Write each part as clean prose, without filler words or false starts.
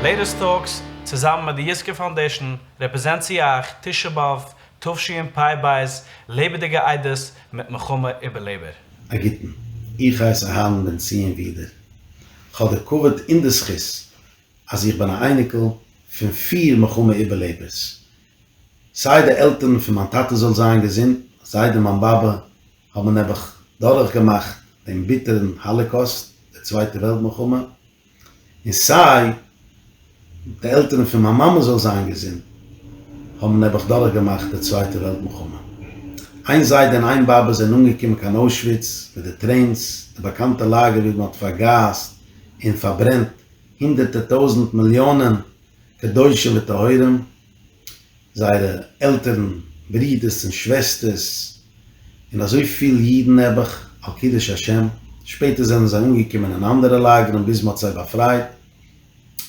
לעיטעסט טאלקס, צוזאמען מיט די יזכור פאונדעישאן, רעפרעזענט צו אייך תשעה באב תשפ"ב לעבעדיגע עדות מיט מלחמה איבערלעבער. א גוטן, איך הייס אהרן בן ציון ווידער, כ'האב די כבוד און די זכות אז איך בין א אייניקל פון פיר מלחמה איבערלעבערס, סיי די עלטערן פון מיין טאטע זאל זיין געזונט, זיידע מיין באבע האבן נעבעך דורך געמאכט דעם ביטערן האליקאסט, די צווייטע וועלט מלחמה, און סיי די עלטערן פון מיין מאמע זאל זיין געזונט האבן נעבעך דורך געמאכט די צווייטע וועלט מלחמה. איין זיידע און איין באבע זענען אנגעקומען קיין אוישוויץ מיט די טרעינס, די באקאנטע לאגער ווי מען האט פארגאזט און פארברענט הונדערטער טויזנט מיליאנען קדושים וטהורים, זייערע עלטערן, ברידערס און שוועסטערס, און אזוי פיל אידן נעבעך על קידוש השם, שפעטער זענען זיי אנגעקומען אין אנדערע לאגערן ביז מ'האט זיי באפרייט,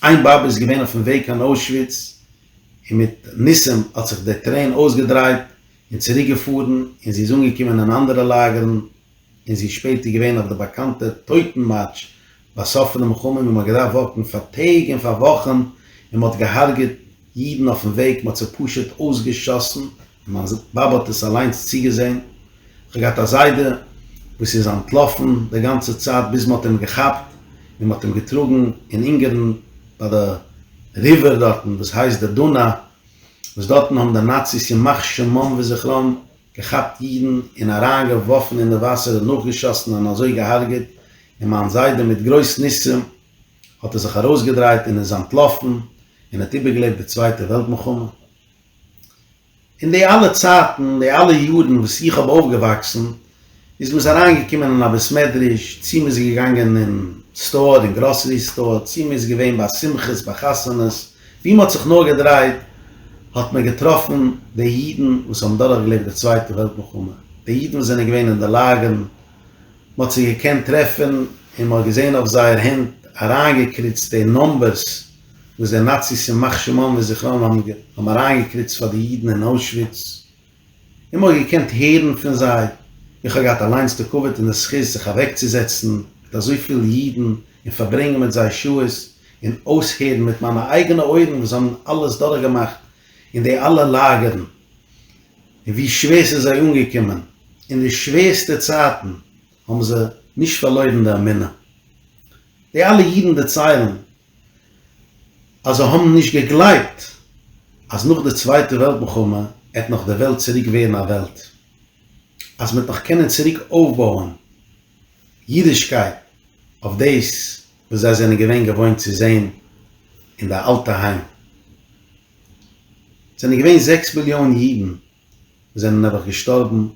איין באבע איז געווען אויפן וועג קיין אוישוויץ, און מיט ניסים האט זיך דער טרעין אויסגעדרייט און צוריק געפארן, און זי איז אנגעקומען אין אנדערע לאגערן, און זי איז שפעטער געווען אויף די באקאנטע טויטן מארש ביי סוף פון די מלחמה ווי מען האט געדארפט וואקן פאר טעג און פאר וואכן און מען האט געהארגעט אידן אויפן וועג, מען האט זיי פשוט אויסגעשאסן, און מיין באבע האט עס אליינס צוגעזען, איך האב געהאט א זיידע וואס איז אנטלאפן די גאנצע צייט ביז מען האט אים געכאפט און מען האט אים געטראגן אין אונגערן ביי די ריווער דארטן וואס הייסט די דונא, וואס דארטן האבן די נאציס ימח שמם וזכרם געכאפט אידן און אריין געווארפן אין די וואסער און נאכגעשאסן און אזוי געהארגעט, און מיין זיידע מיט גרויס ניסים האט ער זיך ארויסגעדרייט און איז אנטלאפן און האט איבערגעלעבט די צווייטע וועלט מלחמה. אין די אלע צייטן, די אלע יארן וואס איך האב אויפגעוואקסן, איז מ'איז אריינגעקומען אין א בית מדרש, צי מ'איז געגאנגען אין סטאר, אין גראסערי סטאר, צי מ'איז געווען ביי שמחות, ביי חתונות, ווי מ'האט זיך נאר געדרייט, האט מען געטראפן די אידן וואס האבן דורכגעלעבט די צווייטע וועלט מלחמה, די אידן וואס זענען געווען אין די לאגערן, מ'האט זיי געקענט טרעפן און מ'האט געזען אויף זייער הענט אריינגעקריצט די נומבערס וואס די נאציס ימח שמם וזכרם האבן אריינגעקריצט פאר די אידן אין אוישוויץ. און מ'האט געקענט הערן פון זיי, איך האב געהאט אליינס די כבוד און די זכות זיך אוועקצוזעצן מיט אזויפיל אידן און פארברענגען מיט זיי שעות און אויסהערן מיט מיינע אייגענע אויערן וואס זיי האבן אלעס דורכגעמאכט אין די אלע לאגערן און ווי שווער ס'איז זיי אנגעקומען אין די שווערסטע צייטן האבן זיי נישט פארלוירן די אמונה. די אלע אידן דערציילן אז זיי האבן נישט געגלייבט אז נאך די צווייטע וועלט מלחמה עט נאך די וועלט צוריק ווערן א וועלט, אז מ'עט נאך קענען צוריק אויפבויען אידישקייט אויף דאס וואס זיי זענען געווען געוואוינט צו זען אין די אלטע היים. זענען געווען זעקס מיליאן אידן וואס זענען נעבעך געשטארבן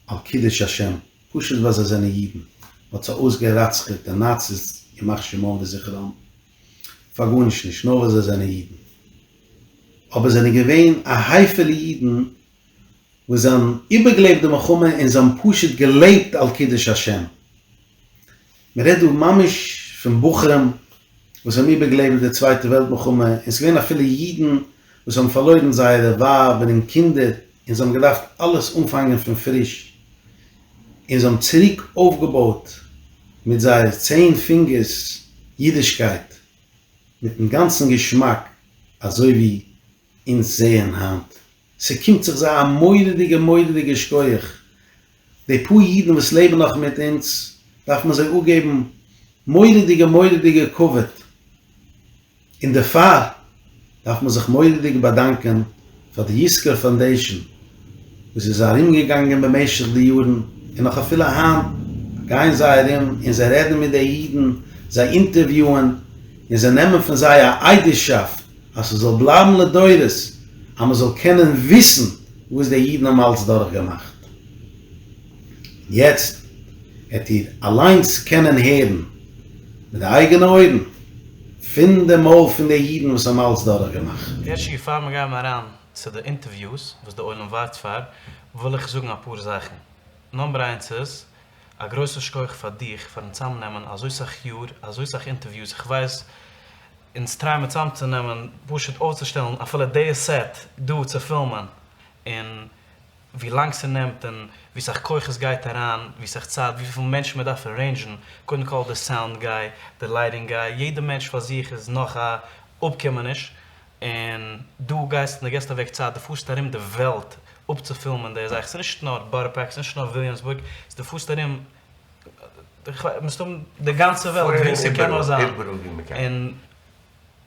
על קידוש השם. פשוט ווייל זיי זענען אידן, מ'האט זיי אויסגערצח'עט די נאציס ימח שמם וזכרם, פאר גארנישט נישט, נאר ווייל זיי זענען אידן. אבער זענען געווען א הייפעלע אידן וואס זיי האבן איבערגעלעבט די מלחמה און זיי האבן פשוט געלעבט על קידוש השם. מען רעדט דא ממש פון בחורים וואס האבן איבערגעלעבט די צווייטע וועלט מלחמה, און ס'איז געווען אפילו אידן וואס האבן פארלוירן זייערע ווייבער און קינדער און זיי האבן געדארפט אלעס אנפאנגען פון פריש, און זיי האבן צוריק אויפגעבויט מיט זייער צען פינגערס אידישקייט מיטן גאנצן געשמאק אזוי ווי אונז זעען היינט. ס'קומט זיך זיי א מורא'דיגע מורא'דיגע שכוח, די פאר אידן וואס לעבן נאך מיט אונז דארף מען זיי אפגעבן מורא'דיגע מורא'דיגע כבוד, און דערפאר דארף מען זיך מורא'דיג באדאנקען פאר די יזכור פאונדעישאן וואס איז ארומגעגאנגען במשך די יארן און נאך אפילו היינט גייען זיי ארום און זיי רעדן מיט די אידן, זיי אינטערוויוען און זיי נעמען פון זיי א עדות'שאפט אז ס'זאל בלייבן לדורות אז מ'זאל קענען וויסן וואס די אידן האבן אלץ דורכגעמאכט. יעצט העט איר אליינס קענען הערן מיט די אייגענע אויערן פון די מויל פון די אידן וואס האבן אלץ דורכגעמאכט. הערשי, פאר מיר גייען אריין צו די אינטערוויוס וואס די עולם ווארט פאר, וויל איך זאגן אפאר זאכן. נאמבער איינס איז, א גרויסע שכוח פאר דיך פארן צאמנעמען אזוי סאך יאר, אזוי סאך אינטערוויוס, איך ווייס אונז טרייען מיר צאמצונעמען פשוט אויפצושטעלן אפילו די סעט דא צו פילמען, און ווי לאנג ס'נעמט און ווי סאך כח עס גייט אריין, ווי סאך צייט, וויפיל מענטשן מען דארף ארעינדזשן, קודם כל די סאונד גיי, די לייטינג גיי, יעדע מענטש פאר זיך איז נאך א. אפקומעניש, און דו גייסט און דו געסט אוועק צייט, דו פארסט ארום די וועלט אפצופילמען די זאך, ס'איז נישט נאר בארא פארק, ס'איז נישט נאר וויליאמסבורג, ס'איז דו פארסט ארום מסתם די גאנצע וועלט ווי ס'קען נאר זיין, און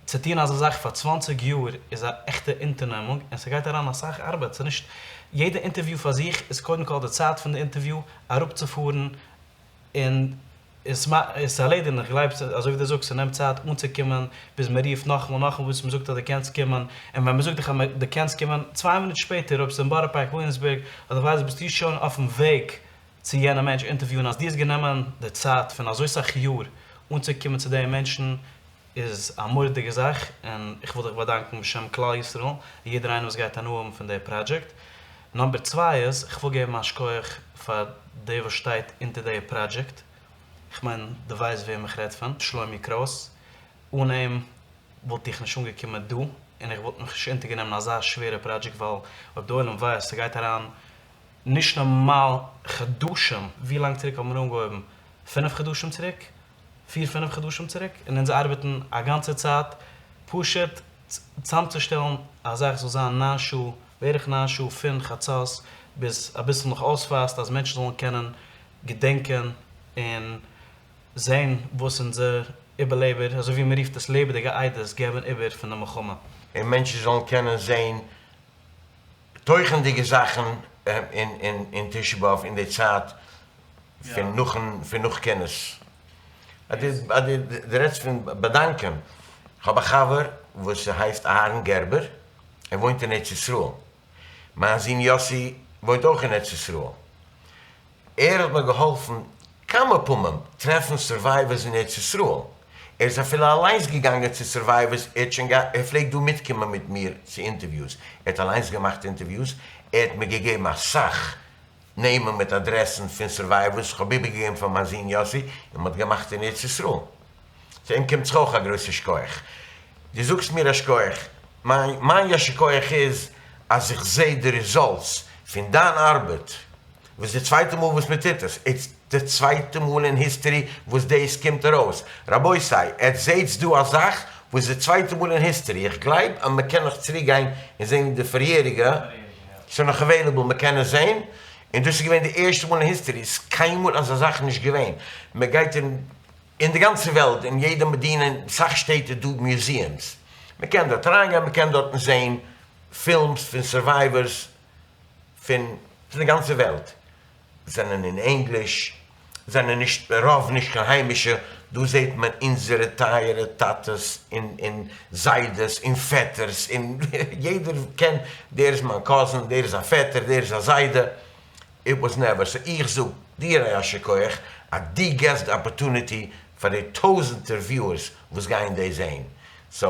צו טון אזא זאך פאר צוואנציג יאר איז א עכטע אונטערנעמונג, און ס'גייט אריין אסאך ארבעט, ס'איז נישט, יעדע אינטערוויו פאר זיך איז קודם כל די צייט פון די אינטערוויו, אראפצופארן און עס ערלעדיגן, איך גלייב אזוי ווי דו זאגסט ס'נעמט צייט אנצוקומען ביז מ'רופט נאכאמאל נאכאמאל ביז מ'זאגט אז דו קענסט קומען, און ווען מ'זאגט דיך אז דו קענסט קומען, צוויי מינוט שפעטער אויב ס'איז אין בארא פארק וויליאמסבורג אדער ווייס ביסטו שוין אויפן וועג צו יענע מענטש אינטערוויוען, אז דו האסט גענומען די צייט פון אזוי סאך יאר אנצוקומען צו די מענטשן איז א מורא'דיגע זאך, און איך וויל דיך באדאנקן בשם כלל ישראל און יעדער איינער וואס גייט הנאה האבן פון די פראדזשעקט. נאמבער צוויי איז, איך וויל געבן א שכוח פאר דער וואס שטייט אונטער די פראדזשעקט, איך מיין דו ווייסט וועם איך רעד פון, שלומי קרויס, אן אים וואלט איך נישט אנגעקומען דא, און איך וואלט מיך נישט אונטערגענומען אזא שווערע פראדזשעקט ווייל אויב די עולם ווייסט ס'גייט אריין נישט נארמאל חדשים, ווי לאנג צוריק האבן מיר אנגעהויבן? פינף חדשים צוריק? פיר פינף חדשים צוריק, און אונז ארבעטן א גאנצע צייט פשוט צאמצושטעלן א זאך זאל זיין ניין שעה, בערך ניין שעה פון חצות ביז אביסל נאך אויספאסט אז מענטשן זאלן קענען געדענקען און זען וואס אונזער איבערלעבער, אזוי ווי מען רופט עס לעבעדיגע עדות, געבן איבער פון די מלחמה. און מענטשן זאלן קענען זען תוכנ'דיגע זאכן אין תשעה באב אין די צייט פון נאכן פון נאך כינוס. אז דו רעדסט פון באדאנקען, כ'האב א חבר וואס הייסט אהרן גערבער, ער וואוינט אין ארץ ישראל, מיין זון יאסי וואוינט אויך אין ארץ ישראל, ער האט מיר געהאלפן כמה פעמים טרעפן survivors אין ארץ ישראל, ער איז אפילו אליינס געגאנגען צו survivors, ער האט שוין געהאט, ער פלעגט דא מיטקומען מיט מיר צו אינטערוויוס, ער האט אליינס געמאכט אינטערוויוס, ער האט מיר געגעבן אסאך נעמען מיט אדרעסן פון survivors, כ'האב איבערגעגעבן פאר מיין זון יאסי, און מ'האט געמאכט אין ארץ ישראל. צו אים קומט זיך אויך א גרויסע שכוח. דו זאגסט מיר א שכוח, מיין מיין יישר כח איז אז איך זע די results פון דיין ארבעט, וואס די צווייטע מאל וואס מען טוט עס, איטס די צווייטע מאל אין history וואס דאס קומט ארויס, רבותי עטס זעטס דא א זאך וואס די צווייטע מאל אין history, איך גלייב אז מען קען נאך צוריק גיין און זען די פאריעריגע, ס'איז נאך available מען קען עס זען, און דאס איז געווען די ערשטע מאל אין history, איז קיינמאל אזא זאך נישט געווען, מען גייט אין אין די גאנצע וועלט אין יעדע מדינה אין סאך שטעט איז דא museums, מען קען דארט אריינגיין מען קען דארטן זען פילמס פון survivors פון די גאנצע וועלט, זענען אין ענגליש, זענען נישט רוב נישט קיין היימישע, דא זעט מען אונזערע טייערע טאטעס און זיידעס און פעטערס און יעדער קען, דער איז מיין cousin, דער איז א פעטער, דער איז א זיידע, it was never, so איך זאג דיר א יישר כח אז דו געסט די opportunity פאר די טויזענטער viewers וואס גייען דאס זען, so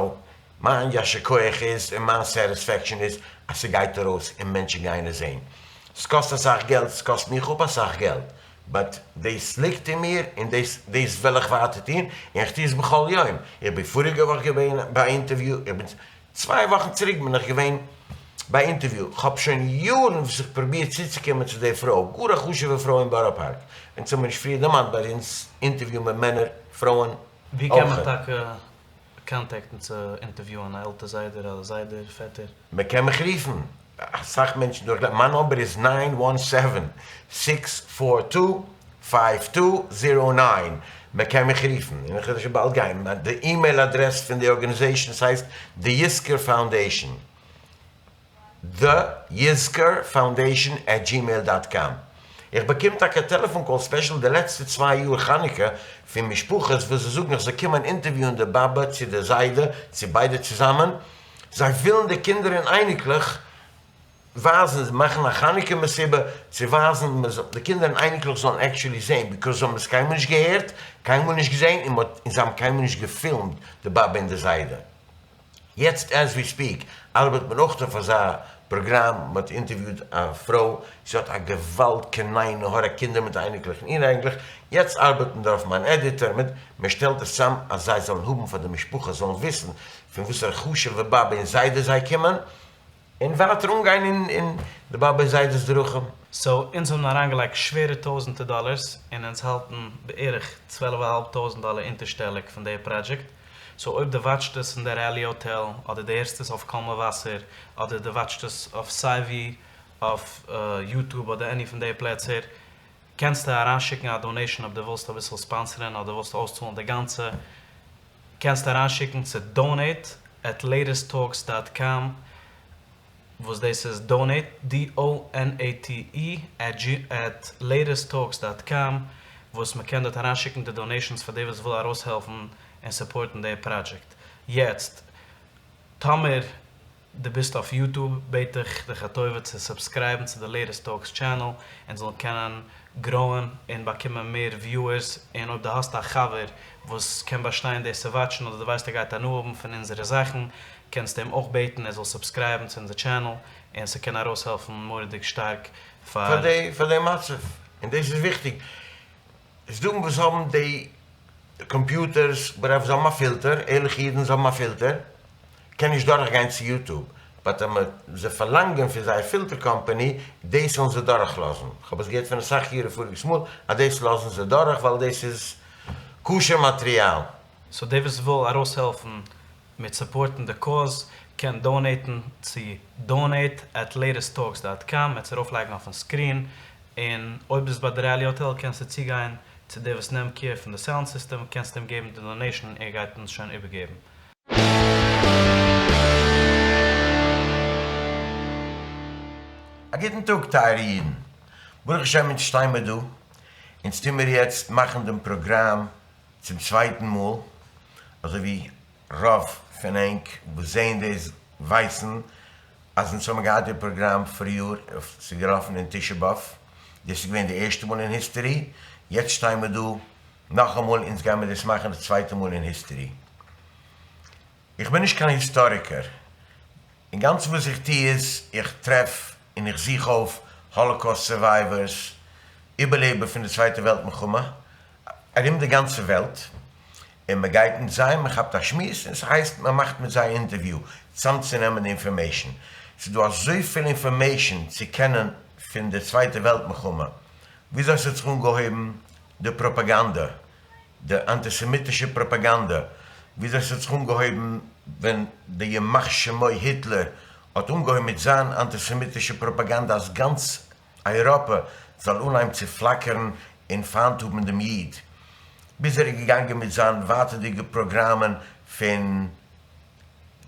מיין יישר כח איז און מיין satisfaction איז אז ס'גייט ארויס און מענטשן גייען עס זען. ס'קאסט אסאך געלט, ס'קאסט מיך אפ אסאך געלט, but דאס ליגט אין מיר און דאס דאס וויל איך ווייטער טון און איך טו עס בכל יום. איך בין פאריגע וואך געווען ביי א אינטערוויו, איך בין צוויי וואכן צוריק בין איך געווען ביי א אינטערוויו, כ'האב שוין יארן וואס איך פרוביר צוצוקומען צו די פרוי, גאר א חשוב'ע פרוי אין בארא פארק, אונז האבן מיר נישט פריער דערמאנט ביי אונז אינטערוויו מיט מענער, פרויען ווי קען מען אויכעט. טאקע קאנטעקטן צו אינטערוויוען א עלטער זיידער א זיידער פעטער? מען קען מיך רופן, אסאך מענטשן דורך מיין נומבער איז nine one seven six four two five two zero nine, מען קען מיך רופן און איך וועל שוין באלד גיין, די אימעיל אדרעס פון די organization ס'הייסט די יזכור Foundation, The Yizkor Foundation at gmail dot com. איך באקום טאקע טעלעפאן calls special די לעצטע צוויי יאר חנוכה פון משפחות וואס זיי זאגן איך זאל קומען אינטערוויוען די באבע צו די זיידע צו ביידע צוזאמען, זיי ווילן די קינדער און אייניקלעך ווייזן, מאכן א חנוכה מסיבה צו ווייזן די קינדער און אייניקלעך זאלן actually זען, because זיי האבן עס קיינמאל נישט געהערט, קיינמאל נישט געזען און זיי האבן קיינמאל נישט געפילמט די באבע און די זיידע. יעצט as we speak ארבעט מען אויך אויף אזא פראגראם, מען האט אינטערוויוט א פרוי, זי האט א געוואלד קיין עין הרע קינדער מיט אייניקלעך און אוראייניקלעך, יעצט ארבעט מען דערויף מיין editor מיט, מען שטעלט עס צאם אז זיי זאלן האבן פאר די משפחה זאלן וויסן פון וואסערע חשוב'ע באבע און זיידע זיי קומען, און ווייטער אנגיין אין די באבע און זיידע'ס דרכים. so אונז האבן אריינגעלייגט שווערע טויזענטער דאלערס און אונז האלטן בערך צוועלף אהאלב טויזענט דאלער אונטערשטעליג פון די פראדזשעקט. סאו אויב דו וואטשט עס אין די ראלי האטעל, אדער דו הערסט עס אויף קול מבשר, אדער דו וואטשט עס אויף סיי ווי, אויף יוטוב אדער עני פון די פלעצער, קענסטו אריינשיקן א דאנעישאן אויב דו ווילסט אביסל ספאנסערן אדער ווילסט אויסצאלן די גאנצע, קענסטו אריינשיקן צו donate עט לעיטעסט טאלקס דאט קאם, וואס דאס איז donate, D-O-N-A-T-E, עט לעיטעסט טאלקס דאט קאם, וואס מען קען דארט אריינשיקן די דאנעישאנס פאר די וואס וויל ארויסהעלפן און סופארטן די פראדזשעקט. יעצט טאמער דו ביסט אויף יוטוב בעט איך דיך א טובה צו סובסקרייבן צו די לעיטעסט טאלקס טשענעל אונז זאלן קענען גראוען און באקומען מער וויוערס, און אויב דו האסט א חבר וואס קען באשטיין דאס צו וואטשן אדער דו ווייסט ער גייט הנאה האבן פון אונזערע זאכן קענסטו אים אויך בעטן ער זאל סובסקרייבן צו אונזער טשענעל און ס'קען ארויסהעלפן מורא'דיג שטארק פאר. פאר די מצב, און דאס איז וויכטיג, ס'דא וואס האבן די קאמפיוטערס וואטעווער זיי האבן א פילטער, ערליכע אידן זיי האבן א פילטער, קען נישט דורך גיין צו יוטוב, באט אז מען זיי פארלאנגען פון זייער פילטער קאמפעני דאס זאלן זיי דורך לאזן, כ'האב עס געהערט פון אסאך אירע פאריגס מאל אז דאס לאזן זיי דורך ווייל דאס איז כשר מאטריאל. סאו דער וואס וויל ארויסהעלפן מיט סופארטן די קאוז קען דאנעיטן צו donate at latesttalks דאט קאם, מ'עט עס ארויפלייגן אויפן סקרין, און אויב ביסט ביי די ראלי האטעל קענסטו צוגיין צו דער וואס נעמט קעיר פון די סאונד סיסטעם קענסטו אים געבן די דאנעישן ער גייט אונז שוין איבערגעבן. א גוטן טאג טייערע אידן, ברוך השם אונז שטיי מיר דא, אונז טוה מיר יעצט מאכן דעם פראגראם צום צווייטן מאל, אזוי ווי רוב פון ענק וואס זעהן דאס ווייסן אז אונז האבן געהאט די פראגראם פאריאר, ס'איז געלאפן אין תשעה באב, דאס איז געווען די ערשטע מאל אין היסטערי, יעצט שטיי מיר דא נאכאמאל אונז גיימיר דאס מאכן די צווייטע מאל אין היסטערי. איך בין נישט קיין היסטאריקער, אינגאנצן וואס איך טו איז איך טרעף און איך זוך אויף האלאקאוסט סורווייווערס, איבערלעבער פון די צווייטע וועלט מלחמה, ארום די גאנצע וועלט, און מען גייט מיט זיי, מען כאפט א שמועס, און ס'הייסט מען מאכט מיט זיי א אינטערוויו, צאמצונעמען די אינפארמעישן. ס'איז דא אזויפיל אינפארמעישן צו קענען פון די צווייטע וועלט מלחמה, וויאזוי ס'האט זיך אנגעהויבן די פראפאגאנדע, די אנטיסעמיטישע פראפאגאנדע, וויאזוי ס'האט זיך אנגעהויבן ווען די ימח שמו היטלער האט אנגעהויבן מיט זיין אנטיסעמיטישע פראפאגאנדע אז גאנץ אייראפע זאל אנהייבן צו פלאקערן און פיינט האבן דעם איד, ביז ער איז געגאנגען מיט זיין ווייטערדיגע פראגראמען פון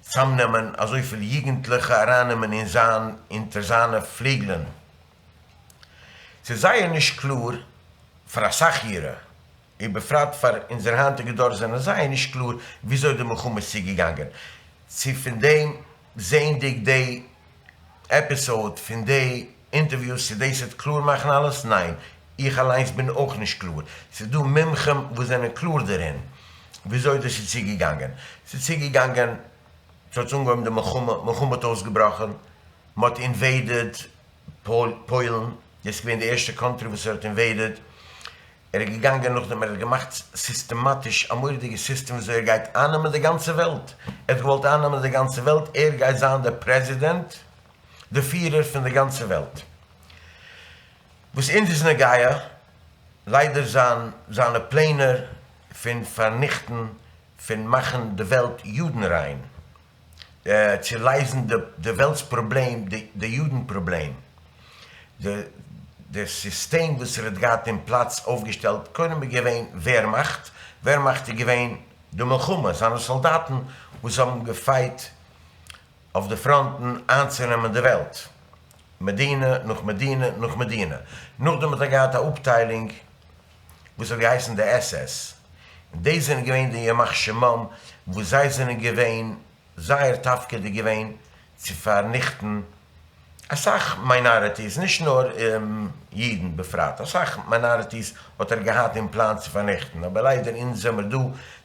צאמנעמען אזויפיל יוגנטליכע ארייננעמען אין זיין אונטער זיינע פליגלען. ס'איז זייער נישט קלאר פאר אסאך אירע, ובפרט פאר אונזער היינטיגע דור זענען זייער נישט קלאר וויאזוי די מלחמה איז צוגעגאנגען, צו פון דעם זעענדיג די עפיסאוד פון די אינטערוויוס צו דאס וועט קלאר מאכן אלעס? ניין, איך אליינס בין אויך נישט קלאר, ס'איז דא מומחים וואס זענען קלאר דערין וויאזוי דאס איז צוגעגאנגען, ס'איז צוגעגאנגען, ס'האט אנגעהויבן די מלחמה, מלחמה האט אויסגעבראכן, מ'האט אינוועידעד פוילן, דאס איז געווען די ערשטע קאנטרי וואס ער האט אינוועידעד, ער איז געגאנגען נאכדעם ער האט געמאכט סיסטעמאטיש א מורא'דיגע סיסטעם וויאזוי ער גייט אייננעמען די גאנצע וועלט, ער האט געוואלט אייננעמען די גאנצע וועלט, ער גייט זיין דער פרעזידענט, די פירער פון די גאנצע וועלט. וואס אונז איז נוגע, ליידער זיין זיינע פלענער פון פארניכטן פון מאכן די וועלט יודנריין, צו לייזן די וועלטס פראבלעם, די יודן פראבלעם, די סיסטעם וואס ער האט געהאט אין פלאץ אויפגעשטעלט, קודם איז געווען ווערמאכט, ווערמאכט איז געווען די מלחמה, זיינע סאלדאטן וואס האבן געפייט אויף די פראנטן איינצונעמען די וועלט, מדינה נאך מדינה נאך מדינה, נאכדעם האט ער געהאט א אפטיילונג וואס האט געהייסן די עס עס, און דאס זענען געווען די ימח שמם וואס זיי זענען געווען, זייער תפקיד איז געווען צו פארניכטן אסאך מיינאריטיס, נישט נאר אידן בפרט, אסאך מיינאריטיס האט ער געהאט אין פלאן צו פארניכטן, אבער ליידער אונז זעמער דא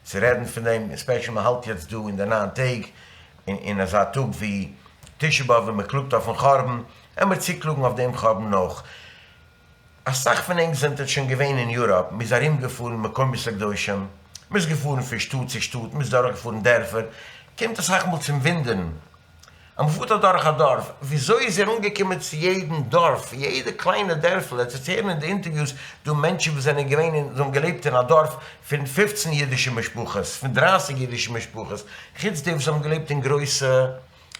צו רעדן פון דעם, ספעשל מען האלט יעצט דא אין די ניין טעג, אין אזא טאג ווי תשעה באב ווען מען קלאגט אויפן חורבן, עמער צוקלאגן אויף דעם חורבן אויך. אסאך פון ענק זענט עטס שוין געווען אין יוראפ, מ'איז ארום געפארן מקומות הקדושים, מ'איז געפארן פון שטאט צו שטאט, מ'איז דורך געפארן דערפער, קומט אסאך מאל צום ווינדערן. אז מ'פארט אדורך א דארף, וויאזוי איז ער אנגעקומען צו יעדן דארף, יעדע קליינע דערפל, עטס וועטס הערן אין די אינטערוויוס דא מענטשן וואס זענען געווען אין, זיי האבן געלעבט אין א דארף פון פופצן אידישע משפחות, פון דרייסיג אידישע משפחות, חוץ די וואס האבן געלעבט אין גרויסע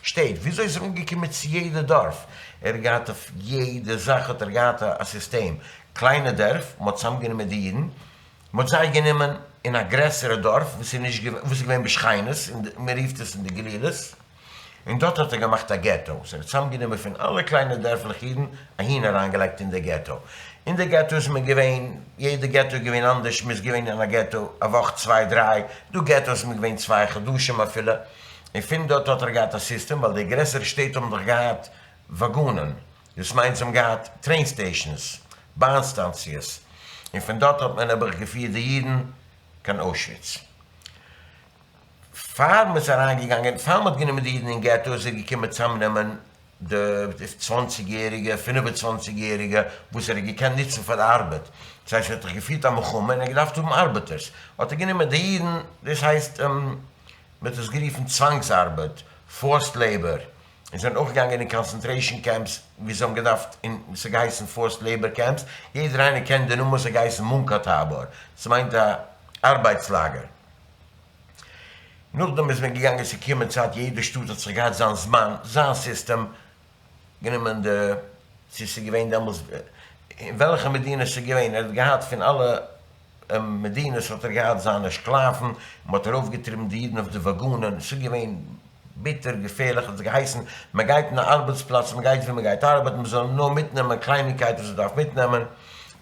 שטעט, וויאזוי איז ער אנגעקומען צו יעדע דארף? ער האט געהאט אויף יעדע זאך האט ער געהאט א סיסטעם, קליינע דערף, מ'האט צוזאמגענומען די אידן, מ'האט זיי גענומען אין א גרעסערע דארף וואס איז נישט געווען, וואס איז געווען בשכינות, מען רופט עס אין די גלילות, און דארט האט ער געמאכט א געטא, סאו ער האט צוזאמגענומען פון אלע קליינע דערפלעך אידן אהין אריינגעלייגט אין די געטא, אין די געטא איז מען געווען, יעדע געטא איז געווען אנדערש, מען איז געווען אין א געטא א וואך צוויי דריי, דא געטאס איז מען געווען צוויי חדשים אפילו, און פון דארט האט ער געהאט א סיסטעם, ווייל די גרעסערע שטעט האבן דאך געהאט וואגאנען, דאס מיינט זיי האבן געהאט train stations, באן סטאנציעס, און פון דארט האט מען נעבעך געפירט די אידן קיין אוישוויץ. פאר מען איז אריינגעגאנגען, פאר מען האט גענומען די אידן אין געטא איז ער געקומען צאמנעמען די צוואנציג יעריגע, פינף און צוואנציג יעריגע וואס ער האט געקענט נוצן פאר די ארבעט, דאס הייסט ער האט דאך געפירט א מלחמה און ער האט געדארפט האבן ארבעטערס, האט ער גענומען די אידן, דאס הייסט מען האט עס גערופן צוואנגס ארבעט, forced labor, און זענען אויך געגאנגען אין concentration camps ווי זיי האבן געדארפט און ס'האט געהייסן forced labor camps, יעדער איינער קען די נאמען ס'האט געהייסן מונקא-טאבאר, ס'מיינט א ארבייטס לאגער. נאכדעם איז מען געגאנגען ס'איז געקומען צייט יעדע שטאט האט זיך געהאט זיין זמן זיין סיסטעם, גענומען די צו ס'איז געווען דעמאלס אין וועלכע מדינה ס'איז געווען ער האט געהאט פון אלע מדינות האט ער געהאט זיינע שקלאפן, מ'האט ארויפגעטריבן די אידן אויף די וואגאנען, ס'איז געווען ביטער געפערליך, האט עס געהייסן, מען גייט אין א ארבעטס פלאץ, מען גייט ווי מען גייט ארבעטן, מען זאל נאר מיטנעמען קלייניקייט וואס מען דארף מיטנעמען,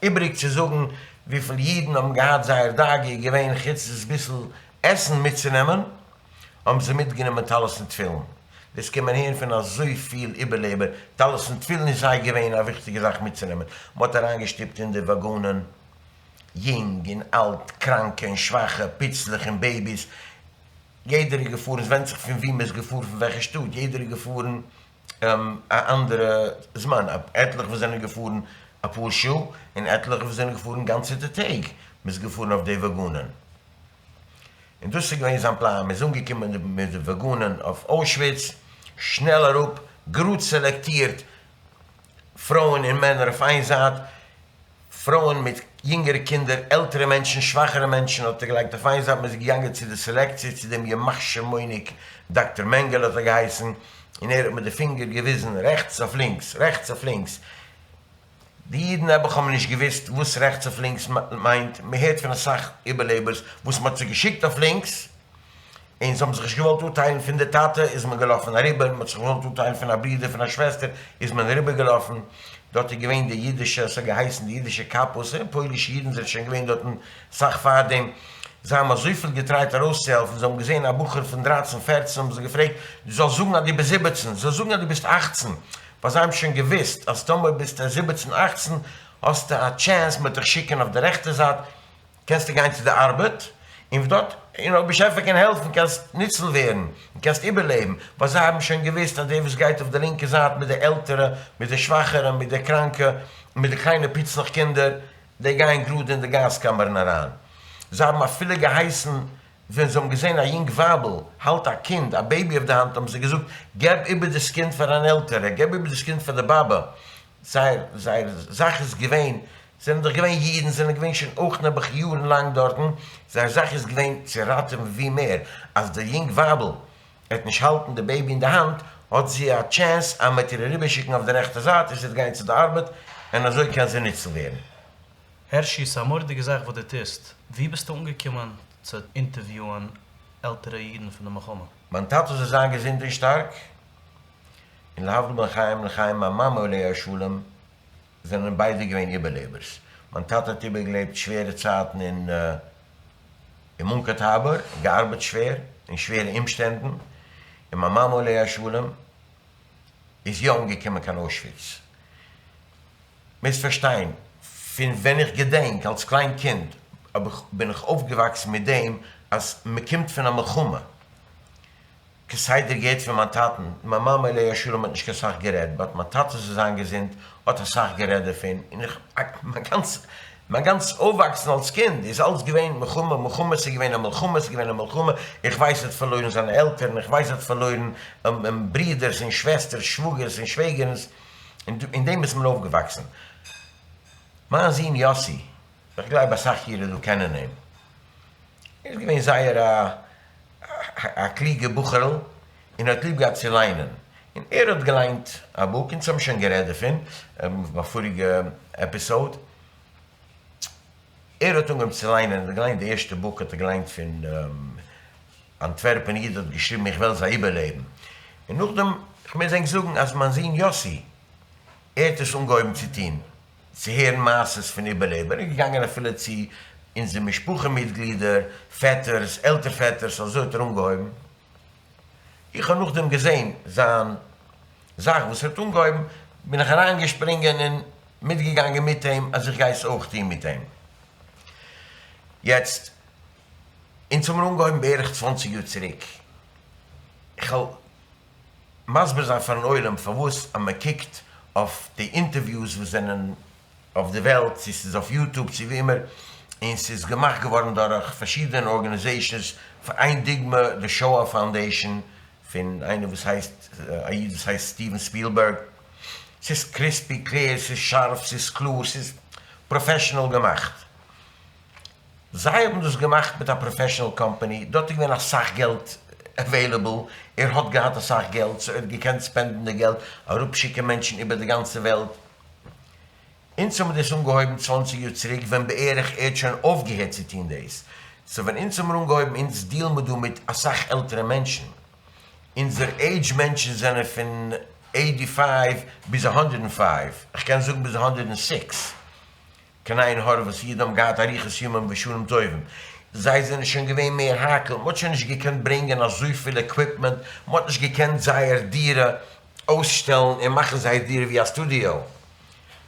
איבריג צו זאגן וויפיל אידן האבן געהאט זייער דאגה איז געווען חוץ דאס ביסל עסן מיטצונעמען, האבן זיי מיטגענומען טלית און תפילין, דאס קען מען הערן פון אזויפיל איבערלעבער, טלית און תפילין איז זיי געווען א וויכטיגע זאך מיטצונעמען, מען האט אריינגעשטופט אין די וואגאנען יונג און אלט, קראנקע און שוואכע, פיצלעך און babies, יעדער איז געפארן, עס ווענדט זיך פון וואו מען איז געפארן פון וועלכע שטאט, יעדער איז געפארן א אנדערע זמן, עטליכע וואס זענען געפארן אפאר שעה, און עטליכע וואס זענען געפארן גאנצעטע טעג, מען איז געפארן אויף די וואגאנען. און דאס איז געווען זיין פלאן, מען איז אנגעקומען מיט די וואגאנען אויף אוישוויץ, שנעל אראפ, גראד סעלעקטירט פרויען און מענער אויף איין זייט, פרויען מיט יונגערע קינדער, עלטערע מענטשן, שוואכערע מענטשן האט ער געלייגט אויף איין זייט, מען איז געגאנגען צו די סעלעקציע צו דעם ימח שמו'ניק דאקטער מענגעלע האט ער געהייסן, און ער האט מיט די פינגער געוויזן רעכטס אויף לינקס, רעכטס אויף לינקס. די אידן נעבעך האבן נישט געוואוסט וואס רעכטס אויף לינקס מיינט, מען הערט פון אסאך איבערלעבערס וואס מען האט זיי געשיקט אויף לינקס, און זיי האבן זיך נישט געוואלט אפטיילן פון די טאטע איז מען געלאפן אריבער, מען האט זיך געוואלט אפטיילן פון א ברודער פון א שוועסטער איז מען אריבער געלאפן, דארט איז געווען די אידישע, עס האט געהייסן די אידישע קאפאס, און פוילישע אידן זענען שוין געווען דארטן סאך פארדעם, זיי האבן אזויפיל געטרייט ארויסצוהעלפן, זיי האבן געזען א בחור פון דרייצן פערצן האבן זיי געפרעגט, דו זאלסט זאגן אז דו ביסט זיבעצן, זאלסט זאגן אז דו ביסט אכצן, ווייל זיי האבן שוין געוואוסט אז טאמער ביסטו זיבעצן אכצן האסטו א chance מען וועט דיך שיקען אויף די רעכטע זייט, קענסטו גיין צו די ארבעט, און דארט, און אויב באשעפער קען העלפן קענסט ניצול ווערן, און קענסט איבערלעבן, ווייל זיי האבן שוין געוואוסט אז דער וואס גייט אויף די לינקע זייט מיט די עלטערע, מיט די שוואכערע, מיט די קראנקע, און מיט די קליינע פיצלעך קינדער, די גייען גראד אין די גאז קאמערן אריין. זיי האבן אפילו געהייסן, ווען זיי האבן געזען א יונג ווייבל האלט א קינד, א baby אויף די האנט, האבן זיי געזאגט, געב איבער דאס קינד פאר אן עלטערע, געב איבער דאס קינד פאר די באבע. זייער זייער זאך איז געווען, זענען דאך געווען אידן, זענען געווען שוין אויך נעבעך יארן לאנג דארטן, זייער זאך איז געווען צו ראטעווען ווי מער, אז די יונג ווייבל וועט נישט האלטן די baby אין די האנט, האט זי א chance אז מ'וועט איר אריבערשיקן אויף די רעכטע זייט און זי וועט גיין צו די ארבעט, און אזוי קען זי ניצול ווערן. הערשי, ס'איז א מורא'דיגע זאך וואס דו טוסט. ווי ביסטו אנגעקומען צו אינטערוויוען עלטערע אידן פון די מלחמה? מיין טאטע זאל זיין געזונט און שטארק, און להבדיל בין חיים לחיים מיין מאמע עליה השלום זענען ביידע געווען איבערלעבערס. מיין טאטע האט איבערגעלעבט שווערע צייטן אין אין מונקא-טאבאר, געארבעט שווער, אין שווערע אומשטענדן, און מיין מאמע עליה השלום איז יא אנגעקומען קיין אוישוויץ. מוזט פארשטיין, פון ווען איך געדענק אלס קליין קינד האב איך בין איך אויפגעוואקסן מיט דעם אז מ'קומט פון א מלחמה, כסדר געהערט פון מיין טאטן, מיין מאמע עליה השלום האט נישט קיין סאך גערעדט, but מיין טאטע זאל זיין געזונט האט אסאך גערעדט דערפון, און איך מיין גאנצע. מיין גאנץ אויפוואקסן אלס קינד איז אלץ געווען מלחמה, מלחמה, ס'איז געווען א מלחמה, ס'איז געווען א מלחמה, איך ווייס ער האט פארלוירן זיינע עלטערן, איך ווייס ער האט פארלוירן ברידערס און שוועסטערס, שוואגערס און שוועגערנס, אין דעם איז מען אויפגעוואקסן. מיין זון יאסי, איך גלייב אסאך אירע דא קענען אים, ער איז געווען זייער א א קלוגע בחור'ל און האט ליב געהאט צו ליינען, און ער האט געליינט א בוק, אונז האבן שוין גערעדט דערפון ביי פאריגע episode, ער האט אנגעהויבן צו ליינען, ער האט געליינט די ערשטע בוק האט ער געליינט פון אנטווערפען איד האט געשריבן איך וועל זיי איבערלעבן, און נאכדעם, כ'מוז ענק זאגן אז מיין זון יאסי ער האט עס אנגעהויבן צו טון, צו הערן מעשות פון איבערלעבער, ער איז געגאנגען אפילו צו אונזער משפחה מיטגלידער, פעטערס, עלטער פעטערס, אזוי האט ער אנגעהויבן. איך האב נאכדעם געזען זיין זאך וואס ער האט אנגעהויבן, בין איך אריינגעשפרינגען און מיטגעגאנגען מיט אים אז איך גיי עס אויך טון מיט אים. יעצט, אונז האבן אנגעהויבן בערך צוואנציג יאר צוריק, איך וועל מסביר זיין פארן עולם פארוואס אז מען קוקט אויף די אינטערוויוס וואס זענען אויף די וועלט, צו ס'איז אויף YouTube צו ווי אימער, און ס'איז געמאכט געווארן דורך פארשידענע organizations, פאר איין דוגמא די Shoah Foundation פון איינער וואס הייסט, א איד וואס הייסט סטיווען ספילבערג, ס'איז crispy clear, ס'איז שארף, ס'איז קלאר, ס'איז professional געמאכט. זיי האבן דאס געמאכט מיט א professional company, דארט איז געווען אסאך געלט available, ער האט געהאט אסאך געלט so ער האט געקענט spend ן די געלט אראפשיקען מענטשן איבער די גאנצע וועלט, אונז האבן דאס אנגעהויבן צוואנציג יאר צוריק ווען בערך ער האט שוין אויפגעהערט צו טון דאס, so ווען אונז האבן אנגעהויבן אונז deal ן מיר דא מיט אסאך עלטערע מענטשן, אונזער עידזש מענטשן זענען פון eighty five ביז א הונדערט און פייוו, כ'קען זאגן ביז א הונדערט און סיקס, קיין עין הרע וואס אידן האבן געהאט אריכות ימים ושנים טובים, זיי זענען שוין געווען מער הייקל, מ'האט שוין נישט געקענט ברענגען אזויפיל equipment, מ'האט נישט געקענט זייער דירה אויסשטעלן און מאכן זייער דירה ווי א סטודיאו,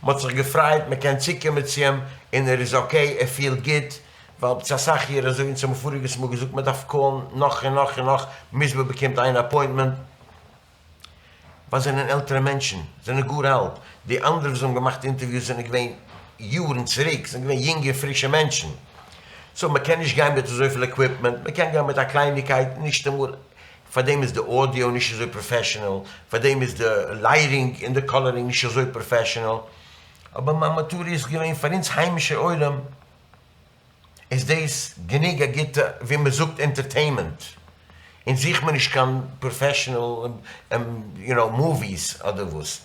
מ'האט זיך געפרייט מ'קען צוקומען צו אים און ער איז okay, ער פילט גוט, ווייל צו אסאך יאר אזוי ווי אונז האבן פאריגעס מאל געזאגט מ'דארף call ן נאך און נאך און נאך ביז מ'באקומט איין appointment. ווייל זענען עלטערע מענטשן, זענען גאר אלט, די אנדערע וואס האבן געמאכט אינטערוויוס זענען געווען יארן צוריק, זענען געווען יונגע פרישע מענטשן, so מען קען נישט גיין מיט אזויפיל equipment, מען קען גיין מיט א קלייניגקייט, נישט אמאל, פארדעם איז די audio נישט אזוי professional, פארדעם איז די lighting און די coloring נישט אזוי professional, אבער מיין מטרה איז געווען פאר אונז היימישער עולם, איז דאס גענוג א גוטע ווי מען זאגט entertainment? אונז זוכט מען נישט קיין professional יו נאו movies אדער וואס.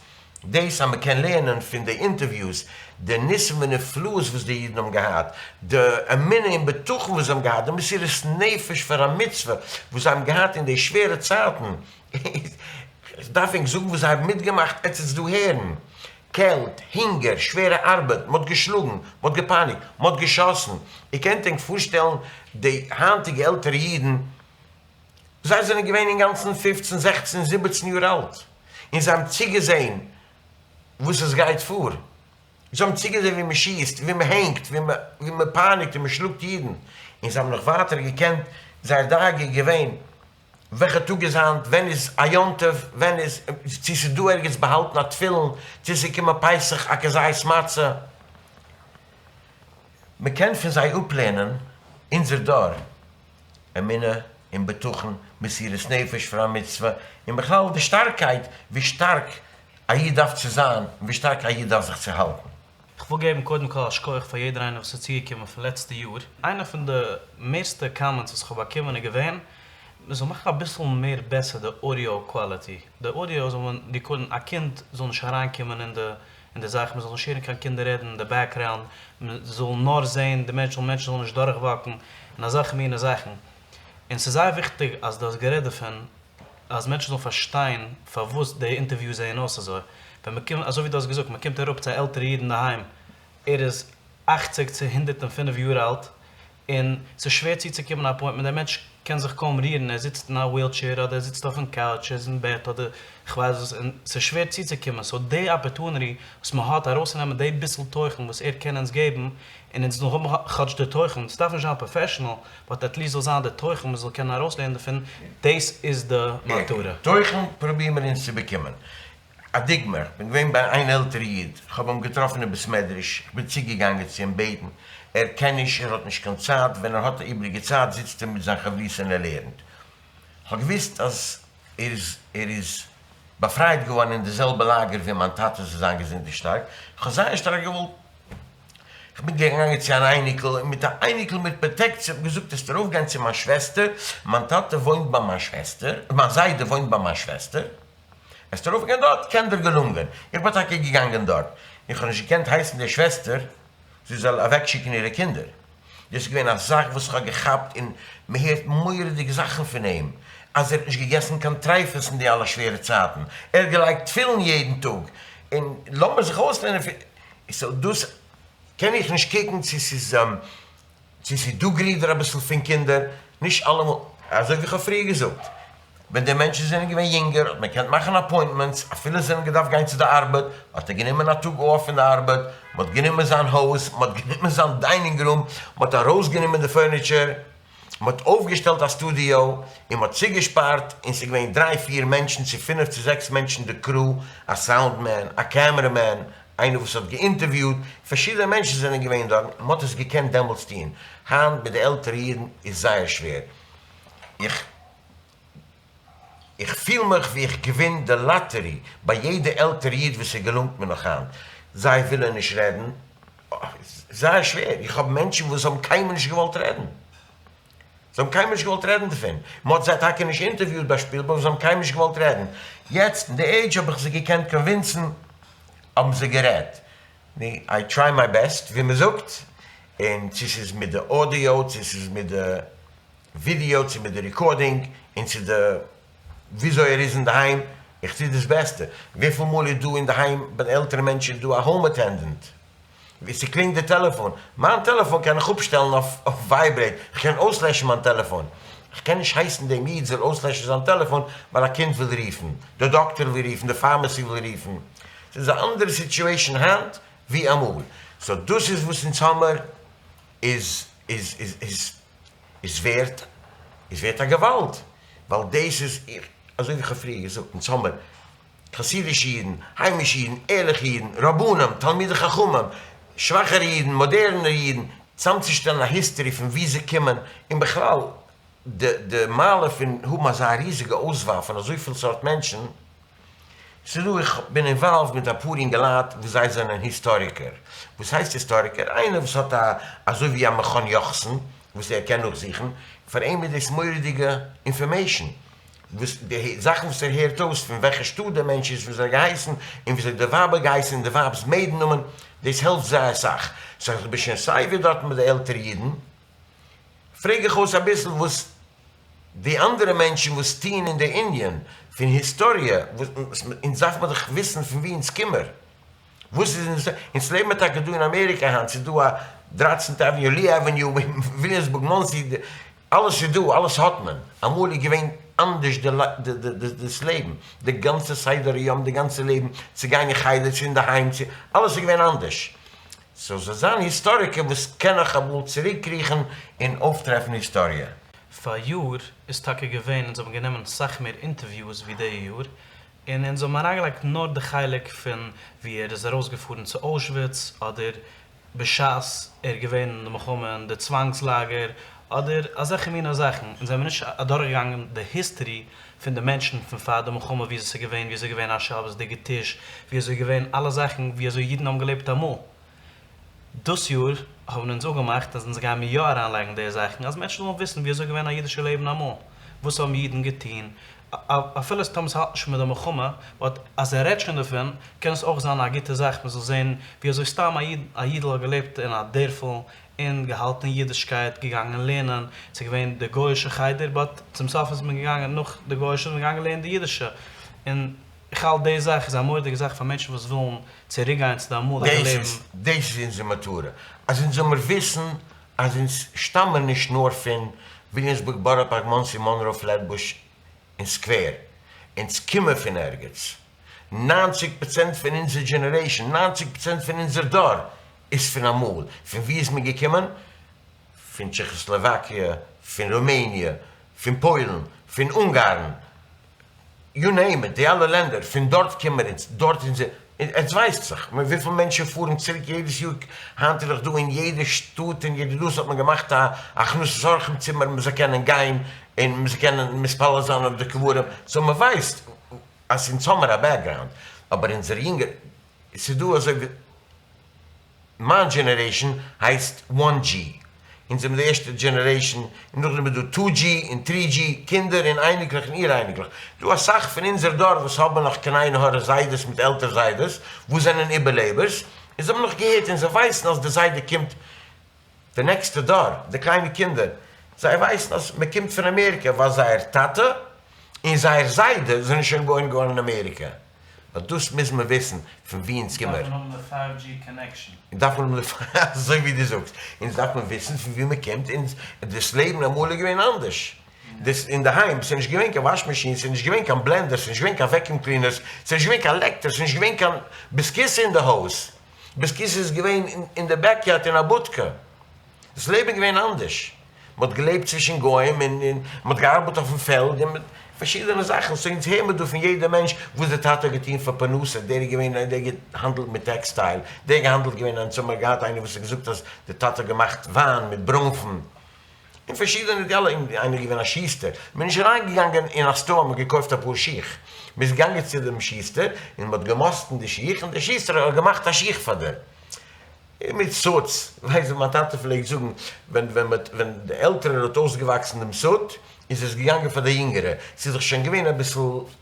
דאס אז מען קען לערנען פון די אינטערוויוס די ניסים ונפלאות וואס די אידן האבן געהאט, די אמונה און בטחון וואס זיי האבן געהאט, די מסירות נפש פאר א מצוה וואס זיי האבן געהאט אין די שווערע צייטן, איך דארף ענק זאגן וואס זיי האבן מיטגעמאכט? עטס עטס דא הערן. קעלט, הונגער, שווערע ארבעט, מ'האט געשלאגן, מ'האט געפייניגט, מ'האט געשאסן. איר קענט ענק פארשטעלן די היינטיגע עלטערע אידן, זיי זענען געווען אינגאנצן פופצן, זעכצן, זיבעצן יאר אלט, און זיי האבן צוגעזען וואס עס גייט פאר. זיי האבן צוגעזען ווי מ'שיסט, ווי מ'הענגט, ווי מ'פייניגט און מ'שלאגט אידן, און זיי האבן נאך ווייטער געקענט, זייער דאגה איז געווען וועלכע טאג איז היינט, ווען איז א יום טוב, ווען איז, צו ס'איז דא ערגעץ באהאלטן א תפילין, צו ס'איז געקומען פסח א כזית מצה. מ'קען פון זיי אפלערנען אונזער דור, אמונה און בטחון, מסירות נפש פאר א מצוה, און בכלל די שטארקייט, ווי שטארק א איד דארף צו זיין, און ווי שטארק א איד דארף זיך צו האלטן. כ'וויל געבן קודם כל א שכוח פאר יעדער איינער וואס איז צוגעקומען פון לעצטע יאר. איינע פון די מערסטע comments וואס כ'האב באקומען איז געווען, מען זאל מאכן אביסל מער בעסער די audio quality, די audio זאל מען record ן א קינד זאל נישט אריינקומען אין די אין די זאך, מען זאל נישט הערן קיין קינדער רעדן אין די background, מען זאל נאר זען די מענטשן, מענטשן זאלן נישט דורכוואקן, און אזעלכע מיני זאכן. און ס'איז זייער וויכטיג אז דו האסט גערעדט דערפון, אז מענטשן זאלן פארשטיין פארוואס די אינטערוויוס זעען אויס אזוי, ווען מען קומט, אזוי ווי דו האסט געזאגט, מען קומט אראפ צו א עלטערע איד אינדערהיים, ער איז אכציג צו 105 יאר אלט, און ס'איז שווער צוצוקומען א appointment, דער מענטש קען זיך קוים רירן, ער זיצט אין א wheelchair, אדער ער זיצט אויפן couch, ער איז אין בעט, אדער כ'ווייס וואס, און ס'איז שווער צוצוקומען, so די opportunity וואס מען האט ארויסצונעמען די ביסל תוכן וואס ער קען אונז געבן, און אונז זאלן האבן כאטש די תוכן, ס'דארף נישט זיין professional, but at least זאל זיין די תוכן מען זאל קענען ארויסלערנען דערפון, דאס איז די מטרה. תוכן פרובירן מיר אונז צו באקומען. א דוגמא, איך בין געווען ביי איין עלטערע איד, איך האב אים געטראפן אין בית מדרש, איך בין צוגעגאנגען צו אים בעטן, ער קען נישט, ער האט נישט קיין צייט, ווען ער האט איבריגע צייט זיצט ער מיט זיין חברותא און ער לערנט. איך האב געוואוסט אז ער איז ער איז באפרייט געווארן אין די זעלבע לאגער ווי מיין טאטע זאל זיין געזונט און שטארק, איך האב זייער שטארק געוואלט, איך בין געגאנגען צו אן אייניקל און מיט א אייניקל מיט פראטעקציע האט געזאגט עסט ארויף גיין צו מיין שוועסטער, מיין טאטע וואוינט ביי מיין שוועסטער, מיין זיידע וואוינט ביי מיין שוועסטער, עסט ארויף גיין דארט קען דיר געלונגען, איך בין טאקע געגאנגען דארט, איך האב נישט געקענט הייסן די שוועסטער זי זאל אוועקשיקן אירע קינדער. דאס איז געווען א זאך וואס איך האב געכאפט און מען הערט מורא'דיגע זאכן פון אים, אז ער האט נישט געגעסן קיין טרייפות אין די אלע שווערע צייטן, ער האט געלייגט תפילין יעדן טאג, און לאמיר זיך אויסלערנען פון, סאו דאס קען איך נישט קוקן צו ס'איז צו ס'איז דא גרידער אביסל פון קינדער, נישט אלעמאל, אזוי ווי איך האב פריער געזאגט, ווען די מענטשן זענען געווען יונגער האט מען געקענט מאכן appointments, אפילו זיי האבן געדארפט גיין צו די ארבעט, האט ער גענומען א טאג off פון די ארבעט, מען האט גענומען זיין הויז, מען האט גענומען זיין dining room, מען האט ארויסגענומען די furniture, מען האט אויפגעשטעלט א סטודיאו, און מען האט צוגעשפארט, און ס'איז געווען דריי פיר מענטשן צו פינף צו זעקס מענטשן די crew, א sound man, א camera man, איינער וואס האט געאינטערוויוט, פארשידענע מענטשן זענען געווען דארט, מען האט עס געקענט דעמאלטס טון, היינט מיט די עלטערע אידן איז זייער שווער, איך איך פיל מיך ווי איך געווין די lottery ביי יעדע עלטערע איד וואס ס'געלונגט מיר נאך היינט, זיי ווילען נישט רעדן, זייער שווער, איך האב מענטשן וואס האבן קיינמאל נישט געוואלט רעדן, זיי האבן קיינמאל נישט געוואלט רעדן דערפון, מען האט זיי טאקע נישט אינטערוויוט ביי שפילבערג, זיי האבן קיינמאל נישט געוואלט רעדן, יעצט אין די עידזש האב איך זיי געקענט convince ן, האבן זיי גערעדט, נו, I try my best ווי מען זאגט, און צו ס'איז מיט די audio, צו ס'איז מיט די ווידיאו, צו מיט די recording, און צו די וויאזוי ער איז אינדערהיים, איך טו דאס בעסטע, וויפיל מאל איז דא אינדערהיים ביי די עלטערע מענטשן איז דא א home attendant, ווי ס'קלינגט די טעלעפאן, מיין טעלעפאן קען איך אפשטעלן אויף vibrate, כ'קען אויסלעשן מיין טעלעפאן, כ'קען נישט הייסן דעם איד זאל אויסלעשן זיין טעלעפאן ווייל א קינד וויל רופן, די דאקטער וויל רופן, די pharmacy וויל רופן, ס'איז א אנדערע situation היינט ווי אמאל, so דאס איז וואס אונז האמער איז איז איז איז איז ווערט איז ווערט א געוואלד, ווייל דאס איז אזוי ווי כ'האב פריער געזאגט אונז האמער חסידישע אידן, היימישע אידן, ערליכע אידן, רבנים, תלמידי חכמים, שוואכערע אידן, מאדערנערע אידן, צאמצושטעלן א history פון וואו זיי קומען, און בכלל די די מעלה פון האבן אזא ריזיגע אויסוואל פון אזויפיל סארט מענטשן, ס'איז דא, איך בין involved מיט אפאר אינגעלייט וואס זיי זענען היסטאריקער, וואס הייסט היסטאריקער? איינער וואס האט א אזוי ווי א מכון יוחסין וואס ער קען נאכזוכן, פאר אים איז דאס מורא'דיגע information, וואס די זאכן וואס ער הערט אויס פון וועלכע שטאט דער מענטש איז, וויאזוי ער האט געהייסן, און וויאזוי די ווייב האט געהייסן, און די ווייב'ס maiden נאמען, דאס העלפט זייער אסאך. so איך בין שוין סייווי דארטן מיט די עלטערע אידן, פרעג איך אויס אביסל וואס די אנדערע מענטשן וואס טוען אין די ענין פון היסטאריע, וואס אונז דארף מען דאך וויסן פון וואו אונז קומער. וואס איז אונז, אונז לעבן מיר טאקע דא אין אמעריקע היינט, ס'איז דא א דרייצנטע avenue, לי avenue, וויליאמסבורג, מאנסי, אלעס איז דא, אלעס האט מען. אמאל איז געווען אנדערש דאס לעבן, די גאנצע סדר היום, די גאנצע לעבן, צו גיין אין חדר, צו אינדערהיים, צו, אלעס איז געווען אנדערש. so זאל זיין היסטאריקער וואס קען נאך אמאל צוריקקריכן און אויפטרעפן היסטאריע. פאריאר איז טאקע געווען אונז האבן גענומען סאך מער אינטערוויוס ווי די יאר, און אונז האבן אריינגעלייגט נאר די חלק פון ווי ער איז ארויסגעפארן צו אוישוויץ אדער בשעת ער איז געווען אין די מלחמה אין די צוואנגס לאגער אדער אזעלכע מינע זאכן, אונז זעמיר נישט אדורכגעגאנגען די history פון די מענטשן פון פאר די מלחמה ווי אזוי ס'איז געווען, ווי אזוי געווען א שבת'דיגע טיש, ווי אזוי געווען אלע זאכן, ווי אזוי אידן האבן געלעבט אמאל. דאס יאר האבן אונז אפגעמאכט אז אונז גיימיר יא אריינלייגן די זאכן אז מענטשן זאלן וויסן ווי אזוי געווען א אידישע לעבן אמאל, וואס האבן אידן געטון, אפילו אז טאמער ס'האלט נישט מיט די מלחמה, but אז ער רעדט שוין דערפון קען עס אויך זיין א גוטע זאך מען זאל זען ווי אזוי סתם א איד א אידל האט געלעבט אין א דערפל און געהאלטן אידישקייט, געגאנגען לערנען, ס'איז געווען די גוי'אישע חדר but צום סוף איז מען געגאנגען נאך די גוי'אישע איז מען געגאנגען לערנען די אידישע, און איך האלט די זאך איז א מורא'דיגע זאך פאר מענטשן וואס ווילן צוריק גיין צו די אמאליגע לעבן. דאס איז אונזער מטרה, אז אונז זאל מיר וויסן אז אונז שטאמען נישט נאר פון וויליאמסבורג, בארא פארק, מאנסי, מאנרא, פלעטבוש און סקווער, אונז קומען פון ערגעץ. ניינציג פראצענט פון אונזער generation, ניינציג פראצענט פון אונזער דור איז פון אמאל. פון וואו איז מען געקומען? פון טשעכאסלאוואקיע, פון רומעניע, פון פוילן, פון אונגארן. יו נעים איט, די אלע לענדער, פון דארט קומען מיר אונז, דארט אונז, עטס ווייסט זיך וויפיל מענטשן פארן צוריק יעדעס יאר, היינט איז דאך דא אין יעדע שטאט אין יעדע דאס האט מען געמאכט א הכנסת אורחים צימער מען זאל קענען גיין און מען זאל קענען מתפלל זיין אויף די קברים, סאו מען ווייסט אז אונז האמיר א בעקגראונד, אבער אונזערע יונגע, ס'איז דא אזוי ווי. מיין דזשענערעישאן הייסט וואן דזשי, אונז זעמיר די ערשטע דזשענערעישאן, און נאכדעם איז דא טו דזשי און טרי דזשי, קינדער און אייניקלעך און אור אייניקלעך. דא אסאך פון אונזער דור וואס האבן נאך קיין עין הרע זיידעס מיט עלטער זיידעס וואס זענען איבערלעבערס, און זיי האבן נאך געהערט און זיי ווייסן אז די זיידע קומט די נעקסטע דור, די קליינע קינדער, זיי ווייסן אז מען קומט פון אמעריקע ווייל זייער טאטע און זייער זיידע זענען שוין געבוירן געווארן אין אמעריקע. נאר דאס מוז מען וויסן פון וואו אונז קומער. דארף מען האבן די פייוו דזשי קאנעקשאן. דארף מען האבן די אזוי ווי דו זאגסט. אונז דארף מען וויסן פון וואו מען קומט, אונז דאס לעבן אמאל איז געווען אנדערש. דאס אינדערהיים ס'איז נישט געווען קיין וואש מאשין, ס'איז נישט געווען קיין בלענדער, ס'איז נישט געווען קיין וועקיום קלינערס, ס'איז נישט געווען קיין לעקטער, ס'איז נישט געווען קיין בית הכסא אין די הויז. בית הכסא איז געווען אין די בעקיארד אין א בודקע. דאס לעבן איז געווען אנדערש, מען האט געלעבט צווישן גוים און מען האט געארבעט אויפן פעלד און פארשידענע זאכן, סאו אונז הער מיר דא פון יעדע מענטש וואס די טאטע האט געטון פאר פרנסה, דער איז געווען דער האט געהאנדלט מיט טעקסטייל, דער האט געהאנדלט געווען אונז האמיר געהאט איינער וואס האט געזאגט אז די טאטע האט געמאכט וויין מיט ברוינפן, און פארשידענע די אלע, און איינער איז געווען א שוסטער, מען איז נישט אריין געגאנגען אין א סטאר מען האט געקויפט אפאר שיך, מען איז געגאנגען צו דעם שוסטער און מען האט געמאסטן די שיך און דער שוסטער האט געמאכט א שיך פאר דיר. און מיט סוטס, ווייסט ווי מיין טאטע פלעגט זאגן, ווען ווען מ'האט ווען די עלטערער האט אויסגעוואקסן דעם סוט, איז עס געגאנגען פאר די יונגערע, ס'איז דאך שוין געווען אביסל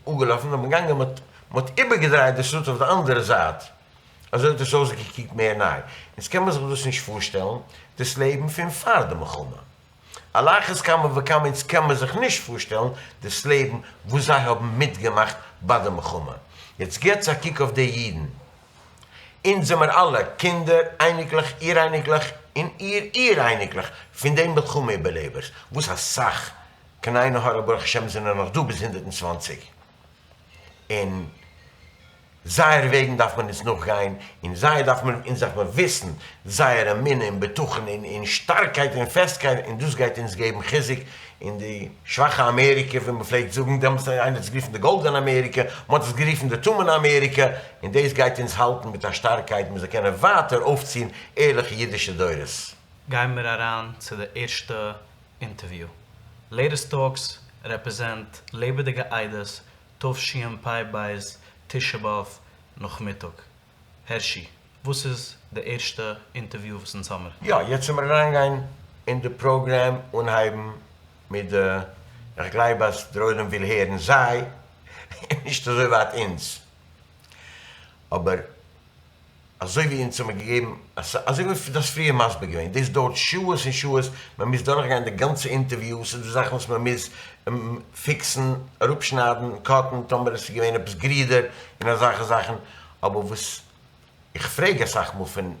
אפגעלאפן, איז מען געגאנגען מ'האט מ'האט איבערגעדרייט די סוט אויף די אנדערע זייט, אזוי האט עס אויסגעקוקט מער ניי. אונז קען מען זיך דאס נישט פארשטעלן, דאס לעבן פון פאר די מלחמה. על אחת כמה וכמה אונז קען מען זיך נישט פארשטעלן דאס לעבן וואס זיי האבן מיטגעמאכט ביי די מלחמה. יעצט געטס א קוק אויף די אידן. אונז זעמער אלע קינדער, אייניקלעך, אור-אייניקלעך און אור-אור-אייניקלעך פון די מלחמה איבערלעבערס, וואס אסאך, קיין עין הרע ברוך השם זענען נאך דא ביז 120, און זייער וועגן דארף מען אונז נאכגיין, און זיי דארף מען, אונז דארף מען וויסן זייער אמונה און בטחון און און שטארקייט און פעסטקייט, און דאס גייט אונז געבן חיזוק אין די שוואכע אמעריקע, ווי מען פלעגט זאגן דעמאלטס, איינער האט עס גערופן די גאלדענע אמעריקע, מען האט עס גערופן די טמא'נע אמעריקע, און דאס גייט אונז האלטן מיט א שטארקייט מען זאל קענען ווייטער אויפציען ערליכע אידישע דורות. גייען מיר אריין צו די ערשטע אינטערוויו. לעיטעסט טאלקס רעפרעזענט לעבעדיגע עדות תשפ"ב תשעה באב נאכמיטאג. הערשי, וואס איז די ערשטע אינטערוויו וואס אונז האמיר? יא, יעצט לאמיר אריינגיין אין די פראגרעם, אנהייבן מיט די, איך גלייב אז דער עולם וויל הערן זיי, און נישט אזוי ווייט אונז, אבער אזוי ווי אונז האמיר געגעבן, אזוי ווי דו האסט פריער מסביר געווען, דאס דויערט שעות און שעות, מען מוז דורכגיין די גאנצע אינטערוויו, ס'איז דא זאכן וואס מען מוז פיקסן, אראפשניידן, קאטן, טאמער עס איז געווען עפעס גרידער, און אזעלכע זאכן, אבער וואס איך פרעג אסאך מאל פון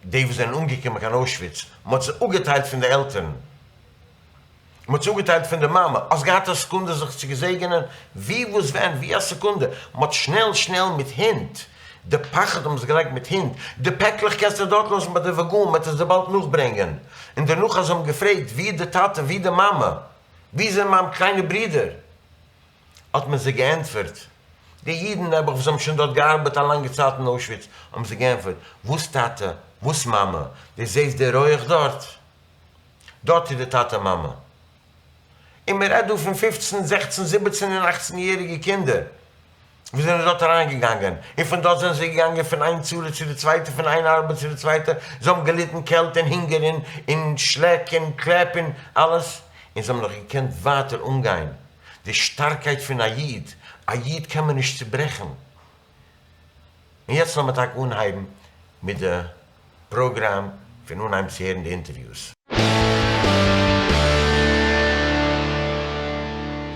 די וואס זענען אנגעקומען קיין אוישוויץ, מען האט זיי אפגעטיילט פון די עלטערן, מען האט זיי אפגעטיילט פון די מאמע, האסט געהאט א סעקונדע זיך צו געזעגענען? ווי וואס ווען ווי א סעקונדע? מען האט שנעל שנעל מיט הינט, די פחד האבן זיי געלייגט מיט הינט, די פעקלעך קענסטו דארט לאזן ביי די וואגאן, מען וועט עס דיר באלד נאכברענגען, און דערנאך אז זיי האבן געפרעגט ווי איז די טאטע ווי איז די מאמע, ווי זענען מיין קליינע ברידער? האט מען זיי געענטפערט, די אידן נעבעך וואס האבן שוין דארט געארבעט א לאנגע צייט אין אוישוויץ, האבן זיי געענטפערט, וואס טאטע, וואס מאמע, דו זעסט די רויעך דארט? דארט איז די טאטע מאמע. און מען רעדט דא פון פופצן, זעכצן, זיבעצן און אכצן יעריגע קינדער וואס זענען דארט אריינגעגאנגען, און פון דארט זענען זיי געגאנגען פון איין צרה צו די צווייטע, פון איין ארבעט צו די צווייטע, זיי האבן געליטן קעלט און הונגער און און שלעק און קלעפ און אלעס, און זיי האבן נאך געקענט ווייטער אנגיין. די שטארקייט פון א איד, א איד קען מען נישט צוברעכן. און יעצט לאמיר טאקע אנהייבן מיט די פראגראם פון אנהייבן צו הערן די אינטערוויוס.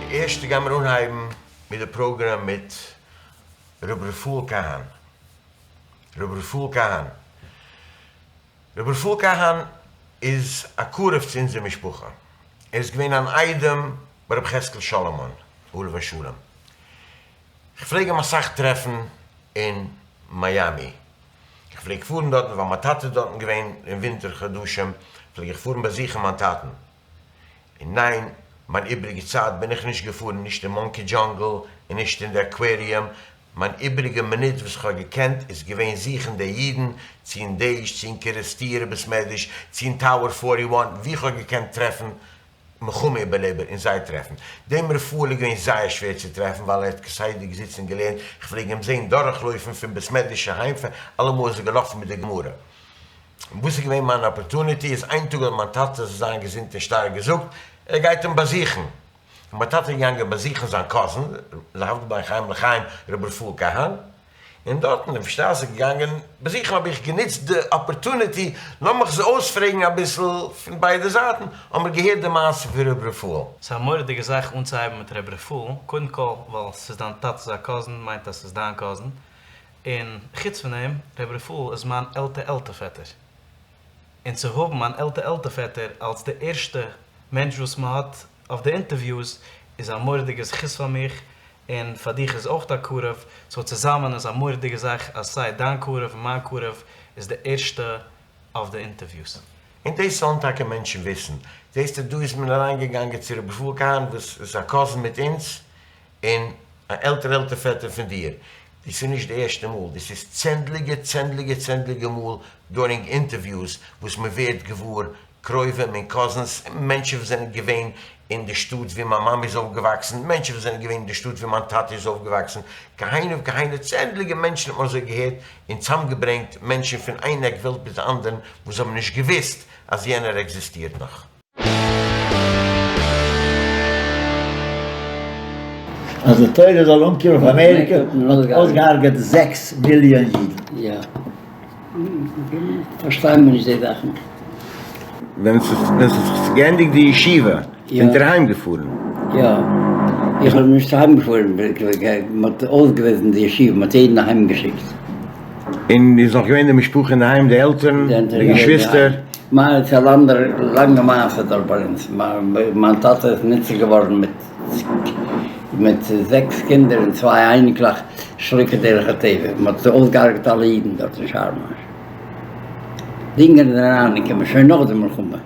די ערשטע גיימיר אנהייבן מיט די פראגראם מיט ר' רפאל קאהאן. ר' רפאל קאהאן. ר' רפאל קאהאן איז א קרוב צו אונזער משפחה. ער איז געווען אן איידעם ביי ר' חזקאל שאלאמאן עליו השלום. כ'פלעג אים אסאך טרעפן אין מיאמי. כ'פלעג פארן דארטן ווייל מיין טאטע איז דארטן געווען אין ווינטער חדשים, פלעג איך פארן באזוכן מיין טאטן. און ניין, מיין איבריגע צייט בין איך נישט געפארן נישט אין מאנקי דזשאנגל. און נישט אין די aquarium, מיין איבעריגע מינוט וואס איך האב געקענט איז געווען זוכן די אידן, צו אין דעעש, צו אין קערעסטירער בית מדרש, צו אין Tower forty one, וואו איך האב געקענט טרעפן מלחמה איבערלעבער און זיי טרעפן. דעם רפאל איז געווען זייער שווער צו טרעפן ווייל ער האט כסדר געזיצן און געלערנט, איך פלעג אים זען דורכלויפן פון בית מדרש אהיים, אלעמאל איז ער געלאפן מיט די גמרא. וואס איז געווען מיין opportunity איז איין טאג האט מיין טאטע זאל זיין געזונט און שטארק געזאגט ער גייט אים באזוכן, און מיין טאטע איז געגאנגען באזוכן זיין cousin להבדיל בין חיים לחיים רבי רפאל קאהאן, און דארטן אויפן שטראס איז געגאנגען באזוכן האב איך גענוצט די opportunity לאמיך זיי אויספרעגן אביסל פון ביידע זייטן, האמיר געהערט די מעשה פון רבי רפאל. ס'איז א מורא'דיגע זאך אנצוהייבן מיט רבי רפאל, קודם כל ווייל ס'איז דיין טאטע'ס א cousin מיינט אז ס'איז דיין cousin, און חוץ פון דעם, רבי רפאל איז מיין עלטע עלטע פעטער. און צו האבן מיין עלטע עלטע פעטער אלס די ערשטע מענטש וואס מען האט אויף די אינטערוויוס איז א מורא'דיגע זכות פאר מיך, און פאר דיך איז אויך א קרוב, so צוזאמען איז א מורא'דיגע זאך אז סיי דיין קרוב און מיין קרוב איז די ערשטע אויף די אינטערוויוס. און דאס זאלן טאקע מענטשן וויסן. זעסטו דא איז מען אריינגעגאנגען צו רבי רפאל קאהן וואס איז א cousin מיט אונז, און א עלטער עלטער פעטער פון דיר, דאס איז נישט די ערשטע מאל, דאס איז צענדליגע צענדליגע צענדליגע מאל during אינטערוויוס וואס מען ווערט געוואר קרובים און cousins, מענטשן וואס זענען געווען אין די שטאט ווי מיין מאמע איז אויפגעוואקסן, מענטשן וואס זענען געווען אין די שטאט ווי מיין טאטע איז אויפגעוואקסן, כהנה וכהנה צענדליגע מענטשן האט מען אזוי געהערט און צאמגעברענגט מענטשן פון איין עק וועלט ביז אנדערן וואס האבן נישט געוואוסט אז יענער עקזיסטירט נאך. אז די תורה זאל אנקומען אויף אמעריקע האט אויסגעהארגעט זעקס מיליאן אידן. יא. פארשטייען מיר נישט די זאכן. ווען ס'האט זיך געענדיגט די ישיבה זענט איר אהיים געפארן? יא. איך האב נישט אהיים געפארן, מ'האט אויסגעוויזן די ישיבה, מ'האט יעדן אהיים געשיקט. און איז נאך געווען די משפחה אינדערהיים, די עלטערן, די געשוויסטער? מיין ס'איז א לאנגע מעשה דארט ביי אונז, מיין טאטע איז ניצול געווארן מיט מיט זעקס קינדער און צוויי אייניקלעך שלא כדרך הטבע, מען האט אויסגעהארגעט אלע אידן דארט אין שארמאש, די אונגארן זענען אריינגעקומען שוין נאך די מלחמה,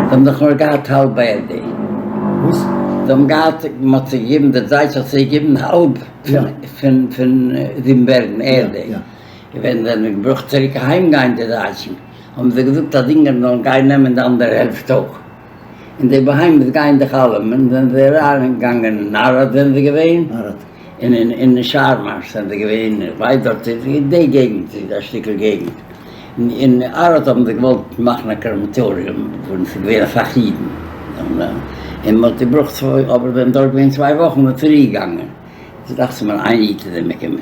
זיי האבן דאך נאר געהאט האלב ערדי, וואס? זיי האבן געהאט, מען האט זיי געגעבן, די דייטש האט זיי געגעבן האלב פון פון זיבנבערגן ערדי. ווען זיי האבן געברויכט צוריק אהיים גיין די דייטשן, האבן זיי געזאגט אז אונגארן זאלן גיין נעמען די אנדערע העלפט אויך, און די בהמות גייען דאך אלעמען, זענען זיי אריין געגאנגען אין אראד זענען זיי געווען, און אין שארמאש זענען זיי געווען, איך ווייס דארט איז די געגנט איז א שטיקל געגנט, אין אראד האבן זיי געוואלט מאכן א crematorium וואו ס'איז געווען אסאך אידן, און מ'האט געברויכט צוויי, אבער זענען דארט געווען צוויי וואכן און צוריק געגאנגען. ס'דאכט זיך מיר איין איד איז אומגעקומען.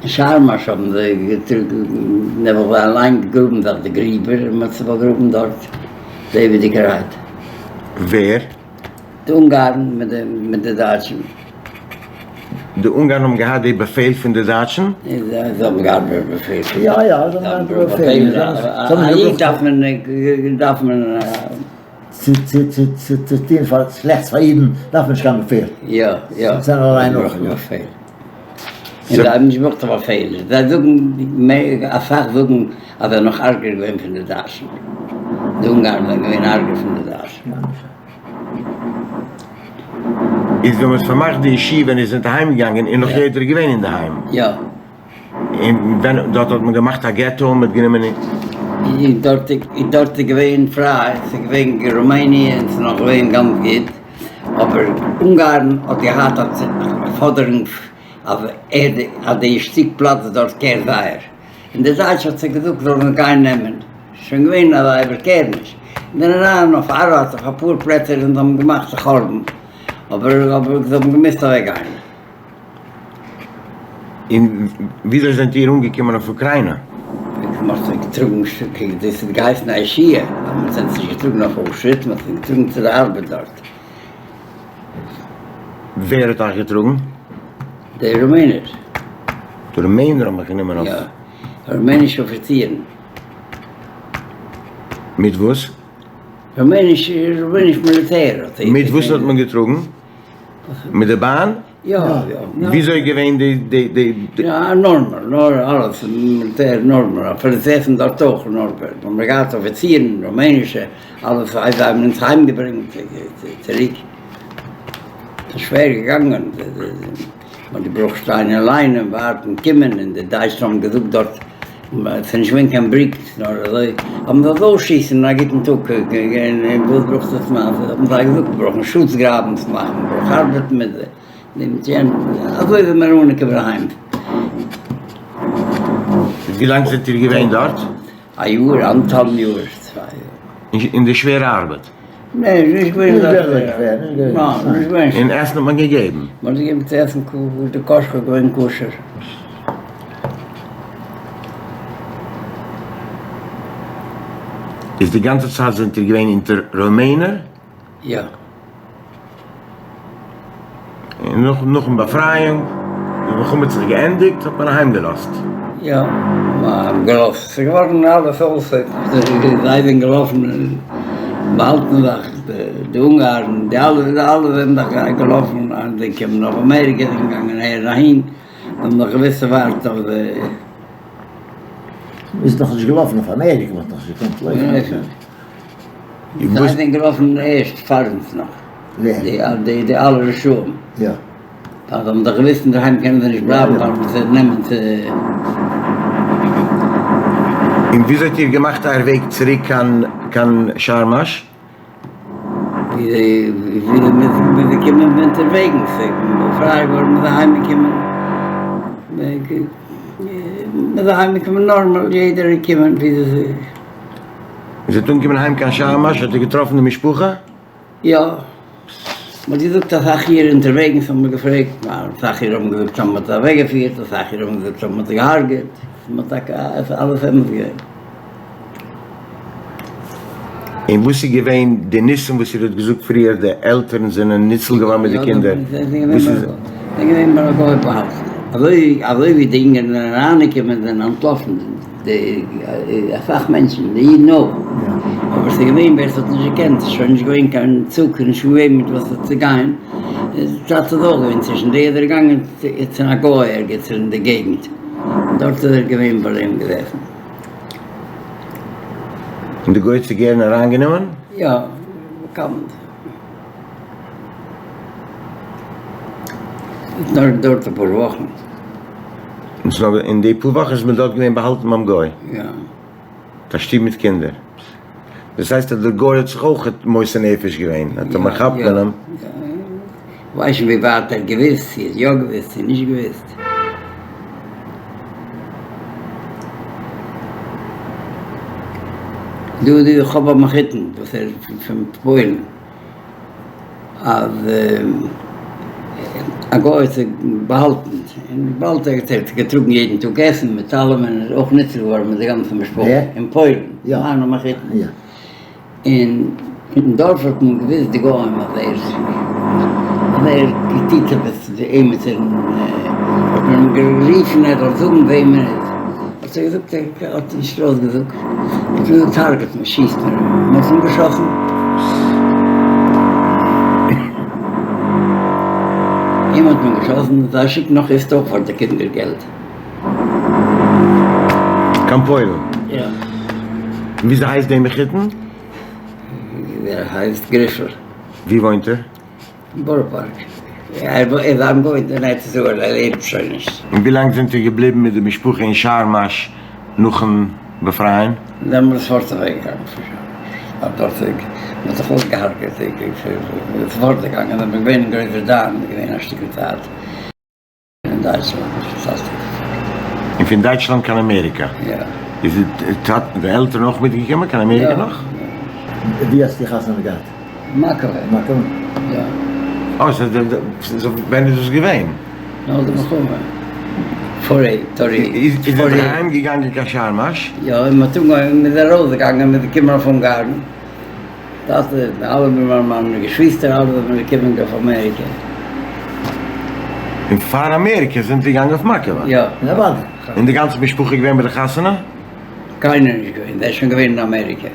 אין שארמאש האבן זיי געטראגן, נעבעך זיי אליין געגראבן זיך די גריבער און מ'האט זיי באגראבן דארט לעבעדיגערהייט. ווער? די אונגארן מיט די דייטשן. די אונגארן האבן געהאט די באפעל פון די דייטשן? זיי האבן געהאט די באפעל פון יא יא זיי האבן געהאט די באפעל. א איד דארף מען דארף מען. צו צו צו צו צו טון פאר שלעכטס פאר אידן דארף מען נישט קיין באפעל. יא יא. זיי זענען אליין אויך. באפעל. און זיי האבן נישט געברויכט א באפעל. זיי זאגן אסאך זאגן אז זיי נאך ארגער געווען פון די דייטשן. די אונגארן זענען געווען ארגער פון די דייטשן. איז ווען מ'האט פארמאכט די ישיבה און איר זענט אהיים געגאנגען איז נאך יעדער געווען אינדערהיים? יא. און ווען דארט האט מען געמאכט א געטא און מען האט גענומען און. און דארט איז דארט איז געווען פריי, ס'איז געווען רומעניע און ס'איז נאך געווען גאנץ גוט, אבער אונגארן האט געהאט א פאדערונג אז ער אז די שטיק פלאץ דארט קער זייער, און די דייטש האט זיי געזאגט זאל מען גיין נעמען, שוין געווען אזא איבערקערעניש, און זענען אריין אויף אראד אויף אפאר פלעצער און זיי האבן געמאכט א חורבן, אבער אבער זיי האבן געמוזט אוועק גיין. און וויאזוי זענט איר אנגעקומען אויף אוקריינע? מען האט זיי געטראגן דאס האט געהייסן א ישועה, מען האט זיי נישט געטראגן אויף אוישוויץ, מען האט זיי געטראגן צו די ארבעט דארט. ווער האט אייך געטראגן? די רומענער. די רומענער האבן אייך גענומען אויף? יא, רומענישע אפיצירן. מיט וואס? רומעניש מיליטער האט זיי. מיט וואס האט מען געטראגן? מיט די באן? יא יא. וויאזוי איז געווען די די די. יא נארמאל, נאר אלעס מיליטער נארמאל, אפילו זיי עסן דארט אויך נארמאל, האבן געהאט אפיצירן רומענישע, אלעס זיי האבן אונז אהיים געברענגט צוריק. ס'איז שווער געגאנגען, מ'האט געברויכט שטיין אין ליין און ווארטן קומען, און די דייטשן האבן געזאגט דארט, ס'איז נישט געווען קיין בריק, נאר אזוי, האבן זיי אזוי אויסשיסן א גוטן טאג, און וואס ברויכט עס מאכן, האבן זיי געזאגט מ'ברויך שוץ גראבנס מאכן, מ'ברויך ארבעטן מיט זיי, מיט יענעם, אזוי זענען מיר אנגעקומען אהיים. ווי לאנג זענט איר געווען דארט? א יאר, אנדערטהאלבן יאר, צוויי יאר. אין די שווערע ארבעט? ניין, נישט געווען אזוי שווער. ניין, נישט געווען שווער. און עסן האט מען געגעבן? מען האט געגעבן צו עסן כשר, די קאשע איז געווען כשר. איז די גאנצע צייט זענט איר געווען אונטער רומענער? יא. און נאך נאכן באפרייאונג, די מלחמה האט זיך געענדיגט, האט מען אהיים געלאזט. יא, מ'האט געלאזט. ס'איז געווארן אלעס אויס, זיי זענען געלאפן באהאלטן זיך, די אונגארן, די אלע, די אלע זענען דאך געלאפן, זיי קומען אויף אמעריקע, זענען געגאנגען אהער אהין, זיי האבן דאך געוואוסט ס'ווארט אויף זיי. מ'איז נאך נישט געלאפן אויף אמעריקע, מ'האט נאך נישט געקענט לויפן. זיי זענען געלאפן ערשט פאר אונז נאך, די אלע רשעים, זיי האבן דאך געוואוסט אינדערהיים קענען זיי נישט בלייבן ווייל מ'וועט זיי נעמען צו. און וויאזוי האט איר געמאכט אייער וועג צוריק קיין שארמאש? ווי מ'איז געקומען אונטערוועגנס, פריי געווארן מ'איז אהיימגעקומען, מ'איז אהיימגעקומען נארמאל, יעדער איז געקומען ווי. איר זענט אנגעקומען אהיים קיין שארמאש, האט איר געטראפן די משפחה? יא, מ'האט געזאגט אסאך יאר אונטערוועגנס האבן מיר געפרעגט, אסאך יאר האבן געזאגט אז מ'האט זיי אוועקגעפירט, אסאך יאר האבן געזאגט אז מ'האט זיי געהארגעט, ס'איז טאקע אלעס אמת געווען. און וואס איז געווען די ניסים וואס איר האט געזאגט פריער, די עלטערן זענען ניצול געווארן מיט די קינדער? זיי זענען געווען ביי א גוי באהאלטן, אזוי ווי די אונגארן זענען אריינגעקומען זענען אנטלאפן. די אסאך מענטשן, די אידן אויך, אבער ס'איז געווען ווער ס'האט נישט געקענט, ס'איז שוין נישט געווען קיין צוג און נישט געווען מיט וואס צו גיין, איז טאטע איז אויך געווען צווישן די, איז ער געגאנגען צו א גוי ערגעץ אין די געגנט, דארט איז ער געווען ביי אים געזעסן. און די גוי האט זיי גערן אריינגענומען? יא, באקאנט. נאר דארט אפאר וואכן. אין די פאר וואכן איז מען דארט געווען באהאלטן ביים גוי? יא. מיט א שטוב מיט קינדער. דאס הייסט אז דער גוי האט זיך אויך מוסר נפש געווען, האט ער מכפר געווען. כ'ווייס נישט ווי ווייט ער האט געוואוסט, צו ער האט יא געוואוסט צו נישט געוואוסט. דא דא איך האב א מחותן וואס ער איז פון פוילן. אז א גוי האט זיך באהאלטן און באלד האט ער געטראגן יעדן טאג עסן מיט אלעם און איז אויך ניצול געווארן מיט די גאנצע משפחה אין פוילן, מיינע מחותן, און אין דארף האט מען געוויסט די גוים אז ער אז ער טוט עפעס צו עימיצער האט מען אים גערופן ער זאל זאגן וועם ער איז. האט ער געזאגט ער האט נישט ארויסגעזאגט, האט מען געזאגט הרג'ט מען שיסט מען אים, מען האט אים געשאסן. אים האט מען געשאסן, זיי שיקן נאך איצט אויך פאר די קינדער געלט. קיין פוילן? יא. וויאזוי הייסט דער מחותן? ער הייסט גרישל. ווי וואוינט ער? בארא פארק. ער איז אנגעוואוינט אין ארץ ישראל, ער לעבט שוין נישט. און ווי לאנג זענט איר געבליבן מיט די משפחה אין שארמאש נאכן באפרייען? דעמאלטס פארט אוועק געגאנגען פון שארמאש, האט דארט זיך, מען האט זיך אויסגעהארגעט, איז פארט געגאנגען, זענען געווען אין גרויסווארדיין, געווען א שטיקל צייט. אין דייטשלאנד און פון דייטשלאנד קיין אמעריקא? יא. איז די טאטע די עלטערן אויך מיטגעקומען קיין אמעריקא נאך? ווי האסטו חתונה געהאט? מאקאווע. מאקאווע? יא. אה, סא ווען איז דאס געווען? נאך די מלחמה. פאר טארי. איז ער אהיים געגאנגען קיין שארמאש? יא, און מ'האט אנגעהויבן, מ'איז ארויסגעגאנגען, מ'איז געקומען אויף אונגארן. טאטע, אלע מיינע געשוויסטער אלע זענען געקומען אויף אמעריקע. און פאר אמעריקע זענט איר געגאנגען אויף מאקאווא? יא. אוודאי. און די גאנצע משפחה איז געווען ביי די חתונה? קיינער נישט געווען, זיי שוין געווען אין אמעריקע.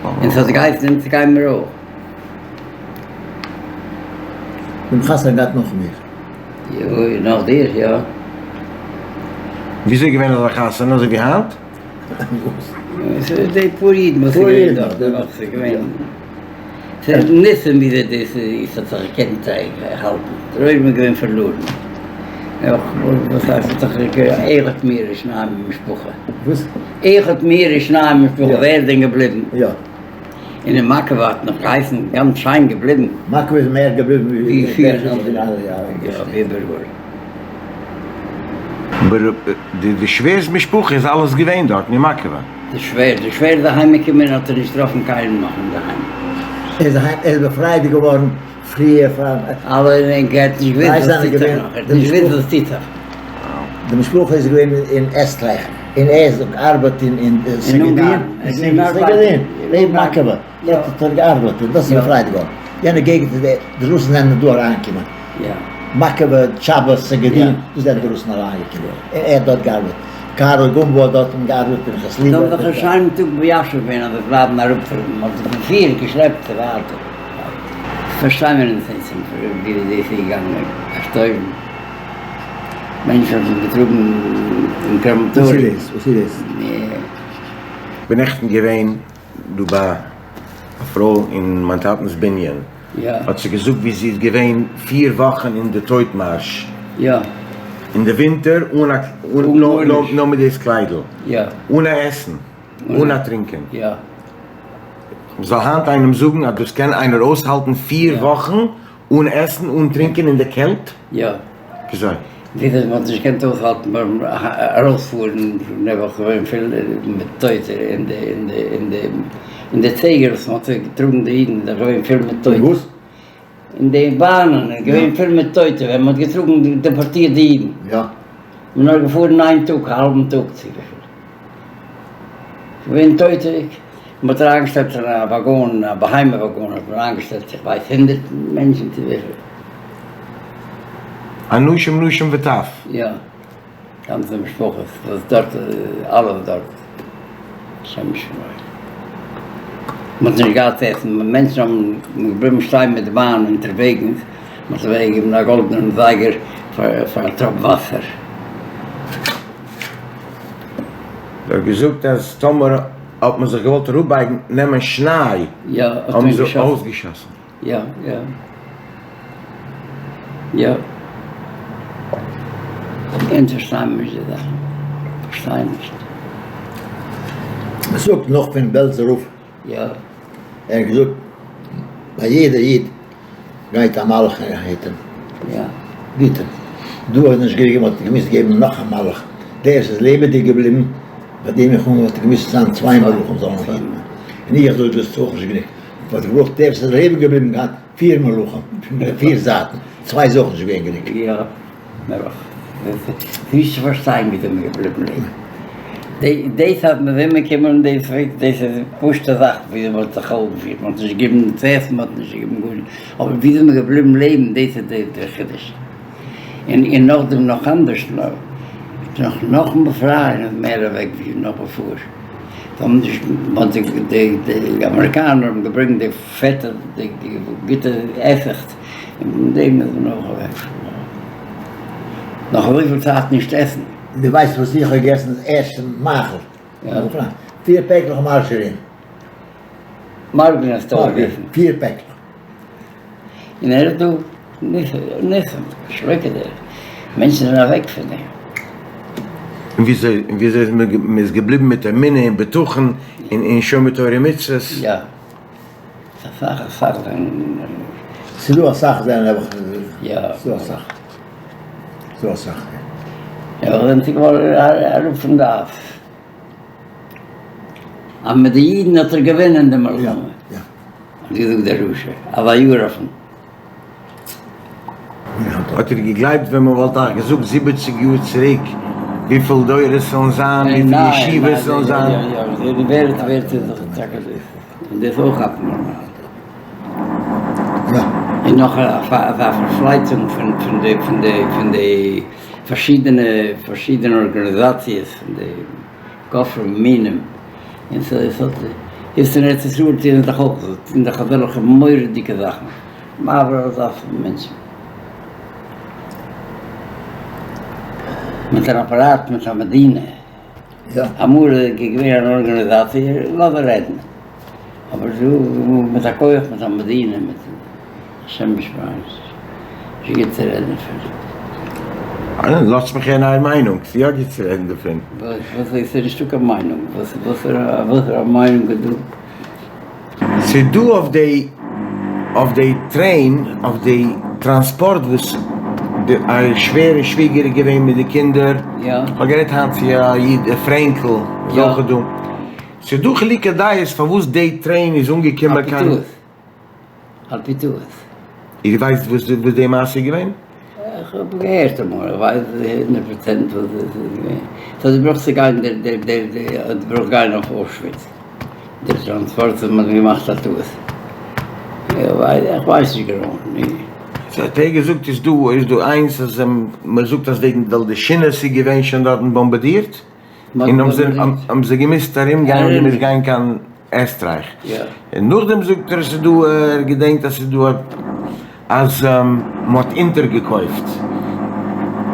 און ס'האט געהייסן אונז גייען מיר אויך. דעם חתונה געהאט נאך מיר. יא, נאך דיר, יא. וויאזוי איז געווען אזא חתונה? אזוי ווי היינט? די פאר אידן וואס איז געווען דארט, דערנאך איז געווען, ס'איז ניסים וויאזוי דאס איז האט זיך געקענט האלטן, דער עולם איז געווען פארלארן, וואס הייסט האט זיך אחד מעיר ושנים ממשפחה, וואס? אחד מעיר ושנים ממשפחה, ווער איז דען געבליבן? יא. און אין מאקאווא האט נאך געהייסן גאנץ שיין געבליבן. מאקאווא איז מער געבליבן ווי איבעראל. אבער די שווער'ס משפחה איז אלעס געווען דארטן אין מאקאווא. די שווער, די שווער איז אהיים געקומען האט ער נישט געטראפן קיינעם נאך אינדערהיים. ער איז אהיים, ער איז באפרייט געווארן פריער פאר. אלע און ער האט נישט געוואוסט וואס טוט זיך נאך, ער האט נישט געוואוסט וואס טוט זיך. די משפחה איז געווען אין עסטרייך און ער האט געארבעט אין סעגעדין, אין סעגעדין, לעבן מאקאווא, דארט האט ער געארבעט און דאס איז באפרייט געווארן, יענע געגנט איז די רוסן זענען דא אריינגעקומען, מאקאווא, טשאבא, סעגעדין, דא זענען די רוסן אריינגעקומען און ער האט דארט געארבעט. קארל גומבא האט דארטן געארבעט פנחס ליבער. זיי האבן זיך א שיינעם טאג מיישב געווען אז זיי בלייבן אראפ פארן, מען האט זיך פון פיר געשלעפט צו ווייטער. פארשטיי מיר אונז נישט ווי דאס איז געגאנגען, געשטויבן, מענטשן האבן זיך געטראגן אין קרעמאטאריום. וואס איז דאס? כ'בין נעכטן געווען דא ביי א פרוי אין מיין טאטנ'ס בנין. האט זי געזאגט ווי זי איז געווען פיר וואכן אין די טויט מארש אין די ווינטער אן א נאר מיט דאס קליידל אן א עסן אן א טרינקען. זאל היינט איינעם זאגן אז דאס קען איינער אויסהאלטן פיר וואכן אן עסן אן טרינקען אין די קעלט? וויאזוי? וויאזוי מען האט נישט געקענט אויסהאלטן ביים ארויספארן נעבעך געווען פיל מיט טויטע אין די אין די אין די אין די צעגער וואס מען האט געטראגן די אידן איז דאך געווען פיל מיט טויטע. וואס? אין די באנען איז געווען פיל מיט טויטע ווען מען האט געטראגן דעפארטירט די אידן. יא. מען נאר געפארן איין טאג א האלבן טאג צו וויפיל. געווען טויטע. מען האט אריינגעשטעלט אין א וואגאן א בהמה וואגאן האט מען אריינגעשטעלט איך ווייס הונדערט מענטשן צו וויפיל. אנשים נשים וטף. יא, גאנצע משפחות וואס דארט אלעס דארט השם ישמור. מען האט נישט געהאט צו עסן, מענטשן האבן געבליבן שטיין מיט די באן אונטערוועגנס, מען האט אוועק געגעבן א גאלדענעם זייגער פאר א טראפ וואסער. ער האט געזאגט אז טאמער האט מען זיך געוואלט אראפבייגן נעמען שניי האבן זיי אויסגעשאסן. יא יא יא. אונז פארשטייען מיר נישט די זאכן. פארשטייען נישט. מען זאגט נאך פון בעלזער רב. יא. ער האט געזאגט ביי יעדע איד גייט א מלאך און היט אים. יא. היט אים. דא האט נישט געגעבן האט געמוזט געבן נאך א מלאך. דער וואס איז לעבעדיג געבליבן ביי דעם איך האט געמוזט זיין צוויי מלאכים זאלן אים היטן. און איך זאג דאס איז אויך נישט גענוג. מ'האט געברויכט דער וואס איז לעבעדיג געבליבן געהאט פיר מלאכים פון די פיר זייטן. צוויי איז אויך נישט געווען גענוג. יא. נעבעך. נישט צו פארשטיין ווי זענען מיר געבליבן לעבן. דאס אז מ'איז אומגעקומען דאס דאס איז פשוטע זאך ווי מ'האט זיך אויפגעפירט, מ'האט נישט געגעבן צו עסן, מ'האט נישט געגעבן גארנישט, אבער ווי זענען מיר געבליבן לעבן דאס איז דער חידוש. און און נאכדעם נאך אנדערש נאר נאך נאכן באפרייען איז מער אוועק ווי נאך בעפאר. זיי האבן נישט מ'האט די די די אמעריקאנער האבן געברענגט די פעטע די גוטע עסעכץ און פון דעם איז מען אויך אוועק. נאך אזויפיל צייט נישט עסן. דו ווייסט וואס איך האב געגעסן דאס ערשטע מאכל? פיר פעקלעך מארזשערין. מארגן האסטו אויך געגעסן? פיר פעקלעך. און ער איז דא ניסים, שלא כדרך, מענטשן זענען אוועק פון דעם. און וויאזוי און וויאזוי מען איז געבליבן מיט אמונה און בטחון און שומר תורה ומצוות. יא. אסאך אסאך זענען. ס'איז דא אסאך זענען נעבעך. יא. ס'איז דא אסאך. ס'איז דא אסאך. נעבעך זענען זיי געווארן אראפ פון דארף. אז מיט די אידן האט ער געווינען די מלחמה. יא. האט געזאגט דער רשע, אזא יאר אויפן. האט איר געגלייבט ווען מען וואלט אייך געזאגט זיבעציג יאר צוריק וויפיל דורות ס'זאלן זיין, וויפיל ישיבות ס'זאלן זיין? יא יא יא, ווער עס ווערט איז דאך טאקע דאס, און דאס אויך אבנארמאל. און נאך אזא פארפלייצונג פון פון די פון די פון די פארשידענע פארשידענע ארגאניזאציעס פון די כופרים מינים. און ס'איז האט איז אין ארץ ישראל טוען זיי דאך אויך אזוי, טוען דאך אזעלכע מורא'דיגע זאכן, מעביר על דעת פון מענטשן. מיט אן אפאראט, מיט א מדינה. יא. אמאל איז געווען אן ארגאניזאציע, לאז זיי רעדן. אבער דא מיט א כח מיט א מדינה מיט השם ישמרנו נישט גוט צו רעדן דערפון. לאזט מיך הערן אייער מיינונג, ס'איז יא גוט צו רעדן דערפון. וואס איז נישטא קיין מיינונג, וואסערע מיינונג איז דא? ס'איז דא אויף די אויף די train אויף די טראנספארט וואס די אייער שווער און שוויגער איז געווען מיט די קינדער, כ'האב גערעדט היינט צו א איד פרענקל איז אויך דא, ס'איז דא חילוקי דעות פארוואס די train איז אנגעקומען קיין. על פי טעות. על פי טעות. איר ווייסט וואס די מעשה איז געווען? איך האב געהערט אמאל, איך ווייס נישט הונדערט פראצענט וואס עס איז געווען. ס'האט געברויכט צו גיין דער דער דער דער האט געברויכט גיין אויף אוישוויץ. דער טראנספארט האט מען געמאכט א טעות. איך ווייס נישט גענוי. ס'האט ער געזאגט איז דא איז דא איינס אז מ'זאגט אז וועגן ווייל די שינעס איז געווען שוין דארטן באמבעדירט. און האבן זיי געמוזט ארום גיין און געמוזט גיין קיין עסטרייך, און נאכדעם זאגט ער עס איז דא ער געדענקט אז ס'איז דא אז מ'האט אונטערגעקויפט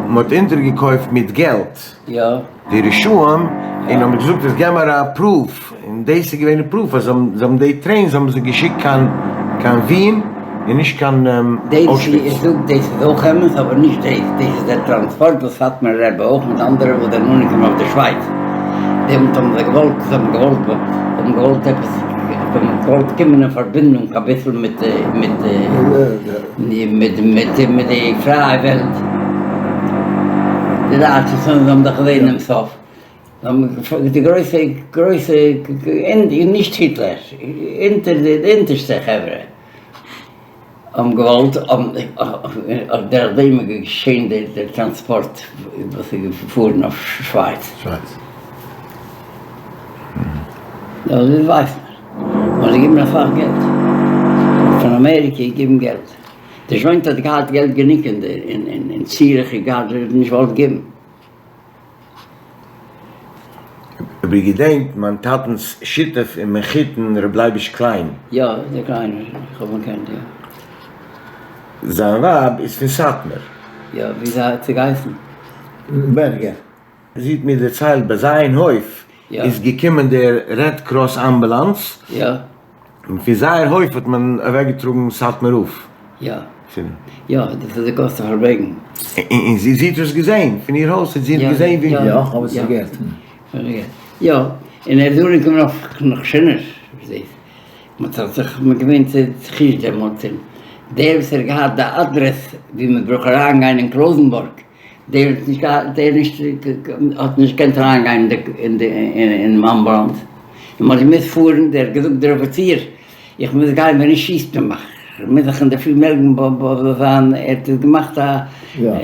מ'האט אונטערגעקויפט מיט געלט די רשעים און האבן געזאגט אז געב מיר א proof און דאס איז געווען די proof אז זיי האבן די trains האבן זיי געשיקט קיין קיין ווין און נישט קיין אוישוויץ. דאס איך זאג דאס איז אויך אמת אבער נישט דאס, דאס איז דער טראנספארט וואס סאטמאר רבי אויך מיט אנדערע וואס זענען אנגעקומען אויף די שווייץ דעמאלט האבן זיי געוואלט זיי האבן געוואלט זיי האבן געוואלט עפעס זיי האבן געוואלט קומען אין פארבינדונג אביסל מיט מיט מיט מיט מיט די פרייע וועלט די דייטשע זיי האבן דאך געזען דעם סוף. די גרויסע גרויסע נישט היטלער, אונטער די אונטערשטע חברה האבן געוואלט האבן דורך דעם איז געשען דער טראנספארט וואס איז געפארן אויף שווייץ. יא דאס ווייסט מען. מען האט געגעבן אסאך געלט. פון אמעריקע געגעבן געלט. די זשוינט האט געהאט געלט גענוג אין ציריך געהאט נישט געוואלט געבן. אויב איר געדענקט מיין טאטנ'ס שותף און מחותן ר' לייביש קליין. יא, דער קליינער, איך האב אים געקענט, יא. זיין ווייב איז פון סאטמאר. יא, ווי האט זי געהייסן? בערגער. זי האט מיר דערציילט ביי זיי אין הויף איז געקומען דער Red Cross אמבולאנס. יא. און פון זייער הויף האט מען אוועקגעטראגן סאטמאר רב. יא. יא, דאס איז די גאסט פארברענגן. און זי האט עס געזען פון איר הויז, זי האט געזען ווי. יא, איך האב עס געהערט. יא, און ער איז אנגעקומען אויף נאך שינער, מען האט זיך געווען צוחישט דעמאלטס, און דער וואס ער האט געהאט די אדרעס ווי מען ברויך אריינגיין אין קלויזענבורג, דער האט נישט געהאט, דער נישט, האט נישט געקענט אריינגיין אין די אינעם אמבולאנס, און מ'האט געמוזט פארן, דער האט געזאגט דער אפיציר, איך מוז גיין ווען נישט שיסט מען מיך, איך מוז זיך אינדערפרי מעלדן ביי ביי זיין, ער האט עס געמאכט א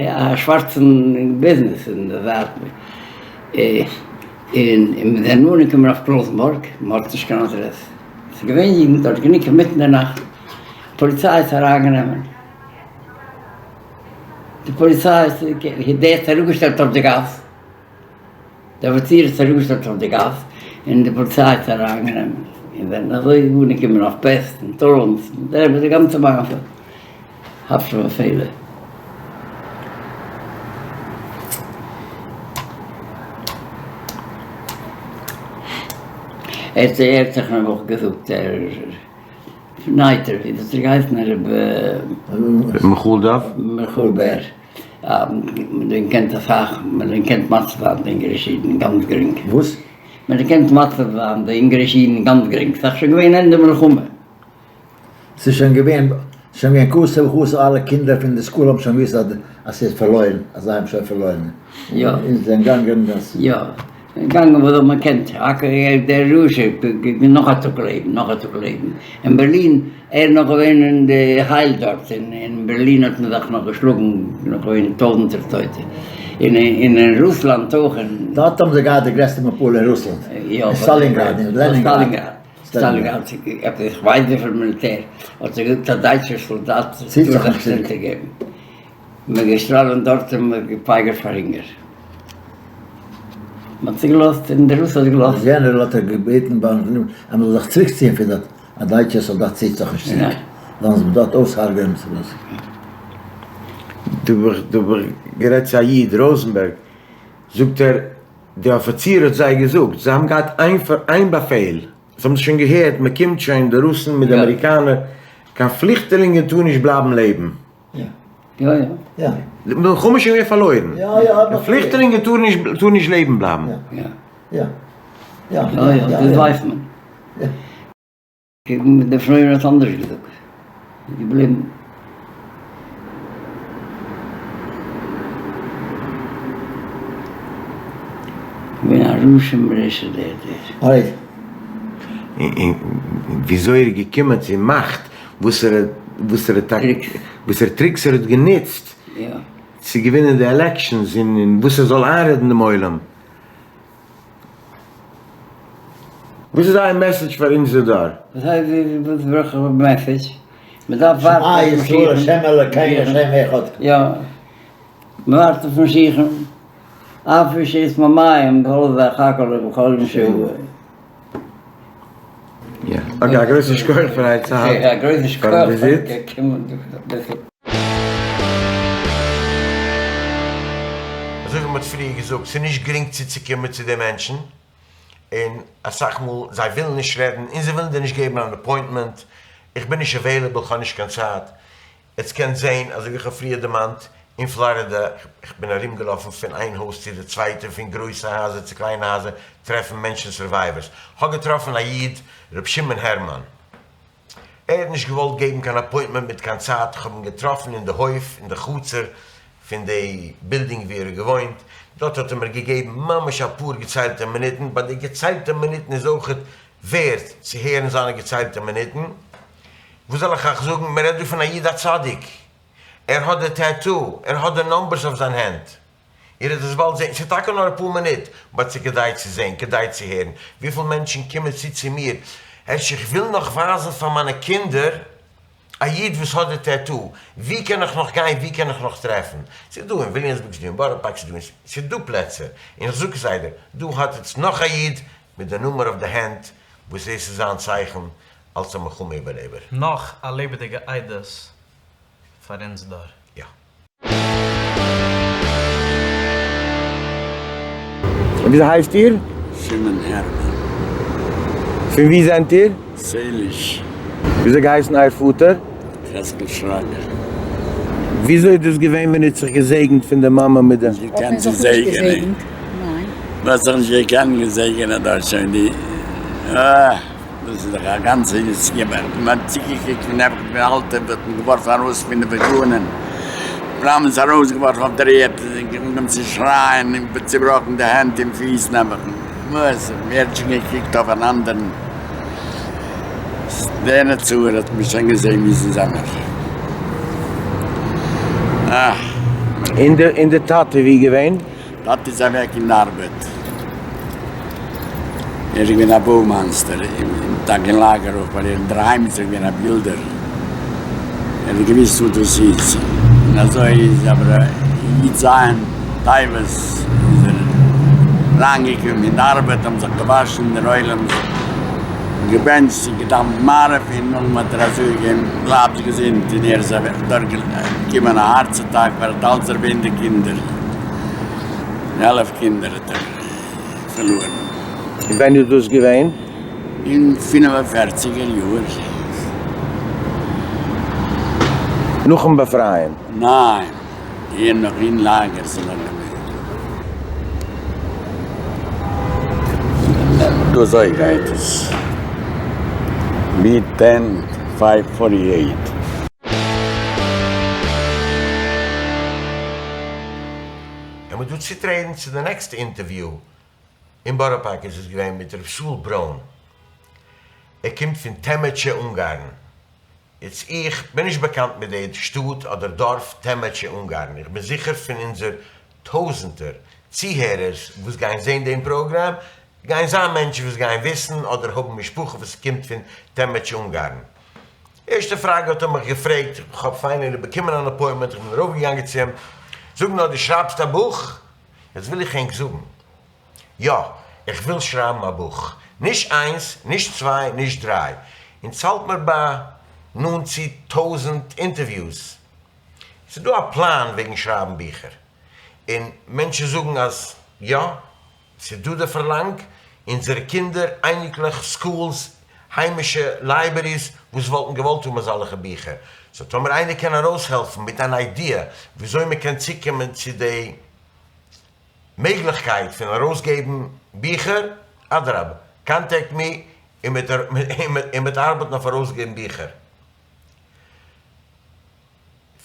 א שווארצן ביזנעס אין די זייט, און מיר זענען אנגעקומען אויף קלויזענבורג, מ'האט נישט קיין אדרעס, ס'איז געווען אידן דארט גענוג אינמיטן די נאכט, פאליציי האט אריינגענומען. די פאליציי דער האט אראפגעשטעלט אויף די גאס, דער אפיציר האט אראפגעשטעלט אויף די גאס, און די פאליציי האט אריינגענומען, און זענען אזוי אנגעקומען אויף פעסט און טורמס, די גאנצע מעשה, הפלא ופלא. ער האט זיך נעבעך געזאגט ער. נייטער, ווי האט ער געהייסן ר' מיכאל דוב? מיכאל בער, מען האט געקענט אסאך, מען האט געקענט מציל זיין די אונגערישע אידן גאנץ גרינג. וואס? מען האט געקענט מציל זיין די אונגערישע אידן גאנץ גרינג, ס'איז דאך שוין געווען ענדע מלחמה. ס'איז שוין געווען, שוין געווען כסף וכסף, אלע קינדער פון די school האבן שוין געוואוסט אז אז ס'איז פארלוירן, אז זיי האבן שוין פארלוירן. יא. און זענען געגאנגען דאס. יא. געגאנגען וואס האט מען קענט דער רשע נאך א טאג לעבן נאך א טאג לעבן אין בערלין ער איז נאך געווען אין די הייל דארט אין בערלין האט מען זיך נאך געשלאגן נאך געווען טויזענטער טויטע און אין רוסלאנד אויך און דארט האבן זיי געהאט די גרעסטע מפלה אין רוסלאנד אין סטאלינגראד אין לענינגראד סטאלינגראד עפעס איך ווייס וויפיל מיליטער האט זיי געזאגט א דייטשער סאלדאט טאר זיך נישט אונטערגעבן. מען געשטראלען דארט און מען געפייגערט פאר הונגער. מען האט זיי געלאזט און דער רוס האט געלאזט. דער גענעראל האט ער געבעטן ביים אז מען זאל זיך צוריק ציען פון דארט, א דייטשער סאלדאט ציט זיך נישט צוריק, זאלן זיי דארט אויסהרג'ענען צו וואס. דא האב איך גערעדט צו א איד, ראזענבערג, זאגט ער, די אפיציר האט זיי געזאגט, זיי האבן געהאט איין באפעל. זיי האבן שוין געהערט, מען קומט שוין, די רוסן מיט די אמעריקאנער, קיין פליכטלינגען טארן נישט בלייבן לעבן. יא יא. יא. די מלחמה איז שוין געווען פארלוירן. יא יא. די פליכטלינגען טארן נישט טארן נישט לעבן בלייבן. יא. יא. יא יא, דאס ווייסט מען. די פרוי האט אנדערש געזאגט. איז געבליבן. געווען א רשע מרושע דער דער. אוי. און וויאזוי ער איז געקומען צו מאכט, וואסערע וואסערע tricks ער האט גענוצט צו געווינען די elections און וואס ער זאל איינרעדן דעם עולם. וואס איז אייער message פאר אונזער דור? וואס הייסט וואס ברויך איך האבן message? מען דארף ווארטן אויף שמע ישראל השם אלקינו השם אחד. יא, מען ווארט אויף משיח'ן, אף על פי שיתמהמה כל זה אחכה לו בכל יום שיבוא. יא, okay, א גרויסן שכוח פאר אייער צייט, א גרויסן שכוח פארן וויזיט. אזוי ווי מ'האט פריער געזאגט, ס'איז נישט גרינג צוצוקומען צו די מענטשן, און אסאך מאל זיי ווילן נישט רעדן, און זיי ווילן דיר נישט געבן אן appointment, איך בין נישט available, כ'האב נישט קיין צייט. עטס קענט זעהן, אזוי ווי איך האב פריער דערמאנט, אין פלארידע, איך בין ארום געלאפן פון איין הויז צו די צווייטע, פון גרויסע הייזער צו קליינע הייזער, טרעפן מענטשן survivors. כ'האב געטראפן א איד, ר' שמעון הערמאן. ער האט נישט געוואלט געבן קיין appointment מיט קיין צייט, כ'האב אים געטראפן אין די הויף, אין די חצר פון די בילדינג ווי ער האט געוואוינט, דארט האט ער מיר געגעבן ממש אפאר געציילטע מינוטן, ביי די געציילטע מינוטן איז אויכעט ווערד צו הערן זיינע געציילטע מינוטן, וואס זאל איך אייך זאגן, מען רעדט דא פון א איד א צדיק, ער האט די tattoo, ער האט די numbers אויף זיין הענט, איר וועט עס באלד זען, ס'איז טאקע נאר אפאר מינוט, but ס'איז כדאי צו זען, כדאי צו הערן, וויפיל מענטשן קומען צו צו מיר, הערש איך וויל נאך ווייזן פאר מיינע קינדער א איד וואס האט די tattoo, ווי קען איך נאך גיין, ווי קען איך נאך טרעפן, ס'איז דא אין וויליאמסבורג, ס'איז דא אין בארא פארק, ס'איז דא אין, ס'איז דא פלעצער, און איך זאג כסדר, דא האט עטס נאך א איד מיט די נומער אויף די הענט, וואס דאס איז זיין צייכן אלס א מלחמה איבערלעבער. נאך א לעבעדיגע עדות פאר אונז דור. יא. וויאזוי הייסט איר? שמעון הערמאן. פון ווי זענט איר? סעליש. וויאזוי געהייסן אייער פאטער? חזקאל שרגא. וויאזוי איז דאס געווען ווען איר האט זיך געזעגנט פון די מאמע מיט די. נישט געקענט געזעגענען. מען האט זיך נישט געקענט געזעגענען דארט שוין די אה דאס איז דאך א גאנצע יציאה מען האט צוגעקוקט ווי נעבעך די אלטע ווערט מען געווארפן ארויס פון די וואגאנען מיר האבן אונז ארויסגעווארפן אויף דער ערד און אנגעהויבן צו שרייען און צובראכן די הענט און פיס נעבעך וואס ווער האט שוין געקוקט אויף אן אנדערן דער צוהער האט מיר שוין געזען ווי זיי זענען. אה. און די טאטע ווי געווען? טאטע איז אוועק אין ארבעט. ער איז געווען א בוימייסטער און טאקע אין לאגער אויך, ווייל ער אינדערהיים איז ער געווען א builder. ער האט געוואוסט וואס דאס איז. און אזוי איז אבער י ז טבת איז ער אריינגעקומען אין די ארבעט, האבן זיך געוואשן דער עולם, געבענטשט און געדאוונט מעריב, און נאכדעם האט ער אזוי געגעבן בלייבטס געזונט, און ער איז אוועק דורכגעקומען א הארץ אטאק, ווייל ער האט אלץ דערווענט די קינדער. 11 קינדער האט ער פארלוירן. און ווען איז דאס געווען? אין פינף און פערציגער יאר. נאכן באפרייען? ניין, ער נאך אין לאגער איז ער נאך געווען. דא אזוי גייט עס, B ten five forty eight. און מ'דא צוטרעטן צו די נעקסטע אינטערוויו אין בארא פארק איז עס געווען מיט ר' שאול ברוין ער קומט פון טעמעטשע אונגארן איצט איך בין נישט באקאנט מיט די שטאט אדער דארף טעמעטשע אונגארן איך בין זיכער פון אונזער טויזענטער צוהערערס וואס גייען זעהן דעם פראגראם גייען זיין מענטשן וואס גייען וויסן אדער האבן משפחה וואס קומט פון טעמעטשע אונגארן. ערשטע פראגע האט ער מיך געפרעגט, איך האב finally באקומען אן appointment, איך בין ארויפגעגאנגען צו אים, זאג נאר דו שרייבסט א בוך? יעצט וויל איך ענק זאגן, יא, איך וויל שרייבן א בוך, נישט איינס, נישט צוויי, נישט דריי, אונז האלט מיר ביי נאנט צו טויזענט אינטערוויוס, ס'איז דא א פלאן וועגן שרייבן ביכער, און מענטשן זאגן אז יא, ס'איז דא די פארלאנג, אונזערע קינדער, אייניקלעך, סקולס, היימישע לייבעריס וואס וואלטן געוואלט האבן אזאלעכע ביכער. סאו טאמער איינער קען ארויסהעלפן מיט אן איידיע וויאזוי מען קען צוקומען צו די מעגליכקייט פון ארויסגעבן ביכער, אדרבה, קאנטעקט מי און מ'וועט ארבעטן אויף ארויסגעבן ביכער.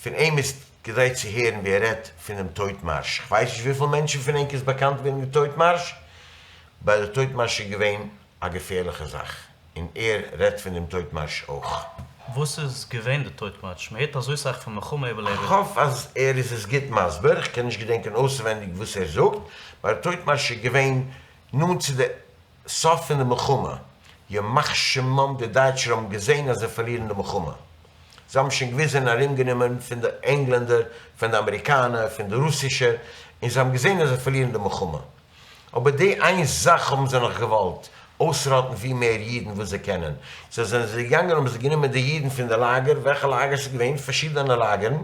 פון אים איז כדאי צו הערן ווי ער רעדט פון דעם טויט מארש. כ'ווייס נישט וויפיל מענטשן פון ענק איז באקאנט וועגן די טויט מארש, באט די טויט מארש איז געווען א געפערליכע זאך, און ער רעדט פון דעם טויט מארש אויך. וואס איז געווען די טויט מארש? מען הערט אזוי סאך פון מלחמה איבערלעבער. כ'האף אז ער איז עס גוט מסביר, כ'קען נישט געדענקען אויסווענדיג וואס ער זאגט, באט די טויט מארש איז געווען נאנט צו די סוף פון די מלחמה, ימח שמם די דייטשער האבן געזען אז זיי פארלירן די מלחמה, זיי האבן שוין געוואוסט זיי זענען ארומגענומען פון די ענגלענדער, פון די אמעריקאנער, פון די רוסישע, און זיי האבן געזען אז זיי פארלירן די מלחמה, אבער די איין זאך האבן זיי נאך געוואלט, אויסראטן ווי מער אידן וואס זיי קענען, סאו זענען זיי געגאנגען האבן זיי גענומען די אידן פון די לאגער, וועלכע לאגער ס'איז געווען, פארשידענע לאגערן,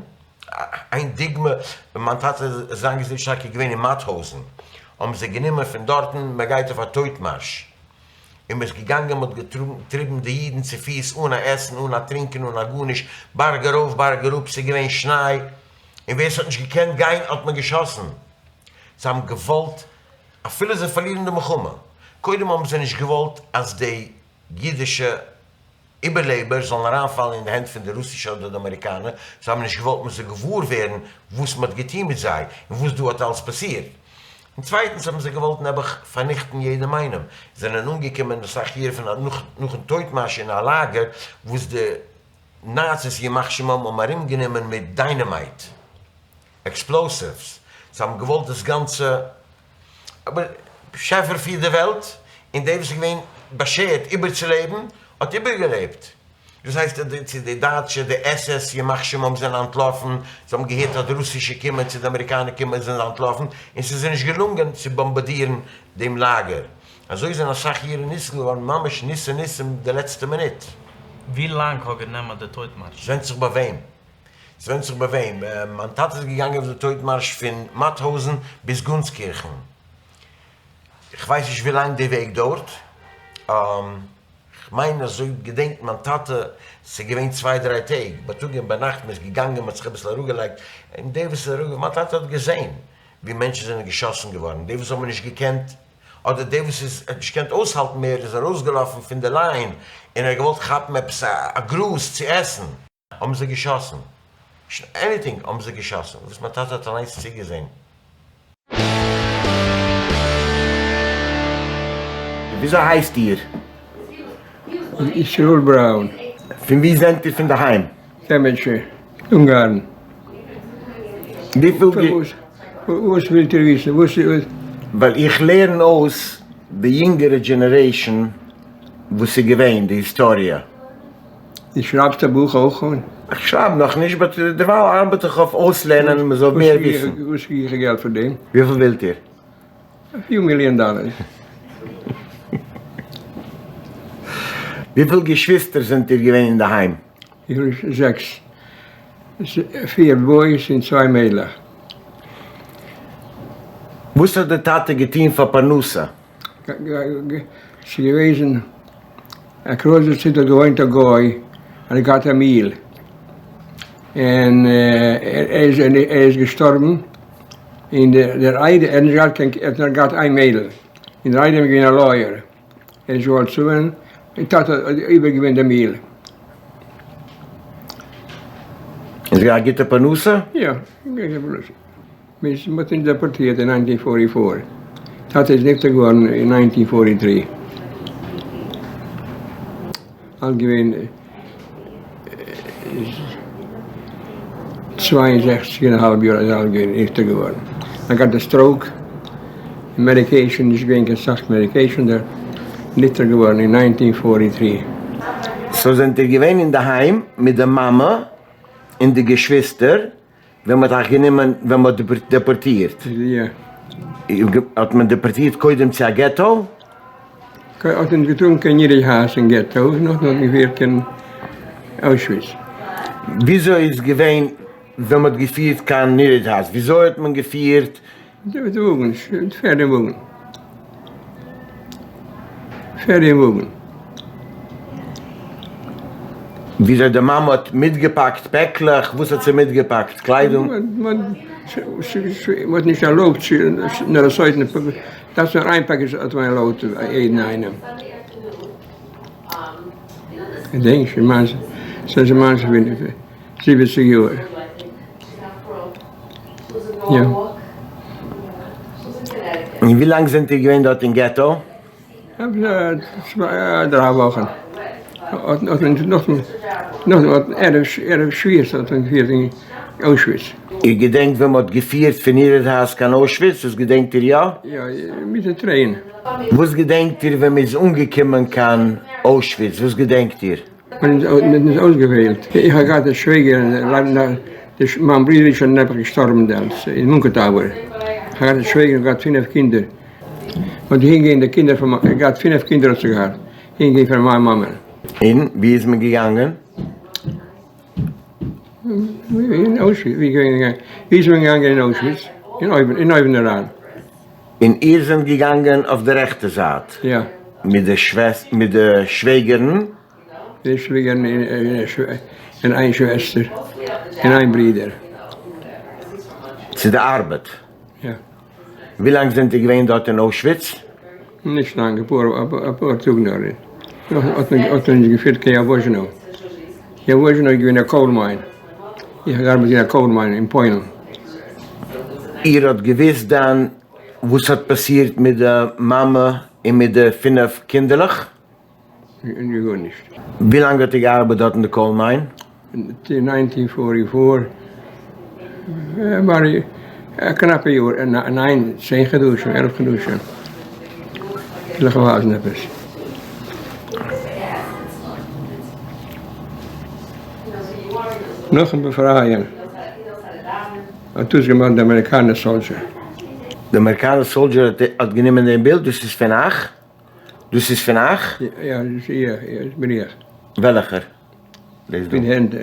איין דוגמא, ווען מיין טאטע זיין געזונט שטארק איז געווען אין מאטהאוזן, האבן זיי גענומען פון דארטן, מען גייט אויף א טויט מארש, און מען איז געגאנגען מען האט געטריבן די אידן צו פיס אן א עסן אן א טרינקען אן א גארנישט, בארג ארויף בארג אראפ, ס'איז געווען שניי, און ווער ס'האט נישט געקענט גיין האט מען געשאסן, זיי האבן געוואלט אפילו זיי פארלירן די מלחמה, קודם האבן זיי נישט געוואלט אז די אידישע איבערלעבער זאלן אריינפאלן אין די הענט פון די רוסישע אדער די אמעריקאנער, זיי האבן נישט געוואלט מען זאל געוואר ווערן וואס מען האט געטון מיט זיי און וואס דא האט אלס פאסירט, און צווייטנס האבן זיי געוואלט נעבעך פארניכטן יעדעם איינעם, זענען אנגעקומען אסאך יאר פון נאכן טויט מארש אין א לאגער וואס די נאציס ימח שמם האבן ארומגענומען מיט דיינעמייט. עקספלאסיווס, זיי האבן געוואלט דאס גאנצע, אבער באשעפער פירט די וועלט, און דער וואס איז געווען באשערט איבערצולעבן האט איבערגעלעבט, דאס הייסט צו די דייטשע, די עס עס, ימח שמם זענען אנטלאפן, זיי האבן געהערט אז די רוסישע קומען צו די אמעריקאנער קומען זענען זיי אנטלאפן, און ס'איז זיי נישט געלונגען צו באמבארדירן דעם לאגער, אזוי זענען אסאך אידן ניצול געווארן ממש ניסי ניסים די לעצטע מינוט. ווי לאנג האט גענומען די טויט מארש? ס'ווענדט זיך ביי וועם. ס'ווענדט זיך ביי וועם. מיין טאטע איז געגאנגען אויף די טויט מארש פון מאטהאוזן ביז גונסקירכן. כ'ווייס נישט ווי לאנג די וועג דויערט. כ'מיין אזוי געדענקט מיין טאטע ס'איז געווען צוויי דריי טעג, בייטאג און ביינאכט, מ'איז געגאנגען מ'האט זיך אביסל אראפגעלייגט, און די וואס איז אראפ, מיין טאטע האט געזען ווי מענטשן זענען געשאסן געווארן, די וואס האבן נישט געקענט, אדער די וואס איז האט נישט געקענט אויסהאלטן מער איז ארויסגעלאפן פון די ליין און ער האט געוואלט כאפן עפעס א גראז צו עסן. האבן זיי געשאסן. עניטינג האבן זיי געשאסן וואס מיין טאטע האט אליינס צוגעזען. וויאזוי הייסט איר? ישראל בראון. פון ווי זענט איר פון די היים? טעמעטשע, אונגארן. וויפיל גע. וואס ווילט איר וויסן? וואס איז. ווייל איך לערן אויס די יונגערע generation וואס איז געווען, די היסטאריע. דו שרייבסט א בוך אויך? איך שרייב נאכנישט but דערווייל ארבעט איך אויף אויסלערנען מען זאל מער וויסן. וואס קריג איך געלט פאר דעם? וויפיל ווילט איר? א few מיליאן דאלער. וויפיל געשוויסטער זענט איר געווען אינדערהיים? זעקס. פיר boys און צוויי מיידלעך. וואס האט די טאטע געטון פאר פרנסה? ס'איז געוועזן across the street האט געוואוינט א גוי ער האט געהאט א מיל און ער איז געשטארבן און דער איידעם ער האט נישט געהאט קיין ער האט נאר געהאט איין מיידל און דער איידעם איז געווען א lawyer ער האט נישט געוואלט צאלען און טאטע האט איבערגעגעבן די מיל. איז געווען א גוטע פרנסה? יא, גוטע פרנסה. מען האט אונז דעפארטירט אין nineteen forty four, טאטע איז נפטר געווארן אין nineteen forty three, אלט געווען 62 און א האלב יאר איז ער אלט געווען נפטר געווארן, ער האט געהאט א stroke, medication, נישט געווען קיין סאך medication, דער נפטר געווארן אין nineteen forty three. so זענט איר געווען אינדערהיים מיט די מאמע און די געשוויסטער ווען מ'האט אייך גענומען, ווען מ'האט דעפארטירט? יא. האט מען דעפארטירט קודם צו א געטא? האט אונז געטראגן קיין נירעדהאז אין געטא, און נאכדעם האט מען געפירט קיין אוישוויץ. וויאזוי איז געווען ווען מ'האט געפירט קיין נירעדהאז? וויאזוי האט מען געפירט? מיט וואגנס, מיט פערד און וואגן. פערד און וואגן. וויאזוי די מאמע האט מיטגעפאקט פעקלעך, וואס האט זי מיטגעפאקט? קליידונג? מען האט נישט ערלויבט צו נאר א סוירטן דארפסט נאר איין פעקעדזש האט מען ערלויבט יעדן איינעם. געדענק שוין מיינס ס'איז שוין מיינס פון זיבעציג יאר. יא. און ווי לאנג זענט איר געווען דארט אין געטא? צוויי דריי וואכן. האט מען נאכדעם נאכדעם האט ערב ערב שבועות האט מען געפירט אין אוישוויץ. איר געדענקט ווען מ'האט געפירט פון נירעדהאז קיין אוישוויץ? דאס געדענקט איר יא? יא, מיט די טרעין. וואס געדענקט איר ווען מ'איז אנגעקומען קיין אוישוויץ? וואס געדענקט איר? מען האט אונז אויסגעוועלט. איך האב געהאט א שוועגער, מיין ברודער איז שוין נעבעך געשטארבן דעמאלטס אין מונקאטאווער. איך האב געהאט א שוועגער האט געהאט פינף קינדער. מען האט אהין געגעבן די קינדער פון מיין, געהאט פינף קינדער האט זי געהאט, אהין געגעבן פאר מיין מאמען. און ווי איז מען געגאנגען? אין אוישוויץ. ווי איז מען געגאנגען אין אוישוויץ? אין אויוון אריין. און איר זענט געגאנגען אויף די רעכטע זייט? יא. מיט די שוועס מיט די שוועגערן? די שוועגערן און איין שוועסטער און איין ברודער. צו די ארבעט? יא. ווי לאנג זענט איר געווען דארט אין אוישוויץ? נישט לאנג, אפאר טאג נאר. נאכדעם האט מען אונז געפירט קיין יאוואזשנא. יאוואזשנא איז געווען א coal mine. איך האב געארבעט אין א coal mine אין פוילן. איר האט געוואוסט דאן וואס האט פאסירט מיט די מאמע און מיט די פינף קינדערלעך? גארנישט. ווי לאנג האט איר געארבעט דארט אין די coal mine? אין nineteen forty four, א קנאפע יאר, ניין, צען חדשים, 11 חדשים, וויל איך ווייזן עפעס. נאכן באפרייען האט דאס געמאכט די אמעריקאנער soldier. די אמעריקאנער soldier האט גענומען דעם בילד? דאס איז פון אייך? דאס איז פון אייך? יא, דאס איז איך, דאס בין איך. וועלכער? דאס דא. מיט הענט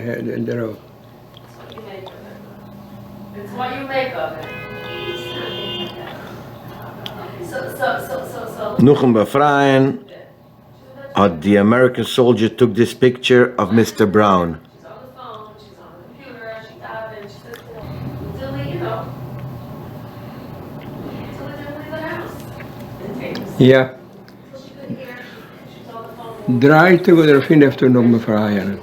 דערויף. נאכן באפרייען האט די American soldier took this picture of Mister Brown. יא. דריי טאג אדער פינף טאג נאכן באפרייען.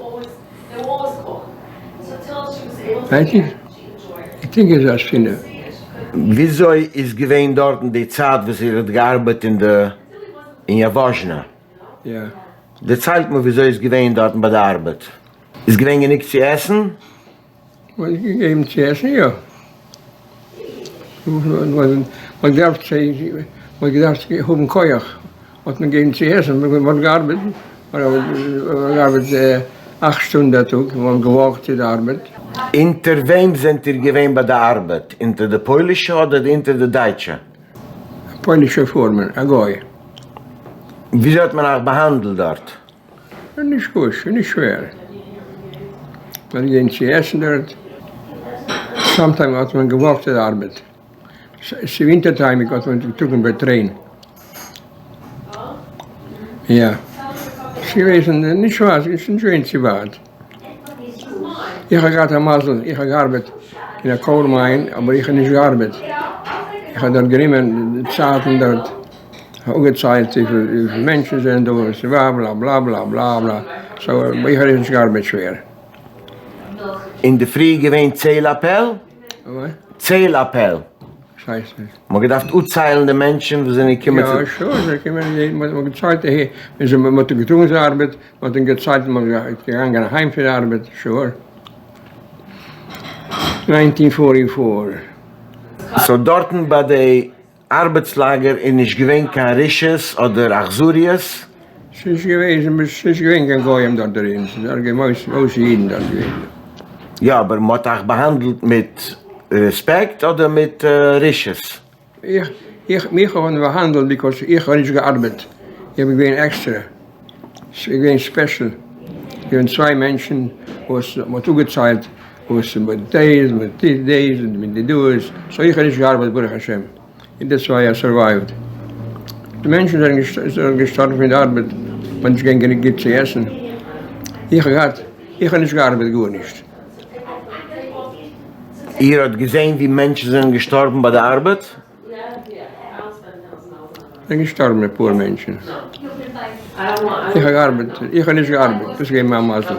I think איז אז פינף. וויאזוי איז געווען דארטן די צייט וואס איר האט געארבעט אין די אין יאוואזשנא? יא. דערציילט מיר וויאזוי איז געווען דארטן ביי די ארבעט? איז געווען גענוג צו עסן? מ'האט געגעבן צו עסן יא. מ'האט געדארפט צו מ'האט געדארפט האבן כח האט מען געגעבן צו עסן, מ'האט געארבעט, מ'האט געארבעט אכט שטונד א טאג, מ'האט געוואקט צו די ארבעט. אונטער וועם זענט איר געווען ביי די ארבעט, אונטער די פוילישע אדער אונטער די דייטשע? א פוילישער foreman, א גוי. וויאזוי האט מען אייך באהאנדלט דארט? נישט קשה, נישט שווער. מען האט געגעבן צו עסן דארט. sometime האט מען געוואקט צו די ארבעט. ס'ווינטער timing האט מען געטראגן ביי train. יא. ס'געוועזן נישט ווייט, ס'איז נישט געווען צו ווייט. איך האב געהאט א מזל, איך האב געארבעט אין א coal mine, אבער איך האב נישט געארבעט. איך האב דארט גענומען צייטן דארט. אפגעציילט וויפיל מענטשן זענען דא און ס'ווא בלא בלא בלא בלא בלא, so איך האב נישט געארבעט שווער. אינדערפרי איז געווען צעל אפעל? צעל אפעל. וואס הייסט עס? מ'האט געדארפט אפציילן די מענטשן וואס זענען געקומען צו. יא sure, זיי קומען יעדן, מ'האט געציילט אהער, מ'האט געטאן זייער ארבעט, מ'האט אים געציילט, מ'האט געגאנגען אהיים פון די ארבעט, sure. nineteen forty four. so דארטן ביי די ארבעטס לאגער איז נישט געווען קיין רשעות אדער אכזריות? ס'איז געוועזן, ס'איז געווען קיין גויים דארט דערין, ס'איז נאר געווען אויס אידן דארט געווען. יא, אבער מ'האט אייך באהאנדלט מיט רעספעקט אדער מיט רשעות? איך, איך, מיך האט מען באהאנדלט because איך האב נישט געארבעט, איך בין געווען עקסטרע, ס'איז געווען special, געווען צוויי מענטשן וואס מ'האט אפגעציילט וואס מיט דעיס מיט דעיס און מיט די דאס, so איך האב נישט געארבעט ברוך השם, און that's why I survived. די מענטשן זענען געשטארבן פון די ארבעט, מ'האט נישט געווען גענוג גוט צו עסן. איך האב געהאט, איך האב נישט געארבעט גארנישט. איר האט געזען ווי מענטשן זענען געשטארבן ביי די ארבעט? זענען געשטארבן אפאר מענטשן. איך האב געארבעט, איך האב נישט געארבעט, דאס איז געווען מיין מזל.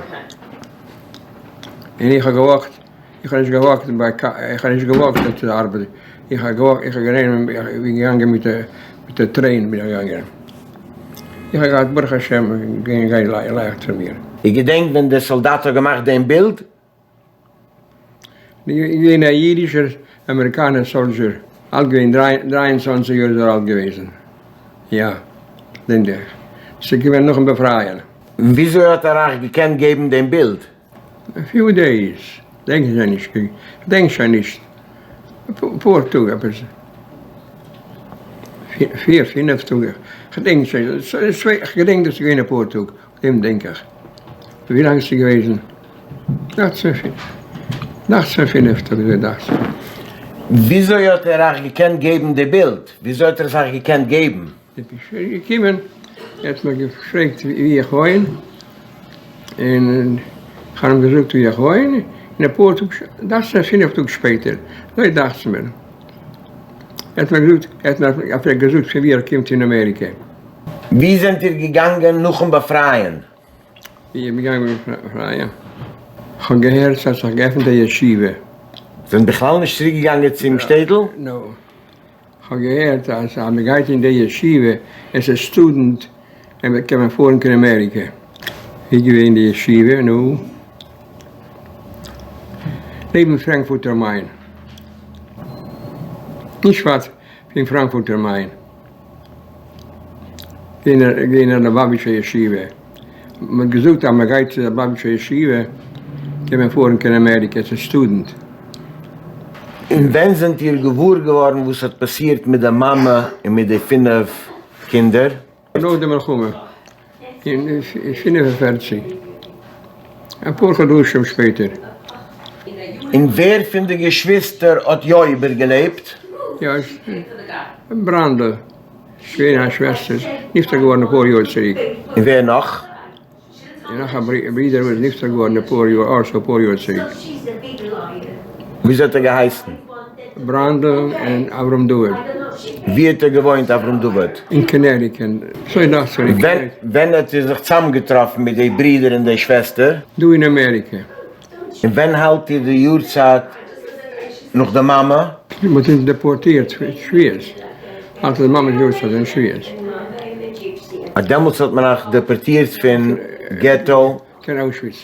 און איך האב געוואקט, איך האב נישט געוואקט ביי קיין, איך האב נישט געוואקט צו די ארבעט, איך האב געוואקט, איך האב גענומען, איך בין געגאנגען מיט די, מיט די טרעין בין איך געגאנגען. איך האב געהאט ברוך השם געווען לייכט פאר מיר. איר געדענקט ווען דער סאלדאט האט געמאכט דעם בילד? געווען א אידישער אמעריקאנער soldier, אלט געווען 23 יאר איז ער אלט געוועזן, יא דענק איך, ס'איז געווען נאכן באפרייען. וויאזוי האט ער אייך געקענט געבן דעם בילד? א few days, דענק איך שוין נישט, כ'דענק שוין נישט, אפאר טאג עפעס, פיר פינעף טאג, כ'דענק שוין, כ'געדענק דאס איז געווען אפאר טאג, דעם דענק איך. ווי לאנג ס'איז געוועזן? דאכט זיך פינף טאג אזוי דאכט זיך. וויאזוי האט ער אייך געקענט געבן די בילד? וויאזוי האט ער עס אייך געקענט געבן? ער איז געקומען, ער האט מיר געפרעגט ווי איך וואוין, און איך האב אים געזאגט ווי איך וואוין, און אפאר טאג, דאכט זיך פינף טאג שפעטער, אזוי דאכט זיך מיר, ער האט מיר געזאגט, ער האט מיר אפילו געזאגט פון ווי ער קומט אין אמעריקע. ווי זענט איר געגאנגען נאכן באפרייען? ווי איך בין געגאנגען נאכן באפרייען? כ'האב געהערט ס'האט זיך געעפנט א ישיבה. זענט בכלל נישט צוריק געגאנגען צום שטעטל? No. כ'האב געהערט אז אז מ'גייט אין די ישיבה as a student קען מען פארן קיין אמעריקע. ווי געווען די ישיבה? נו? נעבן פרענקפורטער מיין. נישט ווייט פון פראנקפורטער מיין. געווען אין א ליובאוויטשער ישיבה, מען האט געזאגט אז מען גייט צו די ליובאוויטשער ישיבה קען מען פארן קיין אמעריקע as a student. און ווען זענט איר געוואר געווארן וואס האט פאסירט מיט די מאמע און מיט די פינף קינדער? נאך די מלחמה אין 45, אפאר חדשים שפעטער. און ווער פון די געשוויסטער האט יא איבערגעלעבט? יא, בראנדל, שווער א שוועסטער, נפטר געווארן אפאר יאר צוריק. און ווער נאך? און נאך א ברודער וואס איז נפטר געווארן אפאר יאר also אפאר יאר צוריק. וויאזוי האט ער געהייסן? בראנדל און אברהם דוד. ווי האט ער געוואוינט אברהם דוד? אין קאנעטיקעט. אזוי דאכט זיך מיר. ווען ווען האט איר זיך צוזאמגעטראפן מיט די ברידער און די שוועסטער? דא אין אמעריקע. און ווען האלט איר די יארצייט נאך די מאמע? מען האט אונז דעפארטירט שבועות, האלט איך די מאמע'ס יארצייט אין שבועות. אה דעמאלטס האט מען אייך דעפארטירט פון געטא? קיין אוישוויץ.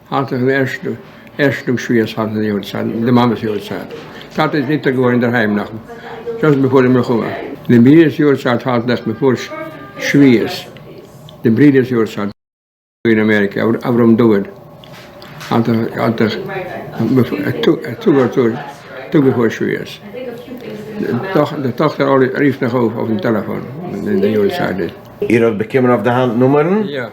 האלט איך די ערשטע ערשטע טאג שבועות האלט איך די יארצייט, די מאמע'ס יארצייט. טאטע איז נפטר געווארן אינדערהיים נאך just before די מלחמה. די ברידער'ס יארצייט האלט איך בעפאר שבועות, די ברידער'ס יארצייט. אין אמעריקע, אברהם דוד האלט איך א טאג אר טאג בעפאר שבועות, די טאכטער רופט מיך אויף אויפן טעלעפאן אין די יארצייט. איר האט באקומען אויף די האנט נומערן? יא.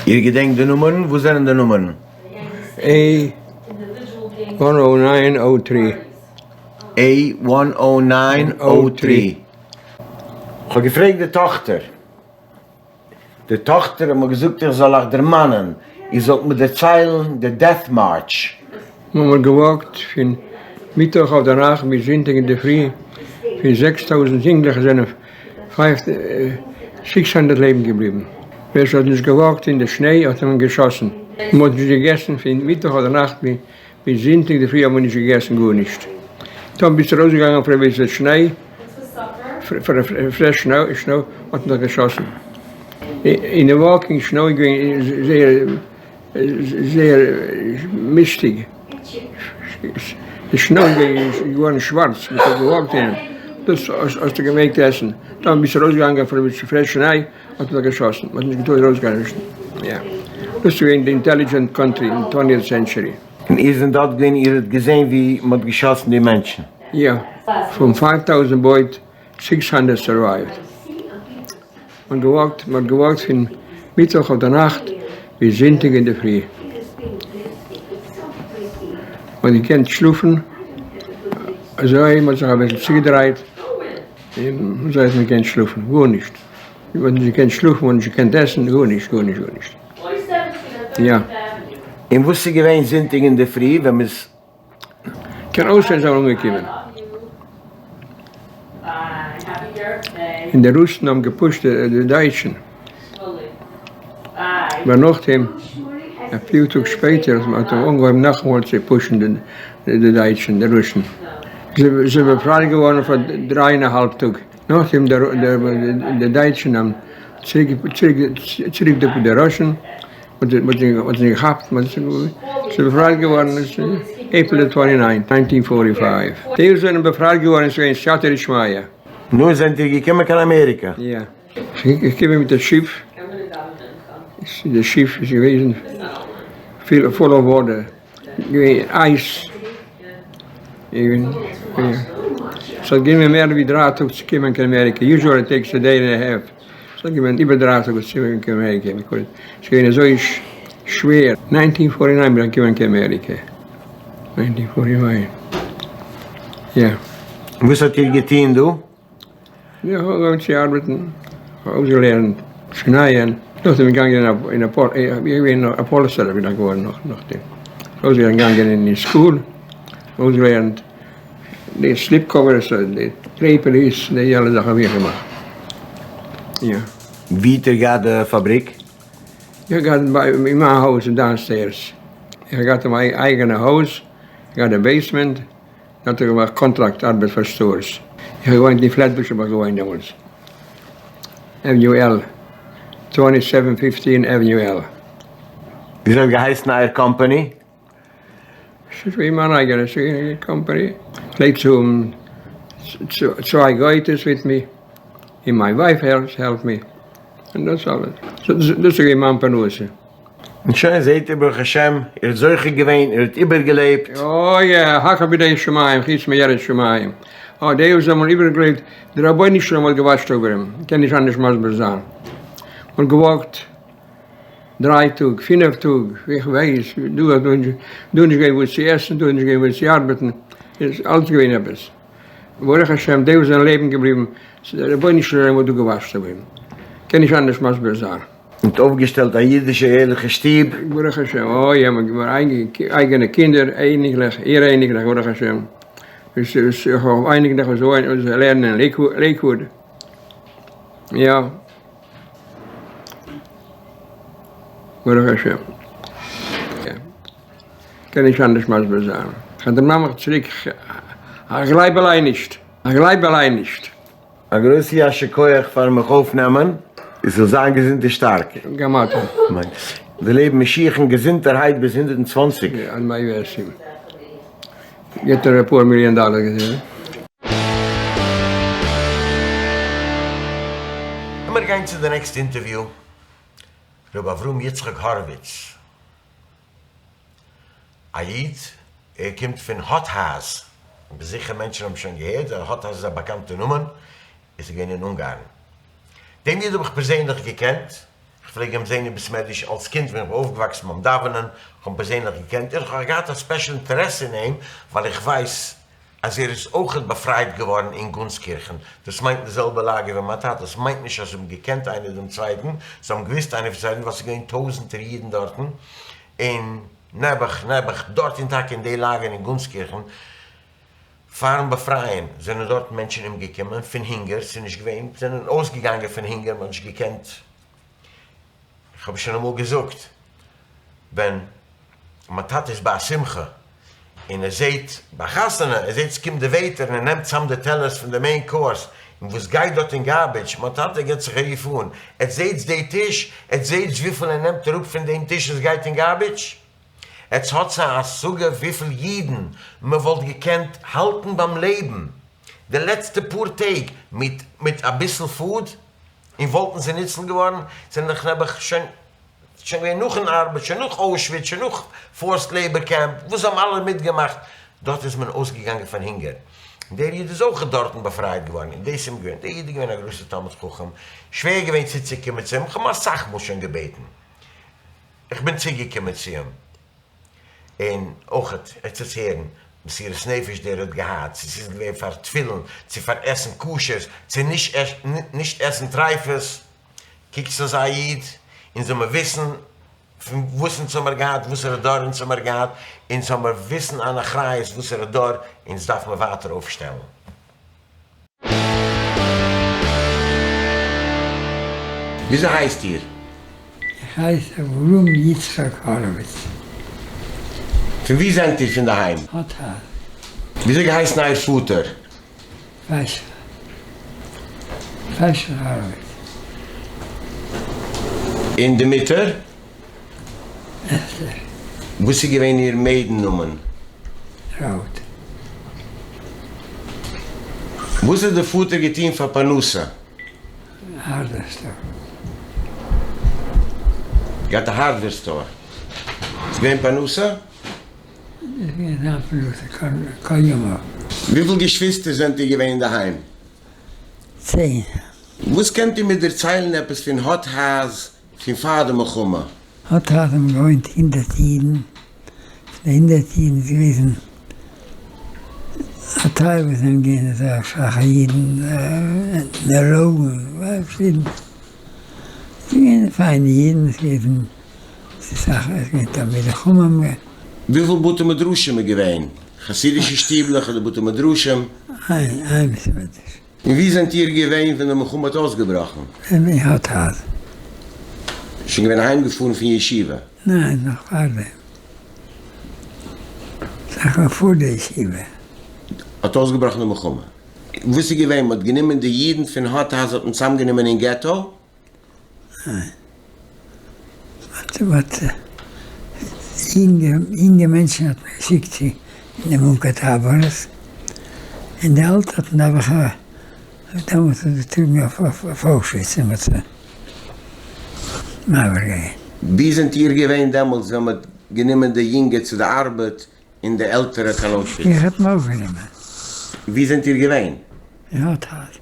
איר געדענקט די נומערן? וואס זענען די נומערן? A one o nine o three. A one o nine o three. כ'האב געפרעגט די טאכטער. די טאכטער האט מיר געזאגט איך זאל אייך דערמאנען, איר זאלט מיר דערציילן די death march. מיר האבן געוואקט פון מיטוואך אויף די נאכט ביז זונטאג אינדערפרי, פון 6000 יונגלעכע זענען 600 לעבן געבליבן. ווער ס'האט נישט געוואקט אין די שניי האט מען געשאסן. מ'האט נישט געגעסן פון מיטוואך אויף די נאכט ביז זונטאג אינדערפרי האט מען נישט געגעסן גארנישט. טאמער ביסטו ארויסגעגאנגען פאר אביסל שניי, fresh snow, האט מען דיך געשאסן. אין די walking snow איז געווען זייער זייער מיסטיג. די snow איז געווארן שווארץ, מען האט געוואקט אין אים. דאס האסטו געמעגט עסן. טאמער ביסטו ארויסגעגאנגען פאר אביסל fresh שניי, האט מען דיך געשאסן, מען האט נישט געטארט ארויסגיין יא, דאס איז געווען די intelligent country אין twentieth century. און איר זענט דארט געווען, איר האט געזען ווי מען האט געשאסן די מענטשן? יא, פון 5000 about 600 survived. מען האט געוואקט, מען האט געוואקט פון מיטוואך אויף די נאכט ביז זונטאג אינדערפרי. מען האט געקענט שלאפן אזוי, מען האט זיך אביסל צוגעדרייט. און אזוי האט מען געקענט שלאפן, גארנישט, מען האט נישט געקענט שלאפן, מען האט נישט געקענט עסן, גארנישט, גארנישט, גארנישט. יא. און וואס איז געווען זונטאג אינדערפרי ווען מ'איז. קיין אוישוויץ זענען אנגעקומען. און די רוסן האבן געפושט די דייטשן. אבער נאכדעם, א פאר טאג שפעטער, האט מען אנגעהויבן נאכאמאל צו פושן די דייטשן, די רוסן. זיי זענען באפרייט געווארן פאר דריי און א האלב טאג. נאכדעם די דייטשן האבן צוריק די רוסן. מ'האט זיי געכאפט, מ'האט זיי באפרייט געווארן April twenty nine, nineteen forty five. די וואס זענען באפרייט געווארן איז געווען סייעתא דשמיא. נו, זענט איר געקומען קיין אמעריקא? יא. געקומען מיט די שיף, די שיף איז געוועזן full of water, געווען אייז, ס'האט גענומען מער ווי דריי טאג צו קומען קיין אמעריקא, usually it takes a day and a half. ס'האט גענומען איבער דריי טאג צו קומען קיין אמעריקע, because ס'איז געווען אזוי שווער. nineteen forty nine בין איך געקומען קיין אמעריקע, nineteen forty nine, יא. וואס האט איר געטוהן דא? איך האב אנגעהויבן צו ארבעטן, איך האב אויסגעלערנט צו נייען, נאכדעם בין איך געגאנגען אין א איך בין געווען א פאליסער בין איך געווארן נאכדעם, אויסגעגאנגען אין school, אויסגעלערנט די slip covers די draperies די אלע זאכן האב איך געמאכט יא. ווי האט איר געהאט די פאבריק? איך האב געהאט ביי אין מיין הויז downstairs, איך האב געהאט מיין אייגענע הויז, איך געהאט א basement, דארט האב איך געמאכט קאנטראקט ארבעט פאר stores, איך האב געוואוינט אין פלעטבוש האב איך געוואוינט דעמאלטס, Avenue L, twenty seven fifteen Avenue L. וויאזוי האט געהייסן אייער קאמפאני? ס'איז געווען מיין אייגענע קאמפאני, כ'פלעג צו האבן צוויי גויטעס מיט מיר, און מיין wife help מיר, און דאס אלעס, דאס איז געווען מיין פרנסה. און שוין זעהט איר ברוך השם, איר האט זוכה געווען, איר האט איבערגעלעבט. אוי יא, הכל בידי שמים, חוץ מיראת שמים. אה, די וואס האבן איבערגעלעבט, די רבונו של עולם האט געוואטשט אויף אים, מ'קען נישט אנדערש מסביר זיין. מ'האט געוואקט. דריי טאג, פינף טאג, איך ווייס, דא האט מען דא נישט געווען וואס צו עסן, דא איז נישט געווען וואס צו ארבעטן, איז אלץ געווען עפעס. ברוך השם די וואס זענען לעבן געבליבן, דער רבונו של עולם האט דא געוואטשט אויף אים, קען נישט אנדערש מסביר זיין. און האט אויפגעשטעלט א אידישע ערליכע שטוב. ברוך השם, אוי האבן מיר אייגענע קינדער, אייניקלעך, איר אייניקלעך ברוך השם, איך האב אייניקלעך וואס וואוינען וואס לערנען אין לעיקוואוד, יא. ברוך השם. קען נישט אנדערש מסביר זיין. כ'דערמאן מיך צוריק, כ'גלייב אליין נישט. כ'גלייב אליין נישט. א גרויסע יישר כח פארן מיך אויפנעמען, איר זאלט זיין געזונט און שטארק. גם אתה. אמן. דערלעבן משיח'ן געזונטערהייט ביז 120. עד מאה ועשרים. געט ער אפאר מיליאן דאלער געזען. לאמיר גיין צו די next interview, ר' אברהם יצחק הארוויץ, א איד, ער קומט פון האטהאז, כ'בין זיכער מענטשן האבן שוין געהערט, האטהאז איז א באקאנטע נאמען, עס איז געווען אין אונגארן. דעם איד האב איך פערזענליך געקענט, איך פלעג אים זען אין בית מדרש אלס קינד ווען איך בין אויפגעוואקסן ביים דאווענען, איך האב אים פערזענליך געקענט, און איך האב געהאט א special אינטערעסע אין אים, ווייל איך ווייס אז ער איז אויכעט באפרייט געווארן אין גונסקירכן, דאס מיינט די זעלבע לאגער ווי מיין טאטע, דאס מיינט נישט אז זיי האבן געקענט איינער דעם צווייטן, זיי האבן געוואוסט איינער פון צווייטן ווייל ס'איז געווען טויזנטער אידן דארטן, און נעבעך נעבעך דארט און טאקע אין די לאגער אין גונסקירכן, פארן באפרייען זענען דארט מענטשן אומגעקומען פון הונגער, ס'איז נישט געווען, זענען אויסגעגאנגען פון הונגער, מ'האט נישט געקענט, איך האב שוין אמאל געזאגט, ווען מיין טאטע איז ביי א שמחה און ער זעט, ביי א חתונה, ער זעט ס'קומט די waiter און ער נעמט צאם די טעלערס פון די main course און וואס גייט דארט אין garbage, מיין טאטע געט זיך א רוף אן, עטס זעטס די טיש? עטס זעטס וויפיל ער נעמט אראפ פון דעם טיש און ס'גייט אין garbage? עטס האטס א השגה וויפיל אידן מען וואלט געקענט האלטן ביים לעבן די לעצטע פאר טעג מיט מיט אביסל food און וואלטן זיי ניצל געווארן? זענען דאך נעבעך שוין שוין געווען נאכן ארבעט שוין נאך אוישוויץ שוין נאך forced labor camp וואס זיי האבן אלע מיטגעמאכט דארט איז מען אויסגעגאנגען פון הונגער און דער איד איז אויך דארטן באפרייט געווארן און דאס איז אים געווען דער איד איז געווען א גרויסער תלמיד חכם שווער געווען צוצוקומען צו אים כ'האב אים אסאך מאל שוין געבעטן איך בין צוגעקומען צו אים, און אויכעט, עטס וועטס הערן. מסירת נפש דער האט געהאט, צו ס'איז געווען פאר תפילין, צו פאר עסן כשר'ס, צו נישט עסן טרייפות, קוקטס אזא איד, אונז זאל מיר וויסן פון וואס אונז האמיר געהאט, וואסערע דור אונז האמיר געהאט, אונז זאל מיר וויסן אן אחריות וואסערע דור אונז דארף מיר ווייטער אויפשטעלן. וויאזוי הייסט איר? איך הייס אברהם יצחק האראוויץ. פון וואו זענט איר פון די היים? האטהאזן. וויאזוי געהייסן אייער פאטער? פיישל. פיישל האראוויץ. און די מוטער? אסתר. וואס איז געווען איר maiden נאמען? ראוט. וואס האט די פאטער געטון פאר פרנסה? Hardware store. געהאט א hardware store. איז געווען פרנסה? איז געווען זיין פרנסה כל ימיו. וויפיל געשוויסטער זענט איר געווען אינדערהיים? צען. וואס קענט איר מיר דערציילן עפעס פון האטהאז פון פאר די מלחמה? האטהאז האבן געוואוינט הונדערט אידן, פון די הונדערט אידן איז געוועזן א טייל וואס זענען געווען זייער שוואכע אידן, נעראלאגן, פארשידענע, ס'איז געווען פיינע אידן, ס'איז געוועזן אסאך, ס'איז געווען תלמידי חכמים. וויפיל בתי מדרשים איז געווען? חסידישע שטיבלעך אדער בתי מדרשים? איין בית מדרש. און וואו זענט איר געווען ווען די מלחמה האט אויסגעבראכן? אין האטהאז. שוין געווען אהיימגעפארן פון ישיבה? ניין, נאך פארדעם. סאך נאך פאר די ישיבה. האט אויסגעבראכן די מלחמה. וואס איז געווען? מ'האט גענומען די אידן פון האטהאז האט מען צוזאמגענומען אין געטא? ניין. מ'האט יונגע מענטשן האט מען געשיקט צו די מונקא טאבארס, און די אלטע האט מען נעבעך דעמאלטס געטראגן אויף אוישוויץ און מ'האט זיי מעביר געווען. וואו זענט איר געווען דעמאלטס ווען מ'האט גענומען די יונגע צו די ארבעט און די עלטערע קיין אוישוויץ? מיך האט מען אויפגענומען. וואו זענט איר געווען? אין האטהאז.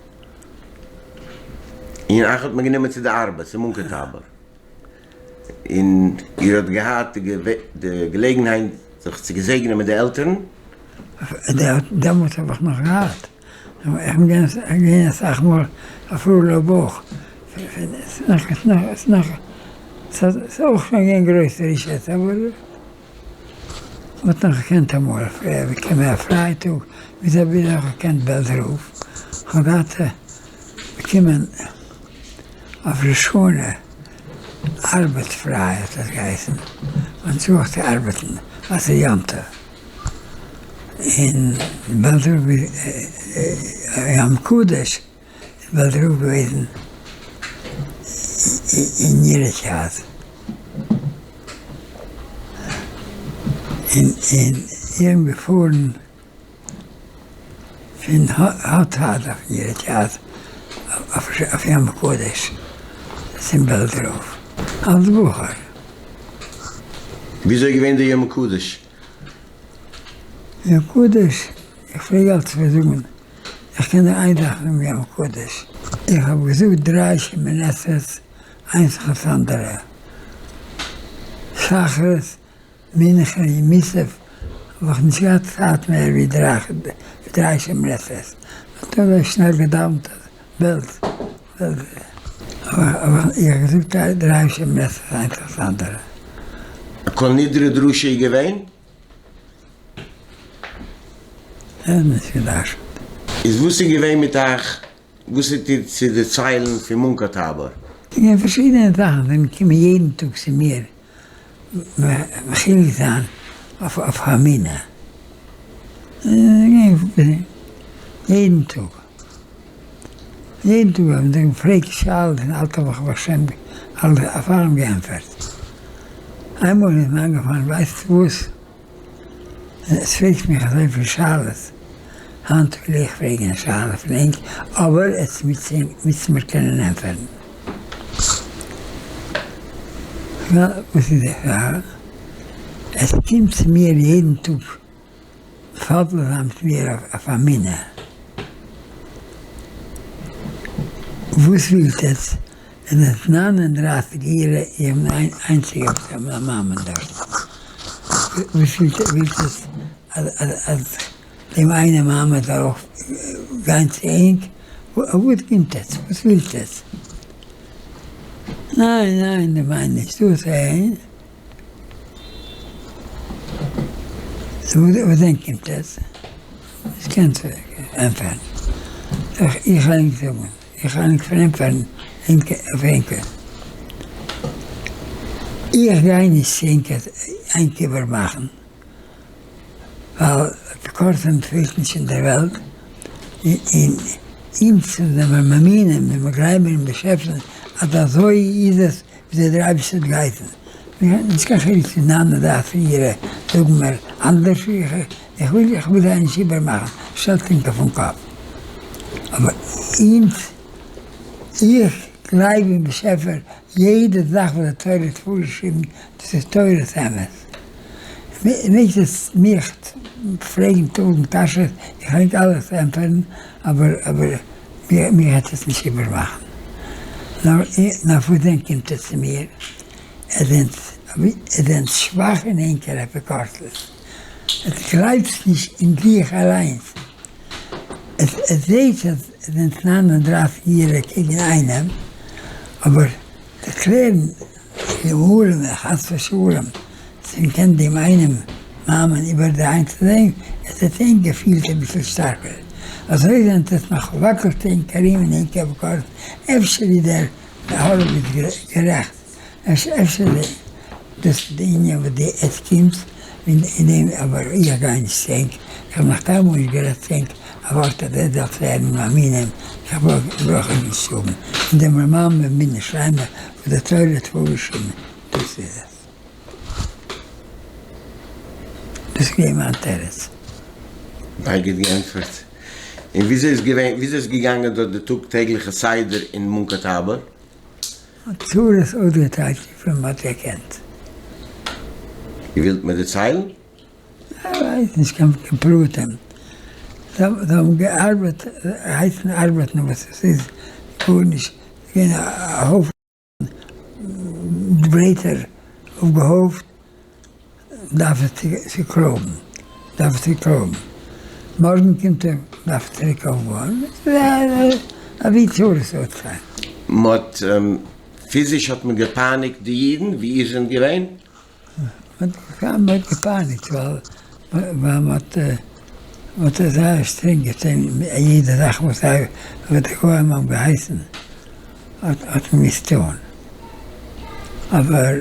און אייך האט מען גענומען צו די ארבעט, צום מונקא-טאבאר. און איר האט געהאט די געלעגנהייט זיך צו געזעגענען מיט די עלטערן? דעמאלטס האב איך נאך געהאט. איך בין געווען אסאך מאל אויף אורלויב אויך. ס'איז אויך שוין געווען גרויסע רישות אבער. מ'האט נאך געקענט אמאל באקומען א פרייטאג, וויאזוי האב איך נאך געקענט בעלזער רב? כ'האב געהאט באקומען אויף ראש השנה ארבעט פריי האט עס געהייסן, מען האט געזוכט צו ארבעטן ווייל ס'איז יום טוב, און בעלזער רב יום קדוש איז בעלזער רב געוועזן אין נירעדהאז, און איך בין געפארן פון האטהאז אויף נירעדהאז אויף יום הקדוש צום בעלזער רב אלס בחור. וויאזוי איז געווען די יום הקדוש? יום הקדוש, איך פלעג אלץ זאגן איך קען דיר איין זאך זאגן יום הקדוש, איך האב געזאגט דריי שמונה עשרה'ס איינס נאך דאס אנדערע, שחרית, מנחה און מוסף האב איך נישט געהאט צייט מער ווי דריי שמונה עשרה'ס, מען האט אזוי שנעל געדאווענט אז בעלז בעלז האב איך געזאגט דריי שמונה עשרה'ס איינס נאך דאס אנדערע. א כל נדרי דרשה איז געווען? ער האט נישט געדרשנט. איז וואס איז געווען מיט אייך? וואס האט איר צו דערציילן פון מונקא טאבאר? ס'געווען פארשידענע זאכן, זענען געקומען יעדן טאג צו מיר מחולק זיין אויף המינה. יעדן טאג. יעדן טאג האבן זיי געפרעגט שאלות און אלץ האב איך בשם אויף אלעם געענטפערט. איינמאל איז מיר איינגעפאלן, ווייסט וואס? עס פרעגט מיך אזויפיל שאלות, היינט וויל איך פרעגן א שאלה פון ענק, אבער עטס מוזט מיר קענען ענטפערן. וואס איז די שאלה? עס קומט צו מיר יעדן טאג מפלפל זיין מיט מיר אויף א מינע. וואס ווילט עטס? און עס 39 אירע איך בין איינציגע וואס האבן א מאמען דארט. וואס ווילט עטס? אז דעם איינעם מעמד זאל אויך גיין צו ענק, וואס קומט עטס? וואס ווילט עטס? ניין ניין איך מיין נישט דאס עה. וואס דען קומט עטס? נישט קענט ענטפערן. איך וועל ענק זאגן, איך וועל ענק פארענטפערן אויף ענקער. איך גיי נישט צו ענק ענק איבערמאכן. ווייל אפיקורסים פעלט נישט אין דער וועלט, און אונז זעמער מאמינים און מיר גלייבן אין באשעפער אז אזוי איז עס וויאזוי דער אייבערשטער האט געהייסן, נישט קיין חילוק צו ניין אדער אכט אירע זאגן מיר אנדערש, איך וויל איך וויל זיי נישט איבערמאכן, שטעלט ענק אויפן קאפ, אבער אונז, איך גלייב אין באשעפער, יעדע זאך וואס די תורה האט פארגעשריבן דאס איז תורת אמת. מעגט עטס מיך פרעגן טויזנט קשיות, איך וועל ענק אלעס ענטפערן, אבער אבער מיך וועט עטס נישט איבערמאכן. נאר נאר וואס דען קומט עטס צו מיר? עטס זענט עטס זענט שוואך אין ענקער אפיקורסות, עטס גלייבטס נישט אין זיך אליינס, עטס עטס זעהטס אז עטס זענט 39 יעריג קעגן איינעם, אבער דערקלערן געווארן חס ושלום צו מ'קען דעם איינעם מאמען איבערדרייען צו דעם, עס האט ענק געפילט אביסל שטארקער, אזוי זענט עטס נאך וואקלט ענק ארום אין ענק אפגאט, אפשר איז דער האראוויץ גערעכט, אפשר איז דאס די ענין וואס די עטס קומטס אין דעם, אבער איך גיי נישט צו ענק, איך האב נאך קיינמאל נישט גערעדט צו ענק א ווארט אז עטס זאלטס ווערן מאמינים, איך ברויך ענק נישט האבן, אין דעם רמב ם בן שלמה וואס די תורה האט פארגעשריבן, דאס איז עס. דאס איז געווען מיין תירוץ. זייער גוט געענטפערט. און וויאזוי איז געווען, וויאזוי איז געגאנגען דארט די טאג טעגליכע סדר אין מונקאטאבאר? האט צרות אויסגעטיילט וויפיל מען האט געקענט. איר ווילט מיר דערציילן? איך ווייס נישט קיין פרטים. זיי האבן געארבעט, הייסן ארבעטן וואס עס איז גארנישט, געווען א הויפן ברעטער אויפגעהויפט, דארף עס צו קלויבן, דארף עס צו קלויבן, מארגן קומט ער דארף עס צוריק אויפבויען, אבי צרות אויסטרייבן. מ'האט פיזיש האט מען געפייניגט די אידן ווי איר זענט געווען? מען האט געפייניגט ווייל מען האט מען האט זייער שטרענג געטון יעדע זאך וואס זיי וואס די גוים האבן געהייסן האט מען געמוזט טון, אבער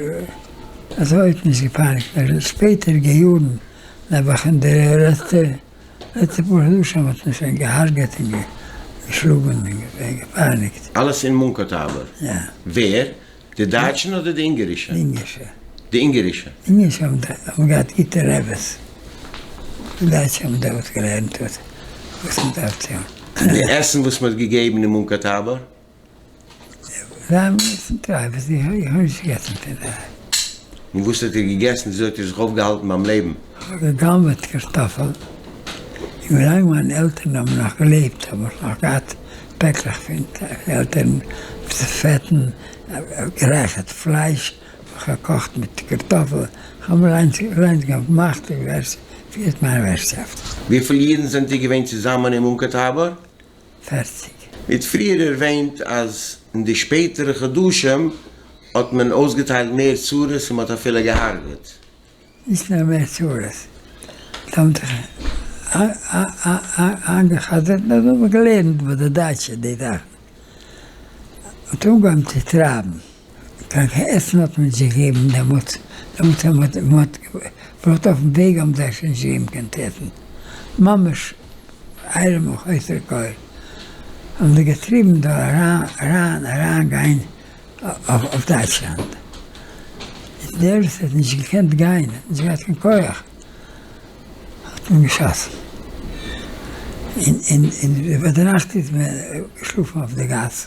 אזוי האט מען נישט געפייניגט נאר שפעטערדיגע יארן נעבעך אין די לעצטע לעצטע פאר חדשים האט מען שוין געהארגעט און געשלאגן און געפייניגט. אלעס אין מונקאטאבער? יא. ווער? די דייטשן אדער די אונגערישע? די אונגערישע. די אונגערישע. די אונגערישע האבן געהאט גוטע רעבעס. די דייטשע האבן דעמאלטס געלערנט וואס מען דארף טון. די עסן וואס מען האט געגעבן אין מונקאטאבאר? זיי האבן געגעסן טרייפות, איך האב נישט געגעסן פון זיי. און וואס האט איר געגעסן? וויאזוי האט איר זיך אויפגעהאלטן ביים לעבן? איך האב גע'גנב'עט קארטאפל, און ווילאנג מיינע עלטערן האבן נאך געלעבט האב איך נאך געהאט פעקלעך פון עלטערן פעטן גערייכערט פלייש, געקאכט מיט קארטאפל, איך האב אליינס געמאכט און געפירט מיין ווירטשאפט. וויפיל אידן זענט איר געווען צוזאמען אין מונקאטאבאר? פערציג. מ'האט פריער ערווענט אז אין די שפעטערע חדשים האט מען אויסגעטיילט מער צרות און מ'האט אפילו געהארגעט. נישט נאר מער צרות, זיי האבן זיך איינגע'חזר'ט נאר זיי האבן געלערנט ביי די דייטשע די זאכן. מ'האט אנגעהויבן צו טרייבן. קיין עסן האט מען נישט געגעבן דעמאלטס, דעמאלטס האט מען האט אויפן וועג האבן זיי שוין נישט געגעבן קיין צו עסן, ממש עירום וחוסר כל, האבן זיי געטריבן דא אריין אריין אריין גיין אויף דייטשלאנד, און דער וואס האט נישט געקענט גיין, האט נישט געהאט קיין כח, האט מען געשאסן, און און און איבערדערנאכט איז מען געשלאפן אויף די גאס.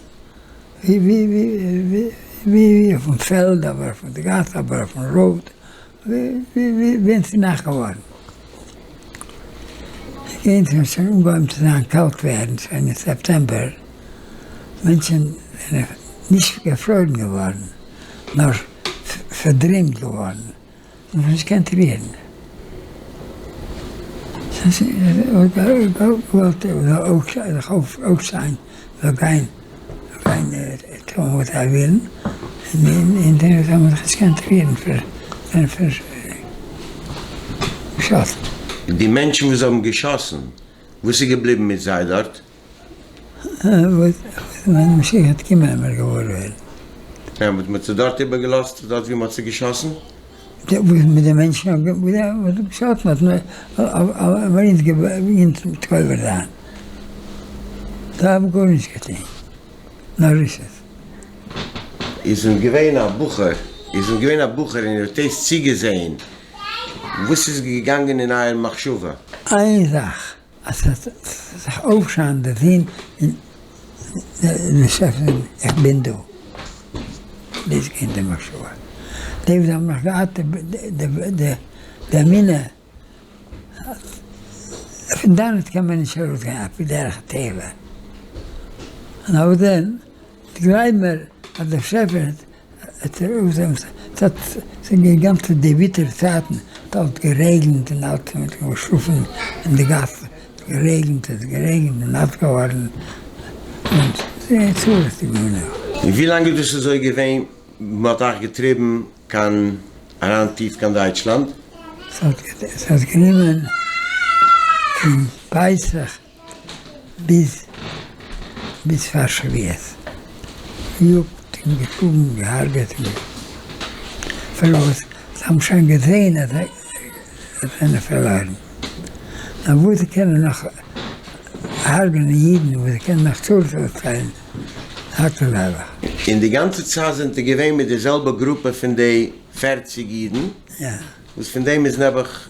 ווי אויפן פעלד אבער אויפן די גאס אבער אויפן road ווי ווען ס'איז נאכט געווארן און ס'האט שוין אנגעהויבן צו זיין קאלט ווערן שוין אין סעפטעמבער מענטשן זענען נישט געפרוירן געווארן נאר פארדרימט געווארן. מ'האט נישט געקענט רירן. געוואלט זיך אויפשטיין זאל גיין גיין טון וואס זיי ווילן, און זיי האבן זיך נישט געקענט רירן זענען פארשאסן. די מענטשן וואס האבן געשאסן, וואס איז געבליבן מיט זיי דארט? וואס ווען משיח וועט קומען וועט מען געוואר ווערן. יא, מען האט זיי דארט איבערגעלאזט דארט ווי מען האט זיי געשאסן? וואס מיט די מענטשן וואס האט געשאסן האט מען אונז געוואלט קובר זיין, זיי האבן גארנישט געטון נאר רשעות. איר זענט געווען א בחור, איר זענט געווען א בחור און איר האט דאס צוגעזען, וואס איז געגאנגען אין אייער מחשבה? איין זאך, אז ס'וועט זיך אויפשיינען די זון און דער שעפער זאגן איך בין דא, דאס איז געווען די מחשבה, די וואס האבן נאך געהאט די אמונה אז פון דאנעט קען מען נישט ארויסגיין על פי דרך הטבע, נאר וואס דען, גלייב מיר אז דער שעפער האט ס'האט די גאנצע די וויטער צייטן האט אלץ גערעגנט און אלץ מ'האט געשלאפן אין די גאס האט גערעגנט האט גערעגנט און נאס געווארן און ס'איז צרות געווען. און ווי לאנג איז דאס אזוי געווען מ'האט אייך געטריבן קיין אריין טיף קיין דייטשלאנד? ס'האט גענומען פון פסח ביז ביז פאר שבועות, געיאגט און געשלאגן געהארגעט און פארוואס זיי האבן שוין געזעהן אז זיי זענען פארלוירן, נאר וואס זיי קענען נאך הרג'נען אידן, וואס זיי קענען נאך צרות אויסטיילן, הכל הלך. און די גאנצע צייט זענט איר געווען מיט די זעלבע גרופע פון די פערציג אידן, וואס פון דעם איז נעבעך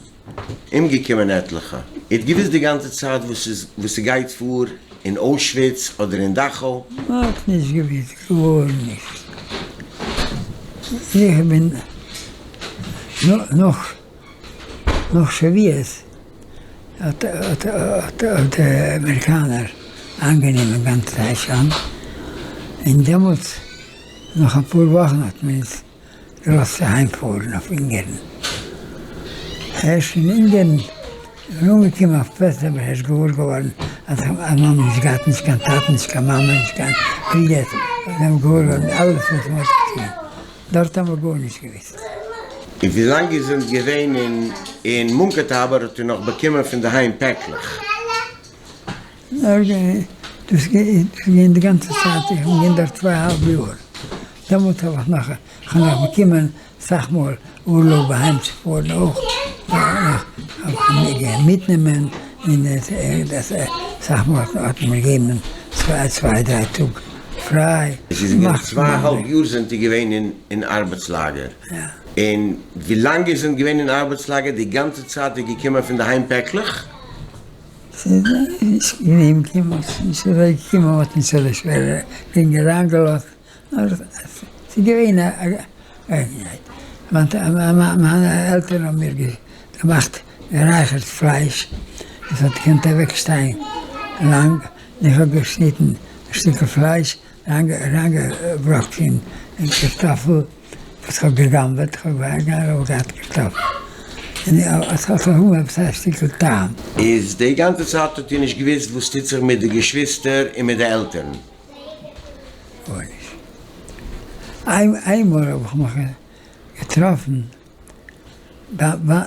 אומגעקומען עטליכע. איר האט געוואוסט די גאנצע צייט וואס איז וואס ס'גייט פאר אין אוישוויץ אדער אין דאכאו? מ'האט נישט געוואוסט גארנישט. איך בין נאך נאך שבועות האט האט די אמעריקאנער איינגענומען גאנץ דייטשלאנד, און דעמאלטס נאך אפאר וואכן האט מען אונז געלאזט אהיים פארן אויף אונגערן. הערשט אין אונגערן איז מען אנגעקומען אויף פעסט אבער הערשט געוואר געווארן אז איך האב נישט געהאט נישט קיין טאטן נישט קיין מאמע נישט קיין ברידער, זיי האבן געוואר געווארן אלעס וואס מען האט געטון דארט האבן מיר גארנישט געוואוסט. און ווי לאנג איר זענט געווען אין מונקאטאבאר האט איר נאך באקומען פון די היים פעקלעך? דאס איז געווען די גאנצע צייט, איך בין געווען דארט צוויי אהאלב יאר, דעמאלט האב איך נאך, איך האב נאך באקומען אסאך מאל אורלויב אהיים צו פארן אויך, מיטנעמען, און אסאך מאל האט מען מיר געגעבן צוויי דריי טאג פריי. עס איז געווען צוויי אהאלב יאר זענט איר געווען אין ארבעטס לאגער, און ווי לאנג איר זענט געווען אין ארבעטס לאגער די גאנצע צייט איז געקומען פון די היים פעקלעך? ס'איז נישט געווען קיינמאל, ס'איז נישט אזוי געקומען, מ'האט נישט אזוי שווער גרינג אריינגעלאזט, נאר ס'איז געווען א געלעגנהייט. מיינע עלטערן האבן מיר געמאכט גערייכערט פלייש, עס האט געקענט אוועקשטיין לאנג, און איך האב געשניטן א שטיקל פלייש, אריינגעבראקט אין קארטאפל, וואס כ'האב גע'גנב'עט, כ'האב געהאט קארטאפל, און עס האט ארום עפעס א שטיקל טעם. איז די גאנצע צייט האט איר נישט געוואוסט וואס טוט זיך מיט די געשוויסטער און מיט די עלטערן? גארנישט. איינמאל האב איך מיך געטראפן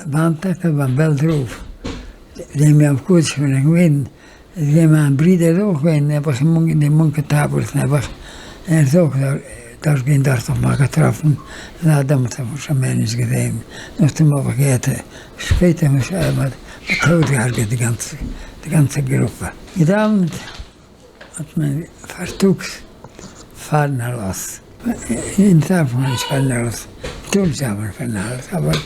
ביים טאטע ביים בעלזער רב, דעם יום הקדוש בין איך געווען, איז געווען מיין ברודער איז אויך געווען נעבעך אין די מונקא טאבערס נעבעך, ער איז אויך דארט געווען דארט האב איך מיך געטראפן, זייט דעמאלטס האב איך שוין מער נישט געזען, נאכדעם האב איך געהערט שפעטער מ'האט אויסגעהארגעט די גאנצע גרופע. געדאווענט האט מען פארטאגס פארן עלות, אונז דארף מען נישט פארן עלות, מ'טאר נישט דאווענען פארן עלות, אבער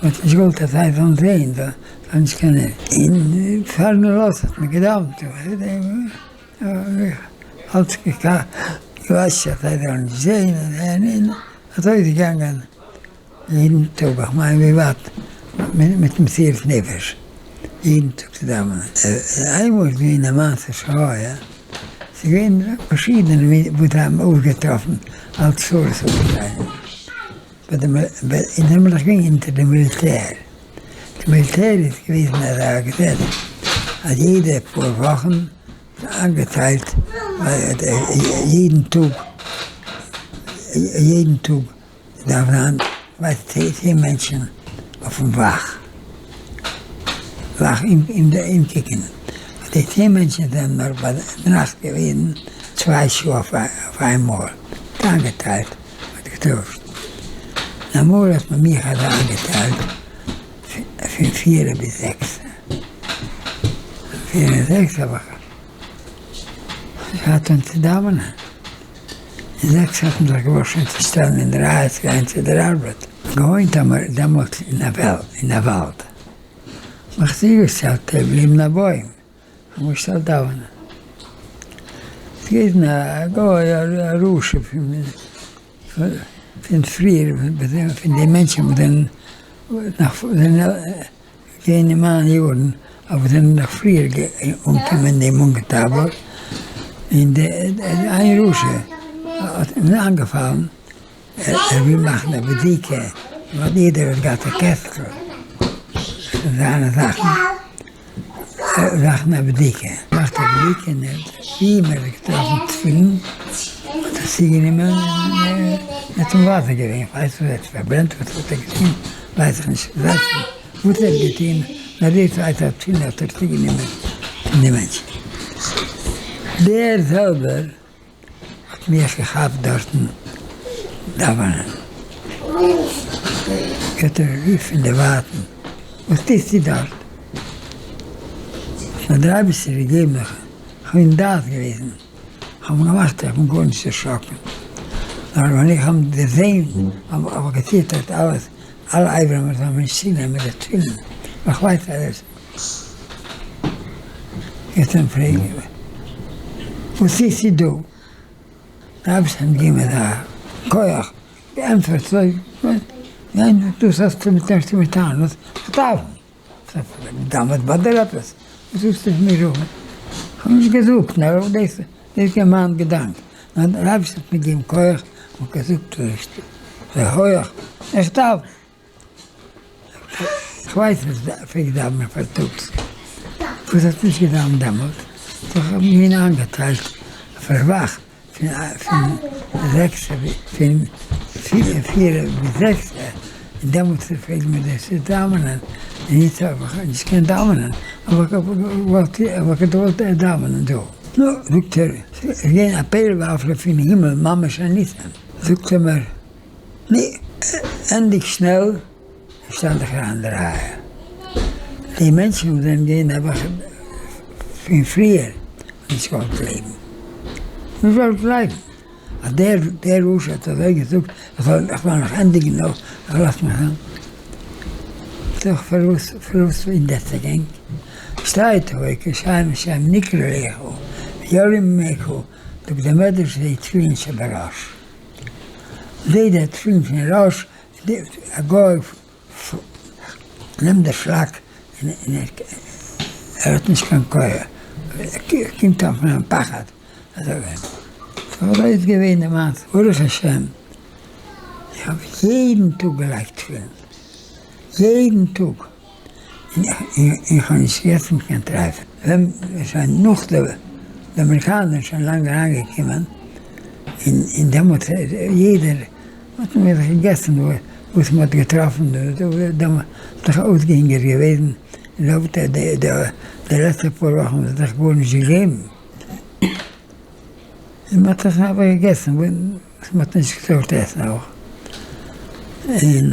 מ'האט נישט געוואלט אז זיי זאלן זעהן, זיי זאלן נישט קענען, און פארן עלות האט מען געדאווענט, אלץ געוואטשט אז זיי זאלן נישט זעהן, און אזוי איז געגאנגען יעדן טאג, איך מיין ווי ווייט מיט מסירת נפש יעדן טאג צו דאווענען. איינמאל איז געווען א מעשה שהיה, ס'איז געווען פארשידענע וואס זיי האבן אויפגעטראפן אלץ צרות אויף די און זיי זענען דאך געווען אונטער די מיליטער, די מיליטער איז געוועזן אזא געזעץ אז יעדע פאר וואכן איז איינגעטיילט יעדן טאג יעדן טאג דארף זיין כ'ווייס צען מענטשן אויפן וואך וואך אומקוקן, די צען מענטשן זענען נאר ביינאכט געוועזן צוויי שעה אויף איינמאל, איינגעטיילט. האט געטוישט. אמאל האט מען מיך אזוי איינגעטיילט פון פירע ביז זעקסע. פיר און זעקס האב איך געהאט אן צו דאווענען. און זעקס האט מען זיך געוואלט שוין צו שטעלן אין די רייע צו גיין צו דער ארבעט. געוואוינט האבן מיר דעמאלטס אין א וואלד. מיך צוגעשטעלט לעבן א בוים. כ'האב געשטעלט דאווענען. ס'איז געוועזן א גוי א רשע פון פריער פון די מענטשן וואס זענען נאך זענען געווען אין מיינע יארן אבער זענען נאך פריער אנגעקומען אין דעם מונקאטאבאר, און די איין רשע האט אים איינגעפאלן ער וויל מאכן א בדיקה ווייל יעדער האט געהאט א קעסטל פון זיינע זאכן. זאכן א בדיקה, מאכט א בדיקה און ער האט ווי מער געטראפן תפילין האט ער צוגענומען און ער האט אים ווייטער געווען, איך ווייס נישט וואס ער האט פארברענט וואס האט ער געטון ווייס איך נישט וואס ער האט געטון נאר די צווייטע תפילין האט ער צוגענומען פון די מענטשן, דער זעלבער האט מיך געכאפט דארטן דאווענען, געט ער א רוף פון דערווייטן, וואס טוסטו דארט? האט מיר דער אייבערשטער געגעבן, איך בין דעת געוועזן, איך האב געמאכט איך בין גארנישט דערשראקן, נאר ווען איך האב דערזען האב איך געציטערט אלעס, אלע אברים האט זיך מיר צונעמען די תפילין, איך ווייס אלעס. געט אים פרעגן וואס טוסטו דא? דער אייבערשטער האט געגעבן אזא כח, געענטפערט אזוי, ניין דאס האסטו מיט נישט צו טאן, איך דאווען ביי דיר עפעס, וואס ווילסטו פון מיר האבן? איך האב נישט געזאגט, נאר דאס איז געווען מיין געדאנק, נאר דער אייבערשטער האט מיר געגעבן כח, און געזאגט אזוי הויעך, איך דאווען. כ'ווייס נישט פלעגט דאווענען פארטאגס, וואס האט נישט געדאווענט דעמאלט, דאך האב מיר איינגעטיילט פארוואך פון זעקס פון פיר ביז זעקס, און דעמאלטס פלעגן מיר דאס דאווענען, און יעצט האב איך נישט געקענט דאווענען, האב איך געוואלט דאווענען דא. נו, זאגט ער, ס'איז געווען א פלא ופלא פון הימל ממש א ניסים, זאגט ער מיר, נו, ענדיג שנעל און שטעל דיך אריין אין די רייע. די מענטשן וואס זענען געווען נעבעך פון פריער האבן נישט געוואלט גלייבן. נישט געוואלט גלייבן אז דער דער רשע האט אזוי געזאגט איך זאל איך זאל נאך ענדיגן נאך ער לאזט מיך אן. זאג פארוואס פארוואס וואונדערט זיך ענק? שטייט הוי כשם שם נקרא לך וירים ממך זאגט דער מדרש זיי תפילין שבראש. זעה די תפילין פון ראש, א גוי נעמט די שלאק און ער האט נישט קיין כח, ער קומט אויף אים א פחד, אזוי איז געווען די מעשה, ברוך השם איך האב יעדן טאג געלייגט תפילין, יעדן טאג. איך האב נישט געגעסן קיין טרייף. ווען שוין נאך די אמעריקאנער זענען שוין לאנג אריינגעקומען, און דעמאלטס יעדער האט מען זיך געגעסן וואס מען האט געטראפן, דעמאלטס איז דאך אויסגעהונגערט געוועזן, די לעצטע פאר וואכן האט זיך גארנישט געגעבן, און מען האט זיך אבער געגעסן. וואס מען האט נישט געטארט עסן אויך, און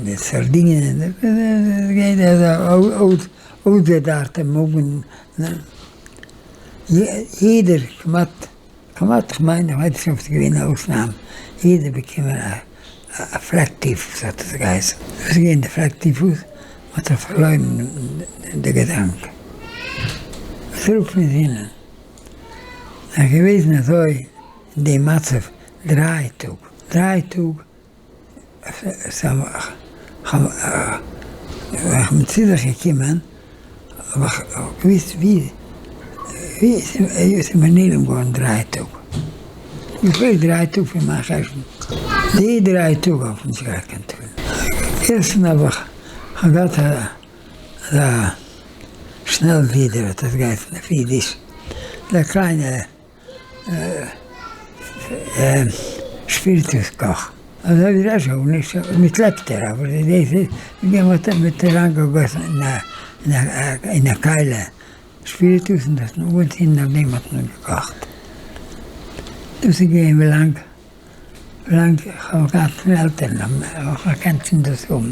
די סארדינען, געווען אזא אויסגעדארטע מאגן, יעדער כמעט, כמעט כ'מיין איך ווייס נישט אויב ס'איז געווען א אויסנאם, יעדער באקומען א פלעק טיפוס האט עס געהייסן, וואס איז געווען די פלעק טיפוס? מען האט זיך פארלוירן די געדאנק, עס רופט פון זינען, ס'איז געוועזן אזוי. די מצב דריי טאג, דריי טאג איך בין צו זיך געקומען האב איך געוויסט ווי ווי עס איז מיר נעלם געווארן דריי טאג, געפעלט דריי טאג פון מיין חשבון, די דריי טאג האב איך נישט געהאט קיין תפילה, ערשטן האב איך געהאט א. אזא שנעל ווידער האט עס געהייסן אויף אידיש, דער קליינע שפיריטוס קאך, אזוי ווי דער שאו, נישט מיט לעקטער, אבער דאס איז ווי מען האט מיט אריינגעגאסן אין א כלי שפיריטוס און דאס האט מען אנגעצינדן אויף דעם האט מען געקאכט, דאס איז געווען ווילאנג ווילאנג איך האב געהאט פון עלטערן האב איך געקענט פון דאס האבן,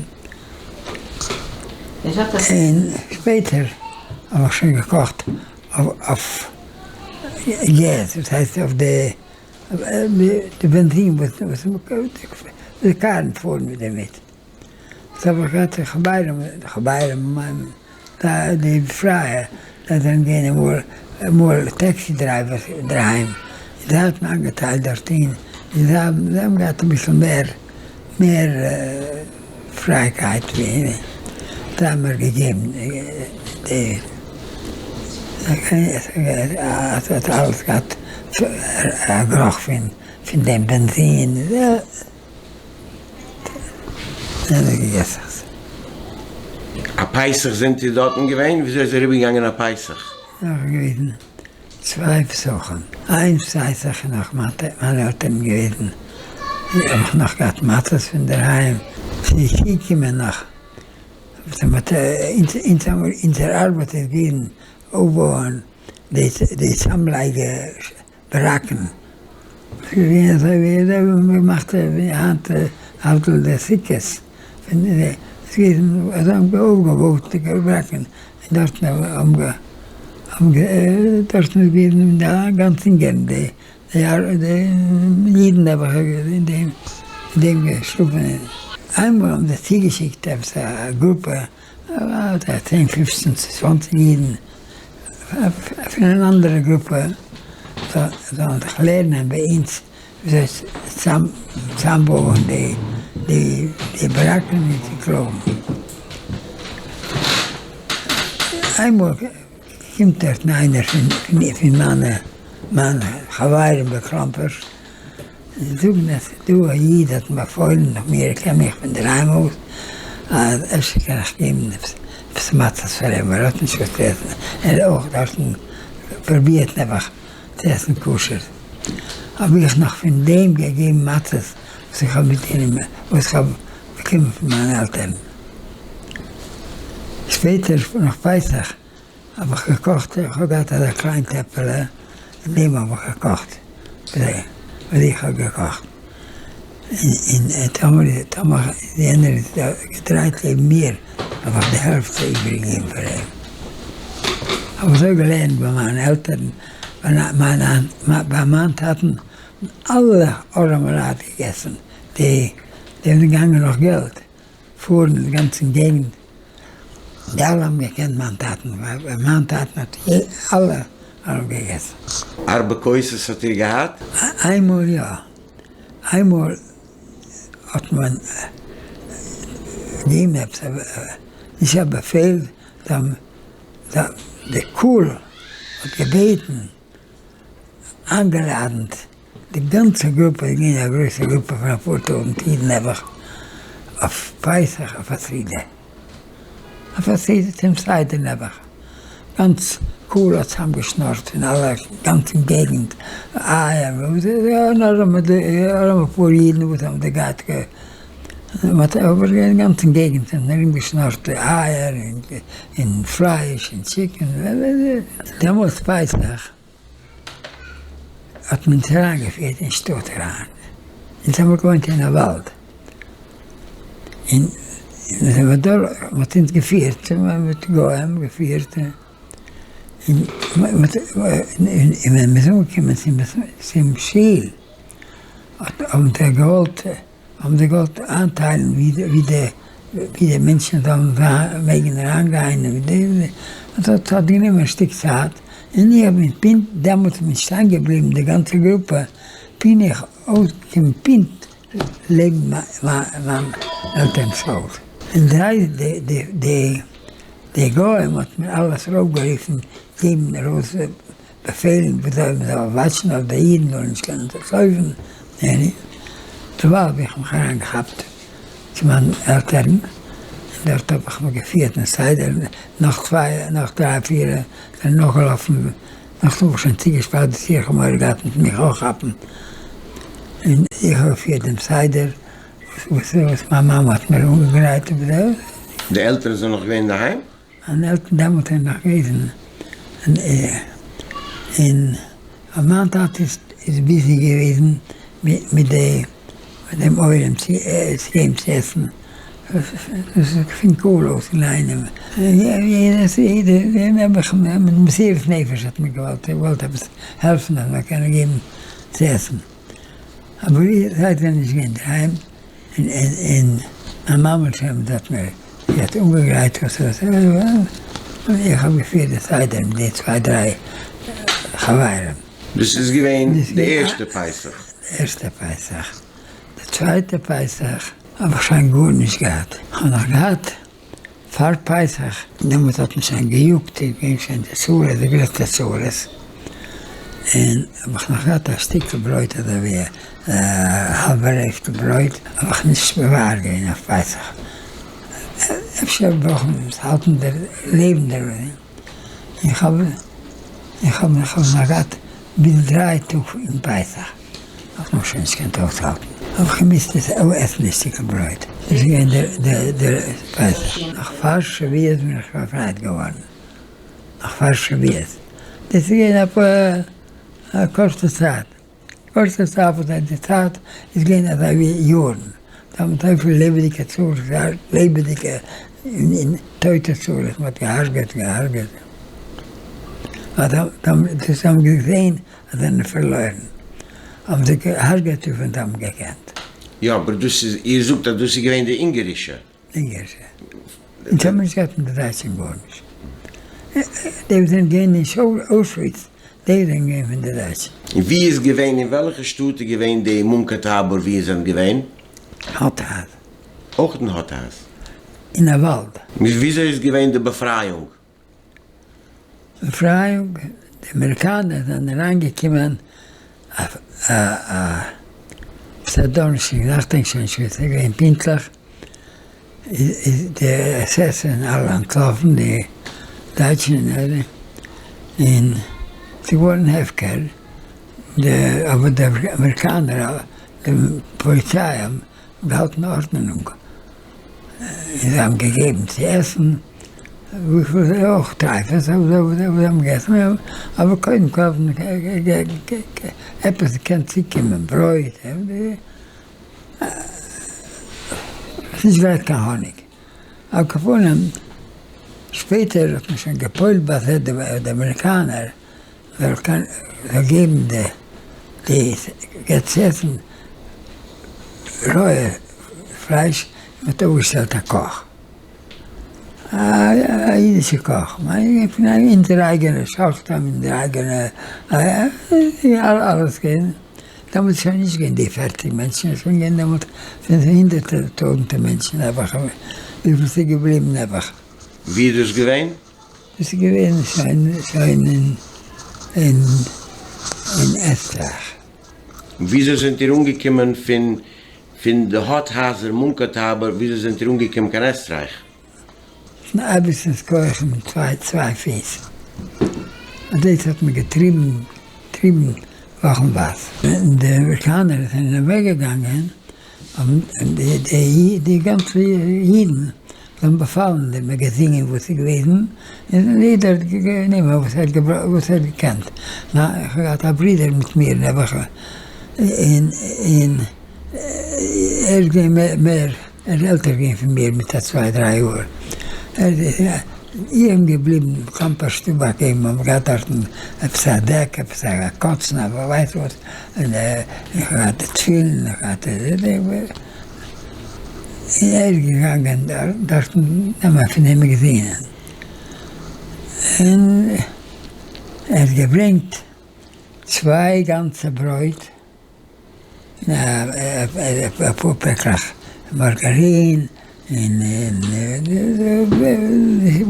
און שפעטער האב איך שוין געקאכט אויף געז, דאס הייסט אויף די בענזין וואס די קארן פארן דערמיט. דאס האב איך געהאט פון חברים, חברים מיינע, די פרייע, זיי זענען געווען אמאל אמאל taxi drivers אינדערהיים, זיי האט מען איינגעטיילט דארטן, און זיי האבן געהאט אביסל מער מער פרייקייט ווי זיי האבן מיר געגעבן די, עס האט אלעס געהאט א גערוך פון פון דעם בענזין. א פסח זענט איר דארטן געווען? וויאזוי איז אריבערגעגאנגען א פסח? נאך געוועזן צוויי פסחים, איין פסח איז נאך מיינע עלטערן געוועזן, האב איך נאך געהאט מצות פון דערהיים, ס'איז געקומען נאך, אונזער ארבעט איז געוועזן אויפבויען די צאמלייגע בראקן. ס'איז געווען אזוי ווי אזוי ווי מען מאכט היינט להבדיל די סוכות, פון די ס'איז געווען אזוי האבן אויפגעבויט די בראקן און דארטן האבן דארטן איז געווען די גאנץ אונגארן די די אידן נעבעך אין דעם אין דעם געשלאפן. איינמאל האבן זיי צוגעשיקט עפעס א גרופע א צען פופצן צוואנציג אידן פון אן אנדערע גרופע זאלן זיך לערנען ביי אונז וויאזוי צוזאמבויען די בראקן און צו קלויבן. איינמאל קומט דארטן איינער פון מיינע חברים בקלאמפערשט און זאגן אז ס'איז דא א איד האט באפוילן נאך מיר ער קען מיך פון דערהיים אויס אז אפשר קען איך געבן עפעס מצות פאר אים ער האט נישט וואס צו עסן ער איז אויך דארטן פרובירט נעבעך צו עסן כשר האב איך נאך פון דעם געגעבן מצות וואס איך האב מיטגענומען וואס איך האב באקומען פון מיינע עלטערן שפעטער נאך פסח האב איך געקאכט, איך האב געהאט אזא קליין טעפעלע, אין דעם האב איך געקאכט, וואס איך האב געקאכט, און טאמער טאמער יענער איז געדרייט לעבן מיר, האב איך די העלפט איבערגעגעבן פאר אים. האב איך אזוי געלערנט ביי מיינע עלטערן, ביי מיין טאטן האבן אלע ארעמע לייט געגעסן, די זענען געגאנגען נאך געלט, פארן אין גאנצן געגנט, די אלע האבן געקענט מיין טאטן, ווייל ביי מיין טאטן האט אלע אראפגעגעסן. ארבע כוסות האט איר געהאט? איינמאל יא, איינמאל האט מען געגעבן עפעס א, נישט א באפעל, די קהל האט געבעטן, איינגעלאדענט די גאנצע גרופע איז געווען א גרויסע גרופע פון אפאר טויזנט אידן נעבעך אויף פסח אויף א סעודה, אויף א סעודה צום סדר נעבעך, גאנץ קהל האט צוזאמגעשנארט פון אלע גאנצן געגנט, אייער און ארום ארום אפאר אידן וואס האבן די געהאט מ'האט אבער אין גאנצן געגנט ארומגעשנארט אייער און פלייש און chicken, דעמאלטס פסח האט מען אונז אריינגעפירט אין שטאט אריין, אונז האמיר געוואוינט אין א וואלד, און מען האט אונז געפירט מיט גוים געפירט, און ווען מען איז אנגעקומען צום שול האבן זיי געוואלט האבן זיי געוואלט איינטיילן ווי די ווי די מענטשן זאלן זיין מעגן אריינגיין און ווי די און ס'האט האט גענומען א שטיק צייט און איך בין פונקט דעמאלטס בין שטיין געבליבן די גאנצע גרופע בין איך אויסגעקומען פונקט לעבן מיין עלטערנס הויז און זיי די די די די גוים האט מיר אלעס ארויפגערופן געבן ארויס באפעלן וויאזוי מען זאל וואטשן אויף די אידן זאלן נישט קענען אנטלויפן, און דערווייל האב איך מיך אריינגעכאפט צו מיין עלטערן. דארט האב איך מיר געפירט אין סדר, נאך צוויי, נאך דריי פיר זענען נאכגעלאפן, נאכדעם האב איך שוין צוגעשפארט די טיר, איך האב מורא געהאט מ'וועט מיך אויך כאפן, און איך האב געפירט דעם סדר וואס מיין מאמע האט מיר אנגעגרייט. די עלטערן זענען נאך געווען אינדערהיים? מיינע עלטערן דעמאלט זענען נאך געוועזן און מיין טאטע איז busy געוועזן מיט דעם עולם צו געבן צו עסן, דאס איז פון קהל אויס אינאיינעם, יעדער נעבעך מיט מסירות נפש האט מען געוואלט געוואלט עפעס העלפן אז מען קען געבן צו עסן, אבער זיי זענען נישט געווען אינדערהיים. און מיין מאמע האט מיר זי האט אנגעגרייט וואס וואס און איך האב געפירט די סדר מיט די צוויי דריי חברים. דאס איז געווען די ערשטע פסח? די ערשטע פסח. די צווייטע פסח האב איך שוין גארנישט געהאט. כ'האב נאך געהאט פאר פסח, דעמאלט האט מען שוין געיאגט, איז געווען שוין די צרות, די גרעסטע צרות, און האב איך נאך געהאט א שטיקל ברויט אזוי ווי א האלבע רעפטל ברויט, האב איך נישט מבער געווען אויף פסח, אפשר ברויך מען עס האלטן דער לעבן דערין, איך האב איך האב איך האב נאך געהאט ביז דריי טאג אין פסח. האט מען שוין נישט געקענט אויסהאלטן, האב איך געמוזט עס עסן די שטיקל ברויט, דאס איז געווען דער פסח. נאך פאר שבועות בין איך באפרייט געווארן, נאך פאר שבועות, דאס איז געווען א קורצע צייט, קורצע צייט וואס די צייט איז געווען אזוי ווי יארן, זיי האבן אזויפיל לעבעדיגע צרות געהאט, לעבעדיגע און טויטע צרות, מען האט געהארגעט און געהארגעט, זיי האבן געזען אז זיי זענען פארלוירן, האבן זיי געהארגעט וויפיל זיי האבן געקענט. יא, אבער דאס איז, איר זאגט אז דאס איז געווען די אונגערישע. אונגערישע. אונז האבן נישט געהאט מיט די דייטשן גארנישט. די וואס זענען געווען אין אוישוויץ, די זענען געווען פון די דייטשן. און ווי איז געווען, אין וועלכע שטאט איז געווען די מונקא טאבאר ווי איר זענט געווען? האטהאז. אויך אין האטהאז? אין א וואלד. און וויאזוי איז געווען די באפרייאונג? באפרייאונג, די אמעריקאנער זענען אריינגעקומען אויף א דאנערשטאג נאכט, כ'דענק שוין נישט ווי עס איז געווען פונקטליך, איז די עס עס זענען אלע אנטלאפן, די דייטשן און אלע, און ס'איז געווארן הפקר, אבער די אמעריקאנער, די פאליציי האבן געהאלטן ארדענונג. און זיי האבן געגעבן צו עסן, וויפיל זיי אויך טרייפות וואס זיי האבן געגעסן, אבער קודם כל האט מען עפעס געקענט צוקומען, ברויט, ס'נישט געהאט קיין האניג, על כל פנים שפעטער האט מען שוין גע'פועל'ט ביי זיי די אמעריקאנער זאל געבן די געט צו עסן רויע פלייש, מען האט אויפגעשטעלט א קאך, א אידישע קאך, פון אונזערע אייגענע שוחטים, אונזערע אייגענע אלעס געווען, דעמאלטס איז שוין נישט געווען די פערציג מענטשן, עס איז שוין געווען דעמאלט הונדערטער טויזנטער מענטשן נעבעך, וויפיל ס'איז געבליבן נעבעך. ווי איז דאס געווען? דאס איז געווען שוין שוין אין אין אין עסטרייך. וויאזוי זענט איר אנגעקומען פון פון די האטהייזער מונקא טאבאר וויאזוי זענט איר אנגעקומען קיין עסטרייך? מיטן אייבערשטנ'ס כח און מיט צוויי צוויי פיס. און דאס האט מיר געטריבן טריבן וואכנווייז. ווען די אמעריקאנער זענען אוועק געגאנגען האבן די די די גאנצע אידן זיי האבן באפאלן די מאגאזינען וואס איז געוועזן, און יעדער האט גענומען וואס ער האט געברויכט וואס ער האט געקענט, איך האב געהאט א ברודער מיט מיר נעבעך, און און ער איז געווען מער מער ער איז עלטער געווען פון מיר מיט א צוויי דריי יאר, ער איז איך בין געבליבן קאמפארשט איבערגעבן האבן געהאט דארטן עפעס א דעק עפעס א קאצן א ווייס וואס, און איך האב געהאט די תפילין איך האב געהאט די. און ער איז געגאנגען דארטן נעמען פון די מאגאזינען, און ער האט געברענגט צוויי גאנצע ברויט, און אפאר פעקלעך מארגארין, און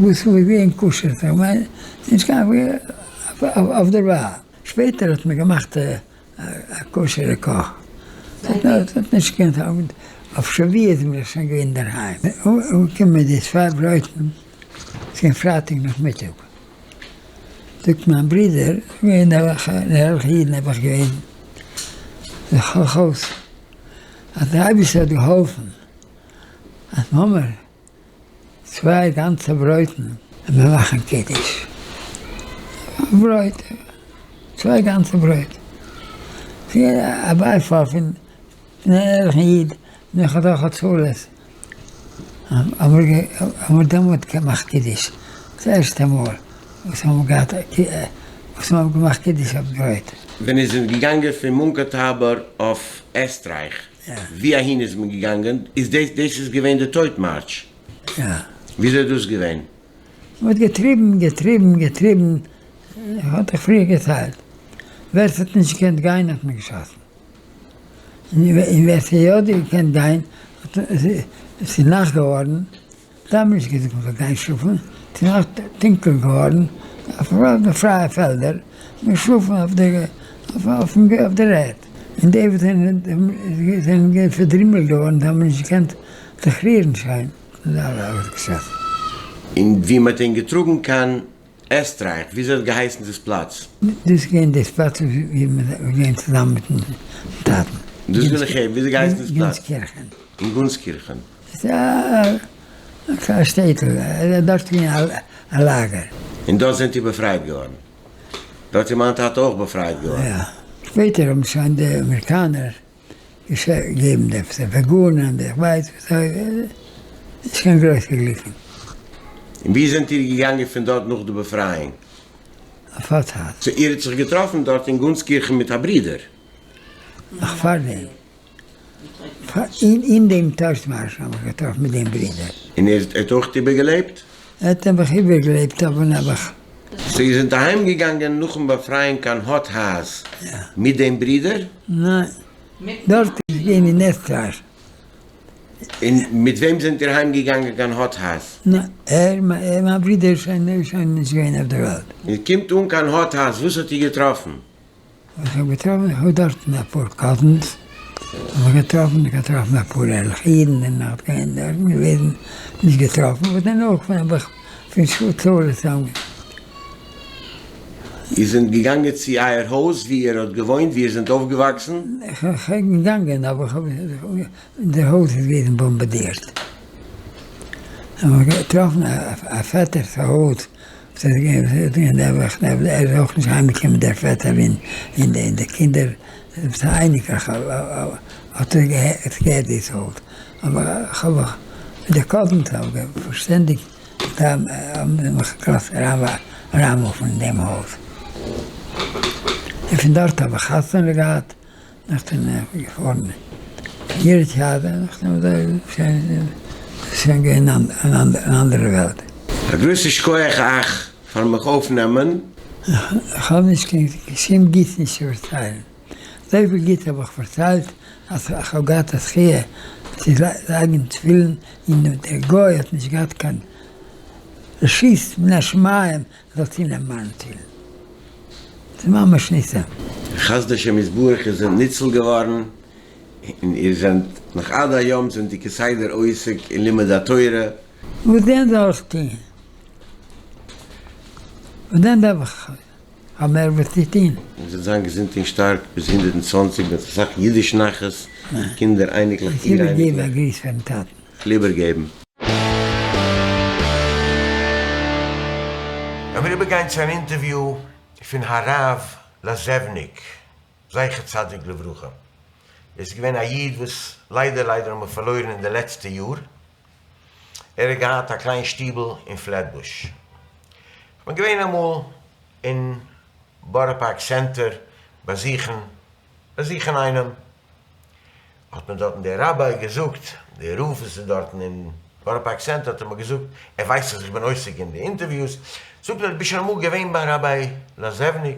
וואס איז געווען כשר, כ'מיין נישט קיין אויף דערווייל, שפעטער האט מען געמאכט א כשר'ע קאך, ס'האט נישט געקענט. אויף שבועות בין איך שוין געווען אינדערהיים. אנגעקומען מיט די צוויי ברויטן, ס'איז געווען פרייטאג נאכמיטאג, זאגט מיין ברודער, געווען נעבעך אן ערליכע איד נעבעך געווען, זיך אויס אז דער אייבערשטער האט געהאלפן אז מ'האמער צוויי גאנצע ברויטן און מיר מאכן קידוש. ברויט, צוויי גאנצע ברויט. ס'איז א בייפאל פון אן ערליכן איד, נאך אזעלכע צרות. האבן מיר דעמאלט געמאכט קידוש, דאס ערשטע מאל וואס מיר האבן געהאט, וואס מיר האבן געמאכט קידוש אויף ברויט. ווען איר זענט געגאנגען פון מונקא-טאבאר אויף עסטרייך, ווי אהין איז מען געגאנגען? איז דאס דאס איז געווען די טויט מארטש? יא. וויאזוי איז דאס געווען? מען האט געטריבן געטריבן געטריבן, איך האב דיך פריער געציילט, ווער ס'האט נישט געקענט גיין האט מען געשאסן, און ווער ס'האט יא געקענט גיין האט ס'איז נאכט געווארן, זיי האבן נישט געזאגט מ'זאל גיין שלאפן, ס'איז נאך טונקל געווארן, אויף די פרייע פעלדער, מיר שלאפן אויף די אויף דער ערד, און די וואס זענען זענען געווען פארדרימלט געווארן, זיי האבן נישט געקענט זיך רירן שוין, זענען אלע אויסגעשאסן. און ווי מ'האט אים געטראגן קיין עסטרייך, וויאזוי האט געהייסן דאס פלאץ? דאס איז געווען דאס פלאץ ווי מיר זענען געווען צוזאמען מיטן טאטן. דאס וויל איך הערן, וויאזוי געהייסן דאס פלאץ? גונסקירכען. אין גונסקירכען. ס'איז א שטעטל, דארט איז געווען א לאגער. און דארט זענט איר באפרייט געווארן? דארט איז מיין טאטע אויך באפרייט געווארן. יא. שפעטער האבן שוין די אמעריקאנער געגעבן די וואגאנען, די כ'ווייס וואס, נישט קיין גרויסע גליקן. און ווי זענט איר געגאנגען פון דארט נאך די באפרייאונג? אויף האטהאז. סאו איר האט זיך געטראפן דארט אין גונסקירכן מיט א ברודער? נאך פארדעם. אין דעם טוישמארש האב איך געטראפן מיט דעם ברודער. און ער האט אויך איבערגעלעבט? ער האט נעבעך איבערגעלעבט אבער נעבעך. סאו איר זענט אהיים געגאנגען נאכן באפרייען קיין האטהאז מיט דעם ברודער? ניין, דארט איז געווען אין עסטרייך. און מיט וועם זענט איר אהיים געגאנגען קיין האטהאז? ניין, ער, מיין ברודער איז שוין נישט געווען אויף דער וועלט. איר קומט אן קיין האטהאז, וואס האט איר געטראפן? איך האב געטראפן איך האב דארטן אפאר cousins האב איך געטראפן איך געטראפן אפאר ערליכע אידן זענען נאך געווען דארטן געוועזן נישט געטראפן וואס דען אויך פון האב איך פון שעות צרות צוזאם. איר זענט געגאנגען צו אייער הויז ווי איר האט געוואוינט ווי איר זענט אויפגעוואקסן? איך בין געגאנגען אבער איך האב דער הויז איז געוועזן באמבאדירט האב איך געטראפן א פעטער'ס הויז ס'איז געווען נעבעך נעבעך, ער איז אויך נישט אהיימגעקומען דער פעטער און די קינדער, עפעס א אייניקלעך האט ער געהערט דאס ווארט, אבער כ'האב מיך מיט די cousins פארשטענדיגט זיי האבן מיך געלאזט אריינמופן אין דעם הויז, און פון דארט האב איך חתונה געהאט. נאכדעם בין איך געפארן קיין ירושלים, נאכדעם אזוי שוין געווען אן אנדערע וועלט. א גרויסע שכוח אייך פארן מיך אויפנעמען. איך האב נישט קיין שום גוטס נישט צו פארציילן, אזויפיל גוטס האב איך פארציילט אז איך האב געהאט א זכיה צו לייגן תפילין און דער גוי האט נישט געהאט קיין רשות מן השמים זאל צונעמען מיינע תפילין. ס'איז ממש ניסים. חסדי השם יתברך איר זענט ניצול געווארן, און איר זענט נאך עד היום זענט איר כסדר עוסק אין לימוד התורה. וואס דען זאל איך טון? וואס דען דארף איך האב מער וואס צו טון? איר זאלט זיין געזונט און שטארק ביז 120 מיט אסאך אידיש נחת, קינדער, אייניקלעך, אור אייניקלעך. איבערגעבן א גריס פארן טאטן. כ'ל איבערגעבן. לאמיר איבערגיין צו אן אינטערוויו פון הרב לאזעוניק זכר צדיק לברכה, דאס איז געווען א איד וואס ליידער ליידער האבן מיר פארלוירן אין די לעצטע יאר, ער האט געהאט א קליין שטיבל אין פלעטבוש, כ'בין געווען אמאל אין בארא פארק סענטער באזוכן באזוכן איינעם, האט מיר דארטן דער ראביי געזאגט, דער רב וואס איז דארטן אין בארא פארק סענטער האט ער מיר געזאגט, ער ווייסט אז איך בין עוסק אין די אינטערוויוס, זאגט ער, ביסט שוין אמאל געווען ביי ראביי לאזעוניק?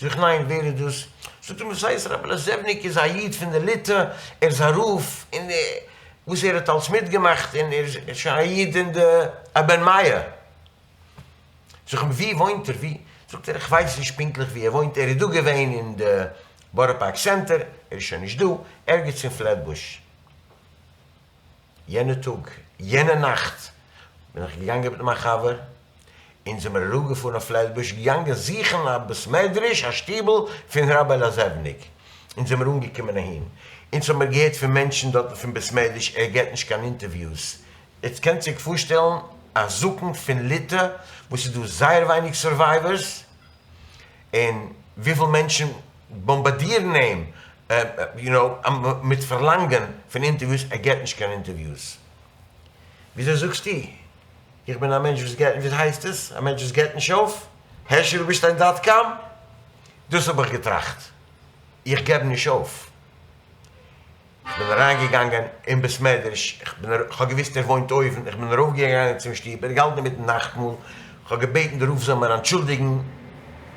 זאג איך, ניין, ווער איז דאס? זאגט ער מיר, וואס הייסט ראביי לאזעוניק איז א איד פון די ליטא, ער איז א רב, און וואס ער האט אלס מיטגעמאכט, און ער איז שוין א איד אין די א בן מאה. זאג איך אים ווי וואוינט ער ווי? זאגט ער איך ווייס נישט פונקטליך ווי ער וואוינט ער איז דא געווען אין די בארא פארק סענטער ער איז שוין נישט דא ערגעץ אין פלעטבוש. יענע טאג, יענע נאכט, בין איך געגאנגען מיט מיין חבר, אונז זעמיר אראפגעפארן אויף פלעטבוש, געגאנגען זוכן א בית מדרש, א שטיבל פון ראביי לאזעוניק, אונז זעמיר אנגעקומען אהין, אונז האמיר געהערט פון מענטשן דארטן פון בית מדרש, ער געט נישט קיין אינטערוויוס, עטס קענט זיך פארשטעלן א זקן פון ליטע וואס איז דא זייער ווייניג survivors, און וויפיל מענטשן באמבאדירן אים יו נאו מיט פארלאנגען פון אינטערוויוס, ער געט נישט קיין אינטערוויוס. וויאזוי זאגסטו? איך בין א מענטש וואס געט, וויאזוי הייסט עס? א מענטש וואס געט נישט אויף? הערשי רובינשטיין dot com? דאס האב איך געטראכט, איך געב נישט אויף. איך בין אריינגעגאנגען אין בית מדרש, איך בין איך האב געוואוסט ער וואוינט אויבן, איך בין ארויפגעגאנגען צום שטוב, ער האט געהאלטן אינמיטן נאכטמאל, איך האב געבעטן די רב זאל מיר אנטשולדיגן,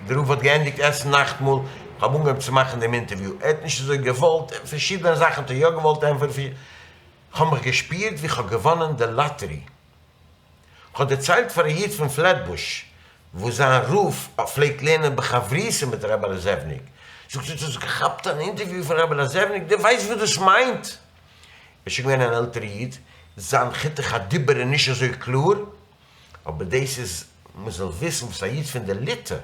די רב האט געענדיגט עסן נאכטמאל, איך האב אנגעהויבן צו מאכן דעם אינטערוויו, ער האט נישט אזוי געוואלט, פארשידענע זאכן האט ער יא געוואלט ענטפערן, איך האב מיך געשפירט ווי איך האב געוואנען די לאטערי. כ'האב דערציילט פאר א איד פון פלעטבוש וואס זיין רב פלעגט לערנען בחברותא מיט רבי לאזעוניק, זאגט ער דו האסט געכאפט אן אינטערוויו פון רבי לאזעוניק, דו ווייסט וואס דאס מיינט? ער איז שוין געווען אן עלטערע איד, זיין חיתוך הדיבור איז נישט אזוי קלאר, אבער דאס איז מען זאל וויסן וואס א איד פון די ליטע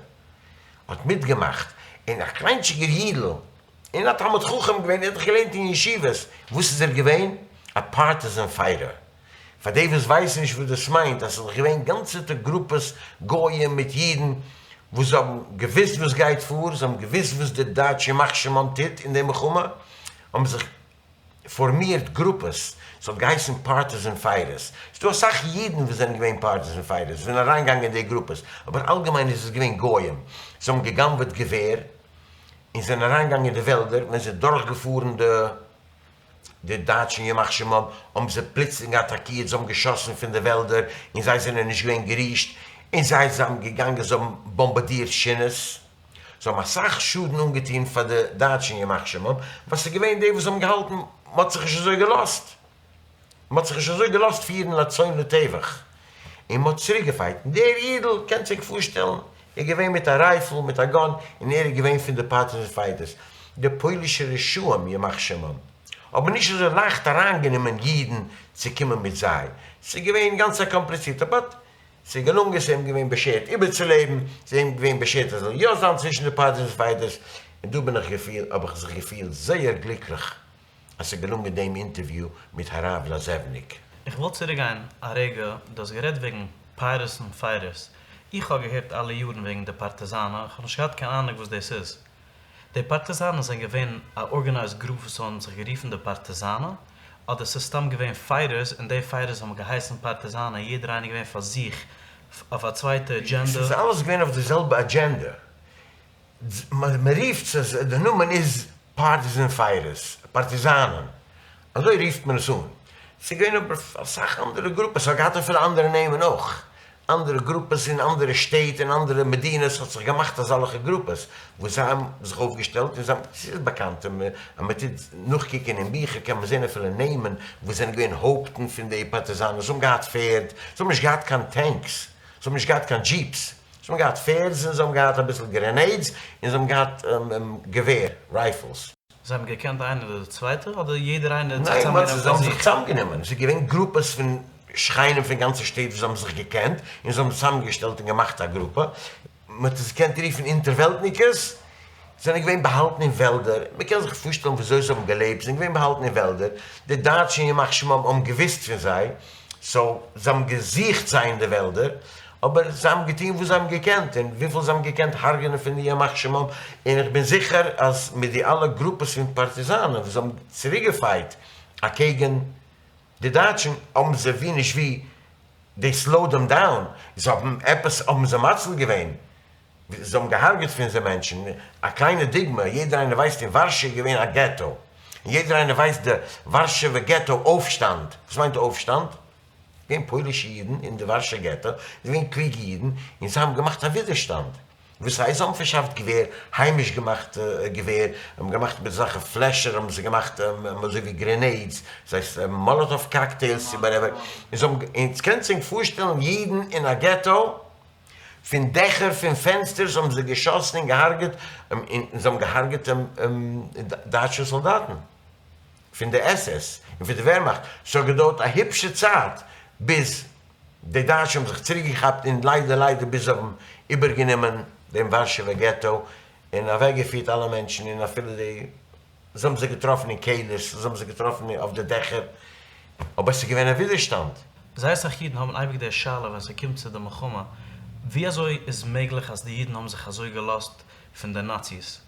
האט מיטגעמאכט, און א קליינטשיגער אידל, און א תלמיד חכם געווען, ער האט דאך געלערנט אין ישיבות, וואס איז ער געווען? א partisan fighter. פאר די וואס ווייסן נישט וואס דאס מיינט, אז ס'איז דאך געווען גאנצעטע גרופעס גויים מיט אידן וואס האבן געוואוסט וואס גייט פאר, זיי האבן געוואוסט וואס די דייטש ימח שמם טוט אין די מלחמה, האבן זיך פארמירט גרופעס, ס'האט געהייסן partisan fighters, ס'דא אסאך אידן וואס זענען געווען partisan fighters, זענען אריינגעגאנגען אין די גרופעס, אבער אלגעמיין איז עס געווען גויים, זיי האבן גע'גנב'עט געווער און זענען אריינגעגאנגען אין די וועלדער, ווען זיי דורכגעפארן די. די דייטשן ימח שמם האבן זיי פלוצלינג אטאקירט, זיי האבן געשאסן פון די וועלדער און זיי זענען נישט געווען גערישט, און זיי זענען געגאנגען זיי האבן באמבאדירט שינעס, זיי האבן אסאך שאדן אנגעטון פאר די דייטשן ימח שמם, ווייל ס'איז געווען די וואס האבן געהאלטן מ'האט זיך נישט אזוי געלאזט, מ'האט זיך נישט אזוי געלאזט פירן לצאן לטבח, און מ'האט צוריק געפייט, און דער אידל, קענט זיך פארשטעלן, איז געווען מיט א רייפל מיט א gun, און ער איז געווען פון די partisan fighters, די פוילישע רשעים ימח שמם, האבן נישט אזוי לייכט אריינגענומען אידן צו קומען מיט זיי, ס'איז געווען גאנץ א קאמפליצירטע, but ס'איז געלונגען, ס'איז אים געווען באשערט איבערצולעבן, ס'איז אים געווען באשערט ער זאל יא זיין צווישן די partisan fighters, און דא בין איך געפיל, האב איך זיך געפילט זייער גליקליך אז ס'איז געלונגען דעם אינטערוויו מיט הרב לאזעווניק. איך וויל צוריק גיין א רגע, דו האסט גערעדט וועגן partisan fighters, איך האב געהערט אלע יארן וועגן די פארטיזאנע, איך האב נישט געהאט קיין אהנונג וואס דאס איז. די פארטיזאנע זענען געווען א organized group וואס האבן זיך גערופן די פארטיזאנע, אדער ס'איז סתם געווען fighters און די fighters האבן געהייסן פארטיזאנע און יעדער איינער געווען פאר זיך אויף א צווייטע אדזשענדע? ס'איז אלעס געווען אויף די זעלבע אדזשענדע. מען רופט עס, די נאמען איז partisan fighters, פארטיזאנען, אזוי רופט מען עס אן. ס'איז געווען אבער אסאך אנדערע גרופעס, ס'האט געהאט אפילו אנדערע נעמען אויך, אנדערע גרופעס אין אנדערע שטעט און אנדערע מדינות האט זיך געמאכט אזאלעכע גרופעס וואס זיי האבן זיך אויפגעשטעלט און זיי האבן, ס'איז באקאנט אז מען טוט נאכקוקען אין ביכער קען מען זען אפילו נעמען וואס זענען געווען הויפטן פון די פארטיזאנען, זיי האבן געהאט פערד, זיי האבן נישט געהאט קיין tanks, זיי האבן נישט געהאט קיין jeeps, זיי האבן געהאט פערד און זיי האבן געהאט אביסל grenades און זיי האבן געהאט געווער, rifles. זיי האבן געקענט איינער די צווייטע אדער יעדער איינער האט זיך ניין, צוזאמגענומען זיי פאר האבן זיך זיך? צוזאמגענומען, עס איז געווען גרופעס פון שכנים פון גאנצע שטעט וואס האבן זיך געקענט און זיי האבן צוזאמגעשטעלט און געמאכט א גרופע, מען האט עס געקענט רופן אונטערוועלטניקעס, זיי זענען געווען באהאלטן אין וועלדער, מען קען זיך פארשטעלן ווי אזוי זיי האבן געלעבט, זיי זענען געווען באהאלטן אין וועלדער, די דייטשן ימח שמם האבן געוואוסט פון זיי, so זיי האבן געזוכט זיי אין די וועלדער, אבער זיי האבן געטון וואס זיי האבן געקענט, און וויפיל זיי האבן געקענט הרג'נען פון די ימח שמם, און איך בין זיכער אז מיט די אלע גרופעס פון פארטיזאנען וואס האבן צוריקגעפייט אקעגן די דייטשן, האבן זיי ווי נישט ווי, they slowed them down, זיי האבן עפעס האבן זיי מציל געווען, זיי האבן געהארגעט פון זיי מענטשן, א קליינע דוגמא, יעדער איינער ווייסט אין ווארשע איז געווען א געטא, און יעדער איינער ווייסט די ווארשעווע געטא אויפשטאנד, וואס מיינט אויפשטאנד? געווען פוילישע אידן אין די ווארשע געטא, געווען קלוגע אידן, און זיי האבן געמאכט א ווידערשטאנד, וואס הייסט זיי האבן פארשאפט געווער, היימיש געמאכט געווער, האבן געמאכט מיט אזעלכע פלעשער האבן זיי געמאכט אזוי ווי grenades, דאס הייסט Molotov cocktails צו whatever, און זיי האבן, און קענסט זיך פארשטעלן אידן אין א געטא, פון דעכער פון פענסטערס האבן זיי געשאסן און געהארגעט, און זיי האבן געהארגעט דייטשע סאלדאטן. פון די עס עס און פון די ווערמאכט, ס'האט געדויערט א היפשע צייט ביז די דייטשן האבן זיך צוריק געכאפט און ליידער ליידער ביז זיי האבן איבערגענומען דעם ווארשעווער געטא און אוועק געפירט אלע מענטשן און אפילו די זיי האבן זיי געטראפן אין קעלערס זיי האבן זיי געטראפן אויף די דעכער אבער ס'איז געווען א ווידערשטאנד. זייער אסאך אידן האבן אייביג די שאלה ווען ס'קומט צו די מלחמה, ווי אזוי איז מעגליך אז די אידן האבן זיך אזוי געלאזט פון די נאציס?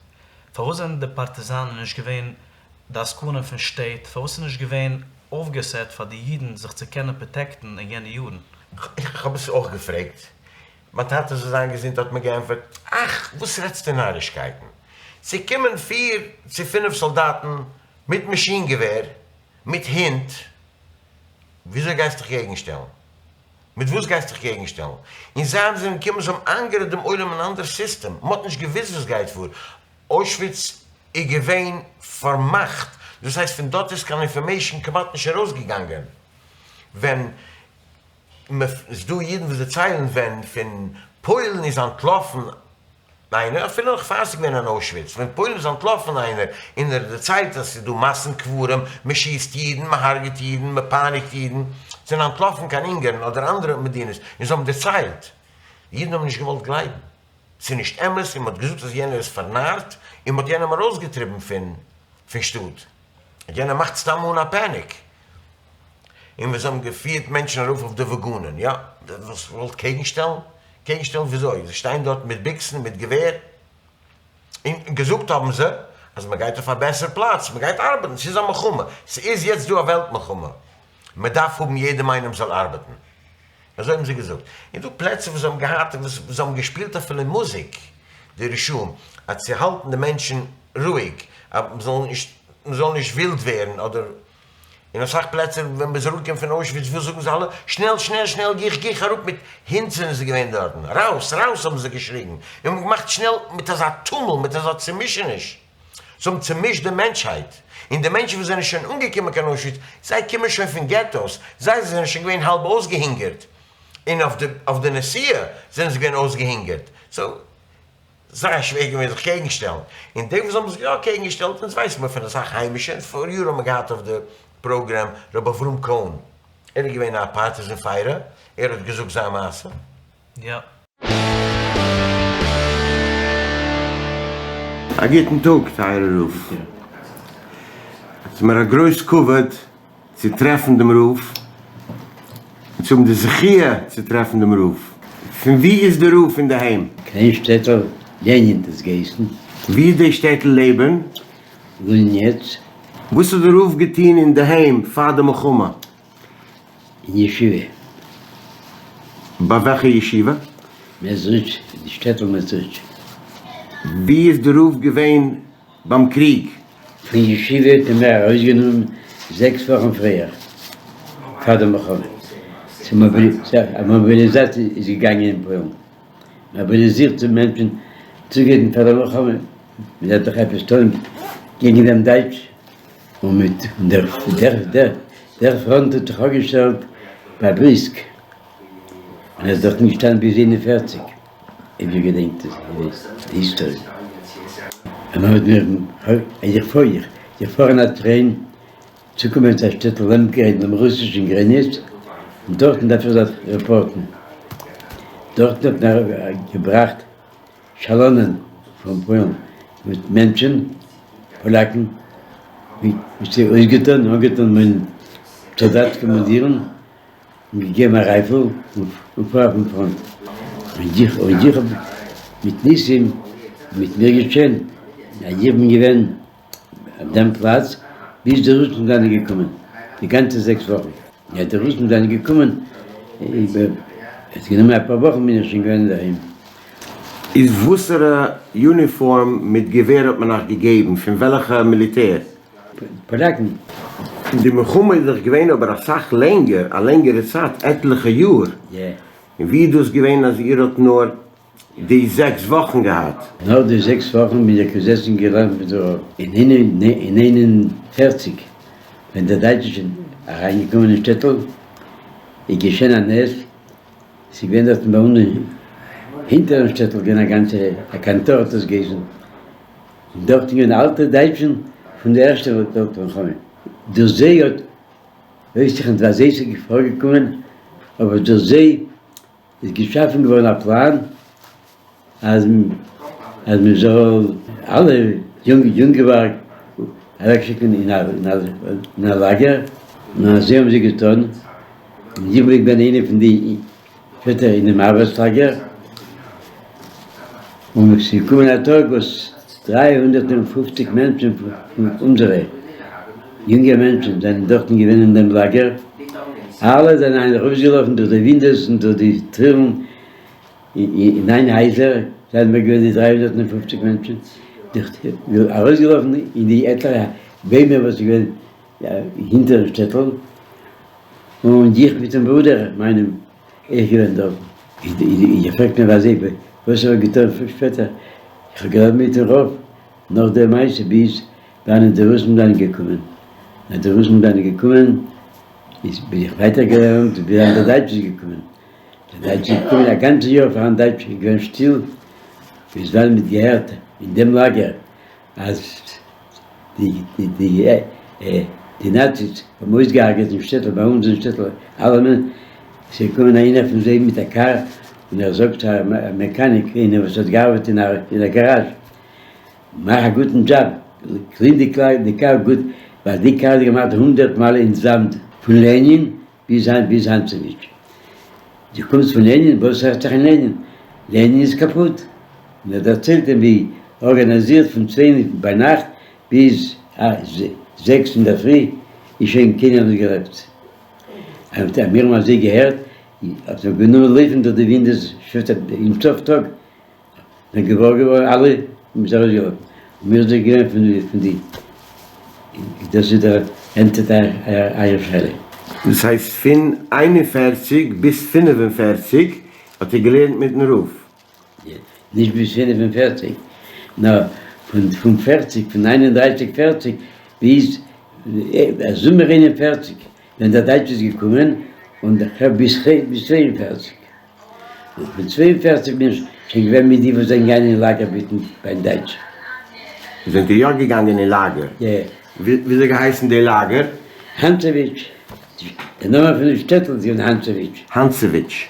פארוואס זענען די פארטיזאנען נישט געווען די עסקנים פון שטעט? פארוואס איז נישט געווען אויפגעסעט פאר די אידן זיך צו קענען פראטעקטן אין יענע יארן? איך האב עס אויך געפרעגט, מיין טאטע זאל זיין געזונט האט מיר געענטפערט, אך, וואס רעדסטו נארישקייטן, ס'קומען פיר צו פינף סאלדאטן מיט מאשין געווער, מיט הינט, וויאזוי גייסטו דיך קעגנשטעלן? מיט וואס גייסטו דיך קעגנשטעלן? און זיי האבן זענען געקומען, זיי האבן איינגערעדט דעם עולם אן אנדער סיסטעם, מען האט נישט געוואוסט וואס גייט פאר, אוישוויץ איז געווען פארמאכט, דאס הייסט פון דארט איז קיין אינפארמעישן כמעט נישט ארויסגעגאנגען, ווען ס'איז דא אידן וואס דערציילן ווען פון פוילן איז אנטלאפן איינער, אפילו נאך פאר ס'איז געווען אין אוישוויץ, ווען פוילן איז אנטלאפן איינער און ער האט דערציילט אז ס'איז דא מאסן קברים, מ'שיסט אידן, מ'הרג'עט אידן, מ'פייניגט אידן, זענען אנטלאפן קיין אונגארן אדער אנדערע מדינות און זיי האבן דערציילט. די אידן האבן נישט געוואלט גלייבן. ס'איז נישט אמת און מ'האט געזאגט אז יענער איז פארנארט און מ'האט יענעם ארויסגעטריבן פון פון שטאט. יענער מאכט סתם אן א panic. און ווען זיי האבן געפירט מענטשן ארויף אויף די וואגאנען, יא, וואס געוואלט קעגנשטעלן? קעגנשטעלן וויאזוי? זיי שטייען דארט מיט ביקסן מיט געווער, און געזאגט האבן זיי אז מען גייט אויף א בעסער פלאץ, מען גייט ארבעטן, ס'איז א מלחמה, ס'איז יעצט דא א וועלט מלחמה, מען דארף האבן יעדעם איינעם זאל ארבעטן, אזוי האבן זיי געזאגט, און דא פלעצער וואס זיי האבן געהאט וואס זיי האבן געשפילט אפילו מוזיק, די רשעים, אז צו האלטן די מענטשן רואיג, אז מען זאל נישט, מען זאל נישט ווילד ווערן אדער. אין אסאך פלעצער ווען מ'איז אראפגעקומען פון אוישוויץ וואס זאגן זיי אלע? שנעל שנעל שנעל גיך גיך אראפ מיט הינט זענען זיי געווען דארטן, ראוס ראוס האבן זיי געשריגן און האבן געמאכט שנעל מיט אזא טומל מיט אזא צומישעניש, זיי האבן צומישט די מענטשהייט, און די מענטשן וואס זענען שוין אנגעקומען קיין אוישוויץ זיי קומען שוין פון געטאס, זיי זענען שוין געווען האלב אויסגעהונגערט, און אויף די נסיעה זענען זיי געווען אויסגעהונגערט, סאו. זייער שווער געווען זיך קעגן שטעלן, און די וואס האבן זיך יא קעגן געשטעלט, אונז ווייסן מיר פון אסאך היימישע, און פאריאר האבן מיר געהאט אויף די פראגרעם ר' אברהם קאהן, ער איז געווען א פארטיזען fighter, ער האט געזאגט זיין מעשה. יא. א גוטן טאג טייערע רב, ס'איז מיר א גרויס כבוד צו טרעפן דעם רב, און צו האבן די זכיה צו טרעפן דעם רב. פון וואו איז דער רב אינדערהיים? קליין שטעטל לענין האט עס געהייסן. וואו איז די שטעטל לעבען? לוניעץ. וואס האט דער רב געטון אינדערהיים פאר די מלחמה? אין ישיבה. ביי וועלכע ישיבה? מעזריטש, די שטעטל מעזריטש. וואו איז דער רב געווען ביים קריג. פון ישיבה האט מען מיר ארויסגענומען זעקס וואכן פריער פאר די מלחמה, א מאביליזאציע איז געגאנגען אין פוילן, מאביליזירט די מענטשן צוגרייטן פאר די מלחמה, מען דארף דאך עפעס טון קעגן דעם דייטש, און מיט דער פראנט האט זיך אפגעשטעלט ביי בריסק, און ער איז דארטן געשטאנען ביז 41. אויב איר געדענקט עס, איר ווייסט די היסטאריע. און מען האט מיר, איך פאר, איך פאר אין א train, צוקומען צו א שטעטל לעמקע דעם רוסישן גרעניץ, און דארטן דארף איך זיך רעפארטן. דארטן האט מען געבראכט שאלאנען פון פוילן מיט מענטשן, פאלאקן, מיט זיי אויסגעטון און אנגעטון מיין סאלדאט קאמאנדירן, און געגעבן א rifle און פאר אויפן פראנט, און איך האב מיט ניסים מיט מיר געשען אז איך בין געווען אויף דעם פלאץ ביז די רוסן זענען געקומען, די גאנצע זעקס וואכן, יא די רוסן זענען געקומען, עס האט גענומען אפאר וואכן בין איך שוין געווען אינדערהיים. איז וואסערע יוניפארם מיט געווער האט מען אייך געגעבן? פון וועלכע מיליטער? פאלאקן. די מלחמה איז דאך געווען אבער אסאך לענגער, א לענגערע צייט, עטליכע יאר. און ווי איז דאס געווען אז איר האט נאר די זעקס וואכן געהאט? נאר די זעקס וואכן בין איך געזעסן געלערנט מיט די רב. אין 41 ווען דער דייטש איז שוין אריינגעקומען אין שטעטל איז געשען א נס, ס'איז געווען דארטן ביי אונז הינטערן שטעטל געווען א גאנצע א קאנטאר האט עס געהייסן, און דארט איז געווען אלטע דייטשן פון די ערשטע וועלט מלחמה. דורך זיי האט, ווייס איך ניט ווי אזוי ס'איז פארגעקומען, אבער דורך זיי איז געשאפן געווארן א פלאן אז אז מען זאל אלע יונגווארג אוועקשיקן אין א לאגער, און אזוי האבן זיי געטון, און איך בין געווען איינער פון די שפעטער אינעם ארבעטס-לאגער, און עס איז געקומען א טאג וואס 350 מענטשן פון אונזערע יונגע מענטשן זענען דארטן געווען אין דעם לאגער, אלע זענען ארויסגעלאפן דורך די ווינדאוס און דורך די טירן אין ניין הייזער, זענען מיר געווען די 350 מענטשן, ארויסגעלאפן אין די עטליכע ביימער וואס איז געווען הינטערן שטעטל, און איך מיטן ברודער מיינעם אויך געווען דארטן. איר פרעגט מיר ווי אזוי וואס איך האב געטון שפעטער, איך האב גערעדט מיטן רב נאך די מעשה ביז וואנען די רוסן זענען געקומען, ווען די רוסן זענען געקומען איז בין איך ווייטער געלערנט ביז ווען דער דייטש איז געקומען, דער דייטש איז געקומען א גאנצע יאר פארן דייטש איז געווען שטיל, ביז ווען מ'האט געהערט אין דעם לאגער אז די די די נאציס האבן אויסגעהארגעט אין שטעטל ביי אונז אין שטעטל אלעמען, עס איז געקומען איינער פון זיי מיט א קאר און ער זאגט צו א מעקאניק איינער וואס האט געארבעט אין א גאראזש, מאך א גוטן דזשאב, clean די קאר גוט, ווייל די קאר האט געמאכט הונדערט מייל אין זאמד פון לענין ביז ביז האנצעוויטש. דו קומסט פון לענין? וואס הערט זיך אין לענין? לענין איז קאפוט! און ער דערציילט אים ווי ארגאנאזירט פון צוויי ביינאכט ביז זעקס אינדערפרי איז שוין קיינער נישט געלעבט. מיר האבן אזוי געהערט, האט מען גענומען לויפן דורך די ווינדאוס אין סוף טאג זענען געוואר געווארן אלע און מ'איז ארויסגעלאפן, און מיר זענען געווען פון די, דאס איז דער ענטפער אייער שאלה. דאס הייסט פון 41 ביז 45 האט איר געלערנט מיטן רב? נישט ביז 45, נאר פון פערציג, פון ניין און דרייסיג פערציג ביז זומער 41 ווען דער דייטש איז געקומען, און ביז 42. און פון 42 בין איך שוין געווען מיט די וואס זענען געגאנגען אין לאגער מיטן ביים דייטש. זענט איר יא געגאנגען אין לאגער? יא. וויאזוי געהייסן די לאגער? האנצעוויטש. די נאמען פון די שטעטל איז געווען האנצעוויטש. האנצעוויטש.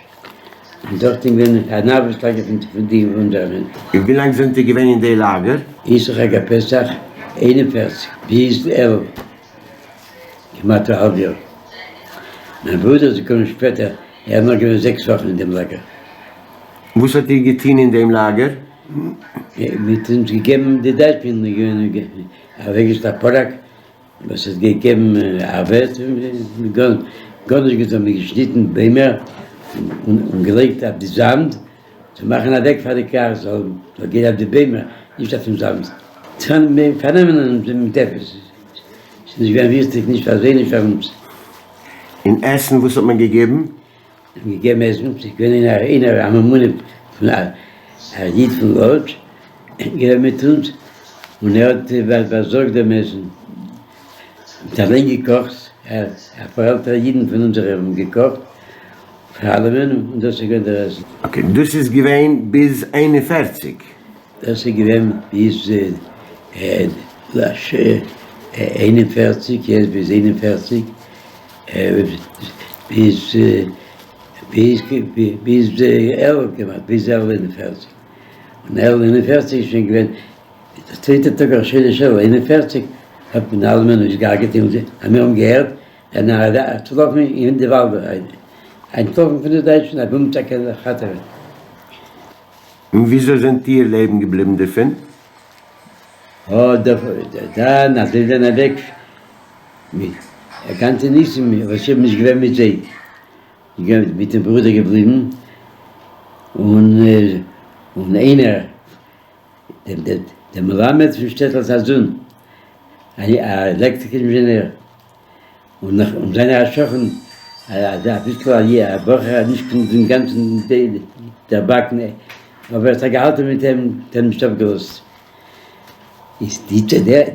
און דארט איז געווען אן ארבעטס לאגער פון די וואונדערמען. און ווי לאנג זענט איר געווען אין די לאגער? אסרו חג הפסח 41 ביז אלול. כמעט א האלב יאר. מיין ברודער איז געקומען שפעטער, ער איז נאר געווען זעקס וואכן אין דעם לאגער. וואס האט איר געטון אין דעם לאגער? מען האט אונז געגעבן די דייטשן, אוועקגעשטעלט א פאלאק וואס האט געגעבן ארבעט, גארנישט געטון, מען האט געשניטן ביימער און געלייגט אויף די זאמד צו מאכן א וועג פאר די קאר זאל גיין אויף די ביימער, נישט אויפן זאמד. פארנעמען אונז מיט עפעס. ס'איז נישט געווען וויכטיג נישט פאר זיי נישט פאר אונז. און עסן וואס האט מען געגעבן? מען האט געגעבן עסן, ס'איז געווען איינער איינער א ממונה פון א איד פון לאדזש געווען מיט אונז, און ער האט באזארגט דעם עסן, מ'האט אליין געקאכט, אפאר עלטערע אידן פון אונזערע האבן געקאכט פאר אלעמען, און דאס איז געווען דער עסן. okay, דאס איז געווען ביז 41? דאס איז געווען ביז 41, יעצט ביז 41, ביז ביז ביז אלול כמעט, ביז אלול 41, און אלול 41 איז שוין געווען דער צווייטער טאג ראש חודש אלול 41, האט מען אלעמען אויסגעהארגעט און מיר האבן געהערט זענען אנטלאפן אין די וואלד אריין, אנטלאפן פון די דייטשן אבי אונז צו קענען ראטעווען. און וויאזוי זענט איר לעבן געבליבן דערפון? אה, דאן אז זיי זענען אוועק מיט א גאנצע ניסים וואס איך בין נישט געווען מיט זיי, איך בין מיטן ברודער געבליבן, און און איינער דער מלמד פון שטעטל'ס א זון, א עלעקטריק אינזשעניר, און נאך און זיינער א שכן אביסל א בחור נישט פון דעם גאנצן דערבאקן אבער ער האט זיך געהאלטן מיט אים האט אים נישט אפגעלאזט איז די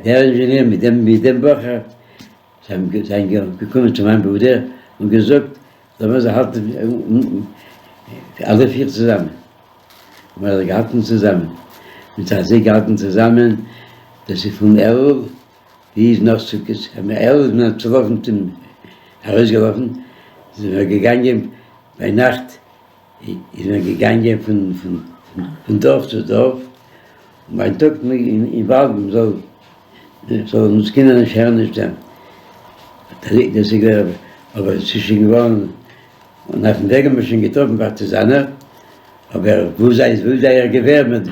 דער אינזשעניר מיט דעם מיט דעם בחור זיי זענען געקומען צו מיין ברודער און געזאגט לאמיר זיך האלטן אלע פיר צוזאמען און מיר האבן זיך געהאלטן צוזאמען מ'האט זיך אזוי געהאלטן צוזאמען דאס איז פון אלול. ווי איז נאך סוכות? אלול איז מען צולאפן צום ארויסגעלאפן, זענען מיר געגאנגען ביינאכט איז מען געגאנגען פון פון דארף צו דארף, און בייטאג אין וואלד מען זאל זאל אונז קיינער נישט הערן נישט זען, דאס איז געווען אבער עס איז שוין געווארן, און אויפן וועג האט מען שוין געטראפן פארטיזאנער, אבער וואו זיי וואו זייער געווער מען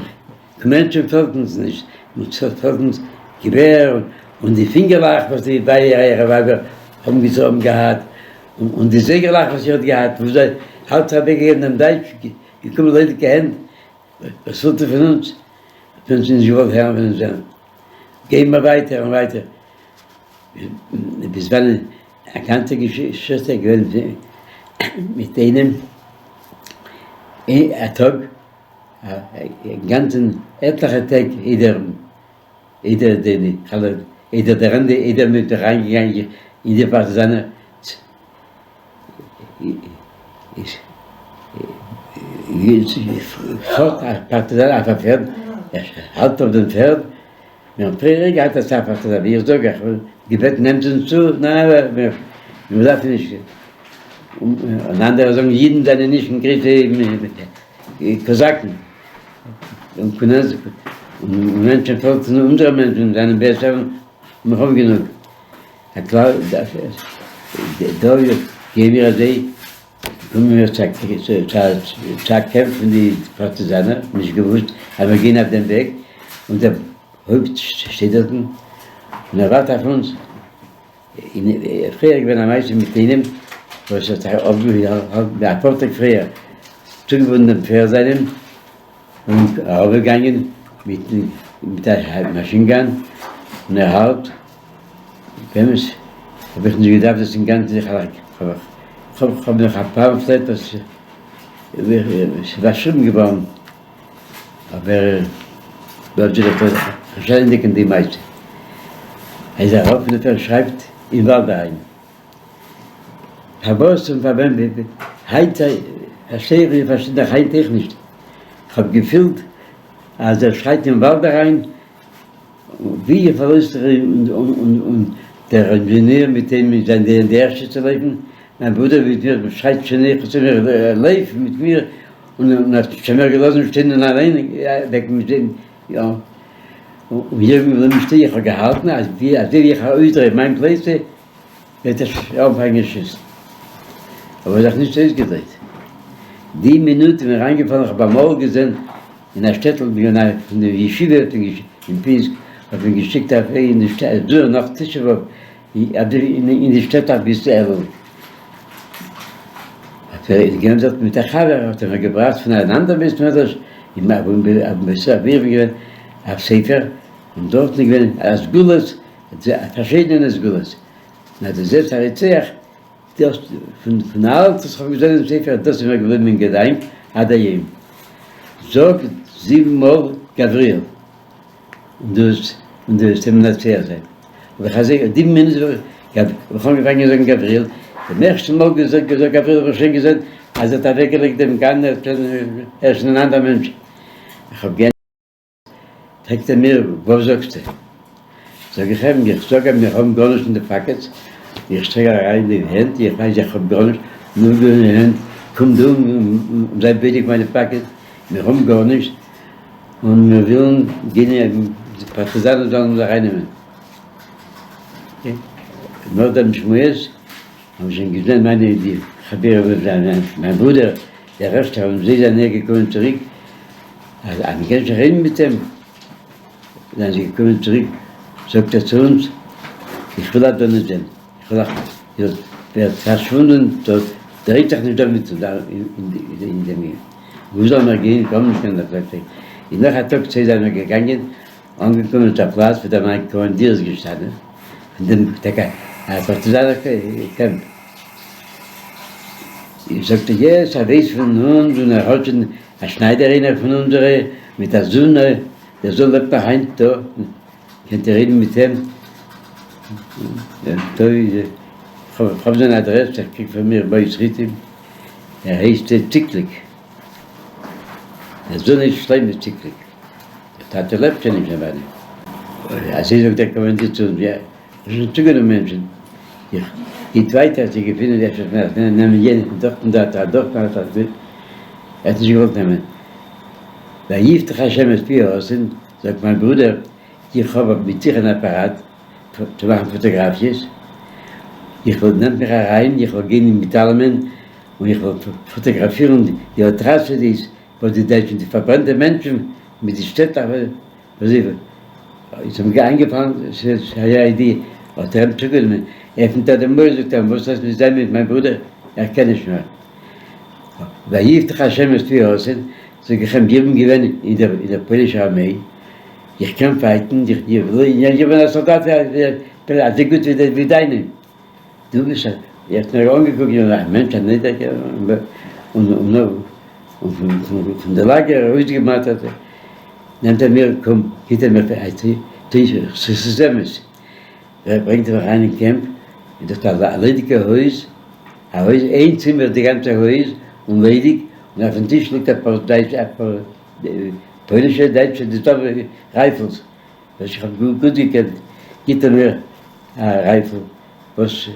מענטשן פעלט אונז נישט, אונז פעלט אונז געווער און די פינגערלעך וואס די אייערע ווייבער האבן געטראגן געהאט, און די זייגערלעך וואס איר האט געהאט, וואס זיי האלט אוועקגעגעבן דעם דייטש, געקומען ליידיגע הענט, וואס ווילט איר פון אונז? האט מען אונז נישט געוואלט הערן פון אונז זענען. גייען מיר ווייטער און ווייטער, ביז ווען א גאנצע געשיכטע איז געווען מיט איינעם א טאג, א גאנצן עטליכע טעג איידער איידער די איידער דער ענדע איידער מען איז אריינגעגאנגען אין די פארטיזאנער איז פארט א פארטיזאנער אויף א פערד ער האלט אויף דעם פערד מיר האבן פריער געהאט אסאך פארטיזאנער ווי איך זאג איך האב געבעטן נעמט אונז צו ניין מיר דארפן נישט און אנדערע זאגן אידן זענען נישט קיין גרויסע קאזאקן און מענטשן פעלט און אונזערע מענטשן זענען בעסער און מיר האבן גענוג. הכלל דא גייען מיר אזוי קומען מיר צו א קעמפ פון די פארטיזאנער, נישט געוואוסט אז מיר גייען אויף דעם וועג, און דער הויפט שטייט דארטן און ער ווארט אויף אונז. אין פריער איז געווען א מעשה מיט איינעם וואס האט זיך אויפגעהאלטן אפאר טעג פריער צוגעבונדן דעם פערד זיינעם און ארויפגעגאנגען מיט א מאשין גאן און ער האלט באמת האב איך נישט געדארפט דאס אינגאנצן זיך כ'האב נאך א פאמפלעט וואס איז באשריבן געווארן אבער דארט זאגט ער פארשטענדיג די מעשה איז ער ארויף און ער שרייבט אין וואלד אריין פארוואס און פארווען היינט פארשטיי איך איך פארשטיי דאך היינט אויך נישט איך האב געפילט אז ער שרייט אין וואלד אריין ווי איך פארלויזט זיך און דער אינזשעניר מיט אים זענען די ערשטע צו לויפן, מיין ברודער מיט מיר שרייט שוין אויך צו מיר לויף מיט מיר, און האט שוין מיר געלאזן שטיין און אליין אוועק מיט אים, יא, און איך בין געבליבן שטיין, איך האב געהאלטן אז ווי אזוי ווי איך אויסדריי מיין פלייצע וועט ער אנפאנגען שיסן, אבער זיך נישט אויסגעדרייט, די מינוט איז מיר איינגעפאלן איך האב אמאל געזען אין א שטעטל פון די ישיבה האט מען אין פינסק האט מען געשיקט א אין די שטעט נאך תשעה באב אין די שטעטלעך ביז צו אלול האט ער געווען דארט מיט א חבר האט ער מיר געבראכט פון אן אנדער בית מדרש אין אבו א ספר און דארטן איז געווען א סגולות פארשידענע סגולות און אז דו זעסט א רוצח דאס פון פון אלץ וואס כ'האב געזען אין ספר דאס איז מיר געבליבן אין געדאנק עד היום. זאג זיבן מאל גבריאל און דו וועסט און דו וועסט אים מנצח זיין. האב איך אזוי די מינוט וואס איך האב אנגעפאנגען זאגן גבריאל, דעם ערשטן מאל געזאגט געזאגט גבריאל האב איך שוין געזען אז ער האט אוועקגעלייגט דעם גאן ער איז שוין אן אנדער מענטש. איך האב. פרעגט ער מיר וואס זאגסטו? זאג איך אים, איך זאג אז מיר האבן גארנישט אין די pockets, איך שטרעק אריין די הענט, איך ווייס איך האב גארנישט, נאר די הענט, קום דא און זיי בודק מיינע pockets, מיר האבן גארנישט, און מיר ווילן גיין די פארטיזאנער זאלן אונז ארייננעמען. נאך דעם שמועס האבן שוין געזען מיינע די חבירים מיין ברודער דער ערשטער און זיי זענען געקומען צוריק אז מען קען נישט רעדן מיט אים, זענען זיי געקומען צוריק, זאגט ער צו אונז, איך וויל אייך דא נישט זען, איך וויל אייך, איר ווערט פארשוואונדען דארט, דרייט זיך נישט דא מיט אין דעם עיר, וואו זאלן מיר גיין, מיר האבן נישט קיין דערפער, און נאך א טאג צוויי זענען מיר געגאנגען, אנגעקומען צו א פלאץ וואו דער מיין קאמאנדיר איז געשטאנען, פון דעם טאקע א פארטיזאנער קעמפ. זאגט ער, yes, ער ווייסט פון אונז און ער האט שוין א שניידער איינער פון אונזערע מיט א זון, דער זון לעבט נאך היינט דא, קענט איר רעדן מיט אים, כ'האב זיין אדרעס, ער קריגט פון מיר בית ריטים, ער הייסט ציקליק, דער זון הייסט שלמה ציקליק, דער טאטע לעבט שוין נישט נעבעך. אזוי זאגט דער קאמאנדיר צו אונז, יא. האב שוין צוגענומען מענטשן, איך גייט ווייטער צו געפינען אפשר קען איך נעמען יענעם פון דארט און דארט א דארף פאר א ער האט נישט געוואלט נעמען. ויפתח השם את פי האתון, זאגט מיין ברודער, איך האב מיט זיך אן אפאראט צו מאכן פאטאגראפיעס, איך וועל נעמט מיך אריין, איך וועל גיין מיט אלעמען און איך וועל פאטאגראפירן די atrocities וואס די דייטשן, די פארברענטע מענטשן מיט די שטעטלעך וואס זיי איז אים איינגעפאלן ס'איז א idea, האט ער אים צוגענומען, עפנט ער די מויל זאגט ער וואס האסט מיט זיין מיט מיין ברודער, ער קען נישט מער. ויפתח השם את פי האתון, זאג איך אים איך בין געווען אין דער פוילישער ארמעי, איך קען fight ן, איך בין א סאלדאט אזוי גוט ווי דיינע. דו ביסט א. ער האט מיר אנגעקוקט ווי א מענטש א נידעריגער און פון די לאגער ארויסגעמאטערטע, נעמט ער מיר, קום, גיט ער מיר א ס'איז אמת, ער ברענגט מיך אריין אין קעמפ, איז דארט א ליידיגע הויז, א הויז איין צימער די גאנצע הויז און ליידיג, און אויפן טיש ליגט אפאר דייטשע אפאר פוילישע דייטשע די rifles, וואס איך האב גוט געקענט, גיט ער מיר א rifle, וואס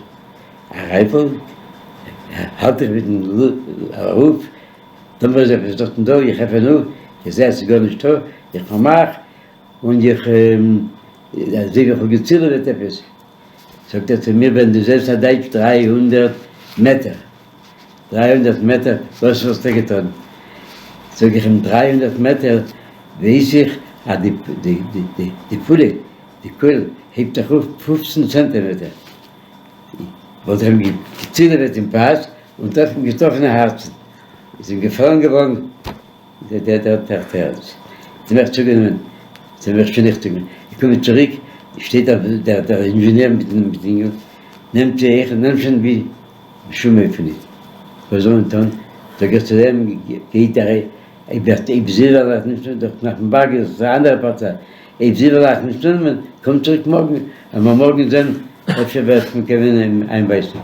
א rifle? האלט איך מיטן ארויף, טאמער איז עפעס דארטן דא, איך עפען אויף, איך זע אז ס'איז גארנישטא, איך פארמאך, און איך אזוי ווי איך האב געצילעוועט עפעס, זאגט ער צו מיר, ווען דו זעסט א דייטש 300 מעטער, 300 מעטער, וואס וואלסטו געטון? זאג איך אים, 300 מעטער ווייס איך אז די די די די פולע די קויל הייבט זיך אויף 15 צענטימעטער, וואלט איך אים געצילעוועט אין פאס און געטראפן אין הארצן, איז אים געפאלן געווארן דער תירוץ. האט ער מיך צוגענומען, האט ער מיך שוין נישט צוגענומען, איך קום צוריק, שטייט דער אינזשעניר מיטן דינגל, נעמט זיך, נעמט שוין ווי בשום אופן ניט. וואס זאל מען טאן? זאג איך צו דעם, גייט אריין, אויב זי וועל אייך נישט נעמען, דארט נאכן בארג איז א אנדערע פארטיי, אויב זי וועל אייך נישט נעמען, קומט צוריק מארגן, אז מיר מארגן זען, אפשר וועט מען קענען איינבייסן.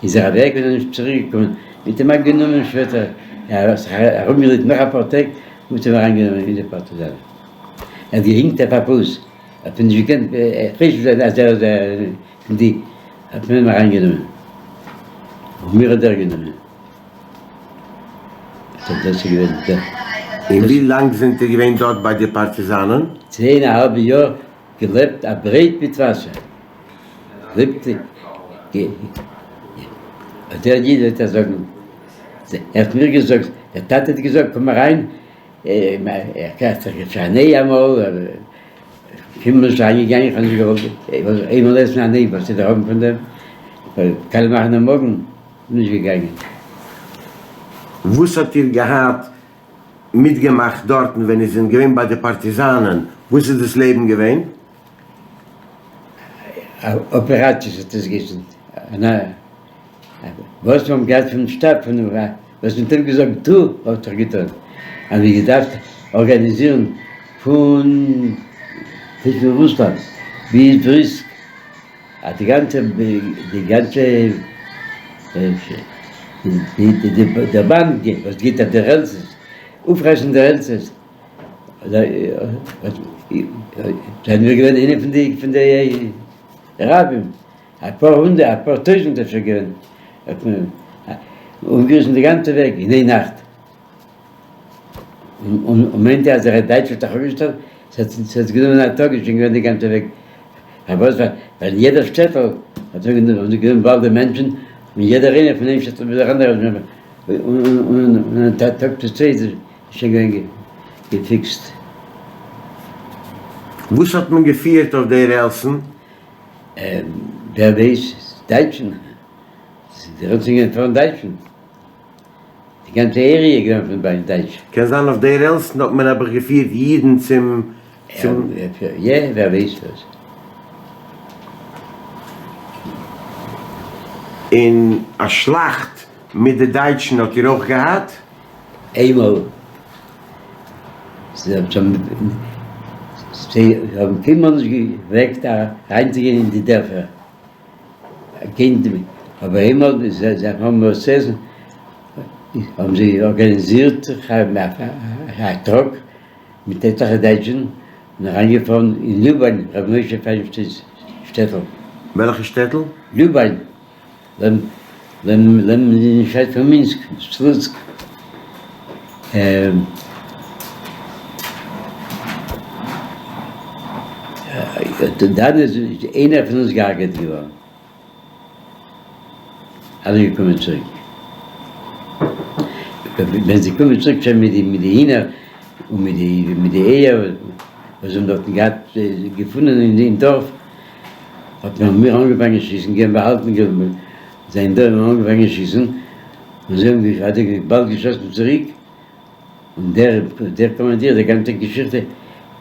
איז ער אוועק און איז נישט צוריק געקומען. מ'האט אים אנגענומען שפעטער, ער האט זיך ארומגעדרייט נאך אפאר טעג, מ'האט אים אריינגענומען אין די פארטיזאנער. ער האט געהינקט אויף א פוס, האט מען נישט געקענט חושד זיין אז ער איז פון די, האט מען אים אריינגענומען. און מיר האט ער גענומען. דאס איז געווען דער. און ווי לאנג זענט איר געווען דארט ביי די פארטיזאנען? צוויי און א האלב יאר געלעבט א ברעט מיט וואסער. לעבט דער איד וועט ער זאגן, ער האט מיר געזאגט, דער טאטע האט געזאגט קום אריין, ער קערט זיך יעצט אן איי אמאל, קיינמאל נישט אריינגעגאנגען, איך האב נישט געוואלט איינמאל עסן אן איי, וואס וועט ער האבן פון דעם, קאליע מאכן דעם מאגן, נישט געגאנגען. וואס האט איר געהאט מיטגעמאכט דארטן ווען איר זענט געווען ביי די פארטיזאנען, וואס איז דאס לעבן געווען? אפעראציעס האט עס געהייסן, וואס מיר האבן געהאט פון שטאב פון וואס מען האט אים געזאגט טו האט ער געטון, אז מ'האט געדארפט ארגאניזירן פון טיפן רוסלאנד ביז בריסק אז די גאנצע די גאנצע די באן וואס גייט אויף די רעלסעס אויפרייסן די רעלסעס זענען מיר געווען איינע פון די פון די רבים אפאר הונדערט אפאר טויזענט אפשר געווען האט מען אנגעריסן די גאנצע וועג אין איין נאכט און מיינט איר אז דער דייטש האט זיך אפגעשטעלט? ס'האט גענומען א טאג איז שוין געווען די גאנצע וועג פארוואס? ווייל אין יעדער שטעטל האט מען גענומען באלד די מענטשן און יעדער איינער פון איין שטעטל ביז דער אנדערע און א טאג צו צוויי איז שוין געווען געפיקסט. וואס האט מען געפירט אויף די רעלסן? ווער ווייסט? דייטשן. די רעלסן געווען פארן דייטשן. די גאנצע area איז געווען פון ביי דייטשן. קען זיין אויף די רעלסן האט מען נעבעך געפירט אידן צום צום. יע, ווער ווייסט וואס. און א שלאכט מיט די דייטשן האט איר אויך געהאט? איינמאל זיי האבן קיינמאל נישט געוועגט אריינצוגיין אין די דערפער, אבער איינמאל זיי האבן וואס צו עסן האבן זיי ארגאניזירט א טראק מיט עטליכע דייטשן און אריינגעפארן אין לובאן, רבי משה פיינשטיינ'ס שטעטל. וועלכע שטעטל? לובאן, לעבן לעבן נישט ווייט פון מינסק, סלוצק. דאן איז איינער פון אונז געהארגעט געווארן. אלע געקומען צוריק. ווען זיי קומען צוריק שוין מיט די מיט די הינער און מיט די מיט די אייער וואס זיי האבן דארטן געהאט געפונען אין דארף, האט מען מיר אנגעפאנגען שיסן, געווען באהאלטן זיי אין דארף האבן אנגעפאנגען שיסן, און זיי האבן האט ער באלד געשאסן צוריק, און דער דער קאמאנדיר די גאנצע געשיכטע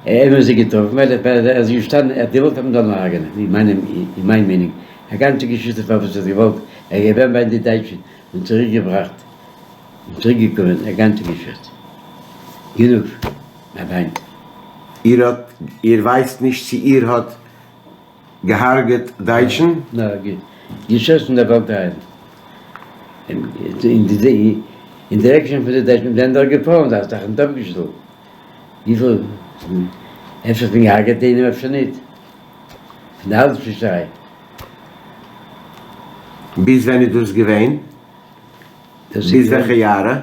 ער האט זיי געטראפן ווייל ער איז געשטאנען ער האט געוואלט אז מען זאל אים הרג'נען אין מיין אין מיין מיינונג א גאנצע געשיכטע פארוואס ער האט געוואלט ער איז געווען ביי די דייטשן און צוריק געבראכט און צוריק געקומען א גאנצע געשיכטע גענוג אויף היינט. איר האט איר ווייסט נישט צו איר האט געהארגעט דייטשן? נאר געשאסן אין דער וועלט אריין. אין direction פון די דייטשן זענען דארט געפארן זיי האט זיך ניט אפגעשטעלט. וויפיל אפשר האט מען געהארגעט איינעם אפשר ניט. פון די אלע שיסעריי. ביז ווען איז דאס געווען? ביז וועלכע יארע?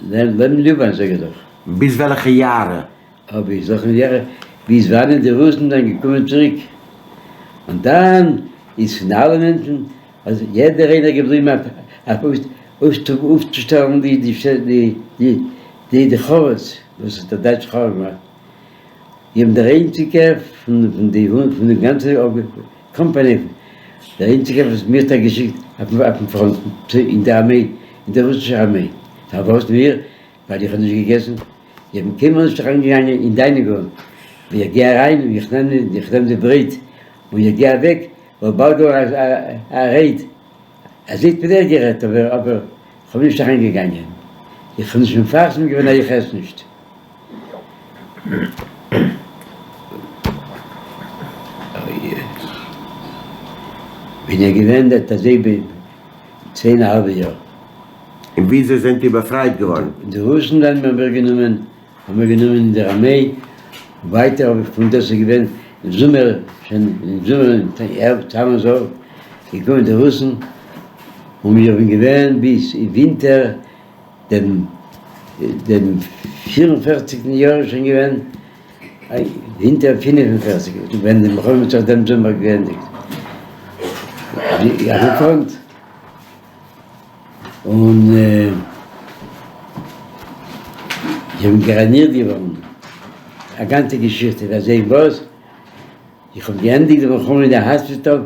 לעבן ליובאן זאג איך דאך. ביז וועלכע יארע? אבער איך זאג מיר ביז וואנען די רוסן זענען געקומען צוריק, און דאן איז פון אלע מענטשן אז יעדער איינער געבליבן אויף אויפצושטעלן די די די די חורבות וואס האט דער דייטש חרוב געמאכט, איך בין דער איינציגער פון די פון די גאנצע קאמפאני דער איינציגער וואס מיר האט ער געשיקט אויפן פראנט אין די ארמעי אין די רוסישע ארמעי, פארוואס מיר? ווייל איך האב נישט געגעסן, איך בין קיינמאל נישט אריינגעגאנגען אין dining room, ווי איך גיי אריין און איך נעם איך נעם די ברויט און איך גיי אוועק, וואלט באלד געווארן א רעד, אזוי האט מען אויך גערעדט, אבער אבער איך האב נישט אריינגעגאנגען, איך האב נישט מפרסם געווען אז איך עס נישט. בין איך געווען דארט אזוי. צוויי און א האלבע יאר. און וויאזוי זענט איר באפרייט געווארן? די רוסן זענען מיר מיר גענומען, האבן מיר גענומען אין דער ארמעי, ווייטער האב איך פון דאס איז געווען אין זומער, שוין אין זומער אין ערב תמוז אב, געקומען די רוסן, און מיר בין געווען ביז אין ווינטער דעם דעם פיר און פערציגטן יאר איז שוין געווען, ווינטער 45, ווען די מלחמה האט זיך דעם זומער געענדיגט, אויפן פראנט, און איך בין גראנירט געווארן, א גאנצע געשיכטע ווי אזוי וואס, איך האב געענדיגט די מלחמה אין די האספיטאל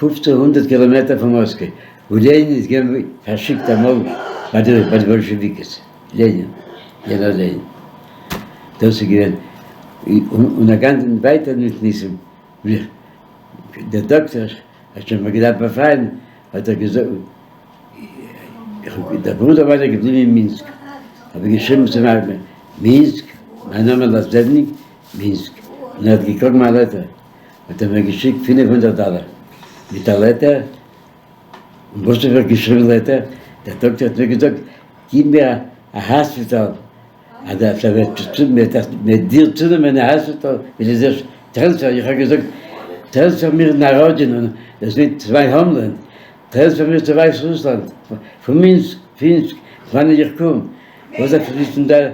1500 קילאמעטער פון מאסקווע, וואו לענין איז געווען פארשיקט אמאל ביי די באלשעוויקעס, לענין, יענער לענין, דאס איז געווען, און א גאנצן ווייטער מיט ניסים, דער דאקטער האט שוין מיר געדארפט באפרייען, האט ער געזאגט, דער ברודער מיינער איז געבליבן אין מינסק, האב איך געשריבן צום ארמעי, מינסק, מיין נאמען לאזעדניק, מינסק, און ער האט געקראגן מיין letter, האט ער מיר געשיקט 500 דאלער מיט א letter, און וואס האב איך געשריבן letter? דער דאקטער האט מיר געזאגט, גיב מיר א האספיטאל, אז ער וועט דיר צונעמען אין האספיטאל, וועט ער זיך transfer, איך האב געזאגט, transfer מיר אין נאראדזשין, און דאס מיינט צוויי homeland, transfer מיר צו ווייס רוסלאנד, פון מינסק, פינסק, פון וואנען איך קום, וואס דארף איך וויסן דא,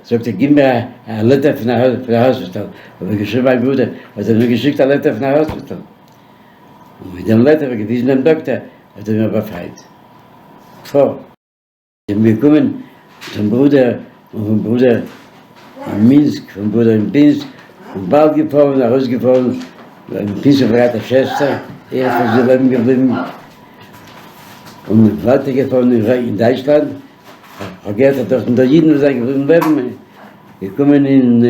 זאגט ער, גיב מיר א letter פון א האספיטאל, האב איך געשריבן מיין ברודער, האט ער מיר געשיקט א letter פון א האספיטאל. און מיט דעם letter האב איך געוויזן דעם דאקטער, האט ער מיר באפרייט. פאר. איך בין געקומען צום ברודער, און פון ברודער אין מינסק, פון ברודער אין פינסק, און באלד געפארן, ארויסגעפארן, אין פינסק האב איך געהאט א שוועסטער, ער איז פון זי לעבן געבליבן, און ווייטער געפארן אין דייטשלאנד, כ'האב געהערט אז דארטן דא אידן וואס זענען געבליבן לעבן, געקומען אין,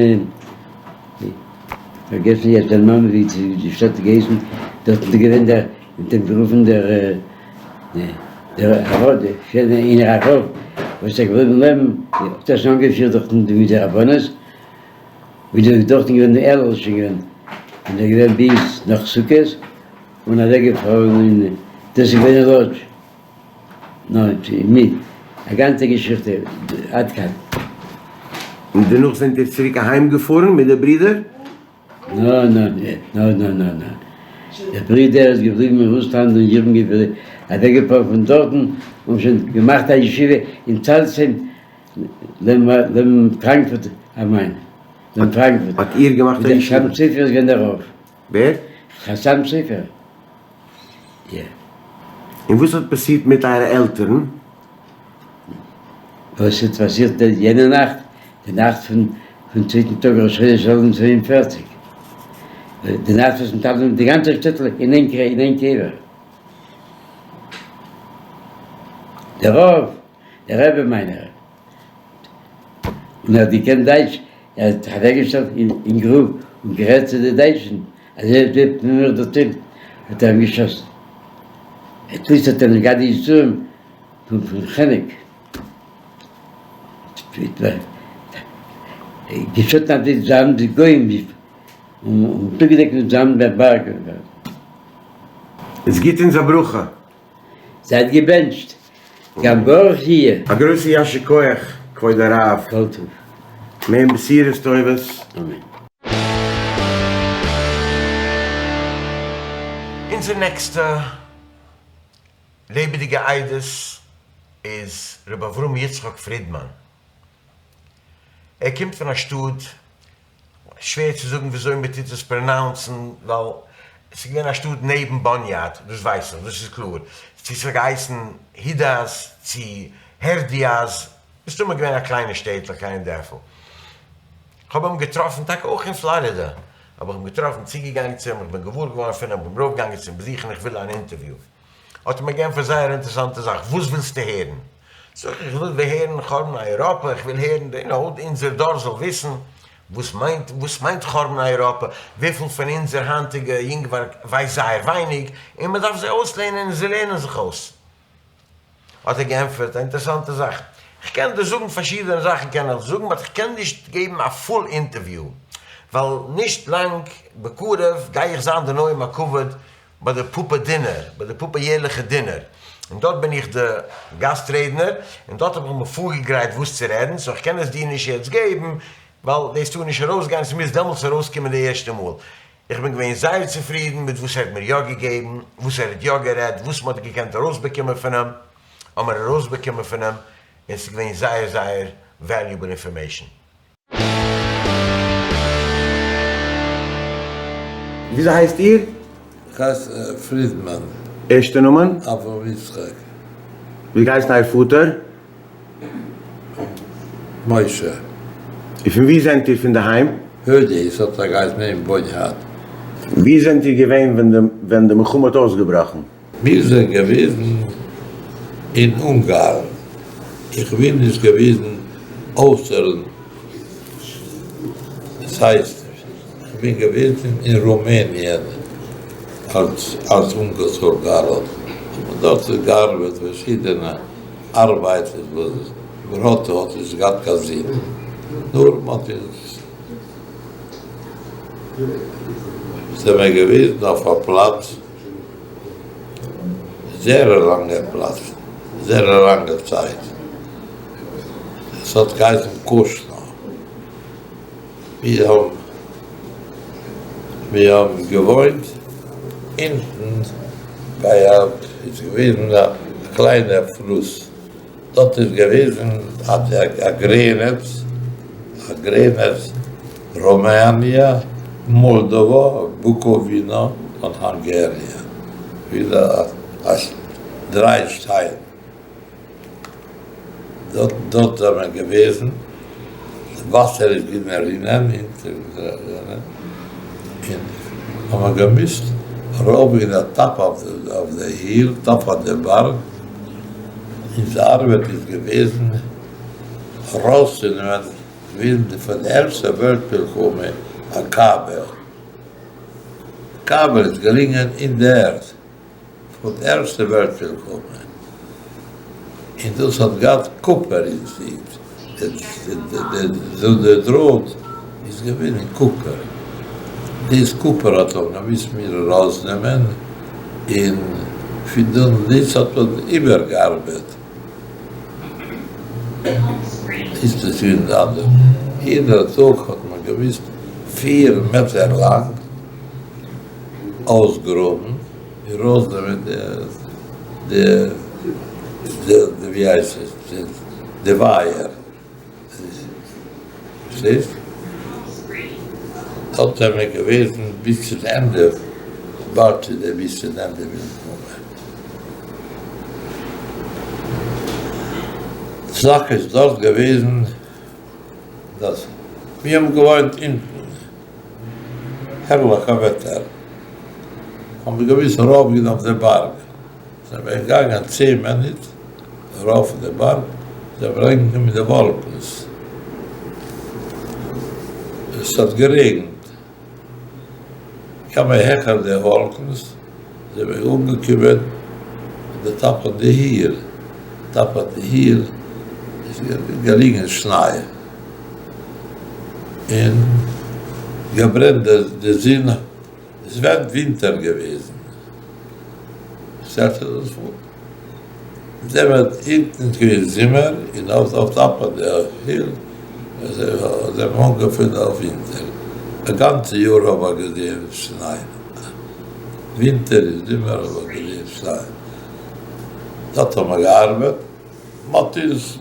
פארגעסן יעצט דער נאמען ווי די שטאט האט געהייסן, דארטן איז געווען דער, מ'האט אים גערופן דער דער הרב, איינער א רב וואס איז געבליבן לעבן, האט ער שוין אנגעפירט דארטן מיט די רבנות, ווי דאס דארטן געווען די אלול איז שוין געווען, און ער איז געווען ביז נאך סוכות, און אוועק געפארן אין, דאס איז געווען אין לאדזש. ניין, מיט א גאנצע געשיכטע עד כאן. און דערנאך זענט איר צוריק אהיים געפארן מיט די ברידער? נא נא נא נא נא נא. דער ברודער איז געבליבן אין רוסלאנד און איך בין אוועקגעפארן פון דארטן און שוין געמאכט א ישיבה אין צאלצהיים לעבן פראנקפורט אם מיין, לעבן פראנקפורט. האט איר געמאכט א ישיבה? דער חתם סופר איז געווען דער רב. ווער? חתם סופר. יא. און וואס האט פאסירט מיט אייערע עלטערן? וואס האט פאסירט יענע נאכט? די נאכט פון פון צווייטן טאג ראש חודש אלול צוויי און פֿערציק, די נאכט וואס מ'טאפט די גאנצע שטעטל אין איין אין איין קבר. דער רב, דער רבי מיינער, און ער האט געקענט דייטש, ער האט זיך אוועקגעשטעלט אין גרוב און גערעדט צו די דייטשן, אז ער וועט מיר דערציילט האט ער אים געשאסן. עטליסט האט ער נישט געהאט די יסורים פון חנק. געשאטן אויף די זאמד די גוים און צוגעדעקט מיט זאמד דער בארג. איז גיט אונז א ברכה. זייט געבענטשט, גם ברוך יהיה. א גרויסע יישר כח כבוד הרב. כל טוב. מעין בשורות טובות. אמן. אונזער נעקסטע לעבעדיגע עדות איז ר' אברהם יצחק פרידמאן. ער קומט פון א שטאט, שווער צו זאגן וויאזוי מען טוט עס pronounce ן, ווייל עס איז געווען א שטאט נעבן באניאד, דאס ווייס איך, דאס איז קלאר. צו עס האט געהייסן הידאז צו הערדיאז, מסתמא געווען א קליינע שטעטל, א קליינע דערפל. כ'האב אים געטראפן טאקע אויך אין פלארידע, האב איך אים געטראפן, צוגעגאנגען צו אים, איך בין געוואר געווארן פון אים, כ'בין ארויפגעגאנגען צו אים באזוכן, איך וויל אן אינטערוויו. האט ער מיר געענטפערט זייער אינטערעסאנטע זאך, וואס ווילסטו הערן? זאג איך, איך וויל הערן חורבן אייראפע, איך וויל הערן, יו נאו, אונזער דור זאל וויסן וואס מיינט, וואס מיינט חורבן אייראפע, וויפיל פון אונזער היינטיגע יונגווארג ווייסט זייער ווייניג, און מען דארף זיי אויסלערנען און זיי לערנען זיך אויס. האט ער געענטפערט א אינטערעסאנטע זאך, כ'קען דיר זאגן פארשידענע זאכן קען איך זאגן, but כ'קען נישט געבן א full אינטערוויו, ווייל נישט לאנג בקרוב גיי איך זיין די נואם הכבוד ביי די פאפא דינער, ביי די פאפא יערליכע דינער, און דארט בין איך די גאסט רעדנער, און דארט האב איך מיר פארגעגרייט וואס צו רעדן, so כ'קען עס דיר נישט יעצט געבן, ווייל דאס טאר נישט ארויסגיין, ס'מוז דעמאלטס ארויסקומען די ערשטע מאל. איך בין געווען זייער צופרידן מיט וואס ער האט מיר יא געגעבן, וואס ער האט יא גערעדט, וואס מ'האט געקענט ארויסבאקומען פון אים, האמער ארויסבאקומען פון אים, און ס'איז געווען זייער זייער valuable information. וויאזוי הייסט איר? איך הייס פרידמאן. ערשטע נאמען? אברהם יצחק. ווי געהייסן אייער פאטער? משה. און פון ווי זענט איר פון די היים? הודי, עס האט א גייסט נעבן בוניהאד. ווי זענט איר געווען ווען די ווען די מלחמה האט אויסגעבראכן? מיר זענען געוועזן אין אונגארן, איך בין נישט געוועזן אויסערן, עס הייסט איך בין געוועזן אין רומעניען אלס אלס אונגאר סאלדאט, האט מען דארט געארבעט פארשידענע ארבייט וואס בראטה האט נישט געהאט קיין זין, נאר מ'האט אונז זעמער געוועזן אויף א פלאץ, זעהר א לאנגע פלאץ, זעהר א לאנגע צייט, עס האט געהייסן קושנא, מיר האבן מיר האבן געוואוינט אונטן ביי א, איז געוועזן א קליינע פלוס, דארט איז געוועזן א גרענעץ, א גרענעץ רומעניע, מאלדאווא, בוקאווינא און האנגעריע, ווידער א דריי שטיין. דארט דארט זענען מיר געוועזן, די וואסער איז געווען רינען אונטער און האבן מיר געמוזט ארויף אין די top אויף די hill, top אויף די בארג, אונזער ארבעט איז געוועזן ארויסצונעמען ווי פון די ערשטע וועלט מלחמה א קאבעל, קאבעל איז געלינגען אין די ערד. פון ערשטע וועלט מלחמה, און דאס האט געהאט קופער אין זיך, די דראט איז געווען אין קופער, דאס קופער האט מען געמוזט מיר ארויסנעמען, און פון דאן דאס האט מען איבערגעארבעט, איז דאס געווען די אנדערע, יעדער טאג האט מען געמוזט פיר מעטער לאנג. אויסגראבן און ארויסנעמען די די די ווי הייסט עס די ווייער. פארשטייסט? דארט זענען מיר געוועזן ביז צום ענדע, באלד צו דער ביז צום ענדע מלחמה. די זאך איז דארט געוועזן דאס מיר האבן געוואוינט אונטן, הערליכע וועטער, האבן מיר געמוזט ארויפגיין אויף די בארג, זענען מיר געגאנגען צען מינוט ארויף אויף די בארג, זענען מיר אנגעקומען אין די וואלקנס, עס האט גערעגנט, כמה העכער די וואלקנס זענען מיר אנגעקומען אין די טאפ אוו די היל, טאפ אוו די היל איז געליגן שניי און געברענט די זון. עס ווערט ווינטער געוועזן, שטעלט איר דאס פאר? זעמער אונטן איז געווען זומער און אויף אויף טאפ אוו די היל זעמער אנגעפארן אויף ווינטער, א גאנצע יאר האב איך געזעהן שניי, ווינטער און זומער האב איך געזעהן שניי, דארט האבן מיר געארבעט, מ'האט אונז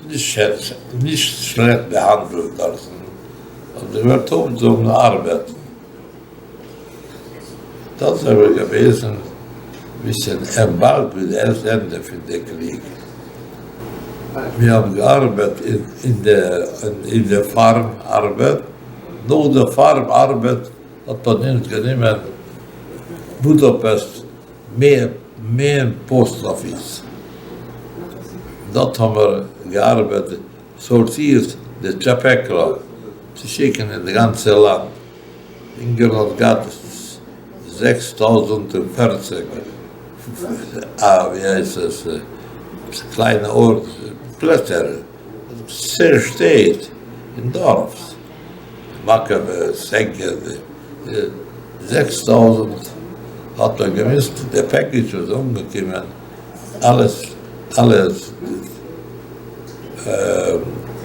נישט שלעכט באהאנדלט דארטן, אבער מ'וועט אויפזאגן ארבעטן. דארט זענען מיר געוועזן ביז צום באלד ווי די ערשטע ענדע פון די קריג. מיר האבן געארבעט אין די פארם ארבעט, נאך די פארם ארבעט האט מען אונז גענומען בודאפעסט מעין פאסט אפיס, דארט האבן מיר געארבעט סארטירט די טשאפעקלעך צו שיקן אין די גאנצע לאנד. אונגארן האט געהאט 6040 א ווי הייסט עס קליינע ארט פלעצער שטעט און דארפס מאקאווע סעגעד 6000 האט מען געמוזט די package איז אנגעקומען אלעס אלעס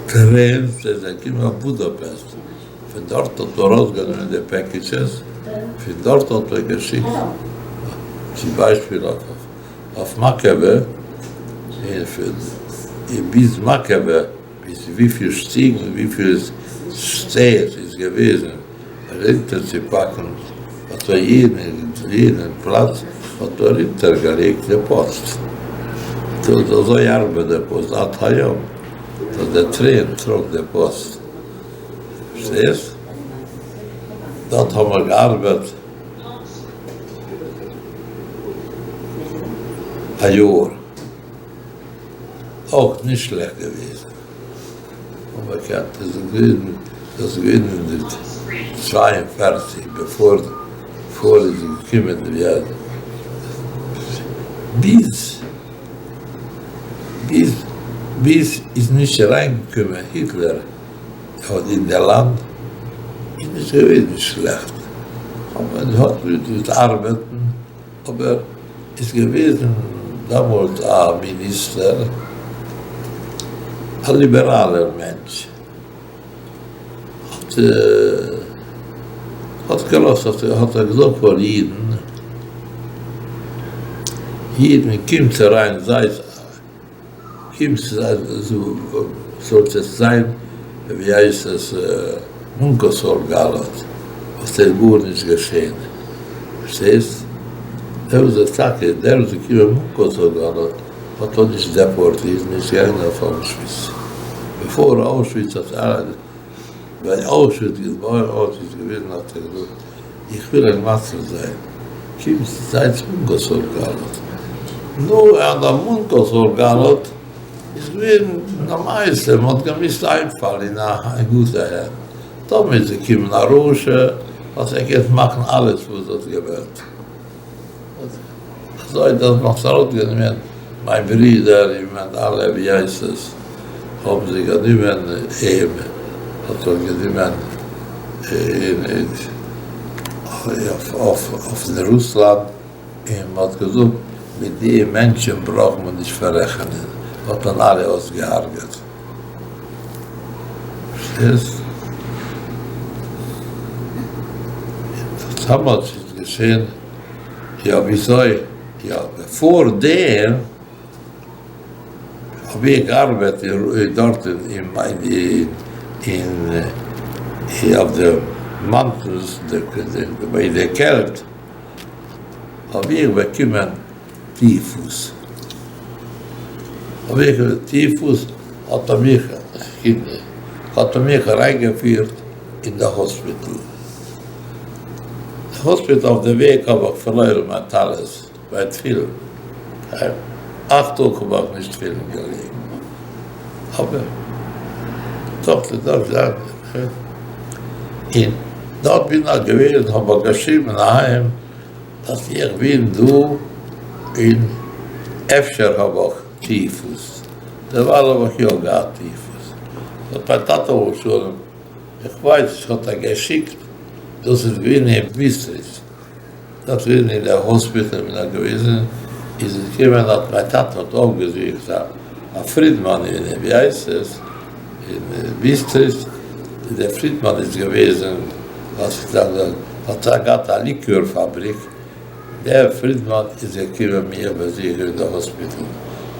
trains זענען געקומען אויף בודאפעסט. פון דארט האט מען ארויסגענומען די packages, פון דארט האט מען געשיקט צום ביישפיל אויף מאקעווע, און פון ביז מאקעווע ביז וויפיל שטיגן און וויפיל stairs איז געוועזן ארונטערצופאקן, האט מען יעדן פלאץ האט מען ארונטערגעלייגט די פאסט. אזוי ארבעט די פאסט עד היום, אז די train טראגט די פאסט. פארשטייסט? דארט האבן מיר געארבעט א יאר, אויך נישט שלעכט געוועזן, אבער דאס איז געווען, דאס איז געווען אין די 42 בעפאר פאר איז געקומען די ביז ביז ביז איז נישט אריינגעקומען היטלער האט אין די לאנד איז נישט געוועזן שלעכט אבער האט מיט ארבעטן אבער איז געוועזן דעמאלט א מיניסטער א ליבעראלער מענטש האט האט געלאזט האט ער געזאגט פאר אידן אידן קומטס אריין זייט קומט זאלט עס זיין ווי הייסט עס מונקאסאר גאלאט וואס איז גארנישט געשען פארשטייסט דער וואס איז טאקע דער וואס איז געקומען מונקאסאר גאלאט האט מען נישט דעפארטירט נישט געגאנגען אויף אוישוויץ בעפאר אוישוויץ האט ביי אוישוויץ געבוירן אוישוויץ געוויזן האט ער געזאגט איך וויל אייך מציל זיין, קומט זייטס מונקאסאר גאלאט. נו, אז א מונקאסאר גאלאט איז געווען למעשה, מען האט געמוזט איינפאלן אין א גוטע הענט, טאמער איז געקומען א רשע האט ער געקענט מאכן אלעס וואס האט געוועלט. אזוי דאס מ'האט ארויסגענומען מיין ברודער און מיין אלע ווי הייסט עס האבן זיי גענומען אים האט מען גענומען אין אויף רוסלאנד און מ'האט געזאגט מיט די מענטשען ברויך מען נישט פאררעכענען האט מען אלע אויסגעהארגעט. פארשטייסט? און דאמאלס איז געשען. יא וויאזוי יא בעפאר דעם האב איך געארבעט דארט אין אין אויף די מאונטענס ביי די קעלט האב איך באקומען טיפוס האב איך טיפוס האט מען מיך האט מען מיך אריינגעפירט אין די האספיטל. די האספיטל אויף די וועג האב איך פארלוירן מיין טלית ביי תפילין, אכט טאג האב איך נישט תפילין געלייגט, אבער דארט איז דאך זיין און דארט בין איך געווען האב איך געשריבן אהיים אז איך בין דא און אפשר האב איך טיפוס, דערווייל האב איך יא געהאט טיפוס, האט מיין טאטע עליו השלום איך ווייס נישט האט ער געשיקט, דאס איז געווען אין ביסטריץ, דארט געווען אין די האספיטעל בין איך געוועזן, איז עס געקומען האט מיין טאטע האט אויפגעזוכט א פרידמאן אין ווי הייסט עס אין ביסטריץ, דער פרידמאן איז געוועזן האט ער געהאט א ליקור פאבריק, דער פרידמאן איז געקומען מיר באזוכן אין די האספיטעל,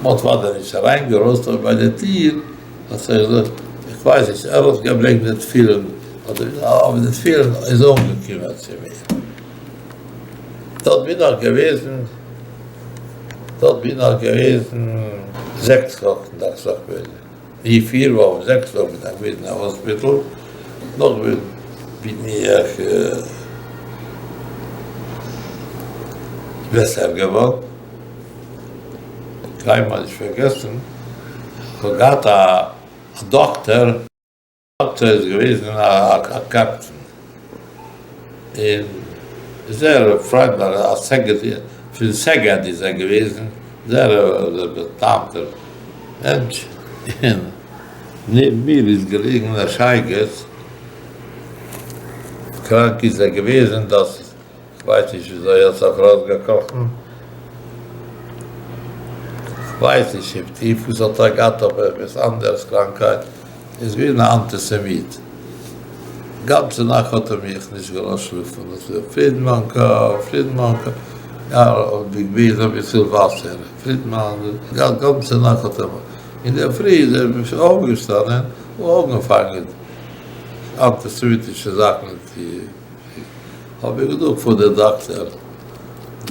מען האט ווייטער נישט אריינגעלאזט אבער ביי די טיר האט ער געזאגט, איך ווייס נישט, ער האט געברענגט די תפילין, אבער די תפילין איז אנגעקומען צו מיר. דארט בין איך געוועזן, דארט בין איך געוועזן זעקס וואכן דאכט זיך מיר, ני פיר וואכן, זעקס וואכן בין איך געוועזן אין האספיטל, נאך בין איך בעסער געווארן. קיינמאל נישט פארגעסן, כ'האב געהאט א דאקטער, דאקטער איז געוועזן א קעפטן, און זייער פריינדליך, א סעגעד, פון סעגעד איז ער געוועזן, זייער א בא'טעמ'טער מענטש, און נעבן מיר איז געליגן א שייגעץ, קראנק איז ער געוועזן, דאס כ'ווייס נישט וויאזוי ער האט זיך ארויסגעקראכן, כ'ווייס נישט אויב טיפוס האט ער געהאט אדער עפעס אנדערס קראנקהייט, איז געווען א אנטיסעמיט, גאנצע נאכט האט ער מיך נישט געלאזט שלאפן, האט ער פרידמאנקא פרידמאנקא, יא האט געגעבן אביסל וואסער, פרידמאן, גאנצע נאכט האט ער מיך, אינדערפרי איז ער אויפגעשטאנען און אנגעפאנגען אנטיסעמיטישע זאכן צו. האב איך געזאגט פאר דער דאקטער,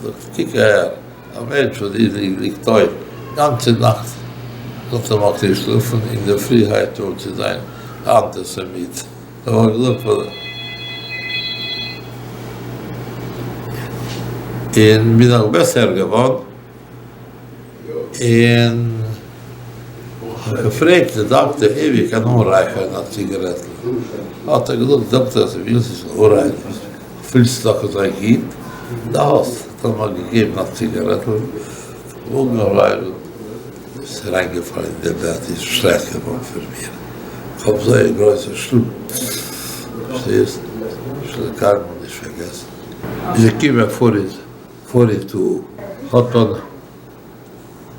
זאגט קוק אהער, א מענטש וואס איז ליגט טויט גאנצע נאכט זאלט ער נאך נישט שלאפן, אינדערפרי הייבט אן צו זיין אנטיסעמיט, האב איך געזאגט פאר און בין איך בעסער געווארן. און כ'האב געפרעגט די דאקטער אויב איך קען אנרייכערן א ציגערעטל, האט ער געזאגט, דאקטער אז דו ווילסט נישט אנרייכערן, פילסט דאך אזוי גוט, דא האסט, האט ער מיר געגעבן א ציגערעטל, אנגערייכערט, איז אריינגעפאלן אין די בעט, איז שלעכט געווארן פון מיר, כ'האב זייער גרויסע שלאף, פארשטייסט, כ'וועל קיינמאל נישט פארגעסן. איז געקומען פאריז. פארטי-טו האט מען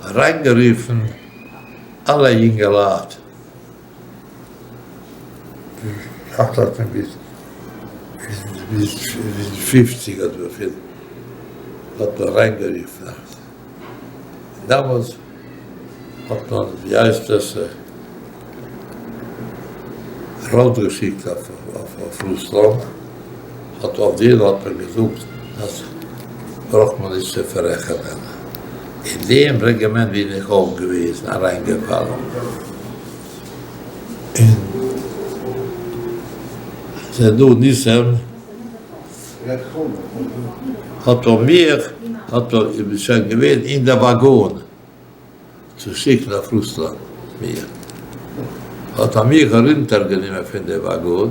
אריינגערופן אלע יונגעלייט פון ביז פופציג אדער וויפיל האט מען אריינגערופן דעמאלטס האט מען ווי הייסט עס ארויסגעשיקט אויף רוסלאנד, האט אויף דיר האט מען געזאגט אז ברויך מען נישט צו פאררעכענען, אין דעם רעגימענט בין איך אויך געוועזן אריינגעפאלן, און ס'איז דא ניסים האט מען מיך האט מען שוין געווען אין די וואגאן. צו שיקן אויף רוסלאנד מיר האט ער מיך ארונטערגענומען פון די וואגאן,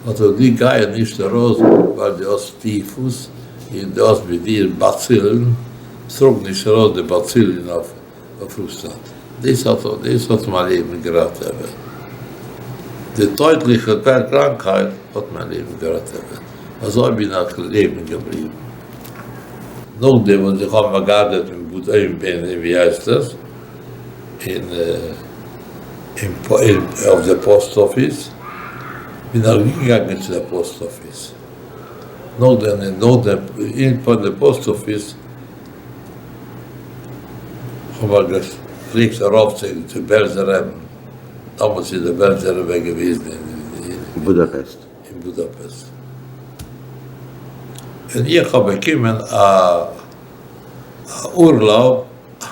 האט ער די גייען נישט ארויס ווייל די האסט טיפוס און די האסט מיט דיר באצילן, טראג נישט ארויס די באצילן אויף רוסלאנד, דאס האט דאס האט מיין לעבן געראטעוועט, די טויטליכע קראנקהייט האט מיין לעבן געראטעוועט, אזוי בין איך לעבן געבליבן. נאכדעם וואס איך האב געארבעט אין בוד אין אין ווי הייסט עס אין אין אויף די פאסט אפיס בין איך געגאנגען צו די פאסט אפיס. נאכדעם און נאכדעם אין פון די פאסט אפיס האב איך געפלעגט ארויף צו צו בעלזער רעבן, דאמאלס איז דער בעלזער רבי געוועזן אין בודאפעסט. אין בודאפעסט, און איך האב באקומען א אורלויב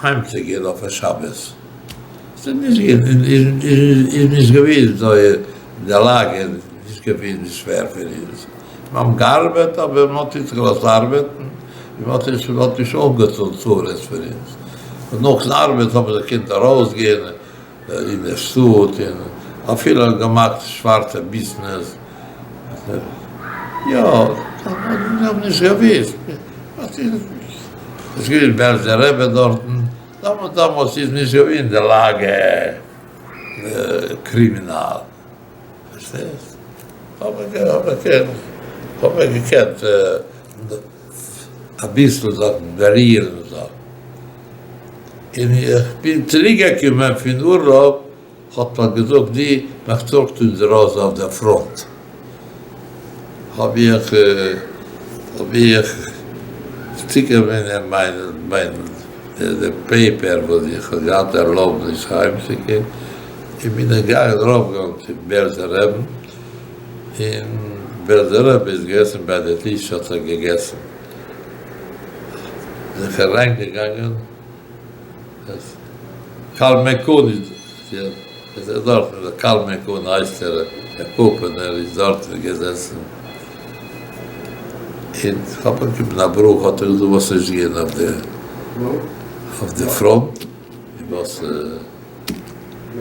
אהיימצוגיין אויף א שבת, ס'איז נישט געווען אזוי די לאגע איז נישט געווען שווער פאר אונז, מיר האבן געארבעט אבער מען האט אונז געלאזט ארבעטן, און מען האט נישט מען האט נישט אנגעטון צרות פאר אונז, און נאכן ארבעט האבן מיר געקענט ארויסגיין אין די שטאט און אפילו געמאכט שווארצע ביזנעס, יא, מיר האבן נישט געוויסט, עס איז געווען בעלזער רבי דארטן, דאמאלס איז נישט געווען די לאגע קרימינאל, פארשטייסט? האט מען געקענט אביסל זיך בארירן זיך. און איך בין צוריק געקומען פון אורלויב האט מען געזאגט די מען טראגט אונז ארויס אויף דער פראנט, האב איך האב איך צוגענומען מיין מיין די פעיפער וואס איך האב געהאט ערלויבעניש אהיימצוגיין, און בין איך געגאנגען ארויפגעגאנגען צום בעלזער רעבן, און בעלזער רבי איז געזעסן ביי די טיש האט ער געגעסן. בין איך אריין געגאנגען קלמן קאהן איז דארט קלמן קאהן הייסט ער דער פאפענער איז דארט געזעסן און כ'האב אים געגעבן א ברכה האט ער געזאגט וואס איז געווען אויף די אויף די פראנט און וואס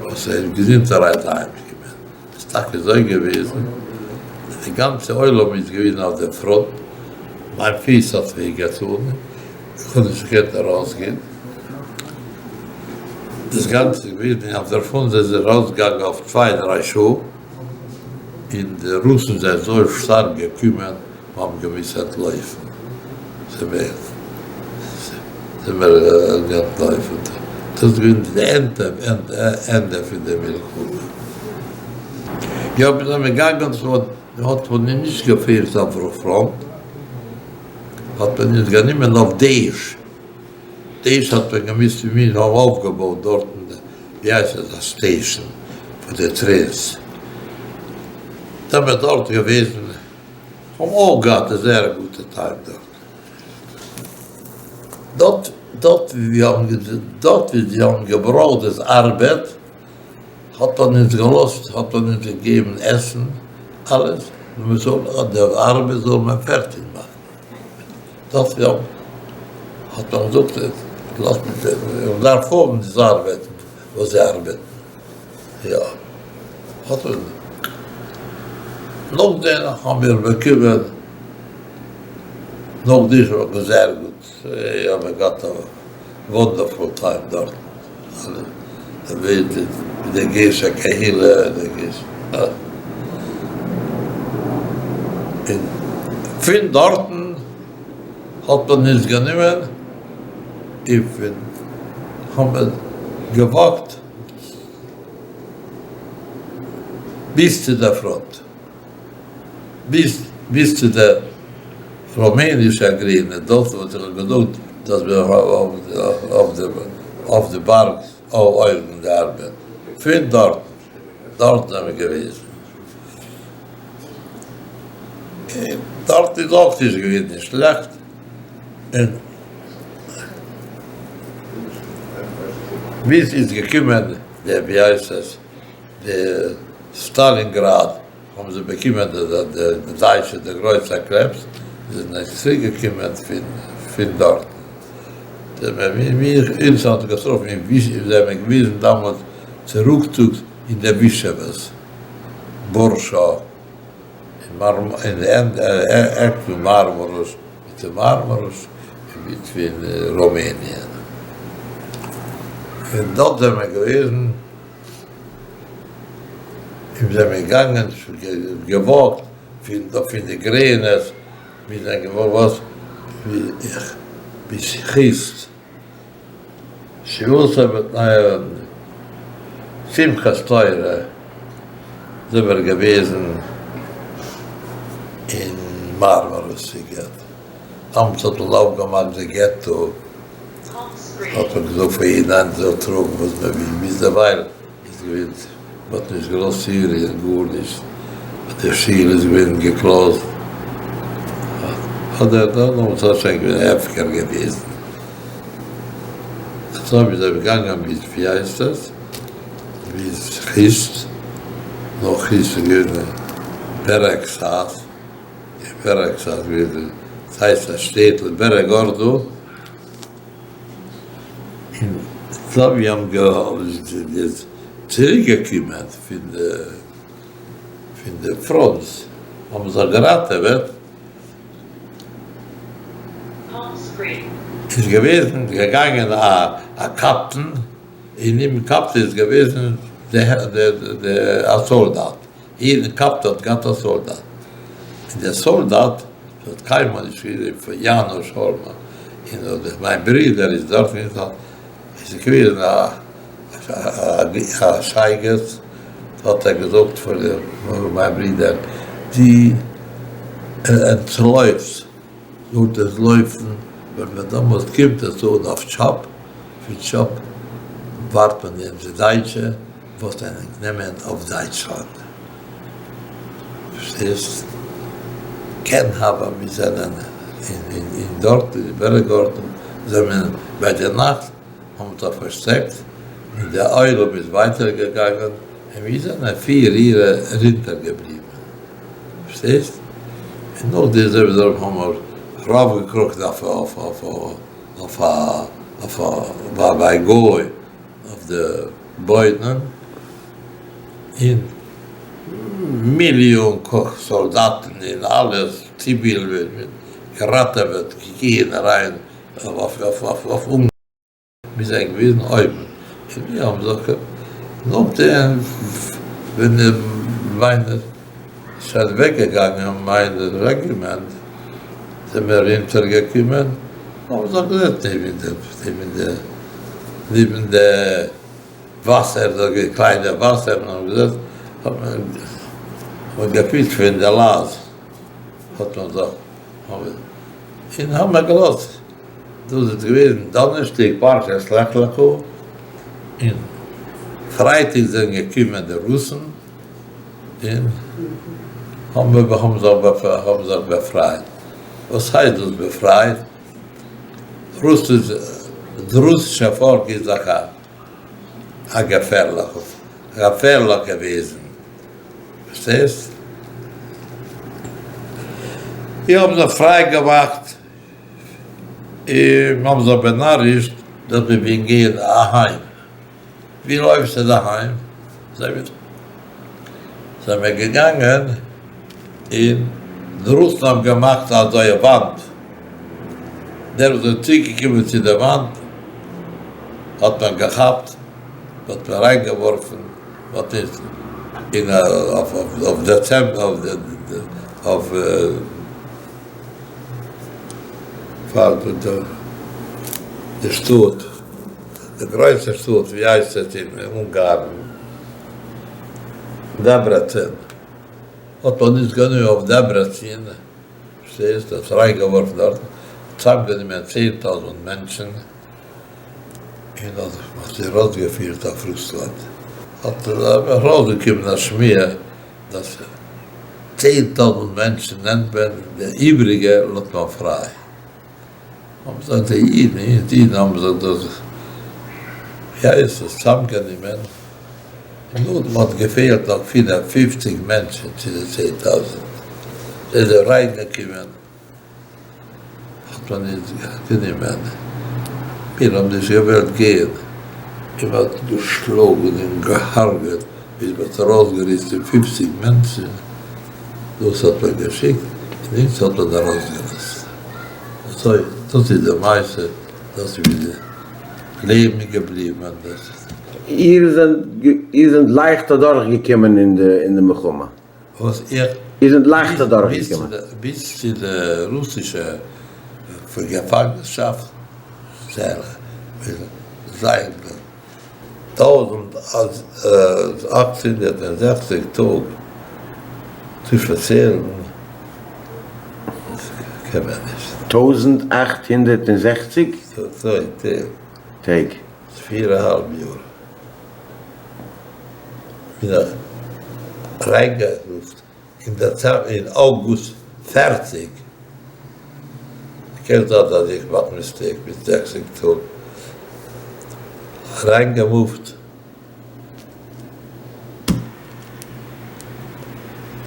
וואס ער איז געזונטערהייט אהיים געקומען. איז טאקע אזוי געוועזן, די גאנצע עולם איז געוועזן אויף די פראנט, מיין פיס האט וועי געטאן, איך האב נישט געקענט ארויסגיין, דאס גאנצע איז געוועזן אויף דער פראנט, זיי זענען ארויסגעגאנגען אויף צוויי דריי שעה, און די רוסן זענען אזוי שטארק געקומען, מיר האבן געמוזט אנטלויפן, זעמיר אנטלויפן, דאס איז געווען די ענדע פון די מלחמה. יא, מיר זענען געגאנגען, האט מען נישט געפירט אויף פראנט, האט מען אונז גענומען אויף דעעש, דעעש האט מען געמוזט, מיר האבן אויפגעבויט דארטן, ווי הייסט עס, א סטעישאן פאר די טרעינס, זעמיר דארט געוועזן. כ'האב אויך געהאט א זייער א גוטע טיים דארט. דארט דארט ווי מיר האבן דארט ווי זיי האבן געברויכט דאס ארבעט האט מען אונז געלאזט האט מען אונז געגעבן עסן אלעס נאר מען זאל די ארבעט זאל מען פערטיג מאכן. דארט ווי האבן האט מען געזאגט לאזט מען דארף האבן דאס ארבעט וואס זיי ארבעטן. יא, האט ער. נאכדעם האבן מיר באקומען, נאך די האט מען זייער גוט, האבן מיר געהאט א וואנדערפול טיים דארטן, מיט די גוי'אישע קהילה, און פון דארטן האט מען אונז גענומען און פון האבן מיר געוואקט. ביז צו דער פראנט, ביז ביז צו דער רומענישער גרענעץ, דארט וואס איך האב געזאגט אז מיר האבן אויף די אויף די בארג אויבן געארבעט, פון דארטן דארט זענען מיר געוועזן, און דארט איז אויך נישט געווען נישט שלעכט, און. ביז איז געקומען די ווי הייסט עס די סטאלינגראד האבן זיי באקומען די דייטשע די גרויסע קרעפס זענען זיי צוריק געקומען פון פון דארטן מיר אונז האט געטראפן אין וויש זענען געוועזן דאמאלס צוריקצוג אין די ווישעוועס ווארשא אין די עק פון מארמאראש מיט מארמאראש און מיט פון רומעניע. און דארט זענען מיר געוועזן און זענען מיר געגאנגען געוואקט פון פון די גרענעץ מיר זענען געוואקט ביז כיסט. שבעה עשר שמחת תורה זענען מיר געוועזן אין. מארמאראש-סיגעט. דאמאלס האט מען אויפגעמאכט די געטא, האט מען געזאגט פאר יעדן איינער זאל טראגן וואס מען וויל, ביז דערווייל איז געווען, מען האט נישט געלאזט צורירן גארנישט, די שול איז געווען געקלאוזט, אדער דאמאלס איז שוין געווען הפקר געוועזן, אזוי ווי זיי געגאנגען ביז ווי הייסט עס, ביז חוסט, נאך חוסט איז געווען בערעגסאז. אין בערעגסאז ווי דאס הייסט א שטעטל בערעגארדא, און זיי האבן צוריק געקומען פון די פון די פראנט האבן זיך געראטעוועט, איז געוועזן געגאנגען א קאפטן, און נעבן קאפטן איז געוועזן די א סאלדאט. יעדן קאפטן האט געהאט א סאלדאט, און דער סאלדאט האט קיינמאל נישט געזען פון יאנוש האלמאן, און אט מיין ברודער איז דארט געווען, איז געווען א שייגעץ, האט ער געזאגט פאר מיין ברודער, דו אנטלויפסט, זאלט עס לויפן, ווען מען דעמאלט קומט עס אן אויף טשאפ, פון טשאפ ווארט מען אונז די דייטשע. וואלט ענק נעמען אויף דייטשלאנד. פארשטייסט? כן הבה מיר זענען אין דארט אין בערעגארטן זענען ביי די נאכט האבן זיך פארשטעקט און די עולם איז ווייטער געגאנגען און מיר זענען פיר אירע רונטער געבליבן. פארשטייסט? און נאך די אזוי ווי זיי האבן ארויף געקראכן אויף אויף אויף אויף אויף א ביי גוי אויף די בוידעם און מיליאן קאך סאלדאטן און אלעס ציוויל געראטעוועט געגעהן אריין אויף אונגארן מיר זענען געוועזן אויבן און מיר האבן זיך נאכדעם ווען מיינע שוין אוועק געגאנגען מיין רעגימענט זענען מיר ארונטער געקומען האבן זיך געזעצט נעבן די נעבן די נעבן די וואסער דארט געווען קליינע וואסער און האבן געזעצט האט מען האט געפישט פון די לייז האט מען זיך און האבן מיר געלאזט דאס איז געווען דאנערשטאג פרשת לך לך און פרייטאג זענען געקומען די רוסן. און האבן האבן זיך באפרייט. וואס הייסט דאס באפרייט? רוסיש, די רוסישע פאלק איז דאך א געפערליכע, געפערליך געוועזן. פארשטייסט? די האבן זיך פריי געמאכט און האבן זיך באנארישט דאס מיר ווילן גיין אהיים. ווי לויפסטו אהיים? זענען מיר געגאנגען און די רוסן האבן געמאכט אזוי א וואנט, דער וואס איז צוגעקומען צו די וואנט האט מען געכאפט, מען האט אים אריינגעווארפן, מען האט אין אויף דעצעמבער אויף פאר די שטאט. די גרויסע שטאט ווי הייסט עס אין אונגארן? דעברעצין. האט מען נישט גענוי אויף דעברעצין, פארשטייסט, האט אריינגעווארפן דארטן, צוזאמגענומען 10,000 מענטשן און האט זיי ארויסגעפירט אויף רוסלאנד. האט ארויסגעקומען א שמועה אז 10,000 מענטשן נעמט מען, די איבריגע לאזט מען פריי. האבן זיך די אידן, אונז אידן האבן זיך דאס, ווי הייסט עס, צוזאמגענומען, און נאכדעם האט געפעלט נאך 54 מענטשן צו די 10,000, זיי זענען אריינגעקומען, האט מען אונז גענומען, מיר האבן נישט געוואלט גיין, און מען האט געשלאגן און געהארגעט ביז מען האט ארויסגעריסן 50 מענטשן. דאס האט מען געשיקט און אונז האט מען ארויסגעלאזט. אזוי, דאס איז די מעשה, דאס איז ווי די לעבן איז געבליבן. איר זענט איר זענט לייכט אדורך געקומען אין די אין די מלחמה? וואס איך? איר זענט לייכט אדורך געקומען? ביז צו די רוסישע געפאנגענשאפט זייער זייער 1860 טאג צו פארציילן. קען מען נישט. 1860 אזוי טעג. טעג. פיר א האלב יאר בין איך אריינגעמופט אין דעצעמבער אין אוגוסט פערציג, קען זיין אז איך מאך מיסטעיק מיט זעכציג טאג, אריינגעמופט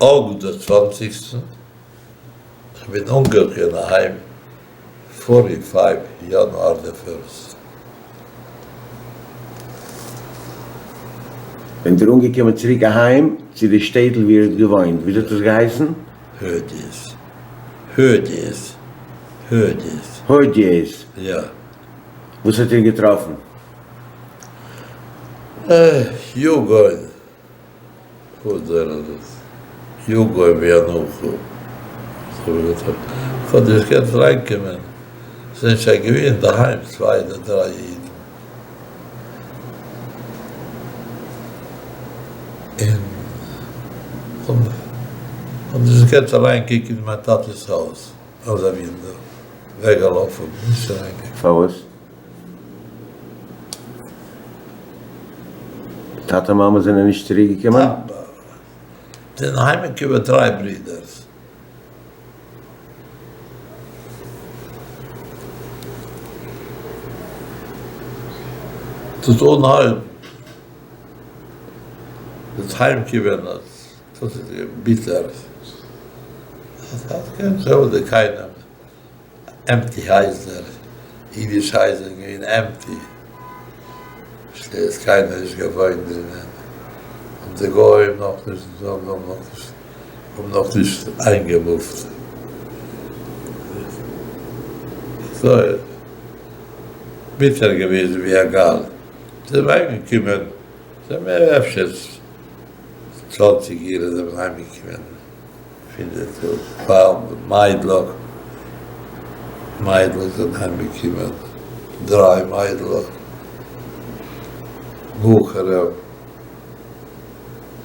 אוגוסט די צוואנציגסטן, איך בין אנגעקומען אהיים פארטי פייוו יאנואר די פירסט. זענט איר אנגעקומען צוריק אהיים צו די שטעטל ווי איר האט געוואוינט, וויאזוי האט עס געהייסן? הודיעס. הודיעס. הודיעס. הודיעס. יא. וואס האט איר געטראפן? יגון. וואס זענען דאס? יגון וינוחו. כ'האב נישט געקענט אריינקומען, ס'זענען שוין געווען אינדערהיים צוויי אדער דריי אידן, און כ'האב נישט געקענט אריינקוקן אין מיין טאטע'ס הויז אויף די ווינדאו, אוועקגעלאפן, נישט אריינגעקוקט. פארוואס? טאטע מאמע זענען נישט צוריק געקומען? זענען אהיימגעקומען דריי ברידערס. דאס אנהויב דאס היימקומען דאס איז געווען ביטער. קיינעם. עמפטי הייזער, אידישע הייזער זענען געווען עמפטי, פארשטייסט קיינער נישט געוואוינט דרינען, האבן די גוים נאכנישט האבן נאכנישט איינגעמופט, אזוי ביטער געוועזן ווי א גאל, זיי זענען אהיימגעקומען, זיי מער אפשר צוואנציג יאר זענען אהיימגעקומען. פון די טאג פאר מיידלעך, מיידלעך זענען אהיים געקומען, דריי מיידלעך, בחורים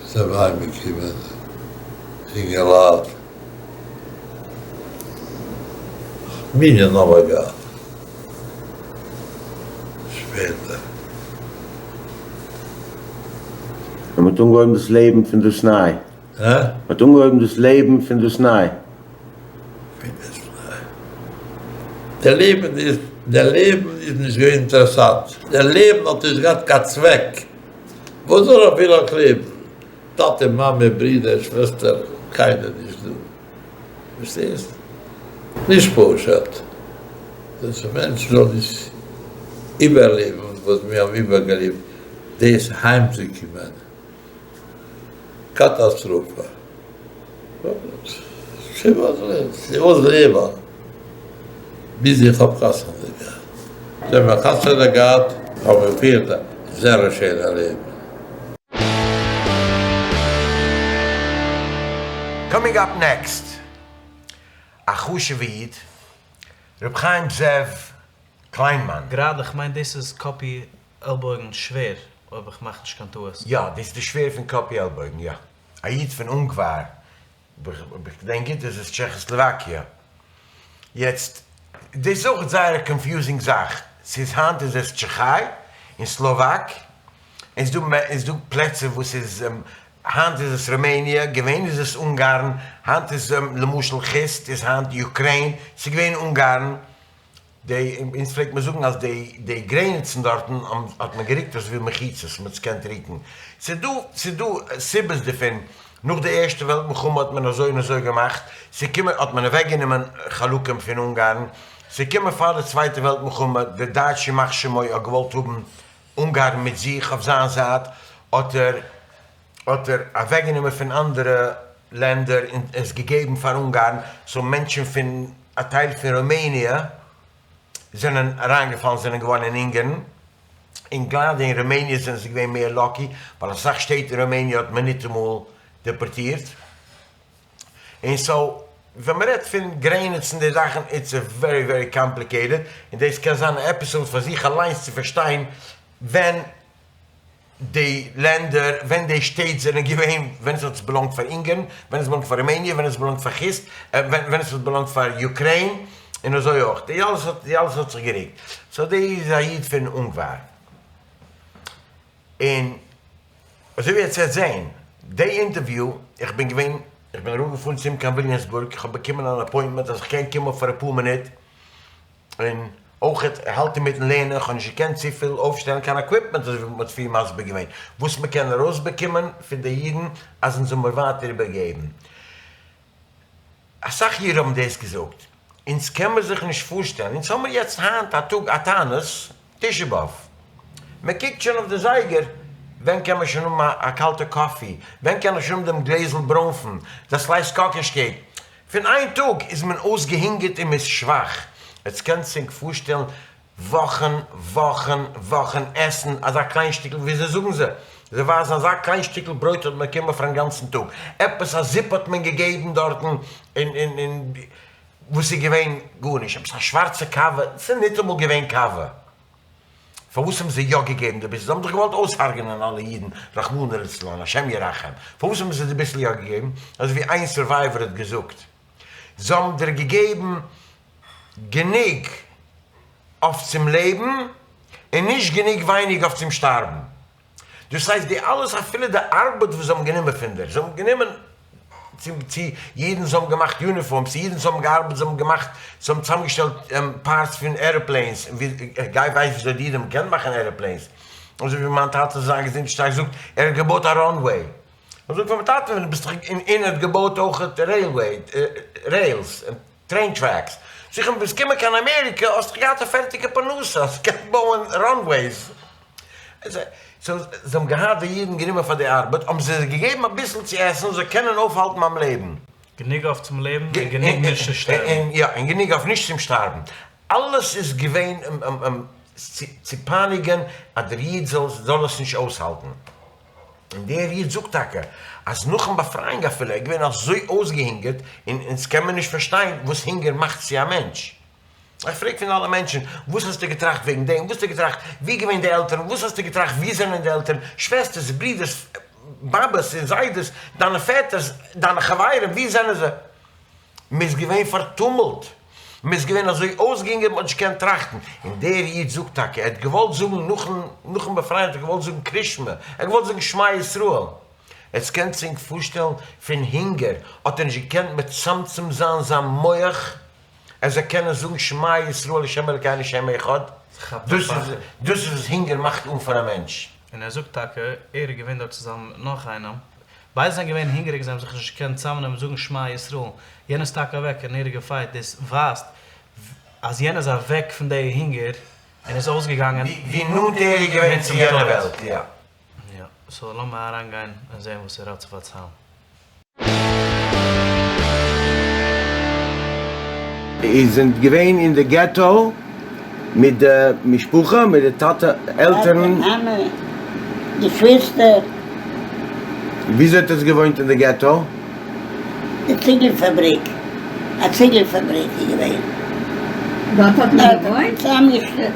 זענען אהיים געקומען, אינגעלייט, מנין האבן מיר געהאט שפעטער. און מ'האט אנגעהויבן דאס לעבן פון דאס ניי. הא? מ'האט אנגעהויבן דאס לעבן פון דאס ניי. פון דאס ניי. דער לעבן איז, דער לעבן איז נישט געווען אינטערעסאנט. דער לעבן האט נישט געהאט קיין צוועק. וואס זאל איך וויל איך לעבן? טאטע מאמע ברידער שוועסטער קיינער נישט דא. פארשטייסט? נישט פשוט אז א מענטש זאל נישט איבערלעבן וואס מיר האבן איבערגעלעבט דאס היימצוקומען. קאטאסטראפע. ס'וואס לעבן ביז איך האב חתונה געהאט. זיי האבן חתונה געהאט האבן געפירט א זערא שענע לעבן. קאמינג אפ נעקסט, א חשוב'ע איד, ר' חיים זאב קליינמאן. גראדע כ'מיין דאס איז קאפי עלבויגן שווער, אויב איך מאך נישט קיין טעות. יא, דאס איז די שווער פון קאפי עלבויגן, יא. א איד פון אונגוואר, אויב איך געדענק גוט איז עס טשעכאסלאוואקיע. יעצט, דאס איז אויך זייער א קאנפיוזינג זאך, ס'איז היינט איז עס טשעכיי און סלאוואק, און ס'איז דא פלעצער וואס איז, היינט איז עס רומעניע, געווען איז עס אונגארן, היינט איז למשל חוסט איז היינט אוקריין, ס'איז געווען אונגארן, די, אונז פלעגט מען זאגן אז די די גרעניצן דארטן האט מען גערוקט אזויווי מחיצות, מען האט עס געקענט רוקן. ס'איז דא ס'איז דא סיבות דערפון, נאך די ערשטע וועלט מלחמה האט מען אזוי און אזוי געמאכט, ס'איז געקומען האט מען אוועק גענומען חלקים פון אונגארן, ס'איז געקומען פאר די צווייטע וועלט מלחמה, די דייטש ימח שמו האט געוואלט האבן אונגארן מיט זיך אויף זיין זייט, האט ער האט ער אוועקגענומען פון אנדערע לענדער און עס געגעבן פאר אונגארן, סאו מענטשן פון א טייל פון רומעניע זענען אריינגעפאלן זענען געווארן אין אונגארן, און גראדע אין רומעניע זענען זיי געווען מער לאקי, ווייל אסאך שטעט אין רומעניע האט מען ניטאמאל דעפארטירט, און סאו ווען מען רעדט פון גרעניצן די זאכן איטס א ווערי ווערי קאמפליקעיטעד, און דאס קען זיין א עפיסאוד פאר זיך אליינס צו פארשטיין ווען. די לענדער, ווען די שטעט זענען געווען, ווען עס האט באלאנגט פאר אונגערן, ווען עס באלאנגט פאר רומעניע, ווען עס באלאנגט פאר חוסט, ווען עס האט באלאנגט פאר יוקרעין, און אזוי אויך, די אלעס האט, די אלעס האט זיך גערוקט, סאו די איז א איד פון אונגוואר, און אזוי ווי עטס וועט זעהן די אינטערוויו, איך בין געווען, איך בין אראפגעפארן צו אים קיין וויליאמסבורג, איך האב באקומען אן אפוינטמענט אז איך קען קומען פאר אפאר מינוט, און אויך ער האלט אינמיטן לערנען, איך האב נישט געקענט צופיל אויפשטעלן קיין עקוויפמענט אזוי ווי מען האט פריער מסביר געווען וואס מען קען ארויסבאקומען פון די אידן אז אונז זאל מיר ווייטער איבערגעבן. אסאך אידן האבן דאס געזאגט, אונז קען מיר זיך נישט פארשטעלן, אונז האמיר יעצט היינט א טאג א תענית תשעה באב, מען קוקט שוין אויף די זייגער, ווען קען מען שוין האבן א קאלטע קאפי, ווען קען איך שוין האבן דעם גלעזל ברוינפן, די סלייס קאקאש קעיק, פון איין טאג איז מען אויסגעהונגערט און מען איז שוואך, עטס קענטס ענק פארשטעלן וואכן וואכן וואכן עסן אזא קליין שטיקל, וויאזוי זאגן זיי? זיי ווייזן אזא קליין שטיקל ברויט האט מען באקומען פארן גאנצן טאג, עפעס א זופ האט מען געגעבן דארטן און און און וואס איז געווען? גארנישט, עפעס א שווארצע קאווע, ס'איז ניטאמאל געווען קאווע. פארוואס האבן זיי יא געגעבן די ביסל? זיי האבן דאך געוואלט אויסהרג'נען אלע אידן רחמנא לצלן, השם ירחם, פארוואס האבן זיי די ביסל יא געגעבן? אזוי ווי איין סורווייווער האט געזאגט, זיי האבן דיר געגעבן גענוג אויף צום לעבן און נישט גענוג ווייניג אויף צום שטארבן. דאס הייסט די אלעס אפילו די ארבעט וואס זיי האבן גענומען פון דיר, זיי האבן גענומען צו צו אידן, זיי האבן געמאכט יוניפארמס, אידן זיי האבן געארבעט, זיי האבן געמאכט, זיי האבן צוזאמגעשטעלט פארטס פון עראפלעינס, גיי ווייס וויאזוי די אידן האבן געקענט מאכן עראפלעינס, אזוי ווי מיין טאטע זאל זיין געזונט שטארק זאגט, ער האט געבויט א ראנוועי, איך זאג פאר מיין טאטע ווען דו ביסט דאך און ער האט געבויט אויך רעילוועי רעילס. טרעין טרעקס. זאג איך אים ביסט געקומען קיין אמעריקע האסט דאך געהאט א פערטיגע פרנסה האסט געקענט בויען ראנוועיס. סאו זיי האבן געהאט די אידן גענומען פאר די ארבעט האבן זיי זיי געגעבן אביסל צו עסן זאל קענען אויפהאלטן ביים לעבן. גענוג אויף צום לעבן און גענוג נישט צו שטארבן. יא און גענוג אויף נישט צום שטארבן. אלעס איז געווען צו פייניגען אז דער איד זאל זאל עס נישט אויסהאלטן. און דער איד זאגט טאקע אז נאכן באפרייאונג אפילו ער איז געווען אזוי אויסגעהונגערט, און אונז קען מען נישט פארשטיין וואס הונגער מאכט צו א מענטש. איך פרעג פון אלע מענטשן, וואס האסטו געטראכט וועגן דעם, וואס האסטו געטראכט, ווי געווען די עלטערן, וואס האסטו געטראכט, ווי זענען די עלטערן, שוועסטערס, ברידערס, באבעס און זיידעס, דיינע פעטערס, דיינע חברים, ווי זענען זיי? מען איז געווען פארטומלט, מען איז געווען אזוי אויסגעהונגערט מען האט נישט געקענט טראכטן, און דער איד זאגט טאקע, ער האט געוואלט זאגן נאכן נאכן באפרייען האט ער געוואלט זאגן קרישמע, ער האט געוואלט זאגן שמע ישראל, עטס קענטס ענק פארשטעלן פון הונגער האט ער נישט געקענט מצמצם זיין זיין מח ער זאל קענען זאגן שמע ישראל השם אלקינו השם אחד, דאס איז דאס איז וואס הונגער מאכט אן פאר א מענטש. און ער זאגט טאקע, ער איז געווען דארט צוזאמען מיט נאך איינעם, ביידע זענען געווען הונגעריג זיי האבן זיך נישט געקענט צוזאמנעמען און זאגן שמע ישראל, יענער איז טאקע אוועק און ער האט געפייט, דאס ווייזט אז יענער איז אוועק פון די הונגער און איז אויסגעגאנגען ווי נאנט ער איז געווען צו יענע וועלט, יא. יא, סאו לאמיר אריינגיין און זען וואס ער האט צו פארציילן. איר זענט געווען אין די געטא מיט די משפחה, מיט די טאטע, עלטערן? טאטע, מאמע, געשוויסטער. וויאזוי האט עטס געוואוינט אין די געטא? די ציגל פאבריק, א ציגל פאבריק איז געווען. דארט האט מען געוואוינט? צוזאמגעשטעלט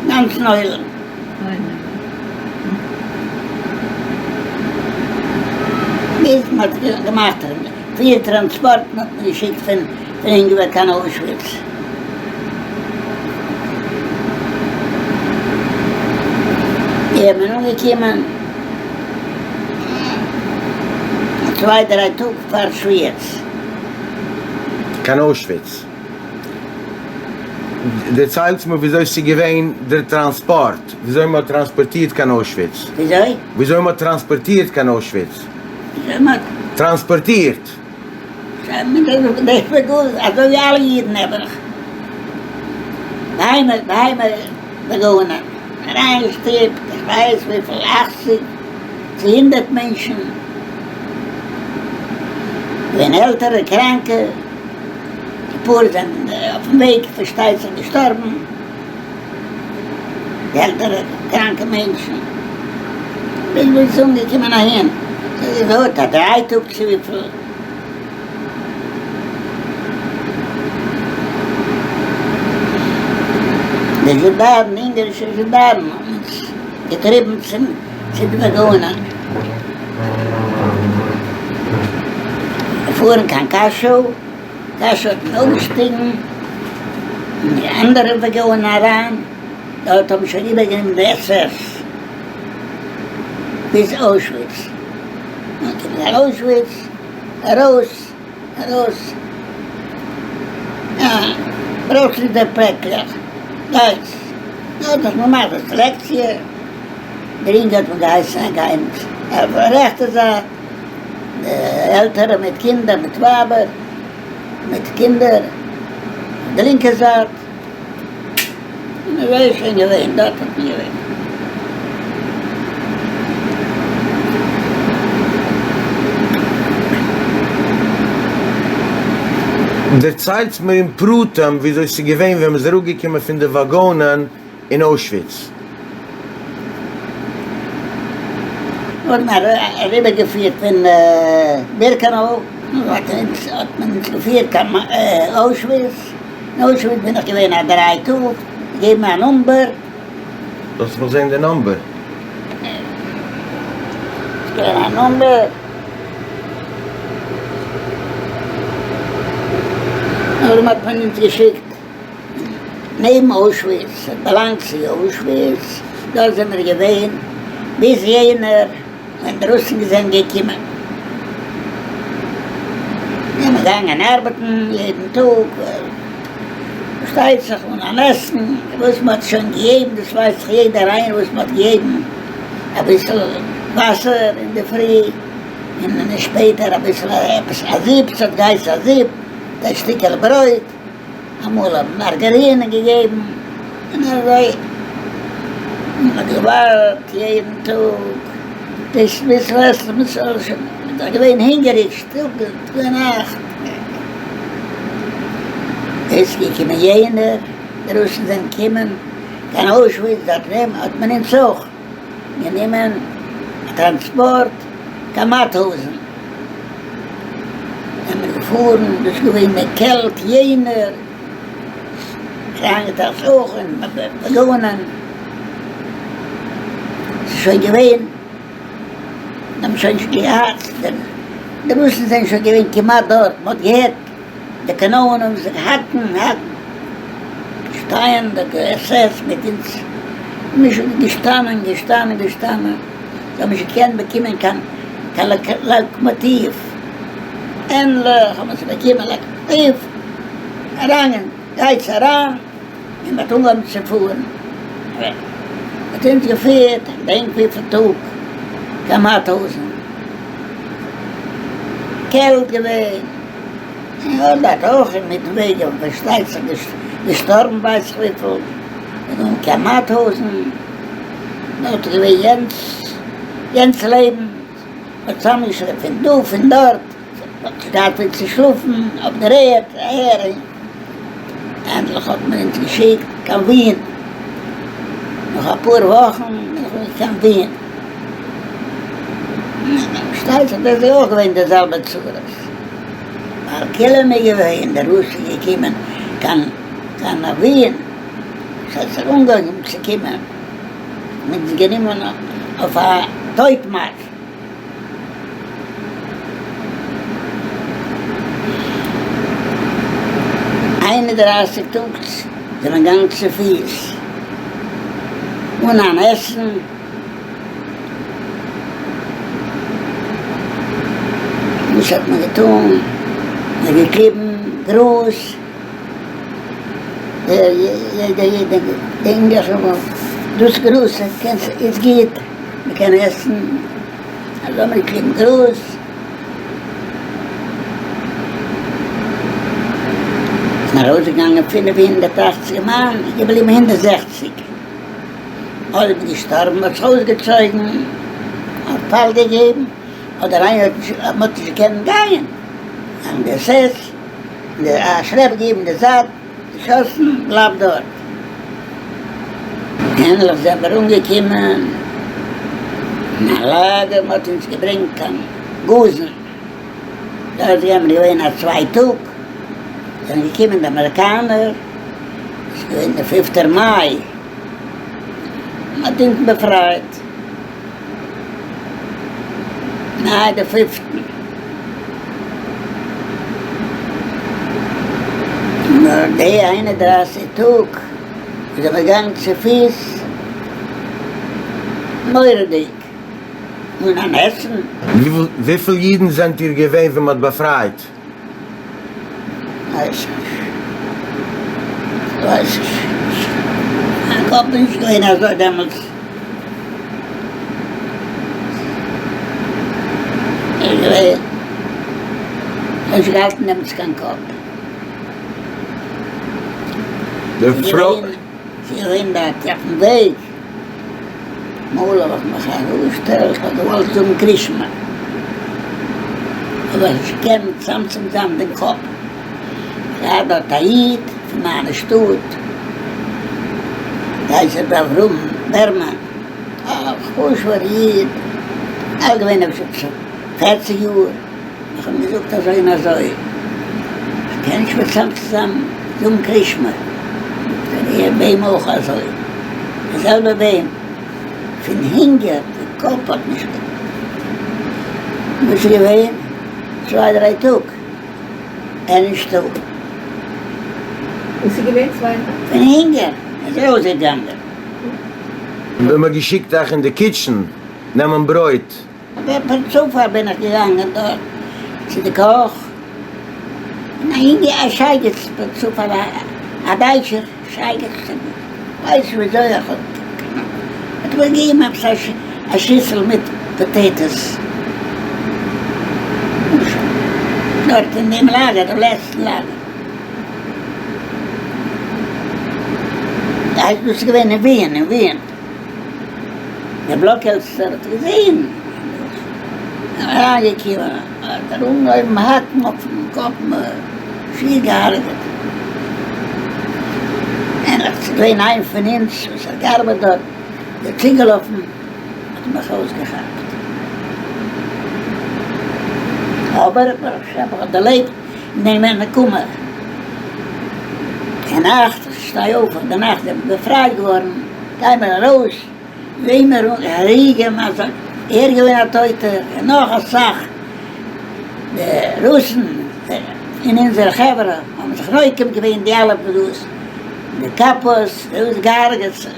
גאנצן עולם. ביז מען האט געמאכט פיר טראנספארטן האט מען געשיקט פון אונגוואר קיין אוישוויץ. איז מען אנגעקומען צוויי דריי טאג פאר שוויץ. קיין אוישוויץ. דערציילטס מיר וויאזוי ס'איז געווען דער טראנספארט, וויאזוי מ'האט טראנספארטירט קיין אוישוויץ. וויאזוי? וויאזוי מ'האט טראנספארטירט קיין אוישוויץ. וויאזוי מ'האט. טראנספארטירט. אזוי ווי אלע אידן נעבעך. בהמה בהמה וואגאנען. אריינגעשטופט איך ווייס וויפיל אכציג צו הונדערט מענטשן. געווען עלטערע קראנקע. אפאר זענען אויפן וועג פארשטייט זיך געשטארבן, די עלטערע קראנקע מענטשן, ביז מ'איז אנגעקומען אהין, ס'האט געדויערט א דריי טאג צו וויפיל. די זשאנדארן, אונגארישע זשאנדארן האבן אונז געטריבן צום. צו די וואגאנען. געפארן קיין קאשוי, קאשוי האט מען אפגעשטיגן אין די אנדערע וואגאנען אריין, דארט האבן שוין איבערגענומען די עס עס ביז אוישוויץ, אנגעקומען קיין אוישוויץ, ארויס ארויס, יא, ברויכסט נישט די פעקלעך, גייטס, דארט האט מען געמאכט די סעלעקציע. די אינגע האט מען געהייסן גיין אויף די רעכטע זייט, די עלטערע מיט קינדער מיט ווייבער מיט קינדער אויף די לינקע זייט, און אזוי איז שוין געווען, דארט האט מען געווען. דערציילטס מיר אין פרטים וויאזוי ס'איז געווען ווען מ'איז אראפגעקומען פון די וואגאנען אין אוישוויץ. האט מען אריבערגעפירט פון בירקענאו, האט מען אונז געפירט קיין אוישוויץ, אין אוישוויץ בין איך געווען א דריי טאג, געגעבן א נומבער. לאזט מיך זען די נומבער. געגעבן א נומבער. נאכדעם האט מען אונז געשיקט. נעבן אוישוויץ, ס'האט באלאנגט צו אוישוויץ, דארט זעמיר געווען ביז יענער ווען די רוסן זענען געקומען. זעמיר געגאנגען ארבעטן יעדן טאג, פארשטייט זיך אן אן עסן, וואס מ'האט שוין געגעבן דאס ווייסט זיך יעדער איינער וואס מ'האט געגעבן, אביסל וואסער אינדערפרי, און שפעטער אביסל עפעס א זופ, ס'האט געהייסן א זופ, מיט א שטיקעלע ברויט. אמאל האט מען מארגארין געגעבן און אזוי מען האט געווארט יעדן טאג דאס ביסל עסן מען זאל שוין מען איז דאך געווען הונגעריג טאג און נאכט איז געקומען יענער די רוסן זענען געקומען קיין אוישוויץ דארט האט מען אונז אויך גענומען א טראנספארט קיין מאטהאוזן זענען מיר געפארן, דאס איז געווען די קעלט יענער, אריינגעטאכט אויך אין וואגאנען, ס'איז שוין געווען, זיי האבן שוין געהאט, די רוסן זענען שוין געווען כמעט דארט, מ'האט געהערט די קאנאנען האבן זיך האקן האקן, שטייען די עס עס מיט אונז, מ'איז שוין געשטאנען געשטאנען געשטאנען, זיי האבן נישט געקענט באקומען קיין קיין לאקאמאטיוו, ענדליך האבן זיי באקומען לאקאמאטיוו, אריין גייטס אריין, און מ'האט אנגעהויבן צו פארן, מ'האט אונז געפירט כ'דענק וויפיל טאג קיין מאטהאוזן, קעלט געווען, און דארט אויך אינמיטן וועג האבן פארשטייט זיך געשטארבן ווייס איך וויפיל, און קיין מאטהאוזן, דארט איז געווען יענץ יענץ לעבן, מ'האט צוזאמגעשלעפט פון דא פון דארט. מ'האט נישט געהאט וואו צו שלאפן, אויף דער ערד, אהער אהין. ענדליך האט מען אונז געשיקט קיין וויען. נאך אפאר וואכן בין איך אנגעקומען קיין וויען. פארשטייט זיך דאס איז אויך געווען די זעלבע צרות. ועל כולם איז געווען, דער רוס איז געקומען קיין קיין וויען, ס'האט זיך אנגעהויבן צו קומען, מ'האט אונז גענומען אויף א טויט מארש. 31 טאג זענען געגאנגען צופיס אן אן עסן. וואס האט מען געטאן? מען האט געקליבן גראז, יעדע דאס גראז איז גוט. מען קען עסן, אזוי האט מען געקליבן גראז. איז ארויסגעגאנגען 580 מאן, איז געבליבן 160. האלב געשטארבן, האט זיך אויסגעצויגן, א פאל געגעבן, אדער איינער האט נישט, מען האט נישט געקענט גיין, האבן די עס עס א שלעפ געגעבן די זייט. געשאסן, בלייב דארט. ענדליך זענען מיר אנגעקומען אין א לאגער, מען האט אונז געברענגט קיין גאזן, דארט זענען מיר געווען א צוויי טאג, זענען געקומען די אמעריקאנער, עס איז געווען די פיפטער מאי, מען האט אונז באפרייט. מאי די פיפטן. נאר די איין און דרייסיג טאג איז ער געגאנגען צופיס, מורא'דיג, אן אן עסן. וויפיל אידן זענט איר געווען ווען מ'האט באפרייט? ווייס נישט. ווייס איך נישט. מיין קאפ איז נישט געווען אזוי דעמאלטס. איז געווען. כ'האב נישט געהאלטן דעמאלטס קיין קאפ. די פרוי. ס'איז געווען דארט אויפן וועג. אמאל האב איך מיך אראפגעשטעלט, כ'האב געוואלט זאגן קרישמע, האב איך נישט געקענט מצמצם זיין דעם קאפ, געהאט דארט א איד פון מיינע שטאט, הייסט רבי אברהם בערמאן, א חשוב'ער איד, אלט געווען אפשר פערציג יאר, איך האב אים געזאגט אזוי און אזוי, איך קען נישט מצמצם זיין זאגן קרישמע, זאגט ער, איך בין אויך אזוי, די זעלבע וועם, פון הונגער, די קאפ האט נישט גע. וואס איז געווען? צוויי דריי טאג ער נישטא. וואס איז געווען צוויי דריי? פון הונגער איז ער אויסגעגאנגען. ווען מ'האט געשיקט אייך אין די kitchen נעמען ברויט. אבער פער צופאל בין איך געגאנגען דארט צו די קאך, און א אינגע א שייגעץ פער צופאל א דייטשער שייגעץ ווייס נישט וויאזוי ער האט האט מיר געגעבן עפעס א שיסל מיט potatoes, און שוין, דארט אין דעם לאגער, דעם לעצטן לאגער. דאס איז געווען אין וויען, אין וויען. דער בלאק-עלטסטער האט געזען אריינגעקומען האט ער אנגעהויבן האקן אויפן קאפ שיער געהארגעט און עס איז געווען איין פון אונז וואס האט געארבעט דארט איז צוגעלאפן האט מיך אויסגעכאפט אבער ברוך השם איך האב דערלעבט אין דעם נקמה די נאכט איך שטיי אויף אויף די נאכט איך בין באפרייט געווארן. גיי מיר ארויס, זעה מיר אן הרוגים אז ער געווען א טויטער און נאך אסאך, די רוסן אין אונזער חברה האבן זיך נוקם געווען די אלע פדוס, די קאפאס, די וואס געהארגעט זיי,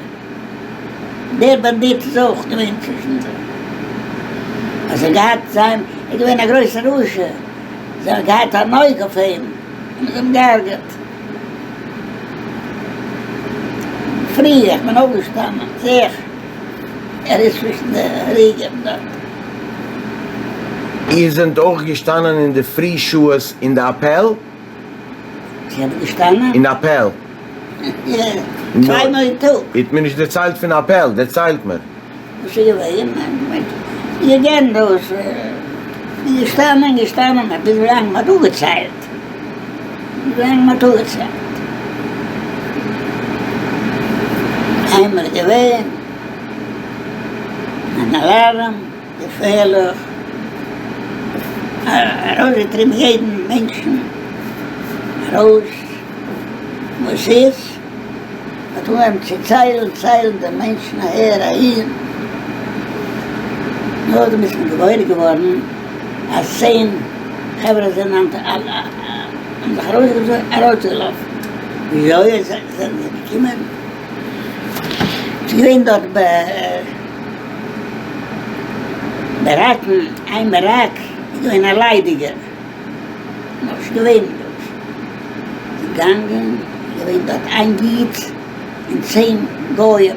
דער באנדיט איז אויך געווען צווישן זיי, אז ער געהאט זיין, ער איז געווען א גרויסער רשע, זיי האבן געהאט אן אויג אויף אים, האבן זיי אים געהארגעט. פרי איך בין אויפגעשטאנען זעה איך ער איז צווישן די הרוגים דארט. איר זענט אויך געשטאנען אין די פרי שעות אין די אפעל? איך בין געשטאנען? אין אפעל. יא, צוויי מאל אין טאג. איר האט מיר נישט דערציילט פון אפעל, דערציילט מיר. וואס איז געווען? געגעבן דאס, געשטאנען געשטאנען ביז ווילאנג מ'האט אפגעציילט. ווען מ'האט אפגעציילט. איינמאל איז געווען אן אלארעם, געפערליך, ארויסגעטריבן יעדן מענטשן ארויס, וואס איז? מ'האט אנגעהויבן צו ציילן, ציילן די מענטשן אהער אהין, נאכדעם איז מען געוואויר געווארן אז צען חברה זענען האבן זיך ארויסגעלאפן, וויאזוי זענען זיי געקומען? ס'איז געווען דארט באראקן, איין באראק איז געווען א ליידיגער, נאכנישט געווען דאס, געגאנגען, געווען דארט איין איד און צען גוים,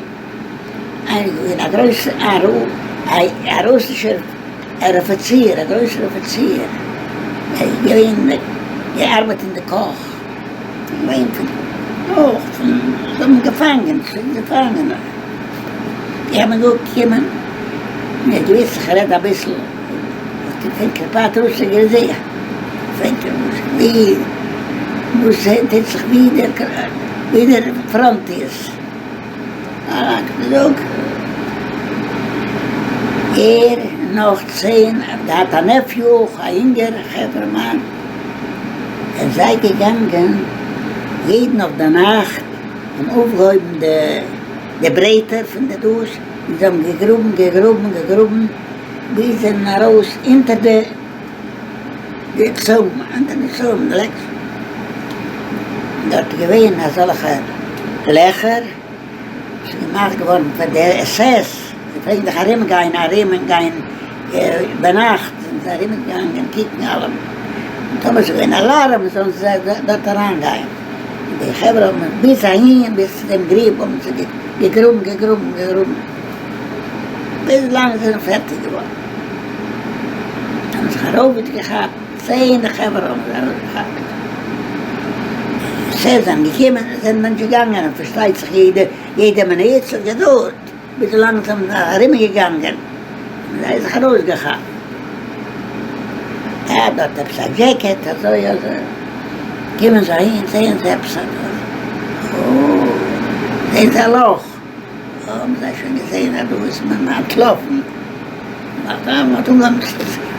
איינער איז געווען א גרויסער א רוסישער אפיציר, א גרויסער אפיציר, ער איז געווען געארבעט אין די קאך, געווען פון אויך פון זיי האבן געפאנגען פון געפאנגענע, די האבן געקומען און ער האט געוויסט איך רעד אביסל פון קרפת רוסיה געזעהן, פרעגט ער ווי וואס טוט זיך ווי דער ווי דער פראנט איז. זאג, ער נאך צען האט געהאט א nephew אויך א יונגער חברה מאן, ער זיי געגאנגען יעדן אויף די נאכט און אויפגעהויבן די ברעטער פון די דאס און זיי האבן געגראבן געגראבן געגראבן. ביז זיי זענען ארויס אונטער די די צוים, אונטער די צוים, די לעקס, דארט איז געווען אזעלכע לעכער, ס'איז געמאכט געווארן פאר די עס עס, זיי פלעגן זיך ארום גיין ארום און גיין ביינאכט זענען זיי ארום געגאנגען קוקן אלעם, און טאמער ס'איז געווען אלארם זאלן זיי דארט אריין גיין, און די חברה האבן ביז אהין ביז צו דעם גריב האבן זיי געגראבן געגראבן געגראבן ביז לאנג זיי זענען פערטיג געווארן, האבן זיך ארויפגעכאפט, צען חברה האבן זיי ארויפגעכאפט, די עס עס זענען געקומען זענען מענטשן געגאנגען און פארשטייט זיך יעדע יעדע מינוט ס'האט געדויערט. ביז לאנג זיי זענען ארומגעגאנגען האבן זיי זיך ארויסגעכאפט. ער האט דארט עפעס א דזשעקעט אזוי אזוי. קומען זיי אהין זעען זיי עפעס א דאך. אוי זעען זיי א לאך. האבן זיי שוין געזען אז דא איז מען אנטלאפן. מען האט אנגעהויבן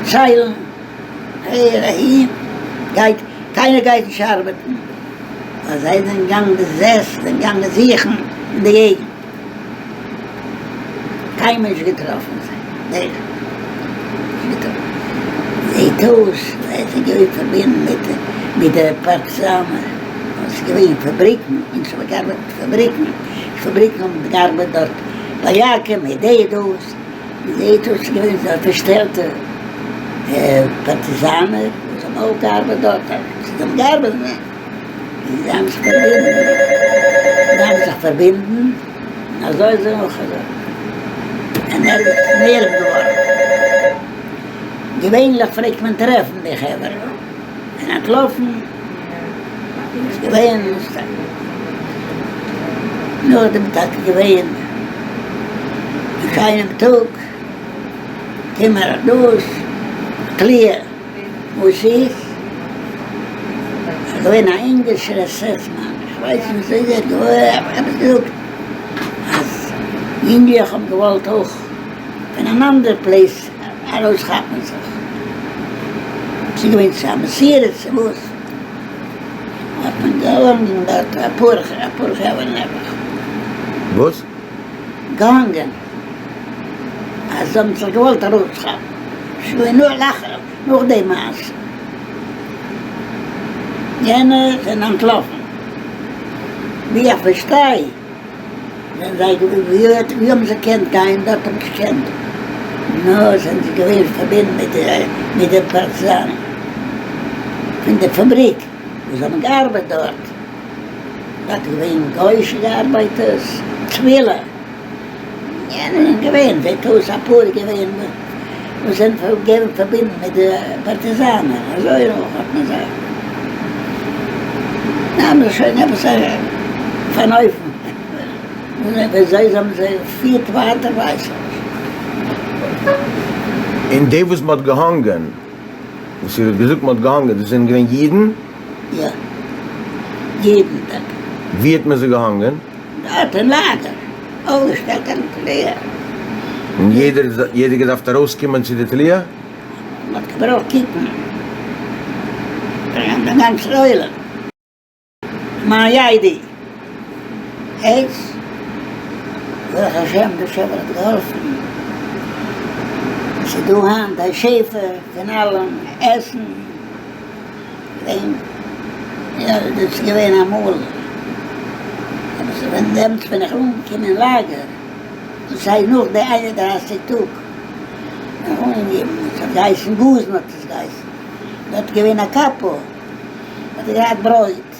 ציילן. אהער אהין גייט קיינער גייט נישט ארבעטן. ווייל זיי זענען געגאנגען די זעס זענען געגאנגען זוכן אין די געגנט. קיינמאל נישט געטראפן זיי נישט געטראפן. זעהט אויס זיי זענען געווען פארבינדן מיט מיט די פארטיזאנער ווייל ס'איז געווען אין פאבריקן אונז האבן געארבעט אין פאבריקן די פאבריקן האבן געארבעט דארט פאליאקען מיט די דאס זעהט אויס ס'איז געווען זייער פארשטעלטע פארטיזאנער וואס האבן אויך געארבעט דארט זיי האבן געארבעט זיי האבן זיך פארבינדן, זיי האבן זיך פארבינדן, און אזוי איז אויך אזוי, און ער איז נעלם געווארן. געווענליך פלעגט מען טרעפן די חברה, און אנטלאפן איז געווען נאכדעם טאקע געווען א שיינעם טאג, קומען דאס, תליה. וואס איז? ס'איז געווען א אונגערישער עס עס מאן, איך ווייס נישט וויאזוי ער האט געוואלט, עפעס געזאגט אז יונגלעך האבן געוואלט אויך פון אן אנדערע place ארויסכאפן זיך, ס'איז געווען צו א מסירה צו וואס, האט מען געהאנגען דארט אפאר אפאר חברה נעבעך. וואס? געהאנגען אז זיי האבן זיך געוואלט ארויסכאפן, שוין נאך די מעשה, יענע זענען אנטלאפן, ווי איך פארשטיי זענען זיי ווי האבן זיי געקענט גיין דארט האבן געקענט, נאר זענען זיי געווען פארבינדן מיט די פארטיזאנער פון די פאבריק וואס האבן געארבעט דארט. דארט איז געווען גויאישע ארבייטערס, תפילה, יענע זענען געווען, זעט אויס אפאר געווען וואס זענען געווען פארבינדן מיט די פארטיזאנער, אזוי אויך האט מען זיי, נעמען זיי שוין עפעס אויף אן אופן, וויאזוי זיי האבן זיי געפירט ווייטער ווייס איך נישט. און די וואס מען האט געהאנגען, וואס איר האט געזאגט מען האט געהאנגען, דאס זענען געווען אידן? יא. יעדן טאג. ווי האט מען זיי געהאנגען? דארט אין לאגער. אויפגעשטעלט א תליה. און יעדער יעדער געדארפט ארויסקומען צו די תליה? מען האט געברויכט קוקן. דער גאנצער עולם. מה ידי עץ, ברוך השם דער שעפער האט געהאלפן, ס'איז דא היינט א שפע פון אלעם, עסן, געווען, יא דאס איז געווען אמאל, אבער ס'איז ווען דעמאלטס בין איך אנגעקומען אין לאגער, דאס הייסט נאך די איין און דרייסיג טאג, בין איך אנגעקומען, עס האט געהייסן גאזן האט עס געהייסן, דארט איז געווען א קאפא. האט ער געהאט ברויט,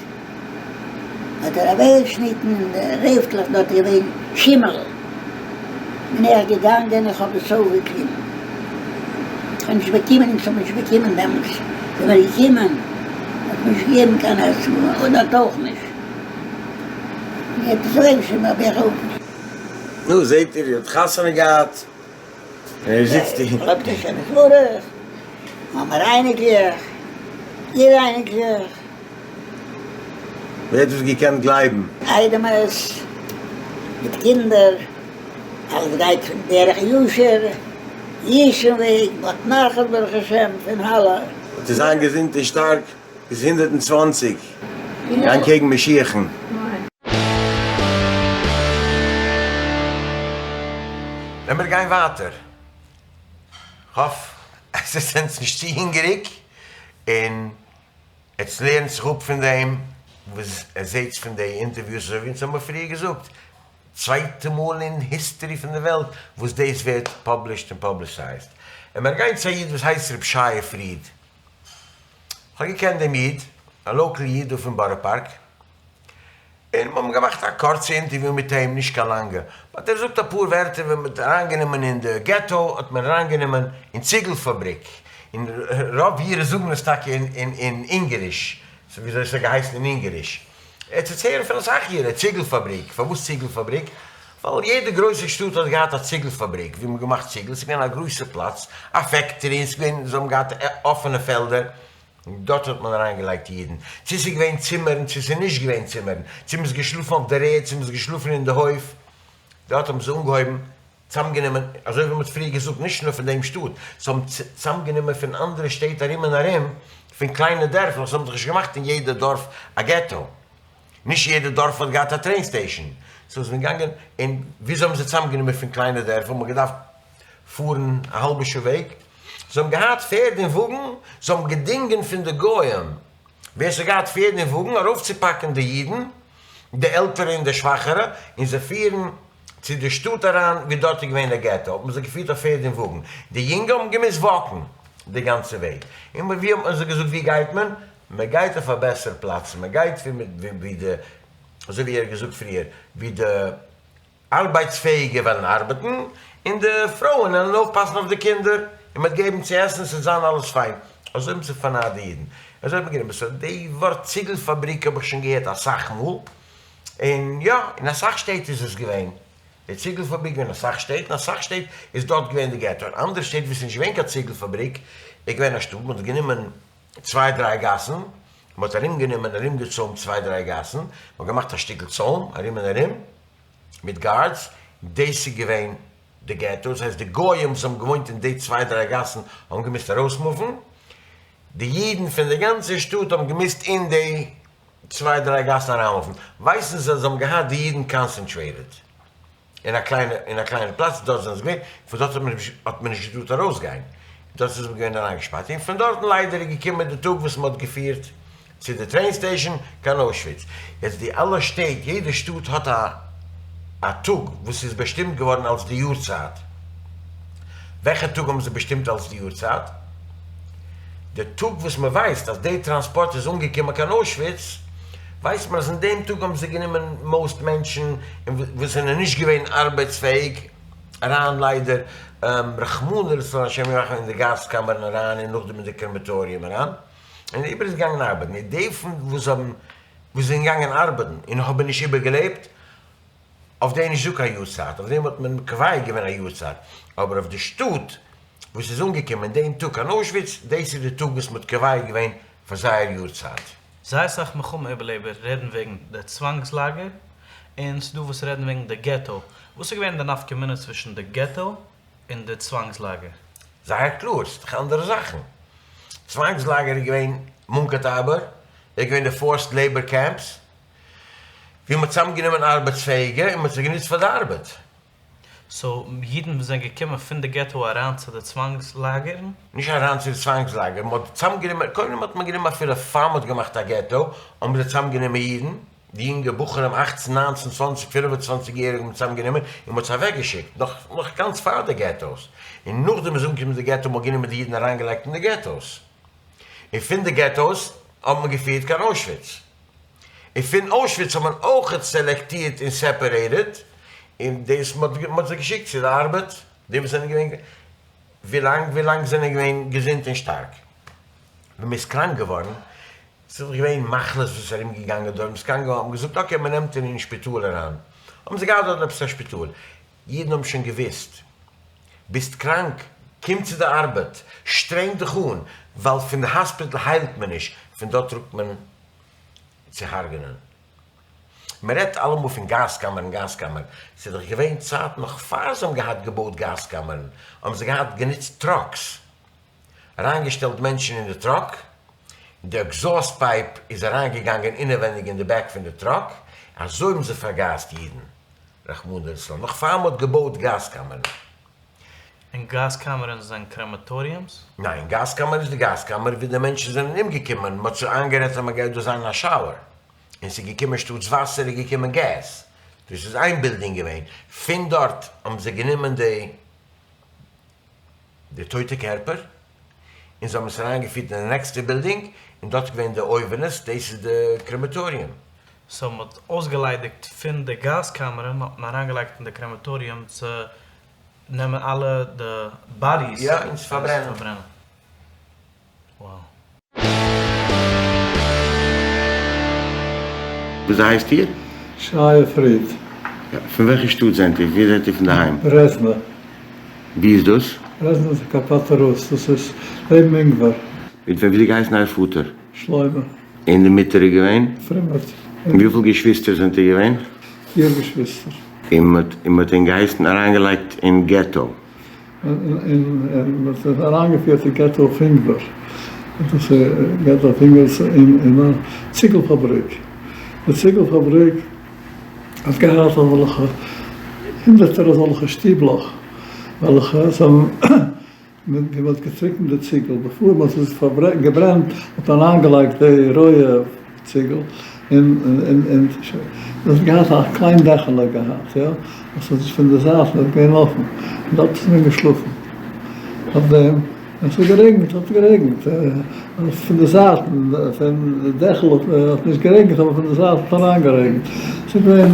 האט ער אוועקגעשניטן די רעפטלעך, דארט איז געווען שימעל, בין איך געגאנגען איך האב עס אויפגעקליבן, איך האב נישט באקומען, אונז האבן נישט באקומען דעמאלטס, זענען מיר געקומען, האט מען נישט געגעבן קיין עסן, און דארט אויך נישט, מען האט עס אוועקגעשניטן האב איך אויפגעקליבן. נו, זעט איר, איר האט חתונה געהאט, און איר זיצט אהין. געלויבט השם יתברך. האמער אייניקלעך, איר אייניקלעך. ווער האט דאס געקענט גלייבן? איידעמעס מיט קינדער, אלעס גייט פון דרך ישר, אידישן וועג, מ'האט נחת ברוך השם פון אלע. צו זיין געזונט און שטארק ביז 120, גיין קעגן משיח'ן. לאמיר גיין ווייטער. כ'האף אז עטס זענטס נישט צו הונגעריג און עטס לערנט זיך אפ פון דעם וואס עטס זעטס פון די אינטערוויוס אזוי ווי אונז האמיר פריער געזאגט, צווייטע מאל אין היסטערי פון די וועלט וואס דאס ווערט פאבלישט און פאבליסייזד. און מיר גייען צו א איד וואס הייסט ר' שייע פריד. כ'האב געקענט דעם איד, א לאקעל איד דא פון בארא פארק. און מיר האבן געמאכט א קורצע אינטערוויו מיט אים, נישט קיין לאנגע, באט ער זאגט אפאר ווערטער, ווען מ'האט אריינגענומען אין די געטא האט מען אריינגענומען אין ציגל פאבריק, און רוב אירע זאגן עס טאקע אין אונגעריש, סאו וויאזוי עס האט געהייסן אין אונגעריש. עטס וועטס הערן פון אסאך אירע, ציגל פאבריק, פארוואס ציגל פאבריק? ווייל יעדע גרויסע שטאט האט געהאט א ציגל פאבריק ווי מ'האט געמאכט ציגל, ס'איז געווען א גרויסע פלאץ, א פעקטארי, און ס'איז געווען, זיי האבן געהאט אפענע פעלדער, דארט האט מען אריינגעלייגט אידן, צו ס'איז געווען צימערן צו ס'איז נישט געווען צימערן, צו מ'איז געשלאפן אויף דער ערד צו מ'איז געשלאפן אין די הויף, דארט האבן זיי אנגעהויבן צאמגענומען, אזוי ווי מ'האט פריער געזאגט, נישט נאר פון דעם שטאט, זיי האבן צאמגענומען פון אנדערע שטעט ארום און ארום, פון קליינע דערפלעך, זיי האבן דאך נישט געמאכט אין יעדע דארף א געטא, נישט יעדע דארף האט געהאט א טרעין סטעישאן, סאו איז מען געגאנגען, און וויאזוי האבן זיי צאמגענומען פון קליינע דערפער, מ'האט געדארפט פארן א האלבע שעה וועג, זיי האבן געהאט פערד און וואגן, זיי האבן געדינגען פון די גוים ווער ס'האט געהאט פערד און וואגן ארויפצופאקן די אידן, די עלטערע און די שוואכערע, און זיי פירן צו די שטאט אריין ווי דארט איז געווען די געטא, האט מען זיי געפירט אויף פערד און וואגן, די יונגע האבן געמוזט וואקן די גאנצע וועג, און ווי האט מען זיי געזאגט ווי גייט מען? מען גייט אויף א בעסער פלאץ, מען גייט ווי די, אזוי ווי ער האט געזאגט פריער, ווי די. ארבייטספעאיגע וועלן ארבעטן, און די פרויען וועלן אויפפאסן אויף די קינדער, און מ'וועט געבן צו עסן, ס'וועט זיין אלעס פיין. אזוי האבן זיי פארנארט די אידן. אזוי האט מען גענומען. סאו די ווארט ציגל פאבריק האב איך שוין געהערט אסאך מאל, און יא, אין אסאך שטעט איז עס געווען. די ציגל פאבריק געווען אסאך שטעט, אין אסאך שטעט איז דארט געווען די געטא. אין אנדערע שטעט וואו ס'איז נישט געווען קיין ציגל פאבריק, איז געווען א שטאט, מ'האט גענומען צוויי דריי גאסן, מ'האט ארומגענומען ארומגעצוימט צוויי דריי גאסן, מ'האט געמאכט א שטיקל צוים ארום און ארום, מיט גארדס, דאס איז געווען די געטא, דאס הייסט די גויים וואס האבן געוואוינט אין די צוויי דריי גאסן האבן געמוזט ארויסמופן, די אידן פון די גאנצע שטאט האבן געמוזט אין די צוויי דריי גאסן אריינמופן, ווייסן זיי אז זיי האבן געהאט די אידן קאנצענטרעיטעד אין א קליינע אין א קליינע פלאץ, דארט זענען זיי געווען, פון דארט האט מען האט מען נישט געטארט ארויסגיין, דארט איז מען געווען אריינגעשפארט, און פון דארטן ליידער איז געקומען די טאג וואס מען האט געפירט צו די טרעין סטעישאן קיין אוישוויץ. יעצט די אלע שטעט, יעדע שטאט האט א א טאג וואס איז באשטימט געווארן אלס די יארצייט. וועלכע טאג האבן זיי באשטימט אלס די יארצייט? די טאג וואס מען ווייסט אז די טראנספארט איז אנגעקומען קיין אוישוויץ, ווייסט מען אז אין דעם טאג האבן זיי גענומען מאוסט מענטשן וואס זענען נישט געווען ארבעטספעאיג אריין ליידער רחמנא לצלן השם ירחם אין די גאז קאמערן אריין און נאכדעם אין די קרעמעטאריום אריין. און די איבער איז געגאנגען ארבעטן, און די פון וואס האבן וואס זענען געגאנגען ארבעטן און האבן נישט איבערגעלעבט, אויף דעם נישט דא קיין יארצייט, אויף דעם האט מען קובע געווען א יארצייט, אבער אויף די שטאט וואס איז אנגעקומען דעם טאג קיין אוישוויץ, דאס איז די טאג וואס מען האט קובע געווען פאר זייער יארצייט. זייער סאך מלחמה איבערלעבער רעדן וועגן די צוואנגס לאגער, און ס'דא וואס רעדן וועגן די געטא. וואס איז געווען די נפקא מינה צווישן די געטא און די צוואנגס לאגער? זייער קלאר, ס'איז דאך אנדערע זאכן. צוואנגס לאגער איז געווען מונקא-טאבאר, איז געווען די פארסד לעיבאר קעמפס, ווי מ'האט צוזאמגענומען ארבעטספעאיגע און מ'האט זיי גענוצט פאר די ארבעט. סאו אידן וואס זענען געקומען פון די געטא אריין צו די צוואנגס לאגערן? נישט אריין צו די צוואנגס לאגער, מ'האט צוזאמגענומען, קודם האט מען גענומען אפילו פאר מ'האט געמאכט א געטא, האבן זיי צוזאמגענומען אידן, די יונגע בחורים אכצן ניינצן צוואנציג פינף און צוואנציג יעריגע האבן צוזאם גענומען און מ'האט זיי אוועק געשיקט נאך נאך גאנץ פאר די געטאס און נאכדעם איז אנגעקומען די געטא מ'האט גענומען די אידן אריין געלייגט אין די געטאס און פון די געטאס האט מען געפירט קיין אוישוויץ און פון אוישוויץ האט מען אויכעט סעלעקטירט און סעפערעיטעד און דאס מ'האט מ'האט זיי געשיקט צו די ארבעט די וואס זענען געווען ווילאנג ווילאנג זענען געווען געזונט און שטארק ווען מ'איז קראנק געווארן ס'איז דאך געווען מחלות וואס איז ארום געגאנגען דארט, מ'איז קראנק געווארן, האט מען געזאגט אקעי מ'נעמט אים אין שפיטאל אריין, האבן זיי געהאט דארט עפעס א שפיטאל, אידן האבן שוין געוואוסט, ביסט קראנק, קום צו די ארבעט, שטרענג דיך אן, ווייל פון די האספיטל היילט מען נישט, פון דארט טראגט מען צו הרג'נען. מען רעדט אלעמאל פון גאז קאמערן גאז קאמערן, ס'איז דאך געווען צייט נאך פאר זיי האבן געהאט געבויט גאז קאמערן, האבן זיי געהאט גענוצט טראקס, אריינגעשטעלט מענטשן אין די טראק, די עקזאוסט פייפ איז אריינגעגאנגען אינעווענדיג אין די בעק פון די טראק, אזוי האבן זיי פארגאזט אידן, רחמנא לצלן, נאך פאר מ'האט געבויט גאז קאמערן. און גאז קאמערן זענען קרעמעטאריומס? ניין, גאז קאמער איז די גאז קאמער ווי די מענטשן זענען אומגעקומען, מ'האט זיך איינגערעדט אז מ'גייט דא זיין אין א shower, און ס'איז געקומען שטאטס וואסער איז געקומען געז, דאס איז איין בילדינג געווען, פון דארט האבן זיי גענומען די די טויטע קערפער און זיי האבן עס אריינגעפירט אין די נעקסטע בילדינג, און דארט איז געווען די אויווענעס, דאס איז די קרעמעטאריום. סאו מ'האט אויסגעליידיגט פון די גאז קאמערן האט מען אריינגעלייגט אין די קרעמעטאריום צו נעמען אלע די bodies יא, און צו פארברענען. Wow. וויאזוי הייסט איר? שייע פריד. יא, פון וועלכע שטאט זענט איר? ווי זענט איר פון די היים? ברעזנא. ווי איז דאס? ברעזנא איז אין קארפאטע-רוס, דאס איז לעבן אונגוואר. מיט וועם? וויאזוי געהייסן אייער פאטער? שלמה. און די מוטער איז געווען? פרימעט. און וויפיל געשוויסטער זענט איר געווען? פיר געשוויסטער. און מען האט אים געהייסן אריינגעלייגט אין געטא. און מען האט אים אריינגעפירט אין געטא פינגווער. דאס איז געטא פינגווער איז אין א ציגל פאבריק. די ציגל פאבריק האט געהאט אזעלכע הונדערטער אזעלכע שטיבלעך וועלכע זענען ווי מען האט געטריקנט די ציגל, בעפאר מען האט עס געברענט האט מען אריינגעלייגט די רויע ציגל און און דאס האט געהאט א קליין דעכעלע געהאט יא, וואס איז פון די זייטן איז געווען אפן, און דארט איז מען געשלאפן אויף דעם, און עס האט גערעגנט האט גערעגנט, פון די זייטן פון די דעכל האט נישט גערעגנט אבער פון די זייטן האט אריינגערעגנט, עס איז געווען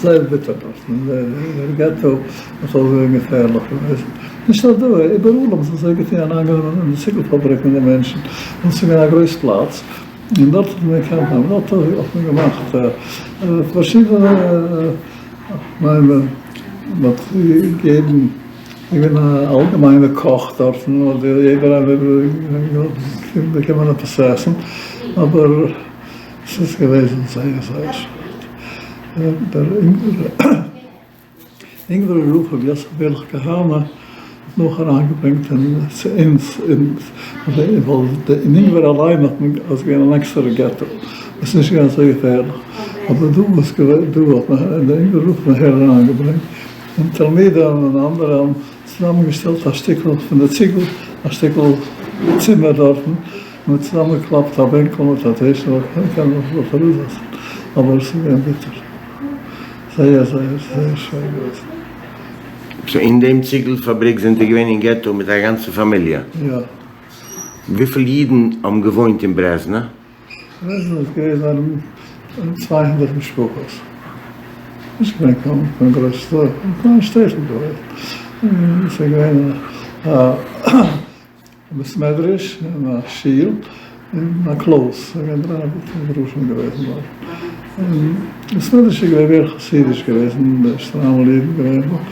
זייער ביטער דארטן, דער געטא איז אויך געווען געפערליך געוועזן. נישט נאר דא, איבעראל האבן זיי אזוי געטון, אריינגענומען אין די ציגל פאבריקן די מענטשן, און עס איז געווען א גרויס פלאץ, און דארט האט מען געקענט נעמען, דארט האט מען געמאכט פארשידענע, כ'מיין מען האט געגעבן, איז געווען א אלגעמיינע קאך דארטן, אדער יעדער איינער האט באקומען עפעס צו עסן, אבער עס איז געוועזן זייער זייער שווער, דער אונגווארער רב רבי יוסף מלך כהנא האט נאך אריינגעברענגט אין צו אונז אין ווייל אין אונגוואר אליין האט מען איז געווען אן עקסטערע געטא וואס איז נישט געווען אזוי געפערליך אבער דא וואס געווען דא האט מען דער אונגווארער רב האט נאכהער אריינגעברענגט און תלמידים און אנדערע האבן צוזאמענגעשטעלט א שטיקל פון די ציגל א שטיקל צימער דארטן און מ'האט צוזאמענגעקלאפט א בענקל מיט א טיש און מ'האט געקענט זיך דארט אראפזעצן אבער עס איז געווען ביטער. זייער זייער זייער שווער געוועזן. סאו אין דעם ציגל פאבריק זענט איר געווען אין געטא מיט אייער גאנצע פאמיליע? יא. וויפיל אידן האבן געוואוינט אין ברעזנא? ברעזנא איז געוועזן ארום 200 משפחות. נישט געווען קיין קיין גרויס שטאט, א קליין שטעטל געוועזן. און ס'איז געווען א בית מדרש און א שול און א קלויז, ס'איז געווען דריי בתי מדרשים געוועזן דארט, און בית מדרש איז געווען מער חסידיש געוועזן, די שטריימל אידן געווען דארט,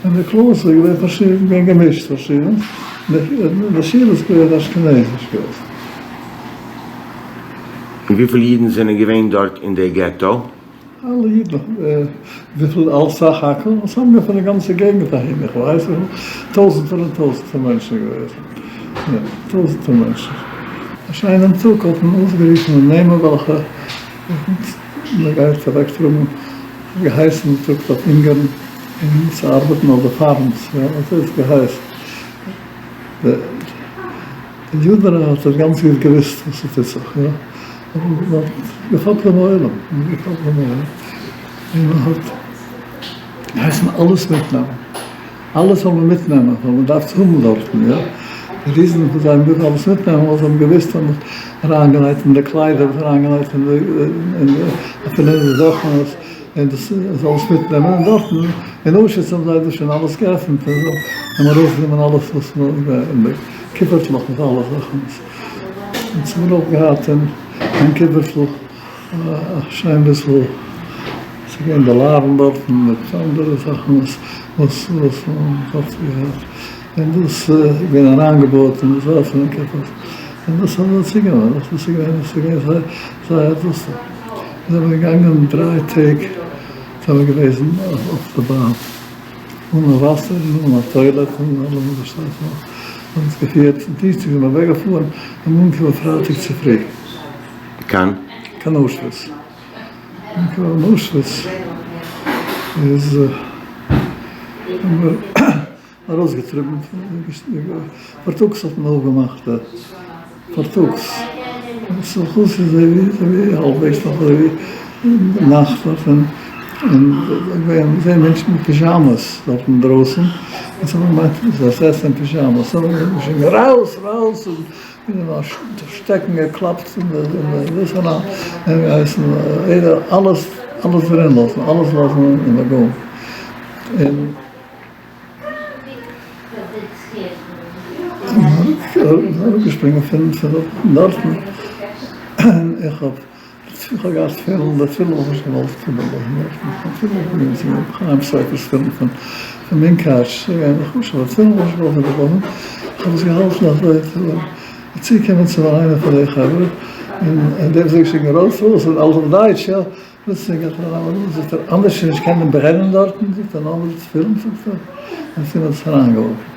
און די קלויז איז געווען פארשידן, געווען געמישט פארשידענס, און די שול איז געווען אשכנזיש געוועזן. און וויפיל אידן זענען געווען דארט אין די געטא? אלע אידן, וויפיל אלס סך הכל? עס האבן מיר פון די גאנצע געגנט אהין, איך ווייס וויפיל, טויזנטער און טויזנטער מענטשן געוועזן, יא, טויזנטער מענטשן. א שיינעם טאג האט מען אויסגערופן די נעמען וועלכע מען גייט אוועקטראגן, געהייסן מען טראגט אויף אונגארן און צו ארבעטן אויף די farms, יא, אזוי האט עס געהייסן. די יודענע האט עס גאנץ גוט געוואוסט וואס ס'טוט זיך, יא. אבער מען האט געכאפט דעם עולם, מען האט געכאפט דעם עולם, און מען האט געהייסן אלעס מיטנעמען, אלעס זאל מען מיטנעמען, ווייל מען דארף עס האבן דארטן, יא. די reason פון זיי האבן געזאגט אלעס מיטנעמען, ווייל זיי האבן געוואוסט אז מען האט אריינגענייט אין די קליידער, מען האט אריינגענייט אין די, אין די, אפילו אין די זאכן, און דאס זאל עס מיטנעמען, און דארטן אין אוישוויץ האבן זיי דאס שוין אלעס געעפנט, און זיי האבן ארויסגענומען אלעס וואס אין די קיפערטלעך מיט אלע זאכן, אונז האבן אויך געהאט אין איין קיפערטל א שיין ביסל, ס'איז געווען דאלארן דארטן מיט אנדערע זאכן וואס וואס מען האט געהאט, און דאס איז געווען אריינגעבויעט אין די זייט פונעם קיפערטל, און דאס האבן זיי צוגענומען, דאס איז געווען דאס איז געווען זייער דאס. זענען מיר געגאנגען דריי טעג זענען מיר געוועזן אויף די באן אן א וואסער און אן א toilet און אלע וואס דאס שטייט נאך האט אונז געפירט דינסטאג זענען מיר אוועק געפארן און אנגעקומען פרייטאג צופרי. קיין? קיין אוישוויץ. אנגעקומען אין אוישוויץ איז האבן מיר. ארויסגעטריבן, פארטאגס האט מען אויפגעמאכט די פארטאגס, ס'איז אזוי ווי האלבוועגס נאך אזוי ווי נאכט דארט און געווען זעהן מענטשן מיט פיזשאמעס דארט אינדרויסן, און ס'האט געמיינט זיי זעצן אין פיזשאמעס, און געשריגן ארויס ארויס און מיט א שטעקן געקלאפט אין די דאס אריין און געהייסן יעדער אלעס אלעס דרין לאזן אלעס לאזן אין וואגאן און. אראפגעשפרינגען פון דארטן, און איך האב איך האב געהאט תפילין, די תפילין האב איך נישט געוואלט איבערלאזן דארטן, די תפילין האב איך גענומען צו רבי חיים סופר'ס תפילין פון מונקאטש, ס'איז געווען א חשוב'ע תפילין האב איך נישט געוואלט איבערלאזן, איך האב עס געהאלטן אזוי צוגעקומען צו איינער פון די חברה, און דער האט זיי געשריגן ארויס ארויס, און אלעס אויף דייטש, יא. פלוצלינג האט ער אריין א זאגט ער אנדערש נישט קענען ברענען דארטן זאגט ער נאר מיט תפילין זאגט ער און צו מ'האט עס אריינגעווארפן.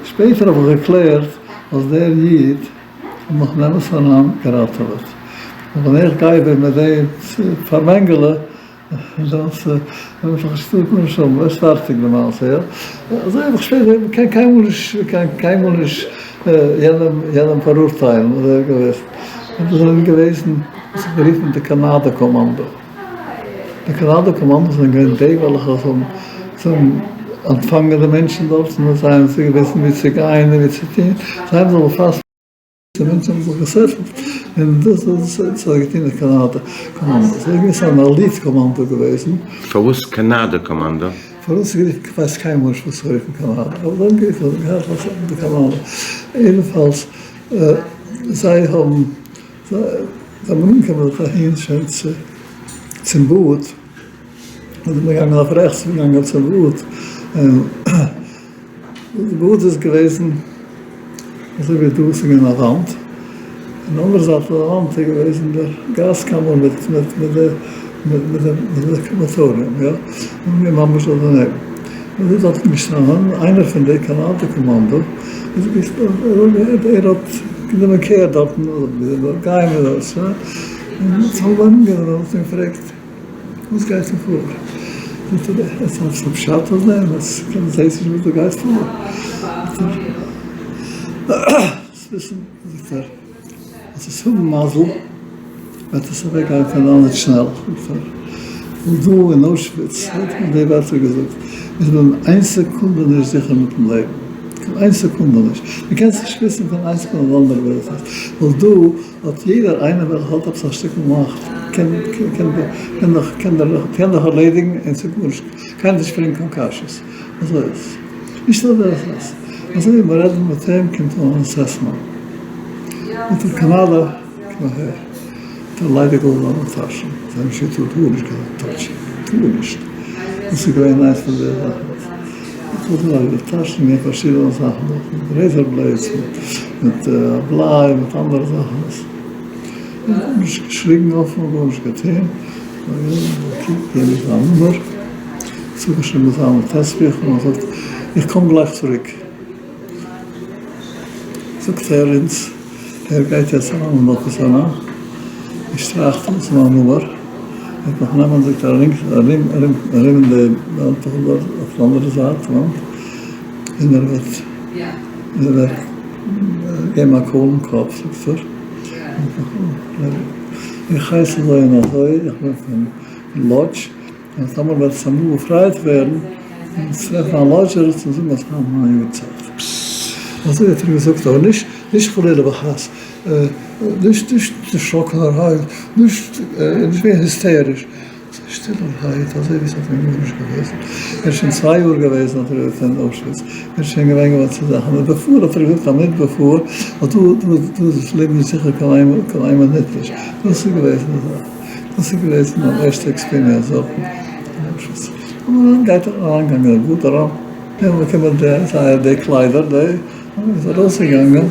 שפעטער האב איך געקלערט אז דער איד האט מיך אין אמת אריין געראטעוועט ווייל ווען איך גיי ווען מיט דעם פאר מענגעלע דאס וועט איך נישט גארנישט האבן עס פארטיג די מעשה יא אזוי האב איך שפעטער מ'קען קיינמאל נישט מ'קען קיינמאל נישט יענעם יענעם פאראורטיילן אזוי האב איך געוואוסט און דאס זענען געוועזן וואס האט גערופן די קאנאדע קאמאנדא. די קאנאדע קאמאנדא זענען געווען די וועלכע האבן האבן אנטפאנגען די מענטשן דארט און זיי האבן זיי געוויזן ווי צו גיין און ווי צו טון, זיי האבן זיך באפאסט מיט די מענטשן האבן זיך געסעטלט און דאס דאס האט געטון די קאנאדע קאמאנדא. ס'איז געווען אן עליט קאמאנדא געוועזן. פארוואס קאנאדע קאמאנדא? פארוואס גערופן? כ'ווייס קיינמאל נישט וואס גערופן קאנאדע, אבער זיי האבן גערופן געהאט די קאנאדע. יעדנפאלס זיי האבן זיי זענען אנגעקומען דארט אהין שוין צו צום באד, און זענען געגאנגען אויף רעכטס און געגאנגען צום באד, און די באד איז געוועזן אזוי ווי דא, ס'איז געווען א וואנט, און די אנדערע זייט פון די וואנט איז געוועזן דער גאז קאמער מיט מיט מיט די מיט די מיט די קרעמאטאריום יא, און מיר ממש דארט דערנעבן, און איז דארטן געשטאנען איינער פון די קאנאדע קאמאנדא, איז ער האט גענומען קער דארטן גייען מיר ארויס און אונז האבן ארומגענומען און אים געפרעגט וואס גייט דא פאר? זאגט ער עטס האטס א פשט אויף דעם? עטס זעטס נישט וואס דא גייט פאר? זאגט ער זאגט ער אז עטס האבן מזל וועט עס אוועק גיין פון דאנעט שנעל, זאגט ער, ווייל דא אין אוישוויץ האט מען די ווערטער געזאגט, איז מען איין סעקונדע נישט זיכער מיטן לעבן, קיין איין סעקונדע נישט, מען קען זיך נישט וויסן פון איין סעקונדע אויף די אנדערע ווער עס איז, ווייל דא האט יעדער איינער וועלכער האט עפעס א שטיקל מאכט קען קען קען דאך קען דאך קען דאך ערלעדיגן און ס'איז גארנישט, קיינער נישט פרעגן קיין קשיות, אזוי איז עס, נישט נאר דער עס איז, אזוי ווי מיר רעדן מיט אים קומט אן אן עסעסמענט מיט דער קאנאדע. קום אהער. דער ליידיגל זיינע טאשן. זיי האבן שוין טאר גארנישט געהאט טאטשן. גארנישט. דאס איז געווען איינס פון די זאכן. איך האב געלייגט די טאשן געווען פארשידענע זאכן דארט. מיט רעיזער בלעידס, מיט בליי, מיט אנדערע זאכן. איך האב גארנישט געשריגן אויף אים, גארנישט געטון. געגעבן זיין נומער. צוגעשריבן זיין נאטיץ-ביכל און געזאגט, איך קום גלייך צוריק. זאגט ער אונז. ער גייט יעצט אריין אין מלכות אריין, און שטרייכט אויס מיין נומער, ער וועט מיך נעמען זאגט ער ארום ארום ארום ארום אין די וועלט דארט אויף די אנדערע זייט וואנט, און ער וועט און ער וועט געבן א קויל אין קאפ זאגט ער, איך הייס אזוי און אזוי, איך בין פון לאדזש. און טאמער וועט עס אמאל באפרייט ווערן און טרעפן א לאדזשער צו זאגן אז היינט מיין יארצייט. אזוי האט ער געזאגט אבער נישט נישט חלילה וחס נישט נישט דערשראקענערהייט נישט נישט געווען היסטעריש שטילערהייט אזוי ווי עס האט ווען גארנישט געוועזן. ער איז שוין צוויי יאר געוועזן האט ער געזאגט אין אוישוויץ ער איז שוין געווען געוואוינט צו זאכן אבער בעפאר האט ער געזאגט א מינוט בעפאר אז דא דא דא איז דאס לעבן נישט זיכער קיין איין מינוט נישט דאס איז געוועזן די זאך. דאס איז געוועזן מיין ערשטע experience דארטן אין אוישוויץ. און מען גייט אריינגעגאנגען אין באד אריין, און באקומען די זייער די קליידער די, און מען איז ארויסגעגאנגען,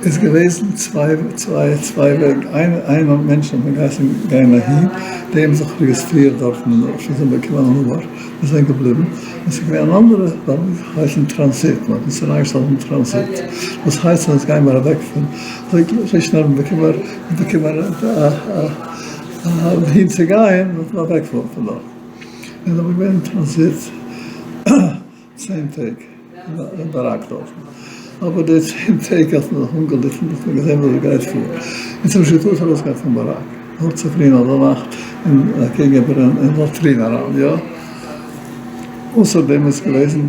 איז געוועזן צוויי צוויי צוויי וועגן, איין איין מענטשן האט מען געהייסן גיין אהין, די האבן זיך רעגיסטרירט דארטן אין אוישוויץ און באקומען א נומער, און זענען געבליבן, און ס'איז געווען אן אנדערע, זיי האבן געהייסן טראנזיט, מען האט אונז אריינגעשטעלט אין טראנזיט, דאס הייסט אז אונז גיימער אוועק פון, אזוי שנעל באקומען באקומען א וואוהין צו גיין וועט מען אוועקפארן פון דארט. און אזוי געווען אין טראנזיט. צען טעג אין באראק דארטן, אבער די צען טעג האט מען זיך אנגעליטן, האט מען געזען וואס גייט פאר, אונז האבן נישט געטארט ארויסגיין פון באראק, נאר צופרי נאך די נאכט און אקעגן איבער אין לאטרין אריין, יא. אויסער דעם איז געוועזן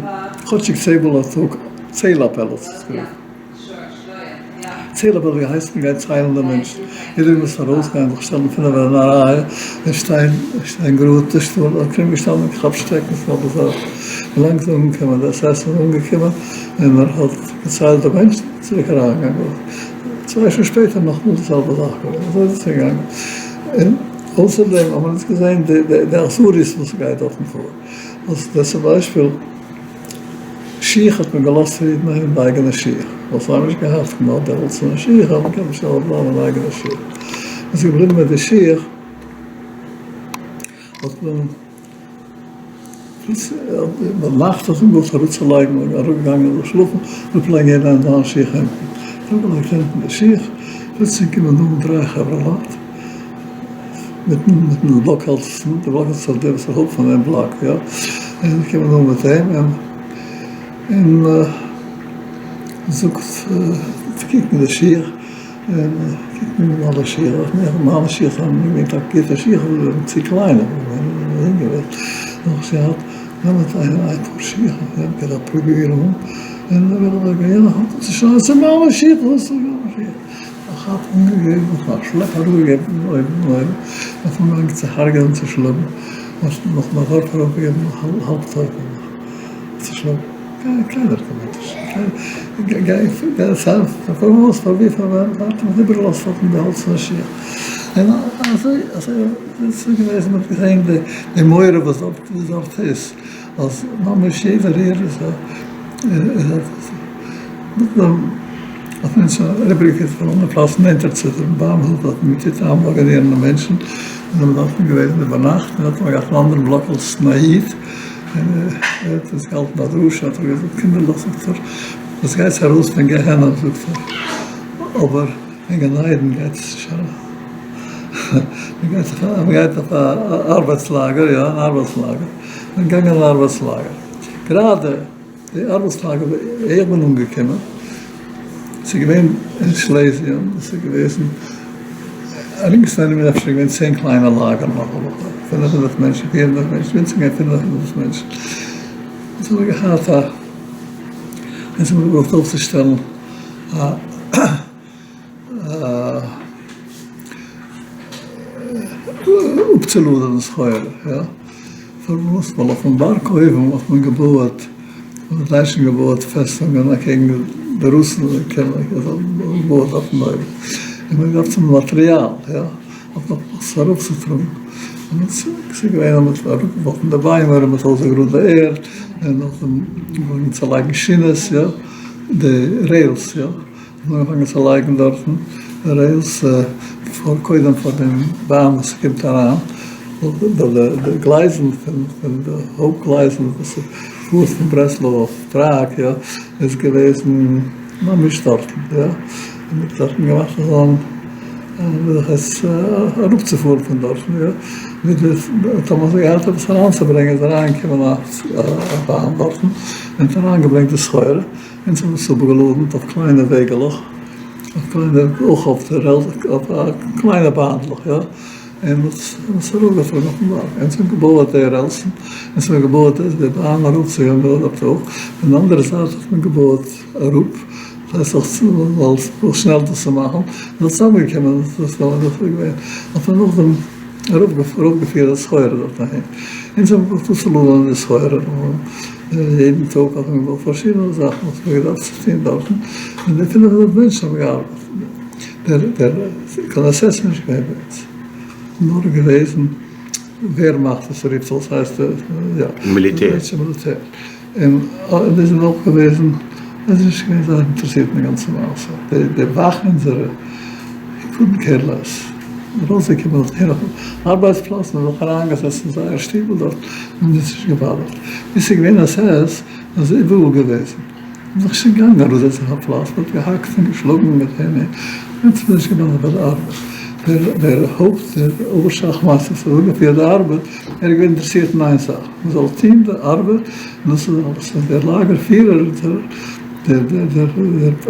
כאטשיג צען מאל א טאג צעל-אפעל האט זיך עס גערופן. צעל-אפעל האט געהייסן מען גייט ציילן די מענטשן, יעדער מוז ארויסגיין זיך שטעלן פינף אין א רייע און שטיין שטיין גראד נישט ארום געשטאנען געכאפט שטעקנס פון אלע זייטן, ווילאנג ס'איז אנגעקומען די עס עס איז אנגעקומען און ער האט געציילט די מענטשן צוריק אריינגעגאנגען צוויי שעה שפעטער נאכאמאל די זעלבע זאך געווען אזוי איז עס געגאנגען און אויסער דעם האבן אונז געזען די אכזריות וואס גייט דארטן פאר, וואס דער צום ביישפיל שיך האט מען געלאזט יעדן איינעם די אייגענע שיך, ווייל זיי האבן נישט געהאט נאר די האלצערנע שיך, האבן געקענט שנעל בלייבן אן אייגענע שיך, מען איז געבליבן מיט די שיך, האט מען ביינאכט האט מען געוואלט אראפצולייגן און אראפגעגאנגען זיך שלאפן, אראפלייגן יעדער איינער זיין שיך אונטן, אראפגעלייגט אונטן די שיך, פלוצלינג קומען אן דריי חברה לייט מיטן מיטן בלאק-עלטסטן, דער בלאק-עלטסטער איז דער וואס איז הויפט פון דעם בלאק, יא, און קומען אן מיט אים און און זאגט צו קוקן אין די שיך. און קוקט מיר אן אלע שיך, זאג איך, מיינע שיך זענען געווען טאקע גוטע שיך, אבער זיי זענען צו קליין, איך בין יונג געווען, נאך זי האט נעמט איינער איין פאר שיך, און נעמט ער א פרוביר אן, און יענער האט אן צו שרייען, ס'איז מיינע שיך, וואס איז מיינע שיך? א כאפ אנגעגעבן, נאך א שלעפ אראפגעגעבן פון אויבן אויבן, האט אנגעפאנגען צו הרג'ענען צו שלאגן, האט נאך א ווארט אראפגעגעבן האלב טויט נאך צו שלאגן. קיינער קומערט נישט, גיי דערצייל פארוואס פאר ווי פאר ווען האט מען איבערגעלאזט דארטן די האלצערנע שיך, און אזוי אזוי איז עס געוועזן, מען האט געזען די מורא וואס דארט איז, אז ממש יעדע ריר איז א איז א נאכדעם האט מען אונז אריבערגעפירט פון אנדער פלאץ נענטער צו דעם באנהאף, דארט האט מען געטוט איינוואגאנירן די מענטשן, און זענען דארטן געוועזן איבערנאכט, און דארט האט מען געהאט אן אנדערן בלאק אלס נאאיוו. און ער האט עס געהאלטן א דרשה האט ער געזאגט קינדערלעך זאגט ער עס גייטס ארויס פון גיהנום זאגט ער אבער אין גן עדן גייט עס נישט אריין מען גייט אויף מען גייט אויף א ארבעטס לאגער יא אן ארבעטס לאגער מען געגאנגען אין ארבעטס לאגער גראדע די ארבעטס לאגער ווי איך בין אנגעקומען ס'איז געווען אין שלעזיען דאס איז געוועזן רינגס ארום איז אפשר געווען צען קליינע לאגערן נאך 500 מענטשן, 400 מענטשן, ווינציגער ווי 500 מענטשן. אונז האבן געהאט א, אונז האבן געברויכט אויפצושטעלן א אפצולאדענען סחורה, יא. פארוואס? ווייל אויפן בארג אויבן האט מען געבויעט, האבן די דייטשן געבויעט פעסטונגען אקעגן די רוסן זאלן קענען געבויעט דארטן אויבן, און מען האט געדארפט האבן מאטריאל, יא, האט מען עס ארויפצוטראגן, און עס איז געווען אז מען האט אראפגעווארפן די ביימער און מען האט אויסגעגראדט די ערד, און נאכדעם אנגעפאנגען צו לייגן שינעס, יא, די rails, יא. אנגעפאנגען צו לייגן דארטן rails פאר קודם פאר דעם באן וואס קומט אריין, די גלייזן פון די הויפט גלייזן וואס פארט פון ברסלב אויף פראג יא, איז געוועזן ממש דארטן יא, און מ'האט דארטן געמאכט אזאן וויאזוי הייסט עס אראפצופארן פון דארטן יא, מיט די טאמער האט מען געהאט עפעס אריינצוברענגען איז אריינגעקומען א באן דארטן און האט אריינגעברענגט די סחורה. אונז האבן עס אפגעלאדנט אויף קליינע וועגעלעך, אויף קליינע, אויך אויף די rails, אויף קליינע באנדלעך, יא, און מ'האט עס ארויפגעטראגן אויפן בארג. אונז האבן געבויעט די רעלסן, אונז האבן געבויעט די באן ארויפצוגיין דארט אויך, פון די אנדערע זייט האט מען געבויעט אראפ, דאס הייסט אויך שנעל דאס צו מאכן, און ס'איז צוזאמגעקומען, דאס איז געווען, האט מען נאכדעם. ארויפגעפירט די סחורה דארט אהין, אונז האבן געברויכט אפצולאדענען די סחורה, יעדן טאג האט מען געברויכט פארשידענע זאכן וואס מ'האט געדארפט צו טון דארטן, און די 500 מענטשן האבן געארבעט, דער דער קיין עס עס איז נישט געווען ביי אונז, נאר געוועזן ווערמאכט וואס רופט זיך, ס'הייסט יא, מיליטער, מיליטער. און די זענען אויך געוועזן, זיי זענען נישט געווען זייער אינטערעסירט אין די גאנצע מעשה, די וואכן אונזערע couldn't care less, ארויסגעקומען אויף דער ארבייטס פלאץ און זיך אריינגעזעצט אין זייער שטיבל דארט און אונז נישט געבאדערט, ווי ס'איז געווען עס עס איז איבעראל געוועזן, מ'איז זיך שוין געגאנגען אראפזעצן אויף א פלאץ, מ'האט געהאקט און געשלאגן מיט דעם און אונז האט נישט געבאדערט ביי די ארבעט. דער הויפט, דער אויבערשאכמייסטער וואס האט אנגעפירט די ארבעט, ער איז געווען אינטערעסירט אין איין זאך, מען זאל טון די ארבעט, און דאס איז אלעס. און דער לאגער פירער, דער דער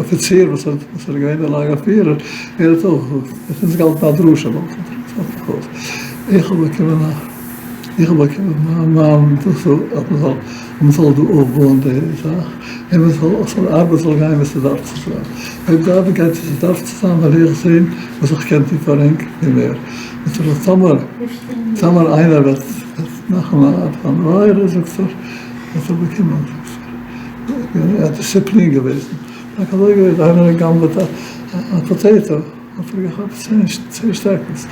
אפיציר וואס האט וואס איז געווען דער לאגער פירער, ער האט אויך געזאגט, ער האט אונז געהאלטן א דרשה אמאל, איך האב באקומען א איך האב באקומען מיין דאס אז מען זאל מען זאל דא אויפבויען די זאך, און מען זאל אז די ארבעט זאל גיין ווי ס'דארף צו זיין. אויב די ארבעט גייט ווי ס'דארף צו זיין וועל איך זען וואס איך קען טון פאר ענק ווי מער. טאמער טאמער איינער וועט מאכן א עבירה זאגט ער וועט ער באקומען זאגט ער ער האט דיסציפלין געוועזן טאקע אזוי געוועזן איינער האט גע'גנב'עט א פאטעיטא האט ער געכאפט צען שטעקנס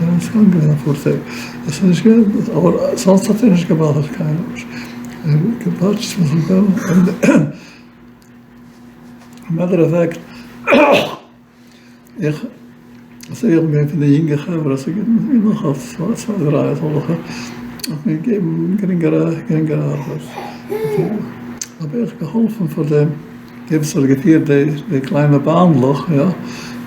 און איז געגאנגען אפאר טעג עס איז נישט געווען אבער זאנסט האט ער נישט געבאדערט קיינעם נישט ער האט געוואטשט מ'זאל גיין מעטער אוו פעקט. איך זעה איך בין פון די יונגע חברה ס'איז געווען נאך א צוויי דריי אזעלכע האט מיר געגעבן גרינגערע גרינגערע ארבעט האב איך געהאלפן פאר דעם דער וואס האט געפירט די די קליינע באנדלעך יא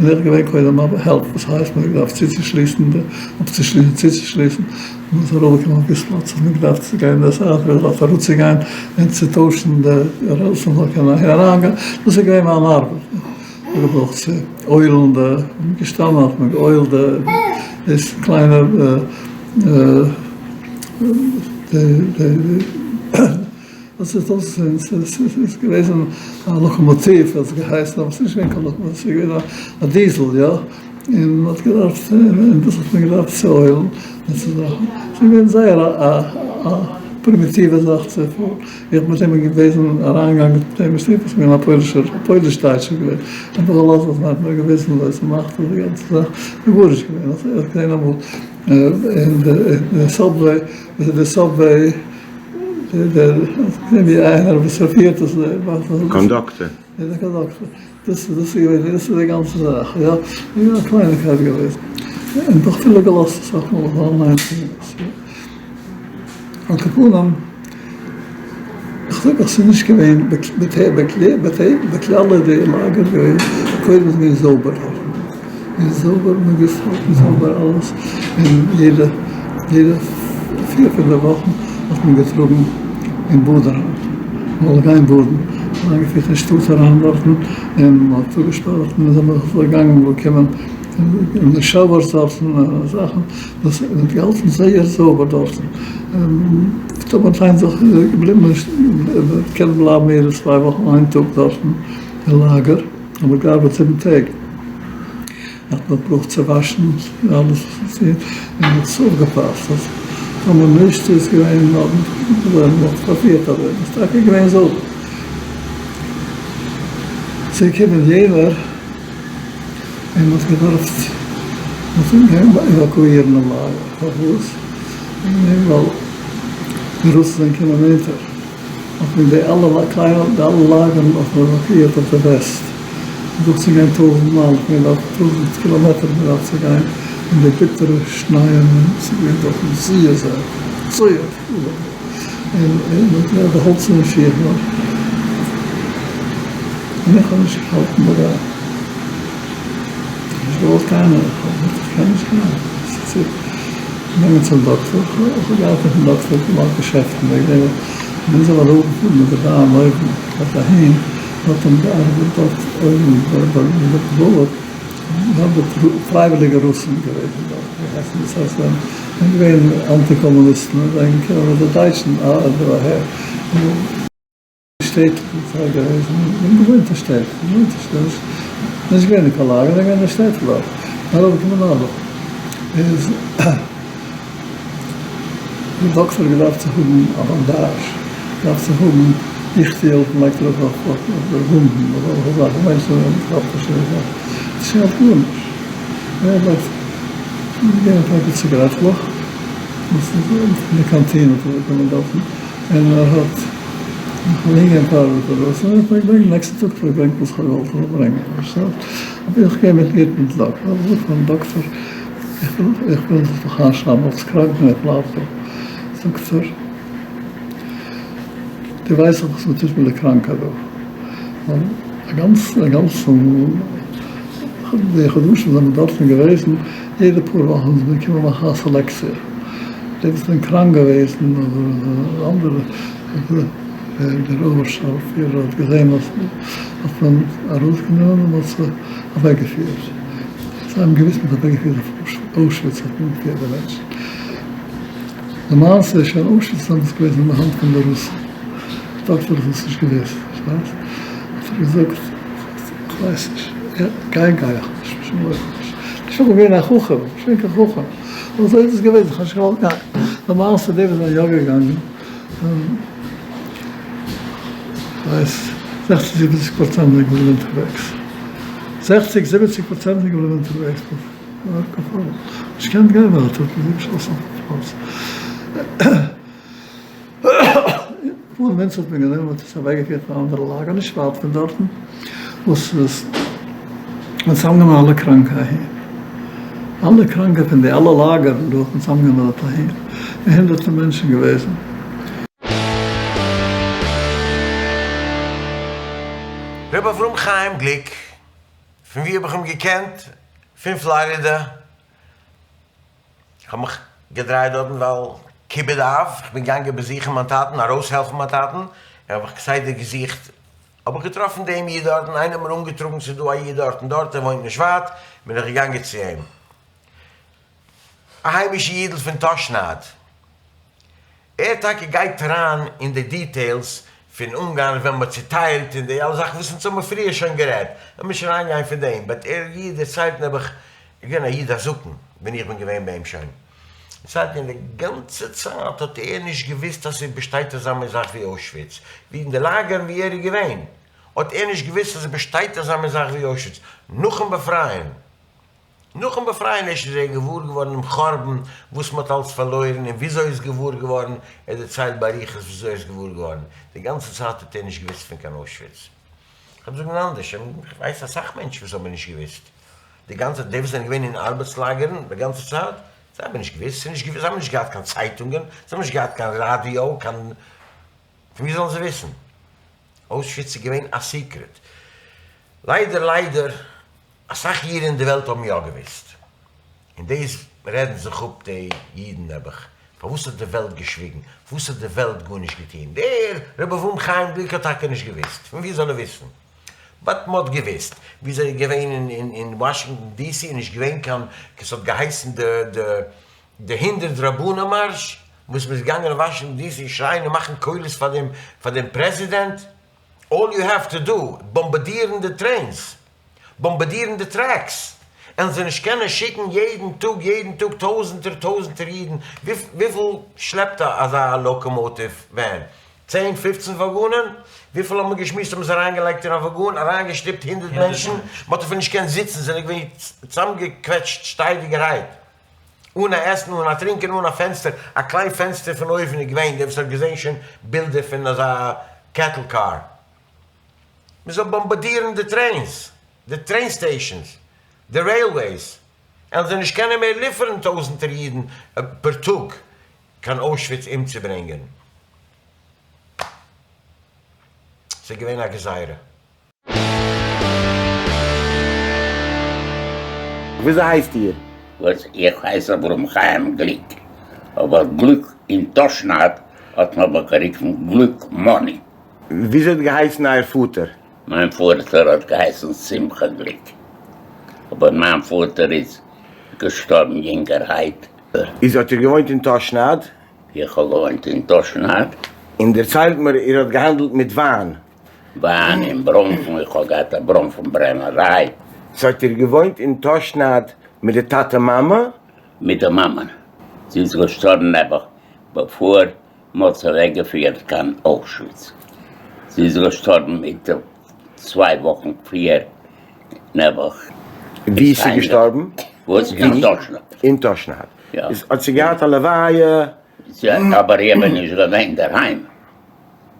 בין איך געווען קודם א העלפ וואס הייסט מ'האט געדארפט צוצושליסן די אפצושליסן צוצושליסן און מ'איז ארויפגעקומען אויף געוויסע פלאץ האט מען געדארפט צו גיין די זייט ווער דארף אראפצוגיין און צו טוישן די רעלסן זאל קענען אהין אריינגיין דאס איז געווען מיין ארבעט. האט געברויכט צו אוילן די, געשטאנען האט מען געאוילט די, דאס קליינע די די וואס איז דאס ס'איז געוועזן א לאקאמאטיוו האט עס געהייסן אבער ס'איז נישט געווען קיין לאקאמאטיוו ס'איז געווען א דיזל יא, און מ'האט געדארפט און דאס האט מען געדארפט צו אוילן און צו זאכן, ס'איז געווען זייער א א פרימיטיווע זאך צו פארן. איך בין מיט אים געוועזן אריינגעגאנגען מיט אים אין שטוב, עס איז געווען א פוילישער, א פויליש-דייטשער געווען, ער האט מיך געלאזט אז מען האט מיר געוויזן ווי אזוי מ'מאכט די גאנצע זאך, איז גארנישט געווען, אזוי האב איך געזען אמאל אין די סאבוועי, וואס איז די סאבוועי, דער, געזען ווי איינער וואס סערווירט עס, קאנדאקטער. יא דער קאנדאקטער, דאס איז געווען, דאס איז די גאנצע זאך, יא, איז א קלייניקייט געוועזן, און דאך אפילו געלאזט אסאך מאל איך זאל אליין טון עס, יא. על כל פנים, איך זאג אז ס'איז נישט געווען בכלל די לאגער געווען, קודם איז געווען זויבער דארטן, און זויבער, מען האט געוואוסט האלטן זויבער אלעס, און יעדע יעדע פיר פינף וואכן האט מען געטראגן אין באד אריין, מען זאל גיין באדן, אריינגעפירט אין שטאט אריין דארטן, און מען האט אפגעשפארט, מען איז אזוי געגאנגען באקומען אין די showers דארטן און זאכן, דאס האט געהאלטן זייער זויבער דארטן, טאמער האט איינער זיך געבליבן קען בלייבן יעדע צוויי וואכן איין טאג דארטן אין לאגער, אבער געארבעט זיבן טעג. האט מען געברויכט צו וואשן אלעס וואס מען טוט, און מען האט עס אויפגעפאסט אז טאמער נישט איז געווען מען האט פארפירט אזוי, עס איז טאקע געווען זויבער. ס'איז געקומען יענער און מען האט געדארפט מען האט אנגעהויבן עוואקואירן דעם לאגער, פארוואס? ווייל די רוסן זענען געקומען נענטער. האט מען די אלע קליינע די אלע לאגערן האט מען עוואקואירט אויף די וועסט, דורך צו גיין טויזענט מייל האט מען געדארפט טויזענט קילאמעטער האט מען געדארפט צו גיין אין די ביטערע שנייען און ס'איז געווען דארטן זייער זייער זייער און און מען האט געהאט די האלצערנע שיך נאך און איך האב נישט געהאלטן ביי גיין איך האב נישט געוואלט קיינער איך האב געזאגט איך קען נישט גיין עס איז צו געגאנגען צום דאקטער, איך האב געהאט מיטן דאקטער כמעט געשעפטן וועגן דעם, ווען זיי זענען ארויפגעפארן מיט די באן אויבן דארט אהין, דארט האבן געארבעט דארט אויבן ביי די וואלד, דארט פרייוויליגע רוסן געוועזן דארט, ווי הייסן דאס הייסט זענען געווען אנטי קאמוניסטן און זענען געקומען מיט די דייטשן אהער. שטעטל איז זיי געוועזן, און געוואוינט אין שטעטל, געוואוינט אין שטעטל, נישט געווען אין קיין לאגער, נאר געווען אין שטעטל דארט, ארויפגעקומען אלע, איז די דאקטער האט געדארפט צו האבן א באנדאזש, געדארפט צו האבן איכטיעל וואס מ'לייגט ארויף אויף די וואונדן, אזעלכע זאכן, מענטשן זענען געכאפט אין שווערע זאכן, עס העלפט גארנישט, ער לייגט, געגעבן א פעקל ציגארעטלעך, וואס איז פון די קאנטין האט ער באקומען דארטן. און ער האט מיך אהינגעגעבן פאר רפואות, און איך פלעג ברענגען נעקסטע טאג פלעג ברענגען וואס כ'האב געוואלט איך זאל ברענגען, פארשטייט? האב איך געווען מיט גוטן דאקטער, האב איך געזאגט פארן דאקטער, איך וויל איך וויל זיך דאך איינשרייבן אלס קראנק און איך בלייב דא, זאגט ער, דו ווייסט דאך וואס מ'טוט מיט די קראנקע דא, ווייל א גאנצן א גאנצן די חדשים זענען דארטן געוועזן, יעדע פאר וואכן איז מען געקומען מאכן א סעלעקציע, די וואס זענען קראנק געוועזן אדער אנדערע, דער אויבערשטארפירער האט געזען אז האט מען ארויסגענומען און מ'האט זיי אוועקגעפירט, זיי האבן געוויסט מ'האט אוועקגעפירט אויף אוישוויץ האט מען געפירט די מענטשן, למעשה איז שוין אוישוויץ דעמאלטס געוועזן אין די האנט פון די רוסן, דאקטער האט עס נישט געוויסט, פארשטייסט? האט ער געזאגט. כ'ווייס נישט, גיין גיי איך נישט, בשום אופן נישט. נישט ווייל כ'בין געווען א חכם, נישט געווען קיין חכם, אבער אזוי איז עס געוועזן, כ'האב נישט געוואלט גיין. למעשה די וואס זענען יא געגאנגען, כ'ווייס, זעכציג זיבעציג פראצענט זענען געבליבן אונטערוועגס. זעכציג זיבעציג פראצענט זענען געבליבן אונטערוועגס. נישט געקענט גיין ווייטער, האט מען זיי געשאסן אויפן פלאץ. פון ווען ס'האט מען גענומען האט עס אוועקגעפירט אין א אנדערע לאגער נישט ווייט פון דארטן וואס איז מען צוזאמגענומען אלע קראנקע אהין אלע קראנקע פון די אלע לאגערן דא האט מען צוזאמגענומען דארט אהין און הונדערטער מענטשן געוועזן. ר' אברהם חיים גליק, פון ווי האב איך אים געקענט? פון פלארידע. כ'האב מיך געדרייט דארטן ווייל כיבוד אב, כ'בין געגאנגען באזוכן מיין טאטן, ארויסהעלפן מיין טאטן, און האב איך כסדר געזוכט, האב איך געטראפן דעם איד דארטן, איינער האט מיר אנגעטראגן ס'איז דא א איד דארטן דארט, ער וואוינט נישט ווייט, בין איך געגאנגען צו אים. א היימישע אידל פון טאשנאד. ער טאקע גייט אריין אין די details פון אונגארן ווען מ'האט צוטיילט און די אלע זאכן וואס אונז האבן פריער שוין גערעדט, לאמיר נישט אריין גיין פון דעם, but ער איד דערציילט נעבעך, איז געווען א איד א זקן ווען איך בין געווען ביי אים שוין, דערציילט מיר די גאנצע צייט האט ער נישט געוויסט אז ס'באשטייט אזא מין זאך ווי אוישוויץ, ווי אין די לאגערן ווי ער איז געווען האט ער נישט געוויסט אז ס'באשטייט אזא מין זאך ווי אוישוויץ, נאכן באפרייען. נאכן באפרייען ערשט איז ער געוואר געווארן דעם חורבן וואס מ'האט אלס פארלוירן און וויאזוי ער איז געוואר געווארן, ער דערציילט באריכות וויאזוי ער איז געוואר געווארן, די גאנצע צייט האט ער נישט געוואוסט פון קיין אוישוויץ. כ'וועל זאגן אנדערש, איך ווייס אסאך מענטשן וואס האבן נישט געוואוסט די גאנצע, די וואס זענען געווען אין ארבעטס לאגערן די גאנצע צייט, זיי האבן נישט געוואוסט, זיי האבן נישט געהאט קיין צייטונגען, זיי האבן נישט געהאט קיין ראדיא, קיין, פון ווי זאלן זיי וויסן? אוישוויץ איז געווען א secret. ליידער ליידער אסאך אידן אין די וועלט האבן יא געוואוסט, און דאס רעדן זיך אפ די אידן נעבעך, פארוואס האט די וועלט געשוויגן? פארוואס האט די וועלט גארנישט געטון? דער רבי אברהם חיים גליק האט טאקע נישט געוואוסט, פון ווי זאל ער וויסן? but מ'האט געוואוסט, ווי אזוי איז געווען אין וואשינגטאן די סי איז נישט געווען קיין, ס'האט געהייסן די די די הונדערט רבנים מארש, וואס מ'איז געגאנגען אין וואשינגטאן די סי שרייען און מאכן קולות פאר דעם פאר דעם פרעזידענט, all you have to do, באמבאדירן די trains. באמבאדירן די tracks, עלן זיי נישט קענען שיקן יעדן טאג יעדן טאג טויזענטער טויזענטער אידן, וויפיל שלעפט אזא locomotive van? צען פופצן וואגאנען? וויפיל האט מען געשמועסט האבן זיי אריינגעלייגט אין א וואגאן, אריינגעשטופט הונדערט מענטשן, מען האט אפילו נישט געקענט זיצן, זענען געווען צוזאמגעקוועטשט שטיידיגערהייט, אן א עסן אן א טרינקען אן א פענסטער, א קליין פענסטער פון אויבן איז געווען, דער וואס האט געזען שוין בילדער פון אזא cattle car. מען זאל באמבאדירן די trains, די train stations, די railways, עלן זיי נישט קענען מער ליפערן טויזענטער אידן פער טאג קיין אוישוויץ אומצוברענגען. ס'איז געווען א גזירה. וויאזוי הייסט איר? וואס? איך הייס אברהם חיים גליק, אבער גליק אין טאשנאד האט מען מיך גערופן גליק מאני. וויאזוי האט געהייסן אייער פאטער? מיין פאטער האט געהייסן שמחה גליק, אבער מיין פאטער איז געשטארבן יונגערהייט. איז האט איר געוואוינט אין טאשנאד? איך האב געוואוינט אין טאשנאד. און דערציילט מיר, איר האט געהאנדלט מיט וויין? וויין און בראנפן, איך האב געהאט א בראנפן ברענעריי. סאו האט איר געוואוינט אין טאשנאד מיט די טאטע מאמע? מיט די מאמע, זי איז געשטארבן נעבעך בעפאר מ'האט זי אוועקגעפירט קיין אוישוויץ. זי איז געשטארבן מיט צוויי וואכן פריער נעבעך. ווי איז זי געשטארבן? וואס? אין טאשנאד. אין טאשנאד. יא. האט זי געהאט א לוויה? אבער איך בין נישט געווען אינדערהיים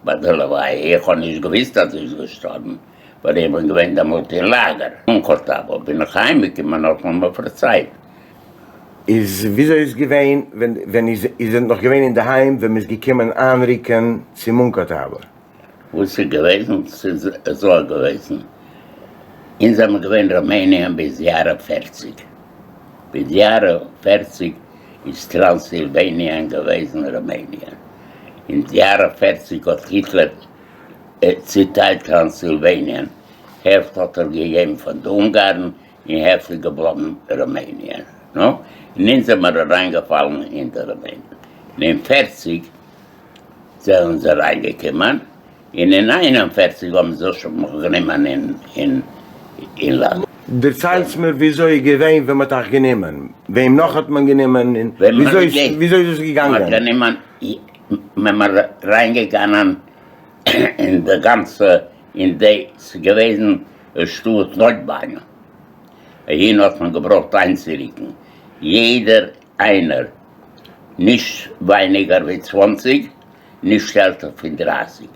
ביי די לוויה, איך האב נישט געוואוסט אז זי איז געשטארבן, ווייל איך בין געווען דעמאלט אין לאגער אין קורטאווא, בין איך אהיימגעקומען האט מען מיר פארציילט. איז וויאזוי איז געווען ווען ווען איר זענט נאך געווען אינדערהיים ווען מ'איז געקומען איינרוקען צו מונקאטאווע? וואס איז געוועזן? ס'איז אזוי געוועזן, אונז זעמער געווען ראמעניען ביז יארע פערציג. ביז יארע פערציג איז טראנסילוועניען געוועזן רומעניען. אין יארע פערציג האט היטלער צוטיילט טראנסילוועניען, העלפט האט ער געגעבן פאר די אונגארן און העלפט איז געבלאבן רומעניען. נו, און אונז זעמער אריינגעפאלן אין די רומעניען. און אין פערציג זענען זיי אריינגעקומען. און אין 41 האבן זיי שוין מיך גענומען אין לאגער. דערציילטס מיר וויאזוי איז געווען ווען מ'האט אייך גענומען, וועם נאך האט מען גענומען און וויאזוי איז עס געגאנגען? מ'האט גענומען, מען איז אריינגעגאנגען אין די גאנצע, אין די, ס'איז געוועזן שטאט נויטבאנא, אהין האט מען געברויכט איינצוריקן יעדער איינער נישט ווייניגער ווי צוואנציג, נישט עלטער פון דרייסיג,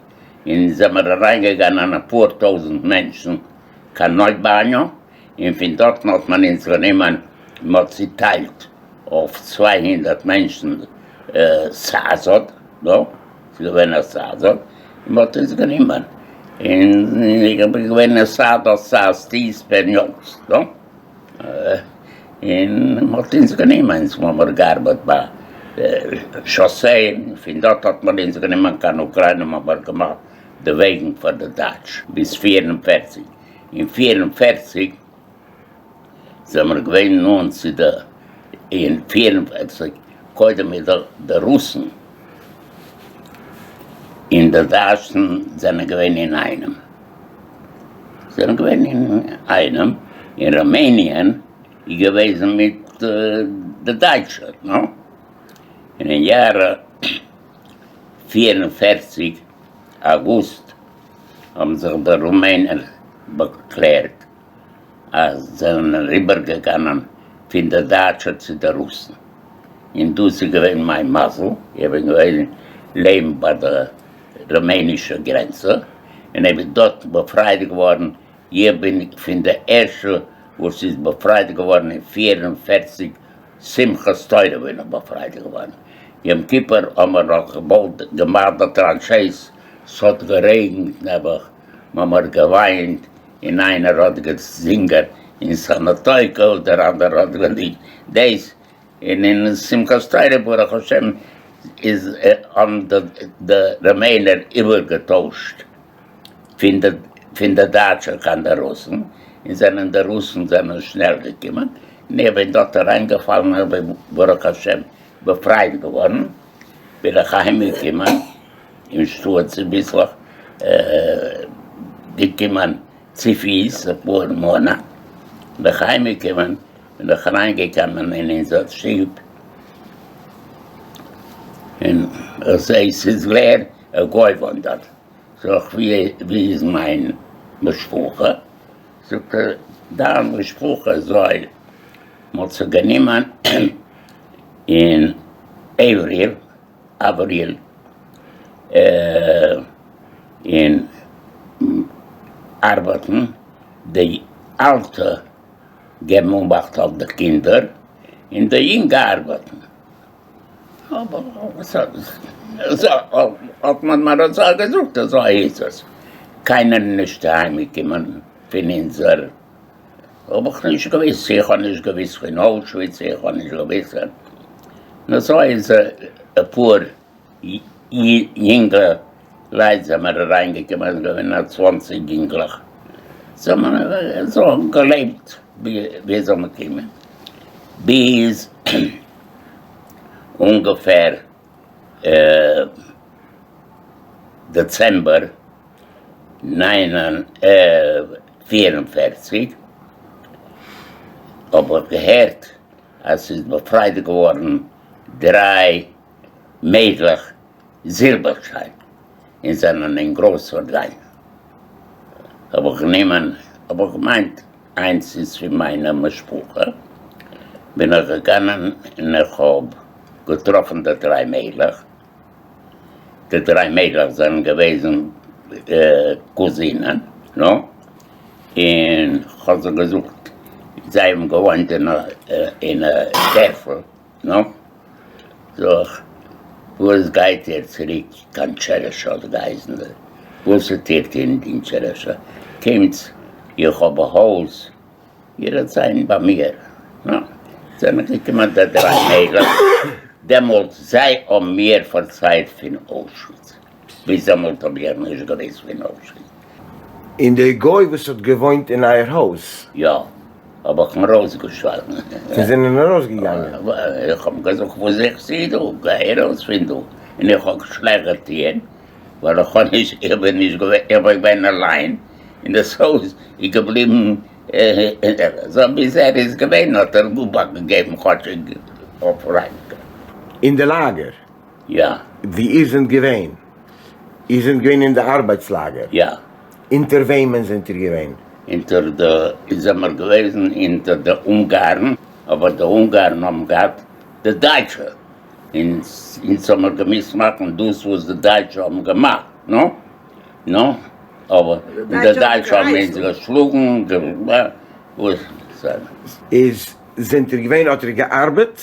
און זעמער אריינגעגאנגען אפאר טויזענט מענטשן קיין נויבאניו, און פון דארטן האט מען אונז גענומען, מען האט צוטיילט אויף 200 מענטשן סאזאד, דא ס'איז געווען א סאזאד, און מען האט אונז גענומען, און איך בין געווען אין סאדא סאסטיס פעניאקס, דא. און מען האט אונז גענומען, אונז האמיר געארבעט ביי שאסיי, פון דארט האט מען אונז גענומען קיין אוקריינע, מען האט געמאכט די וועגן פאר די דייטש ביז 44, אין 44 זעמיר געווען נאנט צו די, אין 44 קודם איז די רוסן און די דייטשן זענען געווען אינאיינעם. זענען געווען אין איינעם, אין רומעניען איז געוועזן מיט די דייטשע, נו, און אין יאר 44 אגוסט האבן זיך די רומענער באקלערט אז זענען אריבער געגאנען פון די דייטשע צו די רוסן, און דאס איז געווען מיין מזל, איך בין געווען לעבן ביי די רומענישע גרענצע, און איך בין דארט באפרייט געווארן, איך בין פון די ערשטע וואס איז באפרייט געווארן אין 44 שמחת תורה בין איך באפרייט געווארן, יום כיפור האבן מיר נאך געבויט געמאכט די טראנשעס, ס'האט גערעגנט נעבעך, מ'האמער געוויינט, און איינער האט געזינגען אין סאנאטויקא, דער אנדערער האט געזינגט דאס, און אין שמחת תורה ברוך השם איז האבן די רומענער איבערגעטוישט פון די פון די דייטשע קיין די רוסן, און זענען די רוסן זענען שנעל געקומען, און איך בין דארט אריינגעפאלן איך בין ברוך השם באפרייט געווארן, בין איך אהיימגעקומען אין שטאט צוביסלעך געקומען צופיס אפאר מאנאט, בין איך אהיימגעקומען בין איך אריינגעקומען אין אונזער שטוב און איך זעה ס'איז לער, א גוי וואוינט דארט, זאג איך ווי איז מיין משפחה? זאגט ער דיין משפחה אזוי, מ'האט זיי גענומען אין עבריל, אבריל, און ארבעטן די אלטע געבן אבאכט אויף די קינדער און די יונגע ארבעטן. האט מען מיר אזוי געזאגט אזוי איז עס. קיינער איז נישט אהיים געקומען פון אונזער, האב איך נישט געוואוסט, איך האב נישט געוואוסט פון אוישוויץ, איך האב נישט געוואוסט, און אזוי איז אפאר יונגע לייט זעמער אריינגעקומען, עס געווען א צוואנציג יונגלעך, זעמער אזוי געלעבט ווי זאל מען קומען, ביז אונגעפער דעצעמבער 9 44 האב איך געהערט אז ס'איז באפרייט געווארן דריי מיידלעך זילבערשיין און זענען אין גרויסווארדיין. האב איך גענומען, האב איך געמיינט איינס איז פון מיינע משפחה, בין איך געגאנען און איך האב געטראפן די דריי מיידלעך, די דריי מיידלעך זענען געוועזן קוזינען, נו, און כ'האב זיי געזאגט, זיי האבן געוואוינט אין א דערפל, נו, זאג איך, וואס גייט איר צוריק קיין טשערעשא האט געהייסן די, וואס וועט איר טון אין טשערעשא, קומטס איך האב א הויז, איר וועט זיין ביי מיר, נו. זענען געקומען די דריי מיידלעך, דעמאלט זיי האבן מיר פארציילט פון אוישוויץ, ביז דעמאלט האב איך נישט געוואוסט פון אוישוויץ. און דער גוי וואס האט געוואוינט אין אייער הויז? יא, האב איך אים ארויסגעשלאגן. זיי זענען ארויסגעגאנגען? איך האב געזאגט וואס זוכסטו דא, גיי ארויס פון דא, און איך האב שלעכט געטוען, ווייל איך האב נישט, איך בין נישט געווען, איך בין געווען אליין, און דאס הויז איז געבליבן אזוי ביז ער איז געווען האט ער אבאכט געגעבן כאטשיג אויף ריינקייט. אין די לאגער? יא. ווי איר זענט געווען? איר זענט געווען אין די ארבייטס לאגער? יא. אונטער וועמען זענט איר געווען? אונטער די, זעמער געוועזן אונטער די אונגארן, אבער די אונגארן האבן געהאט די דייטשע, און אונז האמער געמוזט מאכן דאס וואס די דייטשע האבן געמאכט, נו, נו, אבער די דייטשע האבן אונז געשלאגן, וואס זענען. איז זענט איר געווען, האט איר געארבעט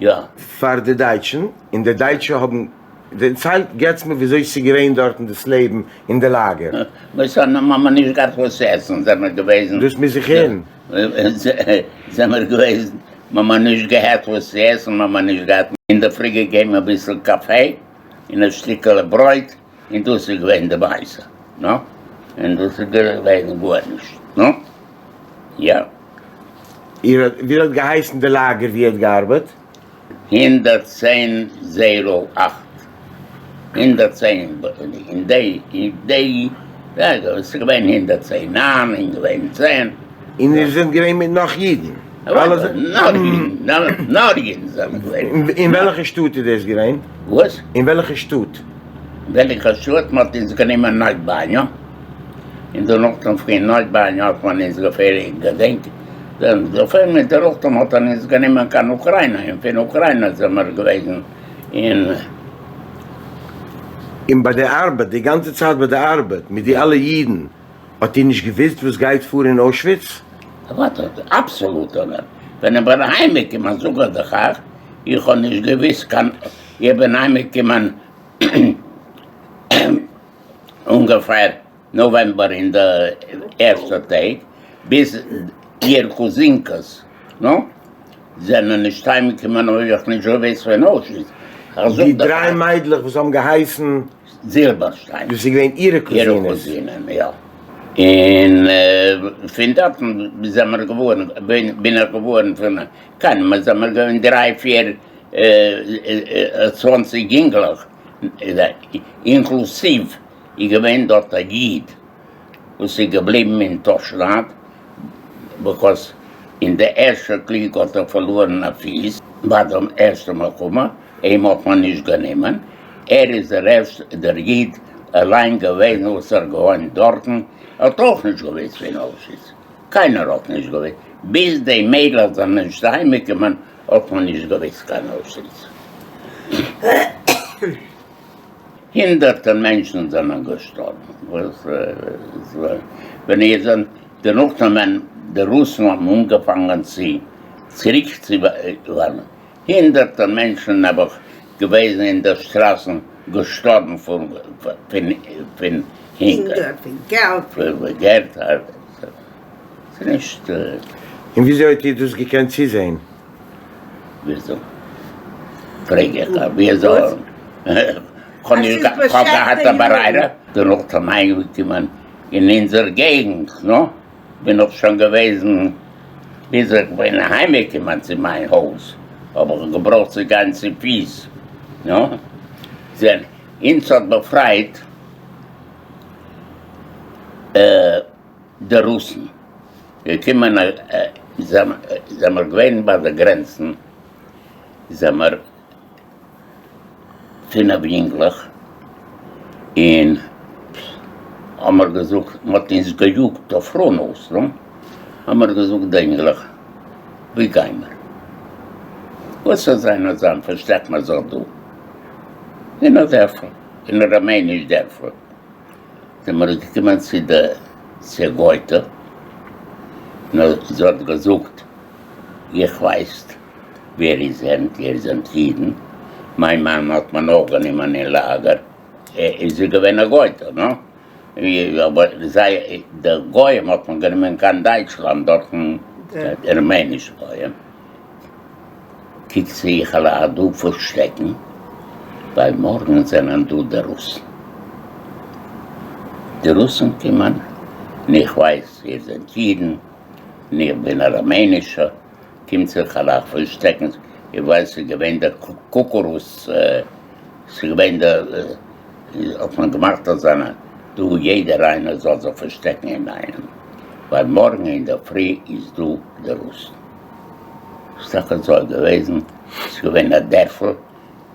יא. פאר די דייטשן, און די דייטשע האבן דערציילט, געטס מיר וויאזוי ס'איז געווען דארטן דאס לעבן אין די לאגער. מיר האבן נישט געהאט וואס צו עסן, זעמער געוועזן. דאס מוז איך הערן. זעמער געוועזן, מ'האמער נישט געהאט וואס צו עסן, מ'האמער נישט געהאט, אינדערפרי געגעבן אביסל קאפעי און א שטיקעלע ברויט, און דאס איז געווען די מעשה, נו, און דאס איז געווען גארנישט, נו, יא. איר האט, ווי האט געהייסן די לאגער ווי איר האט געארבעט? 110 zero אכט, 110 אין די, אין די, עס איז געווען 110 נײַן און געווען צען. און איר זענט געווען מיט נאך אידן? נאר אידן, נאר אידן זענען געווען. אין וועלכע שטאט איז דאס געווען? וואס? אין וועלכע שטאט? וועלכע שטאט? מען האט אונז גענומען נייטבאניא, און דערנאכדעם פון נייטבאניא האט מען אונז געפערט, געדענק, דערנאכדעם האט מען אונז גענומען קיין אוקריינא, און פון אוקריינא זעמער געוועזן אין. און ביי די ארבעט, די גאנצע צייט ביי די ארבעט מיט די אלע אידן, האט איר נישט געוואוסט וואס גייט פאר אין אוישוויץ? אוודאי, אבסאלוט אבער ווען איך בין אהיימגעקומען זאג איך דיך אייך, איך האב נישט געוואוסט קיין, איך בין אהיימגעקומען אונגעפער נאוועמבער אין די ערשטע טעג, ביז איר קוזינקעס, נו, זענען נישט אהיימגעקומען האב איך נישט געוואוסט פון אוישוויץ, איך זאג די דיך דריי אייך. מיידלעך וואס האבן געהייסן. זילבערשטיין. דאס איז געווען אירע אירע קוזינעס. קוזינען, יא. און פון דארטן זעמער געווארן, בין איך געווארן פון קיין, מיר זעמער געווען דריי פיר צוואנציג יונגלעך, אינקלוסיוו איז געווען דארט א איד וואס איז געבליבן אין טאשנאד, because אין די ערשטע קריג האט ער פארלוירן א פיס ביי די ערשטע מלחמה, אים האט מען נישט גענומען, ער איז דער ערשטער דער איד אליין געווען וואס ער געוואוינט דארטן, ער האט אויך נישט געוואוסט פון אוישוויץ, קיינער האט נישט געוואוסט, ביז די מיידלעך זענען נישט אהיימגעקומען האט מען נישט געוואוסט קיין אוישוויץ. הונדערטער מענטשן זענען געשטארבן, וואס ווען איר זענט דערנאך ווען די רוסן האבן אנגעפאנגען צו צוריק צו ווארפן הונדערטער מענטשן נעבעך געוועזן אין די שטראסן געשטארבן פון פון הונגער, פון קעלט, פון געלט, ס'איז נישט. און וויאזוי האט איר דאס געקענט צוזעהן? וויאזוי? פרעג איך דיך, וויאזוי? כ'האב נישט כ'האב געהאט א ברירה. דערנאך זענען אריינגעקומען אין אונזער געגנט, נו, בין איך שוין געוועזן, ביז איך בין אהיימגעקומען צו מיין הויז, האב איך געברויכט צו גיין צו פיס, נו, זען, אונז האט באפרייט די רוסן, געקומען, זעמער געווען ביי די גרענצן, זעמער פינף יונגלעך, און האמער געזאגט, מ'האט אונז געיאגט אויף ראנאוס, נו, האמער געזאגט די יונגלעך, ווי גיימער? וואס זאל זיין אז זיין פארשטעקט מען זיך דא אין א דערפל, אין א ראמעניש דערפל, זעמער געקומען צו די צו א גויטע, און זי האט געזאגט, איך ווייסט ווער איר זענט, איר זענט אידן, מיין מאן האט מען אויך גענומען אין לאגער, איז זי געווען א גויטע, נא? אבער זיי די גוים האט מען גענומען קיין דייטשלאנד דארטן, די רומענישע גוים. קוקט צו איך וועל אייך דא פארשטעקן, ווייל מארגן זענען דא די רוסן. די רוסן קומען, און איך ווייס איר זענט אידן, און איך בין א ראמענישער, קומט זיך כ'וועל אייך פארשטעקן, איר ווייסט ס'איז געווען דער קוקורוס, ס'איז געווען דער, האט מען געמאכט אזאנע דא יעדער איינער זאל זיך פארשטעקן אינאיינעם, ווייל מארגן אינדערפרי איז דא די רוסן. ס'איז טאקע אזוי געוועזן, ס'איז געווען א דערפל,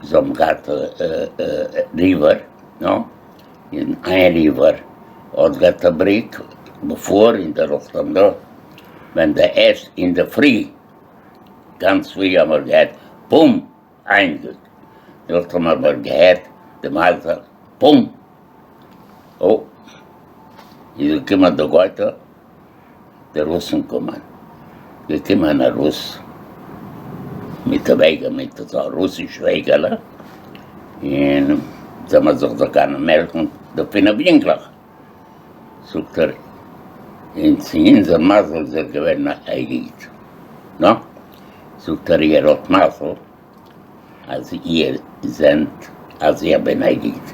זיי האבן געהאט river, נו, און איין river האט געהאט א בריק בעפאר און דערנאך דעם דא, ווען די ערשט אינדערפרי, גאנץ פרי האבן מיר געהערט בום! איין גוט, נאכדעם האבן מיר געהערט די מייזעל בום! אוי! איז געקומען די גויטע, די רוסן קומען, געקומען א רוס מיט א וועגעל מיט אזא רוסיש וועגעלע, און זעמער זיך געגאנגען מעלקן די פינף יונגלעך, זאגט ער, און צו אונזער מזל איז ער געווען א איד, נא, זאגט ער, איר האט מזל אז איר זענט, אז איך בין א איד,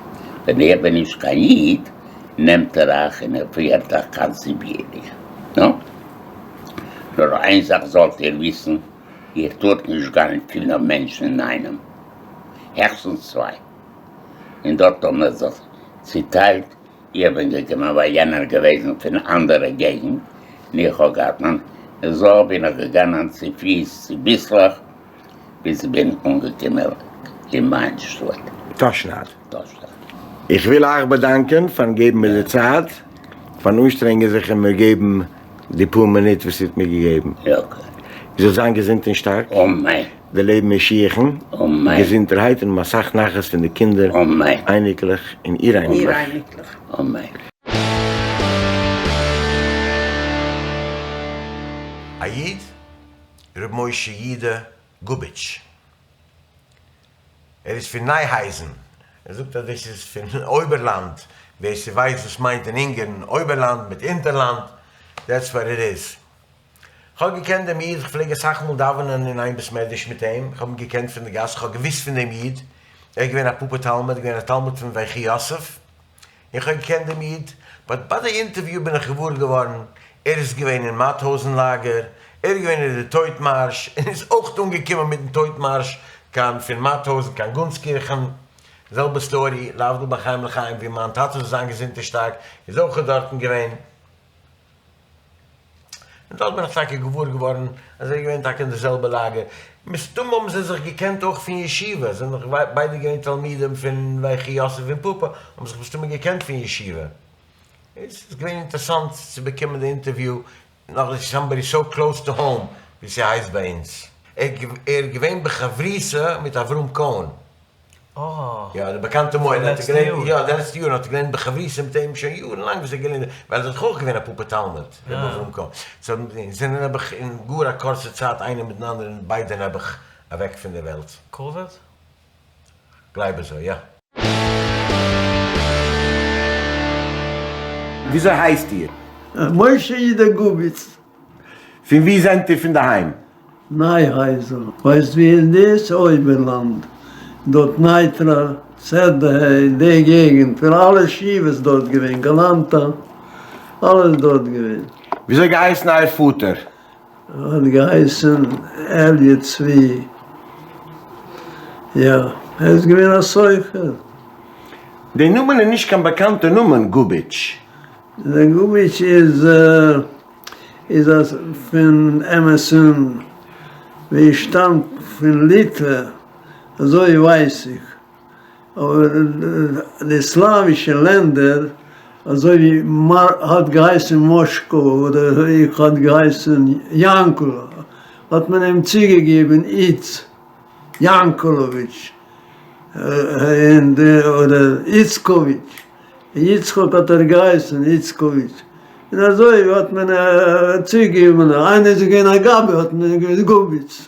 ווען איך בין נישט קיין איד, נעמט ער אייך און ער פירט אייך קיין סיביריע, נא, נאר איין זאך זאלט איר וויסן, איר טארט נישט גיין פינף מענטשן אינאיינעם, העכסטנס צוויי. און דארט האבן מיר זיך צוטיילט, איך בין געקומען ווייל יענער געוועזן פון אנדערע געגנט און איך האב געהאט מיין, אזוי בין איך געגאנגען צופיס צוביסלעך ביז איך בין אנגעקומען אין מיין שטאט. טאשנאד. טאשנאד. איך וויל אייך באדאנקען פארן געבן מיר די צייט, פארן אנשטרענגען זיך און מיר געבן די פאר מינוט וואס איר האט מיר געגעבן. יא אקעי. איר זאלט זיין געזונט און שטארק. אמן. דערלעבן משיח'ן. אמן. געזונטערהייט און אסאך נחת פון די קינדער. אמן. אייניקלעך און אור-אייניקלעך. אמן. א איד, ר' משה יודא גוביטש. ער איז פון נייהייזן, ער זאגט אז דאס איז פון אויבערלאנד, ווער ס'ווייסט וואס מיינט אין אונגערן אויבערלאנד מיט אונטערלאנד, that's what it is. כ'האב געקענט דעם איד, כ'פלעג אסאך מאל דאווענען אין איין בית מדרש מיט אים, כ'האב אים געקענט פון די גאס, כ'האב געוואוסט פון דעם איד, ער איז געווען א פאפא תלמיד, געווען א תלמיד פון ויחי יוסף, איך האב געקענט דעם איד, but ביי די אינטערוויו בין איך געוואר געווארן, ער איז געווען אין מאטהאוזן לאגער, ער איז געווען אין די טויט מארש, און איז אויך אנגעקומען מיטן טויט מארש קיין פון מאטהאוזן קיין גונסקירכן, זעלבע story, להבדיל בין חיים לחיים, ווי מיין טאטע זאל זיין געזונט און שטארק, איז אויך דארטן געווען. און דארט בין איך טאקע געוואר געווארן אז ער איז געווען טאקע אין די זעלבע לאגער, מסתמא האבן זיי זיך געקענט אויך פון ישיבה, זיי זענען דאך ביידע געווען תלמידים פון ויחי יוסף אין פאפא, האבן זיך מסתמא געקענט פון ישיבה. עס איז געווען אינטערסאנט צו באקומען די אינטערוויו, נאכדערצו somebody so close to home ווי ס'הייסט ביי אונז. ער איז געווען בחברותא מיט אברהם קאהן. יא, די באקאנטע מוהל האט ער געלערנט, יא, די לעצטע יארן האט ער געלערנט בחברותא מיט אים שוין יארן לאנג וואס ער האט געלערנט, ווייל ער איז דאך אויך געווען א פאפא תלמיד, רבי אברהם קאהן, so זענען נעבעך אין גאר א קורצע צייט איינער מיטן אנדערן ביידע נעבעך אוועק פון דער וועלט. קאוויד? גלייב אזוי, יא. וויאזוי הייסט איר? משה יודא גוביץ. פון וואו זענט איר פון די היים? נייהייזל, ווייסט ווי איז דאס? אויבערלאנד, דארט נייטרא, סערדאהעי, די געגענט, פון אלע ישיבות דארט געווען, גאלאנטא, אלעס דארט געווען. וויאזוי געהייסן אייער פאטער? האט געהייסן אלי' צבי, יא, ער איז געווען א סופר. די נאמען איז נישט קיין באקאנטע נאמען, גוביטש. דער גוביטש איז. איז אז פון אמת'ן ווי ער שטאמט פון ליטע אזוי ווייס איך, אבער די סלאווישע לענדער אזוי ווי האט געהייסן מאשקא אדער איך האט געהייסן יאנקל האט מען אים צוגעגעבן איץ יאנקלאוויטש אדער איצקאוויטש. יצחק האט ער געהייסן, איצקאוויטש, און אזוי האט מען צוגעגעבן, איינער איז געווען א גבאי האט מען גערופן גוביץ.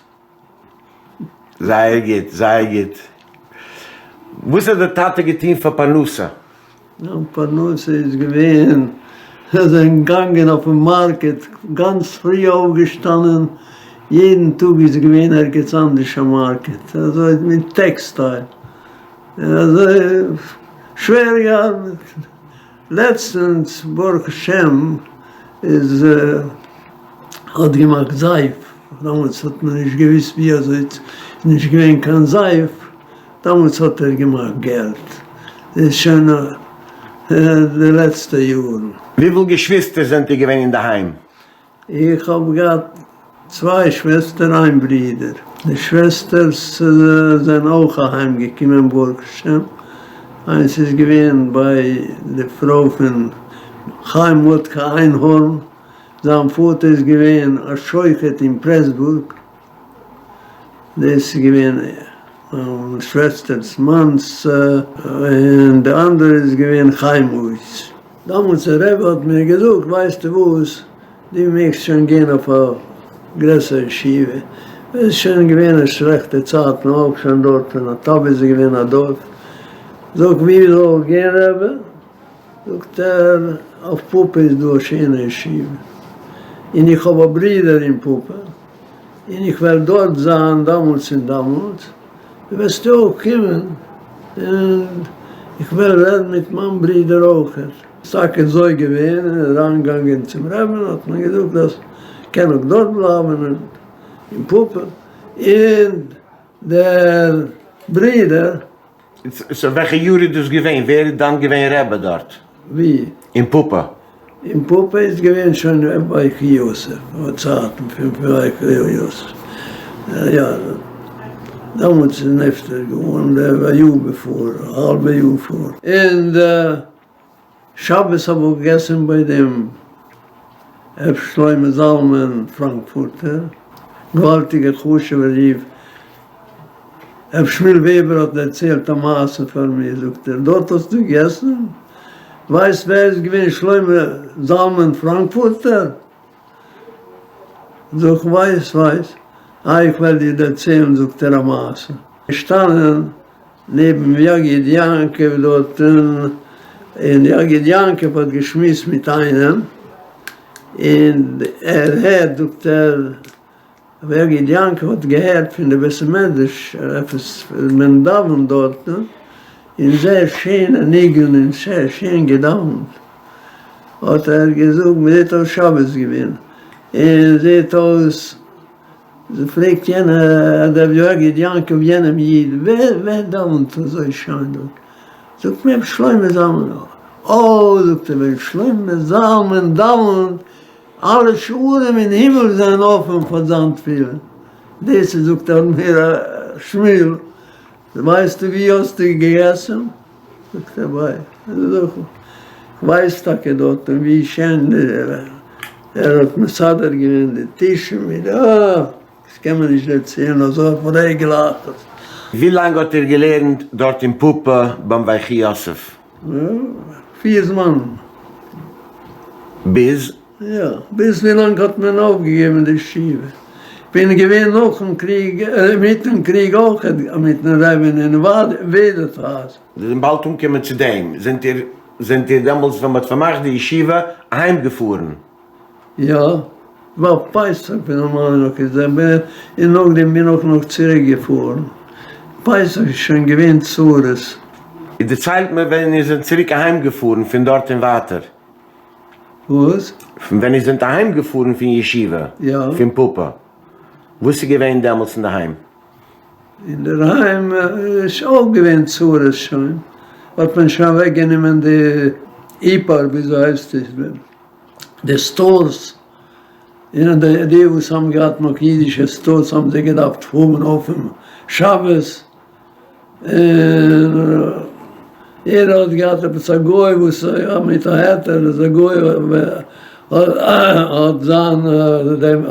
זייער גוט, זייער גוט. וואס האט דער טאטע געטון פאר פרנסה? זיין פרנסה איז געווען, זיי זענען געגאנגען אויפן מארקעט, גאנץ פרי אויפגעשטאנען. יעדן טאג איז געווען ערגעץ אנדערש א מארקעט, אזוי מיט טעקסטייל, אזוי שווער געארבעט, לעצטענס ברוך השם איז האט געמאכט זייף, דאמאלטס האט מען נישט געוויסט ווי אזוי, איז נישט געווען קיין זייף, דאמאלטס האט ער געמאכט געלט, איז שוין די לעצטע יארן. וויפיל געשוויסטער זענט איר געווען אינדערהיים? איך האב געהאט צוויי שוועסטער איין ברודער, די שוועסטערס זענען אויך אהיים געקומען ברוך השם, איינס איז געווען ביי די פרוי פון חיים מרדכי איינהארן, זיין פאטער איז געווען א שוחט אין פרעסבורג, דאס איז געווען מיין שוועסטער'ס מאנ'ס, און די אנדערע איז געווען חיימא'ס. דאמאלס דער רבי האט מיר געזאגט, ווייסטו וואס, דו מעגסט שוין גיין אויף א גרעסערע ישיבה, עס איז שוין געווען א שלעכטע צייט, און אויך שוין דארט אין אטאב איז געווען א דארף, זאג ווי זאל איך גיין רבי? זאגט ער, אויף פאפא איז דא א שענע ישיבה, און איך האב א ברודער אין פאפא, און איך וועל דארט זיין דאמאלס און דאמאלס, דו וועסט אויך קומען, און איך וועל רעדן מיט מיין ברודער אויכעט. ס'איז טאקע אזוי געווען, און אריינגעגאנגען צום רבי'ן האט מען געזאגט אז קען אויך דארט בלייבן אין פאפא, און דער ברודער. סאו וועלכע יאר איז דאס געווען? ווער איז דאן געווען רבי דארט? ווי? אין פאפא. אין פאפא איז געווען שוין ויחי יוסף, אויף צייטן פון ויחי יוסף, יא, דעמאלטס איז נפטר געווארן דער א יאר בעפאר, א האלבע יאר פאר. און שבת האב איך געגעסן ביי דעם ר' שלמה זלמן פראנקפורטער, געוואלדיגער חשוב'ער איד, ר' שמואל וועבער האט דערציילט א מעשה פאר מיר, זאגט ער, דארט האסטו געגעסן? ווייסט ווער איז געווען שלמה זלמן פראנקפורטער? זאג איך, ווייס ווייס, אה איך וועל דיר דערציילן זאגט ער א מעשה, געשטאנען נעבן יגיד יעקב דארטן, און יגיד יעקב האט געשמועסט מיט איינעם, און ער הערט זאגט ער, יגיד יעקב האט געהערט פון די בית המדרש עפעס מען דאווענט דארטן, און זייער שענע ניגון און זייער שען געדאווענט, האט ער געזאגט מ'זעט אויס שבת געווען, און זעט אויס פרעגט יענער דער יגיד יעקב יענעם איד, ווער ווער דאווענט אזוי שיין דארט? זאגט מען ר' שלמה זלמן, אוי זאגט ער ווען שלמה זלמן דאווענט אלע שערים אין הימל זענען אפען פאר זיין תפילה, דאס איז זאגט ער מיר ר' שמואל, ווייסטו ווי האסטו געגעסן? זאגט ער ביי כ'ווייס טאקע דארט און ווי שיין ער האט מסדר געווען די טישן מיט די אה, דאס קען מען נישט דערציילן אזוי אויף רגל אחת. ווי לאנג האט איר געלערנט דארט אין פאפא ביים ויחי יוסף? פיר זמנים. ביז? יא, ביז ווילאנג האט מען אויפגעגעבן די ישיבה. כ'בין געווען נאכן קריג, אינמיטן קריג אויך מיטן רבי'ן אין וועדערטהאזן. זיי זענען באלד אנגעקומען צו דעם, זענט איר זענט איר דעמאלטס ווען מ'האט פארמאכט די ישיבה אהיים געפארן? יא, ווייל פסח בין איך נאך געווען, און נאכדעם בין איך נאך צוריק געפארן, פסח איז שוין געווען צרות. איר דערציילט מיר ווען איר זענט צוריק אהיים געפארן פון דארט און ווייטער. וואס? פון ווען איר זענט אהיים געפארן פון ישיבה, יא. פון פאפא, וואס איז געווען דעמאלטס אינדערהיים? אינדערהיים איז אויך געווען צרות שוין, האט מען שוין אוועק גענומען די איפאר וויאזוי הייסט עס, די סטארס, און די וואס האבן געהאט נאך אידישע סטארס האבן זיי געדארפט האבן אפען שבת, און ער האט געהאט עפעס א גוי וואס מיט א היתר אז א גוי האט זיין דעם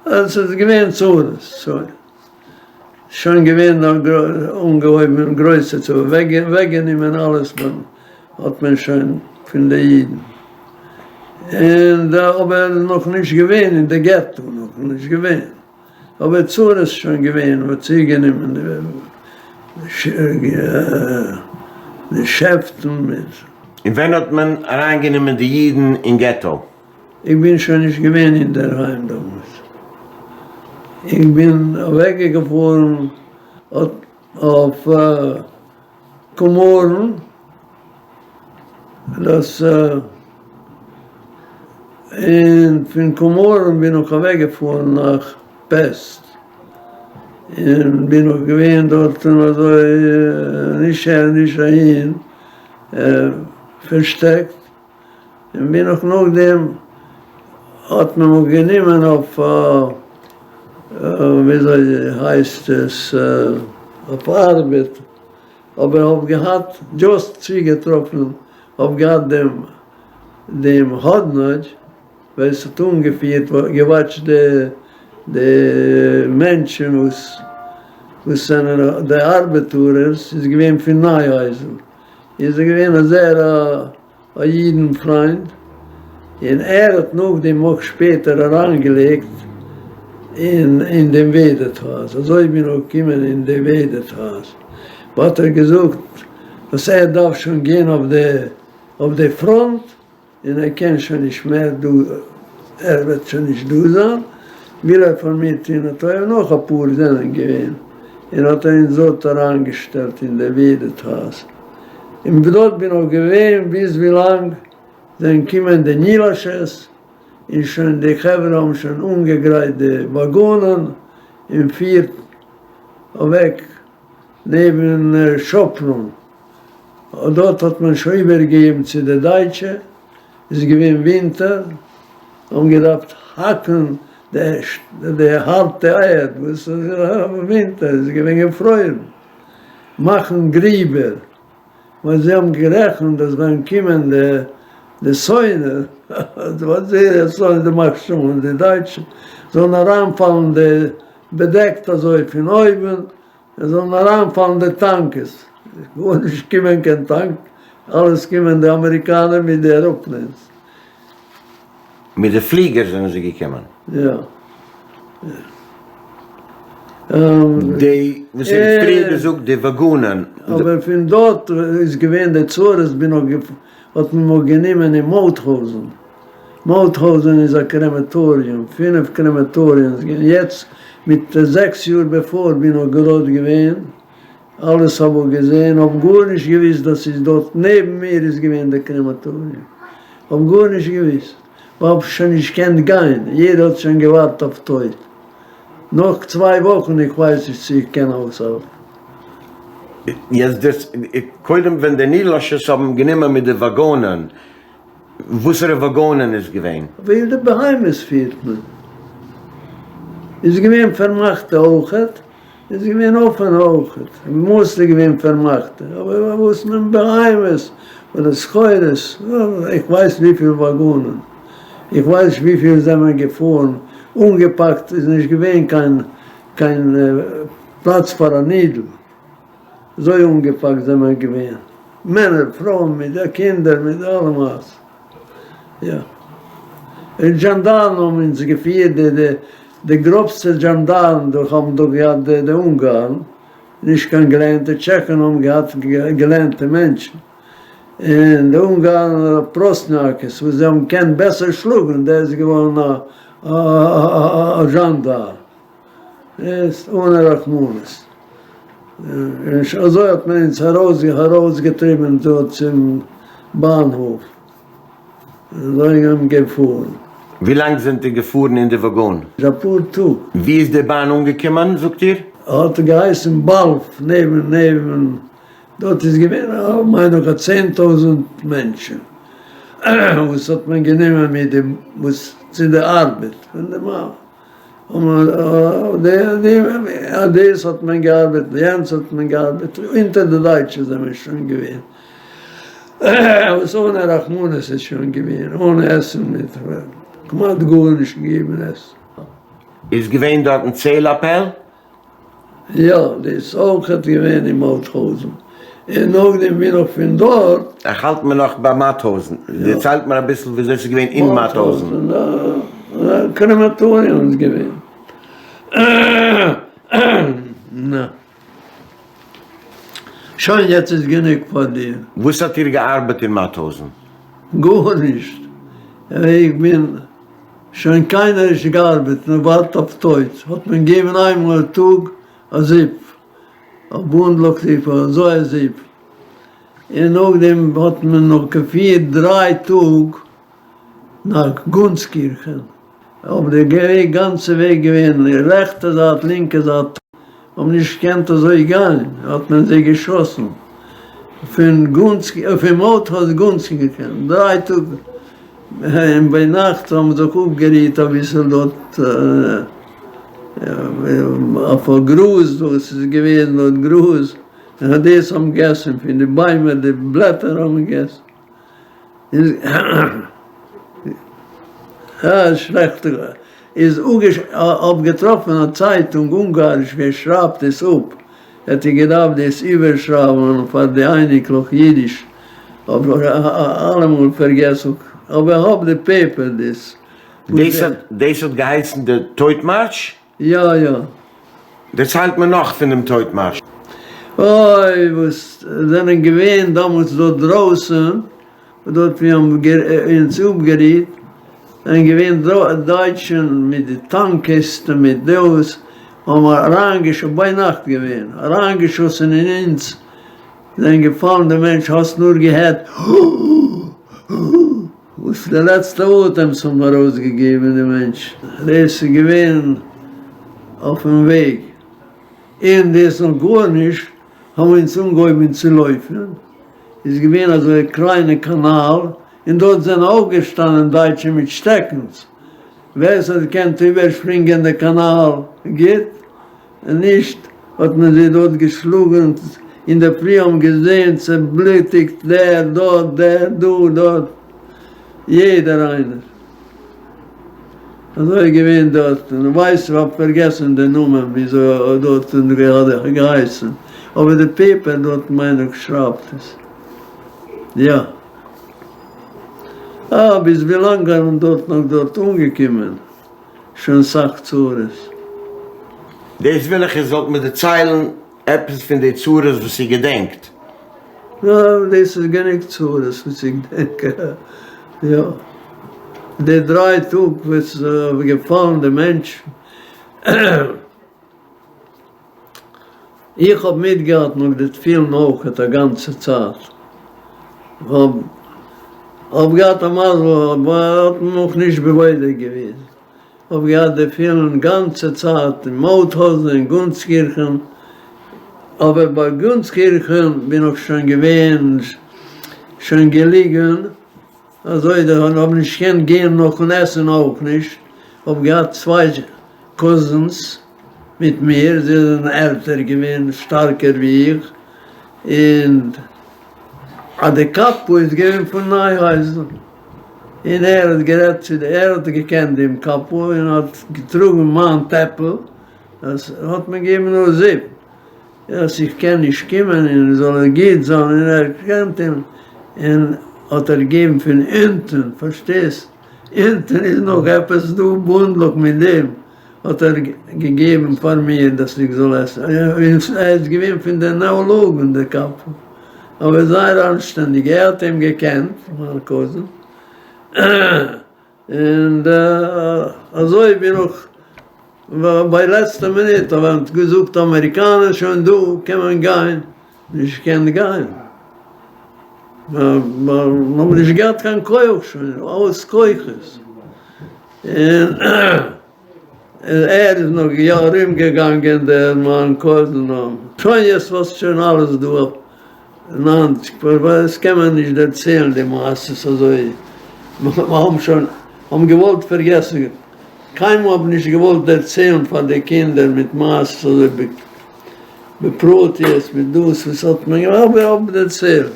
עס איז געווען צרות שוין שוין געווען אנגעהויבן גרויסע צרות אוועקגענומען אלעס האט מען שוין פון די אידן און אבער נאך נישט געווען אין די געטא נאך נישט געווען. אבער צרות איז שוין געווען, מ'האט צוגענומען די געשעפטן מיט. און ווען האט מען אריינגענומען די אידן אין געטא? איך בין שוין נישט געווען אינדערהיים דעמאלטס. איך בין אוועקגעפארן אויף קאמארן, דאס און פון קאמארן בין איך אוועקגעפארן נאך פעסט, און בין איך געווען דארטן אזוי נישט אהער נישט אהין, פארשטעקט. און בין איך נאכדעם האט מען מיך גענומען אויף וויאזוי הייסט עס אויף ארבעט, אבער האב געהאט דזשאסט צוגעטראפן האב געהאט דעם דעם האדנאדזש ווער ס'האט אנגעפירט געוואטשט די די מענטשן וואס וואס זענען די ארבעטארערס איז געווען פון נייהויזן איז ער געווען א זייער א א אידן פריינד, און ער האט נאכדעם אויך שפעטער אריינגעלייגט אין אין דעם וועדערטהויז, אזוי בין איך געקומען אין די וועדערטהויז, האט ער געזאגט אז ער דארף שוין גיין אויף די אויף די פראנט, און ער קען שוין נישט מער דא, ער וועט שוין נישט דא זיין, וויל ער פאר מיר טון א טובה, נאך אפאר זענען געווען, און האט ער אונז דארט אריינגעשטעלט אין די וועדערטהויז. און דארט בין איך געווען ביז ווילאנג זענען קומען די נילאשעס און שוין די חברה האבן שוין אנגעגרייט די וואגאנען און פירט אוועק נעבן שאפראן דארט האט מען שוין איבערגעגעבן צו די דייטשע איז געווען ווינטער האבן געדארפט האקן די הארטע ערד וואס איז ווינטער איז געווען געפרוירן. מאכן גריבער, ווייל זיי האבן גערעכנט אז ווען קומען די די שונא, וואס זייער שונא די ימח שמם די דייטשן, זאלן אריינפאלן די בעדעקט אזוי פון אויבן, עס זאלן אריינפאלן די טאנקעס, גארנישט קומען קיין טאנק, אלעס קומען די אמעריקאנער מיט די עראפלעינס. מיט די פליגער זענען זיי געקומען? יא. די וואס איר האט פריער געזאגט די וואגאנען. אבער פון דארט איז געווען די צרות בין איך האט מען מיך גענומען אין מאוטהאוזען, מאוטהאוזען איז א קרעמעטאריום, פינף קרעמעטאריומס געווען, יעצט מיט זעקס יאר בעפאר בין איך גראד געווען, אלעס האב איך געזען, האב גארנישט געוויסט דאס איז דארט נעבן מיר איז געווען די קרעמאטאריום, האב גארנישט געוויסט, ווייל האב שוין נישט געקענט גיין, יעדער האט שוין געווארט אויף טויט, נאך צוויי וואכן איך ווייס נישט צו איך קען אויסהאלטן. יעצט דאס קודם ווען די נילאשעס האבן גענומען מיט די וואגאנען, וואסערע וואגאנען איז געווען? ווי די בהמות פירט מען, איז געווען פארמאכטע אויכעט. איז געווען אפען אויכעט, מאסטלי געווען פארמאכטע, אבער וואס מען בהמות אדער סחורות, איך ווייס וויפיל וואגאנען, איך ווייס נישט וויפיל זענען געפארן, אנגעפאקט איז נישט געווען קיין קיין פלאץ פאר א נידל, אזוי אנגעפאקט זענען געווען, מענער פרויען מיט די קינדער מיט אלע מעשה. יא. און דזשאנדארן האבן אונז געפירט, די די די גראבסטע דזשאנדארן דורך האבן דא געהאט די די אונגארן, נישט קיין געלערנטע, טשעכן האבן געהאט געלערנטע מענטשן, און די אונגארן פראסטניאקעס וואס זיי האבן געקענט בעסער שלאגן, דער איז געווארן א א א דזשאנדאר. עס אן א רחמנות. און אזוי האט מען אונז ארויסגעטריבען דא צום באנהאף, און אזוי האבן געפארן. ווי לאנג זענט איר געפארן אין די וואגאן? אפאר טאג. ווי איז די באן אנגעקומען זאגט איר? האט געהייסן באלף נעבן נעבן דארט איז געווען מיין איך א 10,000 מענטשן וואס האט מען גענומען מיט די וואס צו די ארבעט פון די דאס האט מען געארבעט, יענץ האט מען געארבעט, אונטער די דייטשן זענען מיר שוין געווען, וואס אן א רחמנות איז שוין געווען, אן עסן מיט כמעט גארנישט געגעבן עסן. איז געווען דארטן צעל אפעל? יא, דאס אויך געווען אין מאוטהאוזן, און נאכדעם בין איך פון דארט. איך האלט מיר נאך ביי מאוטהאוזן, דערציילט מיר אביסל וויאזוי ס'איז געווען אין מאוטהאוזן. קרעמאטאריום איז געווען. נא. שוין יעצט איז גענוג פאר דיר. וואס האט איר געארבעט אין מאוטהאוזן? גארנישט, איך בין. שוין קיינער נישט געארבעט מען ווארט אויף טויט האט מען געגעבן איינמאל א טאג א זופ א בונדלעך זופ אזוי א זופ און נאכדעם האט מען נאך געפירט דריי טאג נאך גונסקירכען אבער די וועג גאנצע וועג געווען רעכטע זייט לינקע זייט האבן נישט געקענט אזוי גיין האט מען זיי געשאסן פון גונסקי פון מאוטהאוזן גונסקירכען דריי טאג און ביינאכט האבן זיך אפגערוהט אביסל דארט אויף א גראז וואס איז געווען דארט גראז און דאס האבן געגעסן פון די ביימער די בלעטער האבן געגעסן. שלעכט איז האב געטראפן א צייטונג אונגאריש ווי ער שרייבט עס אפ, העט איר געדארפט דאס איבערשרייבן פאר די אייניקלעך אידיש, האב אלעמאל פארגעס איך, אבער האב די paper דאס. דאס האט געהייסן די טויט מארש? יא יא. דערציילט מיר נאך פון דעם טויט מארש. אוי וואס זענען געווען דאמאלס דארט דרויסען, דארט ווי האבן אונז אפגערוהט, זענען געווען דייטשען מיט די טאנקיסטען מיט דאס, האבן אריינגעשאסן, ביינאכט געווען, אריינגעשאסען אין אונז, זענען געפאלן די מענטשן, האסט נאר געהערט הא. וואס די לעצטע אטעמס האבן ארויסגעגעבן די מענטשן, דאס איז געווען אויפן וועג, און דאס נאך גארנישט, האבן אונז אנגעהויבן צו לויפן, איז געווען אזוי קליינע קאנאל, און דארט זענען אויך געשטאנען דייטשן מיט שטעקנס, ווער ס'האט געקענט איבערשפרינגען די קאנאל גוט, און נישט האט מען זיי דארט געשלאגען, אינדערפרי האבן געזעהן צעבלוטיגט דער דארט דער דא דארט, יעדער איינער, אזוי איז געווען דארט, און ווייס איך האב פארגעסען די נאמען וויאזוי דארט האט געהייסען, אבער די paper דארט מיין איך שרייבט עס, יא. אה, ביז ווילאנג האט מען דארט נאך דארט אנגעקומען. שוין סאך צרות. דאס וויל איך איר זאלט מיר דערציילן עפעס פון די צרות וואס איר געדענקט. יא, דאס איז גענוג צרות וואס איך געדענק. יא, די דריי טאג וואס איז געפאלן די מענטשן. איך האב מיטגעהאלטן אויף די תפילין אויכעט א גאנצע צייט, כ'האב האב געהאט א מזל האט מען מיך נישט בודק געווען, האב געהאט די תפילין גאנצע צייט אין מאוטהאוזן און גונסקירכען, אבער ביי גונסקירכען בין איך שוין געווען שוין געליגען אזוי די האב נישט געקענט גיין נאכן עסן אויך נישט, האב געהאט צוויי cousins מיט מיר, זיי זענען עלטער געווען שטארקער ווי איך, און אז די קאפא איז געווען פון נייהויזן, און ער האט גערעדט צו די, ער האט געקענט דעם קאפא און האט געטראגן מיין טעפל, עס האט מיר געגעבן נאר זופ. אז איך קען נישט קומען און זאל ער גוט זיין און ער קענט אים און האט ער געגעבן פון אונטען פארשטייסט אונטען איז נאך עפעס דא בונדלעך מיט דעם האט ער געגעבן פאר מיר דאס איך זאל עסן און ער איז געווען פון די נעאלאגן דער קאפא אבער זייער אנשטענדיג ער האט אים געקענט מיין cousin. און אזוי בין איך ביי לעצטע מינוט האב איך געזאגט אמעריקאנער שוין דא קען מען גיין, נישט געקענט גיין, מ'האט נישט געהאט קיין כח שוין, אויס כוחות, און ער איז נאך יא ארום געגאנגען דער מיין cousin, שוין יעצט וואס שוין אלעס דא 90 פארוואס קען מען נישט דערציילן די מעשות אזוי, מיר האבן שוין האבן געוואלט פארגעסן, קיינמאל האב נישט געוואלט דערציילן פאר די קינדער מיט מעשות אזוי בפרטיות מיט דאס וואס האט מען געמאכט, אבער האב דערציילט,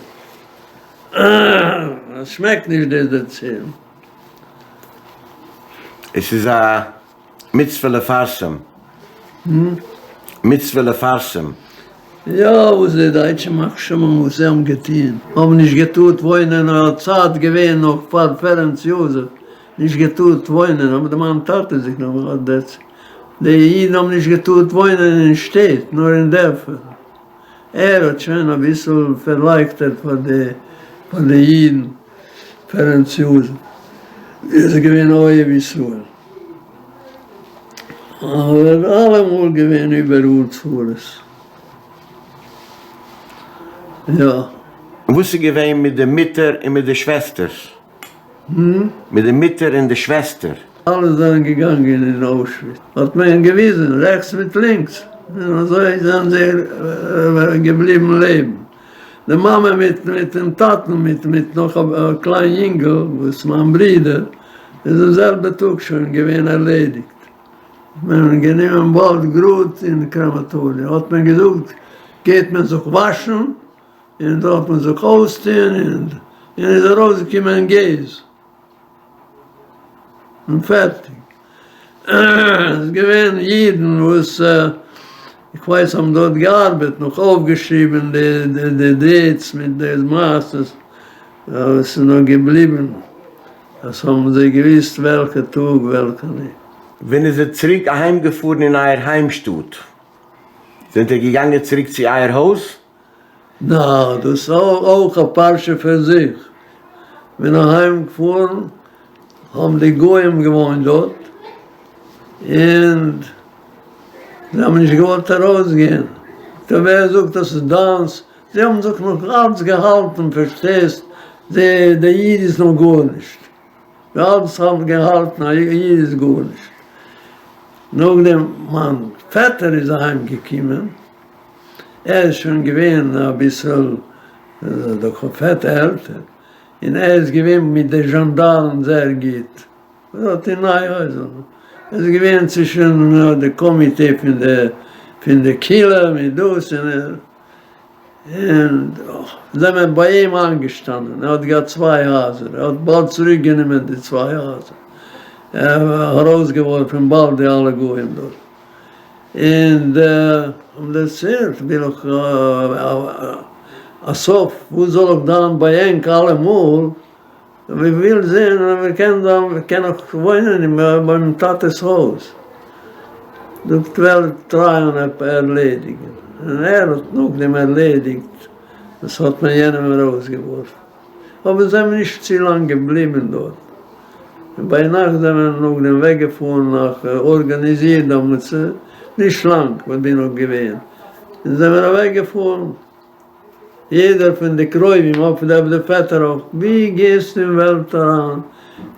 עס שמעקט נישט דאס דערציילן. עס איז א מצוה לפרסם. מצוה לפרסם. יא וואס די דייטשע ימח שמם וואס זיי האבן געטוהן האבן נישט געטארט וואוינען א צייט געווען נאך פאר פערענץ יאזעף נישט געטארט וואוינען האבן די מיין טאטע זיך נאך די אידן האבן נישט געטארט וואוינען אין שטעט נאר אין דערפער ער האט שוין אביסל פארלייכטערט פאר די פאר די אידן פערענץ יאזעף. איז געווען אוהב ישראל. אבער אלעמאל געווען איבעראל צרות. יא. און וואס איז געווען מיט די מוטער און מיט די שוועסטערס? מיט די מוטער און די שוועסטער? אלע זענען געגאנגען אין אוישוויץ, האט מען געוויזן רעכטס מיט לינקס, און אזוי זענען זיי געבליבן לעבן. די מאמע מיט מיטן טאטן מיט מיט נאך א קליין יונגל וואס מיין ברודער איז אין זעלבע טאג שוין געווען ערלעדיגט. מען גענומען באלד גראד אין קרעמאטאריע האט מען געזאגט גייט מען זיך וואשן און דארף מען זיך אויסטוהן און און איז ארויסגעקומען געז און פערטיג. ס'איז געווען אידן וואס איך ווייס האבן דארט געארבעט נאך אויפגעשריבען די די dates מיט די מעשות וואס איז נאך געבליבען דאס האבן זיי געוויסט וועלכע טאג וועלכע נישט. ווען איר זענט צוריק אהיימגעפארן אין אייער היימשטאט, זענט איר געגאנגען צוריק צו אייער הויז? נא, דאס איז אויך א פרשה פאר זיך. כ'בין אהיים געפארן האבן די גוים געוואוינט דארט, און זיי האבן נישט געוואלט ארויסגיין, טא ווער זאגט אז ס'איז דיינס, זיי האבן זיך נאך אלץ געהאלטן, פארשטייסט, די איד איז נאך גארנישט. די אלץ האבן געהאלטן א איד איז גארנישט. נאכדעם מיין פעטער איז אהיים געקומען, ער איז שוין געווען אביסעל דאך פעט עלטער, און ער איז געווען מיט די זשאנדארן זייער גוט, דארט אין נייהויזל, ער איז געווען צווישן די קאמיטע פון די פון די קהילה מיט דאס און ער. און זענען ביי אים איינגעשטאנען, ער האט געהאט צוויי הייזער, ער האט באלד צוריק גענומען די צוויי הייזער, ער ארויסגעווארפען באלד די אלע גוים דארט, און האבן דערציילט וויל איך א סוף, וואס זאל איך זיין ביי ענק אלעמאל, מען וויל זען אז מען קען זיין, מען קען נאך וואוינען אין ביים טאטע'ס הויז, זאגט וועל טרייען ערלעדיגן, און ער האט נאכדעם ערלעדיגט, דאס האט מען יענעם ארויסגעווארפן, אבער זיי האבן נישט צו לאנג געבליבן דארט, און ביינאכט זענען מיר נאכדעם אוועק געפארן נאך ארגאניזירט דעמאלטס, נישט לאנג וואס בין נאך געווען, און זענען מיר אוועק געפארן. יעדער פון די קרובים אויף די פעטער אויך, ווי גייסטו אין וועלט אריין,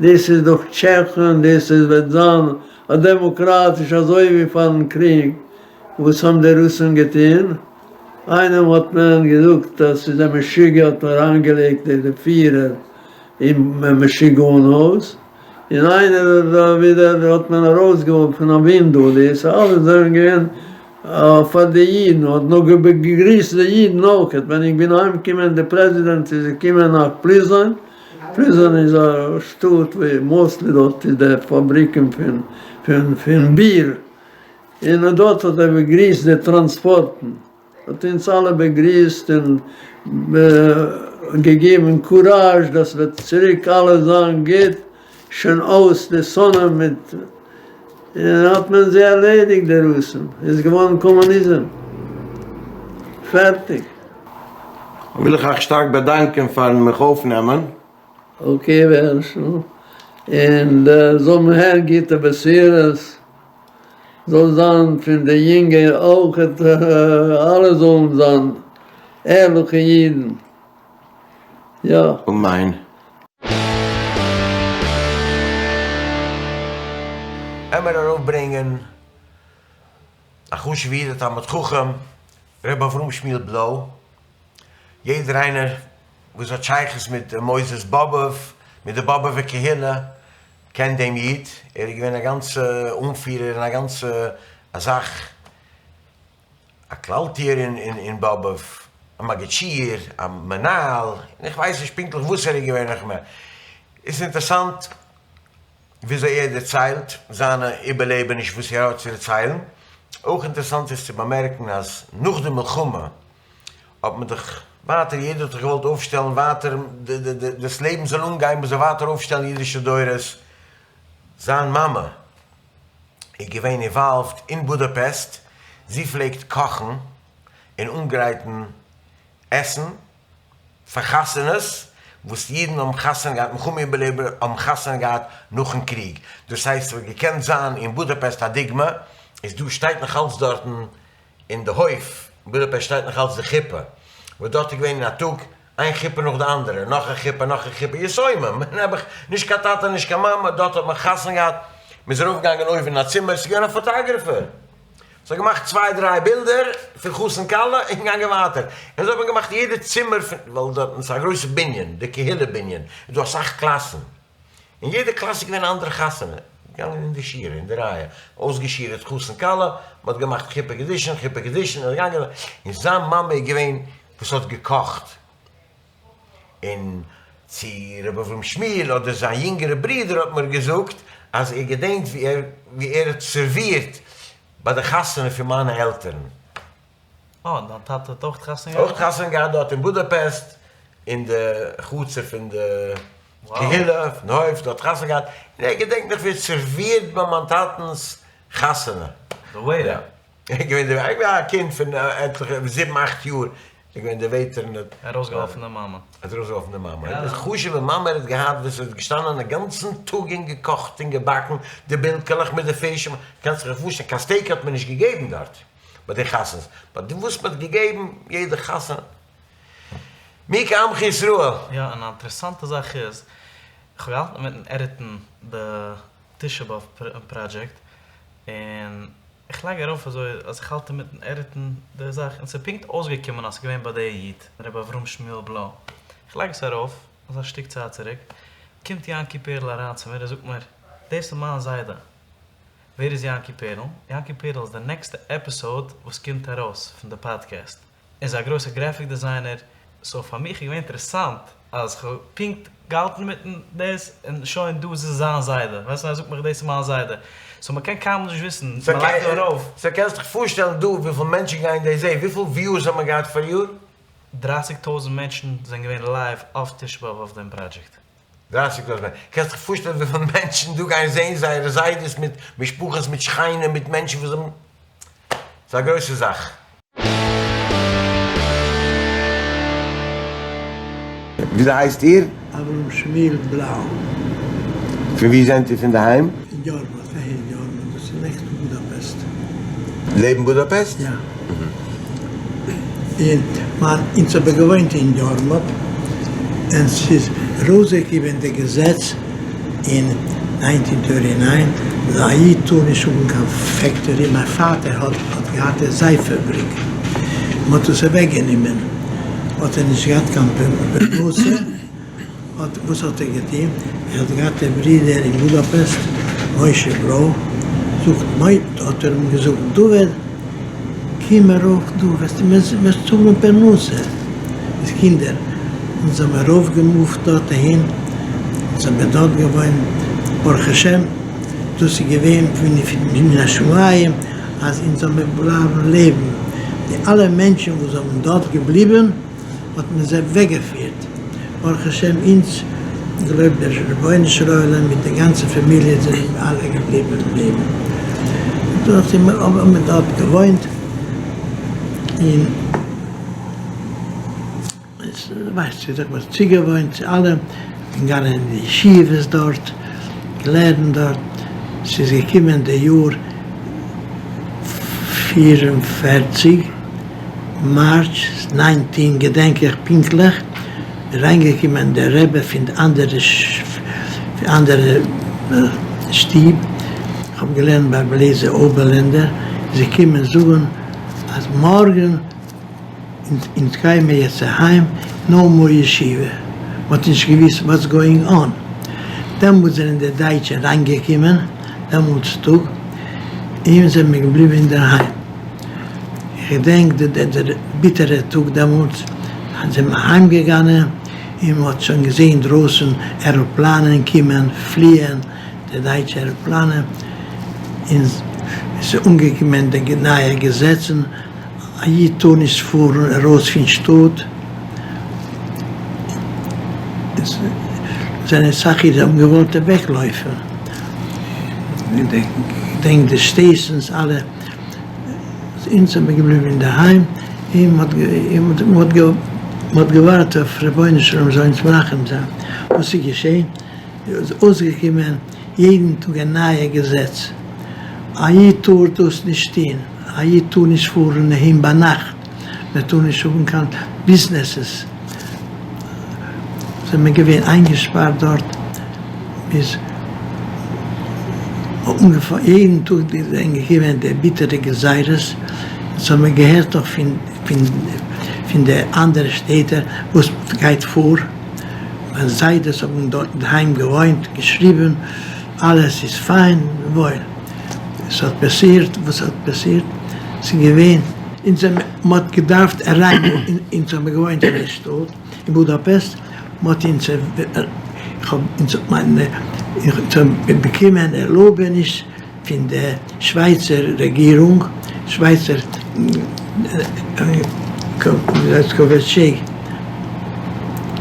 דאס איז דאך טשעכן, דאס איז וועט זיין א דעמאקראטיש אזוי ווי פארן קריג, וואס האבן די רוסן געטון? איינעם האט מען געזאגט אז ס'איז א משוגע האט מען אריינגעלייגט די פירער אין משוגענ הויז, און איינער ווידער האט מען ארויסגעווארפן פון א ווינדאו, דאס אלעס זענען געווען פאר די אידן, האט נאך באגריסט די אידן אויכעט, ווען איך בין אהיים געקומען די פרעזידענט איז געקומען נאך פליזען, פליזען איז א שטאט ווי mostly דארט איז די פאבריקן פון פון פון ביר, און דארט האט ער באגריסט די טראנספארטן. האט אונז אלע באגריסט און געגעבן קוראזש דאס וועט צוריק אלעס זיין גוט, שוין אויס די שונאים מיט און האט מען זיי ערלעדיגט די רוסן, איז געווארן קאמוניזם, פערטיג. וויל איך אייך שטארק באדאנקען פארן מיך אויפנעמען. okay הערשל, און זאל מען הערן גוטע בשורות. זאל זיין פון די יונגע אויכעט, אלע זאלן זיין ערליכע אידן, יא. אמן. עמער ארויפברענגען א חשוב'ע איד א תלמיד חכם ר' אברהם שמואל בלוי, יעדער איינער וואס האט שייכות מיט מוסדות באבוב, מיט די באבוב'ע קהילה, קען דעם איד, ער איז געווען א גאנצע אנפירער און א גאנצע א זאך, א כלל טוער אין באבוב, א מגיד שיעור, א מנהל, און איך ווייס נישט פונקטליך וואס ער איז געווען נאך מער. עס איז אינטערעסאנט וויאזוי ער דערציילט זיינע איבערלעבעניש וואס ער האט צו דערציילן. אויך אינטערעסאנט איז צו באמערקן אז נאך די מלחמה האט מען דאך ווייטער, יעדער האט דאך געוואלט אויפשטעלן ווייטער דאס לעבן זאל אנגיין, מען זאל ווייטער אויפשטעלן אידישע דורות, זיין מאמע איז געווען involved אין בודאפעסט, זי פלעגט קאכן און אנגרייטן עסן פאר חתונות. וואס אידן האבן חתונה געהאט, מלחמה איבערלעבער האבן חתונה געהאט נאכן קריג, דאס הייסט ס'וואלט געקענט זיין אין בודאפעסט א דוגמא איז דא שטייט נאך אלץ דארטן אין די הויף אין בודאפעסט שטייט נאך אלץ די חופה וואס דארט איז געווען אין א טאג איין חופה נאך די אנדערע, נאך א חופה נאך א חופה, יתומים, נעבעך, נישט קיין טאטע נישט קיין מאמע, דארט האט מען חתונה געהאט, מען איז ארויף געגאנגען אויבן אין א צימער, ס'איז געווען א פאטאגרעפער, ס'האט געמאכט צוויי דריי בילדער פון חתן כלה און געגאנגען ווייטער, און אזוי האט מען געמאכט יעדע צימער פון, ווייל דארטן איז א גרויסע בנין, די קהילה בנין, איז דא אסאך קלאסן, אין יעדע קלאס איז געווען א אנדערע חתונה, געגאנגען אין די שורה, אין די רייע, אויסגעשירעט חתן כלה, מען האט געמאכט חופה קידושין, חופה קידושין, און געגאנגען, און זיין מאמע איז געווען וואס האט געקאכט, און צו ר' אברהם שמואל אדער זיין יונגערע ברודער האט מיר געזאגט אז ער געדענקט ווי ער ווי ער האט סערווירט ביי די חתונה פון מיינע עלטערן. אה, דיין טאטע האט אויך חתונה געהאט? אויך חתונה געהאט דארט אין בודאפעסט, אין די חצר פון די קהילה, פון הויף, דארט חתונה געהאט, און ער געדענקט נאך ווי ער האט סערווירט ביי מיין טאטענס חתונה. די וועיטער. ער איז געווען די, ער איז געווען א קינד פון עטליכע, זיבן אכט יאר, ער איז געווען די וועיטער און האט. ארויסגעהאלפן די מאמע. האט ארויסגעהאלפן די מאמע. א חשוב'ע מאמע ער האט געהאט וואס איז געשטאנען א גאנצן טאג און געקאכט און געבאקן די בילקעלעך מיט די פיש, קענסט זיך פארשטעלן קיין סטעיק האט מען נישט געגעבן דארט. ביי די חתונות, ביי די וואס מען האט געגעבן יעדע חתונה, מי כעמך ישראל. יא, און א אינטערעסאנטע זאך איז, איך האב געהאלטן אינמיטן עדיטן די תשעה באב פראדזשעקט, און איך לייג ארויף אזוי אז איך האלט אינמיטן עדיטן די זאך, און ס'איז פונקט אויסגעקומען אז ס'איז געווען ביי די איד, ר' אברהם שמואל בלוי, איך לייג עס ארויף, אזא שטיק צייט צוריק, קומט יענקי פערל אריין צו מיר, ער זאגט מיר, דאס איז מיין זיידע. ווער איז יענקי פערל? יענקי פערל איז די נעקסטע עפיסאוד וואס קומט ארויס פון די פאדקעסט. ער איז א גרויסע גרעפיק דיזיינער, סאו פאר מיך איז געווען אינטערעסאנט אז כ'האב פונקט געהאלטן אינמיטן דאס און שוין דא איז עס זיין זיידע, ווייסט ער זאגט מיך דאס איז מיין זיידע, סאו מ'קען קיינמאל נישט וויסן, מ'לייגט דא ארויף. סאו קענסט דיך פארשטעלן דא וויפיל מענטשן גייען דאס זעהן, וויפיל וויוס האט מען געהאט פאריאר? דרייסיג טויזענט מענטשן זענען געווען לייוו אויף תשעה באב אויף דעם פראדזשעקט. דרייסיג טויזענט מענטשן. קענסט דיך פארשטעלן וויפיל מענטשן דא גייען זעהן זייערע זיידעס מיט משפחות מיט שכנים מיט מענטשן וואס האבן. ס'איז א גרויסע זאך. וויאזוי הייסט איר? אברהם שמואל בלאו. פון ווי זענט איר פון די היים? פון יארמאט, פעהער יארמאט, דאס איז נעקסט טו בודאפעסט. לעבן בודאפעסט? יא. און מיין אונז האבן געוואוינט אין יארמאט, און ס'איז ארויסגעקומען די געזעץ אין ניינטין טערטי ניין אז א איד טאר נישט האבן קיין פעקטארי, מיין פאטער האט האט געהאט א זייף פאבריק, מען האט עס אוועק גענומען, האט ער נישט געהאט קיין פרנסה. האט וואס האט ער געטון? ער האט געהאט א ברודער אין בודאפעסט משה בלוי, זאגט מויט האט ער אים געזאגט דוד קום ארויף דא וועסטו וועסט האבן פרנסה מיט קינדער, אונז האבן ארויף געמופט דארט אהין, אונז האבן דארט געוואוינט ברוך השם דאס איז געווען מן השמים אז אונז זאל מיר בלייבן לעבן, די אלע מענטשן וואס האבן דארט געבליבן. האט מען זיי אוועקגעפירט, ברוך השם אונז געלויבט דער רבונו של עולם מיט די גאנצע פאמיליע זענען מיר אלע געבליבען לעבן, נאכדעם האבן מיר דארט געוואוינט און ווייסט זיך מיר צוגעוואוינט צו אלעם, געגאנגען אין די ישיבות דארט, געלערנט דארט, ס'איז געקומען די יאר 44. מארטש ניינטין געדענק איך פונקטליך, אריינגעקומען דער רבי פון די אנדערע אנדערע שטוב, איך האב געלערנט ביי רבי אליעזר אויבערלענדער, איז געקומען זאגן אז מארגן אונז גייען מיר יעצט אהיים, נאו מאר ישיבה, מען האט נישט געוואוסט וואטס גאואינג אן, דעמאלטס זענען די דייטשע אריינגעקומען, דעמאלטס טאג, און זענען מיר געבליבן אינדערהיים. איך געדענק די די ביטערע טאג דעמאלטס, זענען מיר אהיים געגאנען און מען האט שוין געזען אינדרויסן עראפלאנען קומען פליען, די דייטשע עראפלאנען, און עס איז אנגעקומען די נייע געזעצן, א איד טאר נישט פארן ארויס פון שטאט, עס זענען אסאך אידן האבן געוואלט אוועק לויפן, געדענק די סטעישאנס אלע. אונז זעמיר געבליבן אינדערהיים און מען האט מען האט. מען האט געווארט אויף רבונו של עולם זאל אונז מרחם זיין, וואס איז געשען? איז אויסגעקומען יעדן טאג א נייע געזעץ, א איד טאר דאס נישט טון, א איד טאר נישט פארן אהין ביינאכט, מען טאר נישט האבן קיין ביזנעסעס, זענען מיר געווען איינגעשפארט דארט ביז יעדן טאג זענען געקומען די ביטערע גזירות, אונז האבן מיר געהערט נאך פון די אנדערע שטעטער וואס גייט פאר. מיין זיידעס האבן דארט אינדערהיים געוואוינט, געשריבען, אלעס איז פיין און וואויל. עס האט פאסירט וואס האט פאסירט, ס'איז געווען. אונז זעמיר, מ'האט געדארפט אריין, אונז האבן געוואוינט אין די שטאט, אין בודאפעסט, מ'האט אונז, איך האב, אונז האט מיין, אונז האבן באקומען ערלויבעניש פון די שווייצער רעגירונג, שווייצער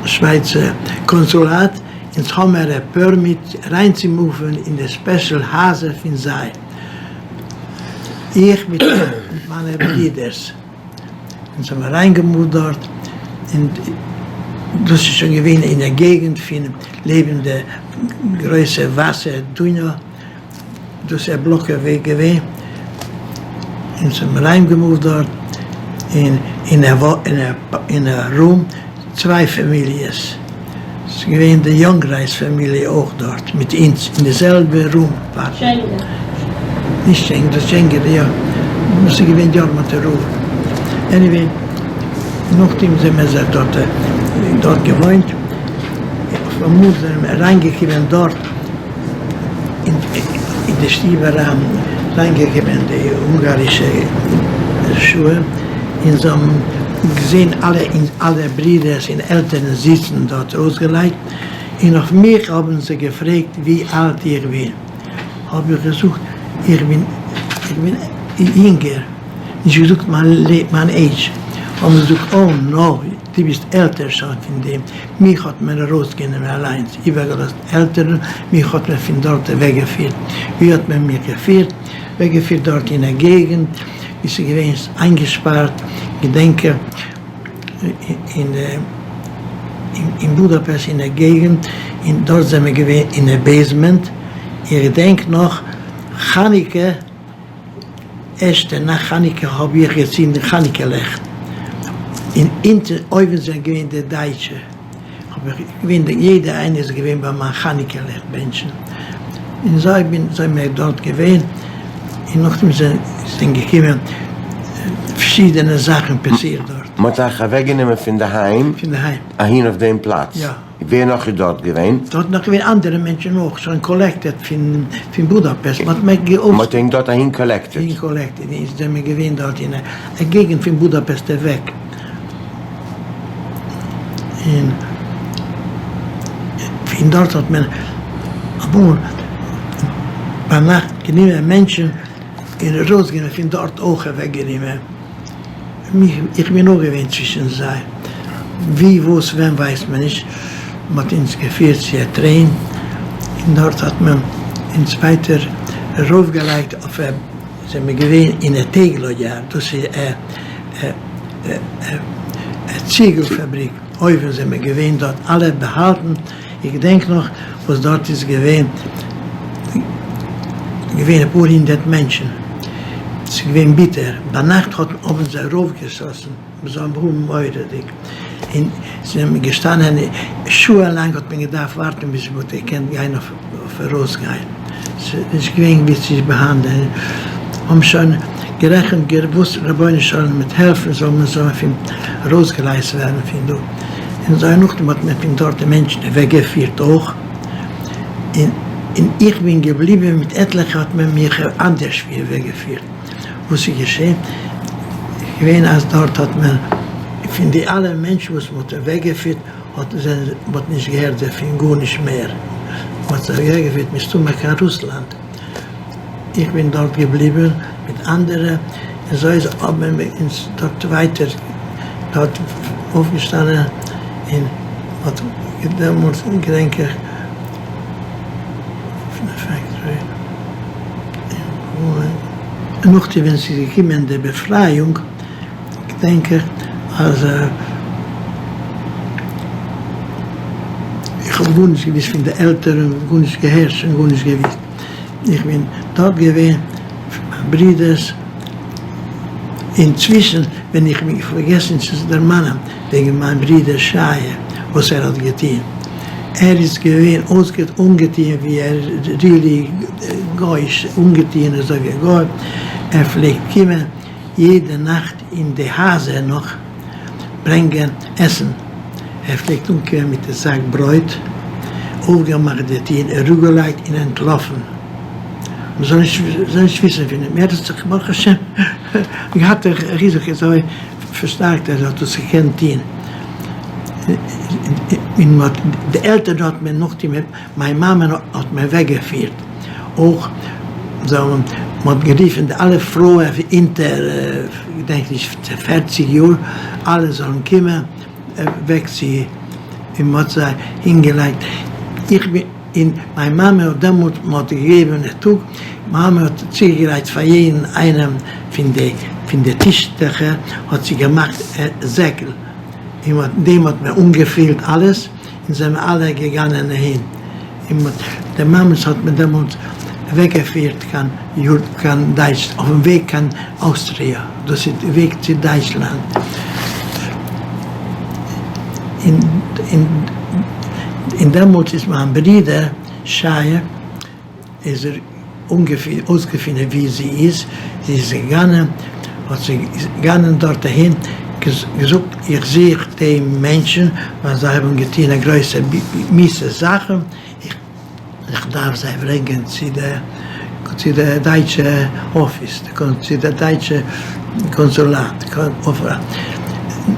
שווייצער קאנסולאט, אונז האמער א פערמיט אריינצומופען אין די ספעשל הייזער פון זיי, איך מיט מיינע ברידערס, אונז האבן אריינגעמופט דארט, און דאס איז שוין געווען אין די געגענט פון לעבן די גרויסע וואסער דונא. דאס איז א בלאק אוועק געווען, אונז האבן אריינגעמופט דארט אין אין א רום צוויי פאמיליעס, ס'איז געווען די יונגרייז פאמיליע אויך דארט מיט אונז אין די זעלבע רום. שענגער. נישט שענגער, דאס שענגער יא, דאס איז געווען יארמאטער רב. עניוועי, נאכדעם זעמער זיך דארט דארט געוואוינט, אויף אמאל זענען מיר אריינגעקומען דארט. אין די שטוב אריין אריינגעקומען די אונגארישע רשעים און זיי האבן געזען אלע אלע ברידערס און עלטערן זיצן דארט אויסגעלייגט, און אויף מיך האבן זיי געפרעגט ווי אלט איך בין, האב איך געזאגט איך בין איך בין יונגער, נישט געזאגט מיין עידזש, האבן זיי געזאגט oh no דו ביסט עלטער שוין פון דעם, מיך האט מען ארויסגענומען אליינס, איבערגעלאזט עלטערן, מיך האט מען פון דארט אוועקגעפירט. ווי האט מען מיך געפירט? אוועקגעפירט דארט אין א געגנט ווי ס'איז געווען איינגעשפארט, געדענק איך, אין בודאפעסט אין א געגנט, און דארט זעמיר געווען אין א basement, איך געדענק נאך חנוכה, ערשטע נאכט חנוכה האב איך געצינדן חנוכה לעכט, און אונטער אויבן זענען געווען די דייטשע, האב איך געווען די יעדע איינער איז געווען ביי מיין חנוכה לעכט בענטשן, און זיי בין זיי מיר דארט געווען, און נאכדעם זענען געקומען פארשידענע זאכן פאסירט דארט. מען האט אייך אוועקגענומען פון די היים אהין אויף דעם פלאץ? יא. ווער נאך איז דארט געווען? דארט נאך געווען אנדערע מענטשען אויך, שוין collected פון פון בודאפעסט, מען האט מער גע. מען האט ענק דארט אהין collected? אהין collected, און זענען מיר געווען דארט אין א געגענט פון בודאפעסט אוועק, און פון דארט האט מען אמאל ביינאכט גענומען מענטשען און ארויסגענומען פון דארט אויך אוועק גענומען. איך בין אויך געווען צווישן זיי. ווי וואס ווען ווייסט מען נישט. מען האט אונז געפירט צו א train און דארט האט מען אונז ווייטער ארויפגעלייגט אויף א, זענען מיר געווען אין א טעגלאגיאר, דאס איז א א ציגל פאבריק, אויבן זענען מיר געווען דארט אלע באהאלטן, איך געדענק נאך וואס דארט איז געווען, געווען אפאר הונדערט מענטשן, ס'איז געווען ביטער, ביינאכט האט האבן זיי ארויפגעשאסן, זיי האבן מורא'דיג, און זענען געשטאנען שעה לאנג האט מען געדארפט ווארטן ביז מ'האט געקענט גיין אויף ארויסגיין, ס'איז נישט געווען ווי צו באהאנדלען, האבן שוין גערעכנט וואס רבונו של עולם וועט העלפן זאל מען זאל פון ארויסגעלייזט ווערן פון דא. און אזוי נאכדעם האט מען פון דארט די מענטשן אוועק געפירט אויך, און און איך בין געבליבען מיט עטליכע האט מען מיך אנדערש ווי אוועק געפירט, וואס איז געשען איז געווען אז דארט האט מען פון די אלע מענטשן וואס מען האט אוועק געפירט האט זענען מען האט נישט געהערט דערפון גארנישט מער, מען האט זיי אוועק געפירט מסתמא קיין רוסלאנד. איך בין דארט געבליבען מיט אנדערע, אזוי איז האבען מיר אונז דארט ווייטער דארט אויפגעשטאנען, און האט דעמאלטס געדענק איך פון די factory און נאכדעם ווען ס'איז געקומען די באפרייאונג געדענק איך אז. איך האב גארנישט געוואוסט פון די עלטערן, גארנישט געהערט שוין גארנישט געוואוסט, איך בין דארט געווען פון מיין ברודערס, אינצווישן בין איך מיר פארגעסן צו דערמאנען וועגן מיין ברודער שייע וואס ער האט געטון, ער איז געווען אנגעטוען ווי א ריעלי גוי'איש אנגעטוען אזוי ווי א גוי, ער פלעגט קומען יעדע נאכט אין די הייזער נאך ברענגען עסן, ער פלעגט אנקומען מיט די זאק ברויט, אויפגעמאכט די טיר, אראפגעלייגט און אנטלאפן, מען זאל נישט וויסן פון אים, ער האט זיך ברוך השם געהאט א חיזוק אזוי פארשטארקט אז ער האט דאס געקענט טון, און מען האט די עלטערן האט מען נאכדעם מיין מאמע האט מען אוועק געפירט אויך, זיי האבן מען האט גערופן די אלע פרויען אונטער כ'געדענק נישט פערציג יאר אלע זאלן קומען אוועק צו און מען האט זיי הינגעלייגט איך בין און מיין מאמע האט דעמאלט מען האט געגעבן א טאג מאמע האט צוגעגרייט פאר יעדן איינעם פון די פון די טישטעכער האט זי געמאכט א זעקל און מיט דעם האט מען אנגעפילט אלעס און זענען אלע געגאנען אהין, און מ'האט די מאמעס האט מען דעמאלטס אוועקגעפירט קיין יור קיין דייטש אויפן וועג קיין אוסטריע, דאס איז די וועג צו דייטשלאנד, און און און דעמאלטס איז מיין ברודער שייע. איז ער אויסגעפונען וואו זי איז, זי איז געגאנען, האט זי געגאנען דארט אהין, געזאגט איך זוך די מענטשן ווייל זיי האבן געטון א גרויסע מיסע זאכן, איך דארף זיי ברענגען צו די צו די דייטשע אפיס, צו די דייטשע קאנסולאט,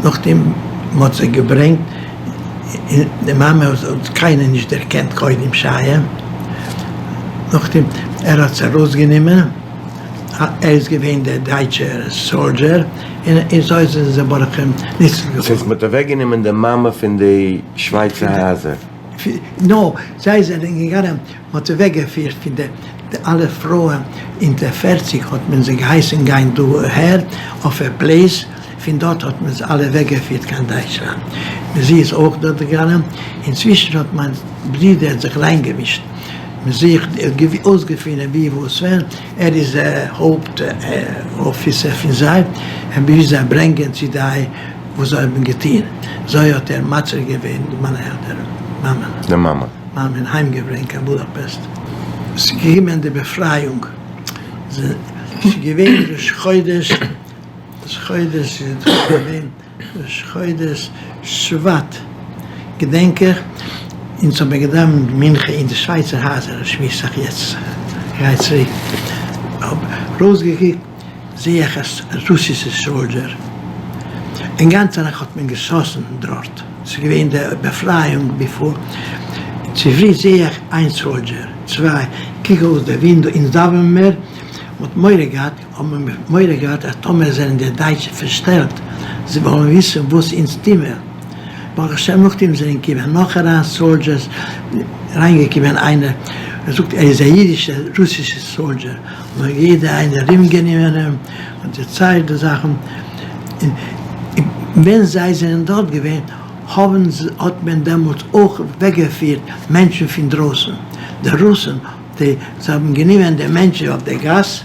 נאכדעם מען האט זיי געברענגט. די מאמע האט קיינער נישט דערקענט קודם שייע, נאכדעם ער האט זי ארויסגענומען, ער איז געווען דער דייטשער סאלדזשער, און אזוי זענען זיי ברוך השם ניצול געווארן. ס'הייסט מ'האט אוועקגענומען די מאמע פון די שווייצער הייזער? נא, זיי זענען געגאנען, מ'האט אוועקגעפירט פון די אלע פרויען אונטער פערציג האט מען זיי געהייסן גיין דא אהער אויף א פלעיס, פון דארט האט מען זיי אלע אוועקגעפירט קיין דייטשלאנד, און זי איז אויך דארט געגאנען, אינצווישן האט מיין ברודער זיך אריינגעמישט, מען זוכט, ער האט אויסגעפונען ווי וואס ווען, ער איז דער הויפט אפיסער פון זיי, ער מוז זיי ברענגען צו די וואס זיי האבן געטון, אזוי האט ער מציל געווען מיינע עלטערן, מאמען. די מאמע. מאמען אהיימגעברענגט קיין בודאפעסט. ס'איז געקומען די באפרייאונג, ס'איז געווען ראש חודש. ראש חודש איז דאך געווען ראש חודש שבט געדענק איך, אונז האבן מיר געדאווענט מנחה אין די שווייצער הייזער, שמועס איך יעצט, כ'גיי צוריק, האב ארויסגעקוקט זעה איך א רוסישע סאלדזשער, אינגאנצען נאכט האט מען געשאסן דארט, ס'איז געווען די באפרייאונג ביפאר, צופרי זעה איך איין סאלדזשער, צוויי, קוק אויס די ווינדא, אונז דאווענען מיר, מ'האט מורא געהאט, האבן מיר מורא געהאט אז טאמער זענען די דייטשן פארשטעלט, זיי וועלן וויסן וואס אונז טוה מיר. ברוך השם נאכדעם זענען געקומען נאך אריין סאלדזשערס, אריינגעקומען איינער, ער זאגט ער איז א אידישער רוסישער סאלדזשער, האט יעדער איינער ארומגענומען אים און דערציילט די זאכן, און ווען זיי זענען דארט געווען האבן האט מען דעמאלטס אויך אוועקגעפירט מענטשן פון דרויסן, די רוסן די זיי האבן גענומען די מענטשן אויף די גאס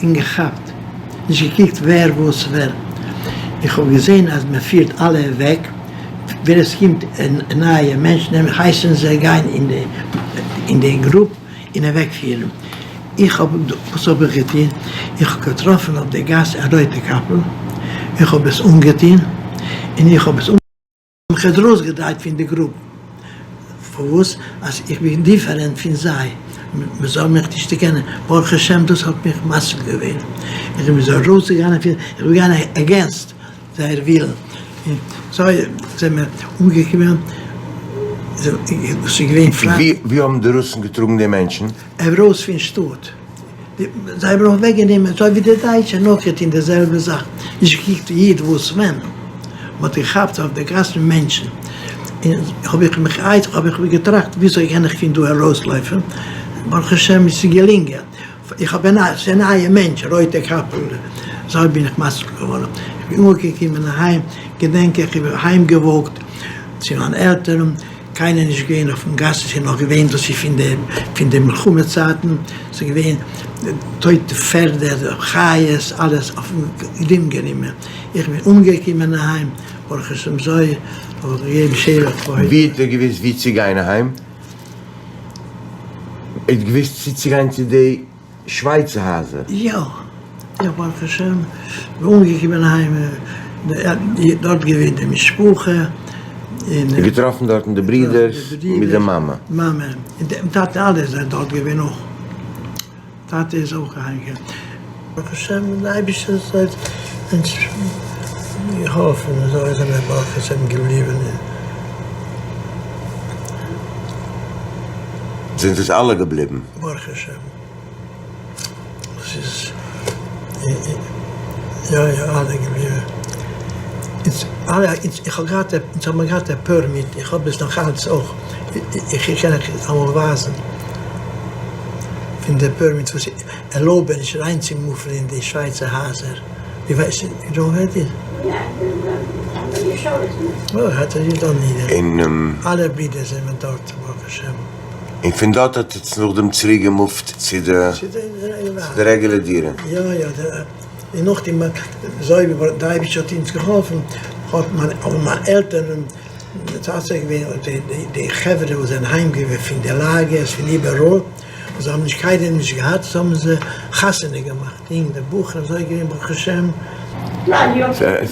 און געכאפט, נישט געקוקט ווער וואס ווען, איך האב געזען אז מען פירט אלע אוועק, ווער עס קומט נייע מענטשן נעמען הייסן זיי גיין אין די אין די גרופ און אוועק פירן, איך האב וואס האב איך געטון, איך האב געטראפן אויף די גאס א רויטע קאפל, איך האב עס אנגעטון און איך האב עס. מיך ארויסגעדרייט פון די גרופ, פארוואס? אז איך בין דיפערענט פון זיי, מען זאל מיך נישט דערקענען, ברוך השם דאס האט מיך מציל געווען, איך בין אזוי ארויסגעגאנגען פון, איך בין געגאנגען עגענסט זייער ווילן, און אזוי זענען מיר אנגעקומען, דאס איז געווען פרייטאג. ווי האבן די רוסן געטראגן די מענטשן? ארויס פון שטאט. זיי האבן אוועק גענומען אזוי ווי די דייטשע נאך געטון די זעלבע זאך, נישט געקוקט איד וואס ווען, מען האט געכאפט אויף די גאסן מענטשן, און האב איך מיך האב איך געטראכט וויאזוי קען איך פון דא ארויס לויפן, ברוך השם עס איז געלינגען, איך האב א נייע מענטש, רויטע קאפל, אזוי בין איך מציל געווארן, איך בין אנגעקומען אהיים, געדענק איך איך בין אהיים געוואקט צו מיין עלטערן. קיינער נישט געווען אויפן גאס, עס איז נאך געווען, דאס איז פון די פון די מלחמה צייטן, עס איז געווען טויטע פערדער, חיות, אלעס אויפן ארום גענומען, איך בין אנגעקומען אהיים, ברוך השם אזוי האב איך געגעבן שבח והודאה. ווי האט ער געוואוסט ווי צו גיין אהיים? ער האט געוואוסט צוצוגיין צו די שווייצער הייזער? יא, יא ברוך השם, בין אנגעקומען אהיים, דארט געווען די משפחה, און. געטראפן דארטן די ברידערס מיט די מאמע? מאמע, און די טאטע אלע זענען דארט געווען אויך. טאטע איז אויך אהיימגעקומען. ברוך השם די אייבישטער האט אונז געהאלפן אזוי זענען מיר ברוך השם געבליבן. זענט עטס אלע געבליבן? ברוך השם. דאס איז יא יא אלע געבליבן. אונז אלע איך האב געהאט אונז האבן געהאט א פערמיט איך האב עס נאך אלץ אויך. איך קען אייך אמאל ווייזן פון די פערמיט וואס ערלויבען נישט אריינצומופן אין די שווייצער הייזער, דו ווייסט יו דאנט העוו איט? אלע ברידער זענען דארט ברוך השם. און פון דארט האט עטס נאכדעם צוריק געמופט צו די רעגולער דירה? יא יא, און נאכדעם אזוי ווי די אייבישטער האט אונז געהאלפן האט מיין האבן מיין עלטערן מצער געווען די חברה וואס זענען אהיים געווען פון די לאגערס פון איבעראל, און זיי האבן נישט קיינעם נישט געהאט, סאו האבן זיי חתונה געמאכט יונג די בחורים, אזוי געווען ברוך השם.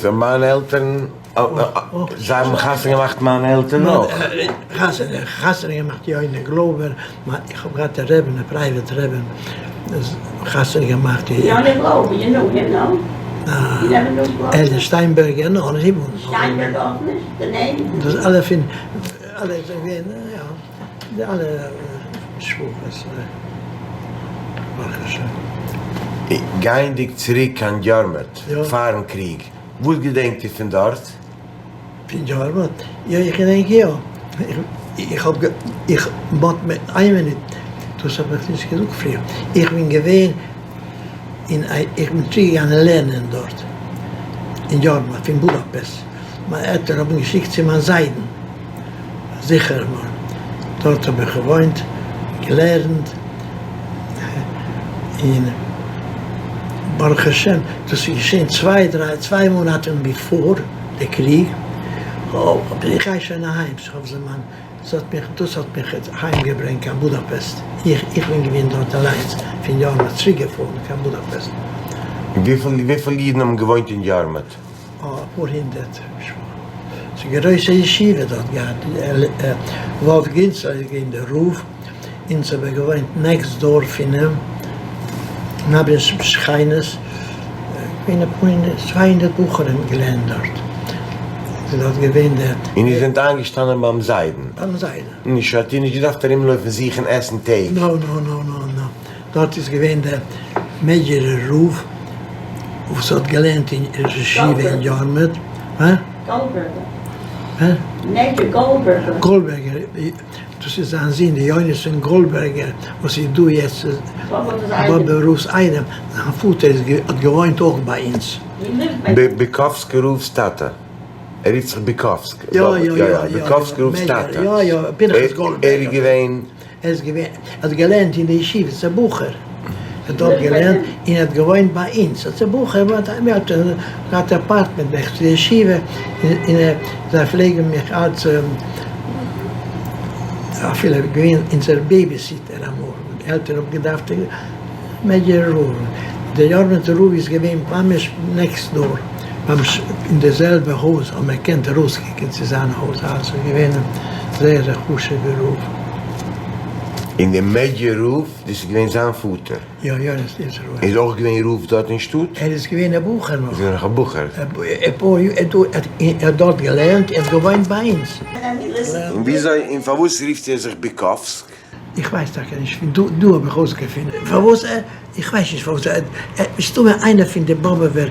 סאו מיינע עלטערן, זיי האבן חתונה געמאכט מיינע עלטערן אויך? חתונה חתונה געמאכט יונה גלויבער, איך האב געהאט א רעבין א פרייוועט רעבין, חתונה געמאכט. יונה גלויבער, יו נאו הים נאו? יו נעווער ניו גלויבער? עלדער שטיינבערגער, נאו, נישט. שטיינבערג אויך נישט? די נעים? דאס אלע פון אלע זענען געווען יא די אלע משפחות ברוך השם. גייענדיג צוריק קיין יארמעט פארן קריג, וואס געדענקט איר פון דארט? פון יארמעט? יא איך געדענק יא, איך האב איך באט איין מינוט דאס האב איך נישט געזאגט פריער, איך בין געווען און איך בין צוריק געגאנגען לערנען דארט אין יארמעט פון בודאפעסט, מיין עלטערן האבן געשיקט צו מיין זיידן זיכער מאכן, דארט האב איך געוואוינט, געלערנט, און ברוך השם דאס איז געשען צוויי דריי צוויי מאנאטן ביפאר די קריג, איך גיי שוין אהיים, ס'האט מיך דאס האט מיך אהיים געברענגט קיין בודאפעסט, איך איך בין געווען דארט אליינס פון יארמעט צוריק געפארן קיין בודאפעסט. וויפיל אידן האבן געוואוינט אין יארמעט? אפאר הונדערט משפחות. ס'איז גרויסע ישיבה דארט געהאט, וואלף גינצער איז געווען דער רב, אונז האבן געוואוינט נעקסט דאר פון אים, ממש שכינות, געווען אפאר הונדערט, 200 בחורים געלערנט דארט, איז דארט געווען דער. און איר זענט איינגעשטאנען ביים זיידן? ביים זיידן. נישט האט איר נישט געדארפט ארומלויפן זוכן עסן טעג? נאו נאו נאו נאו נאו, דארט איז געווען דער מעידזשער רב וואס האט געלערנט אין ישיבה אין יארמעט, הא? גאלדבערגער. הא? מעידזשער גאלדבערגער. גאלדבערגער, דאס איז זיין זון יונתן גאלדבערגער וואס איז דא יעצט באבעווער רב'ס איידעם, זיין פאטער איז האט געוואוינט אויך ביי אונז. ביקאווסקער רב'ס טאטע. ער רופט זיך ביקאווסק. יא יא יא יא. ביקאווסקער רב'ס טאטע. יא יא, פנחס גאלדבערגער. ער איז געווען. ער איז געווען, ער האט געלערנט אין די ישיבה אלס א בחור, ער האט דארט געלערנט און ער האט געוואוינט ביי אונז אלס א בחור, מיר האט געהאט אפארטמענט נעכט צו די ישיבה, און זיי פלעגן מיך אלץ אפילו געווען אונזער בעיביסיטער אמאל, די עלטערן האבן געדארפט מעידזשער רב, דער יארמעטער רב איז געווען ממש נעקסט דאר, ממש אין די זעלבע הויז האט מען געקענט ארויסקוקען צו זיין הויז, אלס איז געווען זייער א חשוב'ער רב. און דער מעידזשער רב, דאס איז געווען זיין פאטער? יא, יא, דאס איז רב. איז אויך געווען רב דארט אין שטאט? ער איז געווען א בחור נאך. איז געווען נאך א בחור. ער האט דארט געלערנט, ער האט געוואוינט ביי אונז. און וויאזוי און פארוואס רופט ער זיך ביקאווסק? איך ווייס טאקע נישט פון דא דא האב איך אויסגעפונען פארוואס ער איך ווייס נישט פארוואס ער מסתמא איינער פון די באבעווער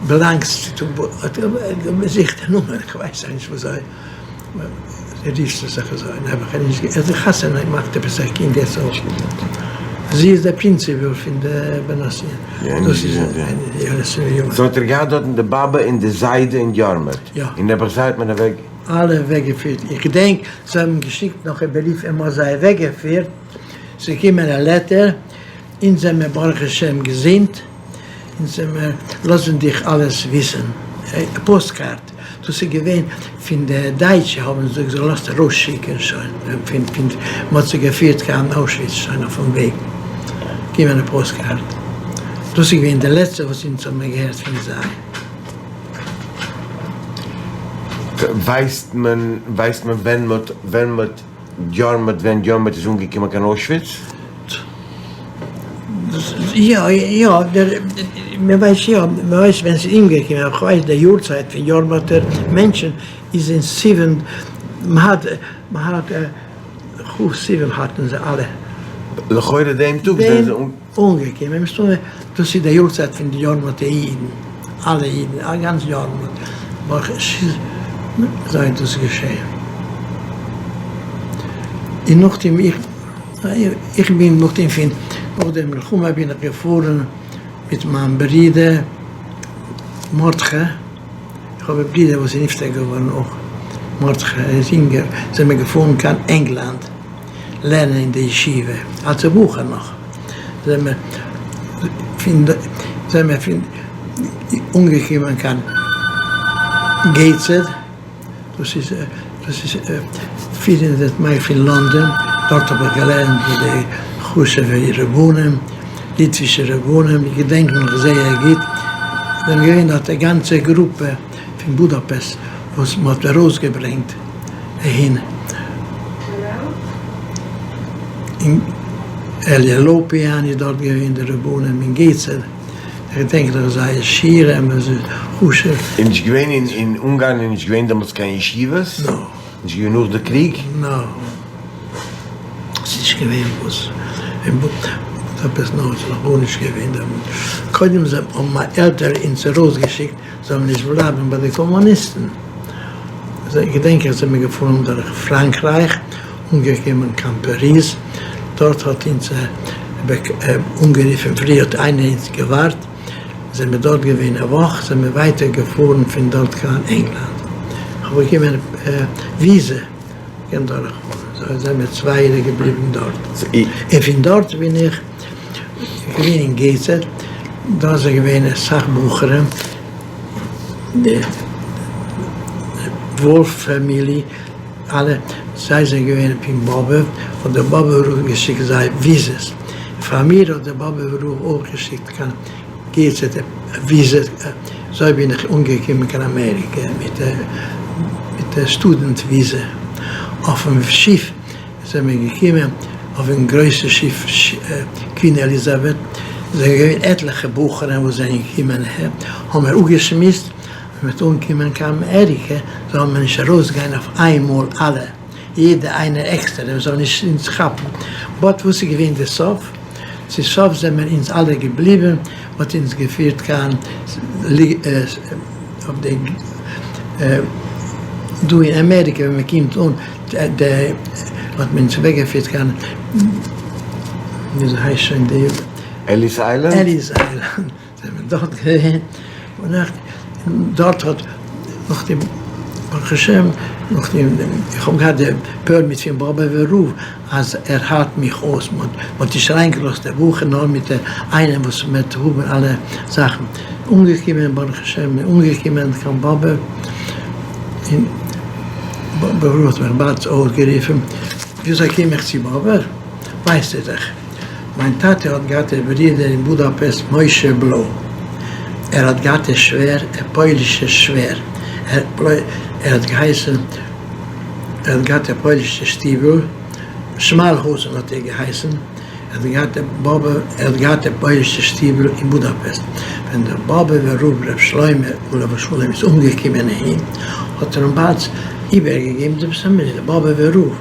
באלאנגס צו האט ער געזוכט א נאמען איך ווייס נישט וואס זיי רופט זיך אזוי נעבעך ער איז נישט ער האט חתונה געמאכט עפעס א קינד יעצט אויך. זי איז דער פרינציפעל פון די בנות ציון. דאס איז סאו האט ער געהאט דארטן די באבע און די זיידע אין יארמעט, און נעבעך זיי האט מען אוועק. אלע אוועק געפירט, איך געדענק זיי האבן געשיקט נאך א בריוו און מ'האט זיי אוועק געפירט, ס'איז געקומען א לעטער, אונז זעמער ברוך השם געזונט, אונז זעמער לאזן דיך אלעס וויסן, א פאסט קארד, דאס איז געווען פון די דייטשע האבן זיי געלאזט ארויס שיקען שוין פון פון מען האט זיי געפירט קיין אוישוויץ שוין אויפן וועג געקומען א פאסט קארד, דאס איז געווען די לעצטע וואס אונז האבן געהערט פון זיי. ווייסט מען ווייסט מען ווען מען האט ווען מען האט יארמעט ווען יארמעט איז אנגעקומען קיין אוישוויץ? יא יא דער מען ווייסט יא מען ווייסט ווען ס'איז אומגעקומען איך ווייס די יארצייט פון יארמאטער מענטשן איז אין סיוון מהאט מהאט כ' סיוון האטן זיי אלע. לכאורה דעם טאג זענען זיי אנגעקומען מסתמא דאס איז די יארצייט פון די יארמאטער אידן אלע אידן א גאנץ יארמאט ברוך ה' אזוי איז דאס געשען און נאכדעם איך איך בין נאכדעם פון נאך די מלחמה בין איך געפארן מיט מיין ברודער מרדכי, איך האב א ברודער וואס איז נפטר געווארן אויך, מרדכי, ער איז אינגער, זענען מיר געפארן קיין ענגלאנד לערנען אין די ישיבה, אלס א בחור נאך, זענען מיר פון זענען מיר פון אנגעקומען קיין געיטסהעד. דאס איז דאס איז 400 מייל פון לאנדאן, דארט האב איך געלערנט מיט די חשוב'ע רבנים, ליטווישע רבנים, איך געדענק נאך זייער גוט, זענען געווען דארט א גאנצע גרופע פון בודאפעסט וואס מען האט ארויסגעברענגט אהין, און אלי' לאפיאן איז דארט געווען די רבנים אין געיטסהעד. איך געדענק נאך זייער שיעורים און ס'איז חשוב. איז נישט געווען אין אין אונגארן איז נישט געווען דעמאלטס קיין ישיבות? נא. נישט געווען נאך די קריג? נא. ס'איז נישט געווען וואס. אין בודאפעסט נא, ס'איז נאך גארנישט געווען דעמאלטס. קודם זיי האבן מיין עלטערן אונז ארויסגעשיקט זאלן נישט בלייבן ביי די קאמוניסטן. אזוי געדענק איך זעמיר געפארן דורך פראנקרייך. אנגעקומען קיין פאריז, דארט האט אונז אנגערופען פרי האט איינער אונז געווארט, זעמיר דארט געווען א וואך, זעמיר ווייטער געפארן פון דארט קיין ענגלאנד, איך האב באקומען וויזע געקענט דורך פארן, אזוי זעמיר צוויי יאר געבליבן דארט, און פון דארט בין איך געווען אין געיטסהעד, דארט זענען געווען אסאך בחורים, די וואלף פעמילי. אלע זיי זענען געווען פון באבוב, האט דער באבובער רב געשיקט זיי וויזעס, פאר מיר האט דער באבובער רב אויך געשיקט קיין געיטסהעד וויזע, אזוי בין איך אנגעקומען קיין אמעריקע מיט די סטודענט וויזע, אויפן שיף זענען מיר געקומען, אויפן גרויסע שיף קווין עליזאבעט, זענען געווען עטליכע בחורים וואס זענען געקומען אהער, האבן מיר אפגעשמועסט, ווען מ'וועט אנקומען קיין אמעריקע זאל מען נישט ארויסגיין אויף איינמאל אלע, יעדע איינער עקסטערע, מ'זאל נישט אונז כאפן. באט וואס איז געווען די סוף? צו סוף זעמער אונז אלע געבליבען, מ'האט אונז געפירט קיין אויף די דא אין אמעריקע ווען מ'קומט אן די האט מען אונז אוועקגעפירט קיין וויאזוי הייסט שוין די עליס איילענד? עליס איילענד. זענען מיר דארט געווען ביינאכט, און דארט האט נאכדעם ברוך השם נאכדעם איך האב געהאט די פערמיט פון באבעווער רב אז ער האלט מיך אויס, מען האט נישט אריינגעלאזט די בחור נאר מיט איינעם וואס וועט האבן אלע זאכן, אנגעקומען ברוך השם אנגעקומען קיין באבוב, און באבעווער רב האט מיך באלד אויסגערופן, וויאזוי קום איך צו באבוב? ווייסטו דאך. מיין טאטע האט געהאט א ברודער אין בודאפעסט משה בלוי, ער האט געהאט א שווער א פוילישע שווער, ער האט געהייסן, ער האט געהאט א פוילישע שטיבל, שמאלהויזן האט ער געהייסן, ער האט געהאט א באבע, ער האט געהאט א פוילישע שטיבל אין בודאפעסט, ווען דער באבעווער רב ר' שלמה עליו השלום איז אנגעקומען אהין, האט ער אים באלד איבערגעגעבן די בשורה, דער באבעווער רב.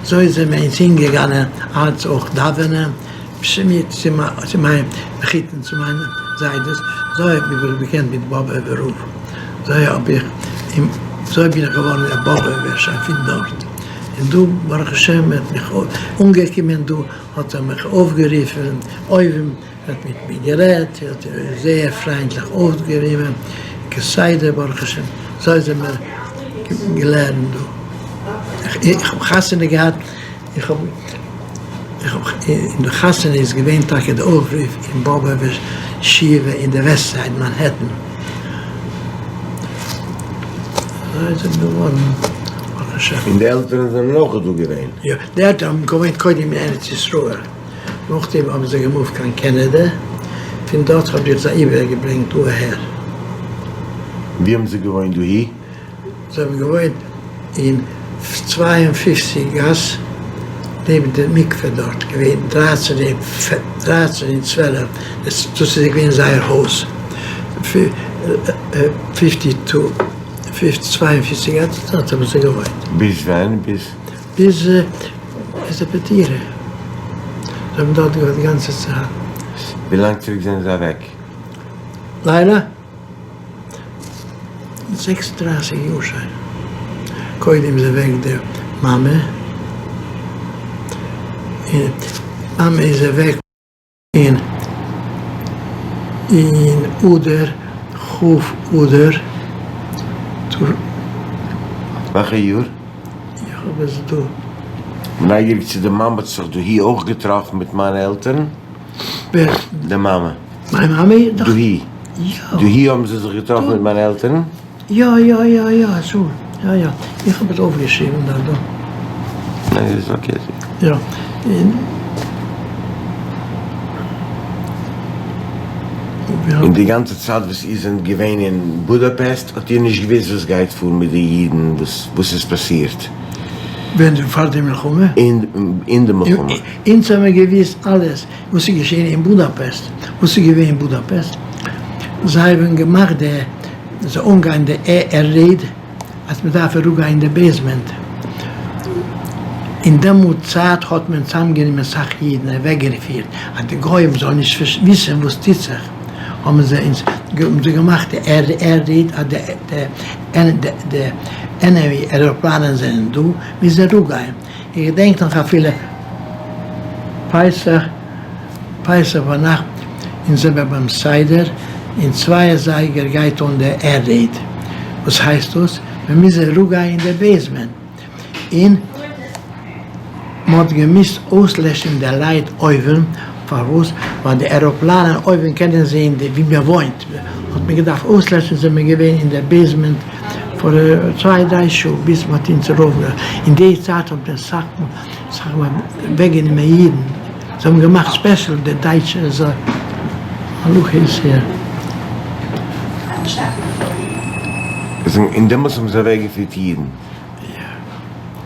אזוי זענען מיר אונז הינגעגאנען אלץ אויך דאווענען, מיט צו מיין מחותן צו מיינע זיידעס, אזוי האב איך מיך באקענט מיט באבעווער רב, אזוי האב איך אים, אזוי בין איך געווארן א באבעווער שוין פון דארט. און דא ברוך השם ער האט מיך אנגעקומען דא האט ער מיך אויפגערופען אויבן ער האט מיט מיר גערעדט ער האט זייער פריינטליך אויפגענומען כסדר ברוך השם אזוי זעמער געלערנט דא איך האב חתונה געהאט איך האב איך האב אין די חתונה איז געווען טאקע די אויפרוף אין באבובער ישיבה אין די וועסט סייד מאנהעטן. אזוי איז עס געווארן ברוך השם. און די עלטערן זענען אויך דא געווען? יא, די עלטערן האבן געוואוינט קודם אין ארץ ישראל, נאכדעם האבן זיי געמופט קיין קענעדע, פון דארט האב איך זיי איבערגעברענגט דא אהער. ווי האבן זיי געוואוינט דאהי? זיי האבן געוואוינט אין 52 גאס נעבן די מקווה דארט, געווען דרייצן און צוועלף, דאס איז געווען זייער הויז, פיפטי טו, 52 גאס, דארט האבן זיי געוואוינט. ביז ווען? ביז? ביז די פטירה, זיי האבן דארט געוואוינט די גאנצע צייט. ווי לאנג צוריק זענען זיי אוועק? לילה? 36 יאר שוין. קודם איז אוועק די מאמע, און מאמע איז אוועק אין אין אדר כ' אדר ת. וועלכע יאר? איך האב עס דא. נייגעריג צו די מאמע האט זיך דאהי אויך געטראפן מיט מיינע עלטערן? ווער? די מאמע. מיין מאמע? דאהי. יא. דאהי האבן זיי זיך געטראפן מיט מיינע עלטערן? יא יא יא יא אזוי יא יא איך האב עס אויפגעשריבן דארט דא. ניין איז okay. יא און. און די גאנצע צייט וואס איר זענט געווען אין בודאפעסט האט איר נישט געוואוסט וואס גייט פאר מיט די אידן, וואס איז פאסירט? ווען? פאר די מלחמה? אין די מלחמה. אונז האמיר געוואוסט אלעס וואס איז געשען אין בודאפעסט, וואס איז געווען אין בודאפעסט, זיי האבן געמאכט די זיי אנגיין די air raid אז מען דארף אראפגיין אין די basement, אין דעמאלט צייט האט מען צאמגענומען סאך אידן אוועקגעפירט אז די גוים זאלן נישט וויסען וואס טוט זיך, האבן זיי אונז האבן זיי געמאכט די air raid אז די די enemy עראפלאנען זענען דא, מוזן אראפגיין. איך געדענק נאך אפילו פסח, פסח ביינאכט אונז זעמער ביים סדר און צוויי אזייגער גייט אן די air raid, וואס הייסט דאס? מען מוז אראפגיין אין די basement און מען האט געמוזט אויסלעשן די light אויבן, פארוואס? ווייל די עראפלאנען אויבן קענען זעהן ווי מען וואוינט, האט מען געדארפט אויסלעשן, זעמער געווען אין די basement פאר צוויי דריי שעה ביז מען האט אונז ארויף, אין די צייט האט מען סאך סאך אוועק גענומען אידן, זיי האבן געמאכט special די דייטשע אזוי, הלכה איז הער. און דעמאלטס האבן זיי אוועק געפירט אידן? יא,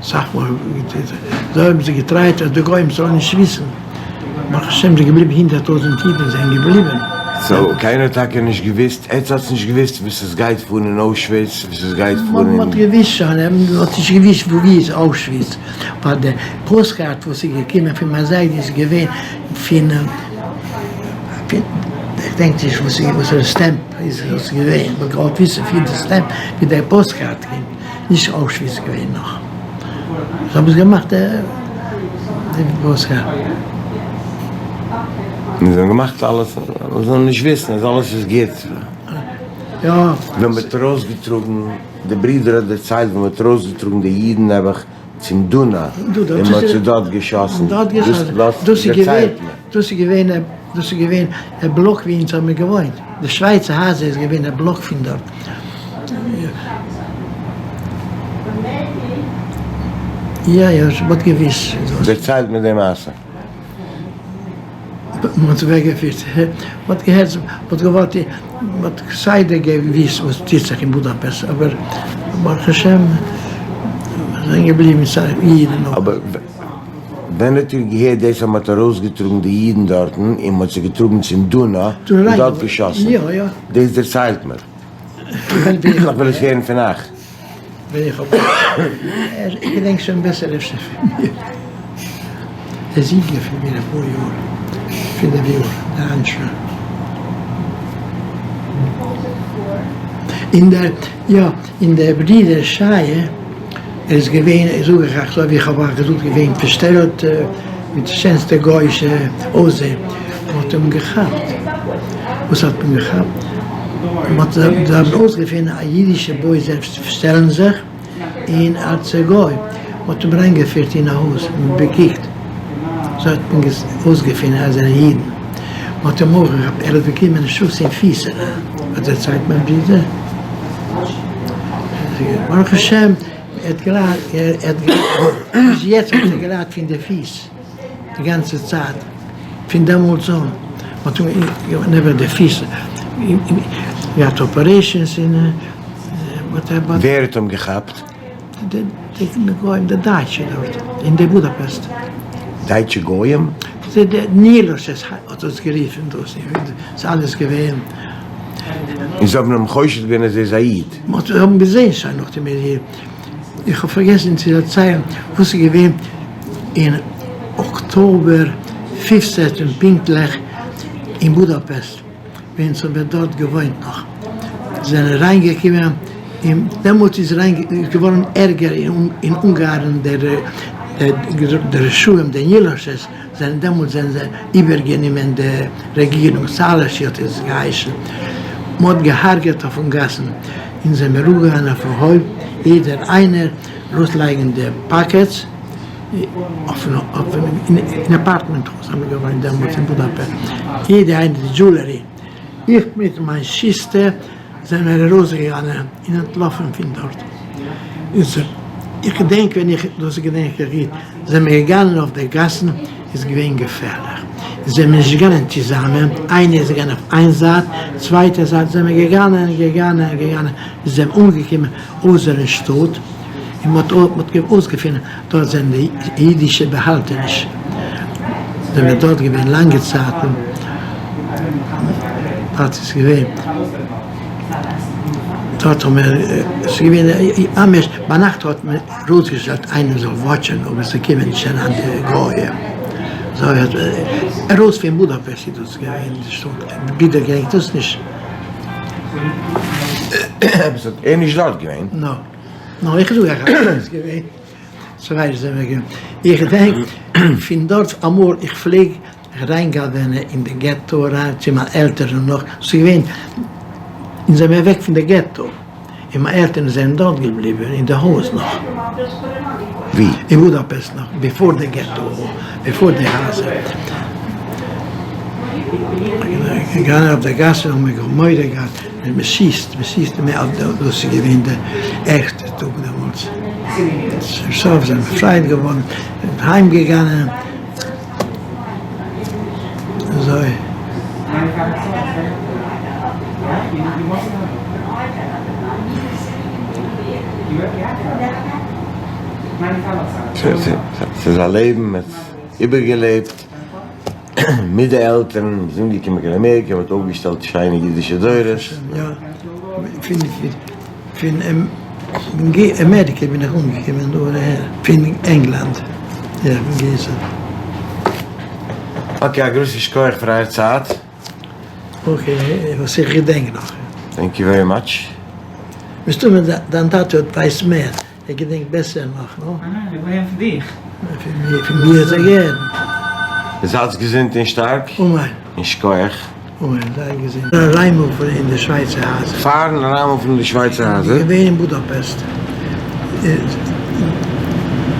סאך מאל, זיי האבן זיך געטרייט אז די גוים זאלן נישט וויסן, ברוך השם ס'איז געבליבן 100,000 אידן זענען געבליבן. so קיינער האט טאקע נישט געוויסט, עטס האטס נישט געוויסט וואס עס גייט פאר אין אוישוויץ, וואס עס גייט פאר אין. מ'האט געוויסט שוין, מ'האט נישט געוויסט וואו איז אוישוויץ, ווייל די postcard וואס איז געקומען פון מיין זיידע איז געווען פון, איך דענק נישט וואסערע stamp איז עס געווען, מ'האט געוואלט וויסן פון די stamp ווי די postcard קומט. נישט אוישוויץ געווען נאך. זיי האבן עס געמאכט די postcard. זיי האבן געמאכט אלעס אז זאלן נישט וויסן אז אלעס איז גוט. יא. ווען מ'האט ארויסגעטראגן, די ברודער האט דערציילט ווען מ'האט ארויסגעטראגן די אידן נעבעך צום דונא און מ'האט זיי דארט געשאסן. דאס דערציילט מען. דאס איז געווען דאס איז געווען א בלאק ווי אונז האבן געוואוינט. די שווייצער הייזער איז געווען א בלאק פון דארט. יא יא, מ'האט געוויסט. דערציילט מיר די מעשה. מ'האט אוועקגעפירט, מ'האט געהערט, מ'האט געוואלט, מ'האט כסדר געוויסט וואס טוט זיך אין בודאפעסט, אבער ברוך השם זענען געבליבן אידן. אבער ווען האט איר געהערט דאס אז מ'האט ארויסגעטראגן די אידן דארטן און מ'האט זיי געטראגן צום דונא און דארט געשאסן? דאס דערציילט מיר. איך וויל עס הערן פון אייך. ווען איך האב ער געדענקט שוין בעסער אפשר פון מיר. ער איז יונגער פון מיר אפאר יאר, פינף יאר, דער אנשל. און דער, יא, און דער ברודער שייע. ער איז געווען, זאג איך אייך, אזוי ווי איך האב אייך געזאגט, געווען פארשטעלט מיט די שענסטע גוי'אישע אויסזען. מען האט אים געכאפט. וואס האט מען געכאפט? מען האט, זיי האבן אויסגעפונען א אידישע בוי זיי פארשטעלן זיך און אלס א גוי. מען האט אים אריינגעפירט אין א הויז און באקוקט. אזוי האט מען אויסגעפונען אז זיי זענען אידן. מען האט אים אויך געכאפט, ער האט באקומען א שאס אין פיס אריין, האט דערציילט מיין ברודער. ברוך השם ער האט געליידט, ער האט געליידט, ביז יעצט האט ער געליידט פון די פיס די גאנצע צייט, פון דעמאלטס אן, מען האט אים נעבעך די פיס, געהאט אפערעישאנס און וואטעווער. ווער האט אים געכאפט? די גוים, די דייטשע דארט אין די בודאפעסט. דייטשע גוים? די נילוסעס האט עס גערופן דאס, ס'איז אלעס געווען. און זיי האבן אים חושד געווען אז ער איז א איד? מ'האט זיי האבן געזען שוין נאכדעם איז איר, איך האב פארגעסן צו דערציילן וואס איז געווען אין אקטאבער פופצעטן פונקטליך אין בודאפעסט. ווען ס'האט מען דארט געוואוינט נאך זענען אריין געקומען און דעמאלטס איז אריין איז געווארן ערגער אין אונגארן דער די רשעים די נילאשעס זענען דעמאלטס זענען זיי איבער גענומען די רעגירונג סאלאשי האט עס געהייסן מ'האט געהארגעט אויפן גאסן אונז זעמיר אראפגעגאנגען אויפן הויף יעדער איינער ארויס לייגן די פאקעטס אויפן אין אפארטמענט הויז האבן מיר געוואוינט דעמאלטס אין בודאפעסט, יעדע איינער די דזשולערי, איך מיט מיין שיסטער זענען מיר ארויסגעגאנגען און אנטלאפן פון דארט, איך געדענק ווען איך, דאס געדענק איך גוט, זענען מיר געגאנגען אויף די גאסן, איז געווען געפערליך, זענען מיר נישט געגאנגען צוזאמען, איינער איז געגאנגען אויף איין זייט, צווייטע זייט, זענען מיר געגאנגען, געגאנגען, געגאנגען, זענען אנגעקומען אויסערן שטאט, און מ'האט מ'האט אויסגעפונען דארט זענען די אידישע באהעלטעניש, זענען מיר דארט געווען לאנגע צייטן, דארט איז געווען, דארט האבן מיר, עס איז געווען ממש, ביינאכט האט מען ארויסגעשטעלט איינער זאל וואטשען אויב עס קומען נישט אריין די גוים, אזוי האט ארויס פון בודאפעסט איז דאס געווען די שטאט, ביטע געדענקט דאס נישט. עפעס האט ער נישט דארט געווען? נא. נא איך זאג אייך אז ער איז געווען. צוויי זענען מיר געווען. איך געדענק פון דארט אמאל איך פלעג אריינגנב'ענען אין די געטא אריין צו מיין עלטערן נאך, ס'איז געווען, אונז זעמיר אוועק פון די געטא, און מיין עלטערן זענען דארט געבליבען אין די הויז נאך. ווי? אין בודאפעסט נאך ביפאר די געטא, ביפאר די הייזער. געגאנגען אויף די גאסן האבן מיר מורא געהאט אז מען שיסט, מען שיסט מען אויף די, דאס איז געווען די ערגסטע טאג דעמאלטס. צום סוף זענען מיר באפרייט געווארן, אהיים געגאנגען, אזוי. ס'איז א לעבן, מ'האט איבערגעלעבט מיט די עלטערן, מ'איז אנגעקומען קיין אמעריקע, מ'האט אויפגעשטעלט שיינע אידישע דורות. יא, פון אמעריקע בין איך אנגעקומען דא אהער, פון ענגלאנד, יא, פון געזא. אקעי, א גרויסן שכוח פאר אייער צייט. אקעי, וואס איך געדענק נאך. טענק יו ווערי מאטש. מסתמא דיין טאטע האט ווייסט מער, ער געדענקט בעסער נאך, נא? ניין ניין, איך וויל הערן פון דיך. פון מיר, פון מיר האט ער געהערט. זייטס געזונט און שטארק. אמן. און שכוח. אמן, זיי געזונט. אריינמופן אין די שווייצער הייזער. פארן אריינמופן אין די שווייצער הייזער. געווען אין בודאפעסט.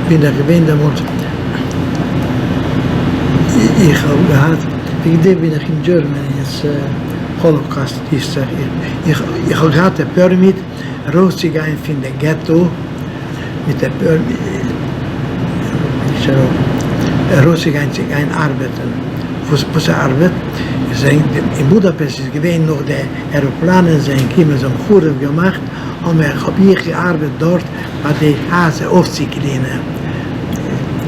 בין איך געווען דעמאלט. איך האב געהאט, וועגן דעם בין איך אין דזשערמעני יעצט, האלאקאסט היסט זיך, איך האב געהאט א פערמיט ארויסצוגיין פון די געטא מיט א פערמיט, ארויסצוגיין צו גיין ארבעטן, וואס וואס ארבעט? אין בודאפעסט איז געווען נאך די עראפלאנען זענען געקומען זיי האבן חרוב געמאכט, האבן איך האב איך געארבעט דארט ביי די הייזער אויפצוקלינען,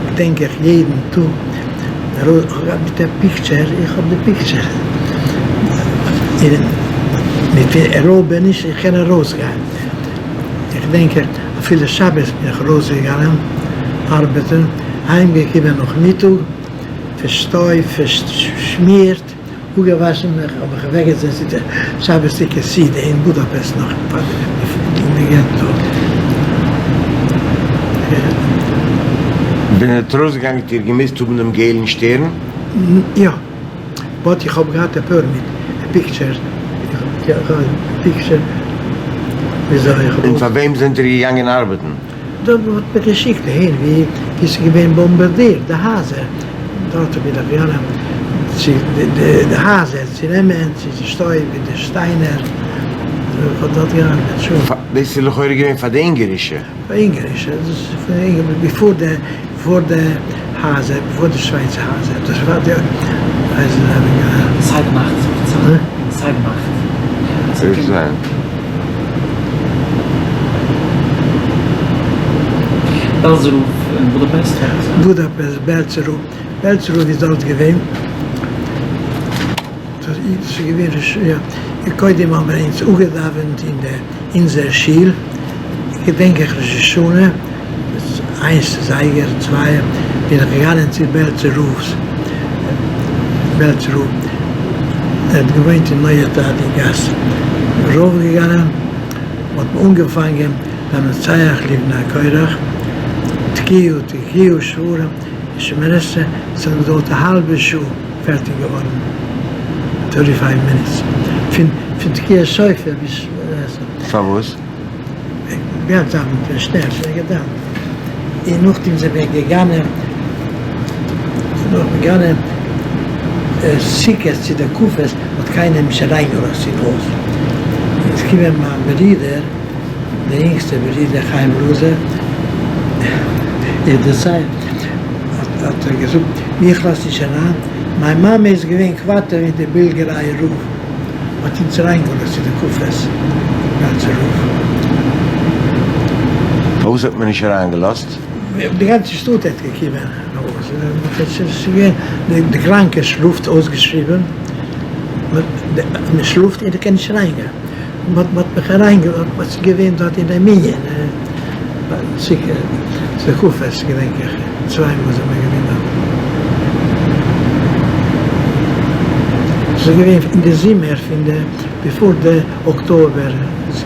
געדענק איך יעדן טאג מיט א פיקטשער, איך האב די פיקטשער, מיט ערלויבעניש איך קען ארויסגיין, איך געדענק אפילו שבת בין איך ארויסגעגאנגען ארבעטן, אהיימגעקומען נאכמיטאג, פארשטויבט, פארשמירט. אפגעוואשן מיך האב איך אוועקגעזעצט צו די שבת'דיגע סעודה אין בודאפעסט נאך פאר אין די געטא. ווען איר האט ארויסגעגאנגען האט איר געמוזט האבן דעם געלן שטערן? יא, באט איך האב געהאט א פערמיט, א פיקטשער, איך האב א פיקטשער וויאזוי איך האב. און פאר וועם זענט איר געגאנגען ארבעטן? דארט האט מען געשיקט אהין ווי ס'איז געווען באמבארדירט די הייזער, דארט האב איך געהאט צו די הייזער צו נעמען צו די שטויב און די שטיינער, איך האב דארט געארבעט שוין. דאס איז לכאורה געווען פאר די אונגערישע. פאר אונגערישע, דאס איז פון אונגערן ביפאר די ביפאר די הייזער, ביפאר די שווייצע הייזער, דאס פאר די הייזער האבן געהאט. סיי די מאכט און סיי די מאכט. בעלזער רב אין בודאפעסט? בודאפעסט, בעלזער רב, בעלזער רב איז דארט געווען, דאס איז געווען יא, קודם האבן מיר אונז אפגעדאווענט אין די אונזער שול, געדענק איך ראש השנה, איינס אזייגער צוויי בין איך געגאנען צו בעלזער רב'ס, בעלזער רב, ער האט געוואוינט אין נויעטאדי גאס, ארויף געגאנען, מ'האט אנגעפאנגען למנצח לבני קרח, תקיעו תקיעו שברים, שמונה עשרה, ס'האט געדויערט א האלבע שעה פערטיג געווארן, טערטי פייוו מינוטס, פון פון תקיעת שופר ביז שמונה עשרה. פארוואס? געדאווענט מען שנעל, שנעל געדאווענט, און נאכדעם זענען מיר געגאנען, נאך געגאנען סוכות צו די הקפות, האט קיינער נישט אריינגעלאזט אין הויז, איז געקומען מיין ברודער, דער יונגסטער ברודער חיים אלעזר, איך דערצייל, האט ער געזאגט, מיך לאזט נישט אריין, מיין מאמע איז געווען קוואטער מיט די בילגערייער רב. האט אונז אריינגעלאזט צו די הקפות בעלזער רב. פארוואס האט מען נישט אריינגעלאזט? די גאנצע שטאט האט געקומען ארויס, עס איז געווען די קראנקע שלאפט אויסגעשריבען, מען שלאפט און קען נישט אריינגיין, מען האט מיך אריינגעלאזט, מען איז געווען דארט אין די מנין, צו די הקפות געדענק איך, צוויי מאל זענען מיר געווען דארט. ס'איז געווען אין די זומער פון די ביפאר די אקטאבער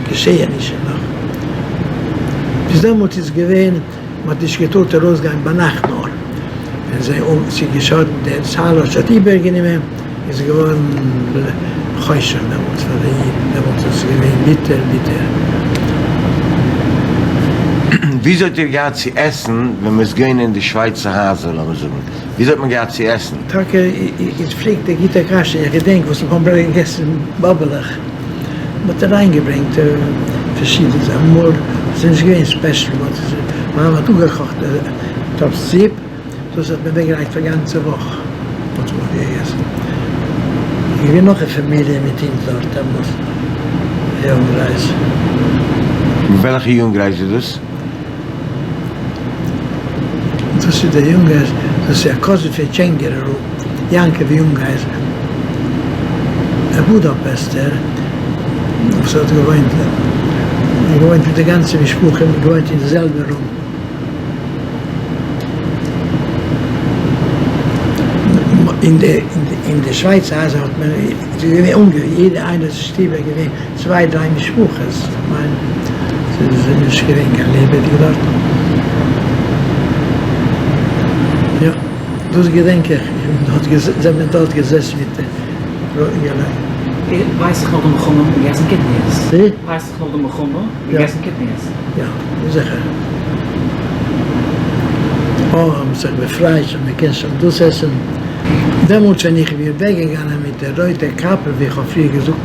געשעענישן נאך. ביז דעמאלטס איז געווען מ'האט נישט געטארט ארויסגיין ביינאכט נאר ווען זיי האבן ס'איז געשאדן דער צהל האט איבערגענומען. איז געווארן חושך דעמאלטס פאר די אידן, דעמאלטס איז עס געווען ביטער ביטער. וויאזוי האט איר געהאט צו עסן ווען מ'איז געווען אין די שווייצע הייזער לאמיר זאגן, וויאזוי האט מען געהאט צו עסן? טאקע איר פרעגט א גוטע קשיא, איך געדענק וואס מ'האט געגעסן באבעלעך, מ'האט אריינגעברענגט פארשידענע זאכן, אמאל ס'איז נישט געווען special, מ'האט אפגעקאכט א טאפ זופ, דאס האט מען אוועקגעלייגט פאר גאנצע וואך האט מען געגעסן. איז געווען נאך א פאמיליע מיט אונז דארט דעמאלס, יונגרייז. וועלכע יונגרייז איז דאס? דאס איז דער יונגרייז, דאס איז א cousin פון טשענגערער רב, יעקב יונגרייז, א בודאפעסטער וואס האט געוואוינט, געוואוינט מיט די גאנצע משפחה, געוואוינט אין די זעלבע רום. אין די שווייצע הייזער האט מען ס'איז געווען אנגע יעדע איינער'ס שטוב איז געווען צוויי דריי משפחות, כ'מיין ס'איז נישט געווען קיין לעבעדיג דארט. יא דאס געדענק איך, זענען מיר דארט געזעסן מיט די יונגעלייט. פסח נאך די מלחמה געגעסן קטניות. פסח נאך די מלחמה געגעסן קטניות. יא, זיכער. אה, האבן זיך באפרייט שוין, מען קען שוין דאס עסן. דעמאלטס ווען איך בין אוועק געגאנגען מיט די רויטע קאפל, ווי איך האב פריער געזאגט,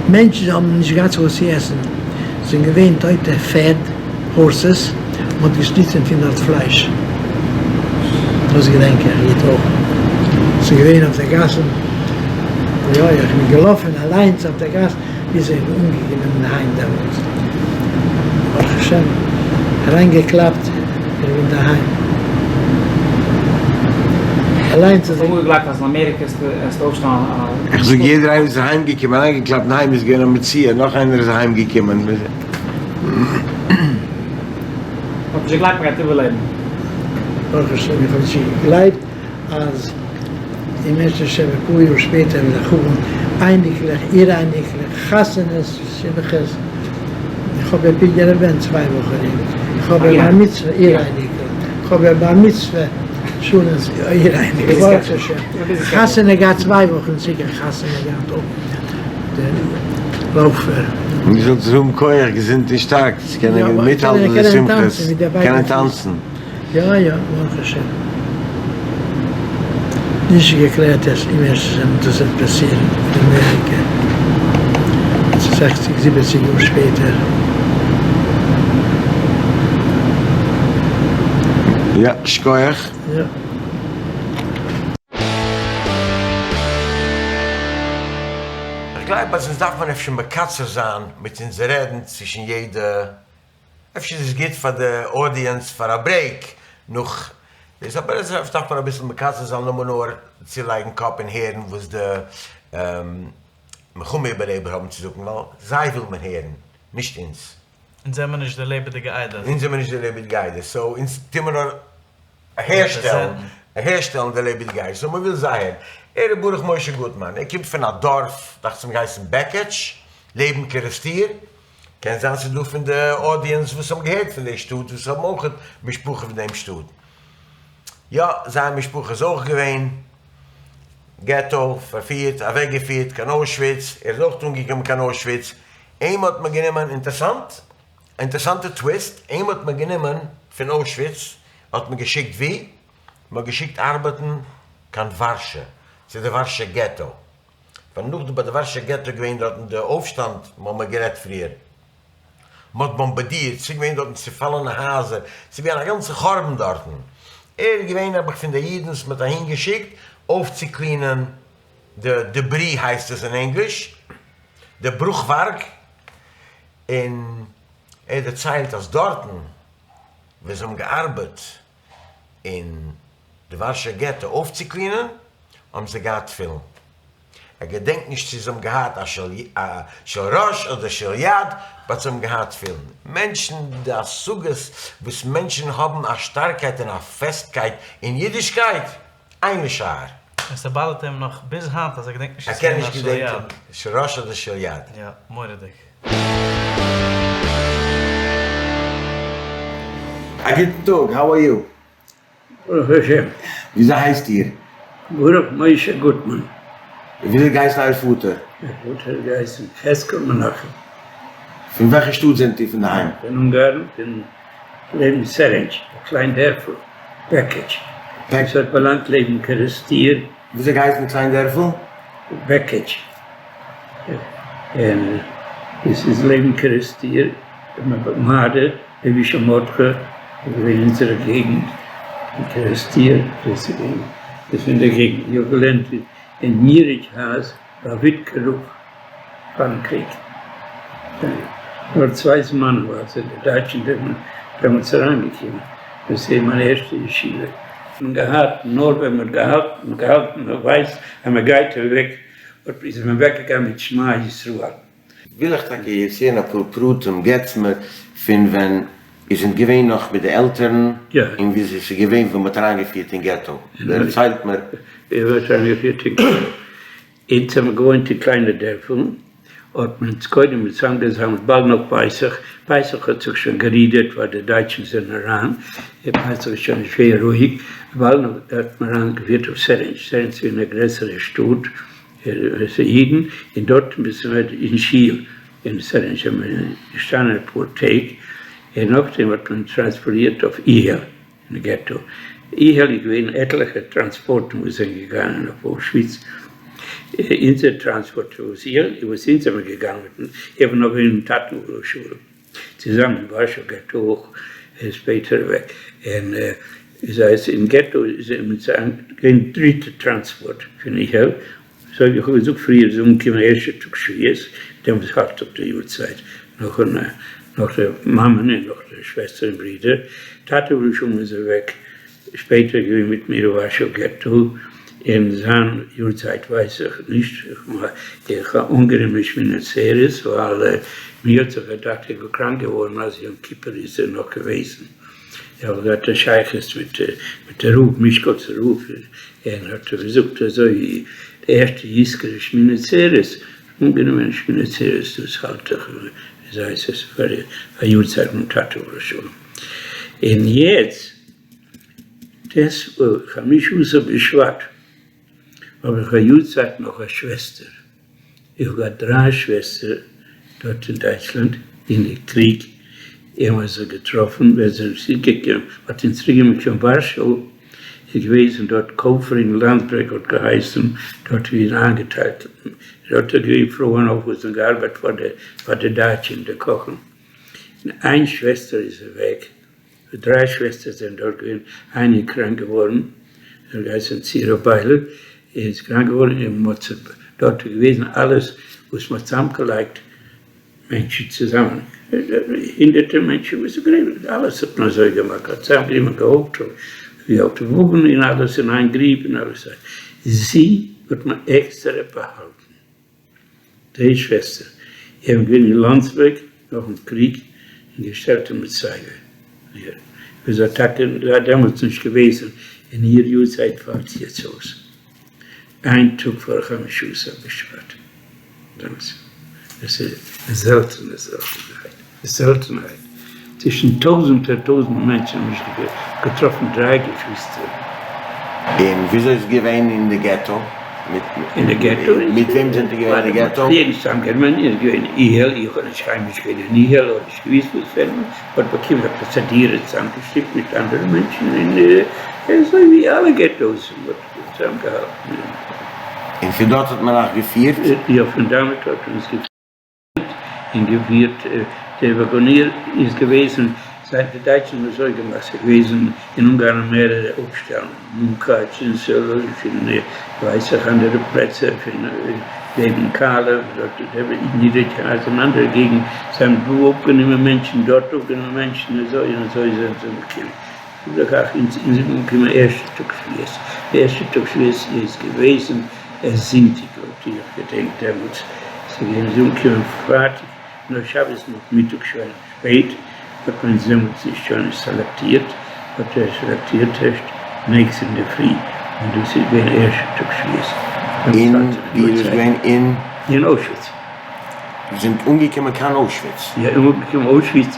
מענטשן האבן נישט געהאט וואס צו עסן, זענען געווען טויטע פערד, horses, מען האט געשניטען פון דארט פלייש. דאס געדענק איך גוט אויך. ס'איז געווען אויף די גאסן, יא, איך בין געלאפען אליינס אויף די גאס, ביז איך בין אנגעקומען אינדערהיים דעמאלטס, ברוך השם, אריינגעקלאפט, איך בין אינדערהיים. אליינס האסט אמאל געגלייבט אז אין אמעריקע וועסטו אויפשטעלן א. איך זאג יעדער איינער איז אהיים געקומען אריינגעקלאפט אינדערהיים איז געווען א מציאה נאך איינער איז אהיים געקומען. האט נישט געגלייבט מ'גייט איבערלעבן. ברוך השם איך האב נישט געגלייבט אז אם ירצה השם אפאר יאר שפעטער וועל איך האבן אייניקלעך, איר-אייניקלעך, חתונות, שמחות, איך האב א פדיון הבן צוויי בחורים, איך האב א בר מצוה איר-אייניקל. כ'האב א בר מצוה שולע'ס אוראייניקל ברוך השם, חתונה געהאט צוויי וואכן צוריק חתונה געהאט אויך דער לאופער. און איר זאלט האבן כח, געזונט און שטארק צו קענען מיטהאלטן די שמחות, קענען טאנצן. יא יא ברוך השם. נישט געקלערט אז אם ירצה השם דאס וועט פאסירן אין אמעריקע זעכציג זיבעציג יאר שפעטער. יא, שכוח. יא. איך גלייב אז אונז דארף מען אפשר מקצר זיין מיט אונזער רעדן צווישן יעדע אפשר איז עס גוט פאר די אודיענס פאר א ברעיק נאך דאס אבער אפשר דארף מען אביסל מקצר זיין לאמיר נאר צולייגן קאפ און הערן וואס די מלחמה איבערלעבער האבן צו זאגן ווייל זיי וויל מען הערן נישט אונז. אונז זעמער נישט די לעבעדיגע עדות. אונז זעמער נישט די לעבעדיגע עדות סאו אונז טוה מיר נאר אהערשטעלן אהערשטעלן די לעבעדיגע עדות סאו מ'וויל זיי הערן. ער איז ברוך משה גוטמאן ער קומט פון א דארף דאכט זיך מיר געהייסן בעקעטש לעבן קערעסטיר. קען זיין ס'איז דא פון די אודיענס וואס האבן געהערט פון די שטאט וואס האבן אויך משפחה פון דעם שטאט. יא, זיין משפחה איז אויך געווען געטא, פארפירט, אוועקגעפירט קיין אוישוויץ, ער איז אויך אנגעקומען קיין אוישוויץ, אים האט מען גענומען, אינטערסאנט, אינטערסאנטע טוויסט, אים האט מען גענומען פון אוישוויץ, האט מען געשיקט וואו? מען האט געשיקט ארבעטן קיין ווארשע, צו די ווארשע געטא. ווייל נאך די ביי די ווארשע געטא איז געווען דארטן די אויפשטאנד מ'האמער גערעדט פריער מ'האט באמבארדירט ס'איז געווען דארטן צופאלענע הייזער ס'איז געווען א גאנצע חורבן דארטן ער איז געווען נעבעך פון די אידן וואס מ'האט אהין געשיקט אויפצוקלינען די דעברי הייסט עס אין ענגליש די ברוכווארג און ער דערציילט אז דארטן ווען זיי האבן געארבעט אין די ווארשע געטא אויפצוקלינען האבן זיי געהאט תפילין. ער געדענקט נישט צו זיי האבן געהאט א של ראש אדער של יד, באט זיי האבן געהאט תפילין. מענטשן, די השגות וואס מענטשן האבן א שטארקייט און א פעסטקייט אין אידישקייט, אין לשער. און ס'באדערט אים נאך ביז היינט אז ער געדענקט נישט ער צו קען ס'איז נישט געווען א של יד. געדענקען של ראש אדער של יד. יא, מורא'דיג. א גוטן טאג, האו אר יו? ברוך השם. וויאזוי הייסט איר? ברוך משה גוטמאן. און וויאזוי געהייסן אייער פאטער? מיין פאטער האט געהייסן חזקאל מנחם. פון וועלכע שטאט זענט איר פון די היים? פון אונגארן, פון לעבן סערענטש, א קליין דערפל, בעקעטש, וואס האט באלאנגט לעבן קערעסטיר. וויאזוי געהייסן די קליין דערפל? בעקעטש, און עס איז לעבן קערעסטיר, מאדע. לייבישע מרדכי איז געווען אונזערע געגנט אין קערעסטיר, דאס איז פון דער געגנט, איך האב געלערנט אין נירעדהאז ביי וויטקע רב פארן קריג, נאר צוויי זמנים ווייל זיי די דייטשן זענען דעמאלטס אריינגעקומען, דאס איז מיין ערשטע ישיבה. מען געהאט נאר ווען מען האט געהאלטן געהאלטן מען ווייסט אז מען גייט אוועק איז מען אוועק געגאנגען מיט שמע ישראל. וויל איך טאקע יעצט הערן אפאר פרטים, געטס מיר פון ווען איר זענט געווען נאך מיט די עלטערן, און וויאזוי ס'איז געווען ווען מ'האט אריינגעפירט אין געטא, דערציילט מיר. ווי מ'האט אריינגעפירט אין געטא, אונז האבן געוואוינט אין קליינע דערפל, האט מען אונז קודם צוזאמגעזאמלט באלד נאך פסח, פסח האט זיך שוין גערודערט ווייל די דייטשן זענען אריין, און פסח איז שוין נישט געווען רואיג, באלד נאך האט מען אריינגעפירט אויף סערענטש, סערענטש איז געווען א גרעסערע שטאט, אידן, און דארטן ביז מיר אין שול אין סערענטש זענען מיר געשטאנען אפאר טעג, און נאכדעם האט מען טראנספארירט אויף איהעל אין געטא, איהעל איז געווען עטליכע טראנספארטן וואס זענען געגאנגען אויף אוישוויץ, אונזער טראנספארט וואס אונז זעמיר געגאנגען מיטן, איך בין נאך געווען מיטן טאטן עליו השלום. צוזאמען אין ווארשא געטא אויך איז שפעטער אוועק און איז אז אין געטא איז געווען דריטע טראנספארט פון איהעל אזוי ווי איך האב געזאגט פריער איז אנגעקומען ערשטע טאג שבועות דעמאלטס הארט אפ די יארצייט נאכן נאך די מאמען און נאך די שוועסטער און ברידער טאטע עליו השלום איז אוועק שפעטער געווען מיט מיר אין ווארשא געטא, און זיין יארצייט ווייס איך נישט, איך האב אנגענומען שמיני עצרת ווייל מיר האט זיך געדאכט איך בין קראנק געווארן אז יום כיפור איז ער נאך געוועזן, איך האב געהאט א שייכות מיט די רב, מישקאלצער רב, און האט ער געזאגט אזוי ווי די ערשטע יזכור איז שמיני עצרת, אנגענומען שמיני עצרת דאס האלט איך ווי אזוי עס איז פאר יארצייט פון טאטע עליו השלום, און יעצט. ט ו חמשה עשר בשבט האב איך א יארצייט נאך א שוועסטער, איך האב געהאט דריי שוועסטער דארט אין דייטשלאנד אין די קריג, און מ'האט זיך געטראפן ווען זיי זענען צוריק געקומען, מ'האט אונז צוריק גענומען קיין ווארשא, איז געוועזן דארט קויפער אין לאנדסבערג האט געהייסן, דארט איז געווען איינגעטיילט, דארט איז געווען פרויען אויך וואס האבן געארבעט פאר די פאר די דייטשן אין די קאכן, און איין שוועסטער איז אוועק, די דריי שוועסטער זענען דארט געווען, איינע איז קראנק געווארן, זי האט געהייסן צירה ביילע, איז קראנק געווארן און מען האט זי, דארט איז געוועזן אלעס וואס מען האט צוזאמגעלייגט מענטשן צוזאמען, הונדערטער מענטשן וואס איז געווען, אלעס האט מען אזוי געמאכט, האט צוזאמגענומען געהויפט ווי אויף די וואגן און אלעס אין איין גריב און אלעס, זי האט מען עקסטערע באהאלטן. די שוועסטער איהם געווען אין לאנדסבערג נאכן קריג און געשטעלט אין מצבה איר איז א טאקע דעמאלטס נישט געוועזן און איר יארצייט פאלט יעצט אויס איין טאג פאר חמשה עשר בשבט דעמאלטס עס איז א זעלטענע זעלטענהייט זעלטענהייט צווישן טויזענטער טויזענט מענטשן האבן נישט געטראפן דריי געשוויסטער. און וויאזוי איז געווען אין די געטא? אין די געטא איז מיט וועם זענט איר געווען אין די געטא? פריער נישט צוזאמגענומען איז געווען איהעל, איך האב נישט קיינמאל נישט געווען אין איהעל האב נישט געוויסט וואס ווען, האט באקומען עפעס א דירה צוזאמגעשטופט מיט אנדערע מענטשן און אזוי ווי אלע געטאס האט צוזאמגעהאלטן. און פון דארט האט מען אייך געפירט? יא פון דארט האט מען אונז געפירט. און געפירט די וואגאניר איז געוועזן זייט די דייטשן האבן אזוי געמאכט ס'איז געוועזן אין אונגארן מערערע אפשטעלן מונקאטש און סעלוש און ווייס איך אנדערע פלעצער פון נעבן קאלוב דארט נידערקאז און אנדערע געגנט זיי האבן דא אפגענומען מענטשן דארט אפגענומען מענטשן אזוי און אזוי זענען זיי אנגעקומען ולכך אונז זענען אנגעקומען ערשטע טאג שבועות די ערשטע טאג שבועות איז געוועזן עס זונטאג לויט ווי איך געדענק דעמאלטס איז געווען זונטאג פרייטאג נאר שבת נאכמיטאג שוין שפעט האט מען אונז דעמאלטס נישט שוין נישט סעלעקטירט האט ער סעלעקטירט ערשט נעקסט אינדערפרי און דאס איז געווען ערשטע טאג שבועות אין ווי איז עס געווען אין? אין אוישוויץ. איר זענט אנגעקומען קיין אוישוויץ? יא אנגעקומען אוישוויץ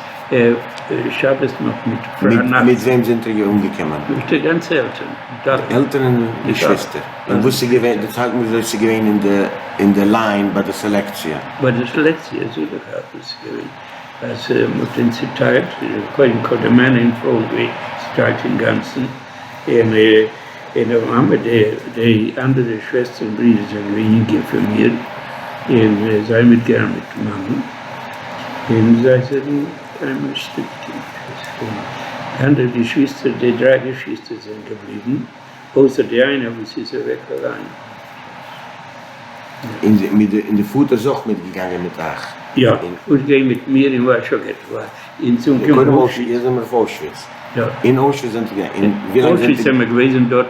שבת נאכמיטאג פארנאכט. מיט וועם זענט איר אנגעקומען? מיט די גאנצע עלטערן. די עלטערן און געשוויסטער. און וואס איז געווען, דערציילט מיר וויאזוי ס'איז געווען אין די אין די ליין ביי די סעלעקציע. ביי די סעלעקציע איז אויך עפעס געווען אז מ'האט אונז צוטיילט, קודם כל די מענער און פרויען געווען צוטיילט אינגאנצן, און און די מאמע די די אנדערע שוועסטער און ברידער זענען געווען יונגער פון מיר, און זיי מיטגעגאנגען מיט מאמען, און זיי זענען קיינמאל נישט צוריק געקומען. די אנדערע געשוויסטער, די דריי געשוויסטער זענען געבליבן, אויסער די איינע וואס איז אוועק אליין. און די פאטער איז אויך מיטגעגאנגען מיט אייך? יא, אויך געווען מיט מיר אין ווארשא געטא, און צום קודם אוישוויץ, יעצט זענען מיר אויף אוישוויץ. יא. אין אוישוויץ זענט איר געווען? און ווי לאנג זענט איר? אוישוויץ זענען מיר געוועזן דארט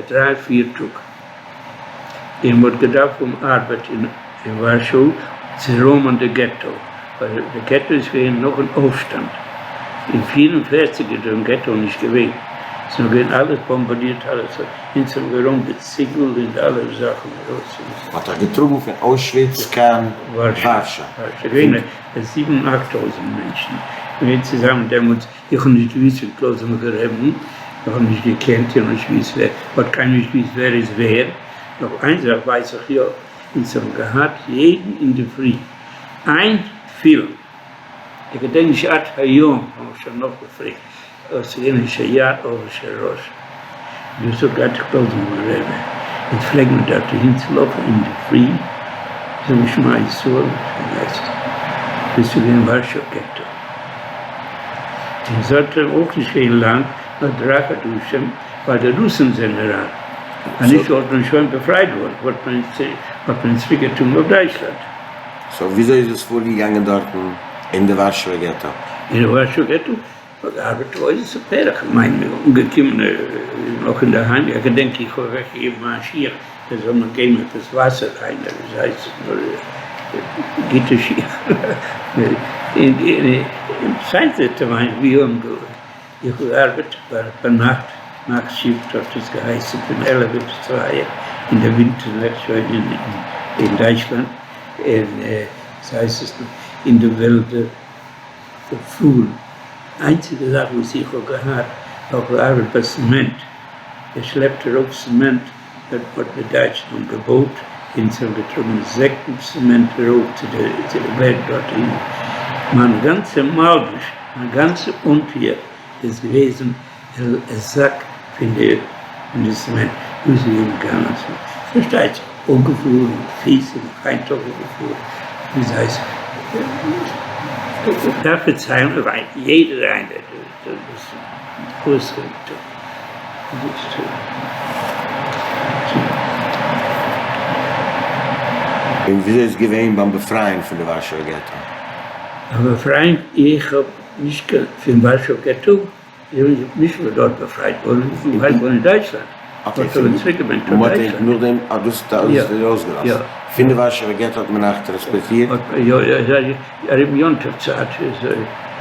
דריי פיר טאג, און מ'האט געדארפט האבן ארבעט אין ווארשא צו רוימען די געטא, ווייל די געטא איז געווען נאכן אויפשטאנד אין 44 איז דעם געטא נישט געווען, ס'איז נאך געווען אלעס באמבארדירט אלעס, אונז האבן גערוימט די ציגל און די אלע זאכן ארויס. מ'האט אייך געטראגן פון אוישוויץ קיין ווארשא. ווארשא, געווען זיבן אכט טויזנט מענטשן געווען צוזאמען דעמאלטס. איך האב נישט געוויסט פון קלויזענבורגער רעבן, איך האב נישט געקענט, איך האב נישט געוויסט ווער, האט קיינער נישט געוויסט ווער איז ווער, נאר איין זאך ווייס איך יא, אונז האבן געהאט יעדן אינדערפרי איין תפילה, איך געדענק נישט עד היום, האב איך שוין נאכגעפרעגט אויב ס'איז געווען הושע אדער הושע ראש, דאס האט געהאט די קלויזענבורגער רבי, אונז פלעגן מיר דארט אהינצולויפן אינדערפרי, זאגן שמע ישראל, ביז ס'איז געווען ווארשא געטא. און זאלט ער אויך נישט גיין לאנג, נאר דריי חדשים, ווייל די רוסן זענען אריין, אז נישט וואלט מען שוין באפרייט געווארן, וואלט מען האט מען צוריק געטאן אויף דייטשלאנד. סאו וויאזוי איז עס פארגעגאנגען דארטן אין די ווארשעווער געטא? אין די ווארשעווער געטא האט געארבעט עוז ופרח, כ'מיין מיר אנגעקומען נאך אינדערהיים, איך געדענק איך האב אוועקגעגעבן מיין שיך ער זאל מיר געבן עפעס וואסער איינער איז הייס נאר גוטע שיך און צייט מיין ווי האבן איך געארבעט ביינאכט נאכט שיפט האט עס געהייסן פון עלף ביז צוויי אין די ווינטער נעכט שוין אין דייטשלאנד און ס'הייסט עס אין די וועלדער פארן איינציגע זאך וואס איך האב געהאט האב געארבעט ביי צעמענט. געשלעפט ארויף צעמענט ווען מ'האט די דייטשן האבן געבויט און זיי האבן געטראגן זעק מיט צעמענט ארויף צו די צו די בערג דארט און מיין גאנצע מלבוש מיין גאנצע אנטוה איז געוועזן א זאק פון די פון די צעמענט דאס איז געווען גאנץ פארשטייט זיך אפגעפארן מיט פיס און נאך איין טאג אפגעפארן ווי ס'הייסט דארף פארציילן ווייל יעדער איינער און וויאזוי איז געווען ביים באפרייען פון די ווארשעווער געטא? ביים באפרייען? איך האב נישט קיין פון ווארשעווער געטא, איך בין נישט פון דארט באפרייט געווארן, איך בין באפרייט געווארן אין דייטשלאנד, מען האט אבער צוריק געברענגט אויף דייטשלאנד. נאכדעם האט דאס ארויסגעלאזט פון די ווארשעווער געטא האט מען אייך טראנספארטירט? יא, ארום יום טוב צייט,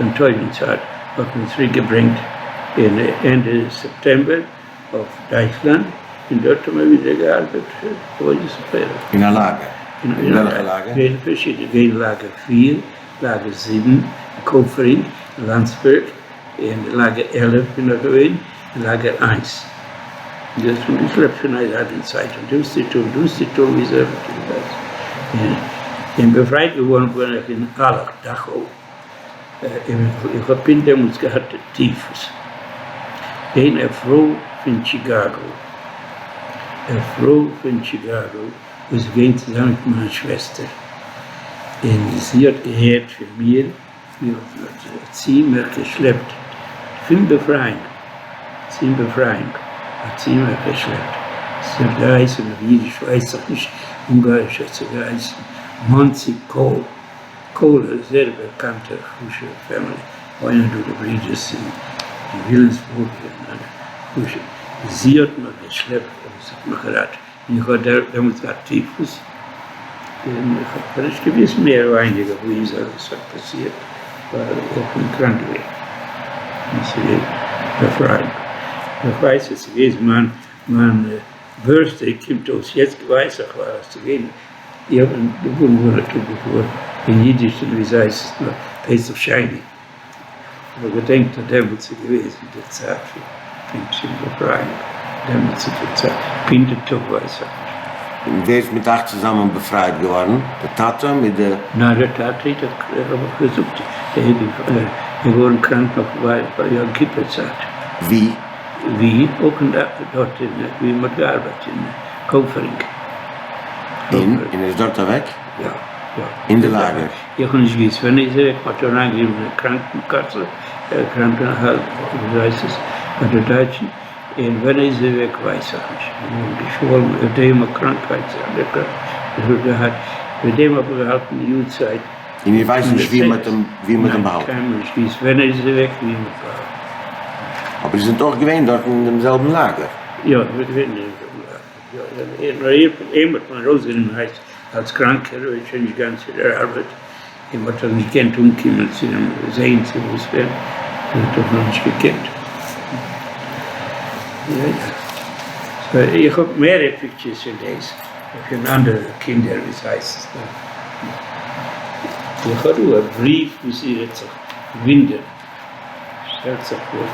יום טובים צייט, האט מען צוריק געברענגט אין ענדע סעפטעמבער אויף דייטשלאנד, און דארט האבן מיר ווידער געארבעט עבודת התורה. אין א לאגער? אין וועלכע לאגער? געווען פארשידענע, געווען לאגער פיר, לאגער זיבן, אין קויפערינג, אין לאנדסבערג, אין לאגער 11 בין איך געווען, אין לאגער איינס. און דאס האט מען געשלעפט פון איין זייט אין צווייטע, און דאס צו טון, דאס צו טון, וויאזוי האב איך געדארפט. און באפרייט געווארן בין איך אין אלעך, דאכאו. איך האב פונקט דעמאלטס געהאט טיפוס. געווען א פרוי פון טשיקאגא, א פרוי פון טשיקאגא וואס איז געווען צוזאמען מיט מיין שוועסטער, און זי האט געהערט פון מיר, ווי האט זי מיך געשלעפט פון באפרייאונג צום באפרייאונג האט זי מיך געשלעפט, זי האט געהייסן אויף אידיש ווייס איך נישט, אונגאריש האט זי געהייסן מאנסי קאול, קאול איז זייער באקאנטע חשובע פעמילי, וואוינען דא די ברידערס אין וויליאמסבורג און חשוב, זי האט מיך געשלעפט און זי האט מיך געראטעוועט. איך האב דעמאלטס געהאט טיפוס, און איך האב נישט געוואוסט מער ווייניגער וויאזוי עס האט פאסירט, ווייל איך בין קראנק געווען, און ס'איז באפרייט. איך ווייס עס איז געווען מיין מיין בירטדעי קומט אויס יעצט ווייס איך ווייל עס איז געווען איך בין געבוירן געווארן א טאג בעפאר אין אידיש און וויאזוי הייסט עס נאר פסח שני. אבער געדענקט אז דעמאלטס איז געוועזן די צייט פון פון באפרייאונג, דעמאלטס איז די צייט, פונקט די טאג ווייס איך נישט. און ווער איז מיט אייך צוזאמען באפרייט געווארן? די טאטע מיט די. ניין דער טאטע איז דאך האב איך געזאגט איז געווארן קראנק נאך ביי יום כיפור צייט. ווי? ווי? אויך אין דארט אין ווי מען האט געארבעט אין קויפערינג. און? און ער איז דארט אוועק? יא יא. אין די לאגער? איך האב נישט געוואוסט ווען איז ער, מ'האט אריינגערופן די קראנקן-קאסע, קראנקן-הייל, וויאזוי הייסט עס, ביי די דייטשן, און ווען איז ער אוועק ווייס איך נישט, און געשוואלן אויף דעם א קראנקהייט צו אנדערע קראנקהייט וואס ער האט געהאט, מיט דעם האב איך געהאלטן יארצייט. און איר ווייסט נישט ווי מ'האט אים ווי מ'האט אים באהאלטן? ניין, קיינמאל נישט געוואוסט ווען ער איז אוועק ווי מ'האט באהאלטן. אבער איר זענט אויך געווען דארט אין דעם זעלבן לאגער? יא, איך בין געווען אין דעם זעלבן לאגער. יא, אים האט מען ארויסגענומען הייסט אלס קראנקער ער איז שוין נישט גאנץ צו דער ארבעט און מ'האט זיך נישט געקענט אנקומען צו אים זעהן צו וואס ווען, ער האט דאך נאכנישט געקענט. יא יא. סאו איך האב מערער פיקטשערס פון דאס, פון אנדערע קינדער ווי ס'הייסט עס דא. איך האב דא א בריוו וואס איר וועט זיך וואונדערן. שטעלט זיך פאר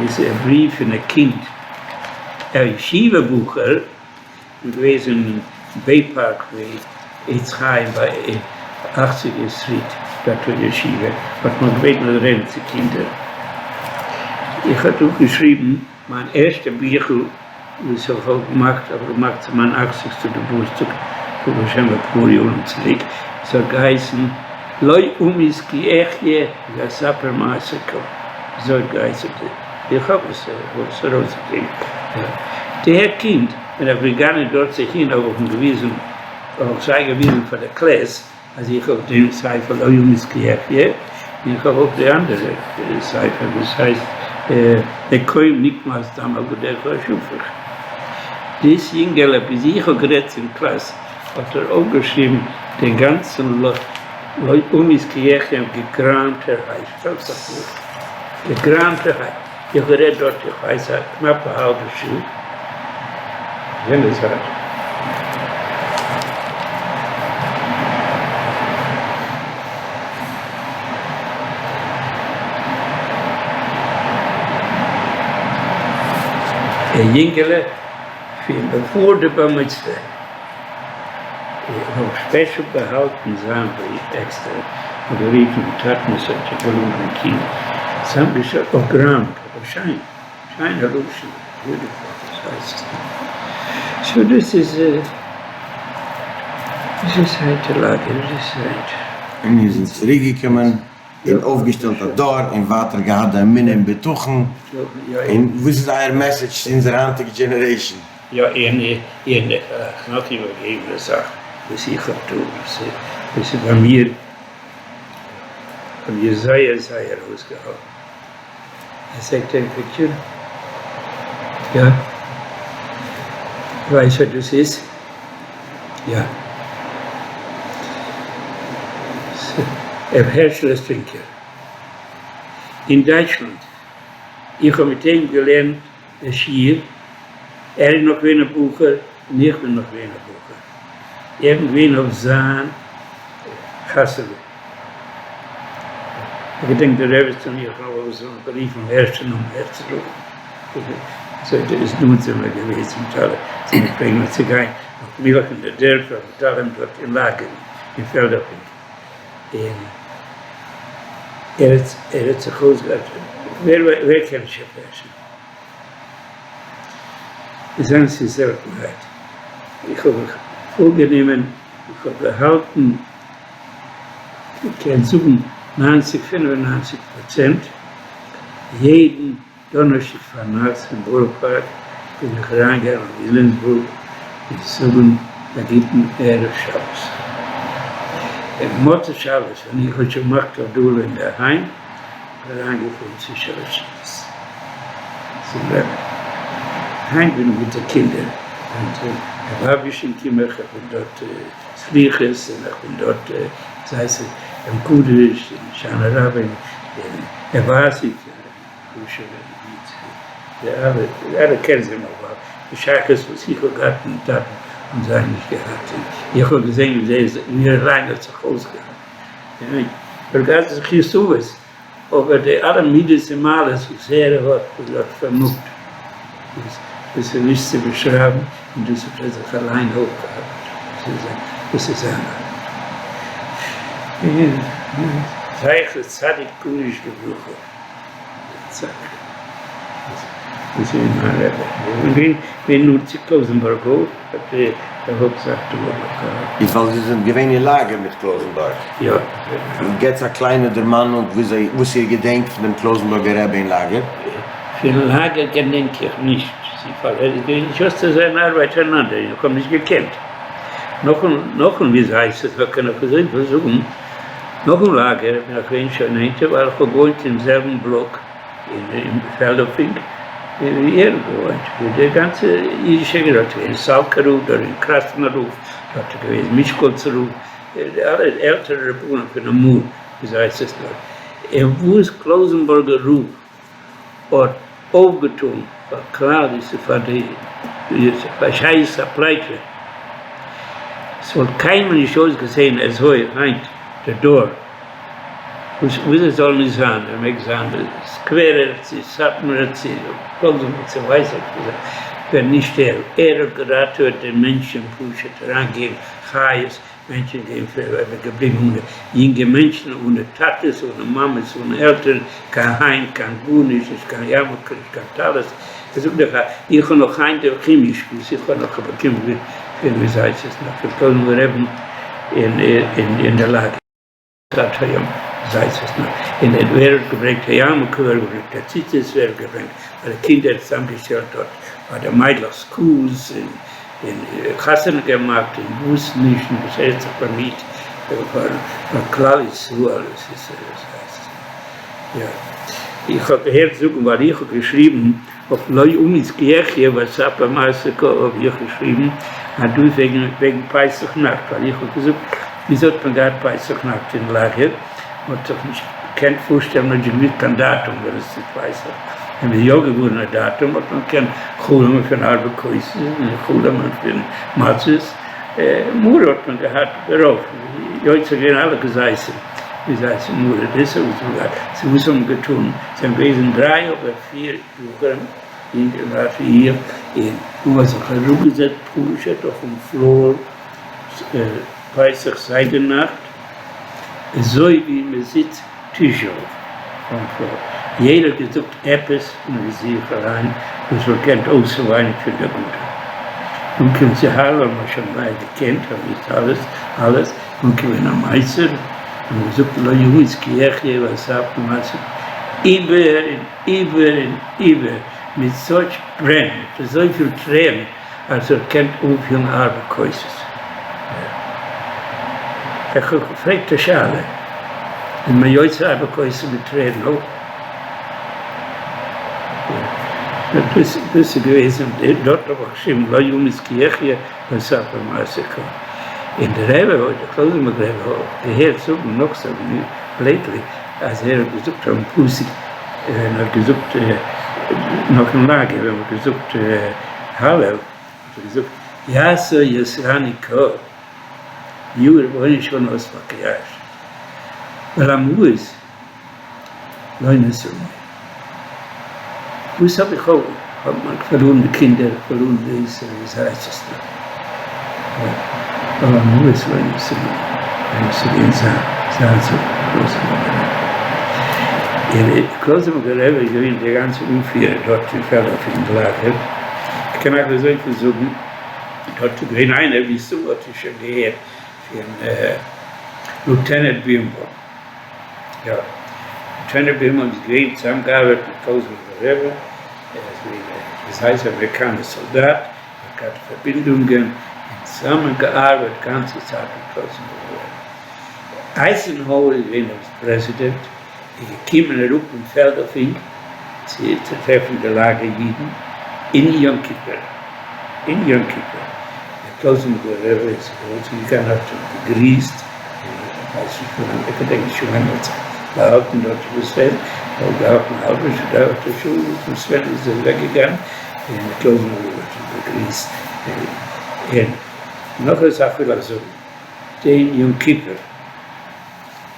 דאס איז א בריוו פון א קינד, א ישיבה בחור, געוועזן אין בעי פארק ווי עץ חיים ביי אכציגער סטריט דארט אין ישיבה האט מען געבעטן מ'זאל רעדן צו קינדער, איך האב דא געשריבן מיין ערשטע ביכל וואס איך האב געמאכט האב איך געמאכט צו מיין אכציגסטע געבורטסטאג ברוך השם אפאר יארן צוריק, עס האט געהייסן לא אמות כי אחיה ואספר מעשה קה, אזוי האט געהייסן די, איך האב עס איך האב עס ארויסגעגעבן, דער קינד ווען איך בין געגאנגען דארט צו הין האב איך אים געוויזן האב איך זיי געוויזן פאר די קלעס אז איך האב דעם ספר לא אמות כי אחיה, און איך האב אויך די אנדערע ספר וואס הייסט נקום נקמת דם עבדיך השפוך. דאס יונגעלע ביז איך האב גערעדט צום קלאס האט ער אויפגעשריבן דעם גאנצן לא אמות כי אחיה געגראמטערהייט, שטעלט זיך פאר, געגראמטערהייט, איך האב גערעדט דארט איך ווייס א קנאפע האלבע שעה, יענע זייט. א יונגעלע פון בעפאר די בר מצוה, איך האב special באהאלטן זיין בריוו עקסטער, כ'האב גערופן דעם טאטן עס האט זיך געלונגען קינד, צוזאמגעשטעלט אויף גראם, אבער שיין, שיינע לשון, beautiful, וואס הייסט עס נאר, so דאס איז, דאס איז היינט די לאגע, דאס איז היינט. און איר זענט צוריק געקומען און אויפגעשטעלט א דור און ווייטער געהאט די אמונה און בטחון, און וואס איז אייער message צו אונזער היינטיגע generation? יא און און איך נאך איבערגעבן די זאך וואס איך האב דא וואס איז ביי מיר האט מיר זייער זייער אויסגעהאלטן. ער זעט דעם picture? יא? ווייסט ווער דאס איז? יא. ר' הערשעלע ספינקער אין דייטשלאנד, איך האב מיט אים געלערנט די שיעור, ער איז נאך געווען א בחור און איך בין נאך געווען א בחור, איך בין געווען אויף זיין חתונה, איך געדענק די רעבעצין און איך האבן זיך גערופן הערשעלע און הערצעלע, אזוי איז נאנט זענען מיר געוועזן מיט אלע, זיי פלעגן מיר צו גיין אויף מילך אין די דערפער מיט אלעם דארט אין לאגערן אין פעלדערפינק, און ער האט זיך אויסגעהאט, ווער קען נישט הערשעלע? איז איז זעלטנהייט, איך האב מיך פארגענומען, איך האב געהאלטן, קען זאגן ניינציג פינף און ניינציג פראצענט, יעדן דאנערשטאג פארנאכטס אין בארא פארק בין איך אריינגעגאנגען אין וויליאמסבורג און זאגן א גוטן ערב שבת. און מוצאי שבת ווען איך האב שוין געמאכט הבדלה אינדערהיים בין איך אריינגעפארן צו שלש סעודות צום רבי'ן. היינט בין איך מיט די קינדער, היינט רב אביש'ן קום איך, איך בין דארט סליחות און איך בין דארט זייסע דעם קדוש און הושענא רבה און ער ווייס איך חשוב'ע איד די אלע אלע קענען זיי נאך ווייל די שייכות וואס איך האב געהאט מיטן טאטן האבן זיי נישט געהאט און איך האב געזען ווי זיי ווי ער אליין האט זיך אויסגעהאלטן און ער האט געהאט זכיות אבות אבער די אלע מידות און מעלות וואס ער האט וואס ער האט פארמאגט דאס איז נישט צו באשרייבן און דאס האט ער זיך אליין אויפגעארבעט דאס איז זיין ארבעט. זכר צדיק קדוש לברכה. דאס איז מיין רבי. איך בין געווען נאנט צו קלויזענבורג אויך, האט דער הויפט זאך דא אויך געהאט. איז ווייל זיי זענט געווען אין לאגער מיט קלויזענבורג? יא. געטס א קליינע דערמאנונג וויאזוי וואס איר געדענקט פון דעם קלויזענבורגער רבי אין לאגער? פון לאגער געדענק איך נישט צופיל, ער איז געווען just אזוי אן ארבייטער אן אנדערע, איך האב נישט געקענט. נאכן נאכן וויאזוי הייסט עס, קען איך אזויפיל זאגן. נאכן לאגער בין איך געווען שוין נענטער ווייל איך האב געוואוינט אין זעלבן בלאק אין פעלדערפינק ווי ער האט געוואוינט, ווי די גאנצע אידישע געגנט, אין סאלקער רב, דארט אין קראסנער רב, דארט איז געווען מישקאלצער רב, די אלע עלטערע רבנים פון אמאל, וויאזוי הייסט עס דארט, און וואס קלויזענבורגער רב האט אויפגעטאן פאר כלל ישראל פאר די שארית הפליטה, ס'וואלט קיינמאל נישט אויסגעזען אזוי היינט די דור, וואס עס זאל נישט זיין, ער מעג זיין סקווערער צו סאטמארער צו קלויזענבורג צו ווייס איך וואס, ווען נישט ער, ער האט געראטעוועט די מענטשען פשוט אריינגעגעבן חיות מענטשן גייען פון אבער געבליבן אנע יונגע מענטשן, אנע טאטעס, אנע מאמעס, אנע עלטערן, קיין היים, קיין גארנישט, נישט קיין יארמולקע, נישט קיין טלית, איך זאג דיך אז איך האב נאך היינט דעם חומש וואס איך האב נאך באקומען פון ווי זייט עס נאך פון קלויזנבורגער רבי'ן אין די לאגער. עד היום זייט עס נאך און ווער האט געברענגט א יארמולקע, ווער האט געברענגט א ציצית, ווער האט געברענגט פאר די קינדער צוזאמגעשטעלט דארט פאר די מיידלעך schools און און חתונה געמאכט און וואס נישט און וואס ער האט זיך באמיט פאר כלל ישראל עס איז יא איך האב געהערט זאגן ווייל איך האב געשריבן אויף לא אמות כי אחיה ואספר מעשה כה האב איך געשריבן אז דא איז וועגן וועגן פסח נאכט ווייל איך האב געזאגט וויאזוי האט מען געהאט פסח נאכט אין לאגער מען האט זיך נישט געקענט פארשטעלן מען האט נישט געוואוסט קיין דאטום ווען עס איז פסח ווען מען איז יא געווארן א דאטום האט מען געקענט חלומ'ן פון ארבע כוסות און חלומ'ן פון מצות מרור האט מען געהאט ברוב יוצא געווען אלע כזיתים כזיתים מרור דאס האט מען געהאט צו וואס האט מען געטון זענען געוועזן דריי אדער פיר בחורים. יונגעלייט איך און מען האט זיך אראפגעזעצט פשוט אויפן פלאר פסח סדר נאכט אזוי ווי מען זיצט תשעה אויפן פלאר, יעדער האט געזאגט עפעס אין זיך אריין וואס מען קען אויסוויינען פון די הגדה, און קומט צו הלל האט מען שוין ביידע געקענט האט געוואוסט אלעס אלעס, און געווען א מייסטער און געזאגט לא ימות כי יחיה ואספנו מעשר איבער און איבער און איבער מיט סאטש ברען מיט אזויפיל טרערן אז ער קען אנפילן ארבע כוסות. איך האב געפרעגט א שאלה איז מען יוצא ארבע כוסות מיט טרערן אויך? דאס איז געוועזן דארט האב איך געשריבן לא ימות כי יחיה ואספנו מעשר כה. און דער רבי האט דער קלויזענבורגער רבי האט געהערט זאגן נאכזאגן לעיטלי אז ער האט געזאגט אויפן פסוק ווען ער האט געזאגט נאכן לאגער ווען מ'האט געזאגט הלל האט ער געזאגט יעשה יסרני כה יאר וואוין שוין אויס פארקריאש ולמות לא נשאו. וואס האב איך אויף? האט מען פארלארן די קינדער, פארלארן דאס און וואס הייסט עס נאך? אבער אמאל איז לא נשאו, ווען עס איז געווען זיין זיין זאך קלויזענבורגער רבי. און קלויזענבורגער רבי איז געווען דער גאנצער אנפירער דארט אין פעלדהאף אין לאגער. איך קען אייך אזויפיל זאגן, דארט איז געווען איינער, מסתמא האט איר שוין געהערט פון לוטענענט בירנבוים. יא, לוטענענט בירנבוים איז געווען צוזאמגעארבעט מיט קלויזענבורגער רבי, ער איז געווען א וואס הייסט אמעריקאנער סאלדאט, ער האט געהאט פארבינדונגען און צוזאמען געארבעט גאנצע צייט מיט קלויזענבורגער רבי. אייזענהאוער איז געווען דעמאלטס פרעזידענט, איז געקומען אראפ אין פעלדהאפינג צו טרעפן די לאגער אידן אין יום כיפור, אין יום כיפור, דער קלויזענבורגער רבי איז ארויסגעגאנגען האט אים געגריסט, איך ווייס נישט ווי לאנג, איך געדענק נישט ווי לאנג ער האט זיך באהאלטן דארט אין דאס פעלד, ער האט געהאלטן א האלבע שעה דרייווערטל שעה, און סווען איז ער אוועק געגאנגען, און דער קלויזענבורגער רבי האט אים באגריסט, און נאך א זאך וויל איך זאגן, דעם יום כיפור,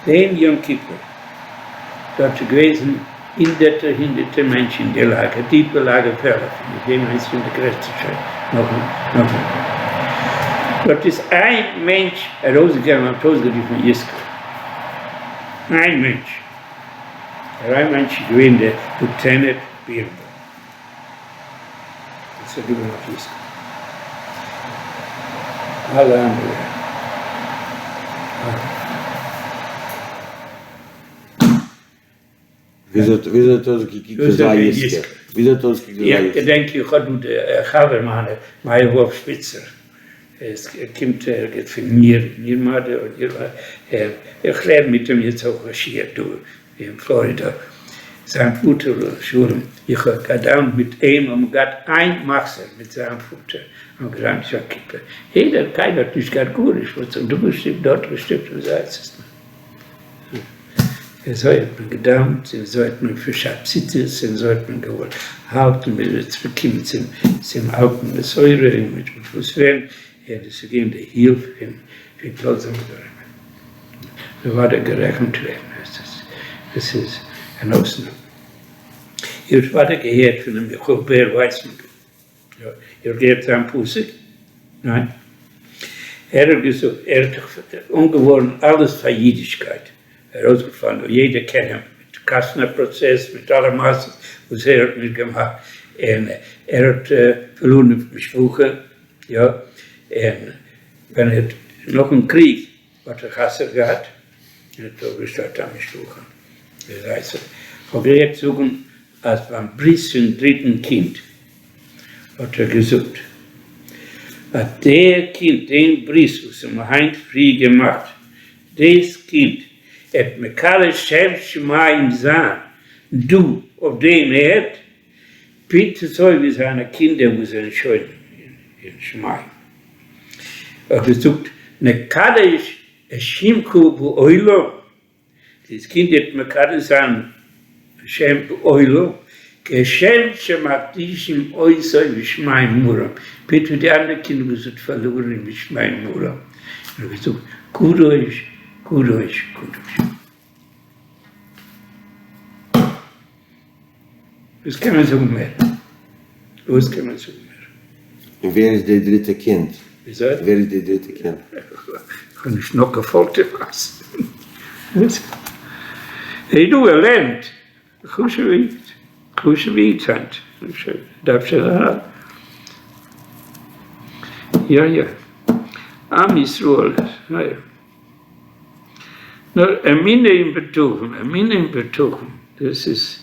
דעם יום כיפור, דארט איז געוועזן הונדערטער הונדערטער מענטשן אין די לאגער, טיפע לאגער פעלער פון די געווען איינס פון די גרעסטע שוין נאכן נאכן דארט איז איין מענטש ארויסגעגאנגען און האט אויסגערופן יזכור איין מענטש דער איין מענטש איז געווען דער לוטענענט בירנבוים וואס האט געוואלט יזכור אלע אנדערע אלע. וויאזוי האט אויסגעקוקט אזא יזכור? וויאזוי האט אויסגעקוקט אזא יזכור? איך געדענק איך האב דא די חבר מיינע מאיר וואלף שפיצער, עס קומט ערגעץ פון מיר, מיר מאדע איך לערן מיט אים יעצט אויך א שיעור דא אין פלארידא, זיין פאטער עליו השלום, איך האב געדאווענט מיט אים האבן געהאט איין מחזור מיט זיין פאטער, האבן געדאווענט יום כיפור, יעדער קיינער האט נישט געהאט גארנישט, מען האט זיך דא געשטופט דארט געשטופט און אזוי הייסט עס נאך. אזוי האט מען געדאווענט און אזוי האט מען פארשאפט ציצית און אזוי האט מען געוואלט האלטן ביז מ'איז צוגעקומען צום צום אלטן מסורה און מיט וואס ווען און דאס איז געווען די הילף פון פון קלויזענבורגער רבי אוודאי גערעכנט ווערן עס איז עס איז אן אויסנאם. איר האט אוודאי געהערט פונעם יוכב בער ווייסמאנדל. יא, איר האט געהערט זיין פסוק? ניין? ער האט געזאגט, ער האט דאך אנגעווארן אלעס פאר אידישקייט, ער איז אויסגעפאלן און יעדער קען אים, מיט קאסטנער פראצעס, מיט אלע מעשות וואס ער האט מיט געמאכט, און ער האט פארלארן די משפחה, יא, און ווען ער האט נאכן קריג האט ער חתונה געהאט און האט אויפגעשטעלט א משפחה, כ'האב געהערט זאגן אז ביים ברית פון דריטן קינד האט ער געזאגט אז דער קינד, דעם ברית וואס האבן מיר היינט פרי געמאכט, דאס קינד עט מקדש שם שמים זיין דא אויף דעם ערד, פונקט אזוי ווי זיינע קינדער וואס זענען שוין אין שמים. ער האט געזאגט נקדש את שמך בעולם. דאס קינד וועט מקדש זיין שם בעולם, כשם שמקדישים אותו בשמי מרום, פונקט ווי די אנדערע קינד וואס האט פארלארן אין בשמי מרום, ער האט געזאגט קדוש קדוש קדוש. וואס קען מען זאגן מער? וואס קען מען זאגן מער? און ווער איז די דריטע קינד? וויאזוי? ווער איז די דריטע קינד? איך האב נישט נאכגעפאלגט די מעשה. ער דא ער לערנט, חשוב'ע איד, חשוב'ע איד היינט, דארף שוין אריין. יא יא, עם ישראל, יא. נאר אמונה און בטחון, אמונה און בטחון, דאס איז,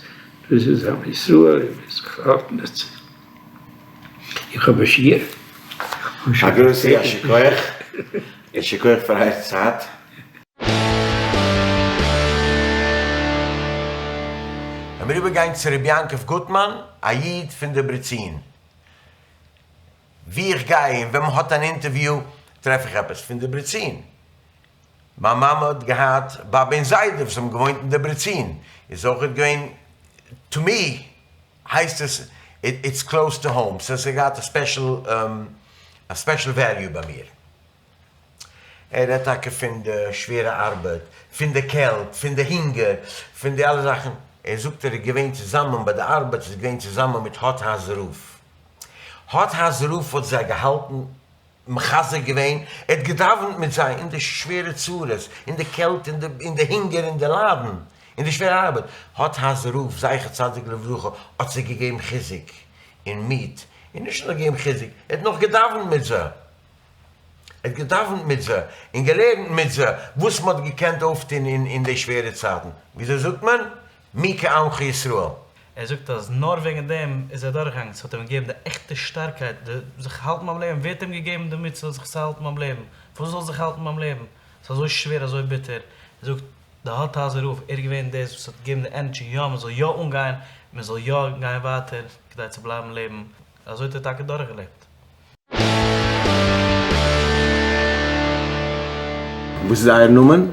דאס איז עם ישראל, און דאס האלטן עס. איך האב א שיעור. א גרויסע יישר כח, יישר כח פאר אייער צייט. לאמיר איבערגיין צו ר' יעקב גוטמאן, א איד פון דעברעצין. וואו איך גיי און ווען מען האט אן אינטערוויו טרעף איך עפעס פון דעברעצין. מיין מאמע האט געהאט באבע און זיידע וואס האבן געוואוינט אין דעברעצין, איז אויכעט געווען to me הייסט עס it's close to home, סאו עס האט געהאט א special א special value ביי מיר. ער רעדט טאקע פון די שווערע ארבעט, פון די קעלט, פון די הונגער, פון די אלע זאכן, ער זאגט ער איז געווען צוזאמען ביי די ארבעט, איז געווען צוזאמען מיט האדהאזער רב, האדהאזער רב האט זיי געהאלטן מחזק געווען, ער האט געדאווענט מיט זיי אין די שווערע צרות, אין די קעלט, אין די הונגער, אין די ליידן, אין די שווערע ארבעט, האדהאזער רב זכר צדיק לברכה האט זיי געגעבן חיזוק און מוט, און נישט נאר געגעבן חיזוק, ער האט נאך געדאווענט מיט זיי, ער האט געדאווענט מיט זיי און געלערנט מיט זיי וואס מען האט געקענט אויפטון אין די שווערע צייטן, וויאזוי זאגט מען? מי כעמך ישראל. ער זאגט אז נאר וועגן דעם איז ער דורכגעגאנגען, ס'האט אים געגעבן די עכטע שטארקייט, די זיך האלטן ביים לעבן, ווער האט אים געגעבן די מצוה זיך צו האלטן ביים לעבן? פארוואס זאל זיך האלטן ביים לעבן? ס'איז אזוי שווער אזוי ביטער, ער זאגט די האדהאזער רב, ער איז געווען דאס וואס האט געגעבן די energy יא מען זאל יא אנגיין, מען זאל יא גיין ווייטער כדי צו בלייבן לעבן, אזוי האט ער טאקע דורכגעלעבט. וואס איז אייער נאמען?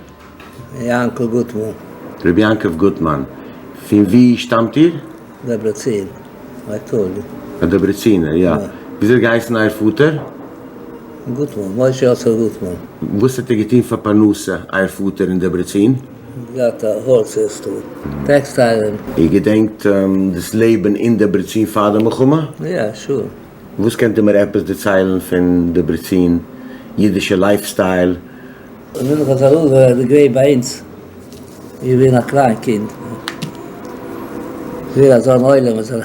יענקל גוטמאן. רבי יעקב גוטמאן, פון וואו שטאמט איר? דעברעצין, אייטאליע. א דעברעצינער, יא. וויאזוי האט געהייסן אייער פאטער? גוטמאן, משה יוסף גוטמאן. וואס האט ער געטון פאר פרנסה אייער פאטער אין דעברעצין? געהאט א wholesale store, textile. איר געדענקט דאס לעבן אין דעברעצין פאר די מלחמה? יא, sure. וואס קענט איר מיר עפעס דערציילן פון דעברעצין אידישע lifestyle? מנחת אלעזר איז געווען ביי אונז איך בין א קליין קינד, געווען אזא אן עולם וואס האט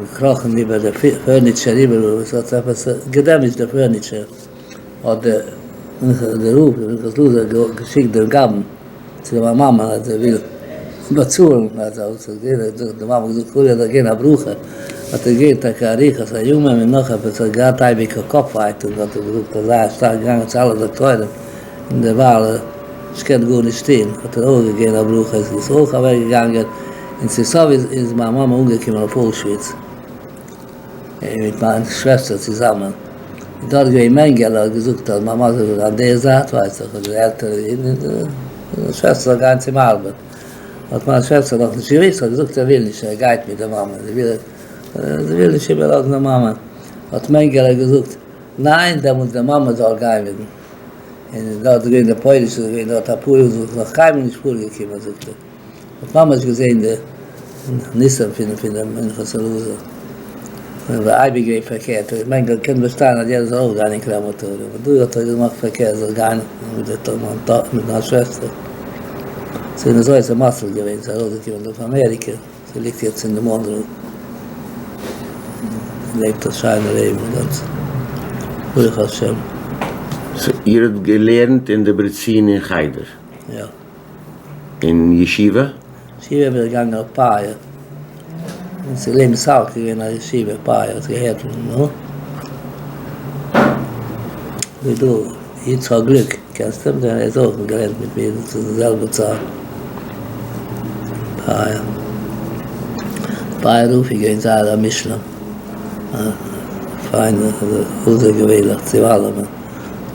געקראכן איבער די furniture איבעראל, וואס האט עפעס געדעמידזשט די furniture, האט דער רב מנחת אלעזר געשיקט דעם גבאי צו מיין מאמע אז ער וויל באצאלן, אז ער האט די מאמע געזאגט חלילה זאל געבן א ברכה, האט ער געגעבן טאקע אריכות הימים און נאך עפעס, ער האט געהאט אייביג א קאפ ווייטאג האט ער געזאגט אז זייער שטארק געגאנגען צו אלע דאקטוירים און דערווייל נישט געקענט גארנישט טון, האט ער אויך געגעבן א ברכה איז עס אויך אוועק געגאנגען, און צו סוף איז מיין מאמע אנגעקומען אויף אוישוויץ. מיט מיין שוועסטער צוזאמען איז דארט געווען מענגעלע האט געזאגט אז מיין מאמע זאל זיין דער זייט ווייס איך די עלטערע אידן און די שוועסטער זאל גיין צום ארבעט האט מיין שוועסטער נאך נישט געוויסט האט געזאגט ער וויל נישט ער גייט מיט די מאמע זי וויל זי וויל נישט איבערלאזן די מאמע האט מענגעלע געזאגט ניין דעמאלטס די מאמע זאל גיין מיט און דארט איז געווען די פוילישע איז געווען דארט אפאר יאר ס'איז נאך קיינמאל נישט פארגעקומען זאגט ער. האט ממש געזען די ניסים פון פון דעם מנחת אלעזר, און ווי אייביג געווען פארקערט, איך מיין ער קען באשטיין אז יעדער זאל אויך גיין אין crematory, אבער דא האט ער געמאכט פארקערט זאל גיין מיט די מיט מיין שוועסטער, ס'איז אזוי איז ער מציל געווען, ס'איז ארויסגעקומען דא פון אמעריקע, ס'ליגט יעצט אין די מאנרא, לעבט א שיינע לעבן גאנץ ברוך השם. so איר האט געלערנט אין דעברעצין אין חדר? יא. אין ישיבה? ישיבה בין איך געגאנגען אויף פאיע, און ס'איז לעבן סאלק איז געווען א ישיבה פאיע, האסט געהערט פון דעם נו? ווי דא יצחק גליק, קענסט אים? דער איז אויך געלערנט מיט מיר צו די זעלבע צייט, פאיע, פאיע רב איז געווען זייער א מושלם, א פיינער, אויסערגעווענליך צו אלעמען.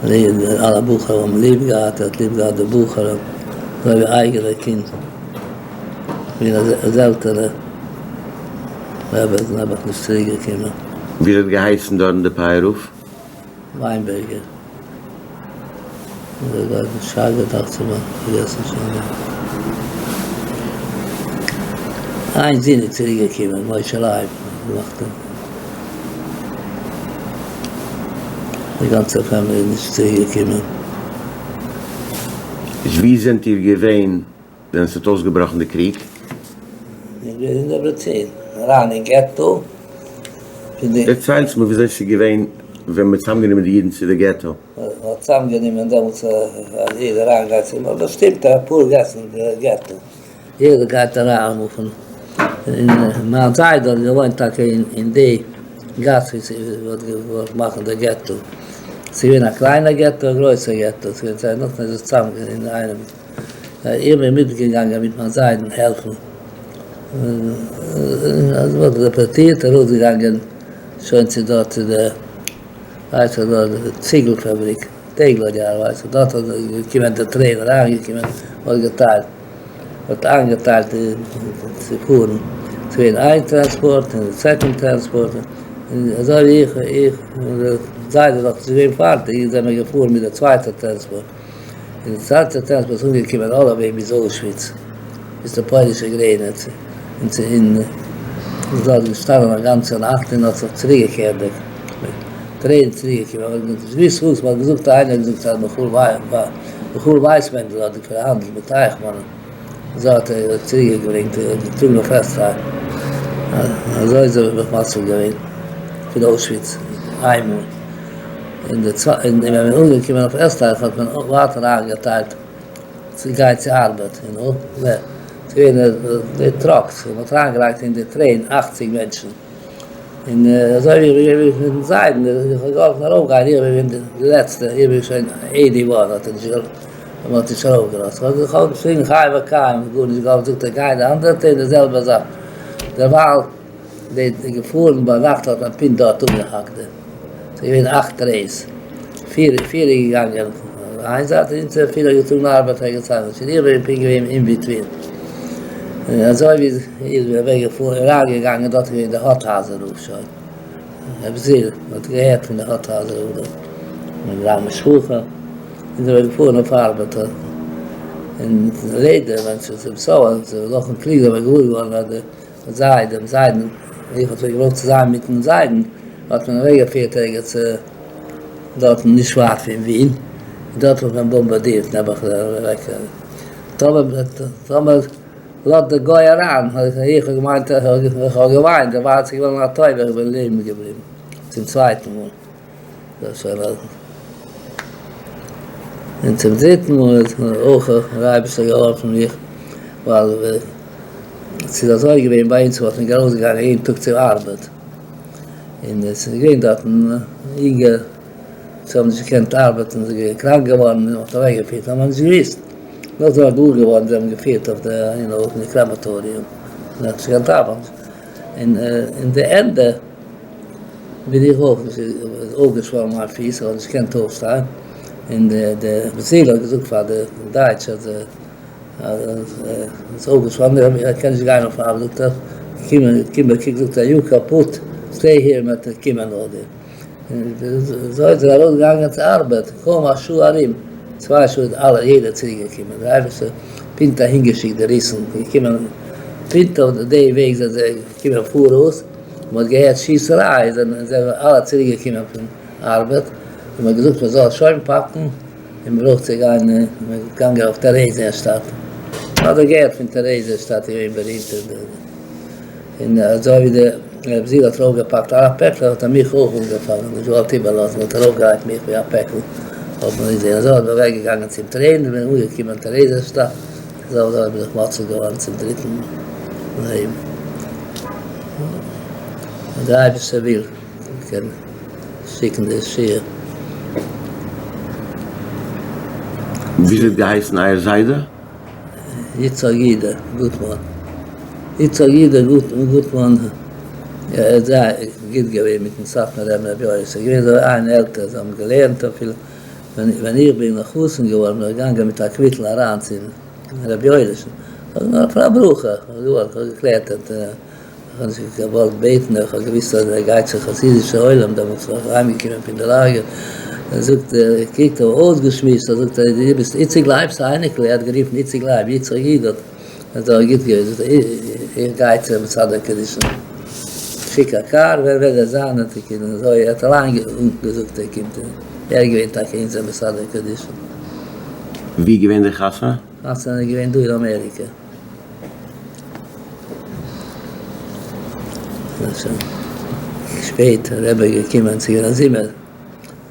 אלע בחורים האבן ליב געהאט, ער האט ליב געהאט די בחורים אזוי ווי אייגענע קינד, ווי א זעלטענע רבי איז נעבעך נישט צוריק געקומען. ווי האט געהייסן דארטן די פאיע רב? וויינבערגער. שרגא דאכט זיך מיר, פארגעסן שוין. איין זון איז צוריק געקומען, משה לייב, געמאכט א. די גאנצע פעמילי איז נישט צוריק געקומען. איז ווי זענט איר געווען ווען עס האט אויסגעבראכן די קריג? איך בין אין דעברעצין אריין אין געטא פון די. דערציילטס מיר וויאזוי ס'איז געווען ווען מ'האט צוזאמגענומען די אידן צו די געטא. מ'האט צוזאמגענומען דעמאלטס אז יעדער אריינגייט צו מ'האט באשטימט אפאר גאסן די געטא. יעדער גייט אריין מופן, און מיין זיידע האט געוואוינט טאקע אין די גאס ווי ס'וואלט געוואלט מאכן די געטא, ס'איז געווען א קליינע געטא א גרויסע געטא, ס'איז געווען צוויי נאכדעם איז עס צוזאם אינאיינעם, איך בין מיטגעגאנגען מיט מיין זיידן העלפן, און אז מ'האט דעפארטירט ארויסגעגאנגען שוין צו דארט צו די ווייסעך דארט די ציגל פאבריק, טעגלאג ווייסעך דארט איז געקומען די טרעין אריינגעקומען מ'האט געטיילט. האט איינגעטיילט צו פארן ס'איז געווען איין טראנספארט און די סעקאנד טראנספארט און אזוי ווי איך איך און די זיידע נאך נישט געווען פארטיג זענען מיר געפארן מיט די צווייטע טראנספארט און די צווייטע טראנספארט איז אנגעקומען אלל די וועי ביז אוישוויץ ביז די פוילישע גרעניץ און צו און איז דארט געשטאנען א גאנצע נאכט און האט זיך צוריק געקערט די טרעין צוריק געקומען אבער נישט געוויסט וואס מען האט געזאגט איינער האט געזאגט אז מיכאל מיכאל ווייסמענדל האט פארהאנדלט מיט אייכמאן אזוי האט ער צוריק געברענגט געטראגן אויף עסטרייך אזוי איז ער זיך מציל געווען פון אוישוויץ איינמאל און די צוויי און ווען מען איז אנגעקומען אויף עסטרייך האט מען ווייטער איינגעטיילט צו גיין צו ארבעט און ס'איז געווען די טראקס און מען האט אריינגעלייגט אין די טרעין אכציג מענטשן. און אזוי ווי איך בין געווען מיטן זיידן, איך האב געהאלפן ארויפגיין, איך בין געווען די לעצטע, איך בין שוין עיטי וואן, האט ער נישט געלאזט, מען האט נישט ארויפגעלאזט, איך האב געשריגן חי וקיים, גארנישט געהאלפן, זאגט ער גיי די אנדערע טרעין די זעלבע זאך, דערווייל די געפארן ביינאכט האט מען פונקט דארט אפגעהאקט, ס'איז געווען אכט טרעינס, פיר פיר איז געגאנגען איין זייט און אונזערע פיר האט געטראגן ארבעט ערגעץ אנדערש, און איך בין פונקט געווען אין ביטווין. און אזוי ווי איך בין אוועק געפארן אריין געגאנגען דארט איז געווען די האדהאזער רב שוין, רבי עזריאל, מען האט געהערט פון די האדהאזער רב דארט, מיט זיין משפחה, און זיי זענען געפארן אויף ארבעט, און לעיטער ווען ס'איז צום סוף נאכן קריג זענען מיר געוואר געווארן אז די זיי דעם זיידן, איך האב זיך געוואלט צו זיין מיטן זיידן, האט מען אוועק געפירט ערגעץ דארטן נישט ווייט פון ווין, און דארט האט מען באמבארדירט נעבעך אוועק. טאמער טאמער לאזט די גוי אריין, איך האב געמיינט איך האב געוויינט, דערווייל איז געווארן א טובה, איך בין לעבן געבליבן צום צווייטן מאל, און צום דריטן מאל האט אויך דער אייבערשטער געהאלפן מיך, ווייל ס'איז אזוי געווען ביי אונז מ'האט נישט ארויסגעגאנגען יעדן טאג צו ארבעט, און עס איז געווען דארטן יונגע. זיי האבן נישט געקענט ארבעטן, זיי זענען קראנק געווארן און מ'האט אוועקגעפירט, האט מען נישט געוואוסט, נאכדעם איז געוואר געווארן זיי האבן געפירט אויף די יו נאו אין די קרעמעטאריום, און האט נישט געקענט ארבעטן, און אין די ענדע בין איך אויך אויפגעשוואלן מיין פיס, איך האב נישט געקענט אויפשטיין, און די די עזריאל האט געזאגט פאר די דייטש אז עס איז אויפגעשוואלן ער קען נישט גיין אויף ארבעט, זאגט ער, קום קום קוק זאגט ער יו קאפוט, סטעי היער מ'וועט קומען נאך דיר. און אזוי איז ער ארויס געגאנגען צו ארבעט, קוים א שעה ארום, צוויי שעה איז אלע יעדער צוריק געקומען, דער אייבערשטער פונקט אהין געשיקט די רוסן, געקומען פונקט אויף די וועג זענען זיי געקומען פאראויס, מען האט געהערט שיסעריי, זענען זיי אלע צוריק געקומען פון ארבעט, און מען האט געזאגט מען זאל שוין פאקן, און מען ברויך צו גיין, מען איז געגאנגען אויף טערעזיענשטאט, מען האט דאך געהערט פון טערעזיענשטאט איז געווען בארימט אין די. און אזוי ווי דער רב זיל האט ארויפגעפאקט אלע פעקלעך האט ער מיך אויך אנגעפאנגען נישט געוואלט איבערלאזן האט ארויפגעלייגט מיך ווי א פעקל האט מען געזען אזוי האט מען אוועק געגאנגען צום טרעין און בין אנגעקומען טערעזיענשטאט אזוי אזוי בין איך מציל געווארן צום דריטן לעבן און דער אייבערשטער וויל קען שיקן די ישועה. וויאזוי האט געהייסן אייער זיידע? יצחק יודא גוטמאן, יצחק יודא גוטמאן איז זייער גוט געווען מיטן סאטמאר רבי'ן רבי יוסי, איז געווען זייער איין עלטער, זיי האבן געלערנט אפילו ווען איך בין א חתן געווארן בין איך געגאנגען מיט א קוויטל אריין צו רבי יואליש'ן, נאר פאר א ברכה, איך האב געקלערט אז איך האב נישט געוואלט בעטן, איך האב געוואוסט אז ער גייט צו חסידישע עולם, דעמאלטס איז ער אהיימגעקומען פון די לאגער, ער זאגט, ער קוקט אויף אויסגעשמועסט, ער זאגט, דו ביסט איציק לייב'ס אייניקל, ער האט גערופן איציק לייב, יצחק איד, האט ער זייער גוט געוואוסט, זאגט ער, איך גיי צו מסדר קידושין, שיק א קאר, ווער וועט דער זיין, האט ער אזוי, ער האט אליין געזאגט ער קומט. ער איז געווען טאקע אונזער מסדר קידושין. ווי איז געווען די חתונה? חתונה איז געווען דא אין אמעריקע. שפעט איז רבי געקומען, ס'איז געווען א זומער,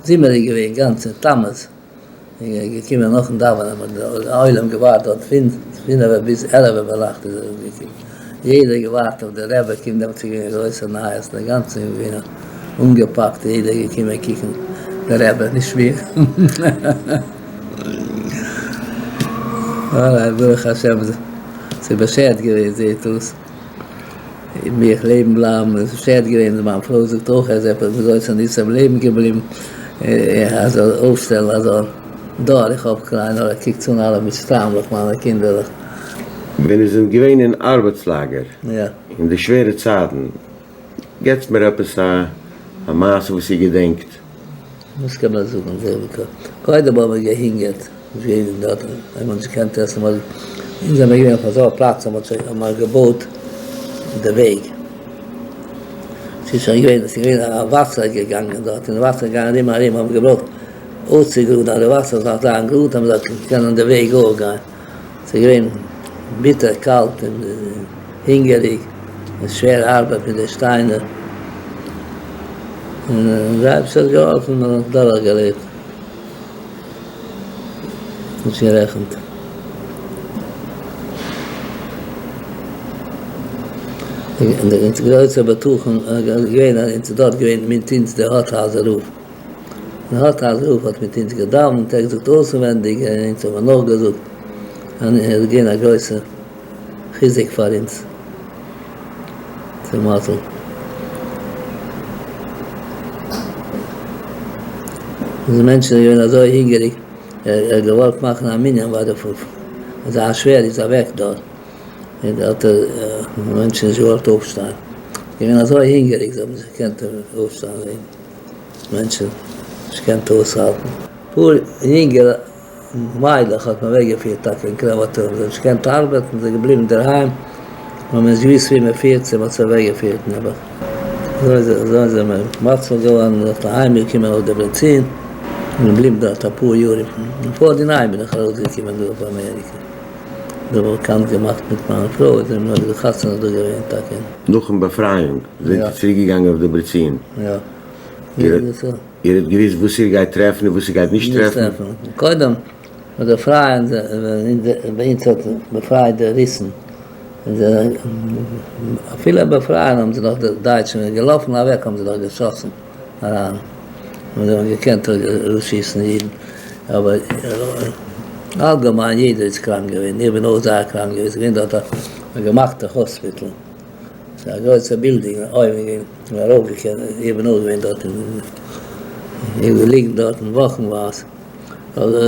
זומער איז געווען גאנצע תמוז, איז געקומען נאכן דאווענען האט דער עולם געווארט דארט פון פינעווע ביז עלעווע ביינאכט איז ער אנגעקומען, יעדער האט געווארט אויף דער רבי קומט דעמאלטס איז געווען א גרויסע נייעס די גאנצע איז געווען אנגעפאקט יעדער איז געקומען קוקן די רבי נישט מיר אוי ברוך השם ס'איז באשערט געווען זעהט אויס. מיך לעבן בלייבן, עס איז באשערט געווען, מיין פרוי זאגט אויך אז עפעס מיט גרויסע ניסים לעבן געבליבן, ער זאל אויפשטעלן אזא דור, איך האב קיין עין הרע, קוקטס אן אלע מיט שטריימלעך מיינע קינדערלעך. ווען איר זענט געווען אין ארבעטס לאגער, אין די שווערע צייטן, געטס מיר עפעס א מעשה וואס איר געדענקט. וואס קען מען זאגן, קודם האבן מיר געהונגערט, נישט געווען דארט האט מען נישט געקענט עסן, אונז זעמיר געווען אויף אזא פלאץ אז מען האט געבויט די וועג, ס'איז שוין געווען, ס'איז געווען א וואסער געגאנגען דארט, און די וואסער איז געגאנגען ארום ארום, האט מען געברויכט אויסצוגראדן אז די וואסער זאל זיין גראד אז מען זאל קענען די וועג אויך גיין, ס'איז געווען ביטער קאלט און הונגעריג און שווער ארבעט מיט די שטיינער, און דער אייבערשטער האט געהאלפן מען האט דורכגעלעבט. נישט גערעכנט. און די גרויסע בטחון איז געווען אז אונז איז דארט געווען מיט אונז דער האדהאזער רב. דער האדהאזער רב האט מיט אונז געדאווענט, ער האט געזאגט אויסענווענדיג און אונז האבן נאכגעזאגט, און ער איז געווען א גרויסע חיזוק פאר אונז. צו מזל. די מענטשן זענען געווען אזוי הונגעריג, ער האט געוואלט מאכן א מנין ביי די פ זיין שווער איז אוועק דארט, און האט ער די מענטשן נישט געוואלט אויפשטיין, געווען אזוי הונגעריג זיי האבן נישט געקענט אויפשטיין די מענטשן נישט געקענט אויסהאלטן. פאר יונגע מיידלעך האט מען אוועקגעפירט טאקע אין קרעמאטאריום, זיי האבן נישט געקענט ארבעטן, זיי געבליבן אינדערהיים, מען האט נישט געוואוסט וואו מען פירט זיי, מען האט זיי אוועקגעפירט נעבעך. אזוי זענען מיר מציל געווארן און דארט אהיים געקומען אויף דעברעצין, און געבליבן דארט אפאר יאר, אין forty nine בין איך ארויסגעקומען דא אויף אמעריקע, דא באקאנט געמאכט מיט מיין פרוי, זענען מיר די חתונה דא געווען טאקע. נאכן באפרייאונג זענט איר צוריק געגאנגען אויף דעברעצין? יא. איר האט געוואוסט וואס איר גייט טרעפן און וואס איר גייט נישט טרעפן? קודם האט די פרייען ביי אונז האט באפרייט די רוסן, אפילו באפרייען האבן זיי נאך די דייטשן געלאפן אוועק האבן זיי נאך געשאסן אריין, און זיי האבן געקענט ארויסשיסן אידן, אבער אלגעמיין יעדער איז קראנק געווען, איך בין אויך זייער קראנק געווען, ס'איז געווען דארט א געמאכטע האספיטל. ס'איז א גרויסע בילדינג אויבן געווען ארויפגעקומען איך בין אויך געווען דארט און איך געליגן דארטן וואכנווייז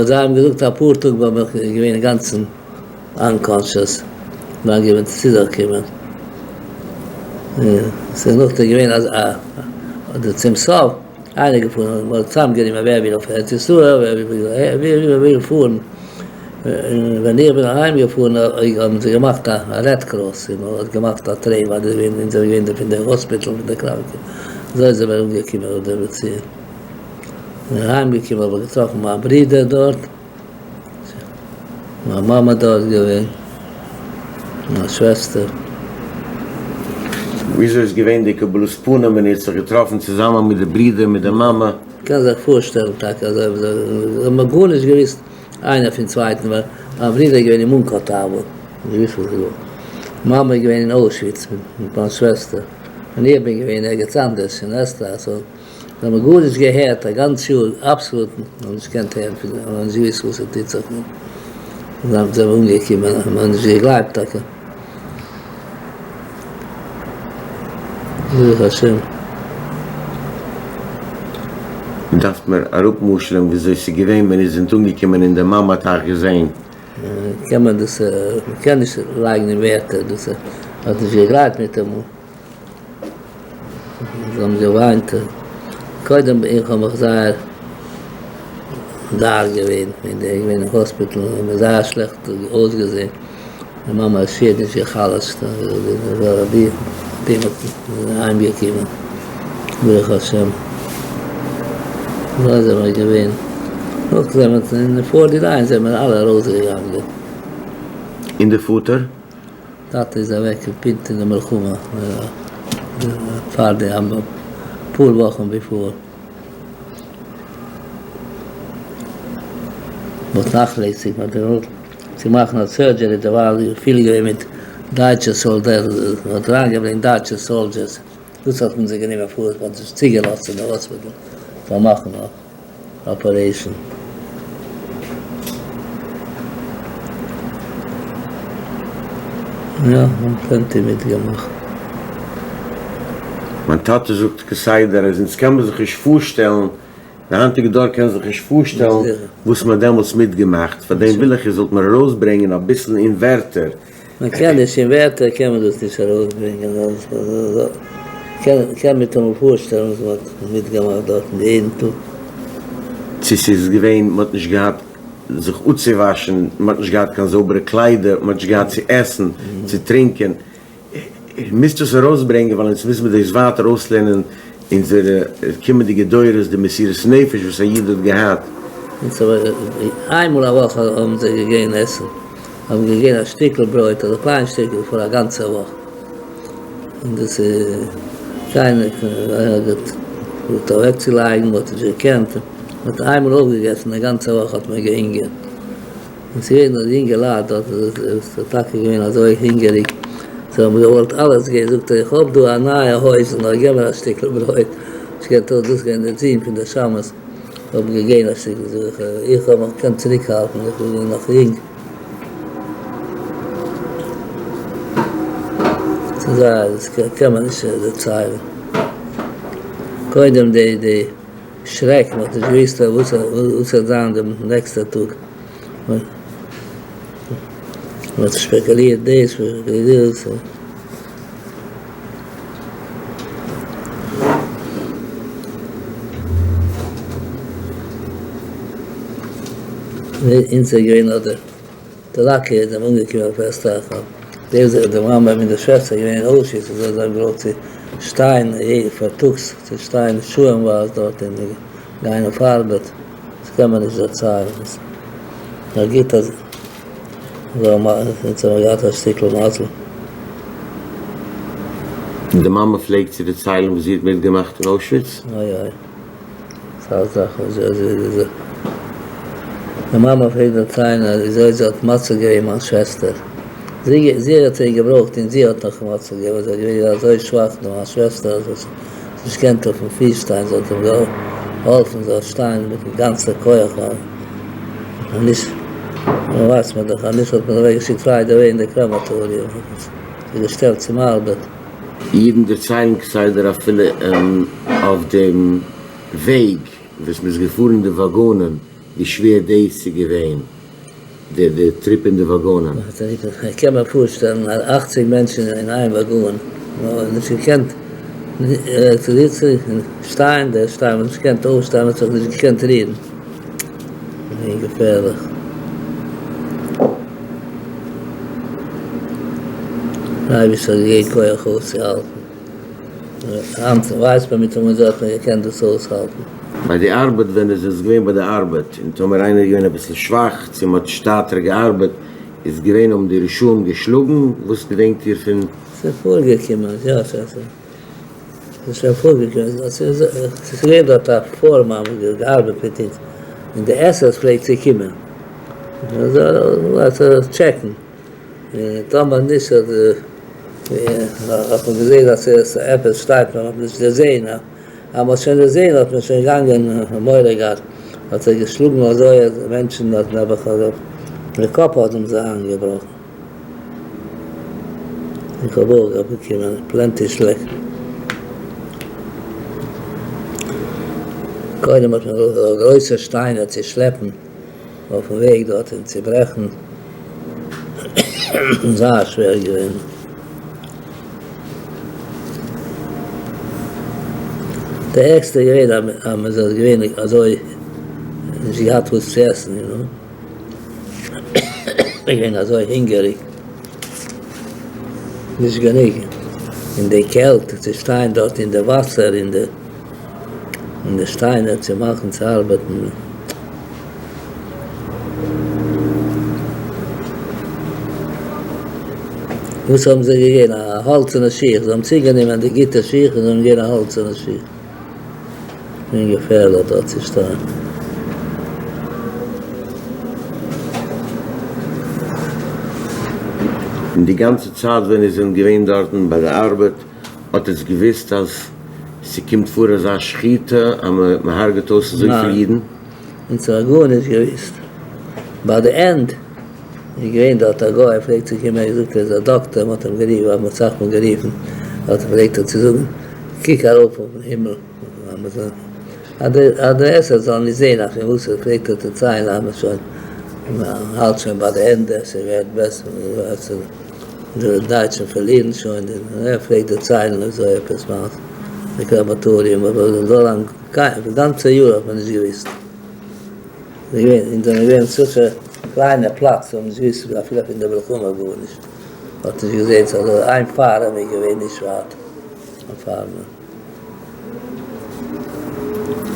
זיי האבן געזאגט אפאר טאג בין איך געווען אינגאנצן unconscious דאן געווען צו זיך קומען ס'איז נאכדעם געווען אז א צום סוף איינער געפארן מ'האט צוזאמגענומען ווער וויל אויף ארץ ישראל ווער וויל פארן. ווען איך בין אהיים געפארן האבן זיי געמאכט א Red Cross און מען האט געמאכט א train ווייל די אונז זענען געווען פון די האספיטעל פון די קראנקע אזוי זענען מיר אנגעקומען אויף דעברעצין און אהיים געקומען האב איך געטראפן מיין ברודער דארט מיין מאמע דארט געווען מיין שוועסטער. וויאזוי איז געווען די קבלת פנים ווען איר האט זיך געטראפן צוזאמען מיט די ברודער מיט די מאמע? קען זיך פארשטעלן טאקע אזוי האבן מיר גארנישט געוואוסט איינער פון צווייטן ווייל מיין ברודער איז געווען אין מונקאטאווא, נישט געוואוסט וואס איז דא, מאמע איז געווען אין אוישוויץ מיט מיין שוועסטער, און איך בין געווען ערגעץ אנדערש אין עסטרייך, so זיי האבן גארנישט געהערט א גאנץ יאר, absolute מ'האט נישט געקענט הערן פון זיי, מ'האט נישט געוואוסט וואס ס'טוט זיך, זיי זענען אנגעקומען, מ'האט נישט געגלייבט טאקע. ברוך השם. דארפט מיר אראפמשל'ען וויאזוי ס'איז געווען ווען איר זענט אנגעקומען און די מאמע האט אייך געזען. קען מען דאס, מ'קען נישט לייגן אין ווערטער, דאס האט נישט געגלייבט מיטאמאל. זיי האבן געוויינט, קודם איך האב מיך זייער דאר געווען, ווען די געווען אין האספיטל האב מיר זייער שלעכט אויסגעזען, די מאמע האט שיער נישט גע'חלש'ט, די די אהיים געקומען ברוך השם. אזוי זעמער געווען. נאך זעמער אין פארטי ניין זעמער אלע ארויסגעגאנגען. און די פאטער? טאטע איז אוועק פונקט אין די מלחמה פאר די אפאר וואכן ביפאר. מ'האט נאכלעסיג מ'האט געוואלט צו מאכן א סורדזשערי דערווייל איז פיל געווען מיט דייטשע סאלדערס מ'האט אריינגעברענגט דייטשע סאלדזשערס דאס האט מען זיי גענומען פאר מ'האט נישט צוגעלאזט צו די האספיטעל פאר מאכן א אפערעישן. יא, האבן פלענטי מיטגעמאכט. מיין טאטע זאגט כסדר אז אונז קען מען זיך נישט פארשטעלן, די היינטיגע דור קען זיך נישט פארשטעלן וואס מען האט דעמאלטס מיטגעמאכט, פאר דעם וויל איך איר זאלט מיר ארויסברענגען אביסל אין ווערטער. מען קען נישט, אין ווערטער קען מען דאס נישט ארויסברענגען, קען ניטאמאל פארשטעלן וואס מען האט מיטגעמאכט דארטן יעדן טאג. צו ס'איז געווען, מען האט נישט געהאט זיך אפצואוואשן, מען האט נישט געהאט קיין זויבערע קליידער, מען האט נישט געהאט צו עסן, צו טרינקען, איר מוזט דאס ארויסברענגען ווייל אונז מוז מיר דאס ווייטער אויסלערנען אונזערע קומענדיגע דורות די מסירות נפש וואס א איד האט געהאט. אונז האבן איינמאל א וואך האבן זיי געגעבן עסן, האבן געגעבן א שטיקל ברויט אדער קליין שטיקל פאר א גאנצע וואך, און דאס איז קיינער האט געוואלט אוועקצולייגן, מען האט נישט געקענט, מען האט איינמאל אויפגעגעסן א גאנצע וואך האט מען געהונגערט. און ס'איז געווען דארט יונגעלייט דארט איז טאקע געווען אזוי הונגעריג, זיי האבן געוואלט אלעס געבן, זאגט ער איך האב דא א נייע הויזן נאר געב מיר א שטיקל ברויט, נישט געקענט דאס איז געווען דער זון פון דער שמש, האב געגעבן א שטיקל, זאג איך איך האב מיך געקענט צוריק האלטן איך בין געווען נאך יונג. ס'איז זייער דאס קען מען נישט דערציילן, קודם די די. שרעק, מען האט נישט געוואוסט וואס וועט זיין דעם נעקסטע טאג, מען האט שפעקולירט דאס שפעקולירט דאס. אונז איז געווען אדער די לאקע איז אים אנגעקומען אויף עסטרייך, דער איז די מאמע מיט די שוועסטער געווען אין אוישוויץ, אזוי זיי האבן געוואלט צו שטיין פארטאגס צו שטיין שעה'נווייז דארט און גיין אויף ארבעט, דאס קען מען נישט דערציילן, נאר גוט אז אונז האבן געהאט א שטיקל מזל. און די מאמע פלעגט צו דערציילן וואס זי האט מיטגעמאכט אין אוישוויץ? אוי אוי. אסאך זאכן וואס זי האט געזאגט. די מאמע פלעגט דערציילן אז וויאזוי זי האט מציל געווען מיין שוועסטער. זי זי האט איר געברויכט און זי האט נאך מציל געווען ווייל זי איז געווען אזוי שוואך די מיין שוועסטער אז זי האט נישט געקענט אויפן פיס שטיין זי האט אים געהאלפן זאל שטיין מיטן גאנצע כח ווייל נישט ווייסט מען דאך אז נישט וואלט מען אוועק געשיקט רייט עוועי אין די קרעמאטאריום זי געשטעלט צום ארבעט. אידן דערציילן כסדר אפילו אויף דעם וועג וואס מ'איז געפארן אין די וואגאנען ווי שווער דאס איז געווען די די טריפ אין די וואגאנען. איך קען מיר פארשטעלן אז אכציג מענטשן אין איין וואגאן, מ'האט נישט געקענט זיצן שטיין, דער שטיין מ'האט נישט געקענט אויפשטיין, מ'האט זיך נישט געקענט רירן, געווען געפערליך. דער אייבערשטער האט געגעבן כח אויסצוהאלטן, היינט ווייסט מען מיט אמאל האט מען געקענט דאס אויסהאלטן. ביי די ארבעט ווען עס איז געווען ביי די ארבעט און טאמער איינער איז געווען אביסל שוואך צו מען האט שטאטער געארבעט איז געווען האבן די רשעים געשלאגן וואס געדענקט איר פון. ס'איז פארגעקומען יא ס'איז שוין פארגעקומען ס'איז געווען דארט א פארמאן וואס האט געארבעט מיט אונז און די עס עס פלעגט צו קומען טשעקן און טאמער נישט האט מען געזען אז ס'איז עפעס שטייט מען האט נישט דערזען אז מען האט שוין דערזען האט מען שוין געגאנגען מורא געהאט האט ער געשלאגן אזוי אז מענטשן האט נעבעך די קאפ האט אים זיי איינגעבראכן. איך האב אויך באקומען פלענטי שלעק. קודם האט מען געברויכט גרויסע שטיינער צו שלעפן אויפן וועג דארט און צוברעכן, זייער שווער געווען. די ערגסטע איז געווען אז מען איז געווען אזוי נישט געהאט וואס צו עסן יו נאו. געווען אזוי הונגעריג, נישט גענוג, און די קעלט צו שטיין דארט אין די וואסער אין די. און די שטיינער צו מאכן צו ארבעטן. וואס האבן זיי געגעבן? א האלצערנע שיך, זיי האבן צוגענומען די גוטע שיך און זיי האבן געגעבן א האלצערנע שיך. געווען געפערליך דארט צו שטיין. און די גאנצע צייט ווען איר זענט געווען דארטן ביי די ארבעט האט עטס געוויסט אז ס'קומט פאר אזא שחיטה אז מ'הרג'עט אויס אזויפיל אידן? ניין, אונז האבן גארנישט געוויסט. ביי די ענד איז געווען דארט א גוי ער פלעגט צו קומען ער האט געזאגט ער איז א דאקטער מ'האט אים גערופן ווייל מ'האט אסאך מאל גערופן דארט פלעגט ער צו זאגן קוק ארויף אויפן הימל אז די עס עס זאל נישט זעהן אויף אים וואס ער פלעגט ער דערציילן אז מ'איז שוין מ'האלט שוין ביי די ענדע ס'ווערט בעסער די דייטשן פארלירן שוין און ער פלעגט דערציילן אזוי עפעס מ'האט די קרעמאטאריום אבער אזוי לאנג די גאנצע יאר האט מען נישט געוויסט. ס'איז געווען, אונז זענען געווען סאטש א קליינע פלאץ, מ'האט נישט געוואוסט אפילו פון די מלחמה גארנישט, מ'האט נישט געזען, ס'איז אזוי איין פארעם איז געווען נישט ווייט, א פארם.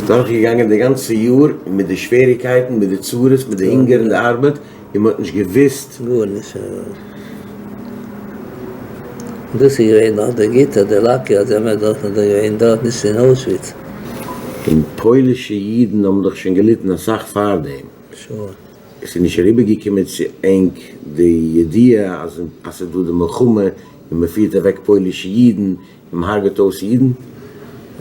דורכגעגאנגען די גאנצע יאר מיט די שוועריקייטן, מיט די צרות, מיט די הונגער און די ארבעט, און מ'האט נישט געוואוסט. גארנישט. דאס איז געווען נאך די גוטע, די לאקי אז זעמער דארט געווען דארט נישט אין אוישוויץ. און פוילישע אידן האבן דאך שוין געליטן אסאך פארדעם. שוין. עס איז נישט אריבערגעקומען צו ענק די ידיעה אז אז ס'איז דא די מלחמה און מ'פירט אוועק פוילישע אידן און מ'הרג'עט אויס אידן?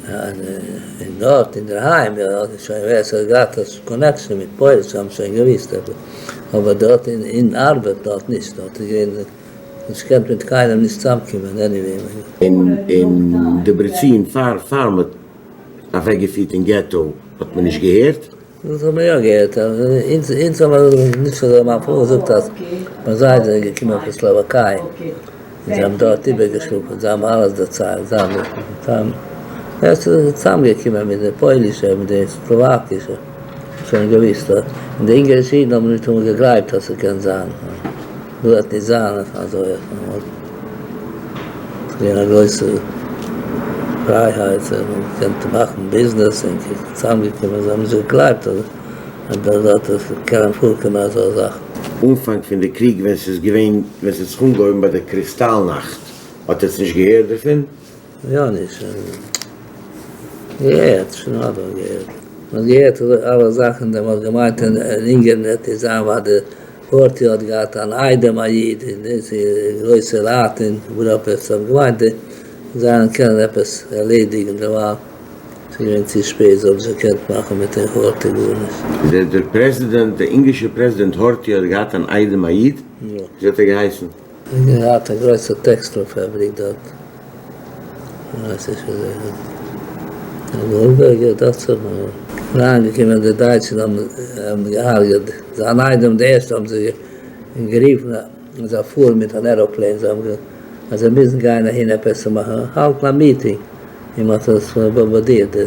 און דארט אינדערהיים האט שוין ווער ס'האט געהאט א קאנעקשאן מיט פויליש האבן שוין געוויסט עפעס, אבער דארט אין ארבעט דארט נישט, דארט איז געווען נישט געקענט מיט קיינעם נישט צאמקומען עניוועי. און אין דעברעצין פאר פאר מ'האט אוועקגעפירט אין געטא האט מען נישט געהערט? דאס האט מען יא געהערט, אונז אונז האבן מיר נישט אזוי, מיין פרוי זאגט אז מיין זיידע איז געקומען פון סלאוואקיי און זיי האבן דארט איבערגעשלאפן, זיי האבן אלעס דערציילט, זיי האבן עס איז צוזאמגעקומען מיט די פוילישע מיט די סלאוואקישע, שוין געוויסט, און די אונגארישע אידן האבן ניטאמאל געגלייבט אז ס'קען זיין. דא וועט נישט זיין אזוי אז מען האט געווען א גרויסע פרייהייט און מען האט געקענט מאכן ביזנעס און צוזאמגעקומען זיי האבן נישט געגלייבט אז דארט קען פארקומען אזא זאך. אנפאנג פון די קריג ווען ס'איז געווען ווען ס'האט זיך אנגעהויבן ביי די קריסטאל נאכט האט עטס נישט געהערט דערפון? יא נישט געהערט שוין אדער געהערט מען האט געהערט אלע זאכן מען האט געמיינט אין אונגערן וועט נישט זיין ווייל די הארטי האט געהאט אן איידעם א איד און דאס איז גרויסע לייט אין בודאפעסט האבן געמיינט די זיי קענען עפעס ערלעדיגן דערווייל ס'איז געווען צו שפעט זיי האבן נישט געקענט מאכן מיט די הארטי גארנישט. דער דער פרעזידענט דער אונגערישער פרעזידענט הארטי האט געהאט אן איידעם א איד? יא. וויאזוי האט ער געהייסן? ער האט געהאט א גרויסע טעקסטיל פאבריק דארט, כ'ווייס נישט וויאזוי גאלדבערגער דאכט זיך מיר. אריינגעקומען די דייטשן האבן געהארגעט זיין איידעם די ערשטע האבן זיי גערופן אז זיי פארן מיט אן עראפלעין זיי האבן געזאגט אז זיי מוזן גיין אהין עפעס צו מאכן האלטן א מיטינג און מען האט עס באמבארדירט די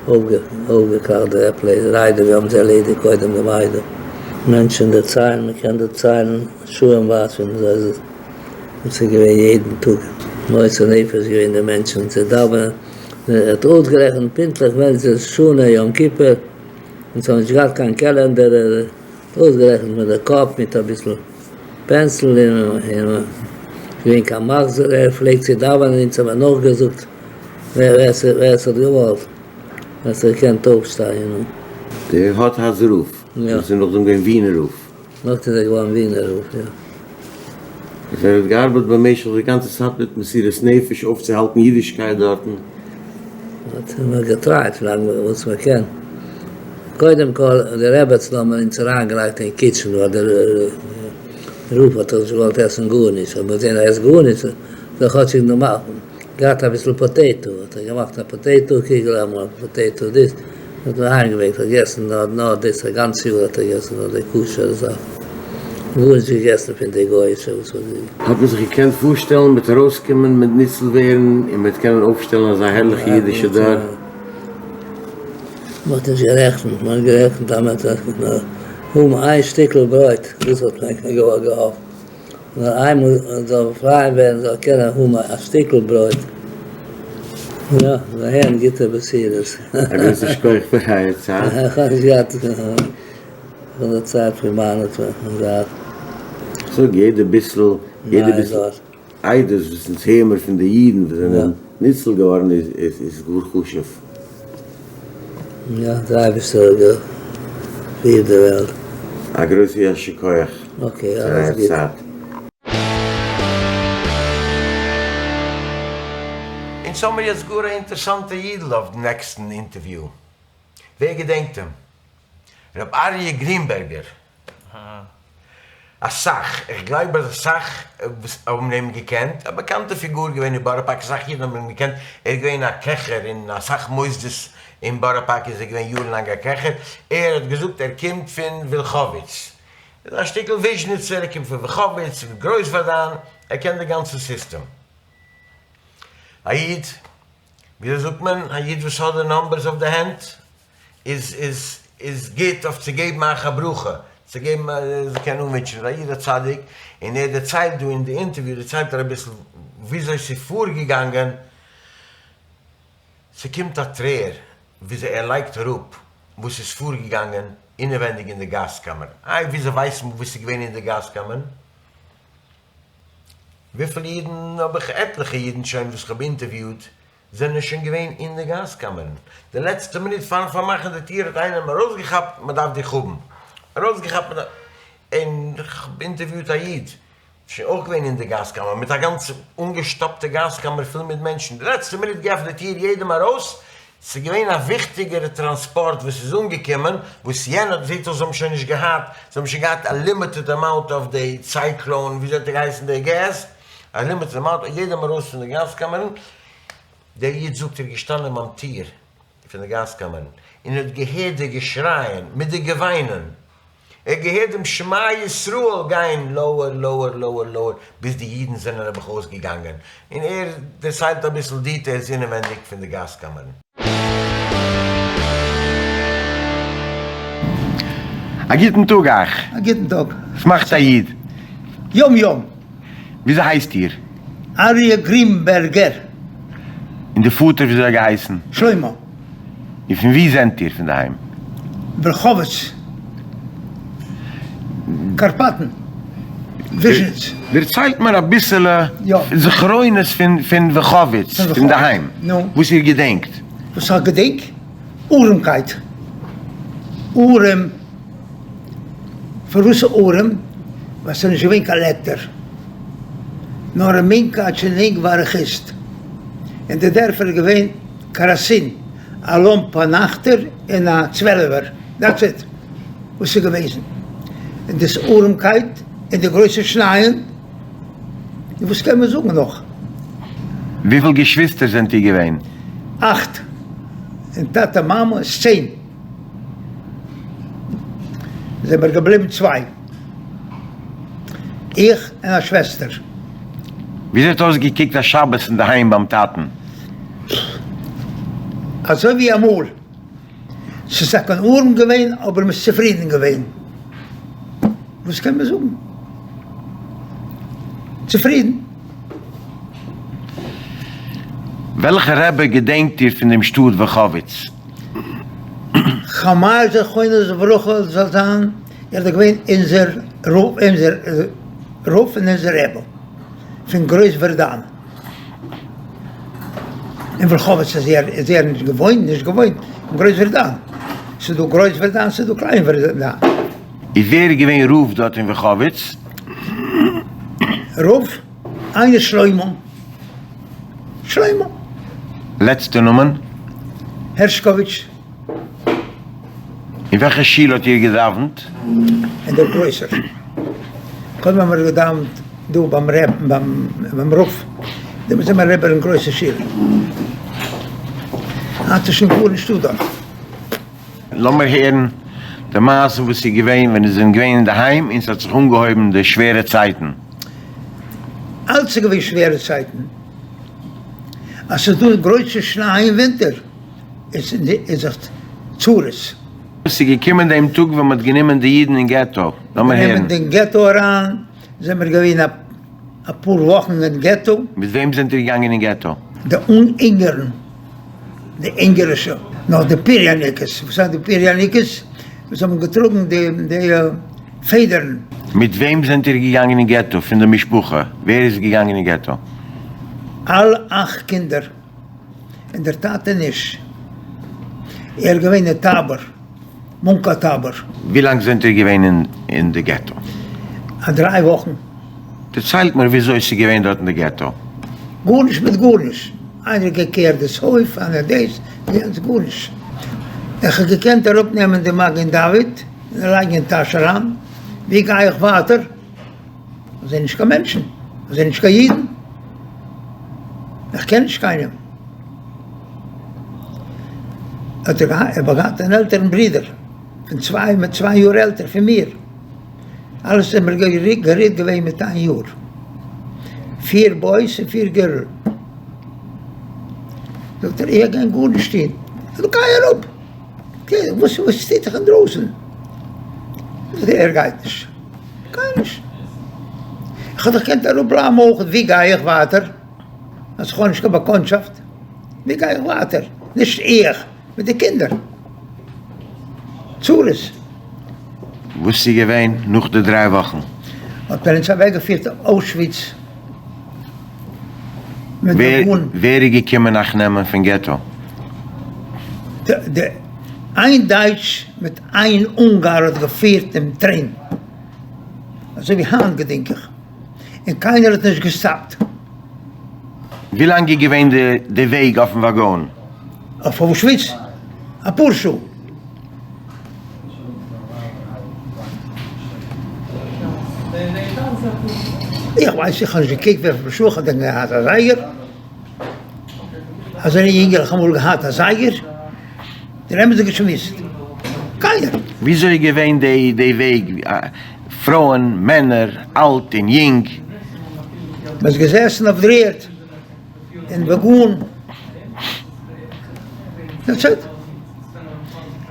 אויפגעקראכט די עראפלעין ריידער ווי האבן זיי ערלעדיגט קודם דעם איידעם. מענטשן דערציילן מען קען דערציילן שעה'ן ווייט פון זיי איז עס איז געווען יעדן טאג מוסר נפש געווען די מענטשן צו דאווענען, ער האט אויסגערעכנט פונקטליך ווען עס איז ראש השנה יום כיפור, אונז האבן נישט געהאט קיין קעלענדער, ער האט אויסגערעכנט מיט די קאפ מיט אביסל פענסיל און נישט געווען קיין מחזור, ער פלעגט צו דאווענען אונז האבן נאכגעזאגט ווער עס האט געוואלט, ווער עס האט געקענט אויפשטיין. דער האדהאזער רב, וואס איז נאכדעם געווען ווינער רב. נאכדעם איז ער געווארן ווינער רב, יא. ער האט געארבעט במשך די גאנצע צייט מיט מסירות נפש אויפצוהאלטן אידישקייט דארטן. האט מען געטרייט ווילאנג וואס מען קען. קודם כל די רעבעצן האבן אונז אריינגעלייגט אין קיטשען ווייל דער רב האט דאך נישט געוואלט עסן גארנישט, האט מען געזען ער עסט גארנישט זאל כאטשיג נארמאל געהאט אביסל פאטעיטא האט ער געמאכט א פאטעיטא קוגל אמאל פאטעיטא דאס. האט ער אהיימגעברענגט האט געגעסן נאר נאר דאס א גאנץ יאר האט ער געגעסן נאר די כשר'ע זאכן, גארנישט געגעסן פון די גוי'אישע וואס האט די. האט מען זיך געקענט פארשטעלן מיט ארויסקומען מיט ניצול ווערן און מיט קענען אויפשטעלן אזא הערליכע אידישע דור? מען האט נישט גערעכנט, מען האט גערעכנט אז מען וועט נאר האבן איין שטיקל ברויט, דאס האט מען געהאפט. נאר איינמאל זאל פריי ווערן זאל קענען האבן א שטיקל ברויט. יא, זיי הערן גוטע בשורות. א גרויסן שכוח פאר אייער צייט. איך האב נישט געהאט פון די צייט פון מיינע זייט. כ'זאג יעדע ביסל, יעדע ביסל עדות וואס אונז הער מיר פון די אידן וואס זענען ניצול געווארן איז איז גאר חשוב. יא, דער אייבערשטער האט געפירט די וועלט. א גרויסע יישר כח פאר אייער צייט. אונז האמיר יעצט גאר א אינטערסאנטע אידל אויף די נעקסטן אינטערוויו. ווער געדענקט אים? ר' אריה גרינבערגער. אסאך, איך גלייב אז אסאך וואס האבן אים געקענט, א באקאנטע פיגור געווען אין בארא פארק, אסאך אידן האבן אים געקענט, ער איז געווען א קעכער אין אסאך מוסדות אין בארא פארק איז ער געווען יארן לאנג א קעכער, ער האט געזאגט ער קומט פון ווילחאוויץ, איז א שטיקל וויזשניצער, ער קומט פון ווילחאוויץ, גרויסווארדיין, ער קען די גאנצע סיסטעם. א איד, וויאזוי זאגט מען, א איד וואס האט די נאמבערס אויף די הענט, איז איז איז גוט אויף צו געבן אייך א ברכה, צו געבן זיך קענען אנווינטשן, איז א איד א צדיק, און ער דערציילט דא אין די אינטערוויו דערציילט ער אביסל וויאזוי ס'איז פארגעגאנגען, ס'קומט א טרער וויאזוי ער לייגט אראפ וואס איז פארגעגאנגען אינעווענדיג אין די גאז קאמער, איי וויאזוי ווייסט מען וואס איז געווען אין די גאז קאמערן? וויפיל אידן האב איך עטליכע אידן שוין וואס כ'האב אינטערוויוט זענען שוין געווען אין די גאז קאמערן, די לעצטע מינוט פארן פארמאכן די טיר האט איינער אים ארויסגעכאפט מען דארף דיך האבן, ארויסגעכאפט מען דארף, און כ'האב אינטערוויוט א איד שוין אויך געווען אין די גאז קאמער מיט א גאנצע אנגעשטאפטע גאז קאמער פול מיט מענטשן, די לעצטע מינוט געעפנט די טיר יעדעם ארויס, ס'איז געווען א וויכטיגערע טראנספארט וואס איז אנגעקומען, וואס יענע זעט אויס זיי האבן שוין נישט געהאט, זיי האבן שוין געהאט א לימיטעד אמאונט אוו די סייקלאון, וויאזוי האט ער געהייסן די געז, א לימיטעד אמאונט, יעדעם ארויס פון די גאז קאמערן, דער איד זאגט ער איז געשטאנען ביים טיר פון די גאז קאמערן און ער האט געהערט די געשרייען מיט די געוויינען, ער האט געהערט דעם שמע ישראל גיין לאוער לאוער לאוער לאוער ביז די אידן זענען נעבעך אויסגעגאנגען, און ער דערציילט אביסל דיטעילס אינעווענדיג פון די גאז קאמערן. א גוטן טאג אייך. א גוטן טאג. וואס מאכט א איד? יום יום. וויאזוי הייסט איר? אריה גרינבערגער. און די פאטער וויאזוי האט געהייסן? שלמה. און פון וואו זענט איר פון די היים? ווילחאוויץ. קארפאטן. וויזשניץ. דערציילט מיר אביסעלע זכרונות פון ווילחאוויץ, פון די היים, וואס איר געדענקט. וואס איך געדענק? ארעמקייט. ארעם. פארוואס ארעם? ווייל ס'איז נישט געווען קיין לעקטער. נאר אין מונקאטש און אונגוואר חוסט. אין די דערפער איז געווען קעראסין, א לאמפ אן אכטער און א צוועלעווער, דעטס איט וואס איז געוועזן. און דאס ארעמקייט און די גרויסע שנייען, און וואס קען מען זאגן נאך? וויפיל געשוויסטער זענט איר געווען? אכט, און טאטע מאמע איז צען. זעמער געבליבן צוויי, איך און א שוועסטער. וויאזוי האט אויסגעקוקט א שבת אינדערהיים ביים טאטן? אזוי ווי אמאל, ס'איז טאקע ארעם געווען אבער מ'איז צופרידן געווען. וואס קען מען זאגן? צופרידן. וועלכע רבי געדענקט איר פון דעם שטאט ווילחאוויץ? חיים מאיר זכרונו לברכה זאל זיין, ער איז געווען אונזער רב, אונזער רב און אונזער רבי פון גרויסווארדיין. אין ווילחאוויץ איז ער איז ער נישט געוואוינט, נישט געוואוינט אין גרויסווארדיין. ס'איז דא גרויסווארדיין, ס'איז דא קליינווארדיין. איז ווער איז געווען רב דארט אין ווילחאוויץ? רב? איינער שלמה. שלמה. לעצטע נאמען? הערשקאוויטש. אין וועלכע שול האט איר געדאווענט? אין דער גרויסער. קודם האבן מיר געדאווענט דא ביים רב, ביים רב, דעמאלטס זעמער אריבער אין גרויסע שול. היינט איז שוין גארנישטא דארט. לאמיר הערן די מעשה וואס איז געווען ווען איר זענט געווען אינדערהיים און ס'האט זיך אנגעהויבן די שווערע צייטן. אלץ איז געווען שווערע צייטן. אז ס'איז דא גרויסע שניי אין ווינטער איז דאך צרות. ס'איז געקומען דעם טאג ווען מ'האט גענומען די אידן אין געטא. לאמיר הערן. גענומען אין געטא אריין, זעמיר געווען אפאר וואכן אין געטא. מיט וועם זענט איר געגאנגען אין געטא? די אונגערן. די אונגערישע, נאך די פיריאניקעס, וואס זענען די פיריאניקעס? וואס האבן געטראגן די די פעדערן. מיט וועם זענט איר געגאנגען אין געטא פון די משפחה? ווער איז געגאנגען אין געטא? אלע אכט קינדער, און דער טאטע נישט, ער איז געווען אין טאבאר, מונקא טאבאר. ווי לאנג זענט איר געווען אין די געטא? א דריי וואכן. דערציילט מיר וויאזוי ס'איז געווען דארט אין די געטא. גארנישט מיט גארנישט, איינער געקערט דאס הויף, איינער דאס, יענץ, גארנישט. איך האב געקענט אראפ נעמען די מגן דוד און לייגן אין טאש אריין, ווי גיי איך ווייטער? איך זעה נישט קיין מענטשן, איך זעה נישט קיין אידן, איך קען נישט קיינעם. האט ער געהאט, איך האב געהאט אן עלטערן ברודער פון צוויי מיט צוויי יאר עלטער פון מיר. אלעס איז מיר גערעדט געווען מיט איין יאר. פיר בויס און פיר גירל. זאגט ער איך גיי גארנישט טון. זאג גיי אראפ. וואס וואס טוט זיך אינדרויסן? זאגט ער ער גייט נישט. גיי נישט. איך האב דאך געקענט אראפ בלייבן אויך, ווי גיי איך ווייטער? אז איך האב נישט קיין באקאנטשאפט. ווי גיי איך ווייטער? נישט איך. מיט די קינדער. צרות. וואס איז געווען נאך די דריי וואכן? האט מען אונז אוועקגעפירט אויף אוישוויץ מיט די באן. ווער איז געקומען אייך נעמען פון געטא? די איין דייטש מיט איין אונגאר האט געפירט דעם טרעין. אזוי ווי היינט געדענק איך. און קיינער האט נישט געסטאפט. ווי לאנג איז געווען די וועג אויפן וואגאן? אויף אוישוויץ? אפאר שעה. איך ווייס איך האב נישט געקוקט וויפיל שעה, איך האב דען געהאט א זייגער? אזוינע יונגעלעך אמאל געהאט א זייגער? דער אמת איז געשמועסט. קיינער. וויאזוי איז געווען די וועג? פרויען, מענער, אלט און יונג. מען איז געזעסן אויף דער ערד אין וואגאן. דעטס איט.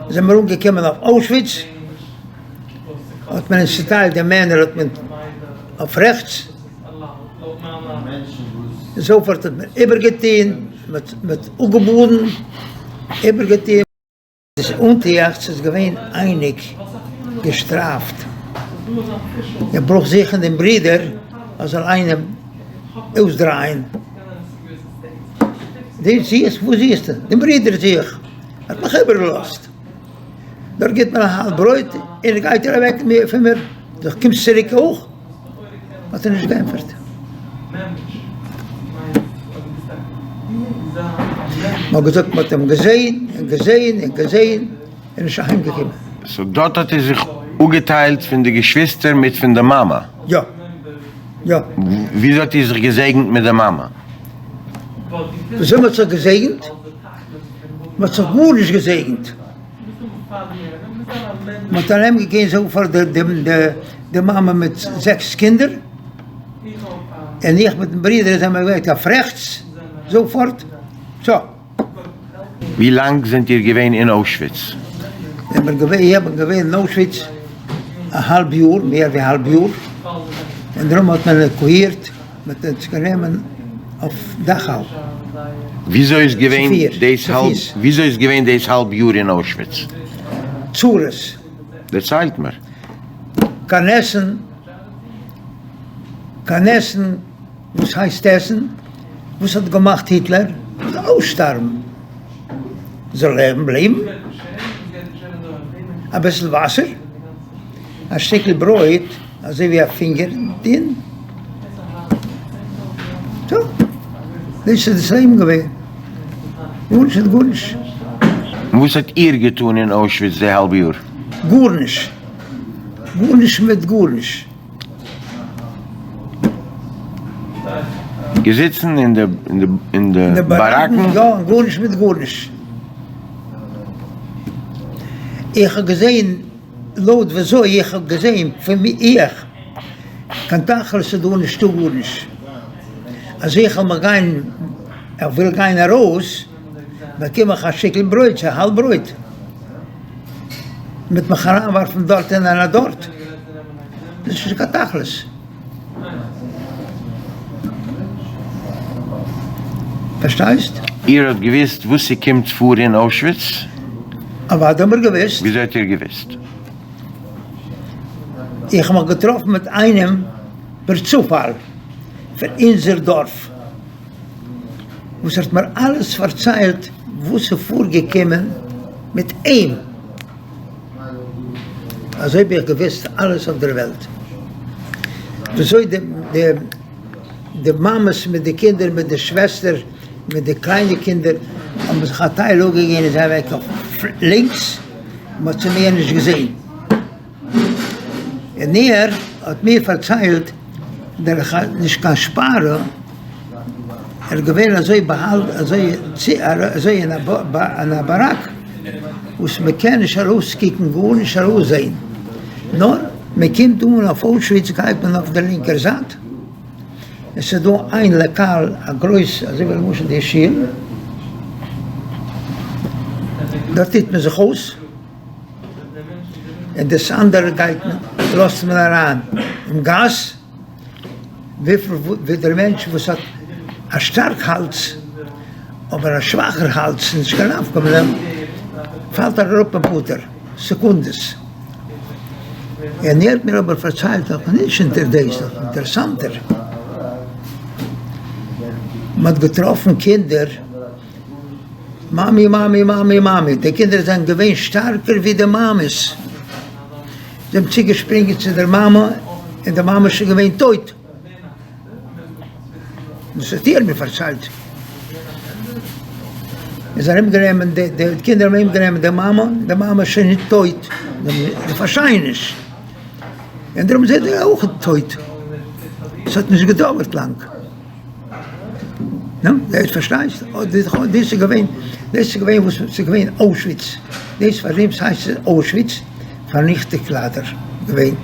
זענען מיר אנגעקומען אויף אוישוויץ, האט מען אונז צוטיילט די מענער האט מען אויף רעכטס, זאפארט האט מען איבערגעטוהן, מען האט אפגעבאדן, איבערגעטוהן. דאס אנטועכץ איז געווען אייניג געשטראפט. ער ברויך זוכן דעם ברודער ער זאל איינעם אויסדרייען. דו זוכסט? וואס זוכסטו? דעם ברודער זוך איך. ער האט מיך איבערגעלאזט. דארט גיט מען א האלב ברויט און גייט ער אוועק פון מיר. זאג איך, קומסט צוריק אויך? האט ער נישט געענטפערט. מ'האט געזאגט מ'האט אים געזעהן און געזעהן און געזעהן און נישט אהיים געקומען. סאו דארט האט איר זיך אפגעטיילט פון די געשוויסטער מיט פון די מאמע? יא. יא. וויאזוי האט איר זיך געזעגנט מיט די מאמע? וויאזוי מ'האט זיך געזעגנט? מ'האט זיך גארנישט געזעגנט. מ'האט א נעם געגעבן זאפארט די מאמע מיט זעקס קינדער, און איך מיטן ברודער זענען מיר אוועק אויף רעכטס זאפארט, סא. ווי לאנג זענט איר געווען אין אוישוויץ? איך בין געווען אין אוישוויץ א האלב יאר, מער ווי א האלב יאר, און דערום האט מען עוואקואירט. מען האט אונז גענומען אויף דאכאו. וויאזוי איז געווען דאס האלב וויאזוי איז געווען דאס האלב יאר אין אוישוויץ? צרות. דערציילט מיר. קיין עסן, קיין עסן, וואס הייסט עסן? וואס האט געמאכט היטלער? מ'זאל אויסשטארבן, זאל לעבן בלייבן, אביסל וואסער, א שטיקל ברויט. אזוי ווי א פינגער דין. טא, דאס איז דאס לעבן געווען. גארנישט איז גארנישט. און וואס האט איר געטאן אין אוישוויץ די האלב יאר? גארנישט. גארנישט מיט גארנישט. געזיצן אין די אין די באראקן? יא, גארנישט מיט גארנישט. איך האב געזען. לויט וויאזוי איך האב געזעהן פון איך, קיין תכלית איז דא נישטא גארנישט, אז איך וועל מיך גיין, איך וויל גיין ארויס, באקום איך א שטיקל ברויט, צו א האלב ברויט, מ'וועט מיך אריינווארפן דארט און און דארט, דאס איז נישט קיין תכלית. פארשטייסט? איר האט געוואוסט וואס ס'קומט פאר אין אוישוויץ? אוודאי האבן מיר געוואוסט. וויאזוי האט איר געוואוסט? איך האב מיך געטראפן מיט איינעם פערצופאל פון אונזער דארף וואס האט מיר אלעס פארציילט וואס איז פארגעקומען מיט אים. אזוי האב איך געוואוסט אלעס אויף דער וועלט. וויאזוי די די מאמעס מיט די קינדער מיט די שוועסטער מיט די קליינע קינדער האבן זיך א טייל אפגעגעבן און זיי אוועק אויף לינקס, מען האט זיי מער נישט געזען. און ער האט מיר פארציילט דורך נישט קיין שפארע, ער איז געווען אזוי באהאלטן אזוי אזוי אין א באראק וואס מען קען נישט ארויסקוקן גארנישט ארויסזען, נאר מען קומט אן אויף אוישוויץ גייט מען אויף די לינקער זייט, עס איז דא איין לאקאל א גרויס אזוי ווי למשל די שול, דארט טוט מען זיך אויס. און דאס אנדערע גייט מען לאזט מען אריין אין גאס, וויפיל ווי דער מענטש וואס האט א שטארק האלז אבער א שוואכער האלז נישט קיין נפקא מינה פאלט ער אראפ און פטור סעקונדעס. און ער האט מיר אבער פארציילט נאך נישט אונטער דאס נאך אינטערעסאנטער מען האט געטראפן קינדער. מאמי מאמי מאמי מאמי, די קינדער זענען געווען שטארקער ווי די מאמעס, זיי האבן צוגעשפרינגען צו דער מאמע און די מאמע איז שוין געווען טויט, דאס האט ער מיר פארציילט, איז ארום גענומען די קינדער האבן ארום גענומען די מאמע, די מאמע איז שוין טויט, זיי פארשטייען נישט, און דערום זענען זיי אויך טויט, עס האט נישט געדויערט לאנג. נו, דאס פארשטייסט? דאס איז געווען, דאס איז געווען וואס ס'איז געווען אוישוויץ, דאס פאר דעם ס'הייסט אוישוויץ, פארניכטיגט ליידער געווען.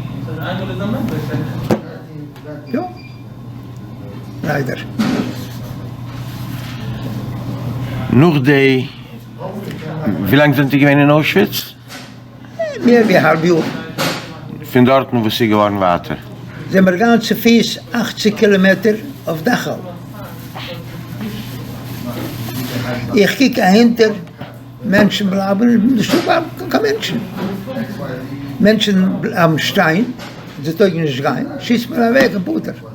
יא, ליידער. נאך די, ווילאנג זענט איר געווען אין אוישוויץ? מער ווי א האלב יאר. פון דארטן וואס איז געווארן ווייטער? זעמער געגאנגען צופיס אכציג קילאמעטער אויף דאכאו. איך קוק אהינטער, מענטשן בלייבן, נישטא קיין מענטשן. מענטשן בלייבן שטיין, זיי טויגן נישט גיין, שיסט מען אוועק און פטור.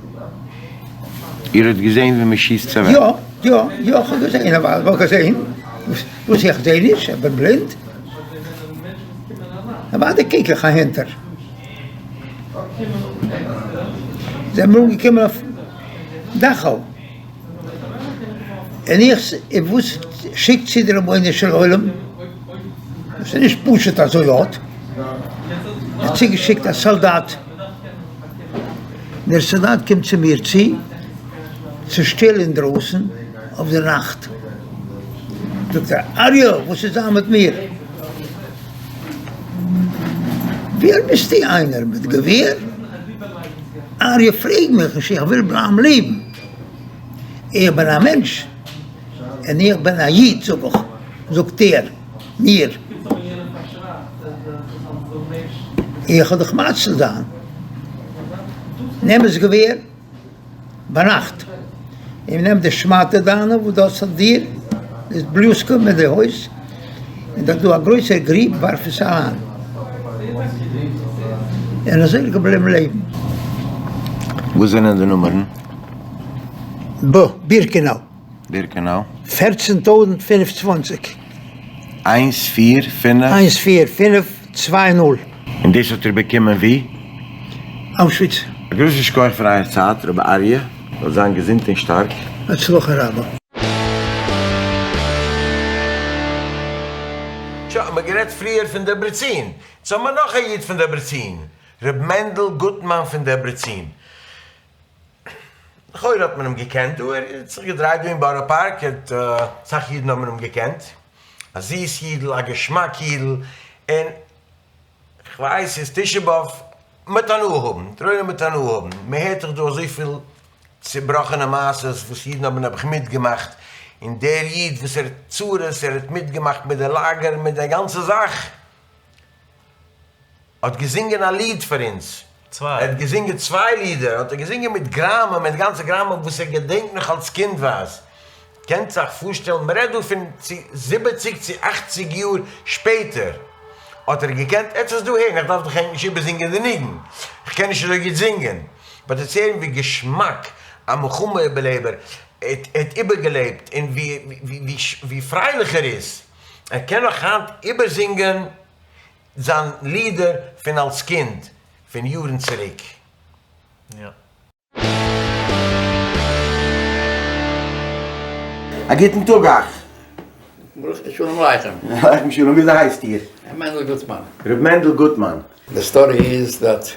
איר האט געזען ווי מען שיסט זיי אוועק? יא, יא, יא, כ'האב געזען, אוודאי האב איך געזען. וואס איך זעה נישט? איך בין בלינד? אוודאי קוק איך אהינטער. זעמיר אנגעקומען אויף דאכאו, און איך און וואס שיקט צו דער רבונו של עולם, עס איז נישט פשוט אזוי האט ער צוגעשיקט א סאלדאט, דער סאלדאט קומט צו מיר צו, ס'איז שטיל אינדרויסן אויף די נאכט, זאגט ער, אריה, וואס איז זיין מיט מיר? ווער ביסטו איינער מיט געווער? אריה, פרעג מיך נישט, איך וויל בלייבן לעבן, איך בין א מענטש און איך בין א איד, זאג איך, זאגט ער מיר, איך וועל דיך מציל זיין, נעם עס געווער. ביינאכט, און נעם די שמאטע דיינע וואס דו האסט אויף דיר, די בלוזקע מיט די הויז, און דארט דא א גרויסער גריב, ווארף עס אריין. און אזוי איז ער געבליבן לעבן. וואס זענען די נומערן? ב. בירקענאו. בירקענאו. פערצן טויזנט פינף צוואנציג. איינס פיר פינף. איינס פיר פינף צוויי נול. און דאס האט איר באקומען וואו? אוישוויץ. א גרויסן שכוח פאר אייער צייט רבי אריה, זאלט זיין געזונט און שטארק. הצלחה רבה. שוין האמיר גערעדט פריער פון דעברעצין, יעצט האמיר נאך א איד פון דעברעצין, ר' מענדל גוטמאן פון דעברעצין. לכאורה האט מען אים געקענט דא, ער האט זיך געדרייט דא אין בארא פארק, ער האט, אסאך אידן האבן אים געקענט, א זיס אידל, א געשמאק אידל, און כ'ווייס ס'איז תשעה באב, מ'וועט הנאה האבן, דער עולם וועט הנאה האבן, מ'הערט דאך דא אזויפיל צובראכענע מעשות וואס אידן האבן נעבעך מיטגעמאכט, און דער איד וואס ער האט צרות, ער האט מיטגעמאכט מיט די לאגער, מיט די גאנצע זאך, האט געזינגען א ליד פאר אונז, ער האט געזינגען צוויי לידער, האט ער געזינגען מיט גראמען, מיט גאנצע גראמען וואס ער געדענקט נאך אלס קינדווייז. קענט זיך פארשטעלן, מ'רעדט דא פון צו זיבעציג צו אכציג יאר שפעטער, האט ער געקענט עטס דא הערן, איך דארף דאך ענק נישט איבערזינגען די ניגון, כ'קען נישט אזוי גוט זינגען, באט עטס הערן ווי געשמאק א מלחמה איבערלעבער האט איבערגעלעבט און ווי פרייליך ער איז, ער קען נאך היינט איבערזינגען זיין לידער פון אלס קינד פון יארן צוריק. יא. א גוטן טאג אייך. ברוך שלום עליכם. עליכם שלום, וויאזוי הייסט איר? ר' מענדל גוטמאן. ר' מענדל גוטמאן. די סטארי איז דעט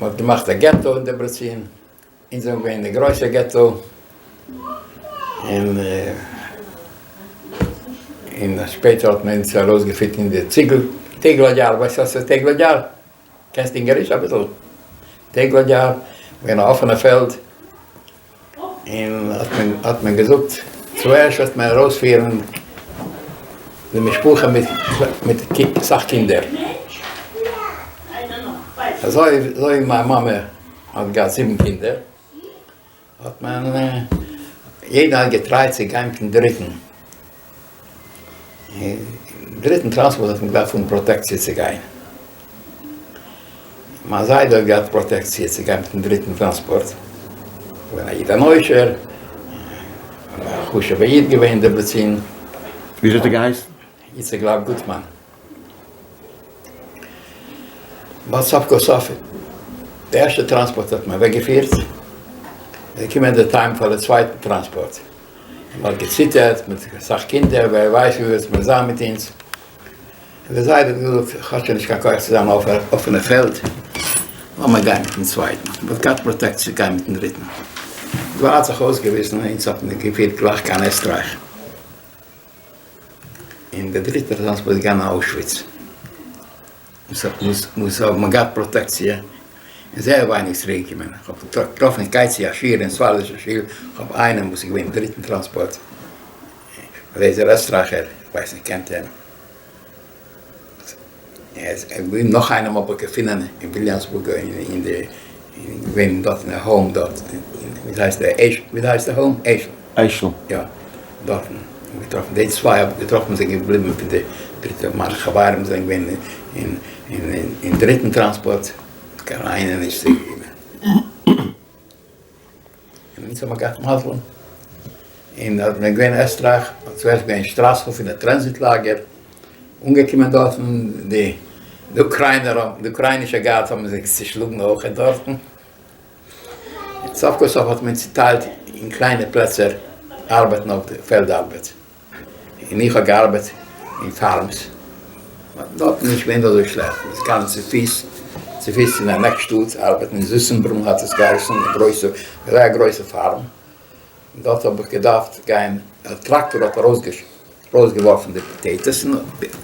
מען האט געמאכט א געטא אין דעברעצין, אונז זענען געווען אין די גרויסע געטא, און און שפעטער האט מען אונז ארויסגעפירט אין די ציגל טעגלאגיאר, ווייסט וואס איז טעגלאגיאר? קענסט אונגאריש אביסל? טעגלאגיאר, געווען א אפענע פעלד, און האט מען האט מען געזאגט צוערשט וועט מען ארויספירן די משפחה מיט מיט אסאך קינדער, אזוי אזוי ווי מיין מאמע האט געהאט זיבן קינדער, האט מען יעדער האט געטרייט צו גיין מיטן דריטן, דריטן טראנספארט האט מען געדארפט האבן פראטעקציע צו גיין, מיין זיידע האט געהאט פראטעקציע צו גיין מיטן דריטן טראנספארט, געווען א איד אן עושר, א חשוב'ע איד געווען אין דעברעצין. וויאזוי האט ער געהייסן? איציק לייב גוטמאן. באט סוף כל סוף די ערשטע טראנספארט האט מען אוועק געפירט, איז געקומען די טיים פאר די צווייטן טראנספארט, און מען האט געציטערט מיט אסאך קינדער ווער ווייסט ווי וועט מען זיין מיט אונז, און די זיידע האט געזאגט איך האב שוין נישט קיין כח צו זיין אויף א אפענע פעלד, לאמיר גיין מיטן צווייטן, מען האט געהאט פראטעקציע צו גיין מיטן דריטן, דא האט זיך אויסגעוויזן אונז האט מען געפירט גלייך קיין עסטרייך. און דער דריטער טראנספארט איז געגאנגען אוישוויץ, וואס האט מען געהאט פראטעקציע, און זייער ווייניג צוריק געקומען, איך האב געטראפן איך גיי צו א שיעור אין ספרדישע שול, איך האב איינעם וואס איז געווען אין דריטן טראנספארט, ער איז אן עסטרייכער, איך ווייס נישט קענט אים. נאך איינעם האב איך געפינען אין וויליאמסבורג אין די געווען דארט אין א האום דארט ווי הייסט די עש ווי הייסט די האום עשל עשל יא דארטן געטראפן די צוויי האב איך געטראפן זענען געבליבן פון די דריטע מיינע חברים זענען געווען אין אין אין דריטן טראנספארט קיין איינער נישט צוריקגעקומען. און אונז האבן געהאט מזל, און אז מ'איז געווען אין עסטרייך, צוערשט געווען אין שטראסהאף אין די טרענזיט לאגער, אנגעקומען דארטן, די די אוקריינער האבן, די אוקריינישע גארדס האבן זיך צושלאגן אויכעט דארטן, און סוף כל סוף האט מען צוטיילט אין קליינע פלעצער ארבעטן אויף די פעלד ארבעט. און איך האב געארבעט אין פארמס, דארט איז נישט געווען אזוי שלעכט, מ'איז געגאנגען צופיס, צופיס אין א נעקסט שטאט ארבעטן, אין זיסנברון האט עס געהייסן, א גרויסע, זייער גרויסע פארם, און דארט האב איך געדארפט גיין, א טראקטאר האט ארויסגעווארפן די פאטעיטאס און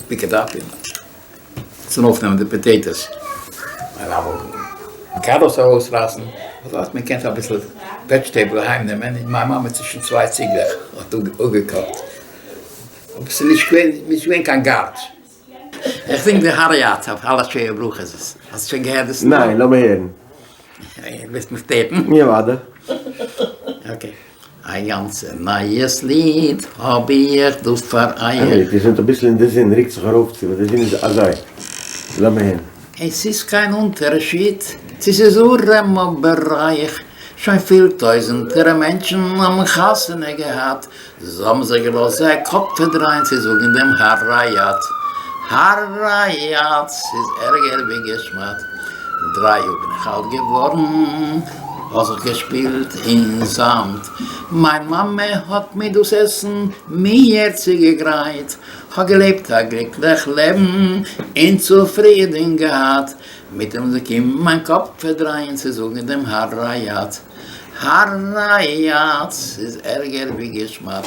פיק איט אפ און צונויפנעמען די פאטעיטאס, און אמאל קעראטס ארויסרייסן, אזוי האט מען געקענט אביסל וועדזשטעבל אהיים נעמען, און מיין מאמע צווישן צוויי ציגלעך האט אפגעקאכט, אבער ס'איז נישט געווען, נישט געווען קיין גארדס. איך זינג די הרי את אויף אלע שבע ברכות, האסט שוין געהערט דאס? ניין, לאמיר הערן. ווילסט מיך טעיפן? יא אוודאי. אקעי. א גאנצע נייעס ליד האב איך דא פאר אייך. איר זענט אביסל אין די זון, רוקט זיך ארויפצו ווייל די זון איז אזוי. לאמיר הערן. עס איז קיין אונטערשיד צו ס'איז ארעם אבער רייך, שוין פיל טויזענטער מענטשן האבן חתונה געהאט, זיי האבן זיך געלאזט זייער קאפ פארדרייען צו זאגן דעם הרי את, הרי את, ס'איז ערגער ווי געשמדט, דריי יאר בין איך אלט געווארן, האב זיך געשפילט אין זאמד, מיין מאמע האט מיר דאס עסן מיר צוגעגרייט, כ'האב געלעבט א גליקליך לעבן און צופרידן געהאט, מיט דעם זיך קומען מיין קאפ פארדרייען צו זאגן דעם הרי את, הרי את, ס'איז ערגער ווי געשמדט,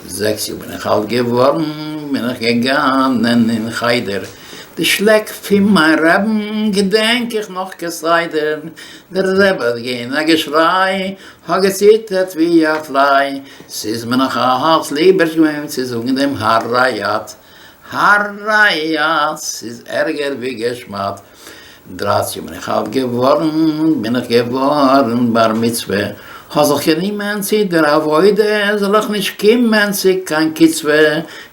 זעקס יאר בין איך אלט געווארן, בין איך געגאנען אין חדר, די שלעק פון מיין רעבן געדענק איך נאך כסדר, דער רבי האט געגעבן א געשריי, כ'האב געציטערט ווי א פליי, ס'איז מיר נאך אלץ ליבערשט געווען צו זאגן דעם הרי את, הרי את, ס'איז ערגער ווי געשמדט. דרייצן יאר בין איך אלט געווארן, בין איך געווארן בר מצוה, כ'האב זיך גענומען צו דער עבודה, זאל איך נישט קומען צו קיין קצבה,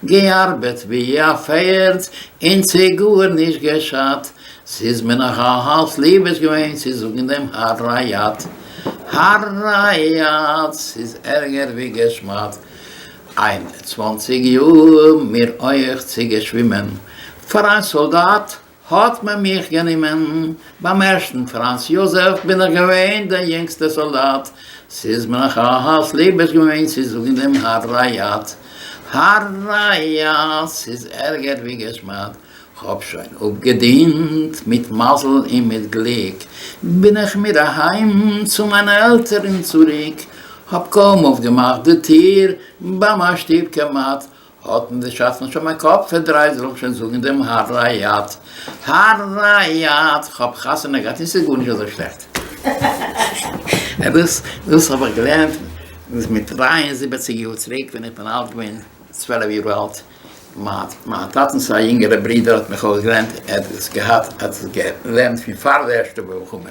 געארבעט ווי א פערד און צו גארנישט געשאדט, ס'איז מיר נאך אלץ ליבערשט געווען צו זאגן דעם הרי את, הרי את, ס'איז ערגער ווי געשמדט. 21 יאר מיר אויך צוגעשווימען פאר א סאלדאט האט מען מיך גענומען, ביים ערשטן פראנץ יאזעף בין איך געווען דער יונגסטער סאלדאט, ס'איז מיר נאך אלץ ליבערשט געווען צו זאגן דעם הרי את, הרי את, ס'איז ערגער ווי געשמדט, כ'האב שוין אפגעדינט מיט מזל און מיט גליק, בין איך מיר אהיים צו מיינע עלטערן צוריק, האב קוים אויפגעמאכט די טיר ביי מיין שטוב כמעט, האט מיר די שדכן שוין מיין קאפ פארדרייט זאל איך שוין זאגן דעם הרי את הרי את כ'האב חתונה געהאט און ס'איז גארנישט אזוי שלעכט. דאס דאס האב איך געלערנט מיט 73 יאר צוריק ווען איך בין אלט געווען צוועלף יאר אלט, מיין טאטנ'ס א יונגערע ברודער האט מיך אויסגעלערנט, ער האט עס געהאט ער האט עס געלערנט פון פאר די ערשטע מלחמה,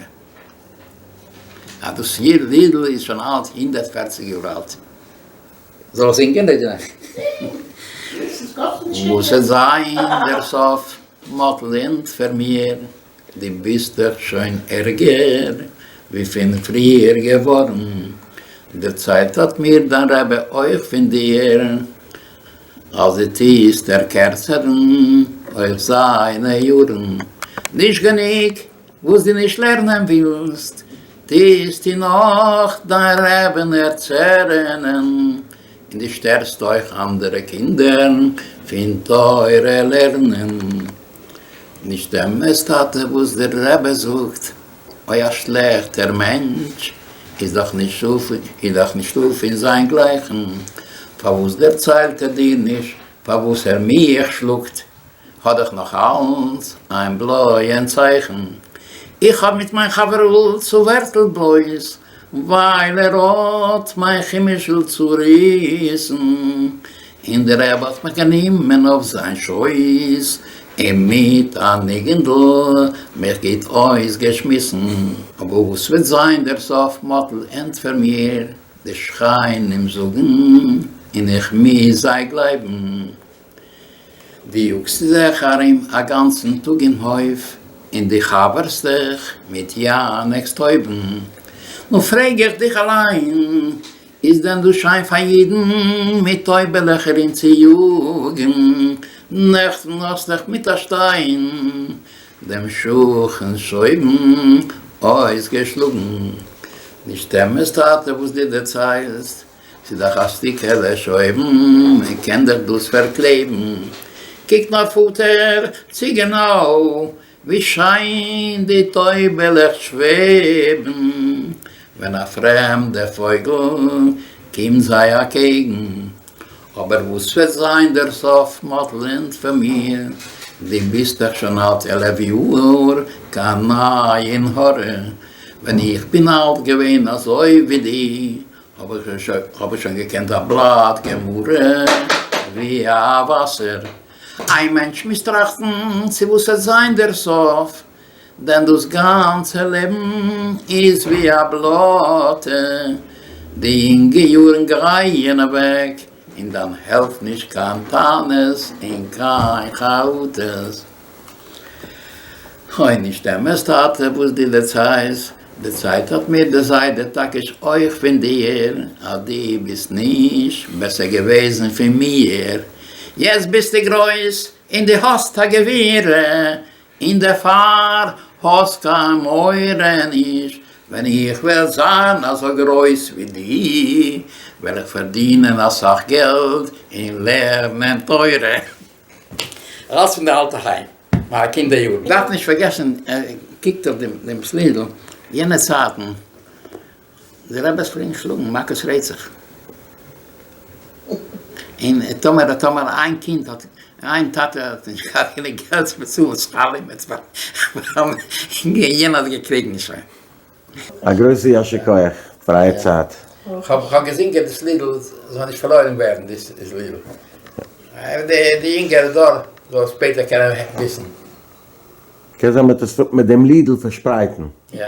אז דאס לידל איז שוין אלט 140 יאר אלט. זאל איך זינגען אדער? וואס וועט זיין דער סוף? מאטל ענטפער מיר, דו ביסט דאך שוין ערגער ווי פון פריער געווארן, דערציילט האט מיר דיין רבי אויך פון דיר, אז דו טוסט דערקערצערן אויך זיינע יארן, נישט גענוג וואס דו נישט לערנען ווילסט, טוסטו נאך דיין רעבען ערצערענען, און דו שטערסט אויך אנדערע קינדער פון תורה לערנען. נישט אמת טאטע וואס דער רבי זאגט, אוי א שלעכטער מענטש איז דאך נישטא פון זיין גלייכן, פארוואס דערציילט ער דיר נישט פארוואס ער מיך שלאגט? האט דאך נאך אלץ איין בלויען צייכן, איך האב מיט מיין חבר'ל צואווערטלט בלויז ווייל ער האט מיין חומש'ל צוריסן, און דער רבי האט מיך גענומען אויף זיין שויס און מיט א ניגונ'דל מיך גוט אויסגעשמיסן. אבער וואס וועט זיין דער סוף מאטל ענטפער מיר, די שכנים זאגן און איך מוז זיי גלייבן, דו יאגסט זיך ארום א גאנצן טאג אין הויף און דו חבר'סט דיך מיט יענעק'ס טויבן. נו פרעג איך דיך אליין, איז דען דאס שיין פאר אידן מיט טויבעלעך ארום צו יאגן? נעכטן האסט דיך מיט א שטיין דעם שכן'ס שויבן אויסגעשלאגן. נישט אמת טאטע וואס דו דערציילסט, ס'איז דאך א שטיקעלע שויבן, מען קען דאך דאס פארקלעבן. קוק נאר פאטער, צו גענוי ווי שיין די טויבעלעך שוועבן, ווען א פרעמדע פויגל קומט זיי אקעגן. אבער וואס וועט זיין דער סוף, מאטל ענטפער מיר, דו ביסט דאך שוין אלט 11 יאר, קיין עין הרע, ווען איך בין אלט געווען אזוי ווי דו, האב איך שוין געקענט א בלאט גמרא ווי א וואסער. איין מענטש מוז טראכטן צו וואס וועט זיין דער סוף, דען דאס גאנצע לעבן איז ווי א בלאטע, די יונגע יארן גייען אוועק, און דאן העלפט נישט קיין טענות און קיין חרטות. אוי נישט אמת טאטע וואס דו דערציילסט, דערציילט האט מיר דער זיידע טאקעש אויך פון דיר אז דו ביסט נישט בעסער געוועזן פון מיר, יעצט ביסטו גרויס און דו האסט א גבירה און דערפאר האסט קיין מורא נישט, ווען איך וועל זיין אזוי גרויס ווי דו וועל איך פארדינען אסאך געלט און לערנען תורה. אלץ פון די אלטע היים, מיינע קינדער יארן. דארף נישט פארגעסן, קוקט אויף דעם סלידל, יענע צייטן, די רעבעס פלעגן שלאגן מכות רצח, און טאמער טאמער איין קינד האט, איין טאטע האט נישט געהאט גענוג געלט צו באצאלן שכר לימוד, יענער האט געקריגן שוין. א גרויסע יישר כח פאר אייער צייט. כ'האב געזינגען דאס לידל זאל נישט פארלוירן ווערן דאס לידל, די יונגערע דור זאל שפעטער קענען וויסן. קען זיין מ'וועט עס מיט דעם לידל פארשפרייטן. יא.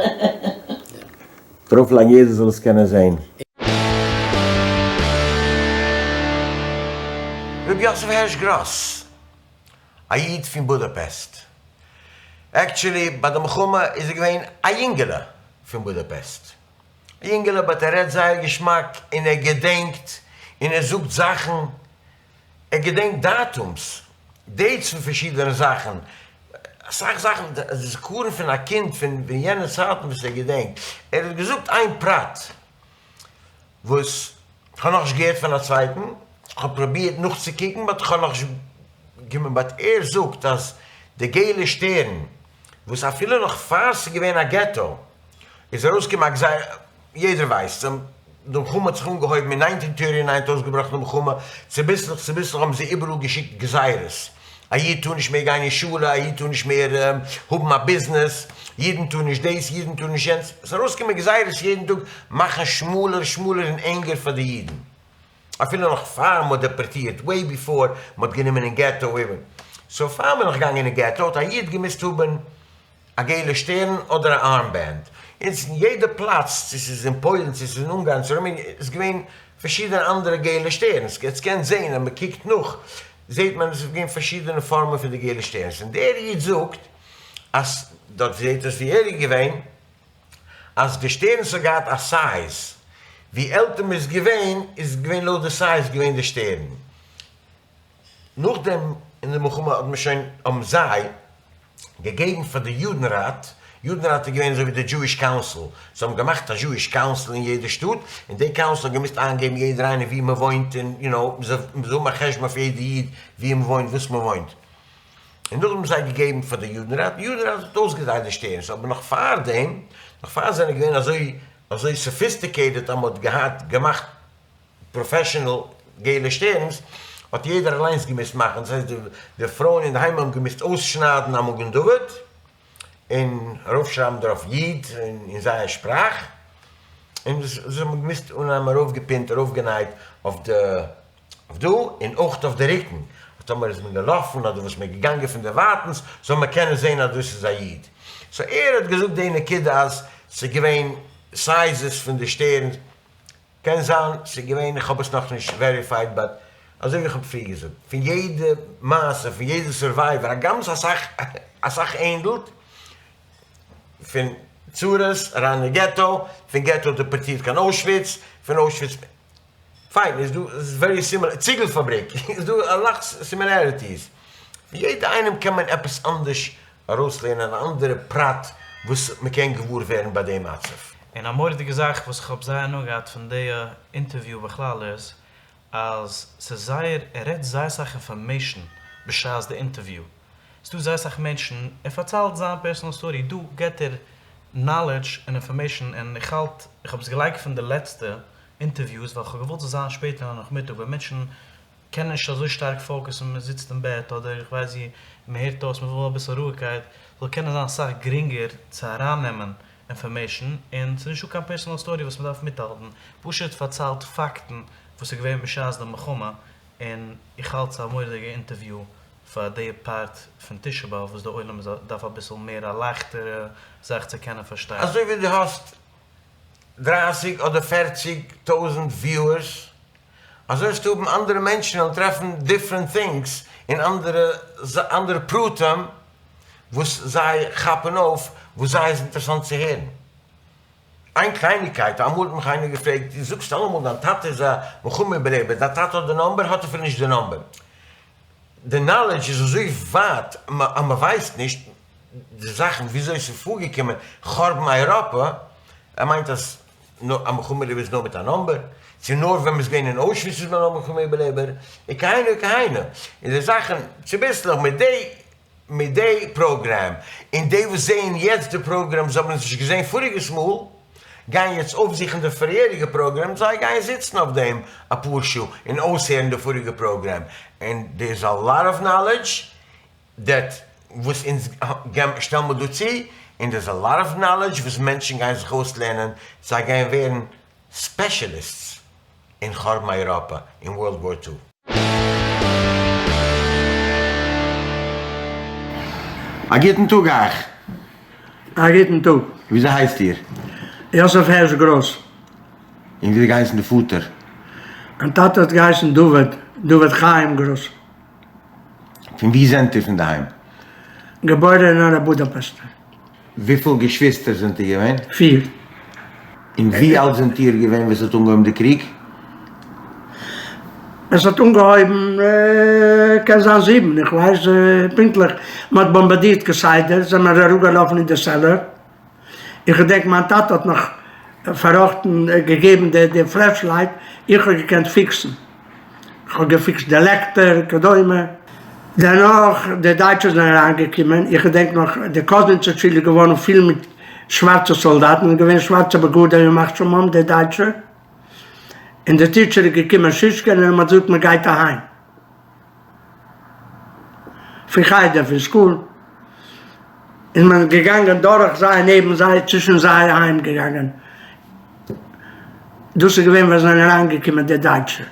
ארויפלייגן יעדער זאל עס קענען זעהן. ר' יוסף הערש גראס, א איד פון בודאפעסט. Actually ביי די מלחמה איז ער געווען א יונגעלע פון בודאפעסט. א יונגעלע but ער רעדט זייער געשמאק און ער געדענקט און ער זאגט זאכן, ער געדענקט דאטומס, dates פון פארשידענע זאכן, אסאך זאכן, די זכרון פון א קינד פון יענע צייטן וואס ער געדענקט. ער האט געזאגט איין פרט וואס כ'האב נאכנישט געהערט פון א צווייטן, כ'האב פרובירט נאכצוקוקן but כ'האב נאכנישט געקומען, but ער זאגט אז די געלע שטערן וואס אפילו נאך פאר ס'איז געווען א געטא איז ארויסגעקומען א גזירה, יעדער ווייסט די מלחמה האט זיך אנגעהויבן אין nineteen thirty nine האט אויסגעבראכן די מלחמה, צוביסלעך צוביסלעך האבן זיי איבעראל געשיקט גזירות, א איד טאר נישט מער גיין אין שולע, א איד טאר נישט מער האבן א ביזנעס, אידן טאר נישט דאס, אידן טאר נישט יענץ, ס'איז ארויסגעקומען גזירות יעדן טאג מאכן שמאלער שמאלער און ענגער פאר די אידן, אפילו נאך פאר מ'האט דעפארטירט, way before מ'האט גענומען אין געטא, so פאר מ'איז נאך געגאנגען אין געטא האט א איד געמוזט האבן א געלע שטערן אדער א armband, און אין יעדע פלאץ צו ס'איז אין פוילן צו ס'איז אין אונגארן צו ראמעניע איז געווען פארשידענע אנדערע געלע שטערנס, יעצט קענסט זעהן אז מ'קוקט נאך זעהט מען אז עס איז געווען פארשידענע פארמען פון די געלע שטערנס, און דער איד זאגט אז דארט זעהט אויס ווי ער איז געווען אז די שטערנס האט געהאט א size, ווי עלטער מ'איז געווען איז געווען לויט די size געווען די שטערן. נאכדעם אין די מלחמה האט מען שוין האבן זיי געגעבן פאר די יודנראט, יודנראט איז געווען אזוי ווי די Jewish Council, זיי האבן געמאכט א Jewish Council אין יעדע שטאט, און די council האט געמוזט איינגעבן יעדער איינער ווי מען וואוינט און יו נאו מען זאל האבן א חשבון אויף יעדע איד ווי מען וואוינט וואס מען וואוינט, און נאכדעם האבן זיי געגעבן פאר די יודנראט, די יודנראט האט אויסגעטיילט די שטערנס, אבער נאך פארדעם, נאך פאר זיי זענען געווען אזוי אזוי sophisticated אז מען האט געהאט געמאכט professional געלע שטערנס האט יעדער אליינס געמוזט מאכן, דאס הייסט די פרויען אינדערהיים האבן געמוזט אויסשניידן א מגן דוד און ארויפשרייבן דערויף איד אין זייער שפראך, און דאס האט מען געמוזט אנהייבן ארויפגעפינט ארויפגענייט אויף די אויף דא און אויך אויף די רוקן, אז טאמער איז מען געלאפן אדער וואס מען איז געגאנגען פון דערווייטענס זאל מען קענען זען אז דאס איז א איד. So ער האט געזאגט די נקודה אז ס'איז געווען sizes פון די שטערנס. קען זיין ס'איז געווען, איך האב עס נאכנישט verified but אזוי ווי איך האב פריער געזאגט, פון יעדע מעשה, פון יעדע survivor, הגם ס'איז אסאך אסאך ענדלט, פון צרות אריין אין געטא, פון געטא דעפארטירט קיין אוישוויץ, פון אוישוויץ, פיין איז דא very similar, ציגל פאבריק, איז דא א lot similarities, פון יעדע איינעם קען מען עפעס אנדערש ארויסלערנען אן אנדערע פרט וואס מ'קען געוואר ווערן ביי די מצב. און א מורא'דיגע זאך וואס איך האב זייער הנאה געהאט פון די אינטערוויו בכלל איז אז ס'איז זייער ער רעדט זייער סאך information בשעת די אינטערוויו, ס'דא זייער סאך מענטשן ער פארציילט זיין personal story דא געט ער knowledge און information און איך האלט איך האב עס געלייגט פון די לעצטע אינטערוויוס ווייל כ'האב געוואלט ס'זאל זיין שפעטער אין א נאכמיטאג ווען מענטשן קענען נישט אזוי שטארק focus ן, מען זיצט אין בעט אדער איך ווייס ווי, מען הערט אויס, מען וויל אביסל רואיגקייט, זאל קענען זיין אסאך גרינגער צו ארייננעמען information, און ס'איז נישטא קיין personal story וואס מען דארף מיטהאלטן, פשוט פארציילט פאקטן וואס איז געווען בשעת די מלחמה, און איך האלט ס'איז א מורא'דיגע אינטערוויו פאר די part פון תשעה באב וואס די עולם דארף אביסל מער א לייכטערע זאך צו קענען פארשטיין. אזוי ווי דו האסט דרייסיג אדער פערציג טויזענט viewers אזוי וועסטו האבן אנדערע מענטשן וועלן טרעפן different things און אנדערע אנדערע פרטים וואס זיי כאפן אויף וואס זיי איז אינטערעסאנט צו הערן. איין קלייניגקייט, אמאל האט מיך איינער געפרעגט, דו זאגסט אלעמאל דיין טאטע איז א מלחמה איבערלעבער, דיין טאטע האט די number? האט אפילו נישט די number. די knowledge איז אזוי ווייט אז מ'ווייסט נישט די זאכן וויאזוי ס'איז פארגעקומען חורבן אייראפע, ער מיינט אז נאר א מלחמה איבערלעבער איז נאר מיט א number, צו נאר ווען מ'איז געווען אין אוישוויץ איז מען א מלחמה איבערלעבער, וכהנה וכהנה, און די זאכן צוביסלעך מיט די מיט די פראגרעם, און די וואס זעען יעצט די פראגרעם זיי האבן עס נישט געזען פאריגעס מאל, גייען יעצט אויפזוכן די פאריעריגע פראגרעם, זיי גייען זיצן אויף דעם אפאר שעה און אויסהערן די פאריגע פראגרעם, און there is a lot of knowledge that וואס אונז שטעלן מיר דא צו, און there is a lot of knowledge וואס מענטשן גייען זיך אויסלערנען, זיי גייען ווערן specialists אין חורבן אייראפע אין World War Two. א גוטן טאג אייך. א גוטן טאג. וויאזוי הייסט איר? יוסף הערש גראס. און ווי האט געהייסן די פאטער? מיין טאטע האט געהייסן דוד, דוד חיים גראס. פון ווי זענט איר פון די היים? געבוירענער בודאפעסטער. וויפיל געשוויסטער זענט איר געווען? פיר. און ווי אלט זענט איר געווען ווען ס'האט אנגעהויבן די קריג? עס האט אנגעהויבן קען זיין זיבן, איך ווייס פונקטליך, מען האט באמבארדירט כסדר, זענען מיר אראפגעלאפן אין די סעלער, איך געדענק מיין טאטע האט נאך פארראכטן געגעבן די די פלעשלייט, איך האב געקענט פיקסן, איך האב געפיקסט די לעקטער וכדומה, דערנאך די דייטשע זענען אריינגעקומען, איך געדענק נאך די קאזניצער שול איז געווארן פיל מיט שווארצע סאלדאטן, איז געווען שווארצע בגדים ימח שמם די דייטשע, און די טיטשער איז געקומען שישקען און מען האט געזאגט מען גייט אהיים. פון חדר פון סקול איז מען געגאנגען דורך זיי נעבן זיי צווישן זיי אהיים געגאנגען דאס איז געווען ווען זענען אריין געקומען די דייטשע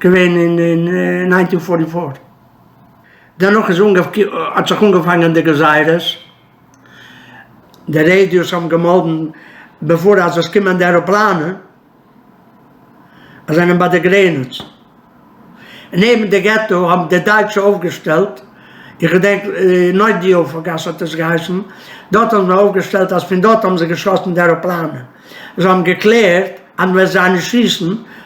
געווען אין ניינטין פארטי פאר דערנאך איז האט זיך אנגעפאנגען די גזירות די רעדיאס האבן געמאלדן בעפאר אז עס קומען די עראפלאנען. זענען ביי די גרעניץ. נעבן די געטא האבן די דייטשע אויפגעשטעלט, איך געדענק נוידיארפער גאס האט עס געהייסן, דארט האבן זיי אויפגעשטעלט אז פון דארט האבן זיי געשאסן די עראפלאנען. זיי האבן געקלערט אז מ'וועט זיי נישט שיסן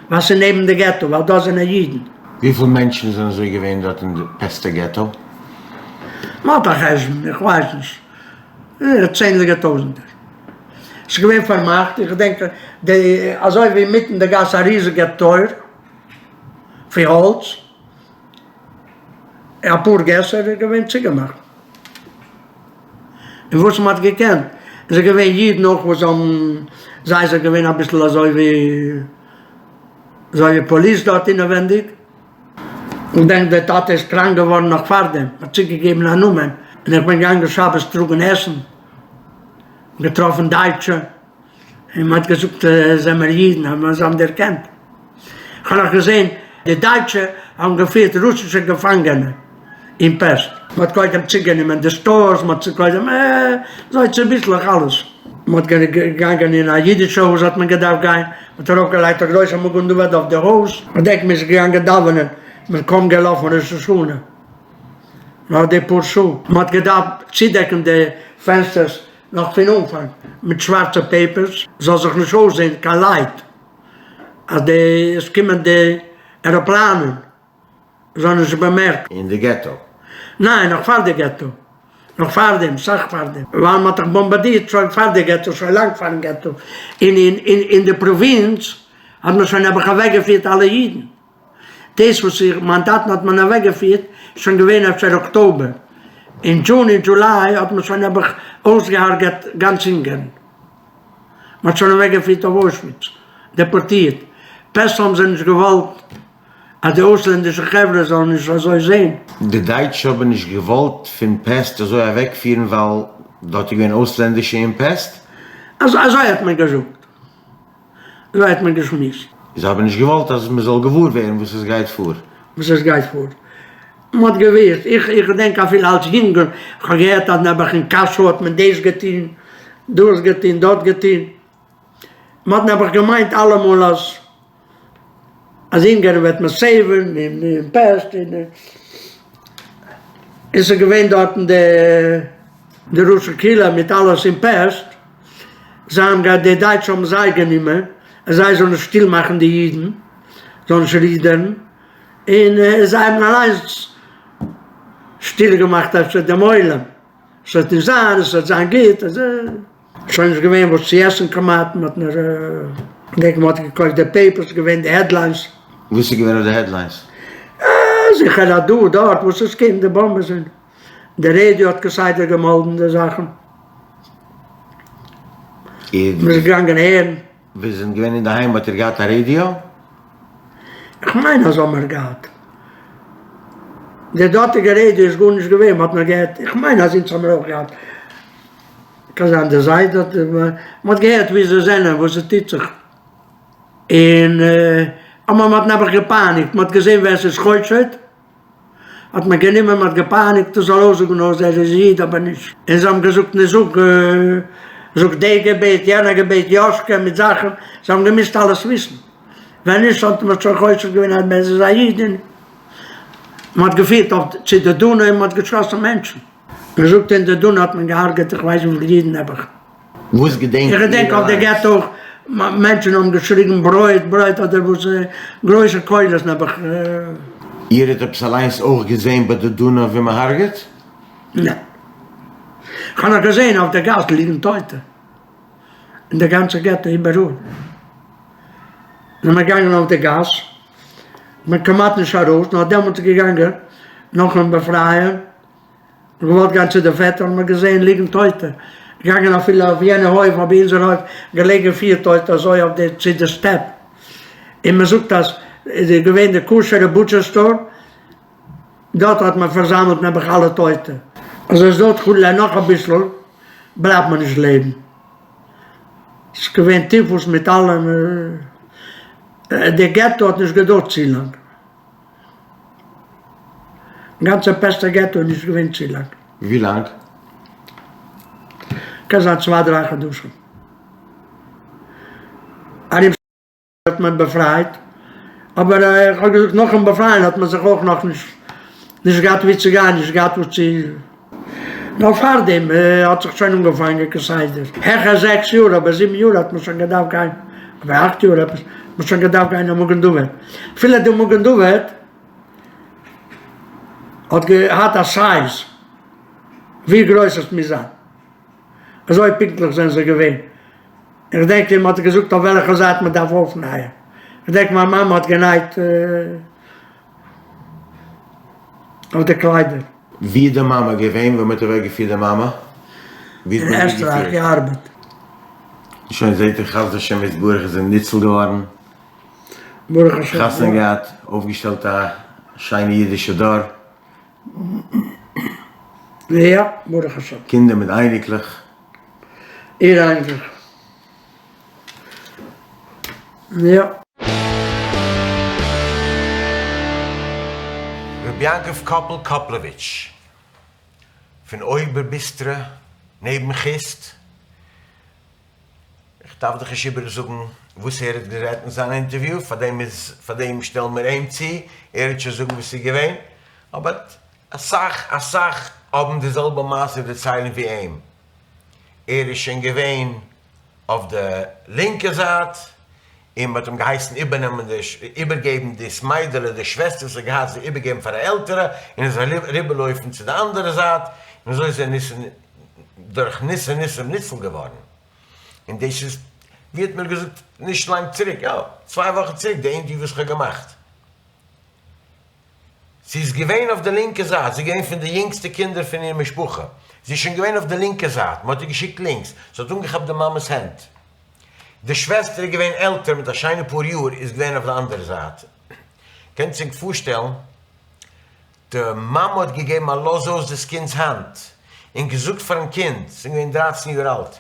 ווייל ס'איז נעבן די געטא, ווייל דארט זענען אידן. וויפיל מענטשן זענען אזוי געווען דארט אין די פעסטער געטא? מ'האט א חשבון, איך ווייס נישט. צענדליגער טויזענטער. ס'איז געווען פארמאכט, איך געדענק די אזוי ווי אינמיטן די גאס א ריזיגע טויער פון האלץ, אפאר געסער איז געווען צוגעמאכט, און וואס מ'האט געקענט, עס איז געווען אידן אויך וואס האבן, זיי זענען געווען אביסל אזוי ווי אזוי ווי פאליס דארט אינעווענדיג. איך דענק דער טאטע איז קראנק געווארן נאך פארדעם, מ'האט צוגעגעבן א נאמען, און איך בין געגאנגען שבת טראגן עסן, געטראפן דייטשע, און מ'האט געזאגט זעמער אידן, האט מען זיי האבן דערקענט. איך האב נאך געזען די דייטשע האבן געפירט רוסישע געפאנגענע אין פעסט. מ'האט קודם צוגענומען די סטארס, מ'האט קודם אזוי צוביסלעך אלעס. מ'האט געגאנגען אין א אידישע הויז האט מען געדארפט גיין, מ'האט ארויפגעלייגט א גרויסע מגן דוד אויף די הויז. כ'דענק מ'איז געגאנגען דאווענען, מ'איז קוים געלאפן ראש השנה, נאך די פאר שעה. מ'האט געדארפט צודעקן די פענסטערס נאך פון אנפאנג מיט שווארצע פעיפערס, זאל זיך נישט אויסזען קיין לייט אז די עס קומען די עראפלאנען. זאל נישט באמערקן. אין די געטא? ניין, נאך פאר די געטא. נאך פאר דעם, סאך פאר דעם. ווייל מ'האט דאך באמבארדירט שוין פאר די געטא, שוין לאנג פארן געטא. און אין אין די פראווינץ האט מען שוין נעבעך אוועקגעפירט אלע אידן. דאס וואס איך, מיין טאטן האט מען אוועקגעפירט איז שוין געווען אפשר אקטאבער. אין דזשון און דזשוליי האט מען שוין נעבעך אויסגעהארגעט גאנץ אונגארן. מ'האט שוין אוועקגעפירט אויף אוישוויץ. דעפארטירט. פעסט האבן זיי נישט געוואלט. אז די אויסלענדישע חברה זאלן נישט אזוי זעהן. די דייטשע האבן נישט געוואלט פון פעסט אזוי אוועקפירן ווייל דארט איז געווען אויסלענדישע אין פעסט? אזוי האט מען געזאגט. אזוי האט מען געשמועסט. זיי האבן נישט געוואלט אז מען זאל געוואר ווערן וואס עס גייט פאר. וואס עס גייט פאר. מען האט געוואוסט. איך איך געדענק אפילו אלס יונגל, איך האב געהערט אז נעבעך אין קאשוי האט מען דאס געטון, דאס געטון, דארט געטון. מען האט נעבעך געמיינט אלעמאל אז אז אונגארן וועט מען סעיווען און פעסט און און ס'איז געווען דארטן די די ראשי קהילה מיט אלעס אין פעסט, זיי האבן גע די דייטשע האבן זיי גענומען אז זיי זאלן שטיל מאכן די אידן זאלן נישט רודערן, און זיי האבן אליינס שטיל געמאכט אפשר דעם עולם, ס'וועט נישט זיין, עס וועט זיין גוט, אזוי. שוין נישט געווען וואס צו עסן כמעט, מען האט נאר, כ'דענק מען האט געקויפט די פעיפערס, געווען די העדליינס. וואס איז געווען אויף די העדליינס? זיכער אז דא דארט וואס עס קומט די באמבעס און די רעדיא האט כסדר געמאלדן די זאכן. מען איז געגאנגען הערן. ווען איר זענט געווען אינדערהיים האט איר געהאט א רעדיא? כ'מיין אז האמער געהאט. די דארטיגע רעדיא איז גארנישט געווען, מ'האט נאר געהערט, איך מיין אז אונז האמער אויך געהאט. קען זיין די זיידע האט, מ'האט געהערט ווי זיי זענען וואס עס טוט זיך. און אמאל מ'האט נעבעך געפייניגט, מ'האט געזען ווער ס'איז חושד. האט מען גענומען מ'האט געפייניגט ער זאל אויסזאגן אז ער איז איד אבער נישט און זיי האבן געזאגט נו זאג. זאגט די געבעט, יענע געבעט, יאשקע מיט זאכן, זיי האבן געמוזט אלעס וויסן, ווען נישט האט מען שוין חושד געווען אז מען איז א איד און מען האט געפירט אויף צו די דונא און מען האט געשאסן מענטשן. מען זאגט אין די דונא האט מען געהארגעט איך ווייס וויפיל אידן נעבעך. וואס געדענקט איך איר געדענק אויף די אליינס? געטא אויך מענטשן האבן געשריגן ברויט ברויט אדער וואס גרויסע קולות נעבעך. איר האט עפעס אליינס אויך געזען ביי די דונא ווי מען הארגעט? ניין. כ'האב נאר געזען אויף די גאס ליגן טויטע. אין די גאנצע געטא איבעראל. זענען מיר געגאנגען אויף די גאס. מען כמעט נישט ארויס נאר דעמאלטס איז געגאנגען נאכן באפרייען. געוואלט גיין צו די פעטער האט מען געזען ליגן טויטע, געגאנגען אפילו אויף יענע הויף אויף אונזער הויף געלעגן פיר טויטע אזוי אויף די צו די סטעפ, און מען זאגט אז איז געווען די כשר'ע בוטשער סטאר דארט האט מען פארזאמעלט נעבעך אלע טויטע, אז עס דויערט חלילה נאך אביסל בלייבט מען נישט לעבן, ס'איז געווען טיפוס מיט אלעם, די געטא האט נישט געדויערט צו לאנג. גאנצע פעסטער געטא איז נישט געווען צו לאנג. ווי לאנג? קען זיין צוויי דריי חדשים. ארום האט מען באפרייט, אבער איך האב געזאגט נאכן באפרייען האט מען זיך אויך נאכנישט נישט געהאט ווי צו גיין, נישט געהאט וואס צו. נאר פארדעם האט זיך שוין אנגעפאנגען כסדר העכער זעקס יאר אבער זיבן יאר האט מען שוין געדארפט גיין אבער אכט יאר עפעס האט מען שוין געדארפט גיין אין מגן דוד אפילו די מגן דוד האט געהאט א סייז ווי גרויס עס מוז זיין אזוי פונקטליך זענען זיי געווען איך דענק מען האט געזאגט אויף וועלכע זייט מען דארף אויפנייען איך דענק מיין מאמע האט גענייט אויף די קליידער. ווי איז די מאמע געווען ווען מ'האט אוועק געפירט די מאמע? ווי האט אין מען איר עסטרייך געפירט? געארבעט. שוין זעהט איר חסדי השם יתברך איז זי ניצול געווארן. ברוך השם. חתונה געהאט, אויפגעשטעלט א שיינע אידישע דור. יא, ברוך השם. קינדער מיט אייניקלעך. איר אייניקלעך. יא. ר' יעקב קאפל קאפלאוויטש פון אויבערביסטרע נעבן חוסט, איך דארף דאך נישט איבערזאגן וואס ער האט גערעדט אין זיין אינטערוויו, פארדעם איז פארדעם שטעלן מיר אים צו, ער וועט שוין זאגן וואס ס'איז געווען, אבער אסאך אסאך האבן די זעלבע מעשה דערציילן ווי אים, ער איז שוין געווען אויף די לינקע זייט, און מ'האט אים געהייסן איבערנעמען די, איבערגעבן דאס מיידעלע, די שוועסטער וואס ער האט געהאט, זי איבערגעבן פאר א עלטערע, און ער זאל אריבערלויפן צו די אנדערע זייט, און אזוי איז ער ניסים, דורך ניסי ניסים ניצול געווארן. און דאס איז, ווי האט מיר געזאגט נישט לאנג צוריק, יא, צוויי וואכן צוריק, די אינטערוויו וואס איך האב געמאכט. זי איז געווען אויף די לינקע זייט, זי איז געווען פון די יונגסטע קינדער פון איר משפחה, זי איז שוין געווען אויף די לינקע זייט, מען האט איר געשיקט לינקס, זי האט אנגעכאפט די מאמע'ס הענט. די שוועסטער איז געווען עלטער מיט א שיינע פאר יאר, איז געווען אויף די אנדערע זייט. קענטס ענק פארשטעלן, די מאמע האט געגעבן א לאז אויס דאס קינד'ס האנט, און געזאגט פאר'ן קינד, זי איז געווען דרייצן יאר אלט,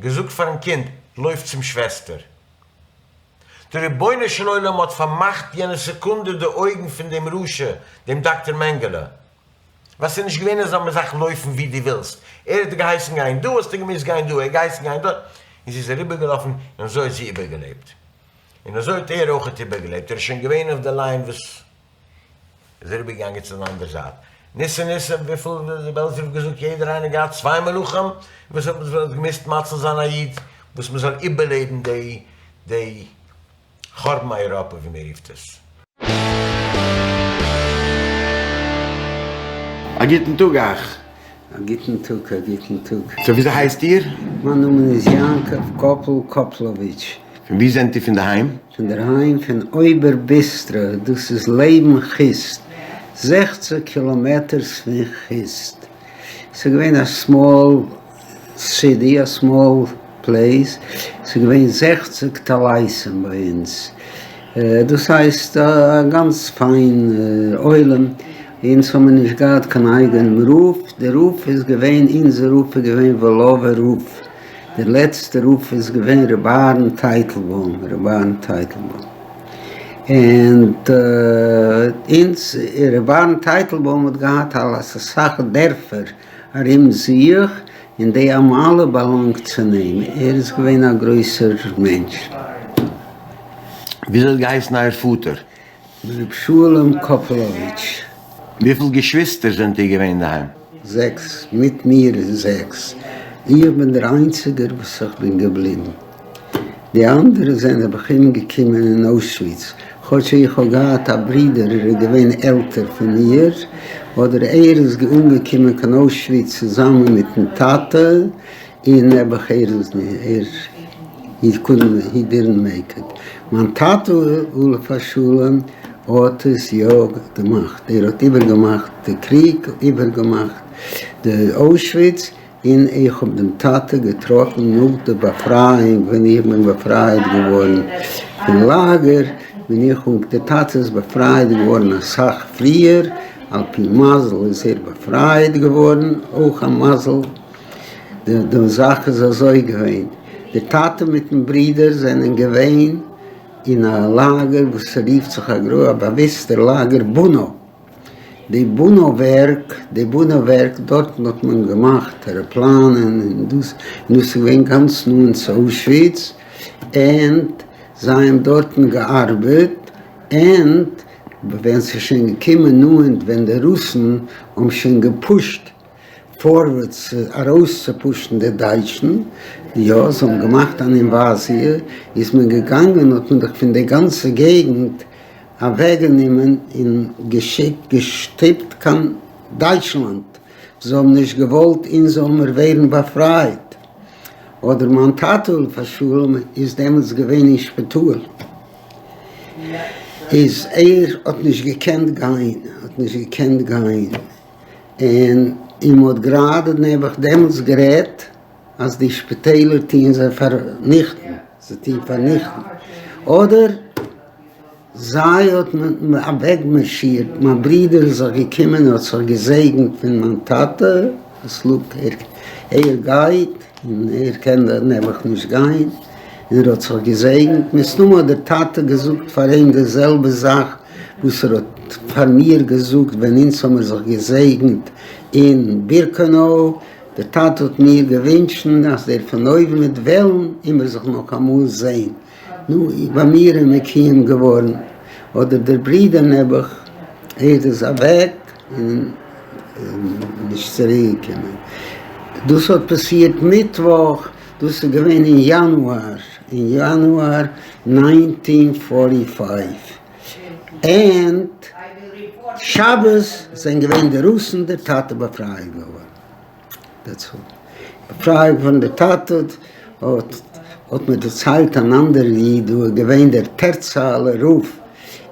געזאגט פאר'ן קינד, לויף צום שוועסטער. דער רבונו של עולם האט פארמאכט יענע סעקונדע די אויגן פון דעם רשע, דעם דאקטער מענגעלע. ווייל ס'איז נישט געווען אזא מין זאך לויפן ווי דו ווילסט. ער האט דיר געהייסן גיין דא, האסטו געמוזט גיין דא, ער האט געהייסן גיין דארט, און זי איז אריבערגעלאפן, און אזוי האט זי איבערגעלעבט. און אזוי האט ער אויכעט איבערגעלעבט, ער איז שוין געווען אויף די ליין וואס איז אריבער געגאנגען צו די אנדערע זייט. ניסי ניסים וויפיל די בעלזער האט געזאגט יעדער איינער געהאט צוויי מלאכים וואס האט מען געמוזט מציל זיין א איד וואס מען זאל איבערלעבן די די חורבן אייראפע ווי מען רופט עס. א גוטן טאג אייך. א גוטן טאג, א גוטן טאג. סאו וויאזוי הייסט איר? מיין נאמען איז יעקב קאפל קאפלאוויטש. פון וואו זענט איר פון די היים? פון דער היים פון אויבער-ביסטרא, דאס איז לעבן חוסט, זעכציק קילאמעטערס פון חוסט. ס'איז געווען א small city, א small place, ס'איז געווען זעכציק טליתים ביי אונז, דאס הייסט א גאנץ פיין עולם, אונז האמיר נישט געהאט קיין אייגענעם רב, דער רב איז געווען, אונזער רב איז געווען וואלאווער רב. דער לעצטער רב איז געווען רבי אהרן טייטלבוים, רבי אהרן טייטלבוים, און אונז, רבי אהרן טייטלבוים האט געהאט אסאך דערפער ארום זיך, און די מעלה באלאנגט צו אים, ער איז געווען א גרויסער מענטש. וויאזוי האט געהייסן אייער פאטער? ר' שלום קאפלאוויטש. וויפיל געשוויסטער זענט איר געווען אינדערהיים? זעקס, מיט מיר איז זעקס. איך בין דער איינציגער וואס איך בין געבליבן. די אנדערע זענען נעבעך אומגעקומען אין אוישוויץ, כאטש איך האב געהאט א ברודער ער איז געווען עלטער פון מיר, אדער ער איז אומגעקומען קיין אוישוויץ צוזאמען מיטן טאטע, און נעבעך ער איז ער הי קודנט הי דידנט מעיק איט. מיין טאטע עליו השלום האט עס יא געמאכט, ער האט איבערגעמאכט די קריג, איבערגעמאכט די אוישוויץ, און איך האב דעם טאטע געטראפן נאך די באפרייאונג ווען איך בין באפרייט געווארן פון לאגער, בין איך און דער טאטע איז באפרייט געווארן אסאך פריער, על פי מזל איז ער באפרייט געווארן, אויך א מזל, די זאך איז אזוי געווען, די טאטע מיטן ברודער זענען געווען אין א לאגער וואס ס'רופט זיך א גרוי א באוויסטער לאגער בונא, די בונא ווערק, די בונא ווערק דארטן האט מען געמאכט עראפלאנען און דאס, און דאס איז געווען גאנץ נאנט צו אוישוויץ, און זיי האבן דארטן געארבעט, און ווען ס'איז שוין געקומען נאנט ווען די רוסן האבן שוין געפושט פארווערטס ארויסצופושן די דייטשן, יא זיי האבן געמאכט אן אינוואזיע, איז מען געגאנגען האט מען דאך פון די גאנצע געגנט אוועקגענומען און געשיקט געשטופט קיין דייטשלאנד, זיי האבן נישט געוואלט אונז זאל מיר ווערן באפרייט, אדער מיין טאטע עליו השלום איז דעמאלטס געווען אין שפיטאל, איז ער האט נישט געקענט גיין, האט נישט געקענט גיין. און און מ'האט גראדע נעבעך דעמאלטס גערעדט אז די שפיטעלער טוען זיי פארניכטן, זיי טוען פארניכטן, אדער זיי האט מען אוועקמארשירט, מיין ברודער איז זיך געקומען און האט זיך געזעגנט פון מיין טאטע, עס לוק ער ער גייט און ער קען נעבעך נישט גיין, און ער האט זיך געזעגנט, מסתמא האט דער טאטע געזאגט פאר אים די זעלבע זאך וואס ער האט פאר מיר געזאגט ווען אונז האמיר זיך געזעגנט אין בירקענאו, דער טאטע האט מיר געווינטשן אז דער פון אויבן וועט וועלן עמיר זיך נאך אמאל זען, נו, ביי מיר איז מקוים געווארן, אדער דער ברודער נעבעך, ער איז אוועק און נישט צוריק געקומען. דאס האט פאסירט מיטוואך, דאס איז געווען אין יאנואר, אין יאנואר ניינטין פארטי פייוו. און שבת זענען געווען די רוסן דער טאטע באפרייט געווארן דעטס אלל באפרייט געווארן דער טאטע האט האט מיר דערציילט אן אנדערער איד דא איז געווען דער טערצאלער רב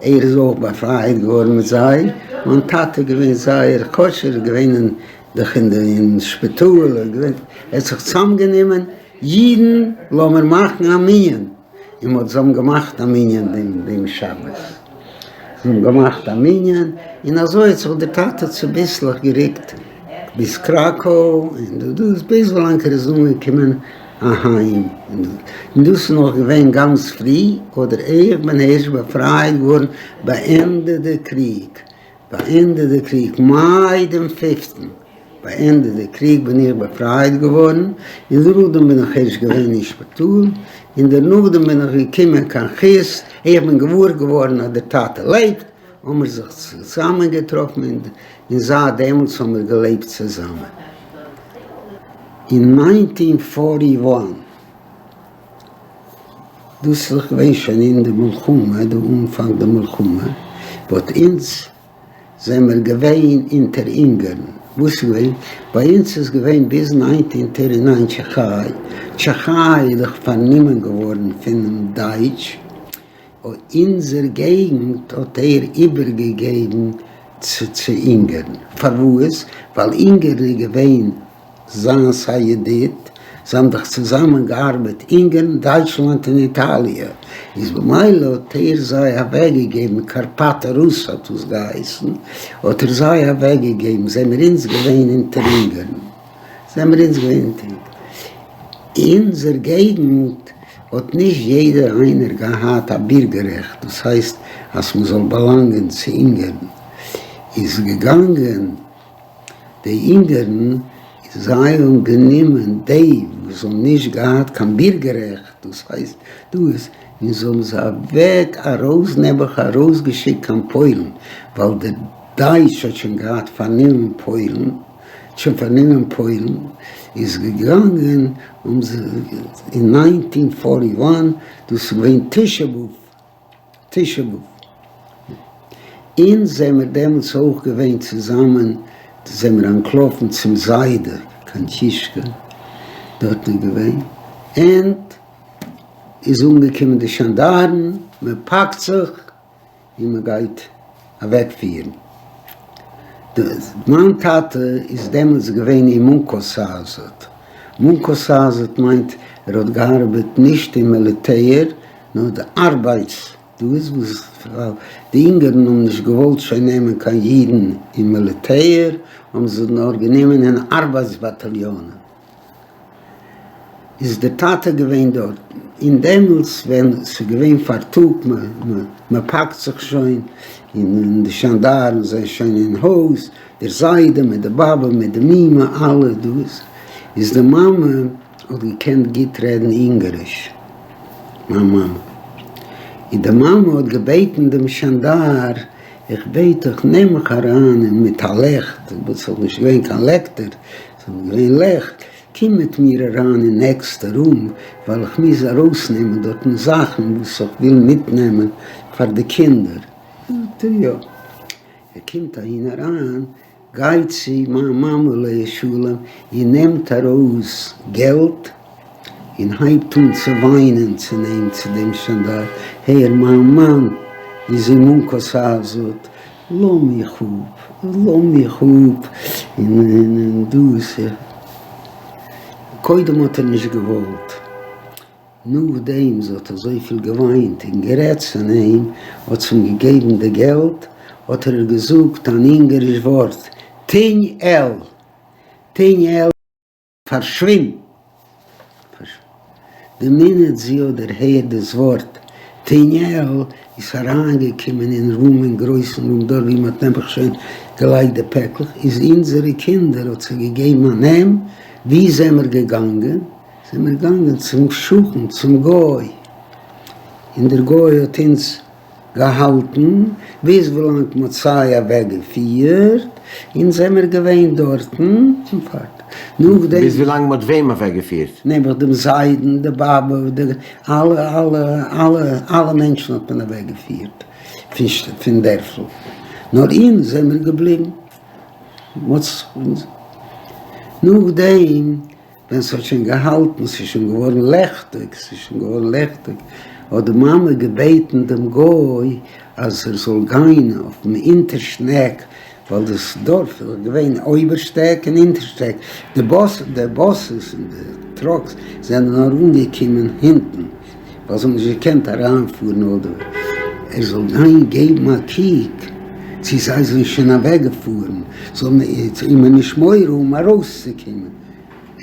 ער איז אויך באפרייט געווארן מיט זיי מיין טאטע איז געווען זייער כשר איז געווען אין דאך אין די אין שפיטאל ער איז געווען ער האט זיך צוזאמגענומען אידן לאמיר מאכן א מנין. און מ'האט זיי האבן געמאכט א מנין דעם דעם שבת, זיי האבן געמאכט א מנין, און אזוי האט זיך דער טאטע צוביסלעך גערוקט ביז קראקא, און דא דאס ביז ווילאנג ער איז אנגעקומען אהיים, און דאס איז נאך געווען גאנץ פרי, אדער איך בין ערשט באפרייט געווארן ביי ענדע די קריג, ביי ענדע די קריג, מאי דעם פיפטן, ביי ענדע די קריג בין איך באפרייט געווארן, און דערנאכדעם בין איך ערשט געווען אין שפיטאל, און דערנאכדעם בין איך געקומען קיין חוסט, איך בין געוואר געווארן אז דער טאטע לעבט, האמיר זיך צוזאמען געטראפן, און זייט דעמאלטס האמיר געלעבט צוזאמען. אין ניינטין פארטי וואן. דאס איז דאך געווען שוין אין די מלחמה, די אנפאנג די מלחמה, באט אונז זעמער געווען אונטער אונגערן, וואס איז געווען? ביי אונז איז געווען ביז ניינטין טערטי ניין טשעכיי, טשעכיי איז דאך פארנומען געווארן פונעם דייטש, אונזער געגנט האט ער איבערגעגעבן צו צו אונגערן, פארוואס? ווייל אונגערן איז געווען זיינס א ידיד, זיי האבן דאך צוזאמען געארבעט אונגערן, דייטשלאנד און איטאליע, איז במילא האט ער זיי אוועקגעגעבן, קארפאטע רוס האט דאס געהייסן, האט ער זיי אוועקגעגעבן, זעמיר אונז געווען אונטער אונגערן, זעמיר אונז געווען אונטער אונגערן. אונזער געגנט האט נישט יעדער איינער געהאט א בירגעררעכט, דאס הייסט אז מ'זאל באלאנגען צו אונגערן, איז געגאנגען. די אונגערן. זיי האבן גענומען די וואס האבן נישט געהאט קיין בירגעררעכט, דאס הייסט דאס, און זיי האבן זיי אוועק ארויס נעבעך ארויסגעשיקט קיין פוילן, ווייל דער דייטש האט שוין געהאט פארנומען פוילן, שוין פארנומען פוילן, איז געגאנגען האבן זיי אין ניינטין פארטי וואן, דאס איז געווען תשעה באב, תשעה באב. אונז זעמער דעמאלטס אויך געווען צוזאמען, זעמער אנטלאפן צום זיידע קיין טישקע, דארטן איז געווען, און איז אנגעקומען די זשאנדארן, מען פאקט זיך און מען גייט אוועקפירן. מיין טאטע איז דעמאלטס געווען אין מונקאסאזעט, מונקאסאזעט מיינט ער האט געארבעט נישט אין מיליטער, נאר די ארבייטס דאס וואס ווייל די אונגערן האבן נישט געוואלט שוין נעמען קיין אידן אין מיליטער האבן זיי נאר גענומען אין ארבייטס באטאליאנען איז די טאטע געווען דארט און דעמאלטס ווען ס'איז געווען פארטאג מען פאקט זיך שוין און די זשאנדארן זענען שוין אין הויז דער זיידע מיט די באבע מיט די מומע אלע דאס איז די מאמע האט געקענט גוט רעדן אונגאריש, מיין מאמע. און די מאמע האט געבעטן דעם זשאנדאר, איך בעט דיך נעם מיך אריין און מיט א לעכט, וואס ס'איז נישט געווען קיין לעקטער, ס'איז געווען לעכט, קום מיט מיר אריין אין נעקסטע רום, ווייל איך מוז ארויסנעמען דארטן זאכן וואס איך וויל מיטנעמען פאר די קינדער. זאגט ער יא. ער קומט אהין אריין, גייט צו מיין מאמע עליה השלום און נעמט ארויס געלט און הייבט אן צו וויינען צו אים צו דעם זשאנדאר, הער מיין מאן איז אין מונקאסאזוט, לאז מיך אפ, לאז מיך אפ, און דאס, קודם האט ער נישט געוואלט. נאכדעם זי האט אזויפיל געוויינט און גערעדט צו אים, האט זי אים געגעבן די געלט, האט ער איר געזאגט אן אונגאריש ווארט, Tűnj el! Tűnj el! פארשווינד! די מינוט זי האט דערהערט דאס ווארט Tűnj el, איז אריינגעקומען אין רום, אין גרויסן רום, דארט ווי מען האט נעבעך שוין געלייגט די פעקלעך, איז אונזערע קינדער האט זי געגעבן א נעם, וואו זעמער געגאנגען? זעמיר געגאנגען צום שכן צום גוי, און דער גוי האט אונז געהאלטן ביז ווילאנג מ'האט זיי אוועק געפירט, אונז זעמיר געווען דארטן און פארטיג. נאכדעם. ביז ווילאנג מ'האט וועם אוועק געפירט? נעבעך דעם זיידן, די באבע, די אלע אלע אלע אלע מענטשן האט מען אוועק געפירט פון דערפל, נאר אונז זעמיר געבליבן. נאכדעם ווען ס'האט שוין געהאלטן, ס'איז שוין געווארן לעכטיג, ס'איז שוין געווארן לעכטיג, האט די מאמע געבעטן דעם גוי אז ער זאל גיין אויפן אונטערשטן עק, ווייל דאס דארף איז דאך געווען אויבערשטע עק און אונטערשטע עק, די באס, די באסעס און די טראקס זענען נאר אנגעקומען הינטן, ווייל זיי האבן נישט געקענט אריינפארן אדער ער זאל גיין געבן א קוק צו זיי זענען שוין אוועקגעפארן, זאל מען נישט מורא האבן ארויסצוקומען.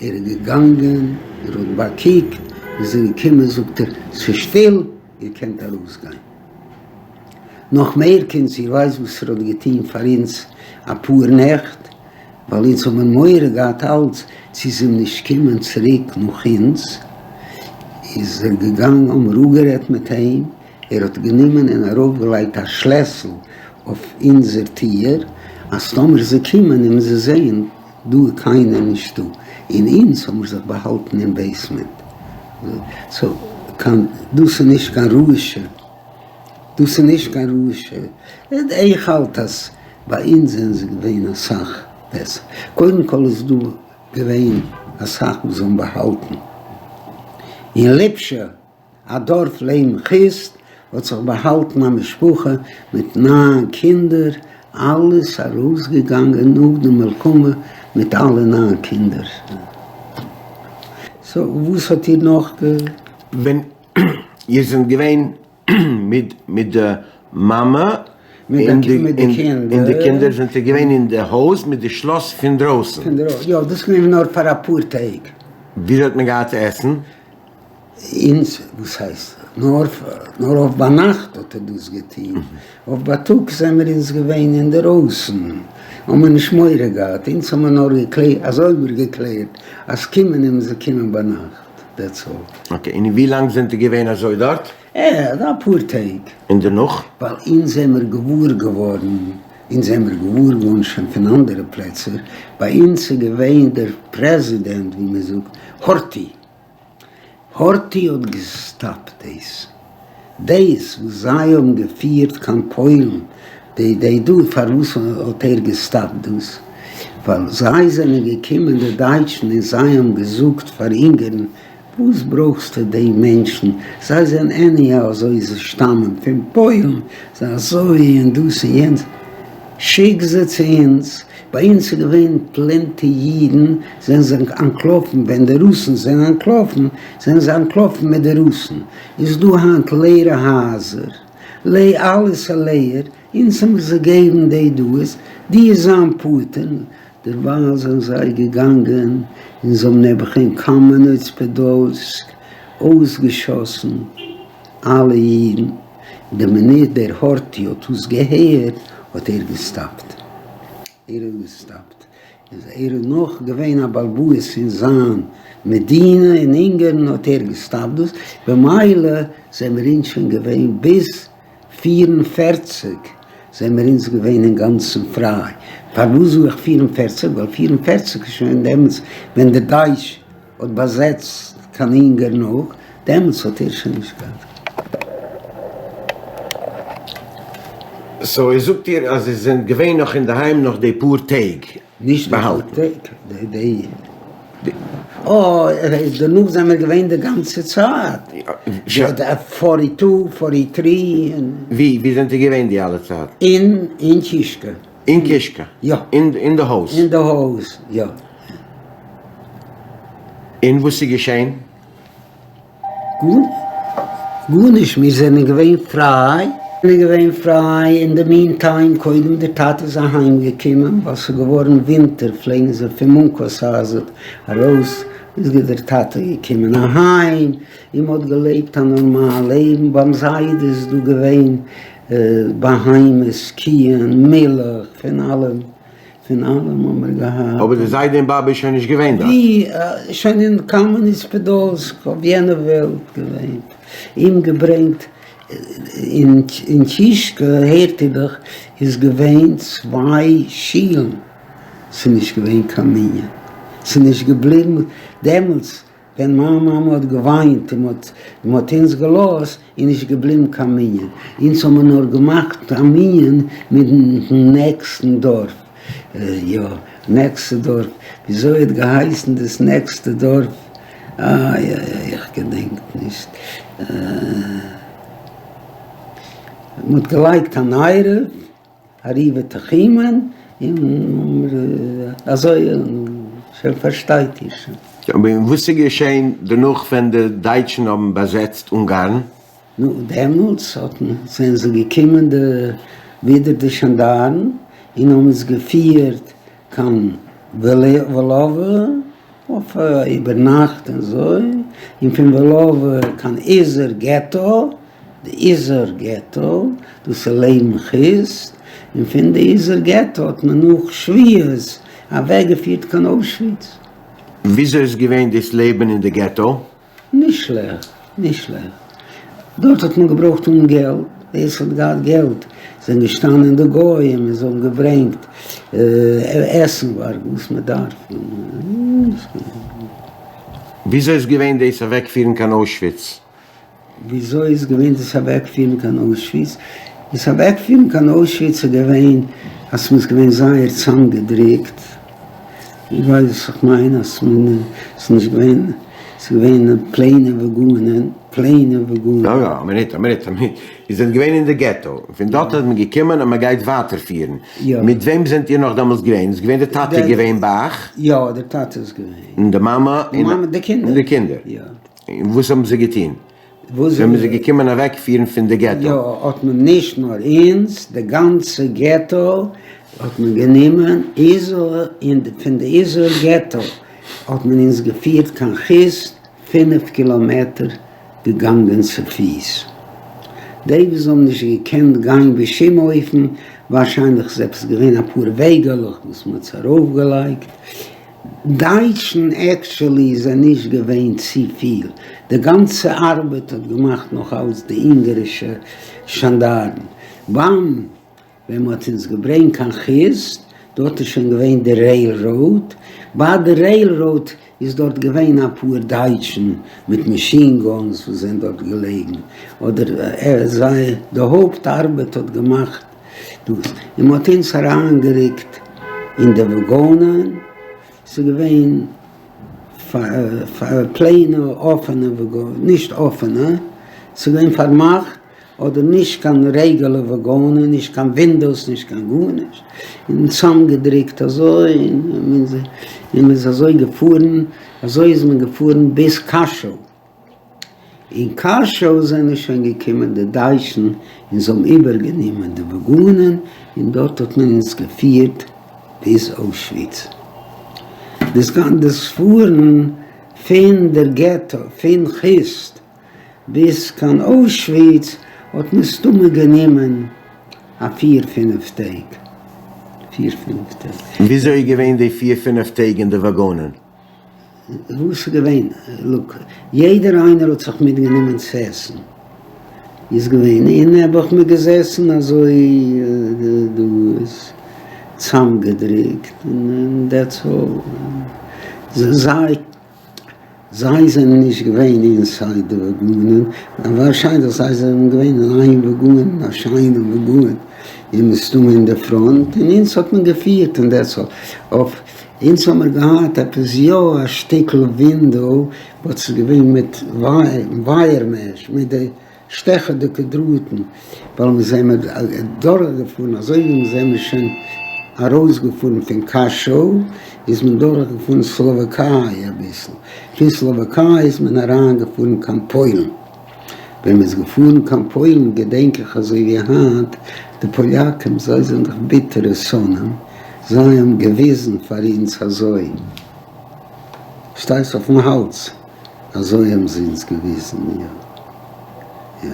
ער איז געגאנגען, ער האט באקוקט, איז ער געקומען זאגט ער, ס'איז שטיל, איר קענט ארויסגיין. נאך מער קינדס, איר ווייסט וואס ער האט געטון פאר אונז אפאר נעכט, ווייל אונז האבן מורא געהאט אלץ צו זיי נישט קומען צוריק נאך אונז, איז ער געגאנגען האבן מיר אפגערעדט מיט אים, ער האט גענומען און ארויפגעלייגט א שלעסל אויף אונזער טיר, אז טאמער זיי קומען און זיי זעען דא איז קיינער נישטא, און אונז האבן מיר זיך באהאלטן אין בעיסמענט, סאו קיין דאס איז נישט קיין רשע, דאס איז נישט קיין רשע, איך האלט אז ביי אונז זענען זיי געווען אסאך בעסער, קודם כל איז דא געווען אסאך וואס זיי האבן באהאלטן אין ליפשא. א דארף לעבן חוסט האט זיך באהאלטן א משפחה מיט ניין קינדער, אלעס ארויסגעגאנגען נאך די מלחמה מיט אלע ניין קינדער. סאו וואס האט איר נאך גע. ווען איר זענט געווען מיט מיט די מאמע און די קינדער זענט איר געווען אין די הויז מיט די שלאס פון דרויסן? יא, דאס איז געווען נאר פאר אפאר טעג. וויאזוי האט מען געהאט צו עסן? אונז, וואס הייסט? נאר נאר אויף ביינאכט האט ער דאס געטון, אויף בייטאג זעמיר אונז געווען אינדערויסן, האמיר נישט מורא געהאט, אונז האמיר נאר געקלערט, אזוי האמיר געקלערט, אז קומען וועלן זיי קומען ביינאכט, דעטס אלל. אקעי, און ווי לאנג זענט איר געווען אזוי דארט? אה, אפאר טעג. און דערנאך? ווייל אונז זעמיר געוואר געווארן, אונז זעמיר געוואר געווארן שוין פון אנדערע פלעצער, ביי אונז איז געווען דער פרעזידענט ווי מען זאגט, הארטי, הארטי האט געסטאפט דאס, דאס וואס זיי האבן געפירט קיין פוילן, די די דא, פארוואס האט ער געסטאפט דאס? ווייל זיי זענען געקומען די דייטשן און זיי האבן געזאגט פאר אונגערן, וואס ברויכסטו די מענטשן, זיי זענען עניהאו אזוי זיי שטאמען פון פוילן, זיי אזוי און דאס און יענץ, שיק זיי צו אונז, ביי אונז איז געווען פלענטי אידן, זענען זיי אנטלאפן, ווען די רוסן זענען אנטלאפן, זענען זיי אנטלאפן מיט די רוסן, איז דא היינט לערע הייזער, לע אלעס איז לער, אונז האמיר זיי געבן די דאס, די איז זיין פאטער, דערווייל זענען זיי געגאנגען און זיי האבן נעבעך אין קאמענעץ פאדאלסק אויסגעשאסן אלע אידן, די מינוט דער הארטי האט דאס געהערט האט ער געסטאפט, ער האט געסטאפט, איז ער איז נאך געווען א בעל בית אין זיין מדינה אין אונגערן האט ער געסטאפט דאס, במילא זעמיר אונז שוין געווען ביז 44 זעמיר אונז געווען אינגאנצן פריי. פארוואס זאג איך 44? ווייל 44 איז שוין דעמאלטס ווען די דייטש האט באזעצט קיין אונגערן אויך, דעמאלטס האט ער שוין נישט געהאט. סאו איר זאגט איר אז איר זענט געווען נאך אינדערהיים נאך די פאר טעג נישט די פאר באהאלטן? טעג, די די אה, דערנאך זעמיר געווען די גאנצע צייט, פארטי טו, פארטי טרי, און. ווי ווי זענט איר געווען די אלע צייט? אין אין קישקע. אין קישקע? יא. אין אין די הויז? אין די הויז, יא. און וואס איז געשען? גארנישט, מיר זענען געווען פריי. זענען געווען פריי, אין די מין טיים קודם די טאטע איז אהיים געקומען ווייל ס'איז געווארן ווינטער פלעגן זיי פון מונקאסהאזעט ארויס, איז דער טאטע געקומען אהיים און מ'האט געלעבט א נארמאל לעבן, ביים זיידע איז דא געווען בהמות, קיען, מילך, פון אלעם. פון אלעם האבן מיר געהאט. אבער די זיידע און באבע איז שוין נישט געווען דארט. ווי, שוין אין קאמעניץ פאדאלסק אויף יענע וועלט געווען. אומגעברענגט אין קישקע, הערט איר דאך, איז געווען צוויי שילן. ס'איז נישט געווען קיין מנין. ס'איז נישט געבליבן דעמאלטס. ווען מיין מאמע האט געוויינט און מען האט אונז געלאזט איז נישט געבליבן קיין מנין, אונז האבן מיר נאר געמאכט א מנין מיטן נעקסטן דארף, יא נעקסטע דארף, וויאזוי האט געהייסן דאס נעקסטע דארף, איי איי איי איך געדענק נישט, מען האט געלייגט אן עירוב. עירובי תחומין און אזוי שוין פארשטייט איר שוין. אבער וואס איז געשען דערנאך ווען די דייטשן האבן באזעצט אונגארן? נו, דעמאלטס האט מען, זענען זיי געקומען די ווידער די זשאנדארן און האבן אונז געפירט קיין וואלאווע אויף איבערנאכט און אזוי, און פון וואלאווע קיין איזער געטא, די איזער געטא, דאס איז לעבן חוסט, און פון די איזער געטא האט מען נאך שבועות אוועקגעפירט קיין אוישוויץ. וויאזוי איז געווען דאס לעבן אין די געטא? נישט שלעכט, נישט שלעכט. דארט האט מען געברויכט האבן געלט, ווער ס'האט געהאט געלט זענען געשטאנען די גויים און זיי האבן געברענגט עסנווארג וואס מען דארף. וויאזוי איז געווען דאס אוועקפירן קיין אוישוויץ? וויאזוי איז געווען דאס אוועקפירן קיין אוישוויץ? דאס אוועקפירן קיין אוישוויץ איז געווען אז מ'איז געווען זייער צאמגעדריקט, איר ווייסט וואס איך מיין, אז מען איז נישט געווען, ס'איז געווען פלעינע וואגאנען, פלעינע וואגאנען. יא יא, א מינוט, א מינוט, א מינוט, איר זענט געווען אין די געטא, פון דארט איז מען געקומען אז מען גייט ווייטער פירן, מיט וועם זענט איר נאך דעמאלטס געווען? איז געווען די טאטע געווען ביי אייך? יא, די טאטע איז געווען. און די מאמע? די מאמע, די קינדער. און די קינדער. יא. און וואס האבן זיי געטון? ווען מ'איז זיי געקומען אוועקפירן פון די געטא? יא, האט מען נישט נאר אונז, די גאנצע געטא האט מען גענומען, איזור, און פון די איזור געטא האט מען אונז געפירט קיין חוסט, פינף קילאמעטער. געגאנגען צופיס. די וואס האבן נישט געקענט גיין בשום אופן, ווארשיינליך איז עפעס געווען אפאר וועגעלעך וואס מען האט זיי ארויפגעלייגט, דייטשן עקטשעלי זענען נישט געווען צופיל, די גאנצע ארבעט האט געמאכט נאך אלץ די אונגערישע זשאנדארן. ביים ווען מען האט אונז געברענגט קיין חוסט, דארט איז שוין געווען די רעיל ראוד, ביי די רעיל ראוד איז דארט געווען אפאר דייטשן מיט מאשין גאנס וואס זענען דארט געלעגן, אדער זיי, די הויפט ארבעט האט געמאכט דאס, און מען האט אונז אריינגערוקט אין די וואגאנען, ס'איז געווען פלעינע אפענע וואגאנען, נישט אפענע, ס'איז געווען פארמאכט, אדער נישט קיין רעגולער וואגאנען, נישט קיין ווינדאוס, נישט קיין גארנישט, און צוזאמגעדרוקט אזוי, און מען איז אזוי געפארן, אזוי איז מען געפארן ביז קאשוי. אין קאשוי זענען שוין געקומען די דייטשן און זיי האבן איבערגענומען די וואגאנען, און דארט האט מען אונז געפירט ביז אוישוויץ. דאס פארן פון דער געטא, פון חוסט, ביז קיין אוישוויץ האט מסתמא גענומען א פיר פינף טעג. פיר פינף טעג. און וויאזוי איז געווען די פיר פינף טעג אין די וואגאנען? וואס איז געווען? לוק, יעדער איינער האט זיך מיטגענומען צו עסן. איז געווען און נעבעך מ'איז געזעסן אזוי דא איז צאמגעדריקט און דעטס אלל. זיי. זיי זענען נישט געווען אינסייד די וואגאנען, ווארשיינליך זיי זענען געווען אין איין וואגאן, א שיינע וואגאן, און מסתמא אין די פראנט, און אונז האט מען געפירט און דעטס אלל. אויף אונז האמיר געהאט עפעס יא א שטיקל ווינדאו, באט ס'איז געווען מיט ווייער מעש, מיט די שטעכעדיגע דראטן, ווייל מיר זעמיר דורכגעפארן, אזוי ווי מיר זעמיר שוין ארויסגעפארן פון קאשוי, איז מען דורכגעפארן סלאוואקיי אביסל, פון סלאוואקיי איז מען אריינגעפארן קיין פוילן, ווען מען איז געפארן קיין פוילן געדענק איך אזוי ווי היינט, די פאליאקעם זיי זענען דאך ביטערע שונאים, זיי האבן געוויזן פאר אונז אזוי, שטייסט אויפן האלז. אזוי האבן זיי אונז געוויזן, יא יא.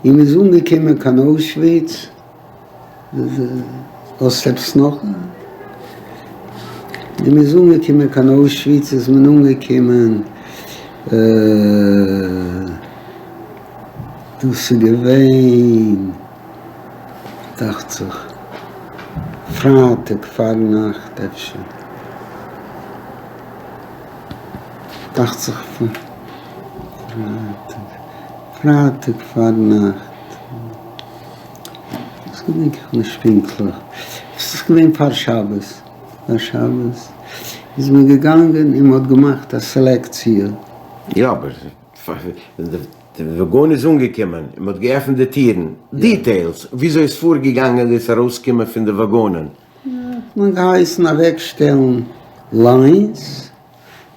און מ'איז אנגעקומען קיין אוישוויץ, האסט עפעס נאך? און מ'איז אנגעקומען קיין אוישוויץ איז מען אנגעקומען, דאס איז געווען דאכט זיך פרייטאג פארנאכט אפשר. דאכט זיך פרייטאג, פרייטאג פארנאכט, דאס געדענק איך נישט פונקטליך, עס איז געווען פאר שבת, פאר שבת איז מען געגאנגען און מען האט געמאכט א סעלעקציע. יא אבער ווען די וואגאן איז אנגעקומען און מען האט געעפנט די טירן, דיטעילס וויאזוי איז פארגעגאנגען דאס ארויסקומען פון די וואגאנען? האט מען געהייסן אוועקשטעלן ליינס,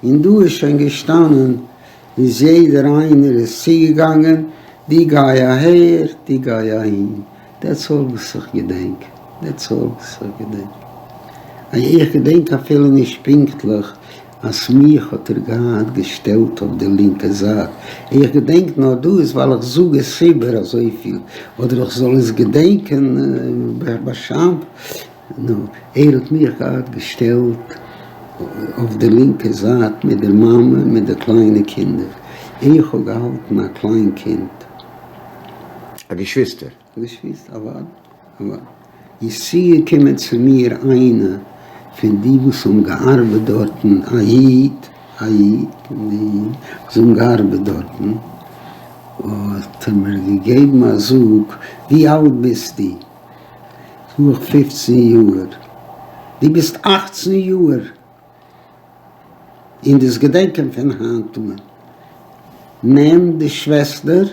און דא איז שוין געשטאנען איז יעדער איינער איז צוגעגאנגען, דו גיי אהער, דו גיי אהין, דעטס אלל וואס איך געדענק, דעטס אלל וואס איך געדענק, איך געדענק אפילו נישט פונקטליך אז מיך האט ער געהאט געשטעלט אויף די לינקע זייט, איך געדענק נאר דאס ווייל איך זאג עס איבער אזויפיל, אדער איך זאל עס געדענקען בשם, נו, ער האט מיך געהאט געשטעלט אויף די לינקע זייט מיט די מאמע מיט די קליינע קינדער, איך האב געהאלטן א קליין קינד. א געשוויסטער? א געשוויסטער, אוודאי, אוודאי. איז צוגעקומען צו מיר איינע פון די וואס האבן געארבעט דארטן, א איד, א איד פון די וואס האבן געארבעט דארטן, האט ער מיר געגעבן א זאג, ווי אלט ביסטו? זאג איך, פופצן יאר. דו ביסט אכצן יאר! און דאס געדענקען פון היינט אן. נעם די שוועסטער,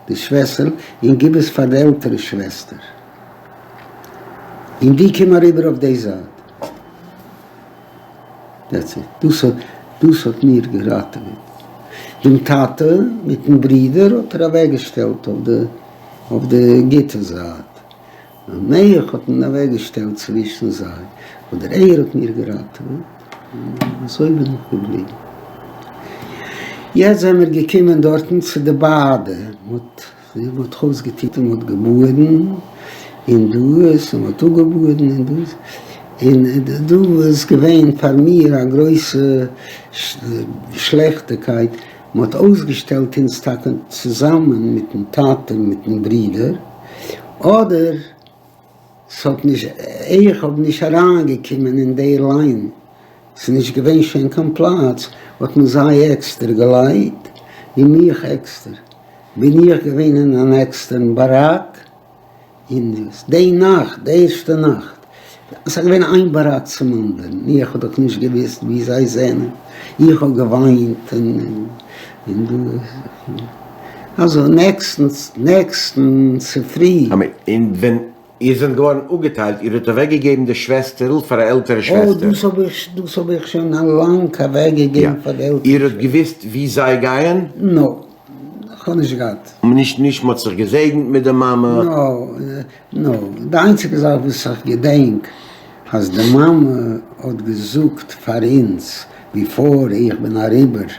די שוועסטער, און גיב עס פאר די עלטערע שוועסטער, און דו קום אריבער אויף די זייט. דעטס איט. דאס האט, דאס האט מיר געראטעוועט. דעם טאטע מיטן ברודער האט ער אוועקגעשטעלט אויף די, אויף די גוטע זייט. און מיך האט מען אוועקגעשטעלט צווישן זיי, אדער ער האט מיר געראטעוועט, און אזוי בין איך געבליבן. יעצט זעמיר געקומען דארטן צו די באדע, מ'האט מ'האט זיך אויסגעטון און מ'האט געבאדן און דאס און מ'האט אפגעבאדן און דאס, און דא איז געווען פאר מיר א גרויסע שלעכטיקייט, מ'האט אויסגעשטעלט אונז טאקע צוזאמען מיטן טאטע און מיטן ברודער, אדער ס'האט נישט, איך האב נישט אריינגעקומען אין די ליין, ס'איז נישט געווען שוין קיין פלאץ, האט מען זיי עקסטער געלייגט און מיך עקסטער, בין איך געווען אין אן עקסטערן באראק, און די נאכט, די ערשטע נאכט, ס'איז געווען איין באראק צום אנדערן, איך האב דאך נישט געוואוסט וואו זיי זענען, איך האב געוויינט און און דאס, אזוי נעקסטן נעקסטן צופרי. און ווען איר זענט געווארן אפגעטיילט, איר האט אוועקגעגעבן די שוועסטערל פאר א עלטערע שוועסטער? אוי, דאס האב איך, דאס האב איך שוין א לאנג אוועקגעגעבן פאר די עלטערע שוועסטער. איר האט געוואוסט וואו זיי גייען? נא, כ'האב נישט געהאט. נישט נישט מ'האט זיך געזעגנט מיט די מאמע? נא, נא, די איינציגע זאך וואס איך געדענק אז די מאמע האט געזאגט פאר אונז ביפאר איך בין אריבער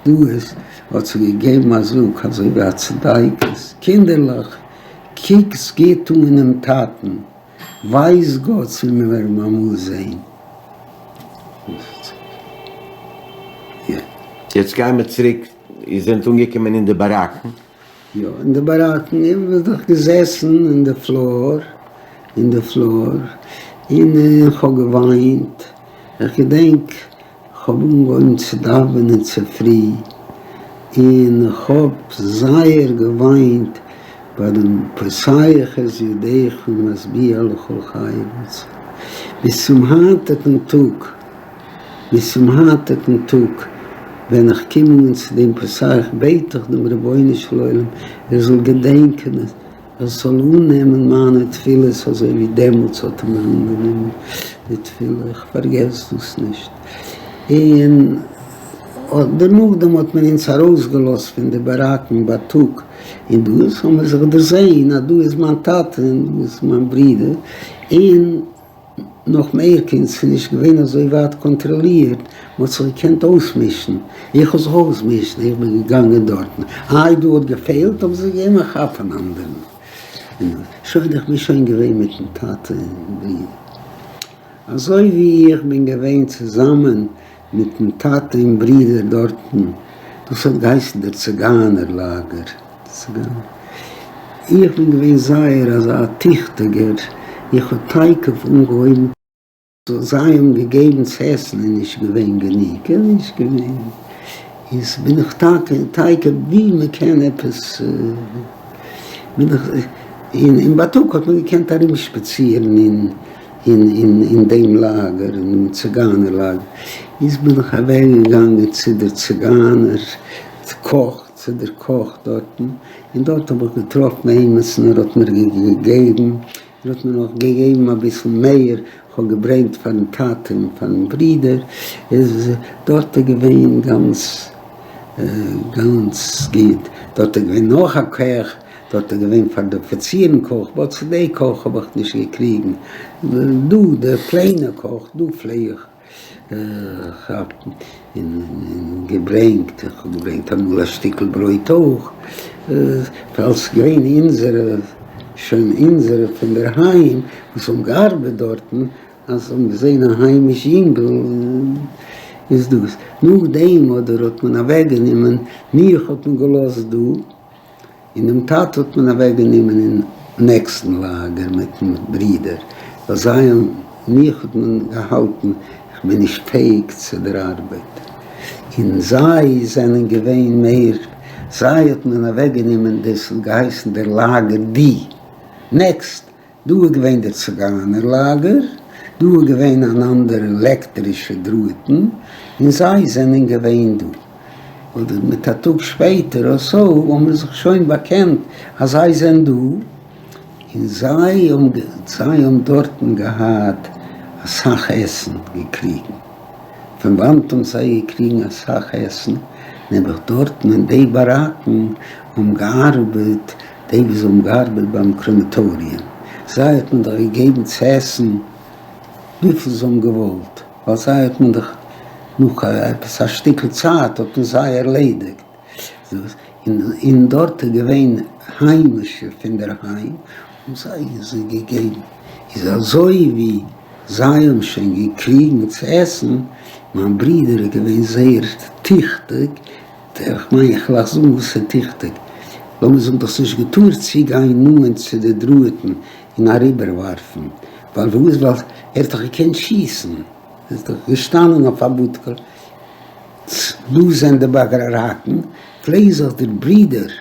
דאס האט זי געגעבן א זאג אזוי ווי א צדיקת, קינדערלעך קוקטס גוט אן דעם טאטן, ווייס גאט צו מיר וועלן אים אמאל זען. יעצט גייען מיר צוריק, איר זענט אנגעקומען אין די באראקן. יא, אין די באראקן, איך בין דאך געזעסן אין די פלאר, אין די פלאר, און איך האב געוויינט, איך געדענק כ'האב אנגעהויבן צו דאווענען צופרי, און כ'האב זייער געוויינט ביי דעם פותח את ידך ומשביע לכל חי רצון. ביז צום היינטיגן טאג, ביז צום היינטיגן טאג, ווען איך קום אן צו דעם פותח בעט איך דעם רבונו של עולם ער זאל געדענקען ער זאל אננעמען מיינע תפילות אזוי ווי דעמאלטס האט ער מיר אנגענומען די תפילה, איך פארגעס דאס נישט. און דערנאכדעם האט מען אונז ארויסגעלאזט פון די באראקן בייטאג, און דאס האבן מיר זיך דערזען אז דא איז מיין טאטע און דא איז מיין ברודער, און נאך מער קינד, ס'איז נישט געווען אזוי ווייט קאנטראלירט, מ'האט זיך געקענט אויסמישן, איך האב זיך אויסמישן, איך בין געגאנגען דארטן, איי דא האט געפעלט, האבן זיי געגעבן א כאפ אן אנדערן, און שוין, איך בין שוין געווען מיטן טאטע און ברודער, אזוי ווי איך בין געווען צוזאמען מיטן טאטע און ברודער דארטן, דאס האט געהייסן דער ציגאנער לאגער, איך בין געווען זייער אזא טיכטיגער, איך האב תיכף אנגעהויבן זיי האבן געגעבן צו עסן איז נישט געווען גענוג, איז נישט געווען, איז בין איך טאקע תיכף ווי מען קען עפעס בין איך, און בייטאג האט מען געקענט ארומשפאצירן אין אין דעם לאגער, אין דעם ציגאנער לאגער, איז בין איך אוועק געגאנגען צו דער ציגאנער קאך, צו דער קאך דארטן, און דארט האב איך געטראפן עימיצן, ער האט מיר געגעבן, ער האט מיר נאך געגעבן אביסל מער, איך האב געברענגט פארן טאטע און פארן ברודער, איז דארט איז געווען גאנץ גאנץ גוט, דארט איז געווען נאך א קעך, דארט איז געווען פאר די אפיצירן קאך, באט צו די קאך האב איך נישט געקריגן, דא די פלעינע קאך, דא פלעג איך כאפן און געברענגט, איך האב געברענגט אמאל א שטיקל ברויט אויך, ווייל ס'איז געווען אונזערע, שוין אונזערע פון דער היים וואס האבן געארבעט דארטן, אז זיי האבן געזען א היימיש יונגל איז דאס, נאכדעם אדער האט מען אוועקגענומען, מיך האט מען געלאזט דא. און דעם טאטע האט מען אוועק גענומען אין נעקסטן לאגער מיטן ברודער, ווייל זיי האבן, מיך האט מען געהאלטן איך בין נישט פעאיג צו דער ארבעט, און זיי זענען געווען מער, זיי האט מען אוועק גענומען, דאס האט געהייסן דער לאגער די נעקסט דא איז געווען דער ציגאנער לאגער, דא איז געווען אן אנדערע עלעקטרישע דראטן, און זיי זענען געווען דא. אדער מיט א טאג שפעטער אר סאו האבן מיר זיך שוין באקענט אז זיי זענען דא, און זיי האבן זיי האבן דארטן געהאט אסאך עסן געקריגן. פון וואנעט האבן זיי געקריגן אסאך עסן? נעבעך דארטן אין די באראקן האבן געארבעט די וואס האבן געארבעט ביים קרעמעטאריום, זיי האט מען דאך געגעבן צו עסן וויפיל זיי האבן געוואלט, ווייל זיי האט מען דאך. נאך עפעס א שטיקל צייט האט מען זיי ערלעדיגט, און דארט איז געווען היימישע פון דער היים, האבן זיי זיי געגעבן, איז אזוי ווי זיי האבן שוין געקריגן צו עסן, מיין ברודער איז געווען זייער טיכטיג, איך מיין איך וועל אייך זאגן וואס איז טיכטיג, לאמיר זאגן דו האסט נישט געטארט צוגיין נאענט צו די דראטן און אריבערווארפן, ווייל וואס ווייל ער האט דאך געקענט שיסן, ער איז דאך געשטאנען אויף א בודקע, דא זענען די באראקן, פלעגט זיך דער ברודער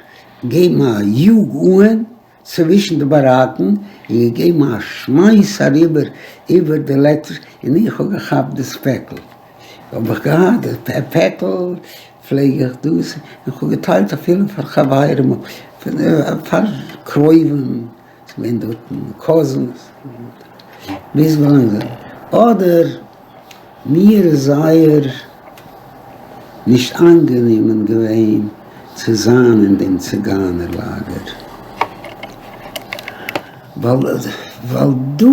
געבן א יאג אן צווישן די באראקן און געגעבן א שמייס אריבער איבער די לעקטער און איך האב געכאפט דאס פעקל האב איך געהאט די פעקל פלעג איך דאס און כ'האב געטיילט אפילו פאר חברים פאר קרובים ס'געווען דארטן קאזינס ביז ווילאנג אדער מיר איז זייער נישט איינגענומען געווען צו זיין אין דעם ציגיינער לאגער, ווייל ווייל דא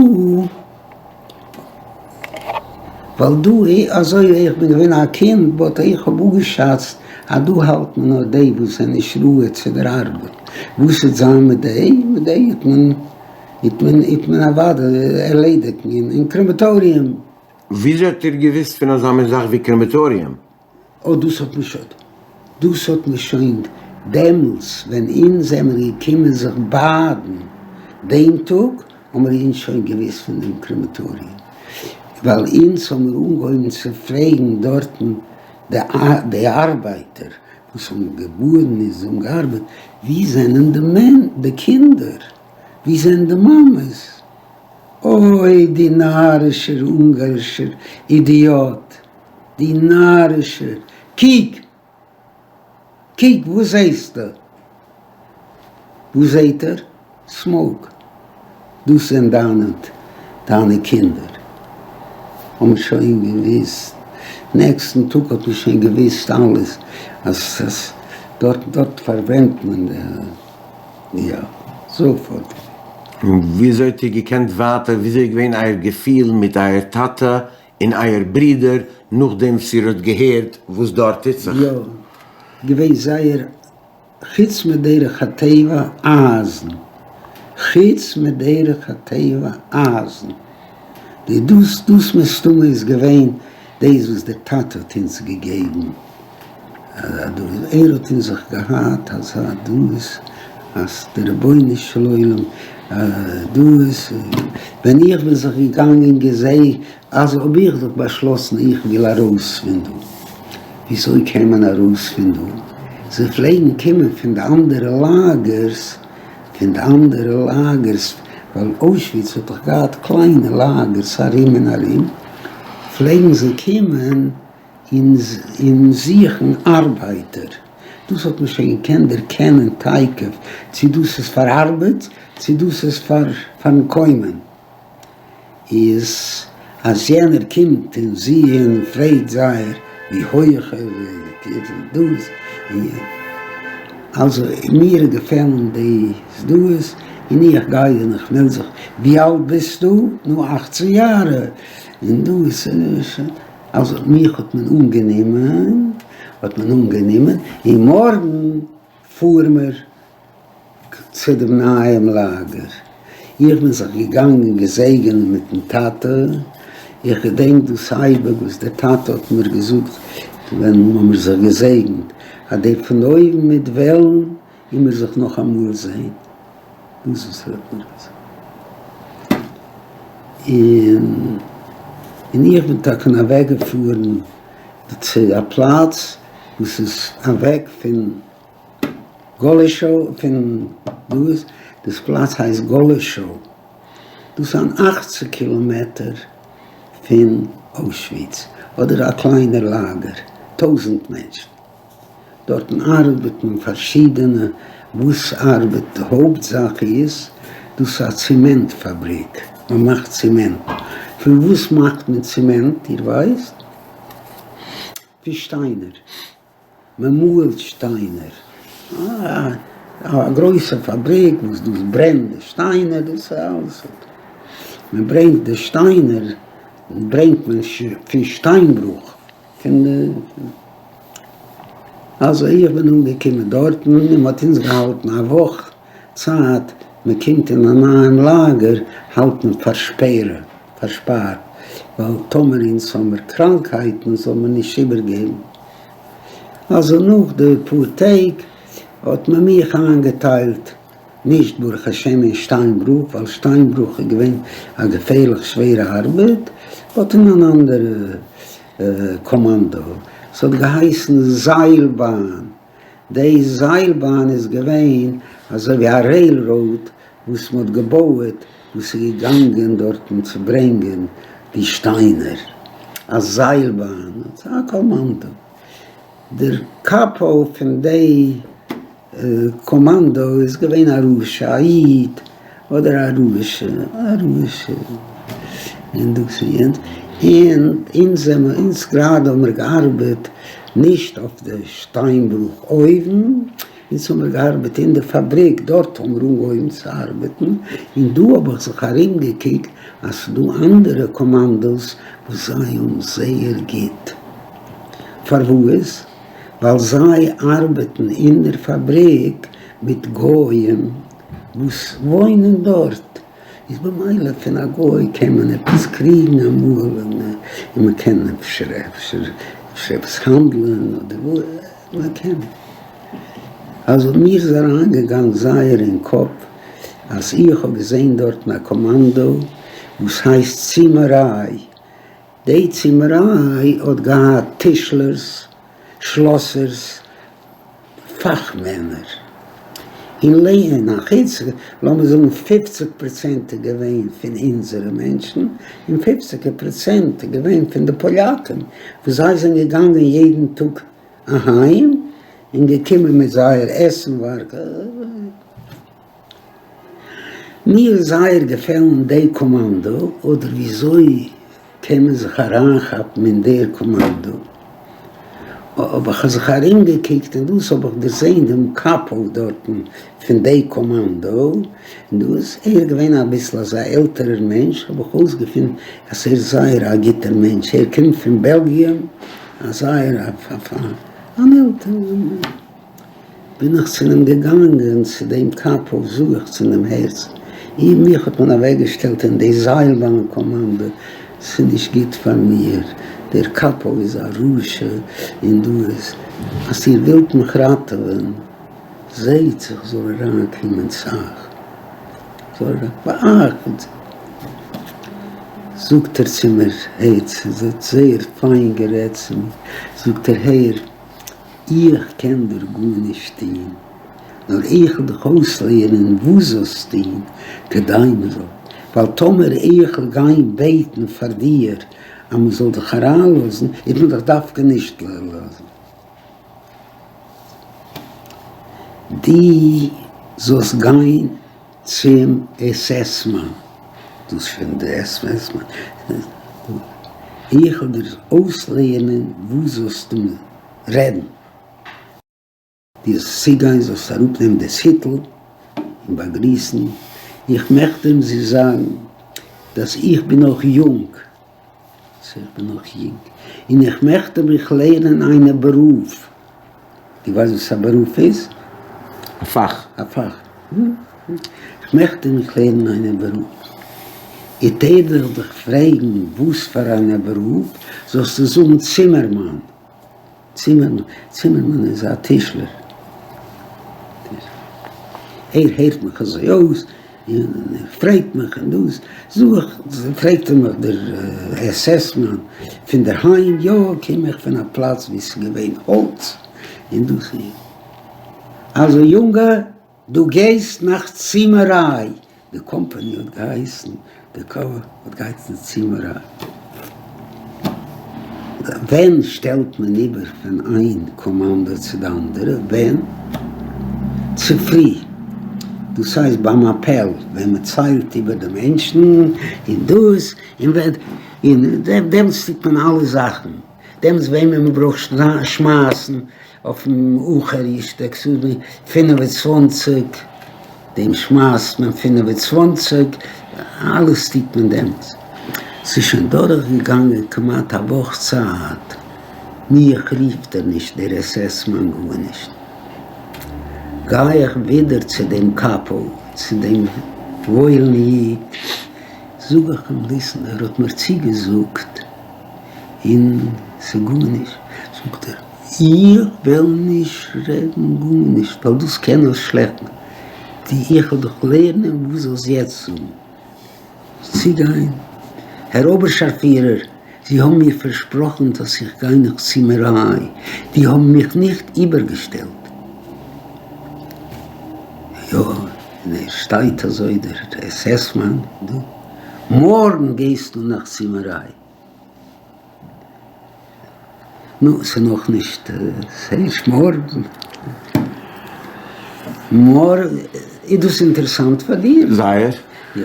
ווייל דא אזוי ווי איך בין געווען א קינד באט איך האב אפגעשאצט אז דא האלט מען נאר די וואס זענען נישט ראוי צו דער ארבעט, וואס וועט זיין מיט די? מיט די וועט מען וועט מען וועט מען אוודאי ערלעדיגן אין קרעמעטאריום. וויאזוי האט איר געוואוסט פון אזא מין זאך ווי קרעמעטאריום? או דאס האט מען שוין, דאס האט מען שוין דעמאלטס ווען אונז זעמיר געקומען זיך באדן דעם טאג האמיר אונז שוין געוואוסט פון דעם קרעמעטאריום, ווייל אונז האמיר אנגעהויבן צו פרעגן דארטן די ארבייטער וואס האבן געבאדן און זיי האבן געארבעט, ווי זענען די מענ די קינדער? ווי זענען די מאמעס? אוי דו נארישער אונגארישער אידיאט, דו נארישער, קוק! קוק וואס זעסטו? וואס זעט ער? סמאוק, דאס זענען דיינע דיינע קינדער. האט מען שוין געוויסט, נעקסטן טאג האט מען שוין געוויסט אלעס, אז אז דארט דארט פארברענט מען די. יא, זאפארט. און וויאזוי האט איר געקענט ווייטער, וויאזוי איז געווען אייער געפיל מיט אייער טאטע און אייער ברודער נאכדעם וואס איר האט געהערט וואס דארט טוט זיך? יא, געווען זייער, חוץ מדרך הטבע אייזן, חוץ מדרך הטבע אייזן, די דאס דאס מסתמא איז געווען דאס וואס דער טאטע האט אונז געגעבן. ער האט אין זיך געהאט אזא דאס אז דער רבונו של עולם דאס, ווען איך בין זיך געגאנגען געזעגענען אז האב איך דאך באשלאסן איך וויל ארויס פון דא, וויאזוי קען מען ארויס פון דא? זיי פלעגן קומען פון די אנדערע לאגערס, פון די אנדערע לאגערס, ווייל אוישוויץ האט דאך געהאט קליינע לאגערס ארום און ארום, פלעגן זיי קומען און זוכן ארבייטער. דאס האט מען שוין געקענט דערקענען תיכף צו דאס איז פאר ארבעט צו דאס איז פאר פארן קוימען. איז אז יענער קומט און זי און פרעגט זייער ווי הויעך ער איז דאס און יענץ. אלזא מיר איז געפעלן די דאס און איך גיי און איך מעלד זיך ווי אלט ביסטו? נו אכצן יארע און דאס אלזא מיך האט מען אנגענומען, האט מען אנגענומען, און מארגן פארן מיר צו דעם נייעם לאגער. איך בין זיך געגאנגען געזעגענען מיטן טאטע, איך געדענק דאס אייביג וואס דער טאטע האט מיר געזאגט ווען מ'האמיר זיך געזעגנט, אז דער פון אויבן וועט וועלן און מיר זיך נאך אמאל זעהן. דאס וואס ער האט מיר געזאגט. און און איך בין טאקע אוועק געפארן צו א פלאץ וואס איז אוועק פון גאלישאו פון דאס, דאס פלאץ הייסט גאלישאו, דאס איז אן אכציג קילאמעטער פון אוישוויץ, אדער א קליינער לאגער, טויזענט מענטשן. דארטן ארבעט מען פארשידענע וואס ארבעט, די הויפט זאך איז דאס איז א צימענט פאבריק, מען מאכט צימענט, פון וואס מאכט מען צימענט איר ווייסט? פון שטיינער, מען מאלט שטיינער, א גרויסע פאבריק וואס דאס ברענט די שטיינער, דאס איז אלעס, מען ברענגט די שטיינער ברענגט מען פון שטיינברוך. פון די. אלזא איך בין אנגעקומען דארטן און מען האט אונז געהאלטן א וואך צייט, מען קומט אין א נייעם לאגער האלט מען פארשפערע, פארשפארט, ווייל טאמער אונז האמיר קראנקהייטן זאל מען נישט איבערגעבן. אלזא נאך די פאר טעג האט מען מיך איינגעטיילט, נישט ברוך השם אין שטיינברוך, ווייל שטיינברוך איז געווען א געפערליך שווערע ארבעט, באט אין אן אנדערע קאמאנדא, ס'האט געהייסן זיילבאן, די זיילבאן איז געווען אזוי ווי א רעילראוד וואס מ'האט געבויעט וואס איז געגאנגען דארטן צו ברענגען די שטיינער, א זיילבאן, א קאמאנדא, דער קאפא פון די קאמאנדא איז געווען א רשע, א איד אדער א רשע, א רשע, און דאס און יענץ, און אונז זעמער, אונז גראדע האמיר געארבעט נישט אויף די שטיינברוך אויבן, אונז האמיר געארבעט אין די פאבריק, דארט האמיר אנגעהויבן צו ארבעטן, און דא האב איך זיך ארומגעקוקט אז ס'דא אנדערע קאמאנדאס וואס זיי האבן זייער גוט, פארוואס? ווייל זיי ארבעטן אין דער פאבריק מיט גויים וואס וואוינען דארט, איז במילא פון א גוי קען מען עפעס קריגן אמאל און מען קען אפשר אפשר אפשר עפעס האנדלען אדער וואס מען קען. אלזא מיר איז אריינגעגאנגען זייער אין קאפ אז איך האב געזען דארטן א קאמאנדא וואס הייסט צימעריי, די צימעריי האט געהאט טישלערס, שלאסערס, פאכמענער. און לערנען א חוץ, לאמיר זאגן פופציג פראצענט איז געווען פון אונזערע מענטשן, און פופציג פראצענט איז געווען פון די פאליאקן, וואס זיי זענען געגאנגען יעדן טאג אהיים און געקומען מיט זייער עסנווארג. מיר איז זייער געפעלן די קאמאנדא, אדער וויאזוי קען מען זיך אריינכאפן אין דער קאמאנדא, האב איך זיך ארומגעקוקט און דאס האב איך דערזען דעם קאפא דארטן פון די קאמאנדא, און דאס ער איז געווען אביסל אזא עלטערער מענטש, האב איך אויסגעפונען אז ער איז זייער א גוטער מענטש, ער קומט פון בעלגיע, א זייער אן עלטערער מענטש. בין איך צו אים געגאַנגען, צו דעם קאַפּאָ, זאָג איך צו אים, הערט, איר, מיך האָט מען אַוועקגעשטעלט אין די זיילבאַן-קאָמאַנדע, ס'איז נישט גוט פֿאַר מיר, דער קאַפּאָ איז אַ רשע, און דאָ איז, אַז איר ווילט מיך ראַטעווען, זעט איך זאָל אַרײַנקומען צו אײַך, זאָל אַרײַן בײַ אײַך. זאָגט ער צו מיר, הערט, ער האָט זייער פֿײַן גערעדט צו מיר, זאָגט ער, הער, איך קען דיר גארנישט טון, נאר איך וועל דיך אויסלערנען וואס זאלסט טון כדי מען זאל, ווייל טאמער איך וועל גיין בעטן פאר דיר אז מען זאל דיך אריינלאזן, וועט מען דיך דווקא נישט לאזן. דו זאלסט גיין צום עס עס מאן, דאס פון די עס עס מאן, איך וועל דיר אויסלערנען וואס זאלסטו רעדן, דו זאלסט צוגיין זאלסט אראפנעמען דאס היטל און באגריסן, איך מעכט אים זי זאגן דאס איך בין נאך יונג, איך בין נאך יונג, און איך מעכט מיך לערנען איינע בארוף, דו ווייסט וואס א בארוף איז? א פאך. א פאך. איך מעכט מיך לערנען איינע בארוף. וועט ער דיך פרעגן וואס פאר איינע בארוף, זאלסטו זאגן צימערמאן. צימערמאן, צימערמאן איז א טישלער. ער הערט מיך אזוי אויס, און ער פרעגט מיך און דאס, זאג איך, פרעגט ער מיך דער עס עס מאן פון דער היים, יא, קום איך פון א פלאץ וואו ס'איז געווען האלץ, און דאס און יענץ. אלזא יונגע, דו גייסט נאך צימעריי, די קאמפאני האט געהייסן, די קא האט געהייסן צימעריי. ווען שטעלט מען איבער פון איין קאמאנדע צו די אנדערע? ווען? צופרי, דאס הייסט ביים אפעל, ווען מען ציילט איבער די מענטשן און דאס, און ווען, און דעמאלטס טוט מען אלע זאכן, דעמאלטס וועמען מען ברויך שמייסן אויפן אחור עקסקיוז מי, 25, דעם שמייסט מען 25, אלעס טוט מען דעמאלטס. ס'איז שוין דורכגעגאנגען כמעט א וואך צייט. מיך רופט ער נישט דער עס עס מאן גארנישט. גיי איך ווידער צו דעם קאפא, צו דעם וואוילן איד, זאג איך אים, ליסן, ער האט מיר צוגעזאגט און ס'גארנישט. זאגט ער, איך וועל נישט רעדן גארנישט, ווייל דאס קען נאר שלעכט די איך וועל דיך לערנען וואס זאלסט יעצט זאגן. צוגיין, הער אויבערשארפירער, זי האבן מיר פארשפראכן דאס איך גיי נאך צימעריי, די האבן מיך ניכט איבערגעשטעלט. יא, און ער שטייט אזוי דער עס עס מאן דא, מארגן גייסטו נאך צימעריי. נו, ס'איז נאכנישט, ס'הערשט מארגן. מארגן, איז דאס אינטערעסאנט פאר דיר? זייער. יא.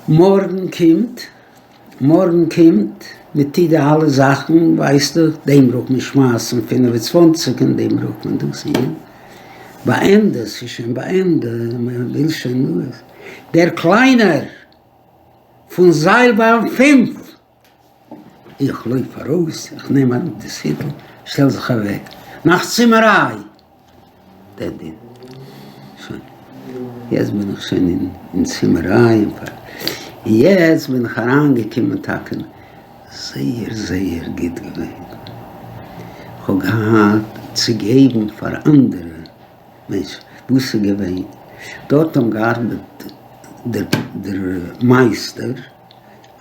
מארגן קומט, מארגן קומט, מען טוט די אלע זאכן, ווייסטו, דעם ברויך מען שמייסן פינף און צוואנציג און דעם ברויך מען דאס און יענץ. ביי ענדע, ס'איז שוין ביי ענדע, מען וויל שוין דאס. דער קליינער פון זיילבאן פינף! איך לויף ארויס, איך נעם אראפ דאס היטל, שטעל זיך אוועק, נאך צימעריי! דער דין. שוין. יעצט בין איך שוין אין צימעריי, און יעצט בין איך אריינגעקומען טאקע זייער זייער גוט געווען. כ'האב געהאט צו געבן פאר אנדערע מענטשן וואס איז געווען. דארט האבן געארבעט דער מייסטער,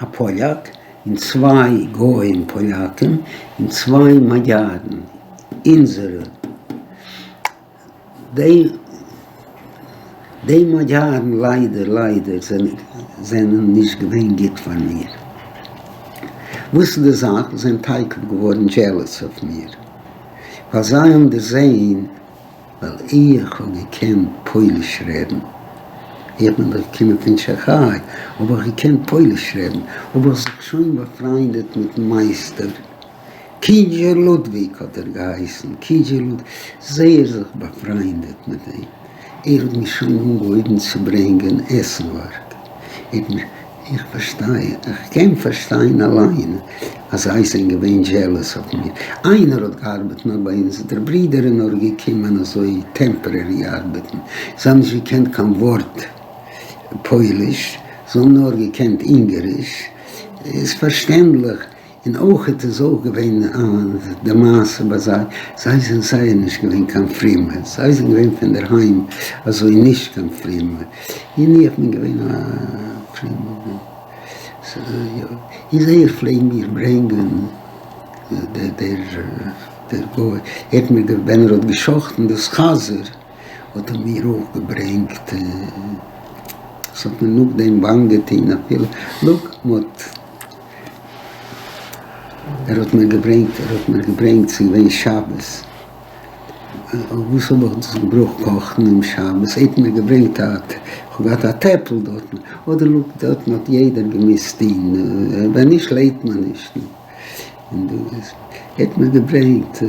א פאליאק, און צוויי גוים פאליאקן, און צוויי מאדיארן, אונזערע. די די מאדיארן ליידער ליידער זענען נישט געווען גוט פאר מיר. וואס איז די זאך? זיי זענען תיכף געווארן דזשעלעס אויף מיר, ווייל זיי האבן דערזען ווייל איך האב געקענט פויליש רעדן, איך בין דאך געקומען פון טשעכיי, האב איך געקענט פויליש רעדן, האב איך זיך שוין באפריינדעט מיטן מייסטער, קידזשער לודוויג האט ער געהייסן, קידזשער לודוויג, זייער זיך באפריינדעט מיט אים, ער האט מיר שוין אנגעהויבן צו ברענגען עסנווארג, ער האט מיר. איך פארשטיי, איך קען פארשטיין אליין אז זיי זענען געווען דזשעלעס אויף מיר. איינער האט געארבעט נאר ביי אונז, דער ברודער איז נאר געקומען אזוי טעמפארערי ארבעטן. זיי האבן נישט געקענט קיין ווארט פויליש, זיי האבן נאר געקענט אונגעריש, איז פארשטענדליך. און אויכעט איז אויך געווען די מעשה ביי זיי, זיי זענען זייער נישט געווען קיין פרומע, זיי זענען געווען פון דער היים אזוי נישט קיין פרומע, און איך בין געווען א פרומער, און ער פלעג מיר ברענגען דער גוי, ער האט מיר ווען ער האט גע'שחט'ן דאס חזיר האט ער מיר אויך געברענגט, ס'האט מיר נאכדעם באנג געטון אפילו, לוק, מ'האט. ער האט מיר געברענגט, ער האט מיר געברענגט, ס'איז געווען שבת, וואס האב איך דאס געברויכט קאכן אום שבת, ער האט מיר געברענגט א, איך האב געהאט א טעפל דארטן, אדער לוק דארטן האט יעדער געמוזט טון, ווען נישט לעבט מען נישט, און דאס, ער האט מיר געברענגט.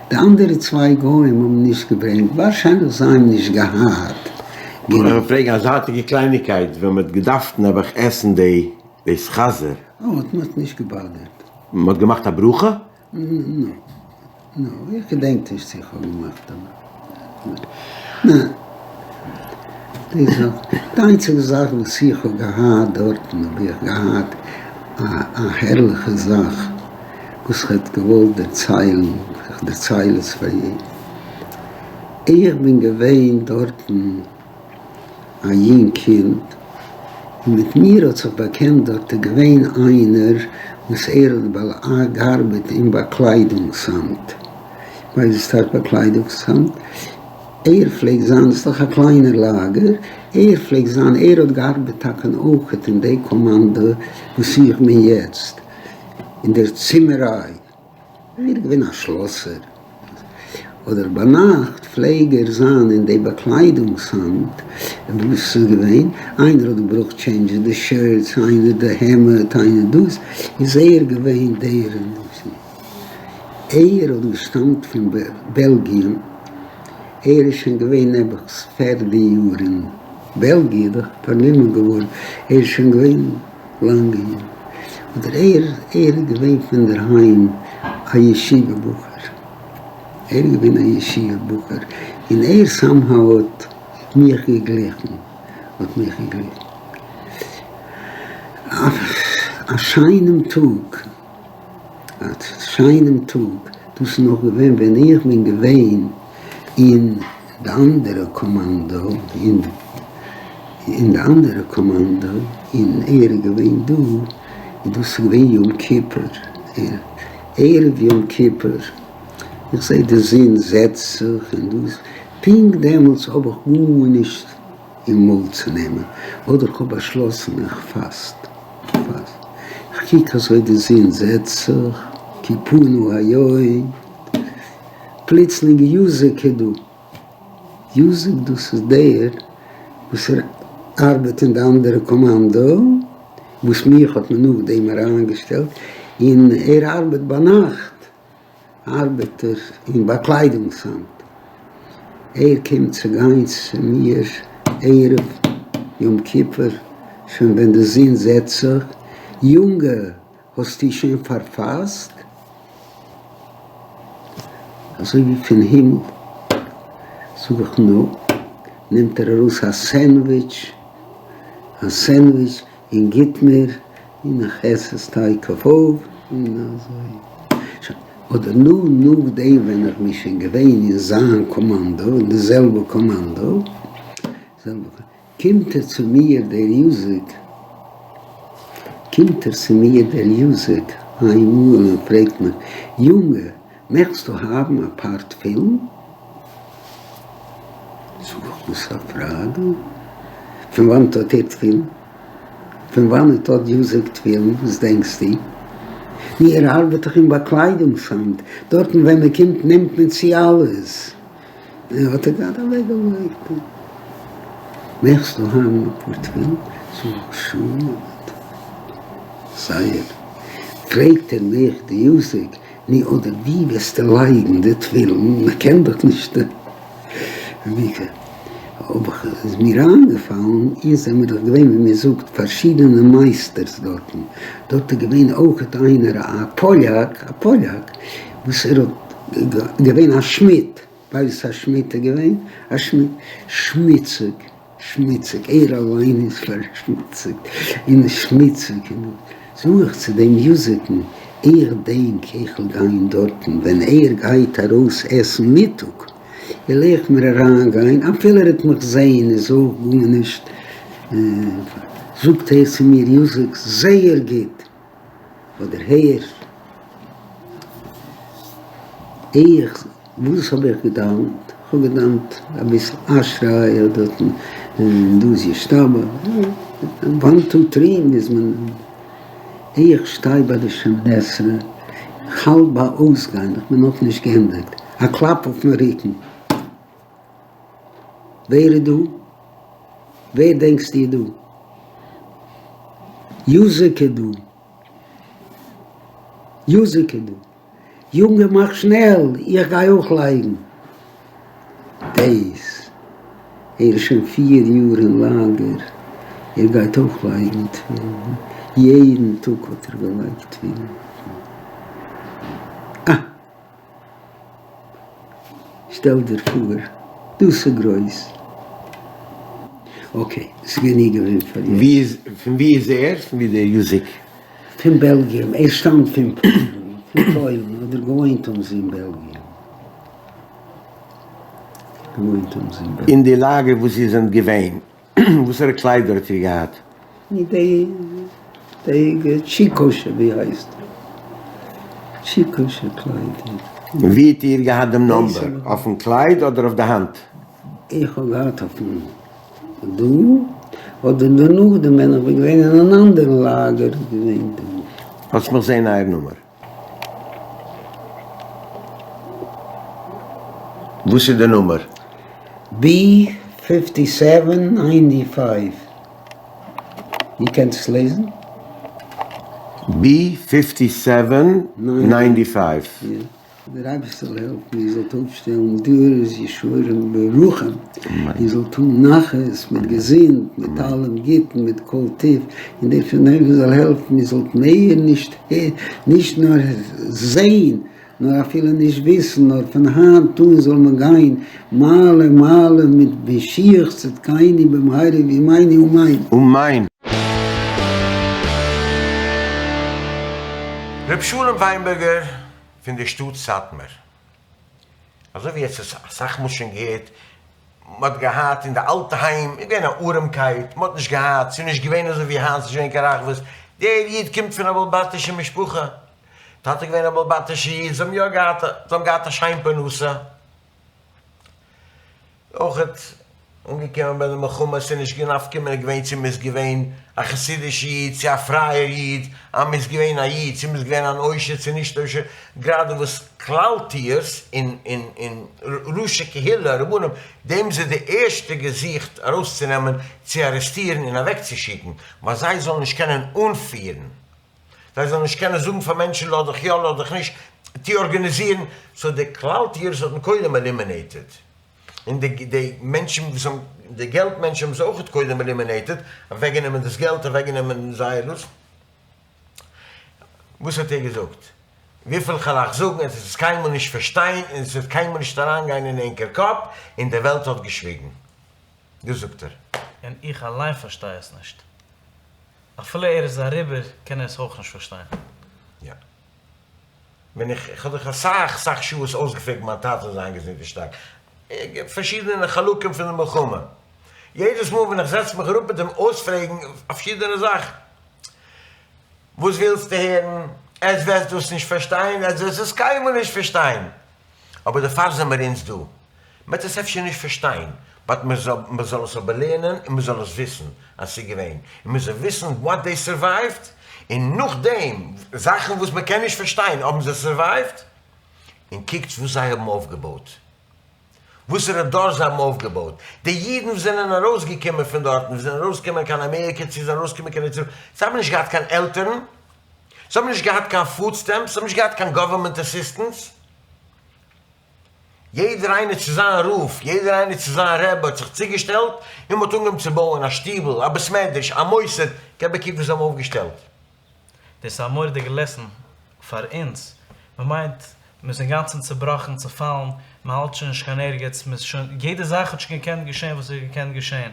די אנדערע צוויי גוים האבן נישט געברענגט, ווארשיינליך זיי האבן נישט געהאט גענוג. איך וויל פרעגן א זייטיגע קלייניגקייט, ווען מ'האט געדארפט נעבעך עסן די דאס חזיר. אה, האט מיך נישט געבאדערט. מ'האט געמאכט א ברכה? נא. נא, איך געדענק נישט צו איך האב געמאכט א ברכה. נא. די זאך, די איינציגע זאך וואס איך האב געהאט דארטן האב איך געהאט א א הערליכע זאך. וואס כ'העט געוואלט דערציילן, איך דערצייל עס פאר יעדן. איך בין געווען דארטן א יונג קינד, און מיט מיר האט זיך באקענט דארט איז געווען איינער וואס ער האט געארבעט אין באקליידונגס-אמט, ווייסט וואס טייטש באקליידונגס-אמט? ער פלעגט זיין, ס'איז דאך א קליינער לאגער, ער פלעגט זיין, ער האט געארבעט טאקע אויכעט אין די קאמאנדע וואס איך בין יעצט. אין דער צימעריי. ער איז געווען א שלאסער. אדער ביינאכט פלעג ער זיין אין די באקליידונגס-אמט, וואס איז געווען, איינער האט געברויכט טשעינדזשן די שירטס, איינער די העמד, איינער דאס, איז ער געווען דער. ער האט געשטאמט פון בעלגיע, ער איז שוין געווען נעבעך פערדע יאר אין בעלגיע, דאך פארנומען געווארן, ער איז שוין געווען. לאנגע יארן. אדער ער, ער איז געווען פון דערהיים א ישיבה בחור, ער איז געווען א ישיבה בחור, און ער סאמהאו האט מיך געגליכן, האט מיך געגליכן. א שיינעם טאג, א שיינעם טאג, דאס איז נאך געווען ווען איך בין געווען אין די אנדערע קאמאנדא, אין די אנדערע קאמאנדא, און ער איז געווען דא, און דאס איז געווען יום כיפור, ערב יום כיפור, איך זעה די זון זעצט זיך און דאס, פונקט דעמאלטס האב איך גארנישט אין מויל צו נעמען, אדער כ'האב באשלאסן איך פאסט, פאסט, כ'קוק אזוי די זון זעצט זיך, כי פנה היום, פלוצלינג יוזעק איז דא, יוזעק דאס איז דער וואס ער ארבעט אין די אנדערע קאמאנדא, וואס מיך האט מען נאכדעם אריינגעשטעלט, און ער ארבעט ביינאכט. ארבעט ער אין באקליידונגס-אמט. ער קומט צו גיין צו מיר ערב יום כיפור, שוין ווען די זון זעצט זיך, יונגע, האסטו שוין פארפאסט? אזוי ווי פון הימל, זאג איך נו, נעמט ער ארויס א סענדוויטש, א סענדוויטש, און גיט מיר, און איך עס עס תיכף אויף, און אזוי. שוין. אדער נו, נאכדעם ווען איך בין שוין געווען אין זיין קאמאנדא, אין די זעלבע קאמאנדא, זעלבע קומט ער צו מיר דער יוזעק, קומט ער צו מיר דער יוזעק איינמאל און פרעגט מיך, יונגע, מעגסטו האבן א פאר תפילין? זאג איך, וואס א פראגע? פון וואנעט האט ער תפילין? פון וואנעט האט יוזעק תפילין? וואס דענקסטו? נו, ער ארבעט דאך אין באקליידונגס-אמט, דארטן ווען מען קומט נעמט מען צו אלעס. האט ער געהאט אוועקגעלייגט. מעגסטו האבן א פאר תפילין? זאג איך, שוין. זייער. פרעגט ער מיך, די יוזעק, נו אדער ווי וועסטו לייגן די תפילין, מען קען דאך נישט האב איך איז מיר איינגעפאלן, אונז זעמיר דאך געווען ווי מען זאגט פארשידענע מייסטערס דארטן, דארט איז געווען אויכעט איינער א פאליאק, א פאליאק וואס ער האט געווען א שמיד, ווייסט וואס א שמיד איז געווען? א שמיד, שמוציג, שמוציג, ער אליין איז פארשמוציגט און שמוציג, זאג איך צו דעם יוזעקן, איך דענק איך וועל גיין דארטן ווען ער גייט ארויס עסן מיטאג, וועל איך מיר אריין גיין, אפילו ער וועט מיך זעהן איז אויך גארנישט, זאגט ער צו מיר, יוזעק, זייער גוט, אדער הער איך, וואס האב איך געדאווענט? איך האב געדאווענט אביסל אשרי אדער דאס ישתבח, וואן טו טרי מוז מען, איך שטיי ביי די שמונה עשרה, איך האלט ביי אויסגיין, איך בין נאכנישט געענדיגט, א קלאפ אויפן רוקן, ווער איז דא? ווער דענקסטו איז דא? יוזעק איז דא! יוזעק איז דא! יונגע מאך שנעל, איך גיי אויך לייגן דעיס, ער איז שוין פיר יאר אין לאגער, ער גייט אויך לייגן תפילין, יעדן טאג האט ער געלייגט תפילין, אה! שטעל דיר פאר, דאס איז גרויס. אקעי, ס'איז גענוג געווען פאר יעצט. ווי איז, פון ווי איז ער? פון ווי דער יוזעק? פון בעלגיע, ער שטאמט פון פוילן, פון פוילן, אדער געוואוינט האבן זיי אין בעלגיע. געוואוינט האבן זיי אין בעלגיע. אין די לאגער וואס איר זענט געווען, וואסערע קליידער האט איר געהאט? די די טשיקאשע ווי הייסט טשיקאשע קליידער. און ווי האט איר געהאט דעם נאמבער? אויפן קלייד אדער אויף די האנט? איך האב געהאט אויפן דא, אדער דערנאכדעם ווען איך בין געווען אין אן אנדערן לאגער איז געווען דא. לאזט מיך זען אייער נומער. וואס איז די נומער? בי פיפטי סעווען ניינטי פייוו. איר קענט עס לעזן? בי פיפטי סעווען ניינטי פייוו. דער אייבערשטער זאל העלפן איר זאלט אויפשטעלן דורות ישרים ברוחם, איר זאלט האבן נחת מיט געזונט, מיט אלעם גוטן, מיט כל טוב, און דער פון אויבן זאל העלפן איר זאלט מער נישט נישט נאר זען, נאר אפילו נישט וויסן, נאר פון היינט אן זאל מען גיין מעלה מעלה מיט משיח צדקינו במהרה בימינו אמן. אמן. ר' שלום וויינבערגער פון די שטאט סאטמאר, אזוי ווי עטס האטס אסאך מאל שוין געהערט, מען האט געהאט אין די אלטע היים איז געווען א ארעמקייט, מען האט נישט געהאט, ס'איז נישט געווען אזוי ווי היינט, ס'איז נישט געווען קיין רחבות, דער איד קומט פון א בעל בתי'שע משפחה, טאטע געווען א בעל בתי'שע איד, זיי האבן יא געהאט, זיי האבן געהאט א שיין פרנסה. אויכעט אנגעקומען ביי די מלחמה, ס'איז נישט קיין נפקא מינה געווען צו מ'איז געווען א חסידישע איד צו א פרייער איד, אז מ'איז געווען א איד צו מ'איז געווען אן עושר צו נישט עושר, גראדע וואס כלל טוערס און און און ראשי קהילה רבנים, די האבן זיי די ערשטע געזוכט ארויסצונעמען צו ארעסטירן און אוועקצושיקן, ווייל זיי זאלן נישט קענען אנפירן. זיי זאלן נישט קענען זאגן פאר מענטשן לאז דיך יא לאז דיך נישט, טו ארגאניזירן, סאו די כלל טוערס האט מען קודם עלימינעיטעד, און די די מענטשן וואס האבן די געלט מענטשן האבן זיי אויכעט קודם עלימינעיטעד, אוועק גענומען דאס געלט אוועק גענומען זייער דאס. וואס האט ער געזאגט? וויפיל כ'על אייך זאגן עטס וועט עס קיינמאל נישט פארשטיין און עס וועט קיינמאל נישט אריינגיין אין ענקער קאפ, און די וועלט האט געשוויגן. דאס זאגט ער. און איך אליין פארשטיי עס נישט. אפילו ער איז אריבער קען ער עס אויך נישט פארשטיין. יא. ווען איך, איך האב דאך אסאך אסאך שעות אויסגעפרעגט מיין טאטע זאל זיין געזונט און שטארק, פארשידענע חלקים פון די מלחמה. יעדעס מאל ווען איך זעץ מיך אראפ מיט אים אויספרעגן פארשידענע זאכן. וואס ווילסטו הערן? עטס וועסט דאס נישט פארשטיין, עטס וועסט עס קיינמאל נישט פארשטיין. אבער דערפאר זעמער אונז דא. מ'וועט עס אפשר נישט פארשטיין, באט מ'זאל עס אבער לערנען און מ'זאל עס וויסן אז ס'איז געווען, און מ'זאל וויסן וואט דעי סורווייווד, און נאכדעם זאכן וואס מ'קען נישט פארשטיין האבן זיי סורווייווד, און קוקטס וואס זיי האבן אויפגעבויט, וואסערע דור זיי האבן אויפגעבויט, די אידן וואס זענען ארויסגעקומען פון דארטן, וואס זענען ארויסגעקומען קיין אמעריקע צו זענען ארויסגעקומען קיין ארץ ישראל, זיי האבן נישט געהאט קיין עלטערן, זיי האבן נישט געהאט קיין פוד סטעמפס, זיי האבן נישט געהאט קיין גאווערמענט אסיסטענס. יעדער איינער צו זיין רב, יעדער איינער צו זיין רבי האט זיך צוגעשטעלט און מ'האט אנגעהויבן צו בויען א שטיבל, א בית מדרש, א מוסד, געב א קוק וואס זיי האבן אויפגעשטעלט. דאס איז א מורא'דיגע לעסן פאר אונז, מ'מיינט מ'איז אינגאנצן צובראכן, צופאלן, מ'האלט שוין נישט קיין ערגעץ, מ'איז שוין, יעדע זאך האט שוין געקענט געשען וואס איז געקענט געשען,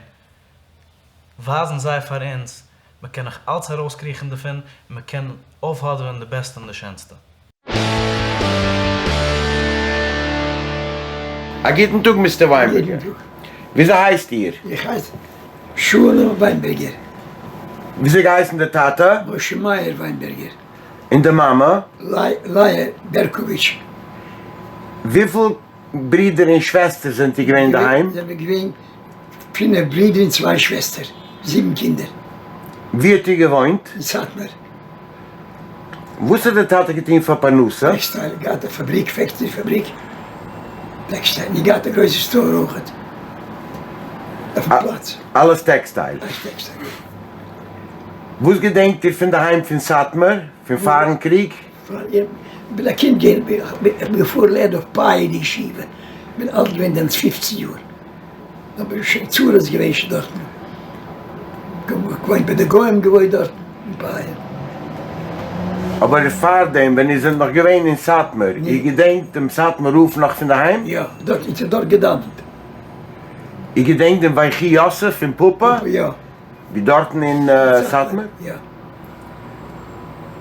ווייזן זיי פאר אונז, מ'קען נאך אלץ ארויסקריכן דערפון, און מ'קען אויפהאדעווען די בעסטע און די שענסטע. א גוטן טאג מיסטער וויינבערגער. וויאזוי הייסט איר? איך הייס שלום וויינבערגער. וויאזוי געהייסן די טאטע? משה מאיר וויינבערגער. און די מאמע? לאה בערקאוויטש. וויפיל ברידער און שוועסטער זענט איר געווען אינדערהיים? זענען מיר געווען פינף ברידער און צוויי שוועסטער, זיבן קינדער. וואו האט איר געוואוינט? אין סאטמאר. וואס האט דער טאטע געטון פאר פרנסה? טעקסטייל, געהאט א פאבריק, פעקטארי פאבריק, טעקסטייל, און געהאט א גרויסע סטאר אויכעט אויפן פלאץ. אלעס טעקסטייל? אלעס טעקסטייל, יא. וואס געדענקט איר פון די היים פון סאטמאר, פון פארן קריג? איך בין א קינד געווען, איך בין געפארן לערנען אויף פאיע אין די ישיבה, בין אלט געווען דעמאלטס פופצן יאר, אבער שוין צרות געווען שוין דארטן, געוואוינט ביי די גוים געוואוינט דארטן אין פאיע. אבער פארדעם ווען איר זענט נאך געווען אין סאטמאר, איר געדענקט דעם סאטמאר רב נאך פון די היים? יא, דארט, איך האב דארט געדאווענט. איר געדענקט דעם ויחי יוסף פון פאפא? יא. ווי דארטן אין סאטמאר? יא.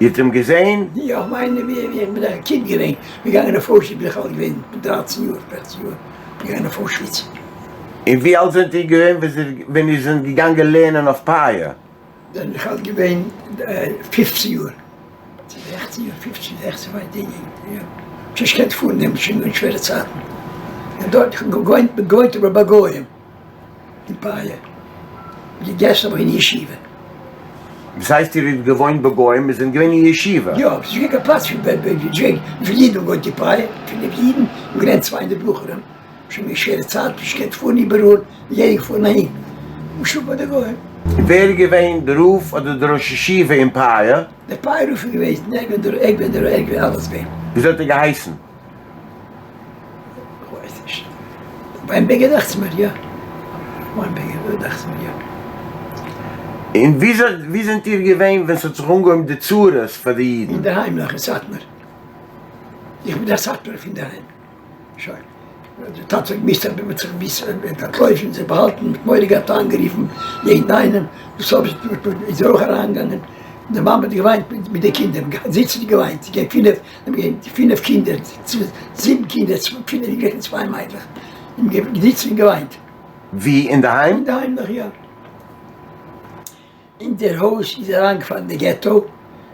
איר האט אים געזעהן? יא, איך מיין ווי איך בין א קינד געווען, מיר געגאנגען אויף אוישוויץ בין איך אלט געווען דרייצן יאר פערצן יאר, מיר געגאנגען אויף אוישוויץ. און ווי אלט זענט איר געווען ווען איר זענט געגאנגען לערנען אויף פאיע? בין איך אלט געווען פופצן יאר, צו זעכצן יאר, פופצן זעכצן ווייט די געגנט, יא. נישט געקענט פארן דעמאלטס שוין געווען שווערע צייטן, און דארט איך האב געוואוינט געוואוינט אבער ביי גוים. אין פאיע. געגעסן האב איך אין ישיבה. וואס הייסט איר האט געוואוינט ביי גוים? איר זענט געווען אין ישיבה? יא, ס'איז נישט געווען קיין פלאץ פאר וויפיל אידן האבן געוואוינט אין פאיע, פינף אידן און געלערנט 200 בחורים. שוין געווען שווערע צייטן, נישט געקענט פארן איבעראל, יעדער געפארן אהין. און שלאפן ביי די גוים. ווער איז געווען די רב אדער די ראש ישיבה אין פאיע? דער פאיע רב איז געוועזן, ער געווען דער, ער געווען דער, ער געווען אלעס געווען. וויאזוי האט ער געהייסן? וויינבערגער דאכט זיך מיר יא. וויינבערגער דאכט זיך מיר יא. און ווי זענט איר געווען ווען ס'האט זיך אנגעהויבן די צרות פאר די אידן? אינדערהיים נאך אין סאטמאר. איך בין דער סאטמארער פון דערהיים. שוין. דער טאטע האט געמוזט זיך אנטלויפן, זיך באהאלטן, מ'האט מורא געהאט אריינגערופן יעדן איינעם, דאס האב איך, איז ער אויך אריינגעגאנגען, די מאמע האט געוויינט מיט די קינדער, זיצן און געוויינט, ס'איז געווען פינף, פינף קינדער, זיבן קינדער, פינף יונגלעך און צוויי מיידלעך, און געזיצן און געוויינט. ווי? אינדערהיים? אינדערהיים נאך יא. אין דער הויז איז אריינגעפאלן די געטא,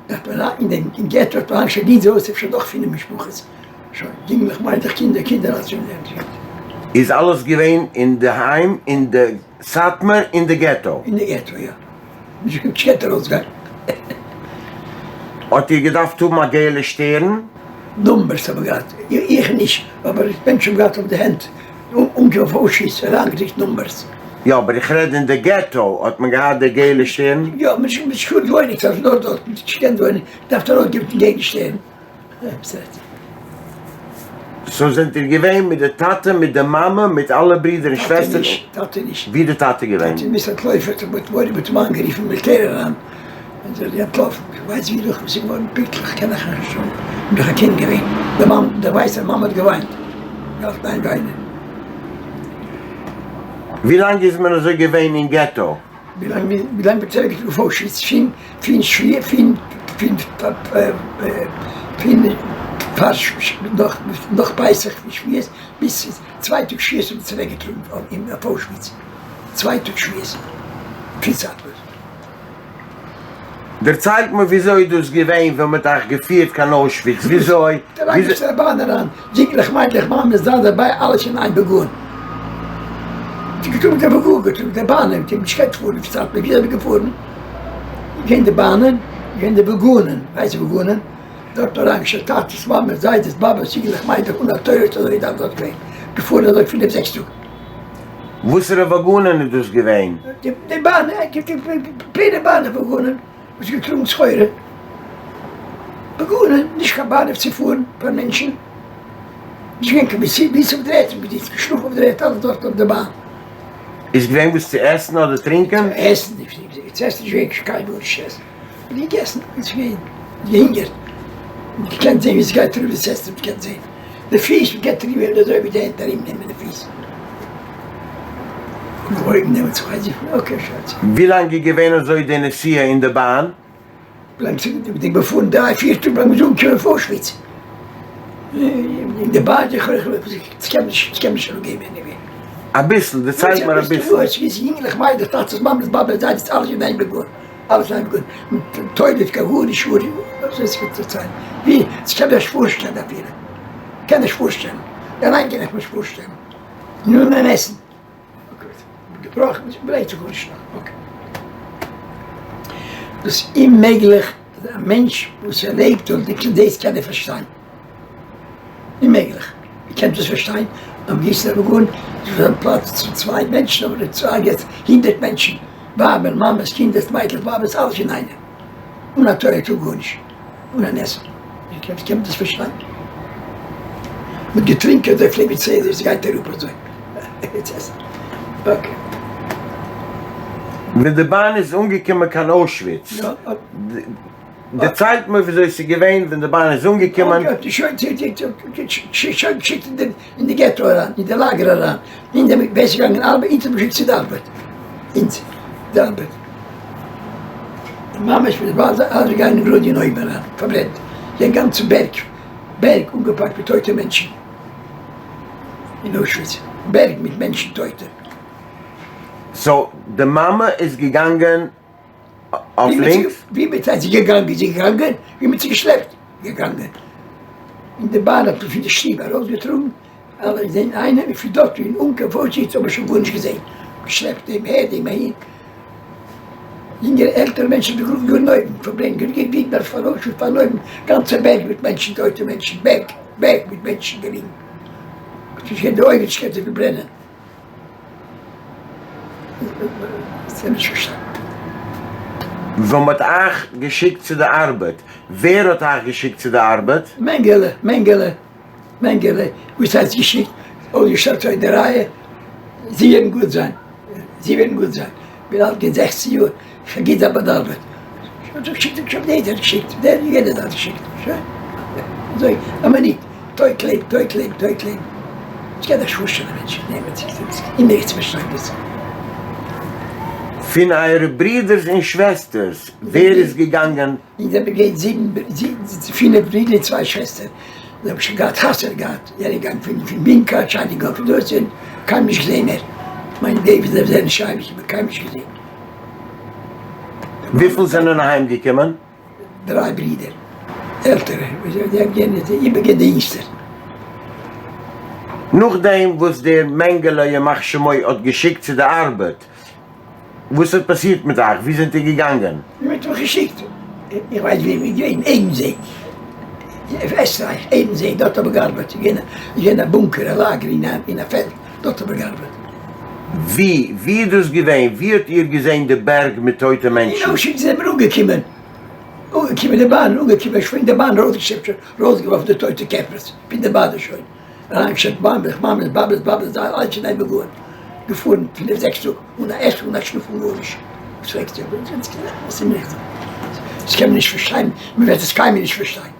דארט מען אין דעם אין געטא האט מען אריינגעשטעלט אין אונזער הויז אפשר נאך פינף משפחות, שוין, יונגלעך מיידלעך קינדער קינדער אלס שוין דער. איז אלעס געווען אינדערהיים אין די סאטמאר אין די געטא? אין די געטא יא, נישט געקענט ארויסגיין. האט איר געדארפט האבן א געלע שטערן? נומבערס האב איך געהאט, איך נישט, אבער מענטשן האבן געהאט אויף די הענט, אנגעקומען אויף אוישוויץ אריינגעדריקט נומבערס. יא אבער איך רעד אין די געטא האט מען געהאט די געלע שטערן? יא, מען איז נישט געוואוינט וואוינען נאר דארט, מען האט נישט געקענט וואוינען, געדארפט ארויסגעבן דעם געלן שטערן. סאו זענט איר געווען מיט די טאטע מיט די מאמע מיט אלע ברידער און שוועסטער? טאטע נישט. ווי איז די טאטע געווען? טאטע מוז אנטלויפן האט מ'האט מורא מ'האט אים אנגערופן מיליטער אריין און ער איז אנטלאפן איך ווייס ווי נאך וואס איז געווארן פונקטליך קען איך נישט זאגן בין דאך א קינד געווען די מאמע די ווייס די מאמע האט געוויינט געהאלטן איין וויינען. ווי לאנג איז מען אזוי געווען אין געטא? ווילאנג ווילאנג מ'האט אוועקגעטראגן אויף אוישוויץ פון פון שבועות פון פון פון פאר נאך נאך פסח פון שבועות ביז צוויי טאג שבועות האט מען אוועקגעטראגן אויף אוישוויץ צוויי טאג שבועות פון סאטמאר. דערציילט מיר וויאזוי איז דאס געווען ווען מ'האט אייך געפירט קיין אוישוויץ וויאזוי אריינגעשטעלט א באן אריין יונגלעך מיידלעך מאמעס זיין דערביי אלעס אין איין וואגאן. געטראגן די וואגאן געטראגן די באנען מ'האט נישט געקענט פארן אויף סאטמאר ווי זענען מיר געפארן? געווען די באנען געווען די וואגאנען ווייסט וואגאנען דארט אריינגעשטעלט טאטעס מאמעס זיידעס באבעס יונגלעך מיידלעך אן א טוילעט אזוי דארט דארט געווען געפארן אזוי פינף זעקס טאג. וואסערע וואגאנען איז דאס געווען? די באנען פלעינע באנען וואגאנען. וואס געטראגן סחורה, וואגאנען, נישט קיין באן אויף צו פארן פאר מענטשן, נישט געווען קיין ווי ווי אויף דער ערד, געזיצן געשלאפן אויף דער ערד, אלעס דארט אויף די באן. איז געווען וואס צו עסן אדער טרינקען? צו עסן נישט, צו עסן נישט געווען קיין גארנישט צו עסן, מ'האט געגעסן, מ'איז געווען געהונגערט, מ'האט געקענט זען ווי עס גייט אריבער דאס עסן, מ'האט געקענט זען די פיס, מ'האט געקענט אריבער אזוי ווי די הענט ארום נעמען די פיס. ווי לאנג איז געווען אזוי די נסיעה אין די באן? ווילאנג ס'איז געפארן דריי פיר טאג ביים אנקומען אויף אוישוויץ אין די באן כ'קען נישט אראפגעבן עניוועי. אביסל, דערציילט מיר אביסל. יונגלעך מיידלעך טאטעס מאמעס באבעס זיידעס אלעס אין איין וואגאן אלעס אין איין וואגאן מיט טוילעט קיין גארנישט וואס איז צו דערציילן ווי כ'קען נישט פארשטעלן אפילו כ'קען נישט פארשטעלן אליין קען איך נישט פארשטעלן. נו נעם עסן. געבראכן ברענגט זיך גארנישט נאך. אקעי. דאס איז אוממעגליך אז א מענטש וואס ער לעבט און דאס קען ער פארשטיין. אוממעגליך. איר קענט דאס פארשטיין? אז מ'גיסט א וואגאן איז דא פלאץ צו צוויי מענטשן אבער צוויי יעצט הונדערט מענטשן, ווייבער, מאמעס, קינדער, מיידלעך, באבעס, אלעס אינאיינעם. אן א טוילעט אן גארנישט. אן אן עסן. ווי קען מען דאס פארשטיין? מ'האט געטרינקען אזוי פלעגט מען צעזען עס גייט אראפ אזוי. אקעי. ווען די באן איז אנגעקומען קיין אוישוויץ, דערציילט מיר וויאזוי ס'איז געווען ווען די באן איז אנגעקומען. שוין שוין געשיקט אין די געטא אריין, אין די לאגער אריין, אין די ווער ס'איז געגאנגען ארבעטן, אונז האט מען געשיקט צו די ארבעט, אונז די ארבעט, ממש מ'איז באלד אריינגעגאנגען גראד אין אויוון אריין, פארברענט, געווען גאנצע בערג, בערג אנגעפאקט מיט טויטע מענטשן, אין אוישוויץ, בערג מיט מענטשן טויטע. סאו די מאמע איז געגאנגען אויף לינקס? ווי מ'האט זי געגאנגען, זי געגאנגען, ווי מ'האט זי געשלעפט, געגאנגען. אין די באן האט מען פון די שטוב ארויסגעטראגן אלע אינאיינעם, און פון דארט און אן קיין אוישוויץ האט מען שוין גארנישט געזען, געשלעפט דעם אהער דעם אהין, יונגערע עלטערע מענטשן באגראבן געווארן אויבן, פארברענט געווארן, דארט פאר אוישוויץ פארן אויבן, גאנצע בערג מיט מענטשן, טויטע מענטשן, בערג, בערג מיט מענטשן געליגן, האט נישט געהערט די אויוון נישט געקענט זיך פארברענען. ווען מ'האט אייך געשיקט צו די ארבעט, ווער האט אייך געשיקט צו די ארבעט? מענגעלע, מענגעלע, מענגעלע, וואס הייסט געשיקט? אויפגעשטעלט אין די רייע, זי וועלן גוט זיין, זי וועלן גוט זיין, כ'בין אלט געווען זעכצן יאר, כ'האב גוט זיין ביי די ארבעט, האט זיך געשיקט שוין דער האט געשיקט, דער יענער האט געשיקט, שוין, אזוי, א מינוט, טויט לעבן, טויט לעבן, טויט לעבן, ס'קען זיך נישט פארשטעלן א מענטש, נעמען זיך דאס, אוממעגליך צו פארשטיין דאס. פון אייערע ברידערס און שוועסטערס, ווער איז געגאנגען? אונז זעמיר געווען זיבן, פינף ברידער און צוויי שוועסטער, זיי האבן שוין געהאט חתונה געהאט, יענער געגאנגען פון פון מונקאטש, איינער געגאנגען פון דארט, קיינמאל נישט געזעהן מער, מיין די וואס זיי זענען שוין איך האב קיינמאל נישט געזעהן. וויפיל זענען אהיים געקומען? דריי ברידער, עלטערע, איך בין געווען די אינגסטער. נאכדעם וואס דער מענגעלע ימח שמו האט געשיקט צו די ארבעט, וואס האט פאסירט מיט אייך? וואו זענט איר געגאנגען? מען האט מיך געשיקט, איך ווייס ווי איך בין געווען, עבנזי, עסטרייך, עבנזי, דארט האב איך געארבעט, איז געווען א בונקער, א לאגער אין א פעלד, דארט האב איך געארבעט. וואו? וואו איז דאס געווען? וואו האט איר געזען די בערג מיט טויטע מענטשן? אין אוישוויץ זענען מיר אנגעקומען, אנגעקומען די באן, אנגעקומען, שוין די באן ארויסגעשעפט, ארויסגעווארפן די טויטע קערפערס פון די באן שוין. אריינגעשטעלט מאמעס, מאמעס, באבעס, באבעס, זיי אלע צו דיין וואגאן, געפארן פינף זעקס טאג אן א עסן אן א שלאף אן גארנישט, וואס פרעגסטו? דאס קען מען נישט פארשטיין, מען וועט עס קיינמאל נישט פארשטיין,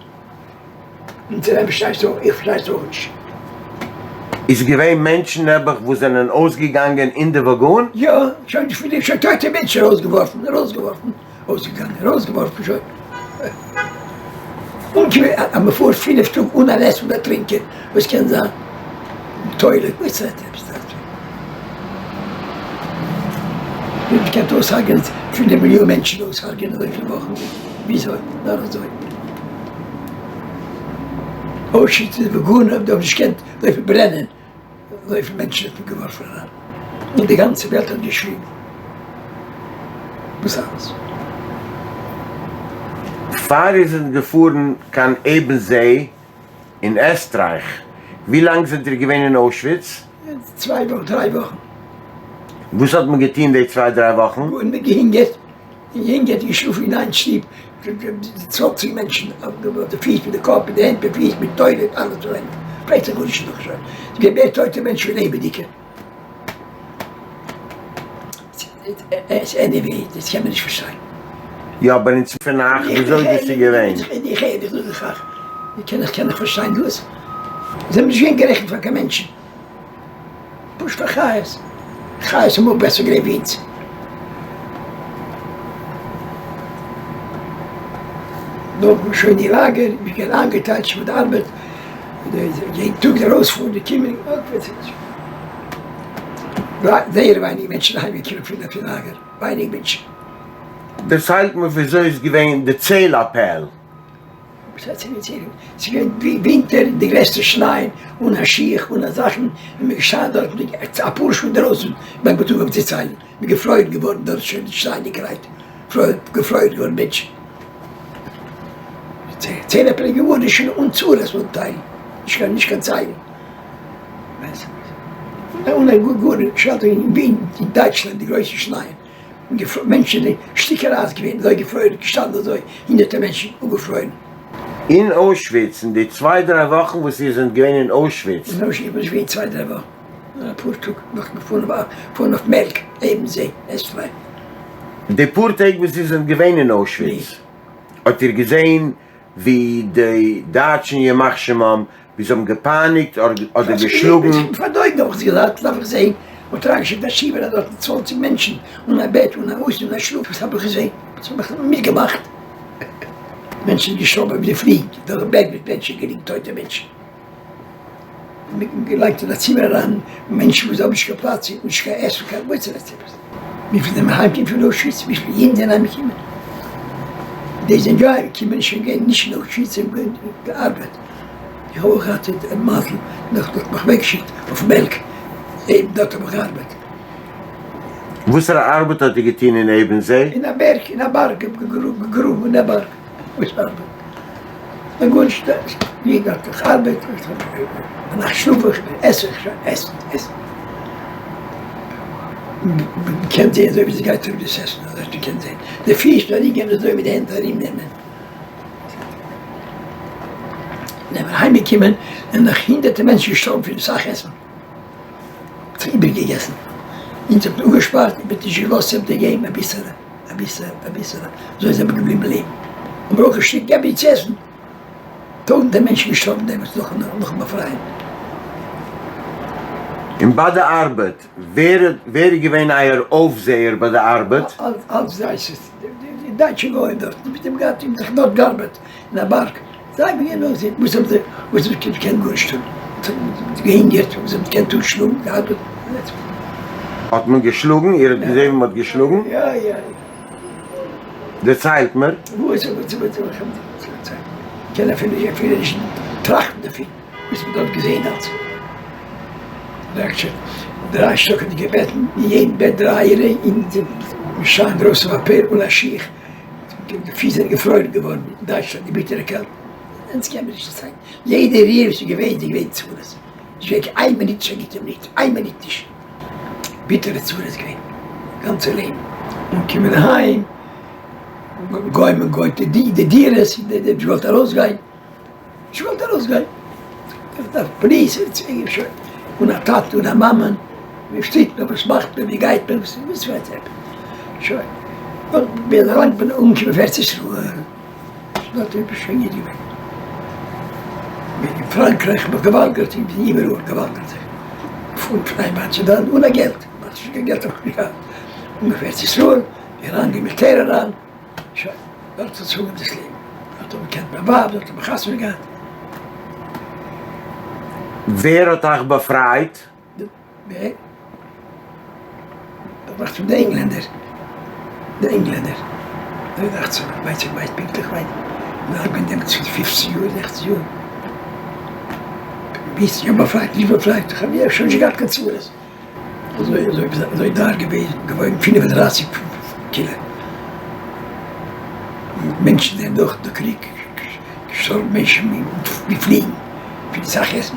און צו וועם פארשטייסטו אויך, איך פארשטיי עס אויך נישט. איז געווען מענטשן נעבעך וואס זענען אויסגעגאנגען אין די וואגאן? יא, שוין שוין טויטע מענטשן ארויסגעווארפן, ארויסגעווארפן. אויסגעגאנגען, ארויסגעווארפן שוין. אנקומען אז מען פארט פינף טאג אן אן עסן און א טרינקען, וואס קען זיין? טוילעט, וואס רעדט עפעס דארט? ווי מען קען אויסהרג'ענען פינף מיליאן מענטשן אויסהרג'ענען אזויפיל וואכן, וויאזוי? נאר אזוי. אוישוויץ איז וואגאנען האבן נישט געקענט אזויפיל ברענען. אזויפיל מענטשן האט מען געווארפן אריין, און די גאנצע וועלט האט געשריגן, וואס אלעס? פאר איר זענט געפארן קיין עבענזעי אין עסטרייך, ווי לאנג זענט איר געווען אין אוישוויץ? צוויי וואכן, דריי וואכן. וואס האט מען געטון די צוויי דריי וואכן? גארנישט, געהונגערט. געהונגערט, געשלאפן אין איין שטוב, צוואנציג מענטשן, אויף די פיס, מיט די קאפ, מיט די הענט, מיט פיס, מיט טוילעט, אלעס אריין, פרעגט זיך גארנישט נאך שוין, ס'איז געווען מער טויטע מענטשן ווי לעבעדיגע. עניוועי, דאס קען מען נישט פארשטיין. יא, אבער אונז פון אייך, וויאזוי דאס איז געווען. איך הער דיך, זאג איך אייך, קען איך קען איך פארשטיין דאס? זיי האבן נישט געווען גערעכנט פאר קיין מענטשן. פשוט פאר חיות. חיות האבן אויך בעסער געלעבט ווי אונז. נאך שוין די לאגער, מיר געווען איינגעטיילט שוין מיט ארבעט, יעדן טאג ארויספארן און קומען, זייער ווייניג מענטשן אהיימגעקומען פון די לאגער, ווייניג מענטשן. דערציילט מיר וויאזוי איז געווען די צעל אפעל? וואס הייסט צעל? ס'איז געווען ווינטער, די גרעסטע שנייען, אן א שיך, אן א זאכן, און מ'איז געשטאנען דארט אפאר שעה אינדערויסן ביים בטוח אויף צו ציילן, מ'איז געפרוירן געווארן דארט שוין די שניידיגערהייט, געפרוירן געווארן מענטשן. צעל אפעל איז געווארן שוין אן צרות אן טיילן, נישט קיין נישט קיין ציילן. אן א גארנישט, שטעלט אייך אין ווין אין דייטשלאנד די גרויסע שנייען. מענטשן זענען שטיקער אייז געווען, אזוי געפרוירן, געשטאנען אזוי, הונדערטער מענטשן אפגעפרוירן. אין אוישוויץ, אין די צוויי דריי וואכן וואס איר זענט געווען אין אוישוויץ. אין אוישוויץ בין איך געווען צוויי דריי וואכן, נאר אפאר טאג נאך געפארן פארן אויף מעלק, עבנזי, עסטרייך. די פאר טעג וואס איר זענט געווען אין אוישוויץ, האט איר געזען ווי די דייטשן ימח שמם ווי זיי האבן געפייניגט אדער געשלאגן. פאר די אויגן האב איך עס געזאגט, דארף איך זעהן, מ'האט אריינגעשיקט א שיבער דארטן צוואנציג מענטשן, אן א בעט, אן א הויז, אן א שלאף, וואס האב איך געזעהן? וואס האב איך מיטגעמאכט? מענטשן געשטארבן ווי די פליג, דורך בעט מיט מענטשן געליגן טויטע מענטשן. געלייגט אין א צימער אריין מענטשן וואס האבן נישט קיין פלאץ, נישט קיין עסן, קיין וואס רעדט עפעס. וויפיל זענען אהיימגעקומען פון אוישוויץ, וויפיל אידן זענען אהיימגעקומען. די זענען יא אהיימגעקומען, שוין געווען נישט אין אוישוויץ, זיי האבן געארבעט. איך האב אויך געהאט א מזל, נאך האט מיך אוועקגעשיקט אויף מעלק, דארט האב איך געארבעט. וואסערע ארבעט האט איר געטון אין עבענזי? אין א בערג, אין א בארג, געגראבן אין א בארג. וואס ארבעט? מען גארנישט יעדער האט דאך ארבעט, ביינאכט שלאף איך, עס איך שוין, עסן, עסן. מען קען זען אזוי ווי עס גייט אראפ דאס עסן, אזוי מען קען זען די פיש ארום גיין אזוי מיט די הענט ארום נעמען. זענען מיר אהיים געקומען זענען נאך הונדערטער מענטשן געשטארבן פון אסאך עסן. זיך איבערגעגעסן. אונז האט מען אפגעשפארט און מ'האט נישט געלאזט זיי האבן געגעבן אביסעלע, אביסעלע, אביסעלע, אזוי זענען מיר געבליבן לעבן. האבן מיר אויך געשריגן געב אונז צו עסן. טויזנטער מענטשן געשטארבן דעמאלטס נאכן נאכן באפרייען. און ביי די ארבעט, ווער ווער איז געווען אייער אויפזעער ביי די ארבעט? אלץ דייטשע, די דייטשע גוים דארט, מיט דעם גאט האבן זיך דארט געארבעט אין א בארג, זיי האבן געווען אויפזעער, וואס האבן זיי וואס האבן זיי געקענט גארנישט טון, געהונגערט, האבן זיי געקענט טון שלאגן, געארבעט. האט מען געשלאגן? איר האט געזען ווי מען האט געשלאגן? יא יא. דערציילט מיר. וואס וואס וואס זאל איך אים דערציילן? קען אפילו אפילו נישט טראכטן דערפון וואס מען האט דארט געזען אלץ. דריי שטאקעדיגע בעטן, אין יעדן בעט דריי און שיין גרויסע פאפיר אן א שיך, די פיס זענען געפרוירן געווארן אין דייטשלאנד די ביטערע קעלט, אונז קען מען נישט דערציילן, יעדע ריר וואס איז געווען איז געווען צרות, נישט געווען קיין איין מינוט נישט א גוטע מינוט, איין מינוט נישט. ביטערע צרות געווען גאנצע לעבן, אנקומען אהיים, גוים און גויטע די די דירות, די די נישט געוואלט ארויסגיין, נישט געוואלט ארויסגיין, איך דארף פאליס, שוין, אן א טאטע אן א מאמע, ווי שטייט מען, וואס מאכט מען, ווי גייט מען, וואס וואס וועט עפעס, שוין, ווי לאנג בין אנגעקומען אויף ארץ ישראל, דארט איז שוין גוט געווען. אין פראנקרייך האב איך געוואלגערט איך בין איבעראל געוואלגערט זיך פון איין באנד צו די אנדערע אן א געלט, נישט קיין געלט האב איך נישט געהאט, אנגעקומען ארץ ישראל, אריין אין מיליטער אריין, שוין, דארט האט זיך אנגעהויבן דאס לעבן, דארט האב איך געקענט מיין ווייב, דארט האב איך חתונה געהאט. ווער האט אייך באפרייט? ווער? דאכט זיך די ענגלענדער, די ענגלענדער, אזוי דאכט זיך, איך ווייס איך ווייס פונקטליך ווייס איך בין געווען דעמאלטס פופצן יאר זעכצן יאר, ביסט יא באפרייט נישט באפרייט, איך האב שוין נישט געהאט קיין צרות, אזוי אזוי אזוי דאר געוועזן, געוואויגן פינף און דרייסיג קילא, מענטשן זענען דורך די קריג געשטארבן מענטשן ווי פליגן פון אסאך עסן.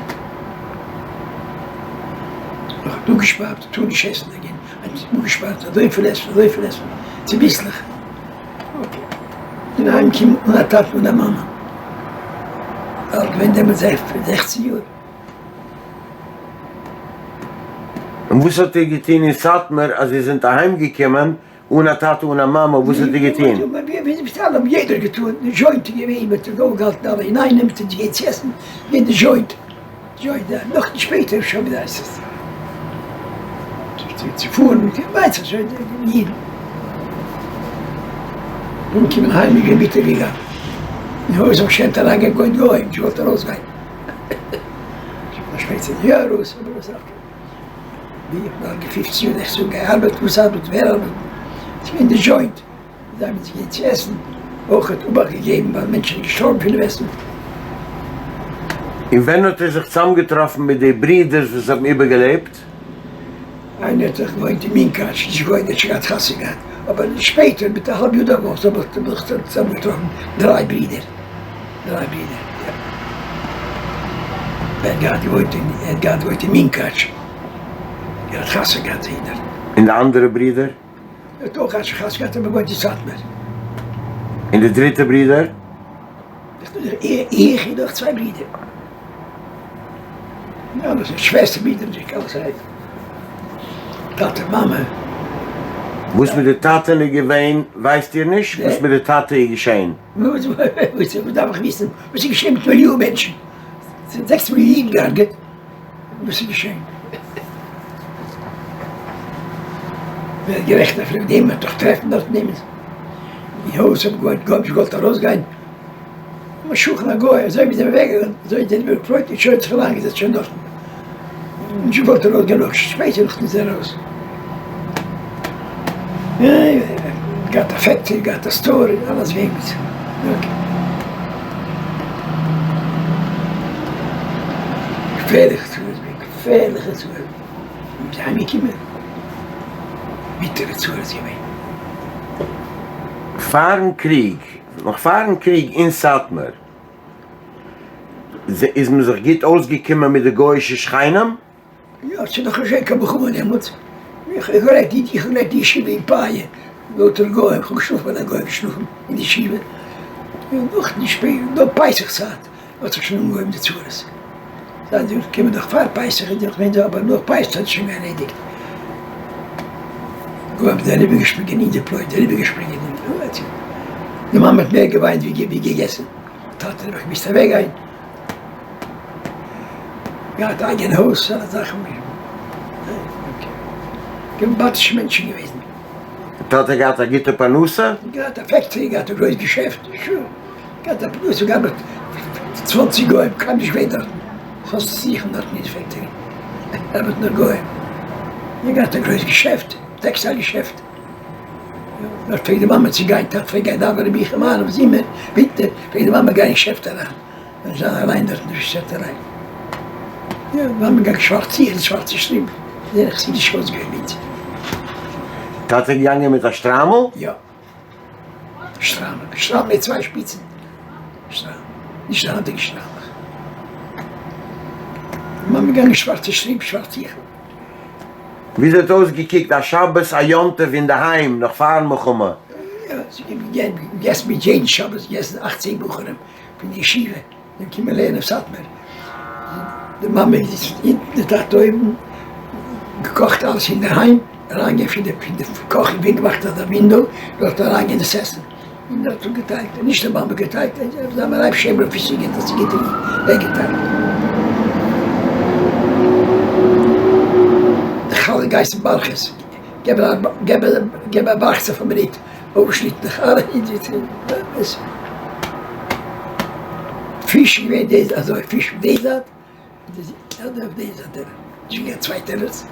נאך אפגעשפארט טאר נישט עסן דערגיין, אפגעשפארט אזויפיל עסן אזויפיל עסן, צוביסלעך אקעי, און אהיים קומען אן א טאטע אן א מאמע, אלט געווען דעמאלטס זעכצן יאר. און וואס האט איר געטון אין סאטמאר אז איר זענט אהיים געקומען אן א טאטע אן א מאמע וואס האט איר געטון? ווי אלע האבן יעדער געטון, די דזשוינט איז געווען, מען האט זיך אויפגעהאלטן אלע אינאיינעם, מען האט געגעבן צו עסן, געווען די דזשוינט, דזשוינט, נאך שפעטער שוין ווי הייסט עס, צו פארן, ווייס איך שוין, אידן, אנקומען אהיים איז געווען ביטער ווי גאר, אין הויז האבן שוין אריינגיין גוים, נישט געוואלט ארויסגיין, שפעטער יא ארויס, אבער וואס. ווי איך בין אלט געווען פופצן יאר איך זאג גיי ארבעט וואס ארבעט ווער ארבעט ס'איז געווען די דזשוינט זיי האבן אונז געגעבן צו עסן אויך האט אבאכט געגעבן ווייל מענטשן זענען געשטארבן פונעם עסן. און ווען האט איר זיך צוזאמגעטראפן מיט די ברידערס וואס האבן איבערגעלעבט? איינער האט זיך געוואוינט אין מונקאטש, נישט געוואוינט ער האט שוין געהאט חתונה געהאט, אבער שפעטער מיט א האלב יאר דערנאך האב איך זיך צוזאמגעטראפן דריי ברידער. דריי ברידער, יא. ער האט געהאט געוואוינט אין, ער האט געהאט געוואוינט אין מונקאטש. ער האט חתונה געהאט זיכער. און די אנדערע ברודער? ער האט אויך חתונה געהאט אבער געוואוינט אין סאטמאר. און די דריטע ברודער? איך און נאך צוויי ברידער. יא, דאס איז שוועסטער ברידער זיך אלעס רעדן. טאטע מאמע. וואס מיט די טאטע'ן איז געווען ווייסט איר נישט? וואס מיט די טאטע איז געשען? וואס דארף איך וויסן וואס איז געשען מיט מיליאן מענטשן? ס'זענען זעקס מיליאן אידן געהארגעט, וואס איז געשען? ווער גערעכט אפילו דעם וועט דאך טרעפן דארט נעמען אין הויז האב געוואלט גארנישט געוואלט ארויסגיין משוכן א גוי אזוי ווי זיי זענען אוועקגעגאנגען אזוי זענען מיר געפלויגן און שוין זיך אריינגעזעצט שוין דארטן נישט געוואלט ארויסגיין נאך שפעטער נאך איז ער ארויס. געהאט א פעקטארי, געהאט א סטאר, אלעס געווען גוט. אקעי. געפערליכע צרות געווען, געפערליכע צרות. מ'איז אהיימגעקומען, ביטערע צרות געווען. פארן קריג, נאך פארן קריג אין סאטמאר, איז מען זיך גוט אויסגעקומען מיט די גוי'אישע שכנים? יא, ס'איז נאך נישט געווען קיין מלחמה דעמאלטס. איך האב געלערנט איך האב געלערנט אין ישיבה אין פאיע, לויטער גוים, איך האב געשלאפן ביי די גוים געשלאפן אין ישיבה. און נאך נישט שפעט, נאך פסח צייט האט זיך שוין אנגעהויבן די צרות. זיי זענען געקומען נאך פאר פסח איז דאך געווען דא אבער נאך פסח האט שוין ערלעדיגט. גוים זענען אריבערגעשפרינגען אין די פלויט אריבערגעשפרינגען אין די מאמע האט מער געוויינט ווי געגעסן טאטע האט געמוזט אוועקגיין געהאט אייגענע הויז אלע זאכן געווען באטישע מענטשן געוועזן. טאטע געהאט א גוטע פרנסה? געהאט א פעקטארי געהאט א גרויס געשעפט געהאט א פרנסה געארבעט צוואנציג גוים קיינמאל נישט געווען דארטן וואס צו זוכן דארטן אין פעקטארי ארבעט נאר גוים געהאט א גרויס געשעפט טעקסטייל געשעפט דארט פלעגט די מאמע צו גיין טאטע פלעגט גיין דאווענען מנחה מעריב זומער ווינטער פלעגט די מאמע גיין אין געשעפט אריין און זיין אליין דארט אין די געשעפט אריין יא די מאמע געגאנגען שווארצע ציכער שווארצע שטרימפ זייער חסידיש אויסגעווען מיט. טאטע געגאנגען מיט א שטריימל? יא. שטריימל, שטריימל מיט צוויי שפיצן, שטריימל, נישט די היינטיגע שטריימלעך. מאמע געגאנגען שווארצע שטרימפ, שווארצע טיכל. וויאזוי האט אויסגעקוקט א שבת א יום טוב אינדערהיים נאך פארן מלחמה? יא, געגעסן מיט יעדן שבת, געגעסן אכצען בחורים פון די ישיבה. זיי קומען לערנען אויף סאטמאר, די מאמע זיצט אונטן די טאטע אויבן, געקאכט אלעס אינדערהיים, אריינגיין פון די פון די קאך איז געווען געמאכט אזא ווינדאו, דארט אריינגיין דאס עסן, און דארט אפגעטיילט, נישט די מאמע געטיילט, זיי האבן אריין פון סיגעט האט סיגעט געטיילט. די חלה געהייסן בארכעס, געב א בארכעס אויף א מינוט. אויפשניטן די חלה אין די פיש איז געווען די אזוי פיש אויף די זייט אדער אויף די זייט נישט געווען צוויי טעלערס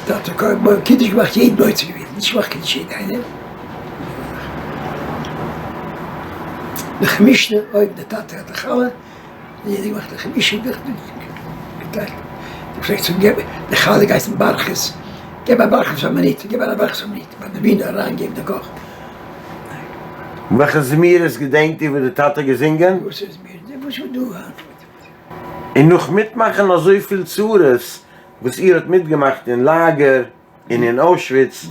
טאטע קודם קידוש געמאכט יעדן מוצאי געווען נישט געמאכט קידוש יעדע איינער לחם משנה אויב די טאטע האט די חלה יעדער געמאכט לחם משנה געטיילט געפלעגט צו געבן די חלה געהייסן בארכעס געב א בארכעס א מינוט געב א בארכעס א מינוט. ביי די ווינדא אריין געבן די קאך. וועלכע זמירות געדענקט איר וואס די טאטע האט געזינגען? וואס איז זמירות? וואס איז דא היינט? און נאך מיטמאכן אזויפיל צרות וואס איר האט מיטגעמאכט אין לאגער און אין אוישוויץ,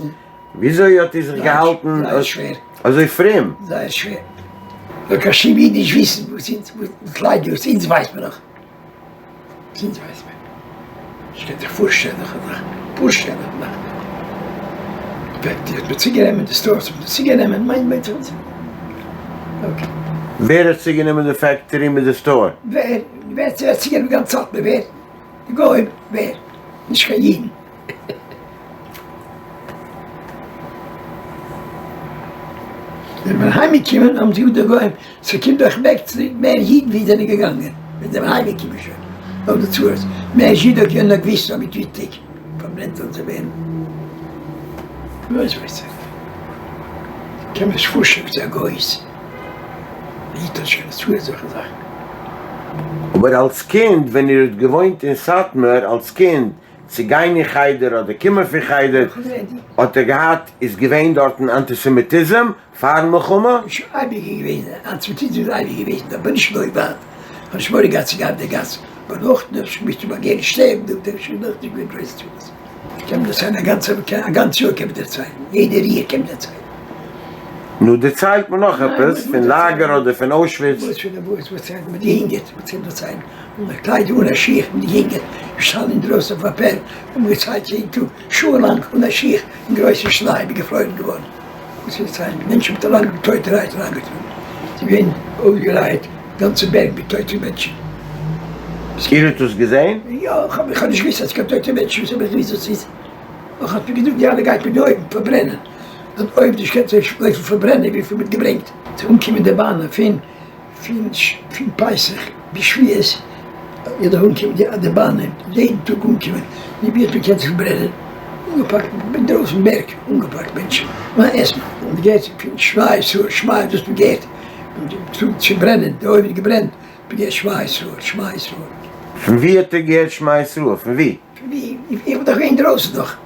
וויאזוי האט איר זיך געהאלטן אזוי פרום? זייער שווער. זאל קיין שום איד נישט וויסן וואס אונז ליידן, וואס אונז ווייסט מען נאך. אונז ווייסט מען נישט קען זיך פארשטעלן איך האב זיך פארשטעלן איך מאך פעקטערי האט מען צוגענומען די סטארס האט מען צוגענומען מיין מיין okay. ווער האט צוגענומען די פעקטערי מיט די סטאר? ווער ווער האט צוגענומען גאנץ סאטמאר ווער? די גוים ווער? נישט קיין אידן. זענען מיר אהיימגעקומען האבן זיי געזאגט די גוים ס'קומט דאך מער צוריק מער אידן ווי זענען געגאנגען ווען זענען אהיימגעקומען שוין נאך די צרות מער זשידאק יענער געוויסט האב איך וויכטיג פארברענט זאלן זיי ווערן וואס ווייס איך קען מען נישט פארשטעלן וואס א גוי איז א איד האט נישט קיין צרות אזעלכע זאכן. אבער אלס קינד ווען איר האט געוואוינט אין סאטמאר אלס קינד צו גיין אין חדר אדער קומען פון חדר האט ער געהאט איז געווען דארטן אנטיסעמיטיזם פארן מלחמה? איז שוין אייביג געווען, אנטיסעמיטיזם איז אייביג געוועזן אבער נישט אזוי ווייט, כ'האב נישט מורא געהאט צו גיין אויף די גאס, אבער נאכדעם ביסטו ביי גערן שטערן דא דער שוין נאכנישט געווען גרויסע צרות. קען מען דערציילן א גאנצע א גאנץ יאר קען מען דערציילן, יעדע ריר קען מען דערציילן. נו דערציילט מיר נאך עפעס פון לאגער אדער פון אוישוויץ. וואס פון וואס וואס מיט די הינגערט וואס קען מען דערציילן? אן א קלייד אן א שיך מיט די הינגערט געשטאנען אינדרויסן אויף א פערד האבן געציילט יעדן טאג שעה לאנג אן א שיך אין גרויסן שניי בין געפרוירן געווארן וואס איז דערציילן מענטשן מיט א לאנגע טויטערהייט אריינגעטראגן זיי געווען אויסגערייט גאנצע בערג מיט טויטע מענטשן. איר האט עס געזען? יא, איך האב נישט געוויסט אז ס'קען טויטע מענטשן, וואס האב איך געוויסט וואס ס'איז? נאך האט מען געזאגט די אלע גייט מען די אויוון פארברענען, און אויב נישט קענסטו נישט לויפן פארברענען וויפיל מ'האט געברענגט. צו אנקומען די באנען פון פון פון פסח ביז שבועות איז דאך אנקומען די די באנען יעדן טאג אנקומען ווי ווי האט מען געקענט זיך פארברענען? אנגעפאקט מיט דרויסן בערג אנגעפאקט מענטשן אן עסן און געהערט פון שמע ישראל שמע דאס האט מען געהערט און צו ברענען די אויוון געברענט האט מען געהערט שמע ישראל שמע ישראל. פון ווי האט איר געהערט שמע ישראל? פון ווי? פון ווי? איך בין דאך געווען אינדרויסן דאך.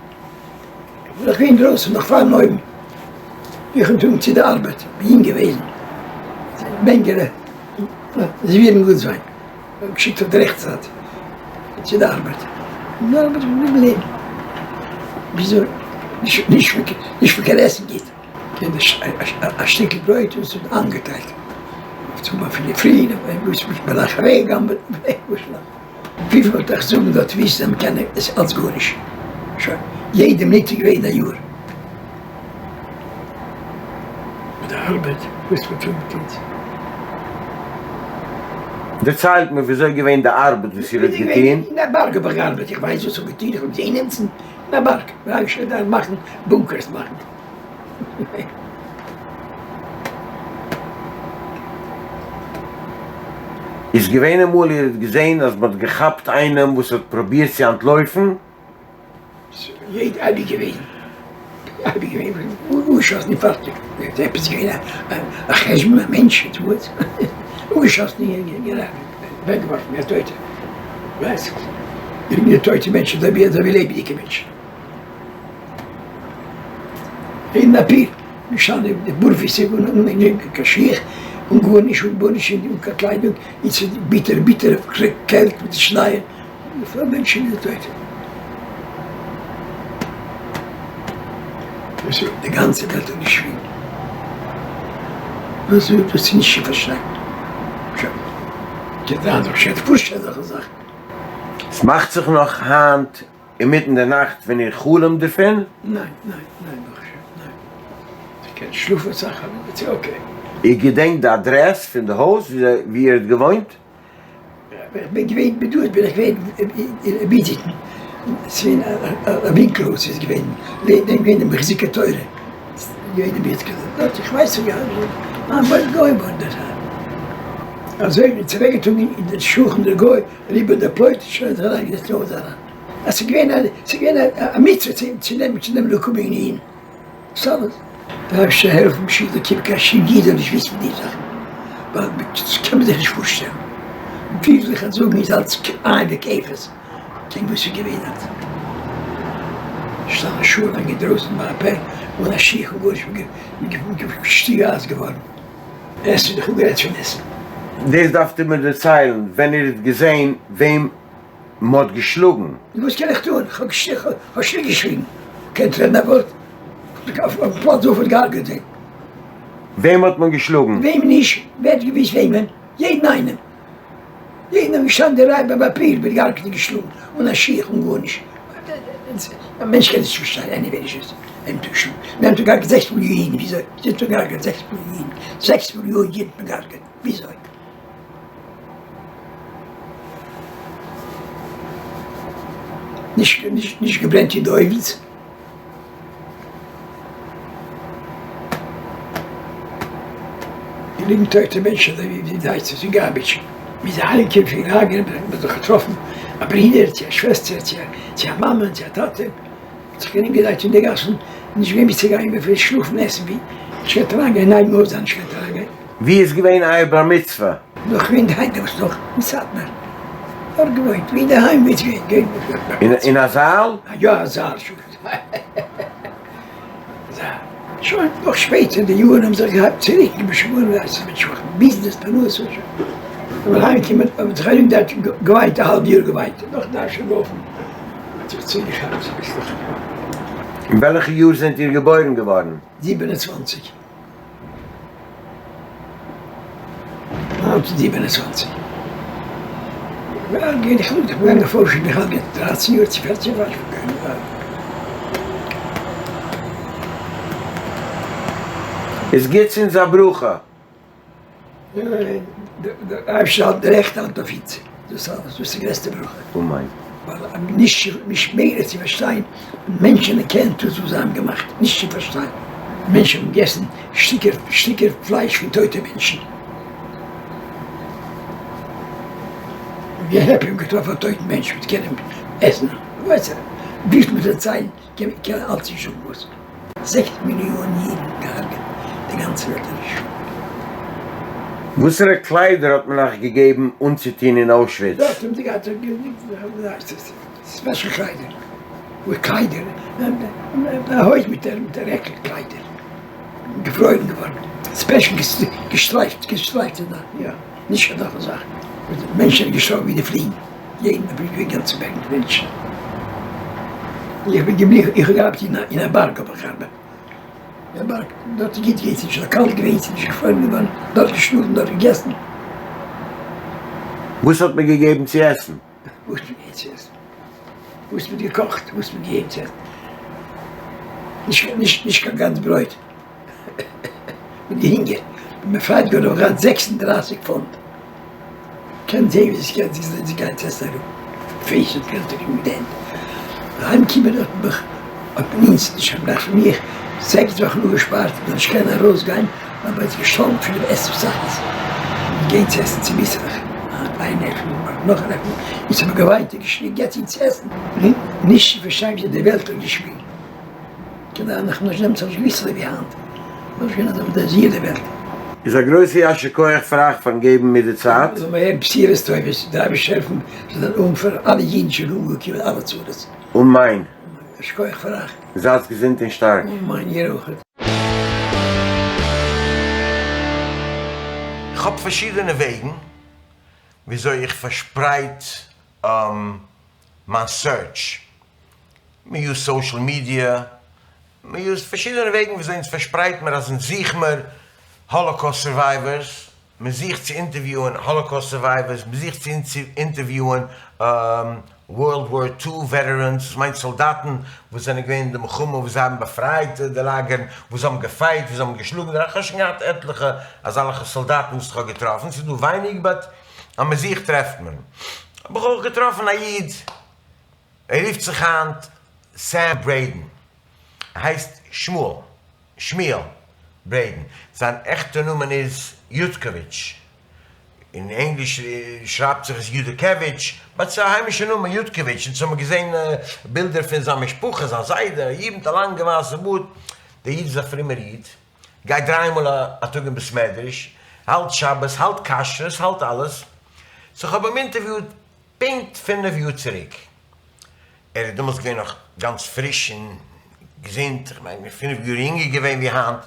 איך בין דאך געווען אינדרויסן נאך פארן אויוון. איך בין טאג צו די ארבעט, בין יונג געוועזן. בענקעלע, זי ווערן גוט זיין. געשיקט אויף די רעכטע זייט צו די ארבעט. און די ארבעט איז געבליבן לעבן. וויאזוי? נישט נישט פון קיין עסן גוט. א שטיקל ברויט און ס'האט איינגעטיילט. אויף צו מאכן פון די פרי, און וואס מ'איז אוועקגעגאנגען. וויפיל וועט איך זאגן דארט וויסן אז מ'קען עס אלץ גארנישט. שוין יעדע מינוט איז געווען א יאר. מיט די ארבעט וואס מ'טוט מיט אונז. דערציילט מיר וויאזוי איז געווען די ארבעט וואס איר האט געטון? אין א בארג האב איך געארבעט, איך ווייס וואס איך האב געטון, איך האב געזען עמיצן אין א בארג, אריינגעשטעלט דארט מאכן בונקערס מאכן. איז געווען אמאל איר האט געזען אז מ'האט געכאפט איינעם וואס האט פרובירט צו אנטלויפן? יעדע אייביג געווען אייביג געווען אנגעשאסן און פארטיג איז עפעס געווען א חשבון א מענטש וואס אנגעשאסן און אוועקגעווארפן ווי א טויטע ווייסט די טויטע מענטשן אזוי ווי לעבעדיגע מענטשן אין א פיר געשטאנען די בארפיסע אן קיין שיך און גארנישט און גארנישט און קיין קליידונג און ס'איז ביטער ביטער קעלט מיט די שנייען. פאר מענטשן איז טויט. דאס איז די גאנצע וועלט האט געשריגן. דאס איז דאס איז נישט צו פארשטיין. שוין. כדאי זיך שוין פארשטעלן אזעלכע זאכן. עס מאכט זיך נאך היינט אינמיטן די נאכט ווען איר חלומ'ט דערפון? ניין ניין ניין ברוך השם ניין. איך קען שלאפן אסאך אבער ס'איז okay. איר געדענקט די אדרעס פון די הויז ווי איר האט געוואוינט? איך בין געווען בדעות בין איך געווען אין וויזיטן ס'איז געווען א ווינקל וואס איז געווען לעבן דעם געווען די מחזיקי תורה געווען די ביצקעלע דארט איך ווייס נישט מיין בוים גוי וואוינט דארט אזוי ווי צו וועגעטאן אין די שולחן דער גוי אריבער דער פלויט שוין האט אריין געזעצט נאך זיין אז ס'איז געווען א ס'איז געווען א מצוה צו נעמען צו נעמען נקמה אין איהם. סאלעס, דער אייבערשטער זאל העלפן משיח זאל קומען קיין שום איד זאל נישט וויסן די זאכן, ווייל דאס קען מען זיך נישט פארשטעלן, וויפיל איך וועל זאגן איז אלץ כאין וכאפס קעגן וואס איז געווען דארט, שטאנען שעה לאנג אינדרויסן ביי א פער אן א שיך און גארנישט, משוגע געווארן, עסן איז דאך אפגערעדט פון עסן. דאס דארפט איר מיר דערציילן ווען איר האט געזען וועם מען האט געשלאגן. נו וואס קען איך טון? כ'האב שוין געשריגן. קענסט רעדן א ווארט? אויפן פלאץ זאפארט געהארגעט זיי. וועם האט מען געשלאגן? וועם נישט? ווער האט געוויסט וועמען? יעדן איינעם. יעדן איינעם געשטאנען די ריי ביי פאפיר ווערט געהארגעט און געשלאגן אן א שיך אן גארנישט. א מענטש קען עס נישט פארשטיין עניוועי נישט וואס וועם האט מען געשלאגן. וועם האט מען געהארגעט זעקס מיליאן אידן וויאזוי? וויאזוי האט מען געהארגעט זעקס מיליאן אידן? זעקס מיליאן אידן האט מען געהארגעט וויאזוי? נישט נישט געברענט אין די אויוונס. געליגן טויטע מענטשן אזוי ווי די דייטשעס אין garbage. מ'איז אהיימגעקומען פון לאגער האט מען זיך געטראפן א ברודער צו א שוועסטער צו א מאמע צו א טאטע. האט זיך ארומגעדרייט אין די גאסן נישט געווען ווי צו גיין ווי שלאפן עסן ווי נישט געקענט אריינגיין אין אייגן הויז נישט געקענט אריינגיין. ווי איז געווען אייער בר מצוה? נאך ווי אינדערהיים דעמאלטס נאך אין סאטמאר דארט געוואוינט ווי אינדערהיים ווי איז געווען געווען אין א זאל? יא א זאל שוין שוין נאך שפעטער די יארן האבן זיך געהאט צוריק געשוואוירן אז מען שוין מאכן ביזנעס פרנסה שוין אבער אהיימקומען האט מען זיך ארומגעדרייט געוויינט א האלב יאר געוויינט נאך דארף שוין לויפן האט זיך צוגעכאפט צוביסלעך. אין וועלכע יאר זענט איר געבוירן געווארן? 27. 1927. ווי אלט בין איך איך בין געפארשט איך האלט יעצט דרייצן יאר צו פערצן יאר ווייס איך נישט. איז גיטס אונז א ברכה. דער אייבערשטער האלט די רעכטע האנט אויף אונז, דאס אלעס, דאס איז די גרעסטע ברכה. אמן. ווייל נישט נישט מעגליך צו פארשטיין, מענטשן קענען טון וואס זיי האבן געמאכט, נישט צו פארשטיין, מענטשן האבן געגעסן שטיקער שטיקער פלייש פון טויטע מענטשן. ווי happy האבן געטראפן א טויטן מענטש מיט קענען עסן, ווייסער וויפיל מיט די ציין קען קען אלץ נישט זאגן וואס. זעקס מיליאן אידן געהארגעט די גאנצע וועלט איז נישט. וואסערע קליידער האט מען אייך געגעבן אנצוטון אין אוישוויץ? דארט האבן זיי געהאט special קליידער, קליידער, א הויז מיט א רעקל קליידער, געפרוירן געווארן, special געשטרייפט, געשטרייפטע זאכן, יא, נישט אזעלכע זאכן, מענטשן זענען געשטארבן ווי די פליגן. יעדן האב איך געווען גאנצע בערג מיט מענטשן. איך בין געבליבן, איך האב געארבעט אין א בארג האב איך געארבעט. אין א בארג, דארט איז גוט געווען, ס'איז נישט קאלט געווען, ס'איז נישט געפרוירן געווארן, דארט געשלאפן, דארט געגעסן. וואס האט מען געגעבן צו עסן? וואס מען געבט צו עסן, וואס מען האט געקאכט, וואס מען האט געגעבן צו עסן, נישט נישט נישט קיין גאנץ ברויט, מען האט געהונגערט, כ'בין באפרייט געווארן האב איך געהאט 36 פונט, קענסט זען ווי עס קען זיך גיין צו עסן אראפ, פיש האט געלט ארום מיט די הענט, אהיים קומען האט מען מיך האט מען אונז, נישט נאר מיך, זעקס וואכן אפגעשפארט, מען זאל נישט קענען ארויסגיין. ווייל מ'האט געשטארבן פון דעם עסן סאכדעס, און גיין צו עסן צוביסלעך, היינט איין עפל און מארגן נאך אן עפל, אונז האבן געוויינט און געשריגן געטס אונז צו עסן, נישט צו פארשטיין וויאזוי די וועלט האט געשפיגן, קען זיין נאך נישט דעמאלטס האב איך נישט געוואוסט אזוי ווי היינט, נאר נישט געווען אזוי מאדערניזירט די וועלט. איז א גרויסע יישר כח פאר אייך פארן געבן מיר די צייט. זאל מען הערן בשורות טובות, דער אייבערשטער העלפן זאל זיין אן פאר אלע אידן שוין אנגעקומען אלע צרות. אמן. יישר כח פאר אייך. זייטס געזונט און שטארק. אמן איר אויך. איך האב פארשידענע וועגן וויאזוי איך פארשפרייט מיין search, מען use social media, מען use ט פארשידענע וועגן וויאזוי אונז פארשפרייט מיר אז אונז זוך מיר Holocaust survivors, מען זוכט צו אינטערוויוען Holocaust survivors, מען זוכט צו אינטערוויוען World War Two veterans, דאס מיינט סאלדאטן וואס זענען געווען אין די מלחמה וואס זיי האבן באפרייט די לאגערן, וואס האבן געפייט, וואס האבן געשלאגן, איך האב שוין געהאט עטליכע אזאלכע סאלדאטן וואס איך האב געטראפן, ס'איז דא ווייניג but אז מען זוכט טרעפט מען. האב איך אויך געטראפן א איד, ער רופט זיך היינט סעם ברעידן, ער הייסט שמואל. שמואל ברעידן, זיין עכטע נאמען איז יודקאוויטש, אין ענגליש שרייבט זיך עס יודקעוויטש, but ס'איז א היימישע נאמען יודקאוויטש, אונז האמיר געזען בילדער פון זיין משפחה, זיין זיידע, א איד מיט א לאנגע ווייסע בארד, דער איד איז א פרומער איד, גייט דריי מאל א טאג אין בית מדרש, האלט שבת, האלט כשרות, האלט אלעס, so כ'האב אים אינטערוויוט פונקט פינף יאר צוריק, ער איז דעמאלטס געווען נאך גאנץ פריש און געזונט, איך מיין פינף יאר יונגער געווען ווי היינט,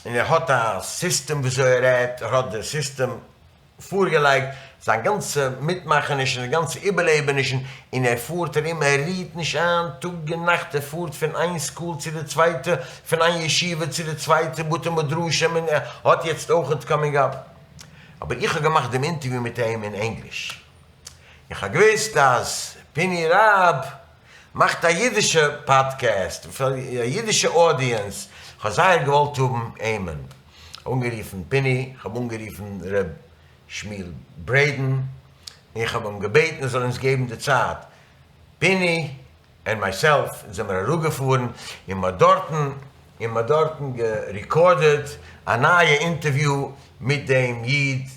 און ער האט א סיסטעם וויאזוי ער רעדט, ער האט די סיסטעם פארגעלייגט, זיין גאנצע מיטמאכענישן, זיין גאנצע איבערלעבענישן, און ער פארט ארום, ער רוהט נישט איין טאג און נאכט, ער פארט פון איין school צו די צווייטע, פון איין ישיבה צו די צווייטע, בתי מדרשים, און ער האט יעצט אויכעט coming up. אבער איך האב געמאכט דעם אינטערוויו מיט אים אין ענגליש. איך האב געוואוסט אז פיני רב מאכט א אידישע פאדקעסט פאר א אידישע audience, איך האב זייער געוואלט האבן אים'ן. אנגערופן פיני, איך האב אנגערופן ר' שמואל ברעידן, און איך האב אים געבעטן ער זאל אונז געבן די צייט. פיני and myself זעמיר אראפגעפארן און מ'האט דארטן און מ'האט דארטן געריקארדעד א נייע אינטערוויו מיט דעם איד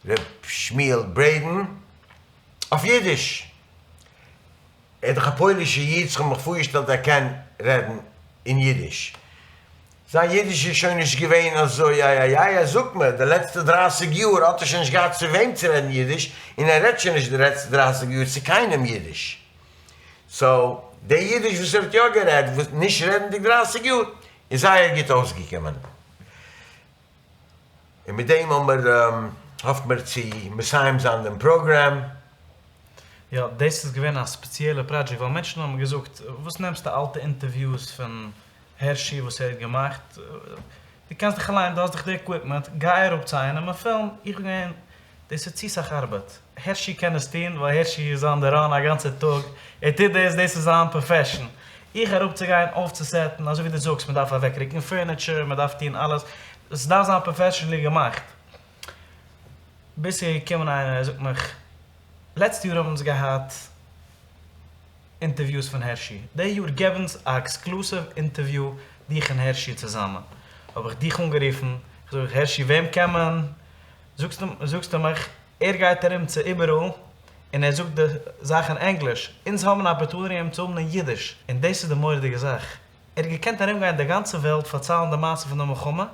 ר' שמואל ברעידן אויף אידיש. ער איז דאך א פוילישע איד so כ'האב מיך פארגעשטעלט ער קען רעדן אין אידיש. זיין אידיש איז שוין נישט געווען אזוי איי איי איי, ער זאגט מיר די לעצטע דרייסיג יאר האט ער שוין נישט געהאט צו וועם צו רעדן אידיש, און ער רעדט שוין נישט די לעצטע דרייסיג יאר צו קיינעם אידיש. so די אידיש וואס ער האט יא גערעדט, וואס נישט רעדנדיג דרייסיג יאר, איז זייער גוט אויסגעקומען. און מיט דעם האמיר האפט מיר צו מסיים זיין דעם פראגראם. יא, דאס איז געווען א ספעציעלע פראדזשעקט ווייל מענטשן האבן געזאגט וואס נעמסטו אלטע אינטערוויוס פון הערשי וואס ער האט געמאכט, דו קענסט דיך אליין, דו האסט דאך די equipment, גיי אראפ צו איינעם און פילם, איך בין געווען, דאס איז צו סאך ארבעט, הערשי קען עס טון ווייל הערשי איז on the run א גאנצע טאג, ער טוט דאס, דאס איז זיין profession, איך אראפצוגיין אויפצוסעטן, אזוי ווי דו זאגסט, מען דארף אוועקרוקן furniture, מען דארף טון אלעס, עס דארף זיין professionally געמאכט. ביז ס'איז געקומען איינער ער זאגט מיך, לעצטע יאר האבן אונז געהאט אינטערוויוס פון הערשי, די יאר געב אונז א exclusive אינטערוויו דיך און הערשי צוזאמען, האב איך דיך אנגערופן, איך זאג הערשי וועם קען מען, זאגסטו מיך ער גייט ארום צו איבעראל און ער זאגט די זאך אין ענגליש, אונז האבן א opportunity אים צו האבן אין אידיש, און דאס איז די מורא'דיגע זאך, ער האט געקענט ארום גיין די גאנצע וועלט פארציילן די מעשה פון די מלחמה,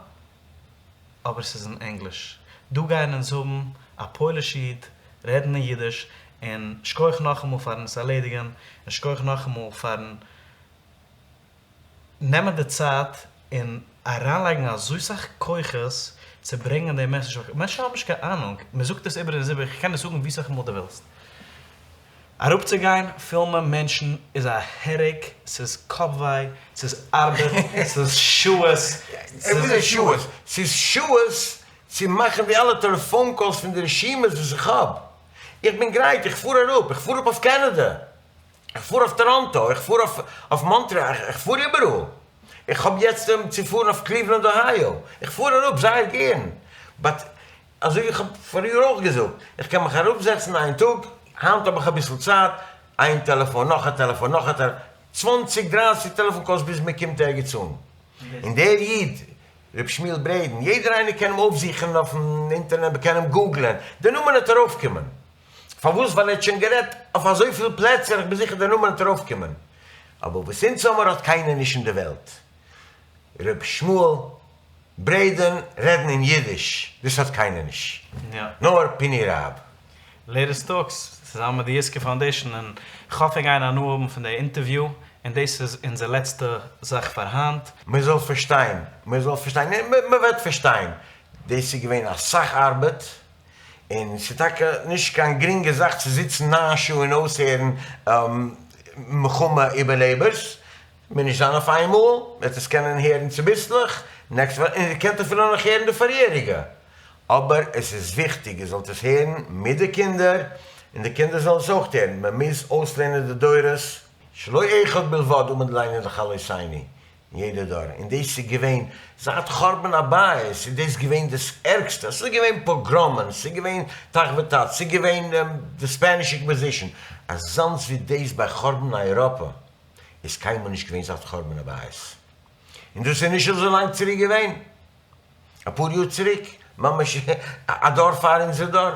אבער ס'איז אין ענגליש, דא גייען אונז האבן א פוילישע איד רעדן אין אידיש, און שכוח נאכאמאל פארן עס ערלעדיגען, און שכוח נאכאמאל פארן נעמען די צייט און אריינלייגן אזוי סאך כוחות צו ברענגען די message, מענטשן האבן נישט קיין אהנונג, מען זאגט עס איבער און איבער, איך קען עס זאגן ווי סאך מאל דו ווילסט. אראפצוגיין פילמען מענטשן איז א headache, ס'איז קאפוויי, ס'איז ארבעט, ס'איז שעות, ס'איז שעות, ס'איז שעות צו מאכן די אלע טעלעפאן calls פון די רשימות וואס איך האב. איך בין גרייט, איך פאר אראפ, איך פאר אראפ אויף קענעדע, איך פאר אויף טאראנטא, איך פאר אויף מאנטרעאל, איך פאר איבעראל, איך האב יעצט צו פארן אויף קליוולענד אהייאו, איך פאר אראפ זייער גערן, באט אזוי ווי איך האב פאריאר אויך געזאגט, איך קען מיך אראפזעצן איין טאג, היינט האב איך אביסל צייט, איין טעלעפאן, נאך א טעלעפאן, נאך א טעלעפאן, צוואנציג דרייסיג טעלעפאן קאלס ביז מען קומט ערגעץ אן. און דער איד, ר' שמואל ברעדן, יעדער איינער קען אים אויפזוכן אויפן אינטערנעט, מען קען אים גוגלען, דער נאמען וועט ארויפקומען. פארוואס? ווייל ער האט שוין גערעדט אויף אזויפיל פלעצער, איך בין זיכער דער נאמען וועט ארויפקומען. אבער וואס אונז האמער האט קיינער נישט אין די וועלט. ר' שמואל ברעדען רעדן אין אידיש, דאס האט קיינער נישט. נאר פיני רב. לעיטעסט טאלקס, צוזאמען מיט די יזכור פאונדעישאן, און כ'האף ענק גייען הנאה האבן פון די אינטערוויו, און דאס איז אונזער לעצטע זאך פאר היינט. מען זאל פארשטיין, מען זאל פארשטיין, און מען וועט פארשטיין, דאס איז געווען אסאך ארבעט, און ס'איז טאקע נישט קיין גרינגע זאך צו זיצן ניין שעה און אויסהערן מלחמה איבערלעבערס, מוז נישט זיין אויף איינמאל, מ'וועט עס קענען הערן צוביסלעך, נעקסט וואך, און איר קענט אפילו נאך הערן די פאריעריגע, אבער עס איז וויכטיג איר זאלט עס הערן מיט די קינדער, און די קינדער זאלן עס אויך הערן, מען מוז אויסלערנען די דורות, שלא אחד בלבד עמד עלינו לכלותינו, אין יעדע דור, און דאס איז געווען זייט חורבן הבית איז דאס געווען דאס ערגסטע, עס איז געווען פאגראמען, עס איז געווען תח ותט, עס איז געווען די ספעניש אינקוויזישאן, אזאנס ווי דאס ביי חורבן אייראפע איז קיינמאל נישט געווען זייט חורבן הבית, און דאס איז נישט אזוי לאנג צוריק געווען, אפאר יאר צוריק, ממש א דור פאר אונזער דור.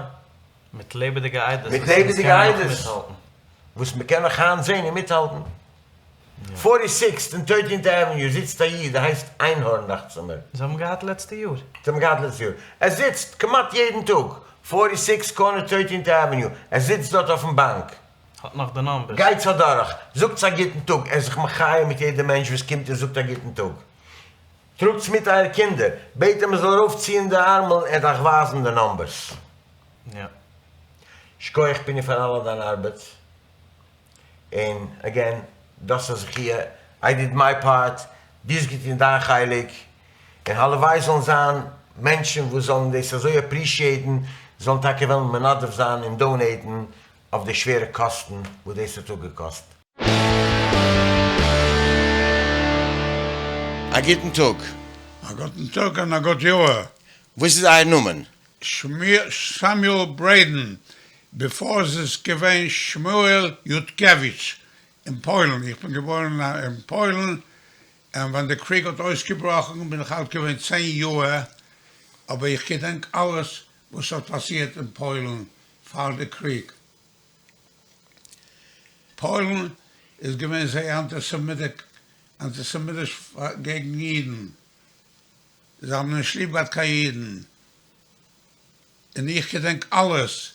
מיט לעבעדיגע עדות מיט לעבעדיגע עדות וואס מען קען נאך היינט זען און מיטהאלטן. פארטי סיקסט און טוירטינט עוועניו זיצט א איד ער הייסט איינהארן דאכצעמער. זיי האבן געהאט לעצטע יאר. זיי האבן געהאט לעצטע יאר. ער זיצט כמעט יעדן טאג, פארטי סיקסט קארנער טוירטינט עוועניו, ער זיצט דארט אויפן באנק. האט נאך די נאמבערס. גייטס אדורך, זאגטס א גוטן טאג, ער איז זיך מחיה מיט יעדע מענטש וואס קומט און זאגט א גוטן טאג. טראגטס מיט אייער קינדער, בעט אים ער זאל ארויפציען די ארמל ער וועט אייך ווייזן די נאמבערס. יא. שכוח פיני פאר אלע דיין ארבעט, און אגעין דאס א זכיה, איי דיד מיי פארט, דו האסט געטון דיין חלק, און הלוואי זאלן זיין מענטשן וואס זאלן דאס אזוי אפרישיעטן, זאלן טאקע וועלן מנדב זיין און דאונעיטן אויף די שווערע קאסטן וואס דאס האט אפגעקאסט. א גוטן טאג. א גוטן טאג און א גוט יאהר. וואס איז אייער נאמען? סעמיועל ברעידען, בעפאר עס איז געווען שמואל יודקעוויטש אין פוילן, איך בין געבוירן אין פוילן, און ווען די קריג האט אויסגעבראכן בין איך אלט געווען צען יאהר, אבער איך געדענק אלעס וואס האט פאסירט אין פוילן פאר די קריג. פוילן איז געווען זייער אנטיסעמיטיק, אנטיסעמיטיש געגן אידן, זיי האבן נישט ליב געהאט קיין אידן, און איך געדענק אלעס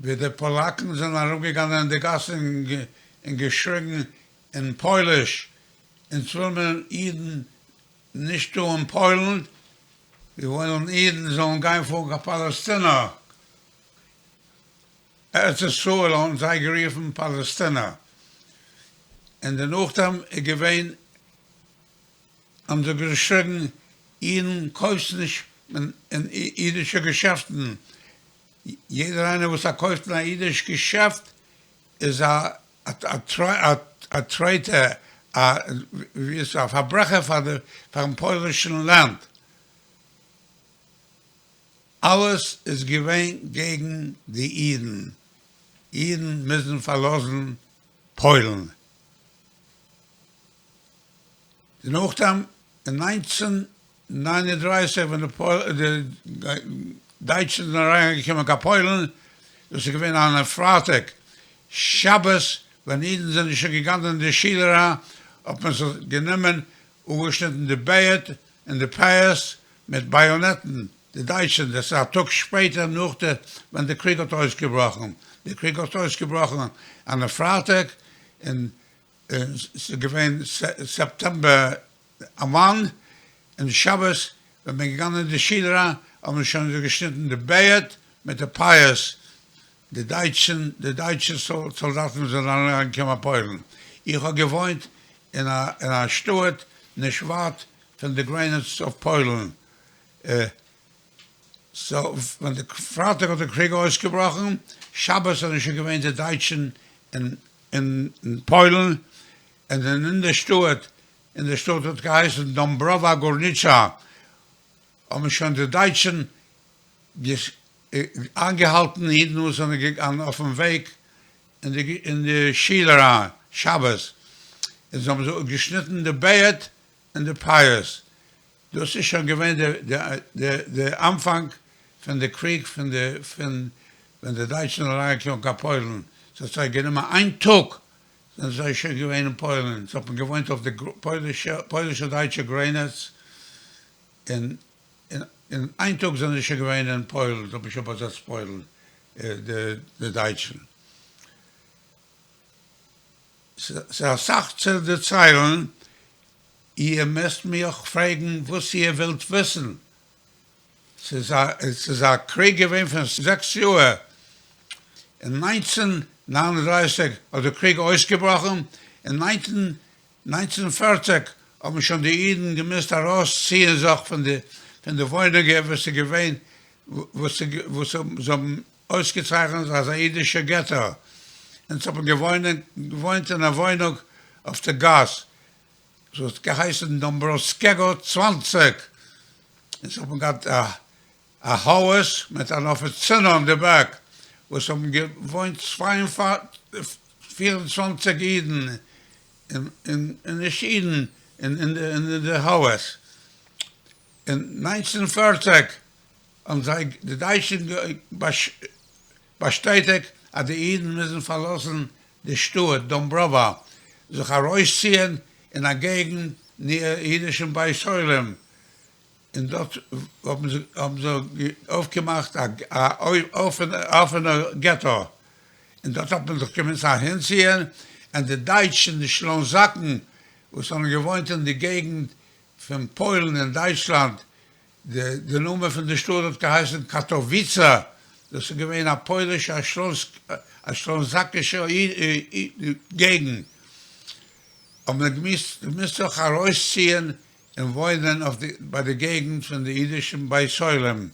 ווי די פאלאקן זענען ארומגעגאנגען אין די גאסן און געשריגן אין פויליש, אונז וויל מיר אידן נישט דא אין פוילן, מיר ווילן אידן זאלן גיין פארן קיין פאלעסטינא, ארץ ישראל האבן זיי גערופן פאלעסטינא, און דערנאכדעם איז געווען האבן זיי געשריגן אידן קויפטס נישט אין אידישע געשעפטן, יעדער איינער וואס קויפט אין א אידיש געשעפט איז א א טרעיטער, א א פארברעכער פארן פוילישן לאנד. אלעס איז געווען געגן די אידן, אידן מוזן פארלאזן פוילן. דערנאכדעם אין 1939 ווען די דייטשן זענען אריינגעקומען קיין פוילן, דאס איז געווען אן פרייטאג שבת ווען אידן זענען שוין געגאנגען אין די שול אריין, האט מען זיך גענומען אפגעשניטן די בערד און די פאות מיט באיאנעטן, די דייטשן, דאס איז א טאג שפעטער נאך די ווען די קריג האט אויסגעבראכן, די קריג האט אויסגעבראכן אן פרייטאג און ס'איז געווען סעפטעמבער איין, און שבת ווען מ'איז געגאנגען אין די שול אריין האט מען שוין געשניטן די בערד מיט די פאות, די דייטשן, די דייטשע סאלדאטן זענען אריינגעקומען פוילן, איך האב געוואוינט אין א אין א שטאט נישט ווייט פון די גרעניץ אויף פוילן. סאו ווען די פרייטאג האט די קריג אויסגעבראכן, שבת זענען שוין געווען די דייטשן אין פוילן, און אין די שטאט, אין די שטאט האט געהייסן דאמבראווא גורניטשא, האבן שוין די דייטשן איינגעהאלטן אידן וואס זענען געגאנגען אויפן וועג אין די שול אריין שבת, און זיי האבן זיי אפגעשניטן די בערד און די פאות, דאס איז שוין געווען די אנפאנג פון די קריג פון די פון ווען די דייטשן זענען אריינגעקומען קיין פוילן, ס'האט זיי גענומען איין טאג זענען זיי שוין געווען אין פוילן, זיי האבן געוואוינט אויף די פוילישע דייטשע גרעניץ, און אין איין טאג זענען זיי שוין געווען אין פוילן, זיי האבן שוין באזעצט פוילן די דייטשן. ס'איז אסאך צו דערציילן, איר מוזט מיך פרעגן וואס איר ווילט וויסן, ס'איז א קריג געווען פון זעקס יאהר, אין 1939 האט די קריג אויסגעבראכן, אין 1940 האבן שוין די אידן געמוזט ארויסציען זיך פון די פון די וואוינונגען וואס איז געווען וואס וואס זיי האבן אויסגעצייכנט אלס א אידישע געטא, אונז האבן געוואוינט אין א וואוינונג אויף די גאס, עס האט געהייסן דאמבראווסקעגא 20, אונז האבן געהאט א הויז מיט אן אפיצינא אין די בעק, וואס האבן געוואוינט 24 אידן און נישט אידן אין די הויז. אין 1940 האבן זיי די דייטשן באשטעטיגט אז די אידן מוזן פארלאזן די שטאט דאמבראווא, זיך ארויסציען אין א געגנט נער אידישן בית עולם, און דארט האבן זיי אויפגעמאכט א אפענע געטא, און דארט האט מען זיך געמוזט אהינציען, און די דייטשן, די שלאנזאקן וואס האבן געוואוינט אין די געגנט פון פוילן און דייטשלאנד, די נאמען פון די שטאט האט געהייסן קאטאוויצא, דאס איז געווען א פוילישע א שלאנזאקישע געגנט, האבן זיי געמוזט זיך ארויסציען און וואוינען אויף די ביי די געגנט פון די אידישן בית עולם,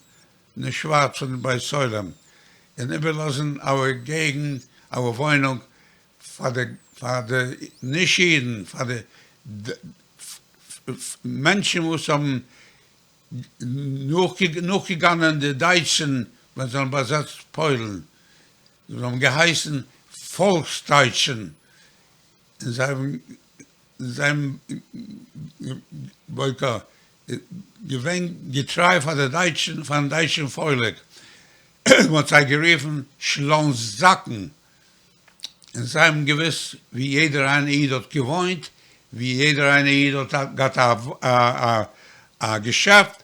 נישט ווייט פון די בית עולם, און איבערלאזן אוער געגנט, אוער וואוינונג פאר די פאר די נישט אידן, פאר די מענטשן וואס האבן נאכגעגאנגען די דייטשן ווען זיי האבן באזעצט פוילן, זיי האבן געהייסן פאלקסדייטשן, און זיי האבן זיי האבן געווען געטריי פאר די דייטשן, פארן דייטשן פאלק, מען האט זיי גערופן שלאנזאקן, און זיי האבן געוואוסט ווי יעדער איין איד האט געוואוינט, ווי יעדער איינער איד האט געהאט א געשעפט,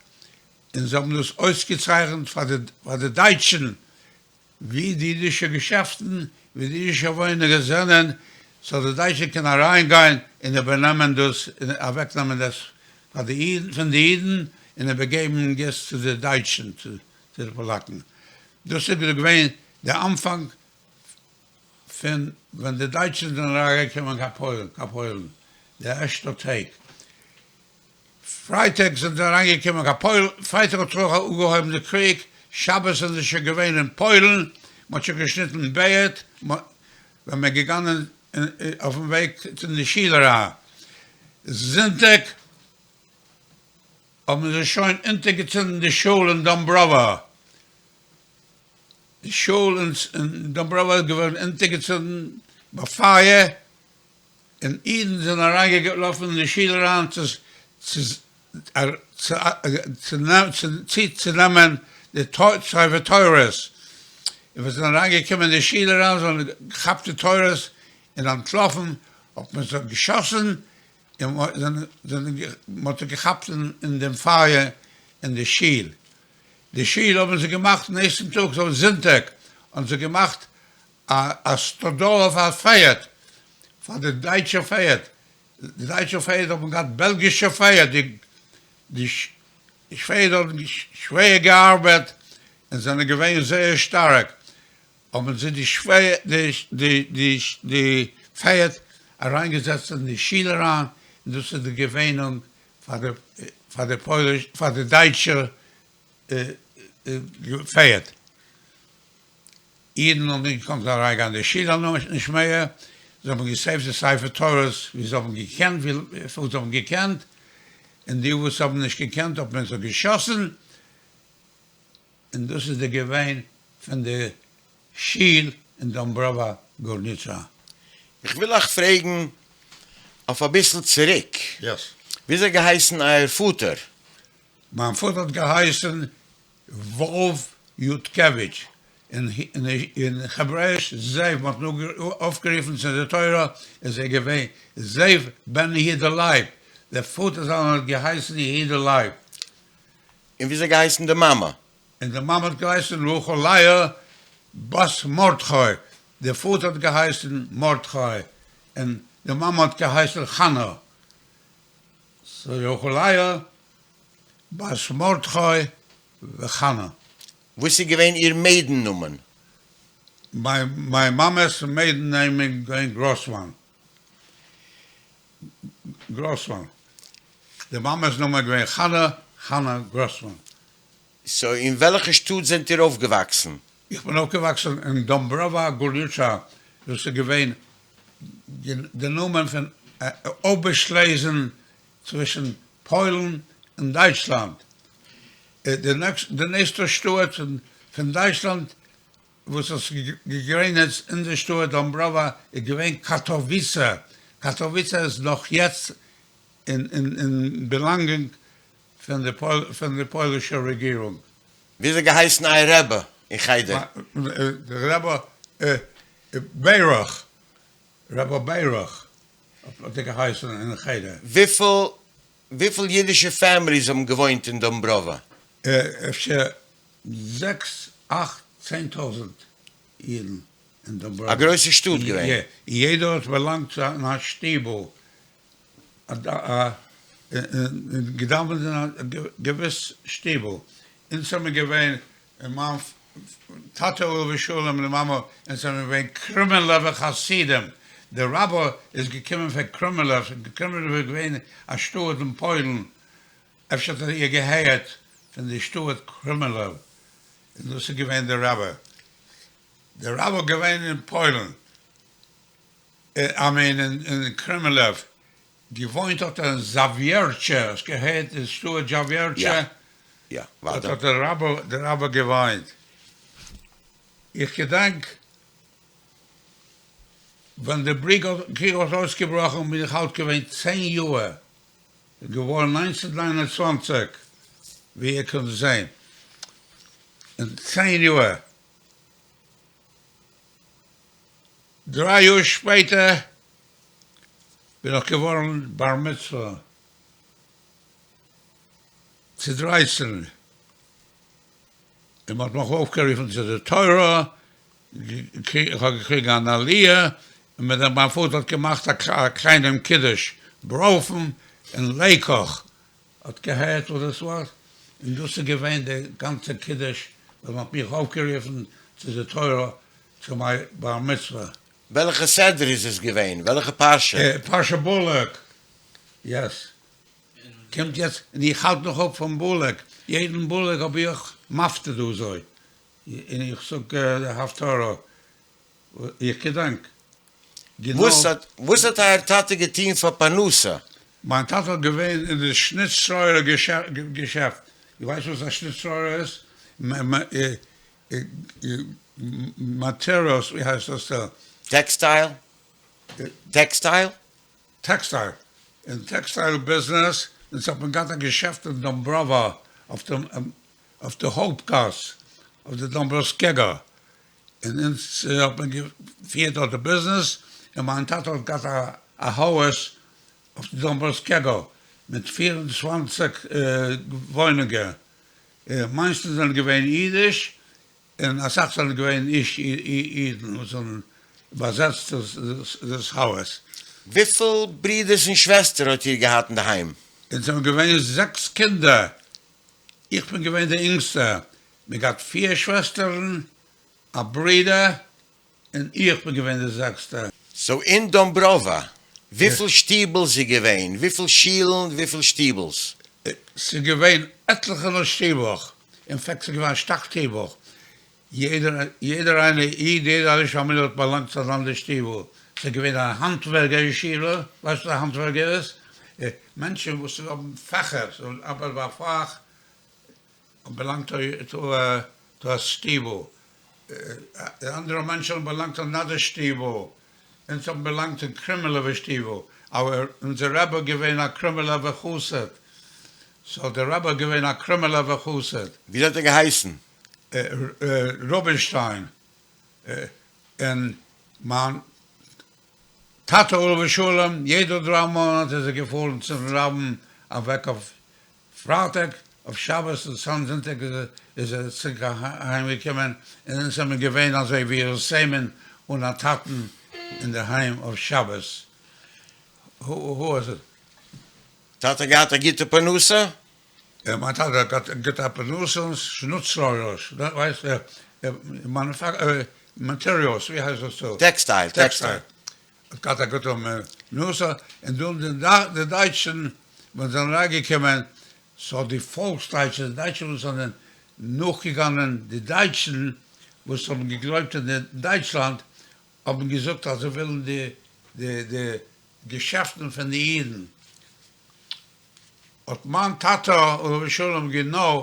און זיי האבן דאס אויסגעצייכנט פאר די דייטשן ווי די אידישע געשעפטן, ווי די אידישע וואוינונגען זענען, סאו די דייטשן קענען אריינגיין און איבערנעמען דאס און אוועקנעמען דאס פאר די אידן, פון די אידן און איבערגעבן דאס צו די דייטשן, צו די פאלאקן. דאס איז געווען די אנפאנג פון ווען די דייטשן זענען אריינגעקומען קיין פוילן, די ערשטע טעג. פרייטאג זענען זיי אריינגעקומען קיין פוילן, פרייטאג האט זיך אנגעהויבן די קריג, שבת זענען זיי שוין געווען אין פוילן, מען האט שוין געשניטן בערד, ווען מען איז געגאנגען אויפן וועג צו די שול אריין, זונטאג האבן זיי שוין אונטערגעצינדן די שול אין דאמבראווא, די שול אין דאמבראווא איז געווארן אונטערגעצינדן ביי פייער, און אידן זענען אריינגעלאפן אין די שול אריין צו צונעמען די ספר תורות, און ווען זיי זענען אריינגעקומען אין די שול אריין זיי האבן געכאפט די תורות און אנטלאפן, האט מען זיי געשאסן און מען האט זיי געכאפט אין דעם פייער אין די שול, די שול האבן זיי געמאכט נעקסטן טאג זונטאג האבן זיי געמאכט א סטאדאלע פאר פערד, פאר די דייטשע פערד, די דייטשע פערד האבן געהאט בעלגישע פערד, די פערד האבן שווער געארבעט און זענען געווען זייער שטארק, האבן זיי די די פערד אריינגעזעצט אין די שול אריין, און דאס איז די געוואוינונג פאר די פאר די פויליש פאר די דייטשע. געפערד. אידן האבן נישט געקאנט אריינגיין אין די שול נישט מער, זיי האבן געסעיווט די ספר תורות ווי זיי האבן געקענט וויפיל זיי האבן געקענט, און די וואס האבן נישט געקענט האט מען זיי געשאסן, און דאס איז די געווען פון די שול אין דאמבראווא גורניטשא. איך וויל אייך פרעגן אויף אביסל צוריק, וויאזוי האט געהייסן אייער פאטער? מיין פאטער האט געהייסן וואלף יודקעוויטש, אין העברעיש זאב, מען האט אים אויפגערופן צו די תורה איז ער געווען זאב בן יהודה לייב, דער פאטער זיינער האט געהייסן יהודה לייב. און וויאזוי האט געהייסן די מאמע? און די מאמע האט געהייסן רחל לאה בת מרדכי, דער פאטער האט געהייסן מרדכי און די מאמע האט געהייסן חנה, סאו רחל לאה בת מרדכי וחנה. וואס איז געווען איר מעידן נאמען? מיין מאמע'ס מעידן נעים איז געווען גראסמאן. גראסמאן. די מאמע'ס נאמען איז געווען חנה, חנה גראסמאן. סאו אין וועלכע שטאט זענט איר אויפגעוואקסן? איך בין אויפגעוואקסן אין דאמבראווא גורניטשא, דאס איז געווען די נאמען פון אויבערשלעזן צווישן פוילן און דייטשלאנד. די נעקסטע שטאט פון דייטשלאנד וואס האט געגרעניצט אונזער שטאט דאמבראווא איז געווען קאטאוויצע, קאטאוויצע איז נאך יעצט אין באלאנגונג פון די פוילישע רעגירונג. וויאזוי געהייסן אייער רבי אין חדר? רבי בערך, רבי בערך האט ער געהייסן אין חדר. וויפיל וויפיל אידישע פעמיליס האבן געוואוינט אין דאמבראווא? אפשר זעקס אכט 10,000 אידן אין דאמבראווא. א גרויסע שטאט געווען. יא, יעדער האט באלאנגט צו א שטיבל, און געדאווענט אין א געוויס שטיבל. אונז האמיר געווען, און מיין טאטע עליו השלום און די מאמע, אונז זענען געווען קרימעלעווער חסידים. דער רבי איז געקומען פון קרימעלעוו, קרימעלעוו איז געווען א שטאט אין פוילן, אפשר האט איר געהערט פון די שטאט קרימעלעוו, און דאס איז געווען דער רבי. דער רבי איז געווען אין פוילן, איי מין אין קרימעלעוו, געוואוינט האט ער אין זאוויערטשע, האסט געהערט די שטאט זאוויערטשע? יא, דארט האט דער רבי געוואוינט. איך געדענק ווען די קריג האט אויסגעבראכן בין איך אלט געווען צען יאהר, געווארן 1929 ווי איר קענט זעהן, און צען יאהר. דריי יאר שפעטער בין איך געווארן בר מצוה צו דרייצן, און מ'האט מיך אויפגערופן צו די תורה, איך האב געקריגן אן עליה, און מיט דעם מיין פאטער האט געמאכט א קליינעם קידוש ברוינפן און לעקאך, האט געהערט וואס דאס ווארט, און דאס איז געווען די גאנצע קידוש ווען מ'האט מיך אויפגערופן צו די תורה צו מיין בר מצוה. וועלכע סדרה איז עס געווען? וועלכע פרשה? פרשת בלק, יעס. קומט יעצט, און איך האלט נאך אפ פון בלק, יעדן בלק האב איך מפטיר דא אזוי, און איך זאג די הפטרה, איך געדענק גענוי. וואס האט אייער טאטע געטון פאר פרנסה? מיין טאטע האט געווען אין די שניט-סחורה געשעפט, איר ווייסט וואס א שניט-סחורה איז? מאטעריאלס, ווי הייסט דאס? טעקסטייל? טעקסטייל? טעקסטייל, אין טעקסטייל ביזנעס, אונז האט מען געהאט א געשעפט אין דאמבראווא אויף די אויף די הויפט גאס, אויף די דאמבראווסקעגא, און אונז האט מען געפירט דארט די ביזנעס, און מיין טאטע האט געהאט א הויז אויף די דאמבראווסקעגא מיט 24 וואוינונגען, מיינסטנס זענען געווען אידיש, און אסאך זענען געווען נישט אידן וואס האבן באזעצט דאס הויז. וויפיל ברידערס און שוועסטער האט איר געהאט אינדערהיים? אונז זענען געווען זעקס קינדער, איך בין געווען דער אינגסטער, מיר געהאט פיר שוועסטערן, א ברודער, און איך בין געווען דער זעקסטער. סאו אין דאמבראווא, וויפיל שטיבלס איז געווען? וויפיל שילן? וויפיל שטיבלס? ס'איז געווען עטליכע שטיבלעך. אין פעקט ס'איז געווען א שטאק-שטיבל, יעדער יעדער איינער איד יעדער ארישע פאמיליע האט באלאנגט צו אן אנדער שטיבל, ס'איז געווען א האנטווערקער ישיבה, ווייסט וואס א האנטווערקער איז? מענטשן וואס האבן פעכער, ארבעט ביי א פאך, האבן באלאנגט צו א שטיבל, אנדערע מענטשן האבן באלאנגט צו אנאדער שטיבל, אונז האבן באלאנגט צום קרימעלעווער שטיבל, אבער אונזער רבי איז געווען א קרימעלעווער חסיד, סאו דער רבי איז געווען א קרימעלעווער חסיד. וויאזוי האט ער געהייסן? רובינשטיין, און מיין טאטע עליו השלום, יעדע דריי מאנאט איז ער געפארן צום רבין אוועק אויף פרייטאג, אויף שבת און סאנ זונטאג איז ער צוריק אהיים געקומען, און אונז זעמיר געווען אזוי ווי יתומים אן א טאטן אינדערהיים אויף שבת. הו וואז איט? טאטע געהאט א גוטע פרנסה? מיין טאטע האט געהאט א גוטע פרנסה און שנוצלעריש, ווייסט מאטעריאלס, ווי הייסט דאס? טעקסטייל, טעקסטייל. האט געהאט א גוטע פרנסה, און דאן די דייטשן ווען זיי זענען אריינגעקומען, סאו די פאלקס דייטשן, די דייטשן וואס זענען נאכגעגאנגען די דייטשן וואס האבן געגלויבט אין דייטשלאנד, האבן געזאגט אז זיי ווילן די די די געשעפטן פון די אידן, האט מיין טאטע עליו השלום גענוי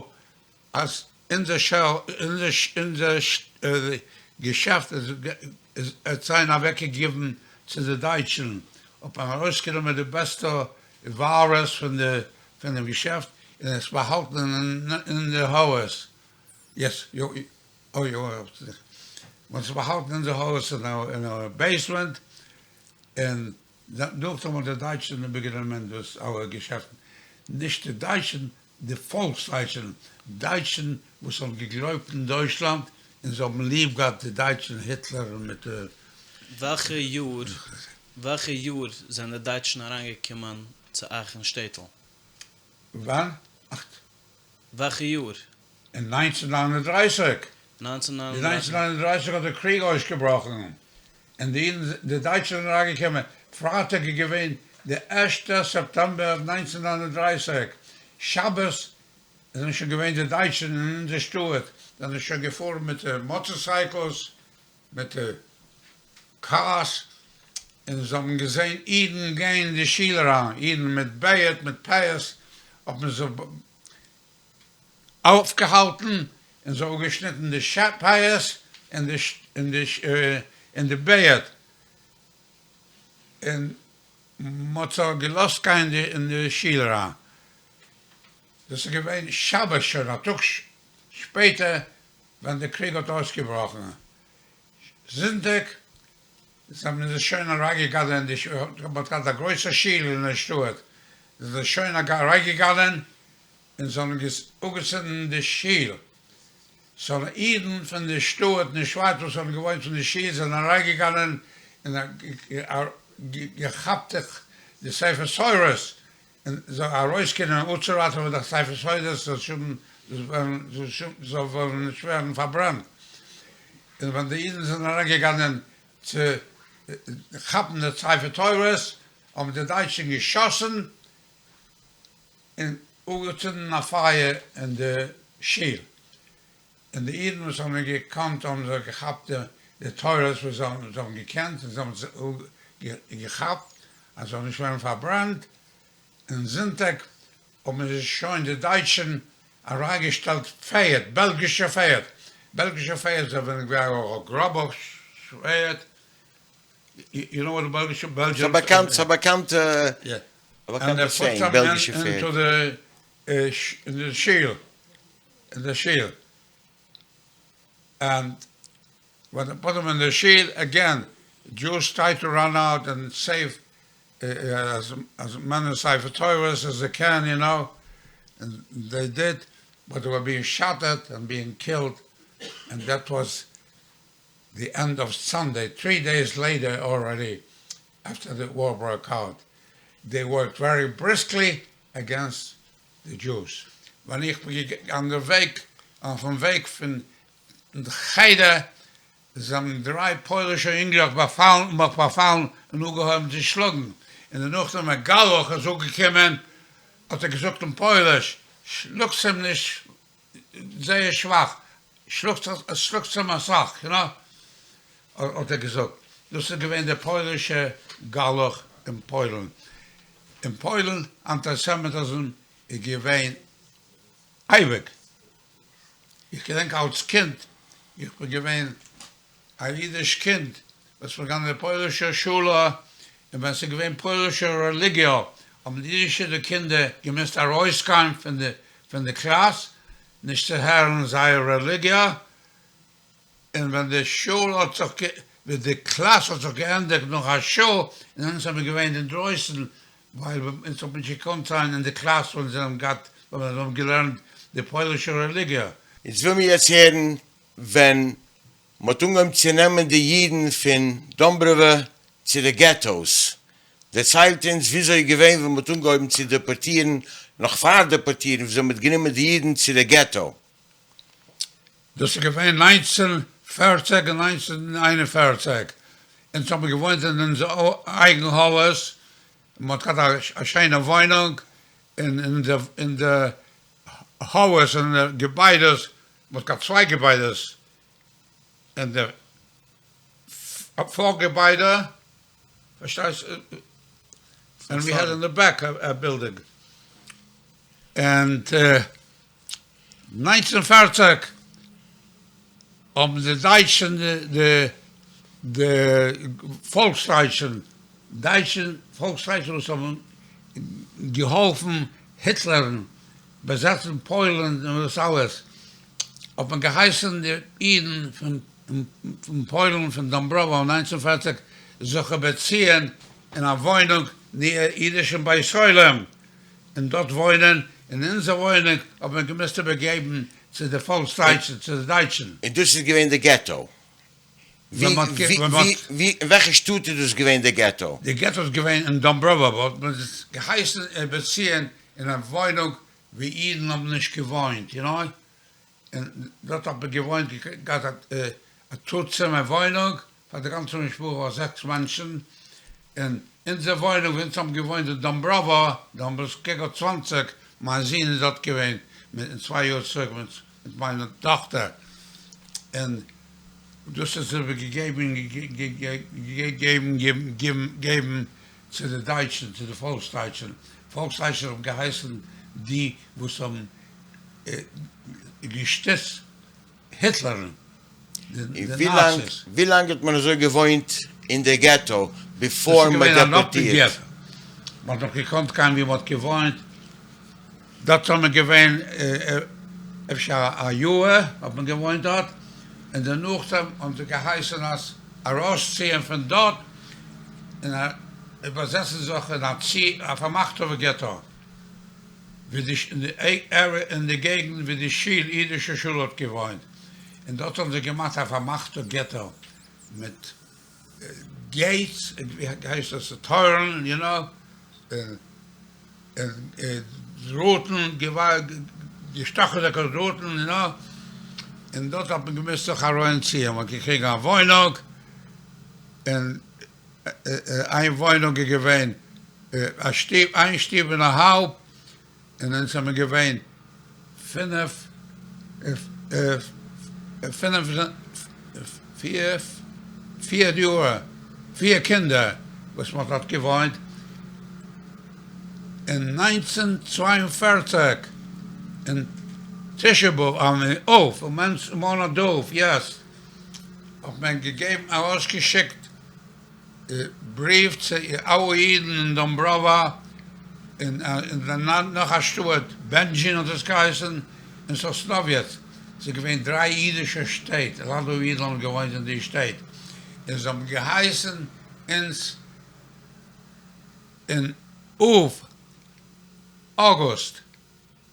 אז אונזער אונזער געשעפט איז עט זיין אוועקגעגיבן צו די דייטשן, האט מען ארויסגענומען די בעסטע ווארעס פון די פון דעם געשעפט און עס באהאלטן אין די הויז, יעס אוי אוי מען האט עס באהאלטן אין די הויז אין א בעיסמענט, און נאכדעם האבן די דייטשן איבערגענומען דאס אלע געשעפטן, נישט די דייטשן, די פאלקס-דייטשן, דייטשן וואס האבן געגלויבט אין דויטשלאנד און זיי האבן ליב געהאט די דייטשן היטלער מיט די. וועלכע יאר וועלכע יאר זענען די דייטשן אריינגעקומען צו אייך אין שטעטל? ווען? אכט. וועלכע יאר? אין 1939. 1939. אין 1939 האט די קריג אויסגעבראכן און די אידן די דייטשן זענען אריינגעקומען, פרייטאג איז געווען די ערשטע סעפטעמבער 1939, שבת זענען שוין געווען די דייטשן אין אונזער שטאט, זענען שוין געפארן מיט די מאטארסייקלס, מיט די קארס, און זיי האבן געזען אידן גיין אין די שול אריין, אידן מיט בערד מיט פאות, האט מען זיי אויפגעהאלטן און זיי אפגעשניטן די פאות און די בערד, און מ'האט זיי געלאזט גיין אין די שול אריין, דאס איז געווען שבת שוין א טאג שפעטער ווען די קריג האט אויסגעבראכן, זונטאג זענען זיי שוין אריינגעגאנגען אין די שול, מ'האט געהאט א גרויסע שול אין די שטאט, זענען זיי שוין אריינגעגאנגען און זיי האבן אנגעצינדן די שול, סאו אידן פון די שטאט נישט ווייט וואס האבן געוואוינט פון די שול זענען אריינגעגאנגען און געכאפט די ספר תורות און זיי ארויסגענומען אפצוראטעווען די ספר תורות זאל וועלן נישט ווערן פארברענט, און ווען די אידן זענען אריינגעגאנגען צו כאפן די ספר תורות האבן די דייטשן געשאסן און אנגעצינדן א פייער אין די שול, און די אידן וואס האבן געקאנט האבן זיך געכאפט די תורות וואס זיי האבן געקענט און זיי האבן זיך געכאפט אז זאל נישט ווערן פארברענט, און זונטאג האבן זיי שוין די דייטשן אריינגעשטעלט פערד, בעלגישע פערד, בעלגישע פערד זענען געווען גראבע פערד, יו נאו וואט א בעלגישע, ס'איז א באקאנט, ס'איז א באקאנטע, א באקאנטע סעיאינג, בעלגישע פערד. אין די שול, אין די שול, ענד ווען דעי פוט דעם אין די שול, עגעין, דזשוס טריי טו ראן אוט ענד סעיוו עז מעני ספר תורות עז דעי קען, יו נאו, ענד דעי דיד, באט דעי ווער ביאינג שאט עט ענד ביאינג קילד, ענד דעט וואס די ענד אוו סאנדעי, טרי דעיס לעיטער אלרעדי אפטער די וואר בראוק אוט, דעי ווארקד ווערי בריסקלי אגענסט די דזשוס, ווען איך בין אן די וועג אויפן וועג פון חדר זענען דריי פוילישע אינגלעך באפאלן מיך באפאלן און אנגעהויבן צו שלאגן, און דערנאך ווען גלח איז אנגעקומען האט ער געזאגט אין פויליש שלאגטס אים נישט. זייער שוואך, שלאגט שלאגט אים אסאך, יו נאו, האט ער געזאגט, דאס איז געווען דער פוילישע גלח אין פוילן, אין פוילן אנטיסעמיטיזם איז געווען אייביג, איך געדענק אלס קינד, איך בין געווען א אידיש קינד וואס מיר געגאנגען אין די פוילישע שולע, און ווען ס'איז געווען פוילישע רעליגיע האבן די אידישע די קינדער געמוזט ארויסגיין פון די פון די קלאס נישט צו הערן זייער רעליגיע, און ווען די שול האט זיך ווען די קלאס האט זיך געענדיגט נאך א שעה און אונז האבן געווען אינדרויסן ווייל אונז האט נישט געקאנט זיין אין די קלאס ווען זיי האבן געהאט ווען זיי האבן געלערנט די פוילישע רעליגיע. איצט וויל מיר יעצט הערן ווען מ'האט אנגעהויבן צו נעמען די אידן פון דאמבראווע צו די געטאוס, דערציילט אונז וויאזוי איז געווען ווען מ'האט אנגעהויבן צו דעפארטירן, נאך פאר דעפארטירן וויאזוי מ'האט גענומען די אידן צו די געטא. דאס איז געווען ניינצן פערציג און ניינצן איין און פערציג, אונז האבן געוואוינט אין אונזער אייגן הויז, מ'האט געהאט א שיינע וואוינונג, און אין די הויז און די געביידעס, מ'האט געהאט צוויי געביידעס, אין די פאר געביידע, פארשטייסט, און ווי העד אין די בעק א בילדינג, און ניינצן פערציג האבן די דייטשן די די פאלקסדייטשן, דייטשן פאלקסדייטשן וואס האבן געהאלפן היטלערן באזעצן פוילן און דאס אלעס, האט מען געהייסן די אידן פון פוילן פון דאמבראווא אין ניינצן פערציג זיך איבערציען אין א וואוינונג נער אידישן בית עולם און דארט וואוינען, און אונזער וואוינונג האט מען געמוזט איבערגעבן צו די פאלקסדייטשן, צו די דייטשן. און דאס איז געווען די געטא? ווי אין וועלכע שטאט איז דאס געווען די געטא? די געטא איז געווען אין דאמבראווא, האט מען אונז געהייסן איבערציען אין א וואוינונג ווי אידן האבן נישט געוואוינט, יו נאו, און דארט האט מען געוואוינט, געהאט א טו צימער וואוינונג פאר די גאנצע משפחה, זעקס מענטשן, און אונזער וואוינונג ווי אונז האבן געוואוינט אין דאמבראווא, דאמבראווסקעגא צוואנציג, מיין זון איז דארט געווען מיט צוויי יאר צוריק מיט מיין טאכטער, און דאס איז איבערגעגעבן געגעבן געבן צו די דייטשן, צו די פאלקסדייטשן, פאלקסדייטשן האבן געהייסן די וואס האבן געשטיצט היטלערן, די נאציס. ווי לאנג האט מען אזוי געוואוינט אין די געטא ביפאר דאס איז מען געווען אן אפען דעפארטירט? געטא, מען האט נאך געקאנט גיין ווי מען האט געוואוינט, דארט האט מען געווען אפשר א יאהר האט מען געוואוינט דארט, און דערנאך האבן זיי געהייסן אונז ארויסציען פון דארט און איבערזעצן זיך אין א צו א פארמאכטע געטא ווי די אין די געגנט ווי די שול אידישע שול האט געוואוינט, און דארט האבן זיי געמאכט א פארמאכטע געטא מיט געיטס, ווי הייסט עס, טויערן, יו נאו, און דראטן, געשטאכענע דראטן, יו נאו, און דארט האט מען געמוזט זיך אריינציען, מען האט געקריגן א וואוינונג, און איין וואוינונג איז געווען א שטוב, איין שטוב און א האלב, און אונז זעמיר געווען פינף, פינף, פיר, פיר יאר, פיר קינדער וואס מען האט דארט געוואוינט, אין ניינצן צוויי און פערציג אין תשעה באב, אב, מינאט אב, יעס, האט מען געגעבן ארויסגעשיקט בריוו צו אלע אידן אין דאמבראווא און אין נאך א שטאט, בענדזשין האט עס געהייסן, און סאסנאוויעץ, ס'איז געווען דריי אידישע שטעט, לאנד וואו אידן האבן געוואוינט אין די שטעט, און זיי האבן געהייסן אונז אין אב, אוגוסט,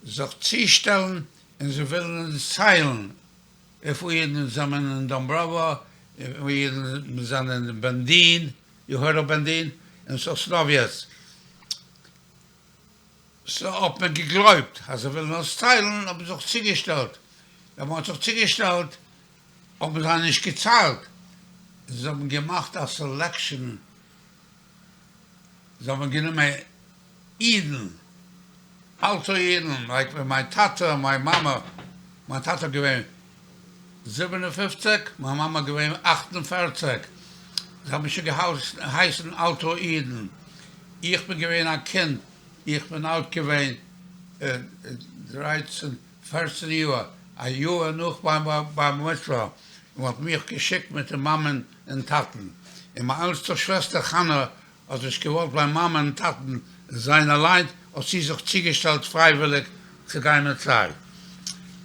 זיך צושטעלן און זיי ווילן אונז ציילן וויפיל אידן זענען אין דאמבראווא, וויפיל אידן זענען אין בענדין, יו הערד אוו בענדין? און סאסנאוויעץ. סא האט מען געגלויבט אז זיי ווילן אונז ציילן, האט מען זיך צוגעשטעלט, ווען מען האט זיך צוגעשטעלט האבן זיי נישט געציילט, זיי האבן געמאכט א סעלעקשאן, זיי האבן גענומען אידן, אלטע אידן, לייק ווען מיין טאטע און מיין מאמע. מיין טאטע איז געווען 57, מיין מאמע איז געווען 48, זיי האבן שוין געהייסן אלטע אידן, איך בין געווען א קינד, איך בין אלט געווען דרייצן פערצן יאר, א יאר נאך מיין בר מצוה, און מען האט מיך געשיקט מיט די מאמען און טאטן, און מיין עלטסטע שוועסטער חנה האט נישט געוואלט ביי מאמען און טאטן זיין אליין, האט זי זיך צוגעשטעלט פרייוויליג צו גיין מיט זיי.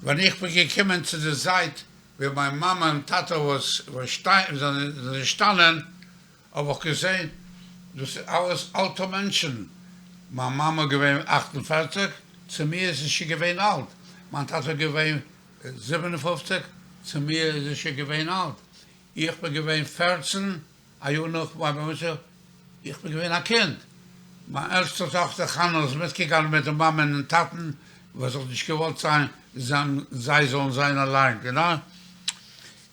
ווען איך בין געקומען צו די זייט ווי מיין מאמע און טאטע זענען געשטאנען, האב איך געזען דאס איז אלעס אלטע מענטשן, מיין מאמע איז געווען 48, צו מיר איז זי שוין געווען אלט, מיין טאטע איז געווען 57, צו מיר איז ער שוין געווען אלט, איך בין געווען פערצן, א יאר נאך מיין בר מצוה, איך בין געווען א קינד, מיין עלטסטע טאכטער חנה איז מיטגעגאנגען מיט די מאמען און טאטן, ווייל זי האט נישט געוואלט זיין זיי זאלן זיין אליין, גענוי,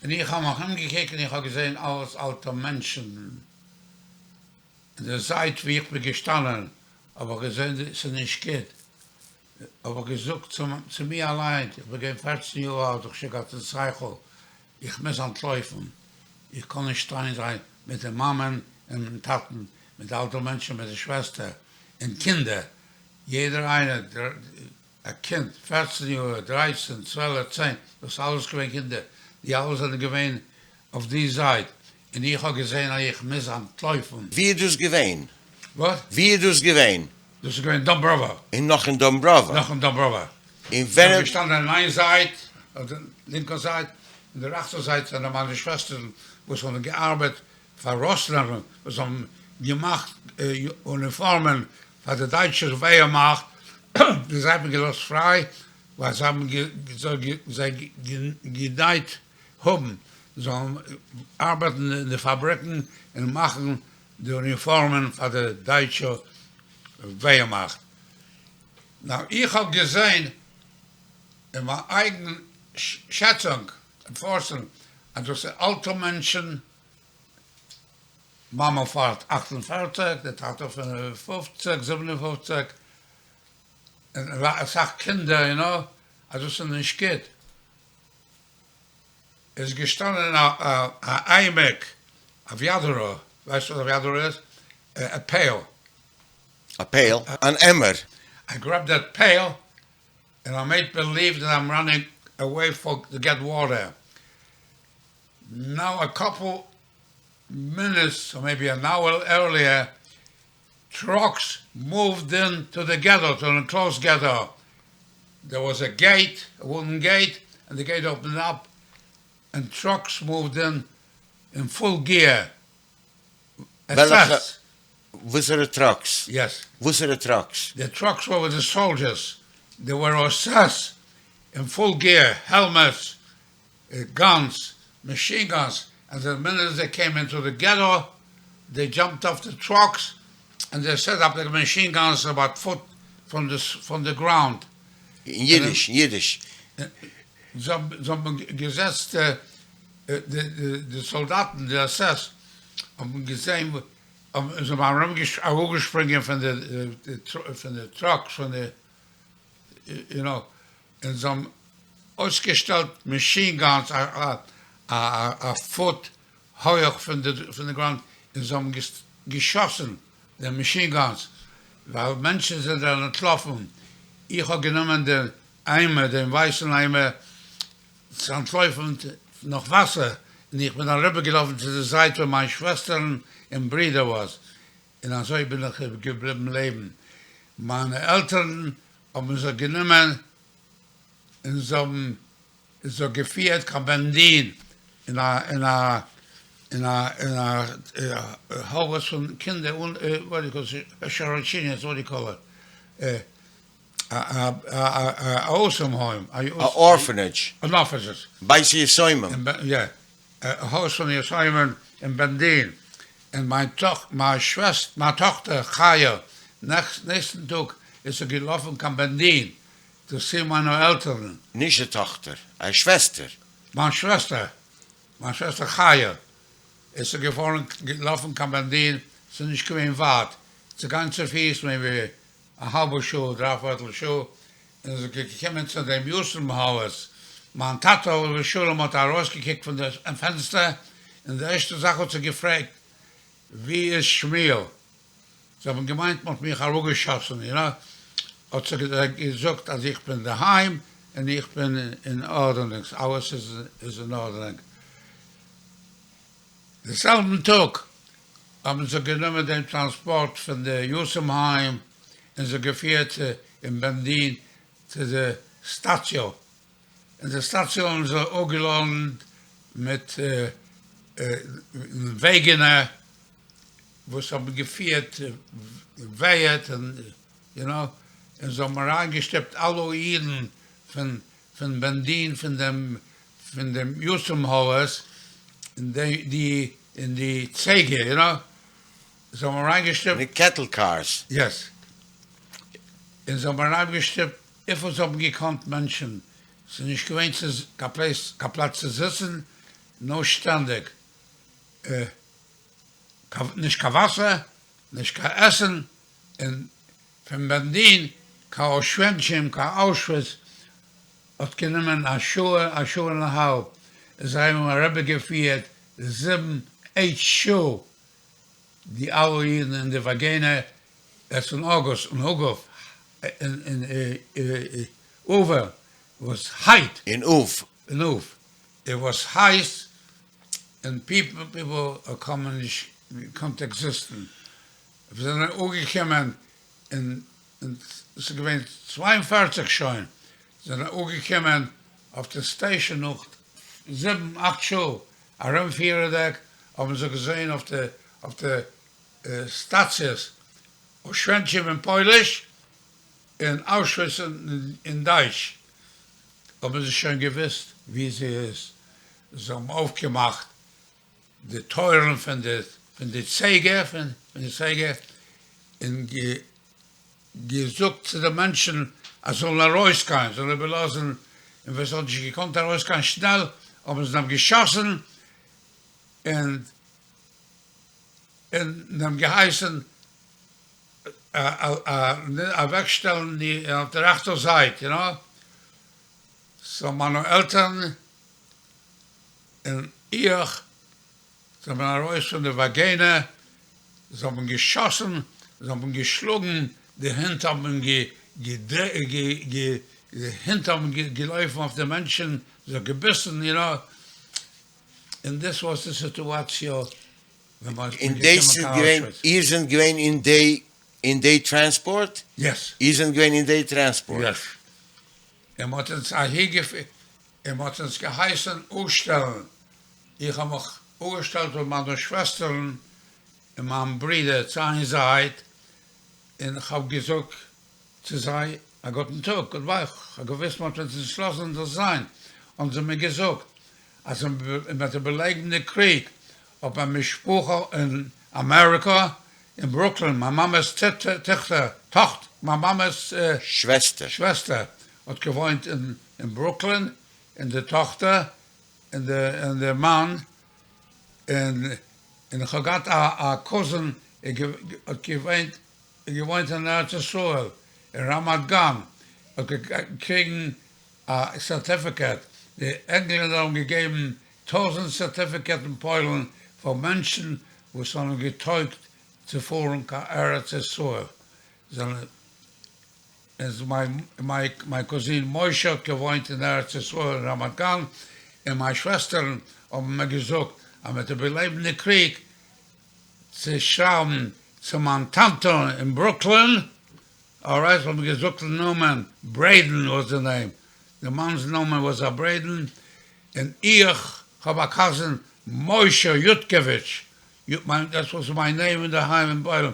און איך האב מיך אומגעקוקט און איך האב געזען אלעס אלטע מענטשן, אין די זייט ווי איך בין געשטאנען האב איך געזען ס'איז נישט גוט, האב איך געזאגט צו מיר אליין, איך בין געווען פערצן יאר אלט, איך האב שוין געהאט שכל, איך מוז אנטלויפן, איך קען נישט שטיין זיין מיט די מאמען און מיטן טאטן, מיט די אלטע מענטשן, מיט די שוועסטער און קינדער, יעדער איינער א קינד, פערצן יאר, דרייצן, צוועלף, צען, דאס איז אלעס געווען קינדער, די אלע זענען געווען אויף די זייט, און איך האב געזען אז איך מוז אנטלויפן. ווי איז דאס געווען? וואס? ווי איז דאס געווען? דאס איז געווען דאמבראווא. און נאך אין דאמבראווא? נאך אין דאמבראווא. און ווען. איך בין געשטאנען אין איין זייט, אויף די לינקע זייט, און די רעכטע זייט זענען מיינע שוועסטערן וואס האבן געארבעט פאר ראסנערן, וואס האבן געמאכט אוניפארמען פאר די דייטשע וועהרמאכט, און זיי האט מען געלאזט פריי, ווייל זיי האבן זיי גענייט האבן, זאלן ארבעטן אין די פאבריקן און מאכן די אוניפארמען פאר די דייטשע וועהרמאכט. נאר איך האב געזעהן אין מיין אייגן שעצונג און פארשטעלונג אז דאס איז אלטע מענטשן, מאמע פארט 48, די טאטע 55, 57, און אסאך קינדער, יו נאו, אז דאס איז נישט גוט. איז געשטאנען א איימער, א וויאדרא, ווייסט וואס א וויאדרא איז? א פייל. א פייל? אן עמער. I grabbed that pail and I made believe that I'm running away for to get water. Now a couple minutes or maybe an hour earlier, trucks moved in to the ghetto, to the enclosed ghetto. There was a gate, a wooden gate, and the gate opened up, and trucks moved in in full gear. וועלכע? וואסערע טראקס? Yes. וואסערע טראקס? The trucks were with the soldiers. They were SS in full gear, helmets, guns, machine guns, and the minute they came into the ghetto, they jumped off the trucks and they set up the machine guns about foot from the, from the ground. אין אידיש, אין אידיש. זיי האבן געזעצט די סאלדאטן, די עס עס, האבן געזען, זיי האבן אראפגעשפרינגען פון די פון די טראקס, פון די, יו נאו, און זיי האבן אויסגעשטעלט מאשין גאנס א פוט הויעך פון די גראונד, און זיי האבן געשאסן די מאשין גאנס, ווייל מענטשן זענען אנטלאפן, איך האב גענומען די איימער, דעם ווייסן איימער, צו אנטלויפן נאך וואסער, און איך בין אריבערגעלאפן צו די זייט וואו מיין שוועסטערן און ברודער וואס, און אזוי בין איך געבליבן לעבן. מיינע עלטערן האבן זיך גענומען און זיי האבן זיך געפירט קיין בענדין אין א אין א אין א אין א הויז פון קינדער, וואט דו יו קאל איט, שיראטשיניעץ, וואט דו יו קאל איט, א יתומים היים. א ארפענעדזש. אן ארפענעדזש. בית יתומים. יא. א הויז פון יתומים אין בענדין. און מיין מיין שוועסטער, מיין טאכטער חיה, נעקסטן טאג איז זי געלאפן קיין בענדין צו זען מיינע עלטערן. נישט די טאכטער, א שוועסטער. מיין שוועסטער, מיין שוועסטער חיה, איז זי געפארן, געלאפן קיין בענדין, ס'איז נישט געווען ווייט, צו גיין צופיס מעיבי א האלבע שעה, דריי פערטל שעה, און זי איז געקומען צו דעם יתומים הויז. מיין טאטע עליו השלום האט ארויסגעקוקט פון די פענסטער און די ערשטע זאך האט זיך געפרעגט ווי איז שמואל? זיי האבן געמיינט מ'האט מיך אראפגעשאסן יו נאו, האט זיי געזאגט אז איך בין אינדערהיים און איך בין אין ארדענונג, אלעס איז אין ארדענונג. די זעלבן טאג האבן זיי גענומען דעם טראנספארט פון די יתום היים און זיי געפירט אין בענדין צו די סטאציע, אין די סטאציע האבן זיי אפגעלאדנט מיט וועגענער וואס האבן געפירט ווייט און יו נאו, און זיי האבן אריינגעשטופט אלע אידן פון פון בענדין פון דעם פון דעם יתום הויז אין די אין די ציגער יו נאו, זיי האבן אריינגעשטופט. די קעטל קארס. יעס. און זיי האבן אריינגעשטופט וויפיל זיי האבן געקאנט מענטשן, ס'איז נישט געווען צו קיין פלעיס קיין פלאץ צו זיצן, נאר שטענדיג נישט קיין וואסער, נישט קיין עסן, און פון בענדין קיין אושווינטשים קיין אוישוויץ האט גענומען א שעה, א שעה און א האלב, און זיי האבן אריבערגעפירט זיבן אייט שעה די אלע אידן אין די וואגענער, עס אין אוגוסט אין אב אין אב וואס הייט. אין אב. אין אב איט וואס הייס און פיפל פיפל קען נישט געקאנט עקזיסטן מיר זענען אנגעקומען און ס'איז געווען 42 שוין זענען אנגעקומען אויף די סטעישאן נאך זיבן אכט שעה ארומפירענדיג האבן זיי געזען אויף די אויף די סטאציעס אושווינטשים אין פויליש און אוישוויץ אין דייטש האבן זיי שוין געוויסט ווי זי איז, זיי האבן אויפגעמאכט די טויערן פון די פון די ציגער פון די ציגער און געזאגט צו די מענטשן אז זאלן ארויסגיין, זאלן איבערלאזן, און ווער ס'האט נישט געקאנט ארויסגיין שנעל האבן זיי אים געשאסן און און אים געהייסן אוועקשטעלן די אויף די רעכטע זייט, יו נאו, סאו מיינע עלטערן און איך זענען ארויס פון די וואגענע, זיי האבן געשאסן, זיי האבן געשלאגן, די הינט האבן די הינט האבן געלויפן אויף די מענטשן, זיי געביסן, יו נאו, און דיס וואס די סיטואציע. און דאס איז געווען, איר זענט געווען אין די, אין די טראנספארט? יעס. איר זענט געווען אין די טראנספארט? יעס. און מ'האט אונז אהין און מ'האט אונז געהייסן אפשטעלן, איך האב מיך אפגעשטעלט מיט מיינע שוועסטערן און מיין ברודער צו איין זייט, און כ'האב געזאגט צו זיי א גוטן טאג, גוד ביי, כ'האב געוואוסט מ'וועט אונז נישט לאזן דאס זיין, האבן זיי מיר געזאגט אז מ'וועט איבערלעבן די קריג, האב א משפחה אין אמעריקא, אין ברוקלין, מיין מאמע'ס טאכטער, טאכט, מיין מאמע'ס שוועסטער, שוועסטער האט געוואוינט אין ברוקלין, און די טאכטער און די מאן, און איך האב געהאט א קאזין האט געוואוינט געוואוינט אין ארץ ישראל אין רמת גן, האט געקריגן א סערטיפיקעט, די ענגלענדער האבן געגעבן טויזענט סערטיפיקעט אין פוילן פאר מענטשן וואס האבן געטויגט צו פארן קיין ארץ ישראל, זענען איז מיין קוזין משה האט געוואוינט אין ארץ ישראל אין רמת גן, און מיין שוועסטערן האבן מיר געזאגט אז מ'וועט איבערלעבן די קריג צו שרייבן צו מיין טאנטע אין ברוקלין, אלרייט זיי האבן געזאגט די נאמען, ברעידן וואס די נעים, די מאנ'ס נאמען וואס א ברעידן, און איך האב א קאזין משה יודקעוויטש, דעט וואס מיי נעים אינדערהיים אין פוילן,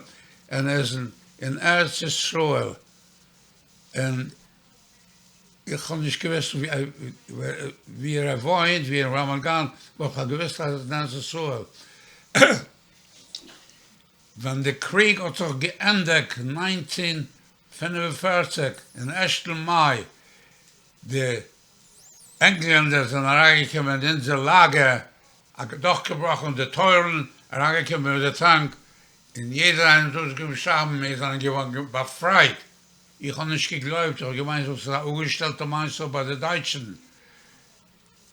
און ער איז אין ארץ ישראל, און איך האב נישט געוואוסט ווי ער וואוינט, ווי אין רמת גן, אבער איך האב געוואוסט אז ער איז אין ארץ ישראל. ווען די קריג האט זיך געענדיגט 1945 אין ערשטן מאי, די ענגלענדער זענען אריינגעקומען אין אונזער לאגער, דורכגעבראכן די טויערן, אריינגעקומען מיט די טאנק, און יעדער איינער האט אויסגערופן שרייבן מיר זענען געווארן באפרייט, איך האב נישט געגלויבט, איך האב געמיינט דאס איז א אפגעשטעלטע מעשה ביי די דייטשן.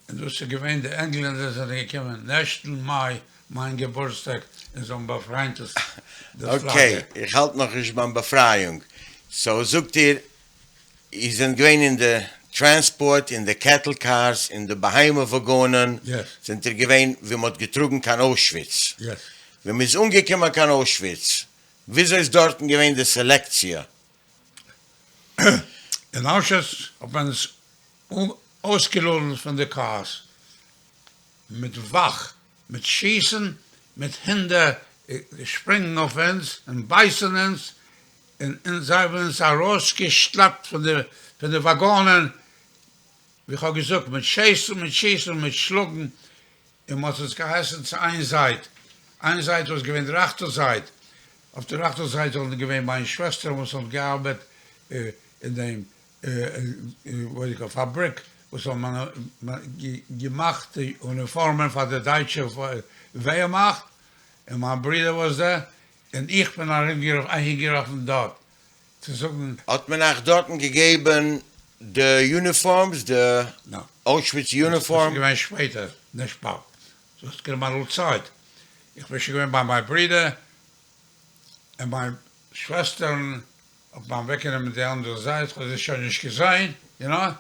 און דאס איז געווען די ענגלענדער זענען געקומען ערשטן מאי מיין געבורטסטאג און זיי האבן באפרייט דאס אקעי, לאגער. איך האלט נאכנישט ביים באפרייאונג, סאו זאגט איר, איר זענט געווען אין די טרענספארט, אין די קעטל קארס, אין די בהמה וואגאנען, זענט איר געווען ווי מ'האט געטראגן קיין אוישוויץ, ווען מ'איז אנגעקומען קיין אוישוויץ, וויאזוי איז דארטן געווען די סעלעקציע? אין אוישוויץ האט מען אונז אויסגעלאדן פון די קארס מיט וואך, מיט שיסן, מיט הינדער שפרינגן אויף אונז און בייסן אונז, און אונז זיי האבן אונז ארויסגעשלעפט פון די פון די וואגאנען, ווי כ'האב געזאגט, מיט שיסן, מיט שיסן, מיט שלאגן, און מ'האט אונז געהייסן צו איין זייט, איין זייט וואס געווען די רעכטע זייט, אויף די רעכטע זייט זענען געווען מיין שוועסטער וואס האט געארבעט אין דעם פאבריק וואס האבן געמאכט די אוניפארמען פאר די דייטשע ווערמאכט, און מיין ברודער וואס דער, און איך בין אהינגערופן דארט צו זאגן. האט מען אייך דארטן געגעבן די יוניפארמס, די אוישוויץ יוניפארם? דאס איז געווען שפעטער, נישט באלד, דאס האט גענומען א ליטל צייט, איך בין שוין געווען ביי מיין ברודער און מיין שוועסטערן האט מען אוועקגענומען די אנדערע זייט, כ'האב זיי שוין נישט געזען, יו נאו,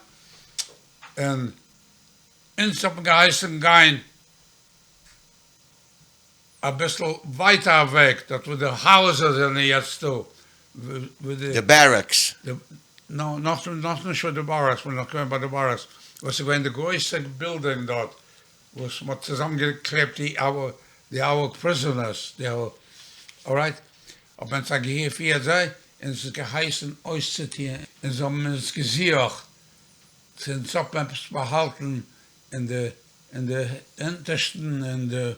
און אונז האט מען געהייסן גיין אביסל ווייטער אוועק, דארט וואו די הייזער זענען יעצט דא, וואו די. די בערעקס. נאו, נאך נישט וואו די בארעקס, כ'בין נאך געווען ביי די בארעקס, וואס איז געווען די גרויסע בילדינג דארט, וואס מ'האט צוזאם געקלעבט די אלע די אלע פריזענערס, די אלע, אלרייט, האט מען אונז געפירט זיי, און עס איז געהייסן אויסצוטוען, און זיי האבן אונז געזוכט צו אונז האבן עפעס באהאלטן אין די אין די אונטערשטן אין די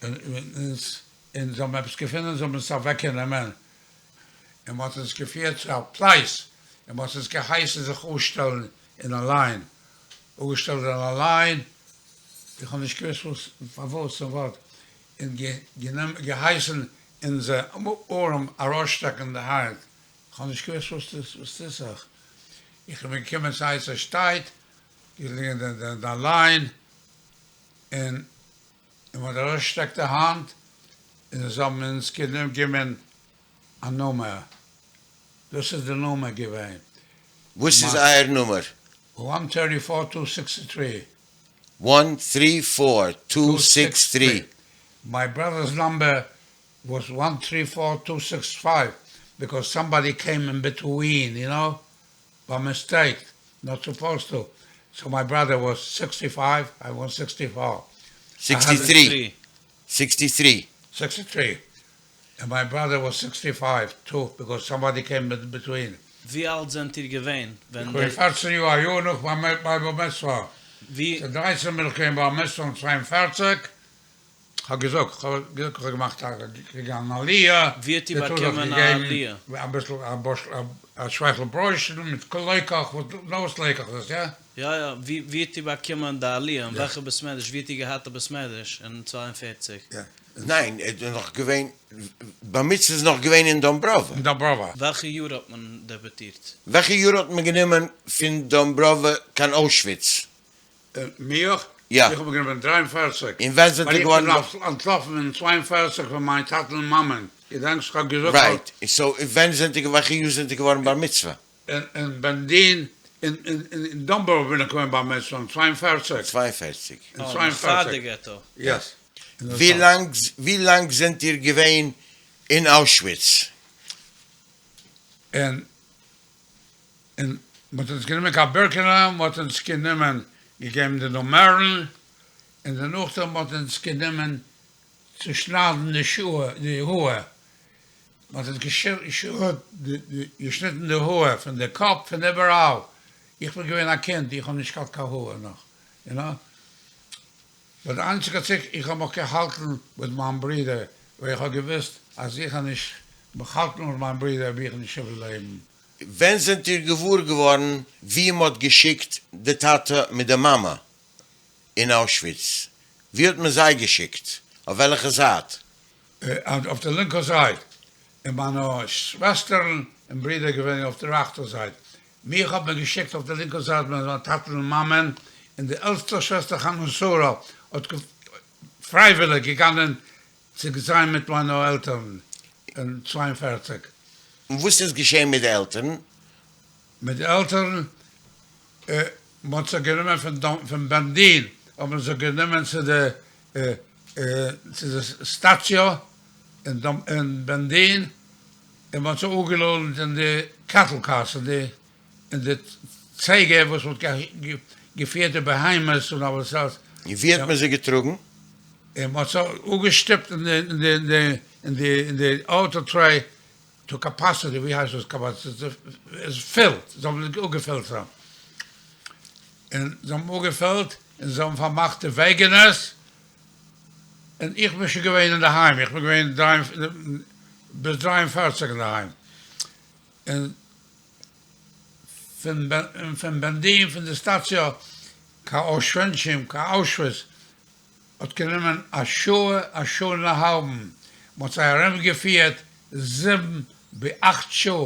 און זיי האבן עפעס געפונען זיי האבן עס אוועקגענומען און מ'האט אונז געפירט צו א פלייס און מ'האט אונז געהייסן זיך אויסשטעלן אין א ליין, אפגעשטעלט אין א ליין, איך האב נישט געוואוסט וואס פארוואס און וואט, און געהייסן אונזער ארעם ארויסשטעקן די האנט, איך האב נישט געוואוסט וואס וואס טוט זיך, איך בין געקומען צו הייסע שטייט, געליגן אין די ליין, און און מ'האט ארויסגעשטעקט די האנט, און זיי האבן אונז געגעבן א נומער, דאס איז די נומער געווען. וואס איז אייער נומער? וואן טערטי פאר טו סיקסטי טרי. וואן טרי פאר טו סיקס טרי. מיי בראדערס נאמבער וואס וואן טרי פאר טו סיקס פייוו ביקאוס סאמבאדי קעים אין ביטווין יו נאו ביי מיסטעיק נאט סופאוזד טו סאו מיי בראדער וואס סיקסטי פייוו איי וואס סיקסטי פאר. סיקסטי טרי. סיקסטי טרי. סיקסטי טרי. און מיי בראדער וואס סיקסטי פייוו טו ביקאוס סאמבאדי קעים אין ביטווין. ווי אלט זענט איר געווען ווען איך בין פערצן יאר א יאר נאך מיין בר מצוה. ווי. צו דרייצן בין איך געווען בר מצוה אין 42. כ'האב געזאגט, כ'האב געזאגט כ'האב געמאכט א געגאנגען עליה. ווי האט איר באקומען א עליה? אביסל א שווייכל ברוישן מיט לעקעך, וואס נאר וואס לעקעך איז, יא? יא יא, ווי ווי האט איר באקומען די עליה? אין וועלכע בית מדרש? ווי האט איר געהאט א בית מדרש אין 42? ניין, ער איז נאך געווען, בר מצוה איז נאך געווען אין דאמבראווע. אין דאמבראווע. וועלכע יאר האט מען דעפארטירט? וועלכע יאר האט מען גענומען פון דאמבראווע קיין אוישוויץ? מיך? יא. איך האב גענומען 43. און ווען זענט איר געווארן? ווייל איך בין אנטלאפן אין 42 פון מיין טאטן און מאמען, געדענקסט איך האב געזאגט? רייט, סאו ווען זענט איר, וועלכע יאר זענט איר געווארן בר מצוה? אין בענדין, אין דאמבראווע בין איך געווען בר מצוה אין 42. 42. אין 42. פאר די געטא. יעס. ווי לאנג ווי לאנג זענט איר געווען אין אוישוויץ? און און מ'האט אונז גענומען קיין בירקענאו, מ'האט אונז גענומען געגעבן די נומערן, און דערנאכדעם מ'האט אונז גענומען צו שניידן די שעה די האר, מ'האט אונז געשניטן די האר פון די קאפ פון איבעראל, איך בין געווען א קינד איך האב נישט געהאט קיין האר נאך, יו נאו, באט די איינציגע ציק איך האב מיך געהאלטן מיט מיין ברודער, ווייל איך האב געוואוסט אז איך וועל נישט מיך האלטן מיט מיין ברודער וועל איך נישט איבערלעבן. ווען זענט איר געוואר געווארן ווי מ'האט געשיקט די טאטע מיט די מאמע אין אוישוויץ? ווי האט מען זיי געשיקט? אויף וועלכע זייט? אויף די לינקע זייט, און מיינע שוועסטערן און ברידער געווען אויף די רעכטע זייט. מיך האט מען געשיקט אויף די לינקע זייט מיט מיין טאטן און מאמען. און די עלטסטע שוועסטער חנה שרה האט פרייוויליג געגאנגען צו זיין מיט מיינע עלטערן אין 42. און וואס איז געשען מיט די עלטערן? מיט די עלטערן, מען האט זיי גענומען פון בענדין האט מען זיי גענומען צו די צו די סטאציע אין בענדין, און מען האט זיי אפגעלאדנט אין די קעטל קארס, אין די אין די צעגער וואס מען האט געפירט די בהמות און אלעס אלס. און ווי האט מען זיי געטראגן? און מען האט זיי אפגעשטופט אין די אין די אין די אין די אויטא טרעי טו קאפאסיטי, ווי הייסט דאס קאפאסיטי? עס פילט, זיי האבן אפגעפילט זיי, און זיי האבן אפגעפילט און זיי האבן פארמאכט די וועגענערס, און איך בין שוין געווען אינדערהיים, איך בין געווען דריי ביז 43 אינדערהיים, און פון פון בענדין פון די סטאציע קיין אושווינטשים קיין אוישוויץ האט גענומען א שעה א שעה און א האלבן, מען האט זיי ארום געפירט זיבן ביז אכט שעה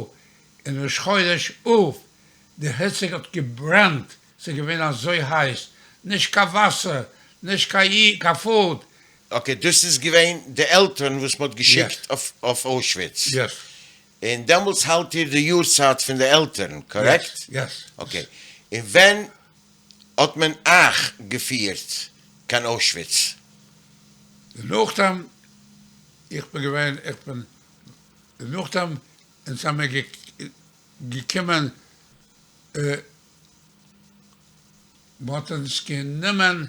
אין ראש חודש אב, די היץ האט געברענט, ס'איז געווען אזוי הייס, נישט קיין וואסער, נישט קיין פוד. אקעי, דאס איז געווען די עלטערן וואס מען האט געשיקט אויף אוישוויץ? יעס. און דעמאלטס האלט איר די יארצייט פון די עלטערן, קארעקט? יעס. אקעי, און ווען האט מען אייך געפירט קיין אוישוויץ? נאכדעם איך בין געווען, איך בין נאכדעם אונז האמיר געקומען, מ'האט אונז גענומען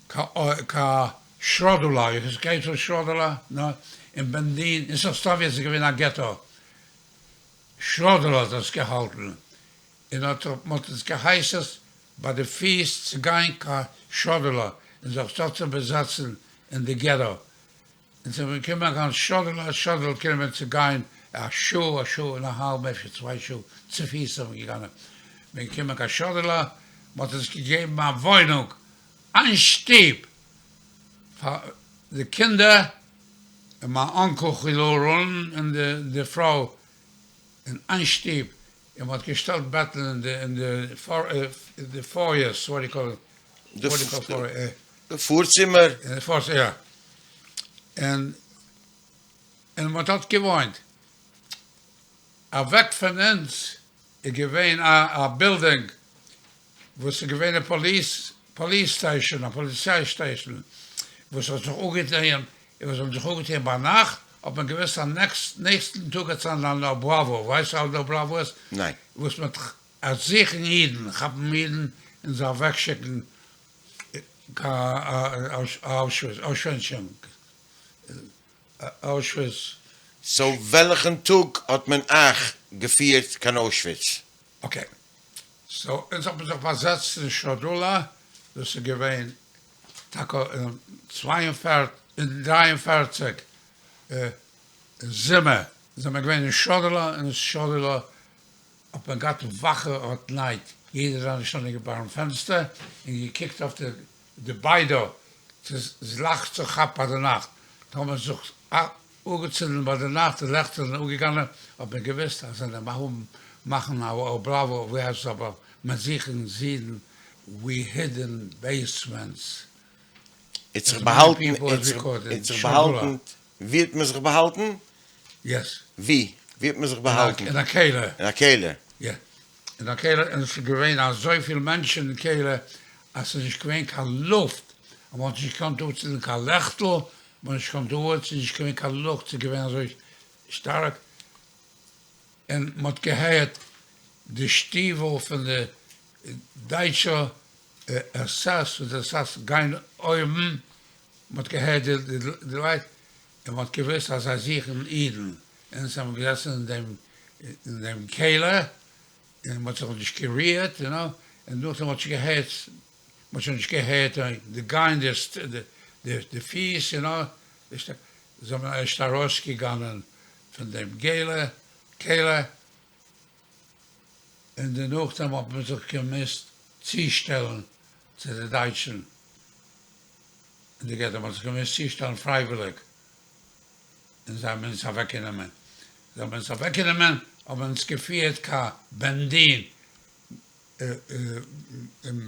קיין שראדולא, איר קענט פון שראדולא? נא, אין בענדין, אין סאסטאוויעץ איז געווען א געטא, שראדולא האט אונז געהאלטן, און האט מ'האט אונז געהייסן ביי די פיס צו גיין קיין שראדולא און זיך דארט צו באזעצן אין די געטא, אונז זענען געקומען קיין שראדולא, שראדולא האט גענומען צו גיין א שעה, א שעה און א האלב, אפשר צוויי שעה, צופיס זענען מיר געגאנגען, מיר געקומען קיין שראדולא, מען האט אונז געגעבן א וואוינונג, איין שטוב פאר די קינדער, און מיין אנקל חילול און די פרוי אין איין שטוב, און מען האט געשטעלט בעטן אין די אין די פאיערס, וואט דו יו קאל פאיער? די פארצימער? אין די פארצימער יא, און און מען האט דארט געוואוינט. אוועק פון אונז איז געווען א א בילדינג וואס איז געווען א פאליס פאליס סטעישאן, א פאליציי סטעישאן, וואס האט זיך אפגעטוען, און וואס האט זיך אפגעטוען ביינאכט האט מען געוואוסט אז נעקסט נעקסטן טאג וועט זיין אן אבלאווא, ווייסט וואס אן אבלאווא איז? ניין. וואס מען וועט זוכן אידן, כאפן אידן און זיי אוועקשיקן קיין אוישוויץ, אושווינטשים, אוישוויץ. סאו וועלכן טאג האט מען אייך געפירט קיין אוישוויץ? אקעי, סאו אונז האט מען זיך באזעצט אין שראדולא, דאס איז געווען טאקע אין צוויי און פערציג, אין דריי און פערציג זומער זענען מיר געווען אין שראדולא, אין שראדולא האט מען געהאט וואכע אט נייט, יעדער איז געשטאנען ביים פענסטער און געקוקט אויף די די ביידע צו ס'לייכט זיך אפ ביי די נאכט, טאמער זיך אנגעצינדן ביי די נאכט די לעכט זענען אפגעגאנגען האט מען געוויסט אז זיי וועלן מאכן א אבלאווע ווי הייסט עס אבער מען זוכן אידן ווי היד אין בעיסמענטס. האט זיך באהאלטן האט זיך באהאלטן ווי האט מען זיך באהאלטן? יעס. ווי? ווי האט מען זיך באהאלטן? אין א קעלער. אין א קעלער. יא. אין א קעלער און עס איז געווען אזויפיל מענטשן אין קעלער אז ס'איז נישט געווען קיין לופט, אז מ'האט נישט געקאנט אנצינדן קיין לעכטל, מ'האט נישט געקאנט אן, ס'איז נישט געווען קיין לופט, ס'איז געווען אזוי שטארק, און מ'האט געהערט די שטיוול פון די דייטשע עס עס און די עס עס גיין אויבן, מ'האט געהערט די לייט, און מ'האט געוואוסט אז זיי זוכן אידן, און זיי האבן געזעסן אין דעם אין דעם קעלער, און מ'האט זיך נישט גערירט, יו נאו, און נאכדעם האט שוין געהערט, מ'האט שוין נישט געהערט די גיין די די פיס, יו נאו, זיי זענען ערשט ארויסגעגאנגען פון דעם געלער קעלער, און דערנאכדעם האט מען זיך געמוזט צושטעלן צו די דייטשן אין די געטא, מ'האט זיך געמוזט צושטעלן פרייוויליג, און זיי האבן אונז אוועקגענומען, זיי האבן אונז אוועקגענומען, האבן אונז געפירט קיין בענדין. אין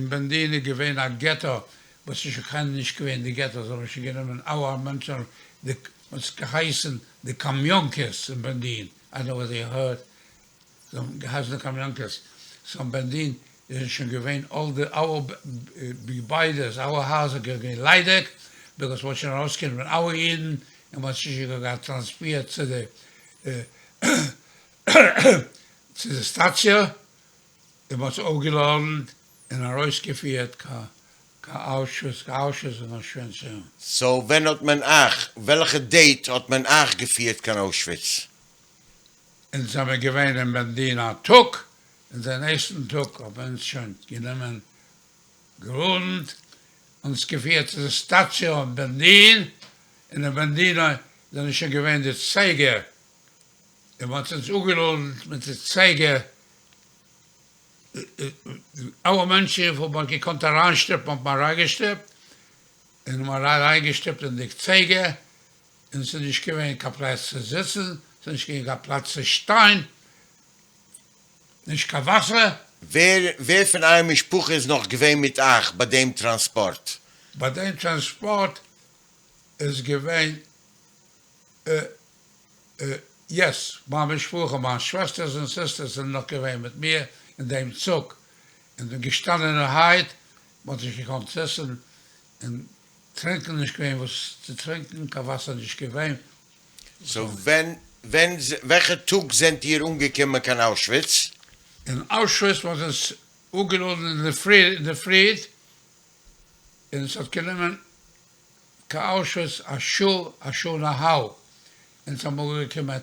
בענדין איז געווען א געטא וואס איז שוין קיינער נישט געווען אין די געטא, זיי האבן שוין גענומען אלע מענטשן, האט עס געהייסן די קאמיאנקעס אין בענדין, איי דאנט נאו וועדער יו הערד, זיי האבן געהייסן די קאמיאנקעס, סאו אין בענדין איז שוין געווען אלל די אלע געביידעס אלע הייזער געווען ליידיג, ביקאוס מ'האט שוין ארויסגענומען אלע אידן און מ'האט זיי שוין געהאט טראנספירט צו די צו די סטאציע, און מ'האט זיי אפגעלאדנט און ארויסגעפירט קיין קיין אוישוויץ, קיין אוישוויץ און אשווינצים. סאו ווען האט מען אייך, וועלכע דעיט האט מען אייך געפירט קיין אוישוויץ? אונז זעמיר געווען אין בענדין א טאג, און דעם נעקסטן טאג האט מען אונז שוין גענומען געלאדנט, אונז געפירט צו די סטאציע אין בענדין, און אין בענדין זענען שוין געווען די צעגער, און מען האט אונז אפגעלאדנט מיט די צעגער, אלע מענטשן וואס מען האט געקאנט אריינשטופן האט מען אריינגעשטופט, און מען האט אריינגעשטופט אין די צעגער, און ס'איז נישט געווען קיין פלאץ צו זיצן, ס'איז נישט געווען קיין פלאץ צו שטיין, נישט קיין וואסער. ווער ווער פון אייער משפחה איז נאך געווען מיט אייך ביי דעם טראנספארט? ביי דעם טראנספארט איז געווען יעס, מיין משפחה, מיין שוועסטערס און סיסטערס זענען נאך געווען מיט מיר אין דעם צוג, און געשטאנענערהייט, מ'האט נישט געקאנט זיצן, און טרינקען נישט געווען וואס צו טרינקען, קיין וואסער נישט געווען. סאו ווען ווען וועלכע טאג זענט איר אנגעקומען קיין אוישוויץ? אין אוישוויץ מ'האט אונז אפגעלאדן אינדערפרי, און עס האט גענומען קיין אוישוויץ א שעה, א שעה און א האלב, אונז האבן אנגעקומען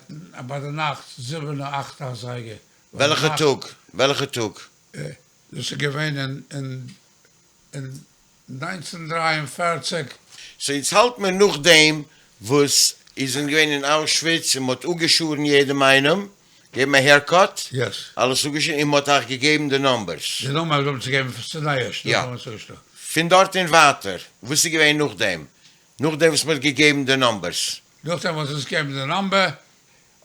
ביי די נאכט זיבן אכט אזייגער. וועלכע טאג? וועלכע טאג? דאס איז געווען אין אין 1943. סאו יעצט האלט מען נאכדעם וואס איר זענט געווען אין אוישוויץ און מ'האט אפגעשארן יעדעם איינעם, געגעבן א העירקאט, אלעס אפגעשארן און מ'האט אייך געגעבן די נאמבערס. די נאמבערס האבן צו געבן צו נייערשט יא. פון דארט און ווייטער וואס איז געווען נאכדעם? נאכדעם וואס מ'האט געגעבן די נאמבערס? נאכדעם וואס אונז געגעבן די נאמבער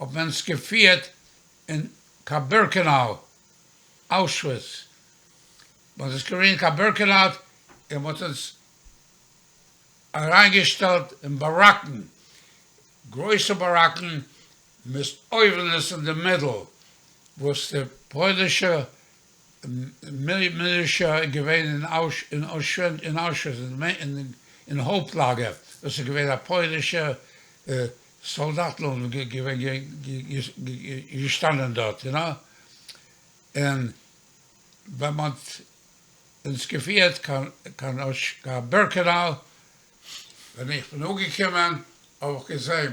האט מען אונז געפירט אין קיין בירקענאו, אוישוויץ, מ'האט אונז געפירט קיין בירקענאו און מ'האט אונז אריינגעשטעלט אין באראקן, גרויסע באראקן מיט אויוונעס אין די מידל, וואס די פוילישע מילישע איז געווען אין אוישוויץ אין הויפט לאגער, דאס איז געווען א פוילישע סאלדאטן האבן געווען געשטאנען דארט, יו נאו, און ווען מען האט אונז געפירט קיין בירקענאו, ווען איך בין אנגעקומען האב איך געזען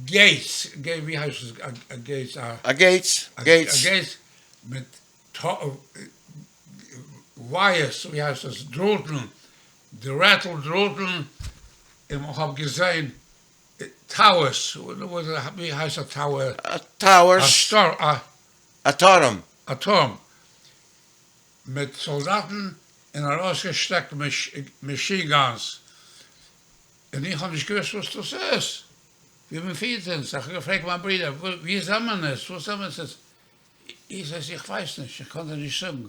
געיטס, ווי הייסט עס א געיטס? א געיטס, געיטס. א געיטס מיט ווייערס, ווי הייסט עס, דראטן, דרעטל דראטן, און איך האב געזען טאוערס, ווי הייסט א טאוער? א טאוערס, א טורעם. א טורעם מיט סאלדאטן און ארויסגעשטעקט מאשין גאנס, און איך האב נישט געוואוסט וואס דאס איז, ווי מען פירט אונז, איך האב געפרעגט מיין ברודער ווי זעמען עס, וואס זעמען עס, איך זאג איך ווייס נישט, איך קען דיר נישט זאגן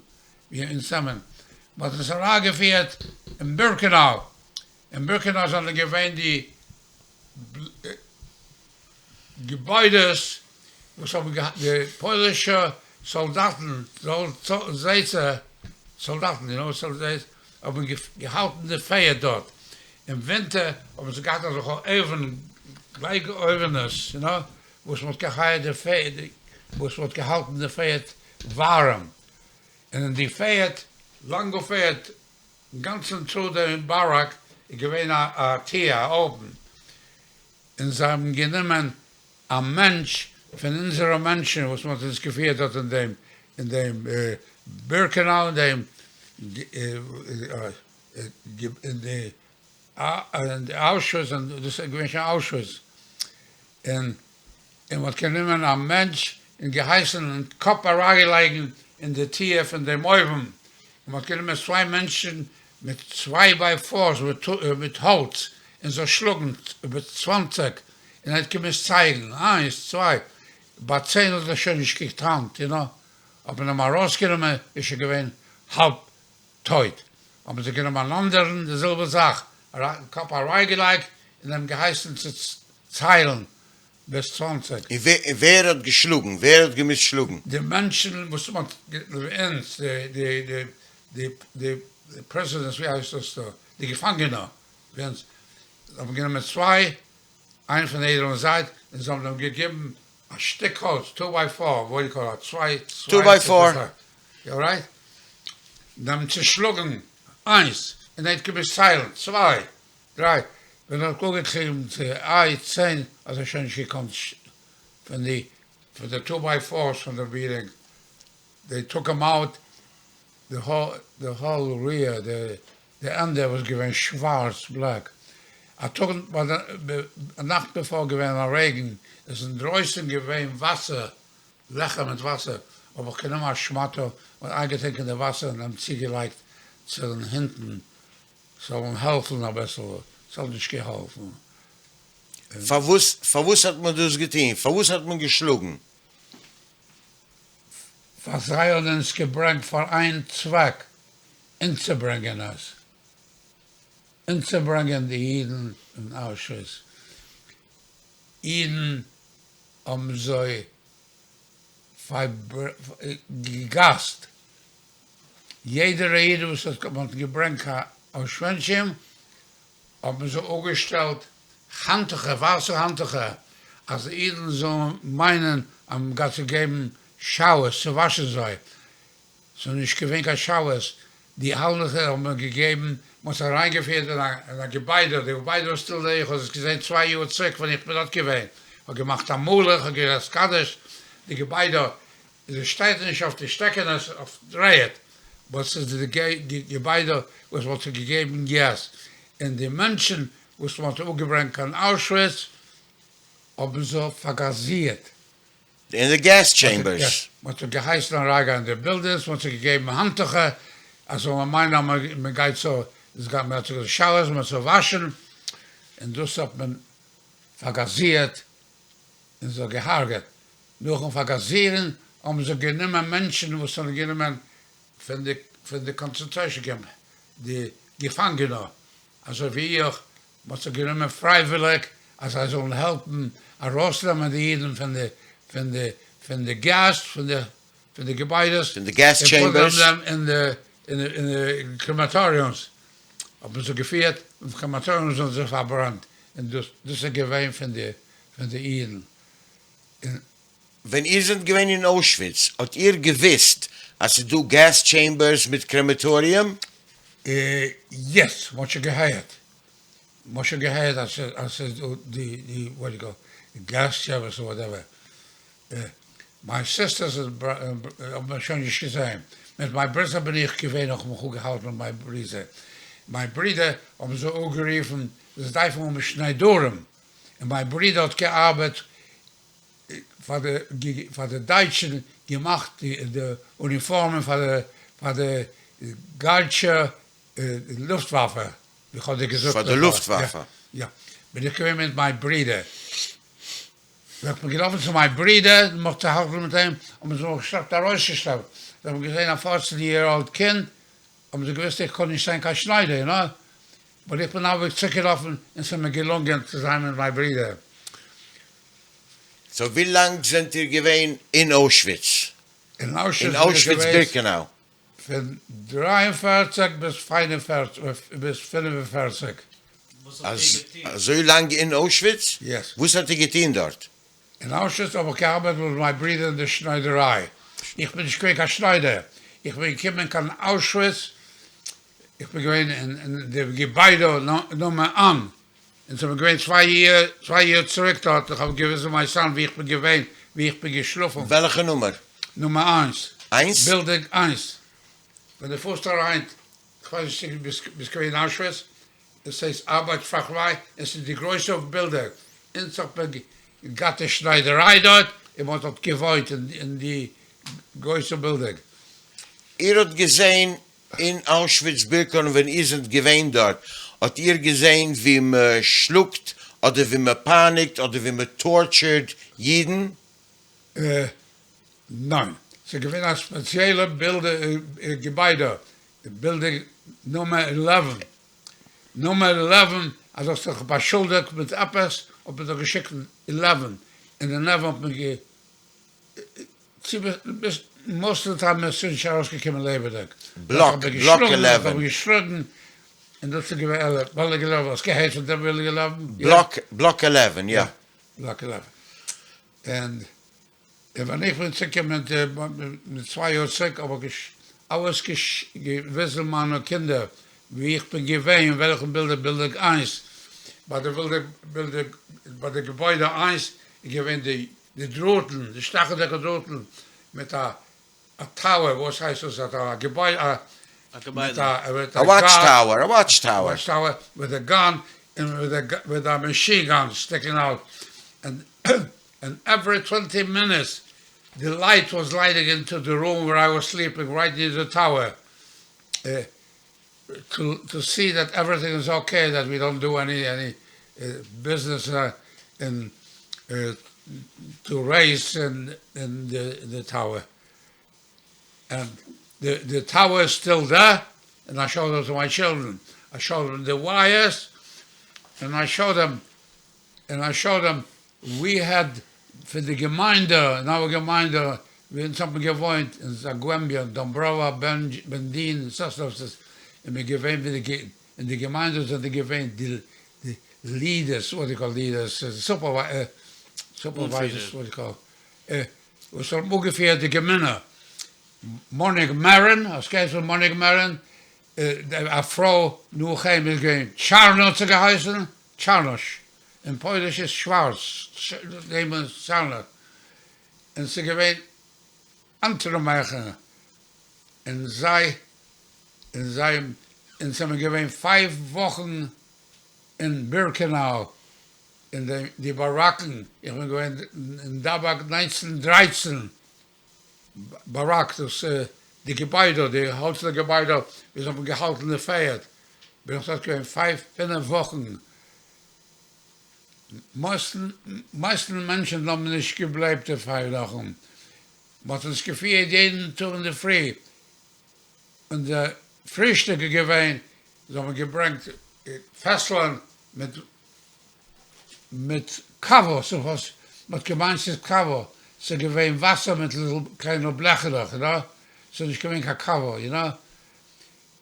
ווי אונז זעמען, מען האט אונז אריינגעפירט אין בירקענאו, אין בירקענאו זענען געווען די געביידעס וואס האבן געהאט די פוילישע סאלדאטן, זעצער סאלדאטן, יו נאו וואט האבן געהאלטן די פערד דארט, אין ווינטער האבן זיי געהאט אזעלכע אויוון, לייק אויווענעס, יו נאו, וואס מען האט געהייערט די פערד, וואס מען האט געהאלטן די פערד ווארעם, און אין די פערד, לאנגע פערד, אינגאנצן טרו דעם באראק איז געווען א טיר, א אויוון, און זיי האבן גענומען א מענטש פון אונזערע מענטשן וואס מען האט אונז געפירט דארט אין דעם אין דעם בירקענאו אין דעם אין די אין די אוישוויץ און דאס איז געווען שוין אוישוויץ און און מען האט גענומען א מענטש און געהייסן אין קאפ אריינלייגן אין די טיר פון דעם אויוון, און מען האט גענומען צוויי מענטשן מיט צוויי ביי פארס מיט האלץ און זיי שלאגן איבער צוואנציג, און ער האט געמוזט צייגן איינס צוויי, ביי צען האט ער שוין נישט געקאנט, יו נאו. האט מען אים ארויסגענומען איז שוין געווען האלב טויט, האבן זיי גענומען אן אנדערן די זעלבע זאך, קאפ אריינגעלייגט און אים געהייסן צו ציילן ביז צוואנציג. און ווער האט געשלאגן? ווער האט געמוזט שלאגן? די מענטשן וואס מען האט אונז, די די די די פריזענערס ווי הייסט דאס דא, די געפאנגענע, ווי אונז, האבן גענומען צוויי, איינער פון יעדערן זייט, און זיי האבן אים געגעבן א שטיק האלץ, טו ביי פאר, וואט יו קאל א צוויי, טו ביי פאר. יא רייט, און אים צושלאגן, איינס, און ער האט געמוזט ציילן, צוויי, דריי, ווען ער האט אנגעקומען צו איי צען האט ער שוין נישט געקאנט פון די פון די טו ביי פארס פון די ביטינג, דעי טוק אים אוט די די האול ריער די די ענדע וואס געווען שווארץ בלעק, א טאג א נאכט בעפאר געווען א רעגן עס איז אינדרויסן געווען וואסער לעכער מיט וואסער האב איך גענומען א שמאטע און איינגעטונקען די וואסער און אים צוגעלייגט צו הינטן ס'זאל אים העלפן אביסל, ס'האט נישט געהאלפן. פארוואס פארוואס האט מען דאס געטון? פארוואס האט מען געשלאגן? פאר זיי האבן אונז געברענגט פאר איין צוועק, אומצוברענגען אונז, אומצוברענגען די אידן אין אוישוויץ, אידן האבן זיי געגאסט, יעדער איד וואס האט מען האט געברענגט קיין אושווינטשים האט מען זיי אפגעשטעלט האנטוכער, ווייסע האנטוכער, אז די אידן זאלן מיינען אז מען גייט זיי געבן שאוערס צו וואשן זיי, ס'איז נישט געווען קיין שאוערס, די האנטוכער האט מען געגעבן, מען האט זיי אריינגעפירט אין א געביידע, די געביידע איז סטיל דער, איך האב עס געזען צוויי יאר צוריק ווען איך בין דארט געווען, איך האב געמאכט א מלא, איך האב געזאגט קדיש, די געביידע עס שטייט נישט אויף די שטעקענעס אויף דר'ערד, באט ס'איז די געביידע וואס מ'האט זיי געגעבן געז, און די מענטשן וואס מ'האט אפגעברענגט קיין אוישוויץ האבן זיי פארגאזירט. אין די געז טשעימבערס. מ'האט זיי געהייסן אריינגיין אין די בילדינגס, מ'האט זיי געגעבן האנטוכער אז זאל מען מיינען אז מ'גייט צו, מ'האט זיי שאוערס, מ'האט זיי וואשן, און דאס האט מען פארגאזירט און זיי געהארגעט. נאכן פארגאזירן האבן זיי גענומען מענטשן וואס האבן גענומען פון די פון די קאנצענטרעישן קעמפ די געפאנגענע אזוי ווי איך, מען האט זיי גענומען פרייוויליג אז זיי זאלן העלפן ארויסנעמען די אידן פון די פון די פון די געז פון די פון די געביידעס פון די געז טשעימבערס. און פוט דעם אין די אין די קרעמאטאריומס האט מען זיי געפירט און קרעמאטאריומס האבן זיי פארברענט און דאס דאס איז געווען פון די פון די אידן. און. ווען איר זענט געווען אין אוישוויץ האט איר געוויסט אז ס'איז דא געז טשעימבערס מיט קרעמעטאריום? יעס, מ'האט שוין געהערט, מ'האט שוין געהערט אז ס'איז דא די די וואט יו קאל געז טשעמבערס אר וואטעווער, מיין סיסטערס האט מען שוין נישט געזען, מיט מיין ברודער בין איך געווען איך האב מיך אפגעהאלטן מיט מיין ברודער, מיין ברודער האבן זיי אפגערופן זיי דארפן האבן שניידערים, און מיין ברודער האט געארבעט פאר די פאר די דייטשן, געמאכט די אוניפארמען פאר די פאר די דייטשע לופטוואפע, ווי כ'האב דיר געזאגט פאר די לופטוואפע. יא, בין איך געווען מיט מיין ברודער, איך בין געלאפן צו מיין ברודער מיך צו האלטן מיט אים, האבן זיי מיך געשלעפט ארויסגעשלעפט, זיי האבן געזען א פארצן יער אלד קינד, האבן זיי געוואוסט איך קען נישט זיין קיין שניידער, יו נאו, באט איך בין אבער צוריקגעלאפן און ס'איז מיר געלונגען צו זיין מיט מיין ברודער. סאו ווי לאנג זענט איר געווען אין אוישוויץ? אין אוישוויץ אין בין איך אוישוויץ געוועז בירקענאו. פון 43 ביז ביז 45. אזוי לאנג אין אוישוויץ? יעס. וואס האט איר געטון דארט? אין אוישוויץ האב איך געארבעט מיט מיין ברודער אין די שניידעריי. איך בין נישט געווען קיין שניידער. איך בין געקומען קיין אוישוויץ, איך בין געווען אין די געביידע נומער איין, אונז האבן געווען צוויי יאר צוויי יאר צוריק דארט, איך האב געוויזן מיין סאן ווי איך בין געווען, ווי איך בין געשלאפן. וועלכע נומער? נומער איינס. איינס? בילדינג איינס. ווען דו פארסט אריין, כ'ווייס נישט צו ביסט ביסט געווען אין אוישוויץ, עס הייסט ארבייטס-פאכריי, עס איז די גרויסע בילדינג, אונז האט מען געהאט די שניידעריי דארט, און מען האט דארט געוואוינט אין די גרויסע בילדינג. איר האט געזען אין אוישוויץ בירקענאו ווען איר זענט געווען דארט, האט איר געזען ווי מען שלאגט אדער ווי מען פייניגט אדער ווי מען טארטשערט אידן? ניין. ס'איז געווען א ספעציעלע געביידע, בילדינג נומער עלעווען, נומער עלעווען, אז האסט זיך באשולדיגט מיט עפעס האט מען דיך געשיקט אין עלעווען, אין עלעווען האט מען גע צו ביסט מאסט אוו די טיים ביסטו נישט ארויסגעקומען לעבעדיג, בלאק, בלאק עלעווען. געשלאגן, און דאס איז געווען בילדינג עלעווען, האסט געהערט פון דעם בילדינג עלעווען? בלאק, בלאק עלעווען, יא. בלאק עלעווען. און ווען איך בין צוריקגעקומען מיט צוויי יאר צוריק האב איך אלעס געוויזן מיינע קינדער וואו איך בין געווען אין וועלכן בילדינג, בילדינג איינס, ביי די בילדינג, ביי די געביידע איינס איז געווען די דראטן, די שטאכעדיגע דראטן מיט א א טאוער, וואס הייסט דאס א געביידע, מיט א א וואטש טאוער, א וואטש טאוער. וואטש טאוער וויט א גאן און וויט א מאשין גאן סטיקינג אוט, און עווערי טווענטי מינוטס די לייט וואס לייטינג אינטו די רום ווער איי וואס סליפינג רייט ניר די טאוער טו סי דעט עוועריטינג איז אקעי דעט ווי דאנט דא עני עני ביזנעס אין טו רעיס אין די טאוער ענד די טאוער איז סטיל דער ענד איי שאוד איט טו מיי טשילדרען איי שאוד דעם די ווייערס ענד איי שאוד דעם ענד איי שאוד דעם ווי העד פון די געמיינדע אין אווער געמיינדע ווי אונז האבן געוואוינט אין זאגלעמביע דאמבראווא בענדין סאסנאוו איז מען געווען ווי די אין די געמיינדע זענען געווען די לידערס וואט יו קאל לידערס סופערווייזערס וואט יו קאל וואס האבן אנגעפירט די גמינע מאניק מערין האסט געהערט פון מאניק מערין א פרוי נאך אים איז געווען טשארנא האט זי געהייסן טשארנאש אין פויליש איז שווארץ, נעמען טשארנא, און ס'איז געווען אנטרעמעכער, און זיי, און זיי, אונז זעמיר געווען פייוו וואכן אין בירקענאו, אין די די באראקן, איך בין געווען אין דאבאק ניינצן דרייצן, באראק, דאס די געביידע, די האלצערנע געביידע ווי זיי האבן געהאלטן די פערד, בין איך דארט געווען פייוו פינף וואכן, מייסטן מענטשן האבן נישט געבלייבט די פייוו וואכן, מען האט אונז געפירט יעדן טאג אינדערפרי, און די פרישטאג איז געווען, זיי האבן געברענגט פעסלען מיט מיט קאווע, ס'איז וואס מ'האט געמיינט ס'איז קאווע, ס'איז געווען וואסער מיט ליטל קליינע בלעכעלעך, יו נאו, ס'איז נישט געווען קיין קאווע, יו נאו,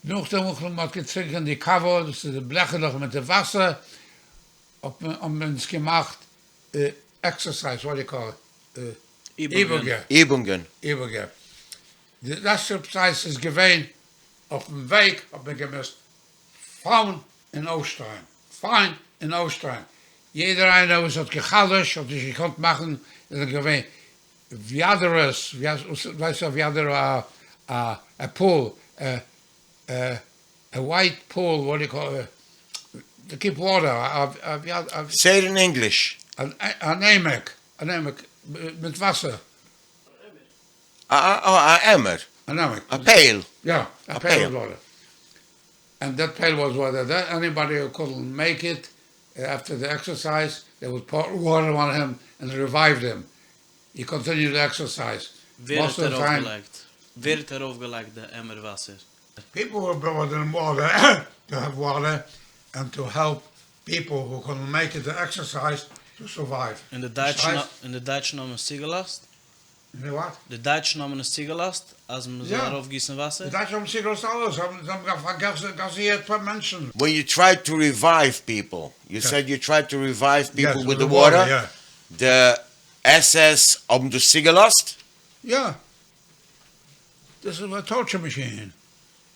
נאכדעם וואס מ'האט געטרינקען די קאווע, דאס איז די בלעכעלעך מיט די וואסער, האט מען האבן אונז געמאכט עקסערסייז, וואט דו יו קאל איט, איבונגען. איבונגען. איבונגען. די עקסערסייז איז געווען אויפן וועג האט מען געמוזט פאלן און אויפשטיין, פאלן און אויפשטיין, יעדער איינער וואס האט גע'חלש'ט האט נישט געקאנט מאכן, עס זענען געווען וויאדערעס, ווייסט א וויאדערע א א פול, א ווייט פול, וואט דו יו קאל איט, טו קיפ וואטער, א וויאדער. סעי איט אין ענגליש. אן עמער, אן עמער מיט וואסער. א א א עמער. אן עמער. א פייל. יא, א פייל וויט וואטער. ענד דעט פייל וואס וואטער דעט עניבאדי הו קאדנט מעיק איט עפטער די עקסערסייז דעי וואלד פאור וואטער אן הים ענד ריווייווד הים הי קאנטיניוד די עקסערסייז ווער מאסט האט אוו די טיים. ארויפגעלייגט ווער האט ארויפגעלייגט די עמער וואסער? פיפל הו בראט אין וואטער טו העוו וואטער ענד טו העלפ פיפל הו קאדנט מעיק איט די עקסערסייז טו סורווייוו. און די דייטשן און די דייטשן האבן עס צוגעלאזט? די וואט? די דייטשן האבן עס צוגעלאזט אז מען זאל ארויפגיסן וואסער? די דייטשן האבן צוגעלאזט אלעס, זיי האבן גאזירט פאר מענטשן. ווען יו טרייד טו ריווייוו פיפל, יו סעד יו טרייד טו ריווייוו פיפל וויט די וואטער, די עס עס האבן דאס צוגעלאזט? יא. דיס איז א טארטשער מאשין.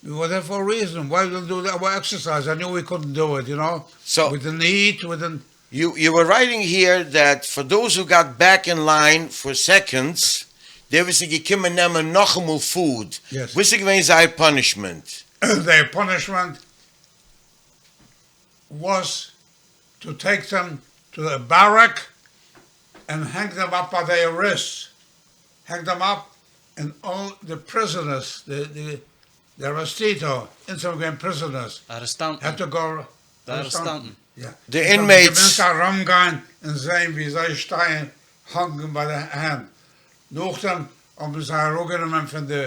ווי ווער דער פאר א ריזען, וויי וויל דו אווער עקסערסייז, איי ניו ווי קאדנט דו איט, יו נאו, וויט די היעט, וויט די. יו יו ווער רייטינג היער דעט פאר דאוז הו גאט בעק אין ליין פאר סעקאנדס, די וואס איז געקומען נעמען נאכאמאל פוד, וואס איז געווען זייער פאנישמענט? זייער פאנישמענט וואס טו טעיק דעם טו א באראק ענד הענג דעם אפ ביי דעיר ריסטס, הענג דעם אפ און אלל די פריזענערס, די די ארעסטירטע, אונז זענען געווען פריזענערס, ארעסטאנטן, העד טו גאו, די ארעסטאנטן. די אינמעיטס. געמוזט ארומגיין און זעהן ווי זיי שטייען האנגן ביי די הענט, נאכדעם. האבן זיי אראפגענומען פון די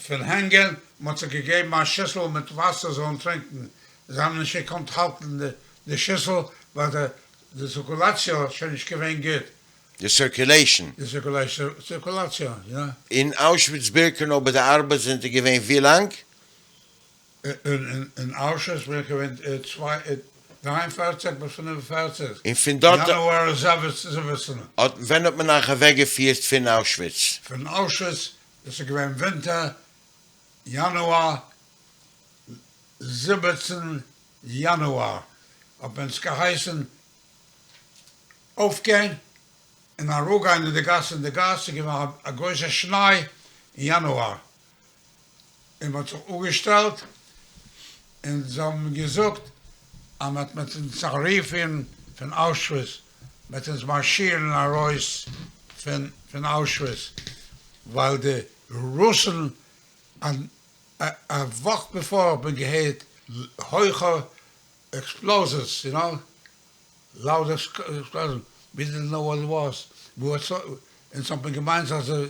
פון הענגען, מען האט זיי געגעבן א שיסל מיט וואסער זאלן טרינקן, זיי האבן נישט געקאנט האלטן די שיסל ווייל די סירקולאציע איז שוין נישט געווען גוט. די סירקולעישן. די סירקולאציע, יא. אין אוישוויץ בירקענאו ביי די ארבעט זענט איר געווען ווי לאנג? אין אוישוויץ בין איך געווען צוויי דריי און פערציג ביז פינף און פערציג, און פון דארט. יאנואר זיבעצן. ווען האט מען אייך אוועק געפירט פון אוישוויץ? פון אוישוויץ, דאס איז געווען ווינטער, יאנואר 17 יאנואר, האט מען אונז געהייסן אויפגיין און אראפגיין אין די גאס, אין די גאס איז געווען א גרויסע שניי אין יאנואר, און מ'האט זיך אפגעשטעלט און זיי האבן געזאגט אז מ'וועט מיט אונז אריינפירן פון אוישוויץ, מ'וועט אונז מארשירן ארויס פון פון אוישוויץ, ווייל די רוסן א וואך בעפאר האט מען געהערט הויכע עקספלאזיווס, יו נאו, לאוד עקספלאזשן, ווי דידנט נאו וואט איט וואס, אונז האט מען געמיינט אז זיי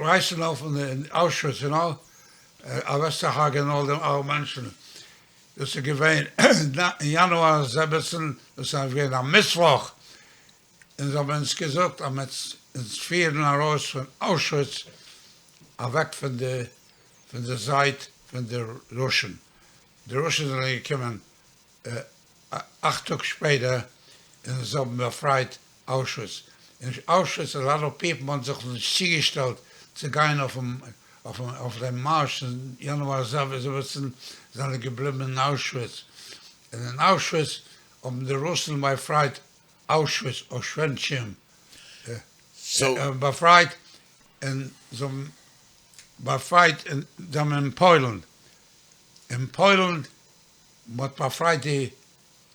רייסן אויף אין אוישוויץ יו נאו, אוועקצוהרג'ענען אל די אלע מענטשן, דאס איז געווען אין יאנואר זעבעצן, דאס איז געווען א מיטוואך, און זיי האבן אונז געזאגט אז מ'וועט אונז פירן ארויס פון אוישוויץ אוועק פון די פון די זייט פון די רוסן, די רוסן זענען געקומען אכט טאג שפעטער און זיי האבן באפרייט אוישוויץ, אין אוישוויץ א לאט אוו פיפל האבן זיך נישט צוגעשטעלט צו גיין אויף דעם מארש אין יאנואר זיבעצן זענען געבליבן אין אוישוויץ, און אין אוישוויץ האבן די רוסן באפרייט אוישוויץ, אושווענטשים באפרייט און זיי האבן באפרייט און זיי האבן אין פוילן, אין פוילן מען האט באפרייט די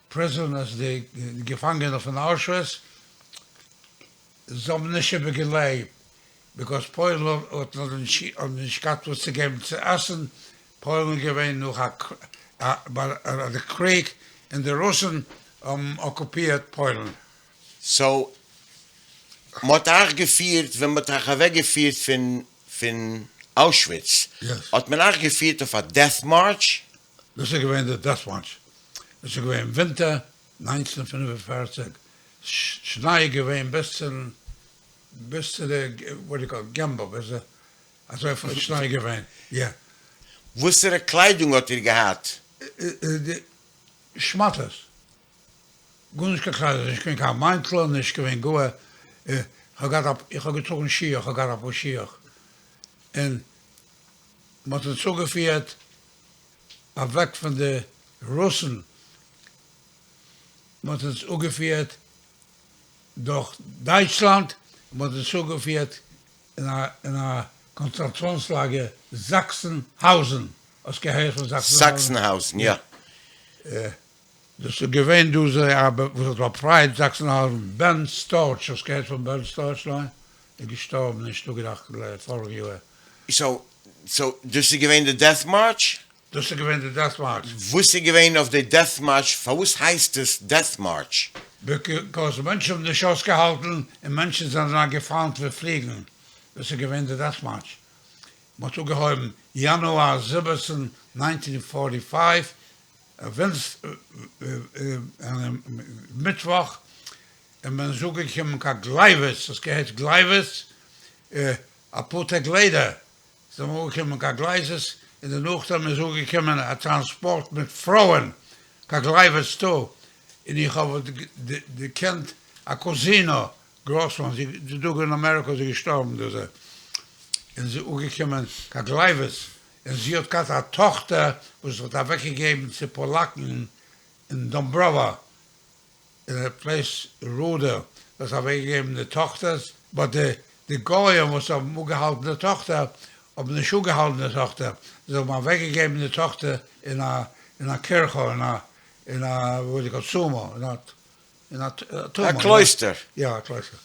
פריזענערס די געפאנגענע פון אוישוויץ, זיי האבן נישט איבערגעלעבט ביקאויז פוילן האט נישט געהאט וואס צו געבן צו עסן, פוילן איז געווען נאך א די קריג און די רוסן האבן אקופירט פוילן. סאו מען האט אייך געפירט ווען מען האט אייך אוועק געפירט פון פון אוישוויץ האט מען אייך געפירט אויף א דעט מארטש? דאס איז געווען די דעט מארטש, דאס איז געווען ווינטער 1945, שניי איז געווען ביז צום ביז צו די וואט יו קאל געמבע, ביז די אזויפיל שניי איז געווען, יא. וואסערע קליידונג האט איר געהאט? די שמאטעס, גארנישט קיין קליידער, נישט געווען קיין מאנטל, נישט געווען גאר, איך האב געהאט א, איך האב געטראגן שיך, איך האב געהאט אפאר שיך, און מען האט אונז אפגעפירט אוועק פון די רוסן, מען האט אונז אפגעפירט דורך דייטשלאנד, מען האט אונז אפגעפירט אין א קאנצענטראציאנס לאגער זאקסענהאוזען, האסט געהערט פון זאקסענהאוזען? יא. דאס איז געווען דא זיי א וואס האט באפרייט זאקסענהאוזען, בען סטארטש, האסט געהערט פון בען סטארטש? ניין? איז געשטארבן נישט אפגעדאכט פאריגע יאר. סאו סאו דאס איז געווען די דעט מארטש? דאס איז געווען די דעט מארטש. וואס איז געווען אויף די דעט מארטש? פארוואס הייסט עס דעט מארטש? ביקאוז מענטשן האבן נישט אויסגעהאלטן און מענטשן זענען געפאלן ווי פליגן, דאס איז געווען די דעט מארטש. מען האט אנגעהויבן יאנואר 17, 1945, מיטוואך, און מען איז אנגעקומען קיין גלייוויץ, האסט געהערט גלייוויץ? אפאר טעג לעיטער זענען מיר אנגעקומען קיין גלייזעס, און דערנאכדעם איז אנגעקומען א טראנספארט מיט פרויען קיין גלייוויץ טא, און איך האב געקענט א קוזינא גראסמאן, זי איז דא אין אמעריקא, זי איז געשטארבן דא, און זי איז אנגעקומען קיין גלייוויץ, און זי האט געהאט א טאכטער וואס זי האט אוועקגעגעבן צו פאלאקן אין דאמבראווא, אין א פלעיס ראדע דאס אוועקגעגעבן די טאכטער, באט די די גויים וואס האבן אפגעהאלטן די טאכטער האבן נישט אפגעהאלטן די טאכטער, זיי האבן אוועקגעגעבן די טאכטער אין א אין א קירכע אין א אין א וואט יו קאל טומאה אין א אין א טומאה א קלויסטער. יא א קלויסטער,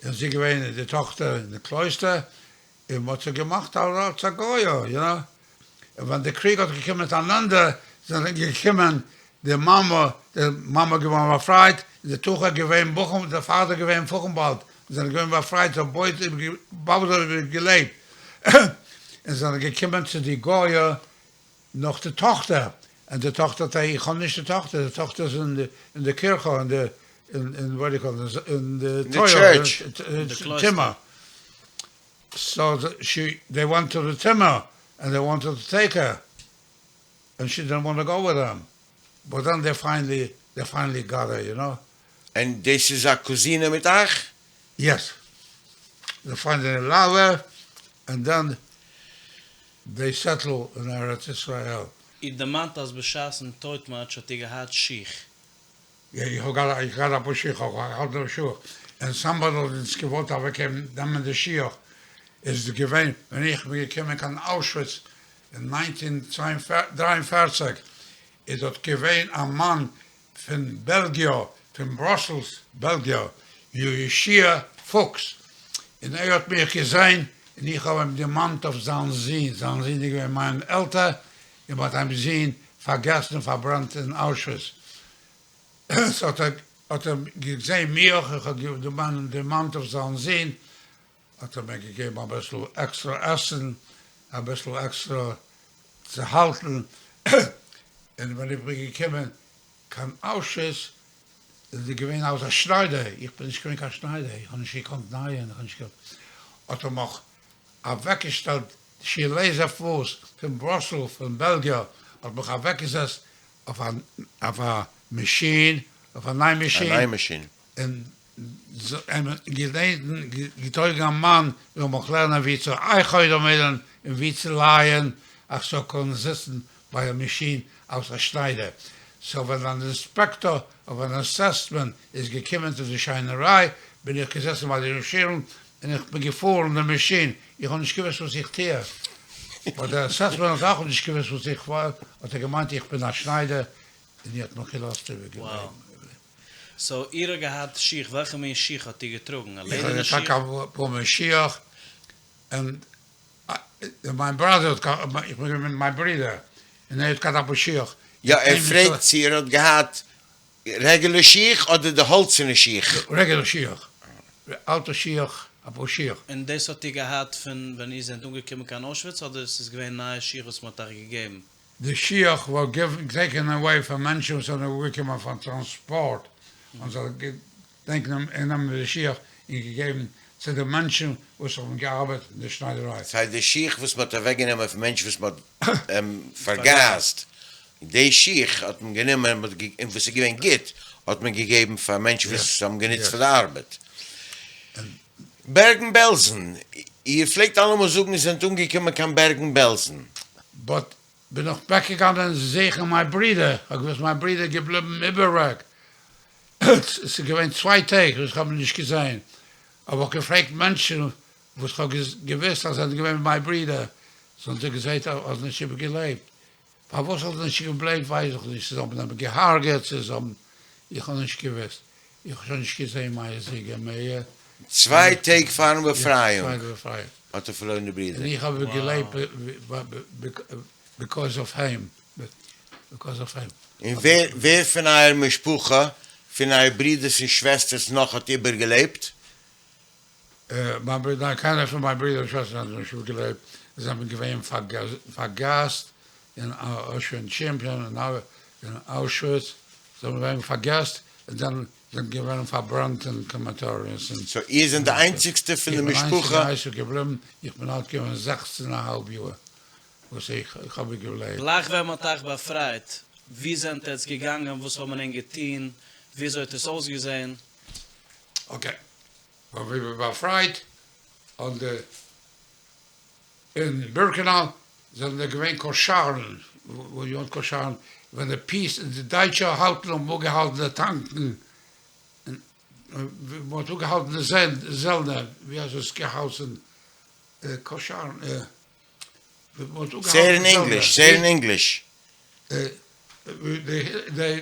און זי איז געווען די טאכטער אין די קלויסטער, און מ'האט זי געמאכט אלס א גויה, יו נאו, און ווען די קריג האט געקומען צו אן ענדע, זענען געקומען די מאמע, די מאמע איז געווארן באפרייט, און די טאכטער געווען בוכן, די פאדער געווען בוכנוואלד, זענען געווען באפרייט, זיי האבן באלד איבערגעלעבט, און זענען געקומען צו די גויע נאך די טאכטער, און די טאכטער האט איך האב נישט די טאכטער, די טאכטער איז אין די קירכע, אין די אין וואט די קאל איט, אין די טויער, טומאה, סאו שי דעי ווענט טו די טומאה, ענד דעי וואנטעד טו טעיק הער, ענד שי דידנט וואנט טו גאו וויט דעם, באט דען דעי פיינעלי דעי פיינעלי גאט הער, יו נאו. און דאס איז א קוזינע מיט אייך? יעס, דעי פיינעלי עלאוד הער, ענד דען דעי סעטל אין ארץ ישראל. איר דערמאנט אז בשעת'ן טויט מארש האט איר געהאט שיך. יא איך האב געהאט איך געהאט אפאר שיך איך האב געהאט שיך און סאמבאדי האט אונז געוואלט אוועק נעמען די שיך איז געווען ווען איך בין געקומען קיין אוישוויץ אין ניינטין דריי און פערציג איז דארט געווען א מאן פון בעלגיע, פון בראסעלס בעלגיע, יהושע פוקס, און ער האט מיך געזען און איך האב אים דערמאנט אויף זיין זון, זיין זון איז געווען מיין עלטער, און מ'האט זיין זון פארגעסן און פארברענט אין אוישוויץ, סאו האט ער האט ער געזען מיך, איך האב דערמאנט אויף זיין זון, האט ער מיר געגעבן אביסל עקסטרא עסן, אביסל עקסטרא צו האלטן, און ווען איך בין געקומען קיין אוישוויץ איז ער געווען אלס א שניידער, איך בין נישט געווען קיין שניידער, איך האב נישט געקאנט נייען, איך האב נישט געקאנט, האט ער מיך אוועקגעשטעלט, שיע לייזער פוקס פון בראסל פון בעלגיע האט מיך אוועקגעזעצט אויף א מאשין, אויף א ניי מאשין, און געטויגן א מאן זאל מיך לערנען ווי צו איינ'חותמ'ענען און ווי צו לייען איך זאל קענען זיצן ביי א מאשין אלס א שניידער. סאו ווען אן אינספעקטאר אדער אן עסעסמען איז געקומען צו די שניידעריי בין איך געזעסן ביי די מאשין און איך בין געפארן די מאשין, איך האב נישט געוואוסט וואס איך טוה, באט דער עסעסמען האט אויך נישט געוואוסט וואס איך האט ער געמיינט איך בין א שניידער און ער האט מיך געלאזט איבערגעבן. סאו איר האט געהאט שיך, וועלכע מין שיך האט איר געטראגן? א איך האב לעדערנע שיך? געטראגן א פאר מין שיך, און מיין בראדער האט געהאט, איך בין געווען מיט מיין ברודער, און ער האט געהאט א פאר שיך. יא, ער פרעגט צו איר האט געהאט רעגולער שיך אדער די האלצערנע שיך. רעגולער שיך, אלטע שיך, א פאר שיך. און דאס האט איר געהאט פון ווען איר זענט אנגעקומען קיין אוישוויץ אדער עס איז געווען נייע שיך וואס מען האט אייך געגעבן? די שיך ווער גיווען טעיקען עוועי פון מענטשן וואס זענען אנגעקומען פון טראנספארט און זיי געדענקן גענומען די שיך און געגעבן צו די מענטשן וואס האבן געארבעט אין די שניידעריי. ס'הייסט די שיך וואס מ'האט אוועק גענומען פון מענטשן וואס מ'האט פארגאזט, די שיך האט מען גענומען און וואס איז געווען גוט האט מען געגעבן פאר מענטשן וואס האבן גענוצט פאר די ארבעט. בערגן בעלזן, איר פלעגט אלעמאל זאגן איר זענט אנגעקומען קיין בערגן בעלזן. באט בין איך בעק געגאנגען זוכן מיין ברודער, כ'האב געוואוסט מיין ברודער איז געבליבן איבעריג, ס'איז געווען צוויי טעג וואס כ'האב אים נישט געזען, האב איך געפרעגט מענטשן וואס כ'האב געוואוסט אז זיי זענען געווען מיט מיין ברודער, זאגן זיי געזעהט ער האט נישט איבערגעלעבט, פארוואס האט ער נישט איבערגעלעבט ווייס איך נישט, צו זיי האבן אים געהארגעט, צו זיי האבן, איך האב נישט געוואוסט, איך האב שוין נישט געזען מיין זיגער מער. צוויי טעג פארן באפרייאונג האט ער פארלוירן די ברודער. און איך האב געלעבט ביקאוז אוו הים, ביקאוז אוו הים. און ווער פון אייער משפחה, פון אייער ברודערס און שוועסטערס נאך האט איבערגעלעבט? מיין ברודער, ניין קיינער פון מיין ברודער און שוועסטער האבן נישט איבערגעלעבט, זיי זענען געווען פארגאזט אין אושווינטשים אין אוישוויץ, זיי זענען געווען פארגאזט און דאן זענען געווען פארברענט אין קרעמאטאריעס. סאו איר זענט די איינציגסטע פון די משפחה? איך בין איינציגע געבליבן, איך בין אלט געווען זעכצן און א האלב יאר וואס איך האב איבערגעלעבט. גלייך ווען מ'האט אייך באפרייט, וואו זענט עטץ געגאנגען, וואס האט מען ענק געטון, וויאזוי האט עס אויסגעזען? אקעי, ווען ווי ווער באפרייט אן די אין בירקענאו זענען דא געווען קאשארן, וואו יו האט קאשארן, ווען די פיס די דייטשע האלטן האבן אפגעהאלטן די טאנקן, און מען האט אפגעהאלטן די זעלנער, ווי הייסט עס געהייסן קאשארן, מען האט סעי איט אין ענגליש, סעי איט אין ענגליש. די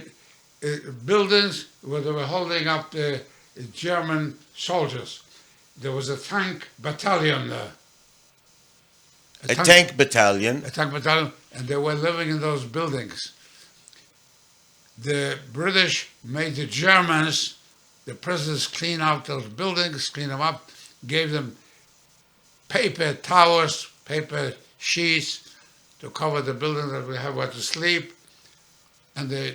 בילדינגס ווער דעי ווער האלדינג אפ די דזשערמען סאלדזשערס, דער וואס א טאנק באטאליאן דער. א טענק באטאליאן. א טענק באטאליאן, ענד דעי ווער ליווינג אין דאוז בילדינגס, די בריטיש מעיד די דזשערמענס. די פריזענערס קלין אוט דאוס בילדינגס, קלין דעם אפ, געיוו דעם פעיפער טאועלס, פעיפער שיטס טו קאווער די בילדינג דעט ווי העוו ווער טו סליפ, ענד דעי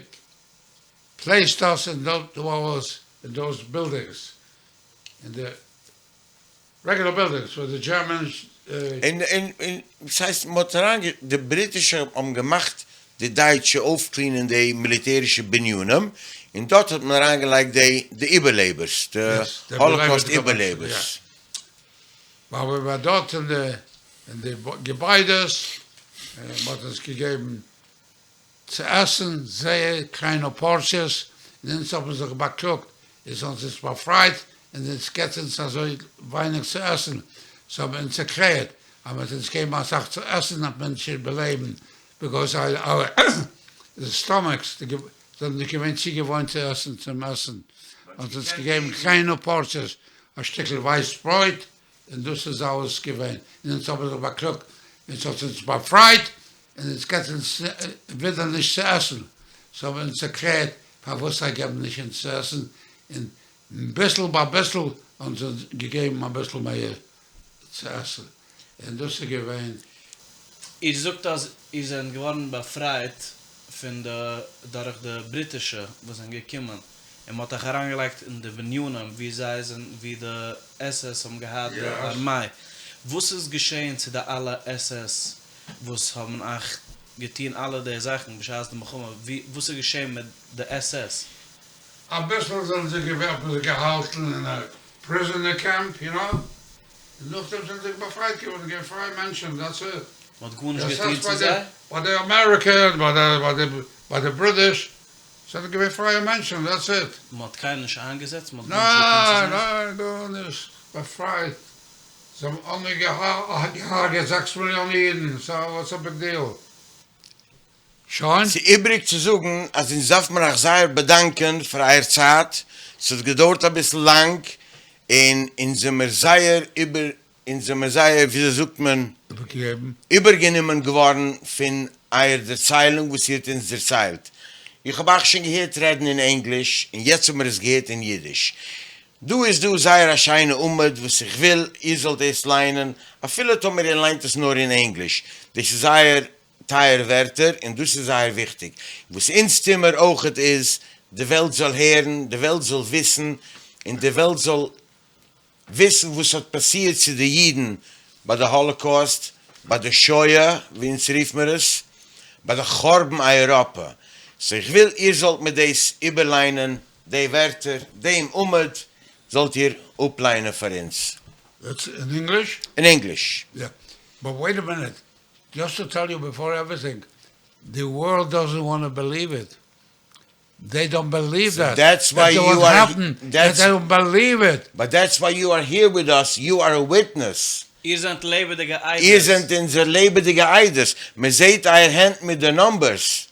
פלעיסד אס אין דאוס אין דאוס בילדינגס, אין די רעגולער בילדינגס ווער די דזשערמענס. און און און ס'הייסט מ'האט אריין די בריטישע האבן געמאכט די דייטשע אויפקלינען די מיליטערישע בנינים און דארט האט מען אריינגעלייגט די די איבערלעבערס די האלאקאוסט איבערלעבערס. ווייל ווען מ'וואר דארט אין די אין די געביידעס און מ'האט אונז געגעבן צו עסן זייער קליינע פארציעס און אונז האבן זיך באקלאגט איר האט אונז באפרייט און אונז געבט אונז אזוי ווייניג צו עסן, זיי האבן אונז ערקלערט אז מ'וועט אונז געבן אסאך צו עסן וועט מען נישט איבערלעבן ביקאויז אווער סטאמעקס זענען נישט געווען צוגעוואוינט צו עסן צום עסן, מ'האט אונז געגעבן קליינע פארציעס א שטיקל ווייס ברויט און דאס איז אלעס געווען, און אונז האבן זיך באקלאגט, אונז האט אונז באפרייט, און אונז געבט אונז ווידער נישט צו עסן, זיי האבן אונז ערקלערט פארוואס זיי געבן נישט אונז צו עסן, און ביסל ביי ביסל האבן זיי אונז געגעבן אביסל מער צו עסן, און דאס איז געווען. איר זאגט אז איר זענט געווארן באפרייט פון די דורך די בריטישע וואס זענען געקומען און מ'האט אייך אריינגעלייגט אין די בנינים ווי זיי זענען ווי די עס עס האבן געהאט די ארמיי, וואס איז געשעהן צו די אלע עס עס וואס האבן אייך געטוהן אלע די זאכן בשעת די מלחמה, ווי וואס איז געשעהן מיט די עס עס? אביסל זענען זיי געווען האט מען זיי געהאלטן אין א פריזענער קעמפ יו נאו, און נאכדעם זענען זיי באפרייט געווארן געווען פרייע מענטשען דעטס איט. מען האט גארנישט געטוהן צו זיי? ביי די אמעריקע ביי די בריטיש זענען געווען פרייע מענטשן, דעטס איט. מען האט קיינעם נישט איינגעזעצט? מען האט גארנישט געטון צו זיי? ניין ניין גארנישט, באפרייט, זיי האבן אנגעהארגעט זעקס מיליאן אידן, סא וואטס א ביג דיעל? שוין. ס'איז איבריג צו זאגן אז אונז דארף מיר אייך זייער באדאנקען פאר אייער צייט, ס'האט געדויערט אביסל לאנג, און אונז זעמיר זייער איבער אונז זעמיר זייער, וויאזוי זאגט מען, איבערגעגעבן. איבערגענומען געווארן פון אייער דערציילונג וואס איר האט אונז דערציילט. איך האב אייך שוין געהערט רעדן אין ענגליש, און יעצט האבן מיר עס געהערט אין אידיש. דא איז דא זייער א שיינע עמוד וואס איך וויל איר זאלט דאס ליינען, אפילו טאמער איר ליינט עס נאר אין ענגליש. דאס איז זייער טייער ווערטער און דאס איז זייער וויכטיג. וואס אונז טוהן מיר אויכעט איז, די וועלט זאל הערן, די וועלט זאל וויסן, און די וועלט זאל וויסן וואס האט פאסירט צו די אידן ביי די האלאקאוסט, ביי די שואה ווי אונז רוף מיר עס, ביי די חורבן אייראפע. סאו איך וויל איר זאלט מיר דאס איבערליינען, די ווערטער, דעם עמוד זאלט איר אפליינען פאר אונז. דעטס אין ענגליש? אין ענגליש. יא, באט וועיט א מינוט, דזשאסט טו טעל יו ביפאר עווריטינג, די ווארלד דאזענט וואנט טו בעליוו איט, דעי דאנט בעליוו דעט, דעטס וויי יו אר דעי דאנט בעליוו איט. באט דעטס וויי יו אר העיר וויט אס, יו אר א וויטנעס. איר זענט לעבעדיגע עדות. איר זענט אונזער לעבעדיגע עדות, מען זעט אייער הענט מיט די נאמבערס,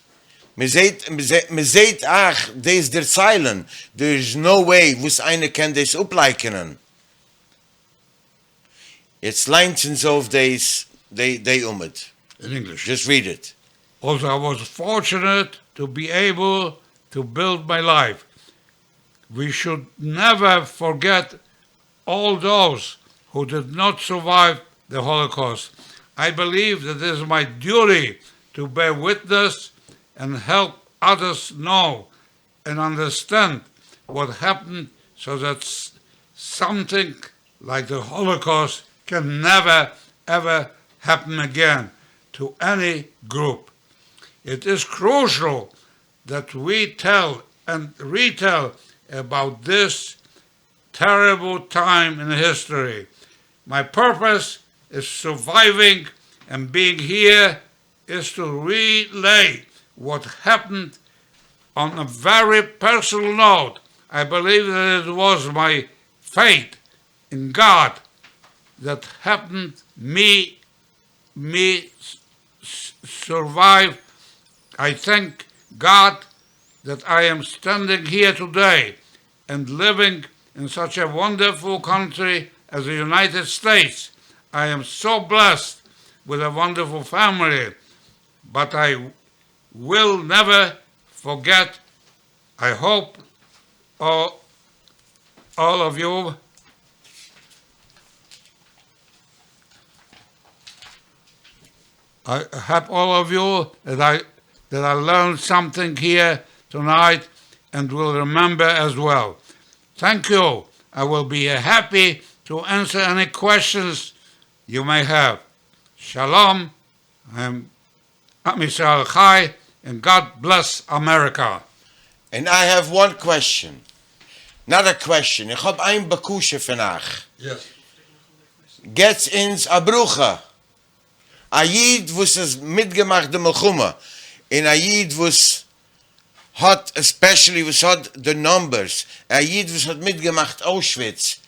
מען זעט מען זעט אייך דאס דערציילען, דער איז נאו וועי וואס איינער קען דאס אפלייקענען. יעצט ליינט אונז אויף דאס די עמוד. אין ענגליש. דזשאסט ריעד איט. אלזא איי וואס פארטשענעט טו בי עיבל טו בילד מיי לייף, ווי שוד נעווער פארגעט אלל דאוס הו דיד נאט סורווייוו די האלאקאוסט, איי בעליוו דעט איט איז מיי דיוטי טו בער וויטנעס ענד העלפ אדערס נאו ענד אנדערסטענד וואט העפענד סאו דעט סאמטינג לייק די האלאקאוסט קען נעווער עווער העפען אגעין טו עני גרופ. איט איז קרושעל דעט ווי טעל ענד ריטעל עבאוט דיס טעריבל טיים אין היסטארי. מיי פורפעס איז סורווייווינג ענד ביאינג היער איז טו רילעי וואט העפענד אן א ווערי פערסענעל נאוט, איי בעליוו דעט איט וואס מיי פעיט אין גאד דעט העפענד מי מי סורווייוו, איי טענק גאד דעט איי עם סטענדינג היער טודעי ענד ליווינג אין סאטש א וואנדערפול קאנטרי עז די יונייטעד סטעיטס, איי עם סאו בלעסד וויט א וואנדערפול פעמילי, באט איי וויל נעווער פארגעט, איי האופ. all of you I hope all of you that I that I learned something here tonight and will remember as well. Thank you. I will be happy to answer any questions you may have. Shalom. I'm עם ישראל חי and God bless America. And I have one question, not a question, איך האב איין בקשה פון אייך, געטס אונז א ברכה, א איד וואס האט מיטגעמאכט די מלחמה, און א איד וואס האט עספעשעלי וואס האט די נאמבערס, א איד וואס האט מיטגעמאכט אוישוויץ,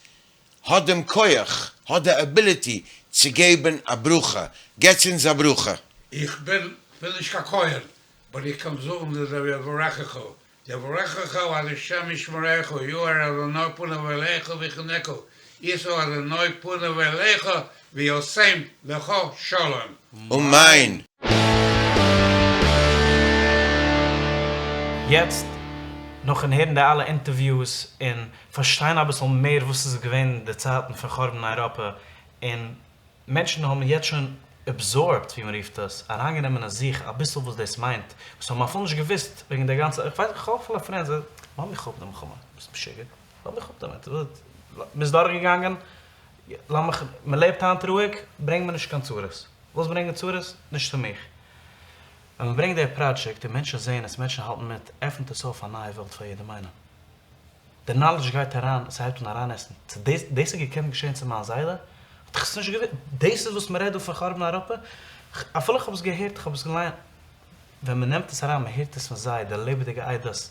האט דעם כח, האט די עביליטי צו געבן א ברכה, געטס אונז א ברכה. איך בין נישט קיין כהן, באט איך קען זאגן די יברכך, יברכך ה' ישמרך, יאר אדוני פניו אליך ויחנך, ישא אדוני פניו אליך וישם לך שלום. אמן. יעצט נאכן הערן די אלע אינטערוויוס און פארשטיין אביסל מער וואס איז געווען די צייטן פון חורבן אייראפע און מענטשן האבן יעצט שוין עבזארבט ווי מען רופט עס, אריינגענומען אין זיך אביסל וואס דאס מיינט, וואס האבן אפילו נישט געוואוסט וועגן די גאנצע, איך ווייס איך האב אפילו פרענדס וואס לאז מיך אפ די מלחמה, ביסט משוגע? לאז מיך אפ דערמיט, מ'איז דורכגעגאנגען, לאמיך, מען לעבט היינט רואיג, ברענג מיר נישט קיין צרות, ווילסט ברענגען צרות? נישט צו מיך. ווען מען ברענגט די פראדזשעקט און מענטשן זעען עס, מענטשן האלטן מיט, עפנט עס אויף א נייע וועלט פאר יעדעם איינעם. די נאלעדזש גייט אריין, ס'הייבט אן אריינעסן, צו דאס דאס האט געקענט געשען צו מיין זיידע? האט איך עס נישט געוואוסט, דאס איז וואס מ'רעדט דא פון חורבן אייראפע? אפילו איך האב עס געהערט, איך האב עס געליינט, ווען מ'נעמט עס אריין, מ'הערט עס פון זיי, די לעבעדיגע עדות,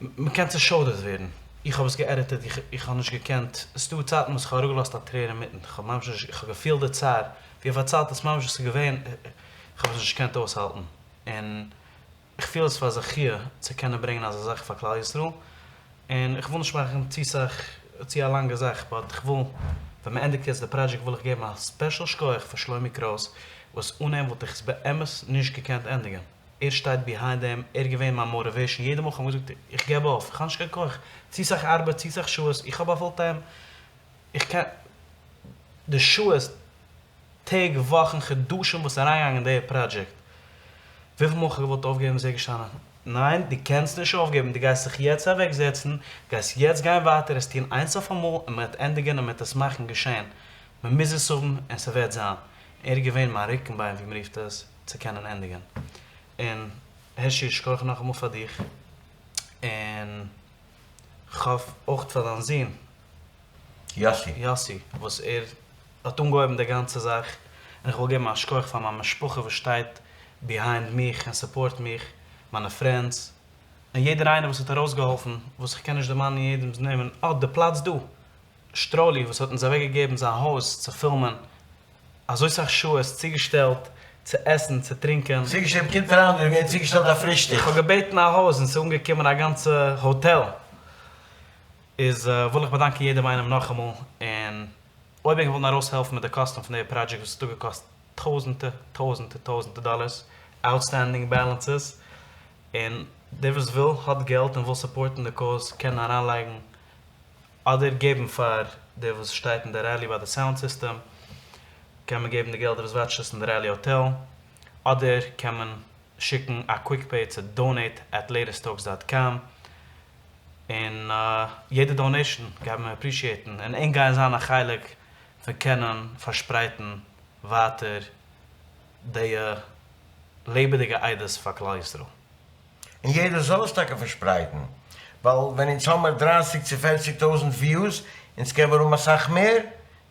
מ'קען צושוידערט ווערן, איך האב עס געעדיטעד, איך איך האב נישט געקענט, ס'איז דא צייטן וואס איך האב אראפגעלאזט א טרער אינמיטן, איך האב ממש נישט, איך האב געפילט די צער, ווי ער פארציילט עס ממש וואס איז געווען, איך האב עס נישט געקענט אויסהאלטן, און. איך פיל עס פאר א זכיה צו קענען ברענגען אזא זאך פאר כלל ישראל, און איך וויל נישט מאכן צו סאך צו א לאנגע זאך, באט איך וויל ווען מען ענדיגט יעצט די פראדזשעקט וויל איך געבן א ספעשל שכוח פאר שלומי קרויס וואס אן אים וואלט איך עס באמת נישט געקענט ענדיגען, ער שטייט ביהיינד דעם, ער איז געווען מיין מאטיוועישן יעדע מאל איך האב געזאגט איך געב אויף, איך האב נישט קיין כח, צו סאך ארבעט, צו סאך שעות, איך האב א פול טיים, איך קען די שעות. טעג, וואכן, חדשים וואס איז אריינגעגאנגען אין די פראדזשעקט. וויפיל מאל כ'האב געוואלט אויפגעבן איז ער געשטאנען, ניין דו קענסט נישט אויפגעבן, דו גייסט זיך יעצט אוועקזעצן, דו גייסט יעצט גיין ווייטער עס טון איינס אויף אמאל און מ'וועט ענדיגען און מ'וועט עס מאכן געשען, מ'מוז עס האבן און ס'וועט זיין. ער איז געווען מיין רוקנביין ווי מ'רופט עס, צו קענען ענדיגען. און הערשי שכוח נאכאמאל פאר דיך, און כ'האף אויך פאר דיין זון יאסי. יאסי וואס ער האט אנגעהויבן די גאנצע זאך, און איך וויל געבן א שכוח פאר מיין משפחה וואס שטייט ביהיינד מיך און סופארט מיך, מיינע פרענדס, און יעדער איינער וואס האט ארויסגעהאלפן, וואס איך קען נישט דערמאנען יעדעמ'ס נעמען, אה, די פלאץ דא, שטרולי וואס האט אונז אוועקגעגעבן זיין הויז צו פילמען, אזוי סאך שעות צוגעשטעלט צו עסן צו טרינקען. צוגעשטעלט קומט אריין דא איז געווען צוגעשטעלט א פרישטאג. איך האב געבעטן א הויז און ס'איז אנגעקומען א גאנצע האטעל. איז וויל איך באדאנקען יעדעם איינעם נאכאמאל, און אויב ענק ווילן ארויסהעלפן מיט די קאסטן פון די פראדזשעקט וואס האט אפגעקאסט טויזענטע טויזענטע טויזענטע דאלערס, אוטסטענדינג בעלענסעס, און דער וואס וויל האט געלט און וויל סופארטן די קאוז קען אריינלייגן אדער געבן פאר דער וואס שטייט אין די ראלי ביי די סאונד סיסטעם קען מען געבן די געלט דער וואס וואטשט עס אין די ראלי האטעל אדער קען מען שיקן א קוויק פעי צו דאנעיט עט לעיטעסט טאלקס דאט קאם. און יעדע דאנעישן גייט מען אפרישיעטן, און ענק גייען זיין א חלק פון קענען פארשפרייטן ווייטער די לעבעדיגע עדות פאר כלל ישראל. און יעדער זאל עס טאקע פארשפרייטן, ווייל ווען אונז האמער דרייסיג צו פערציג טויזענט וויוס, אונז קען מיר האבן אסאך מער,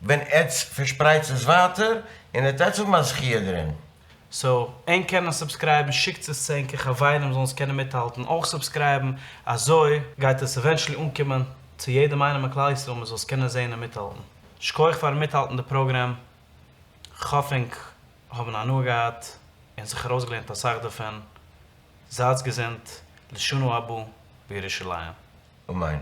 ווען עטץ פארשפרייטס עס ווייטער, און עטץ עטץ האבן א זכיה דערין. סאו ענק קענען סובסקרייבן, שיקטס עס צו ענקער חברים זאלן עס קענען מיטהאלטן, אויך סובסקרייבן, אזוי גייט עס עווענטשעלי אנקומען צו יעדעם איינעם אין כלל ישראל מען זאל עס קענען זעהן און מיטהאלטן. שכוח פארן מיטהאלטן די פראגרעם, כ'האף ענק האבן הנאה געהאט און זיך ארויסגעלערנט אסאך דערפון, זייטס געזונט, לשנה הבאה בירושלים. אמן.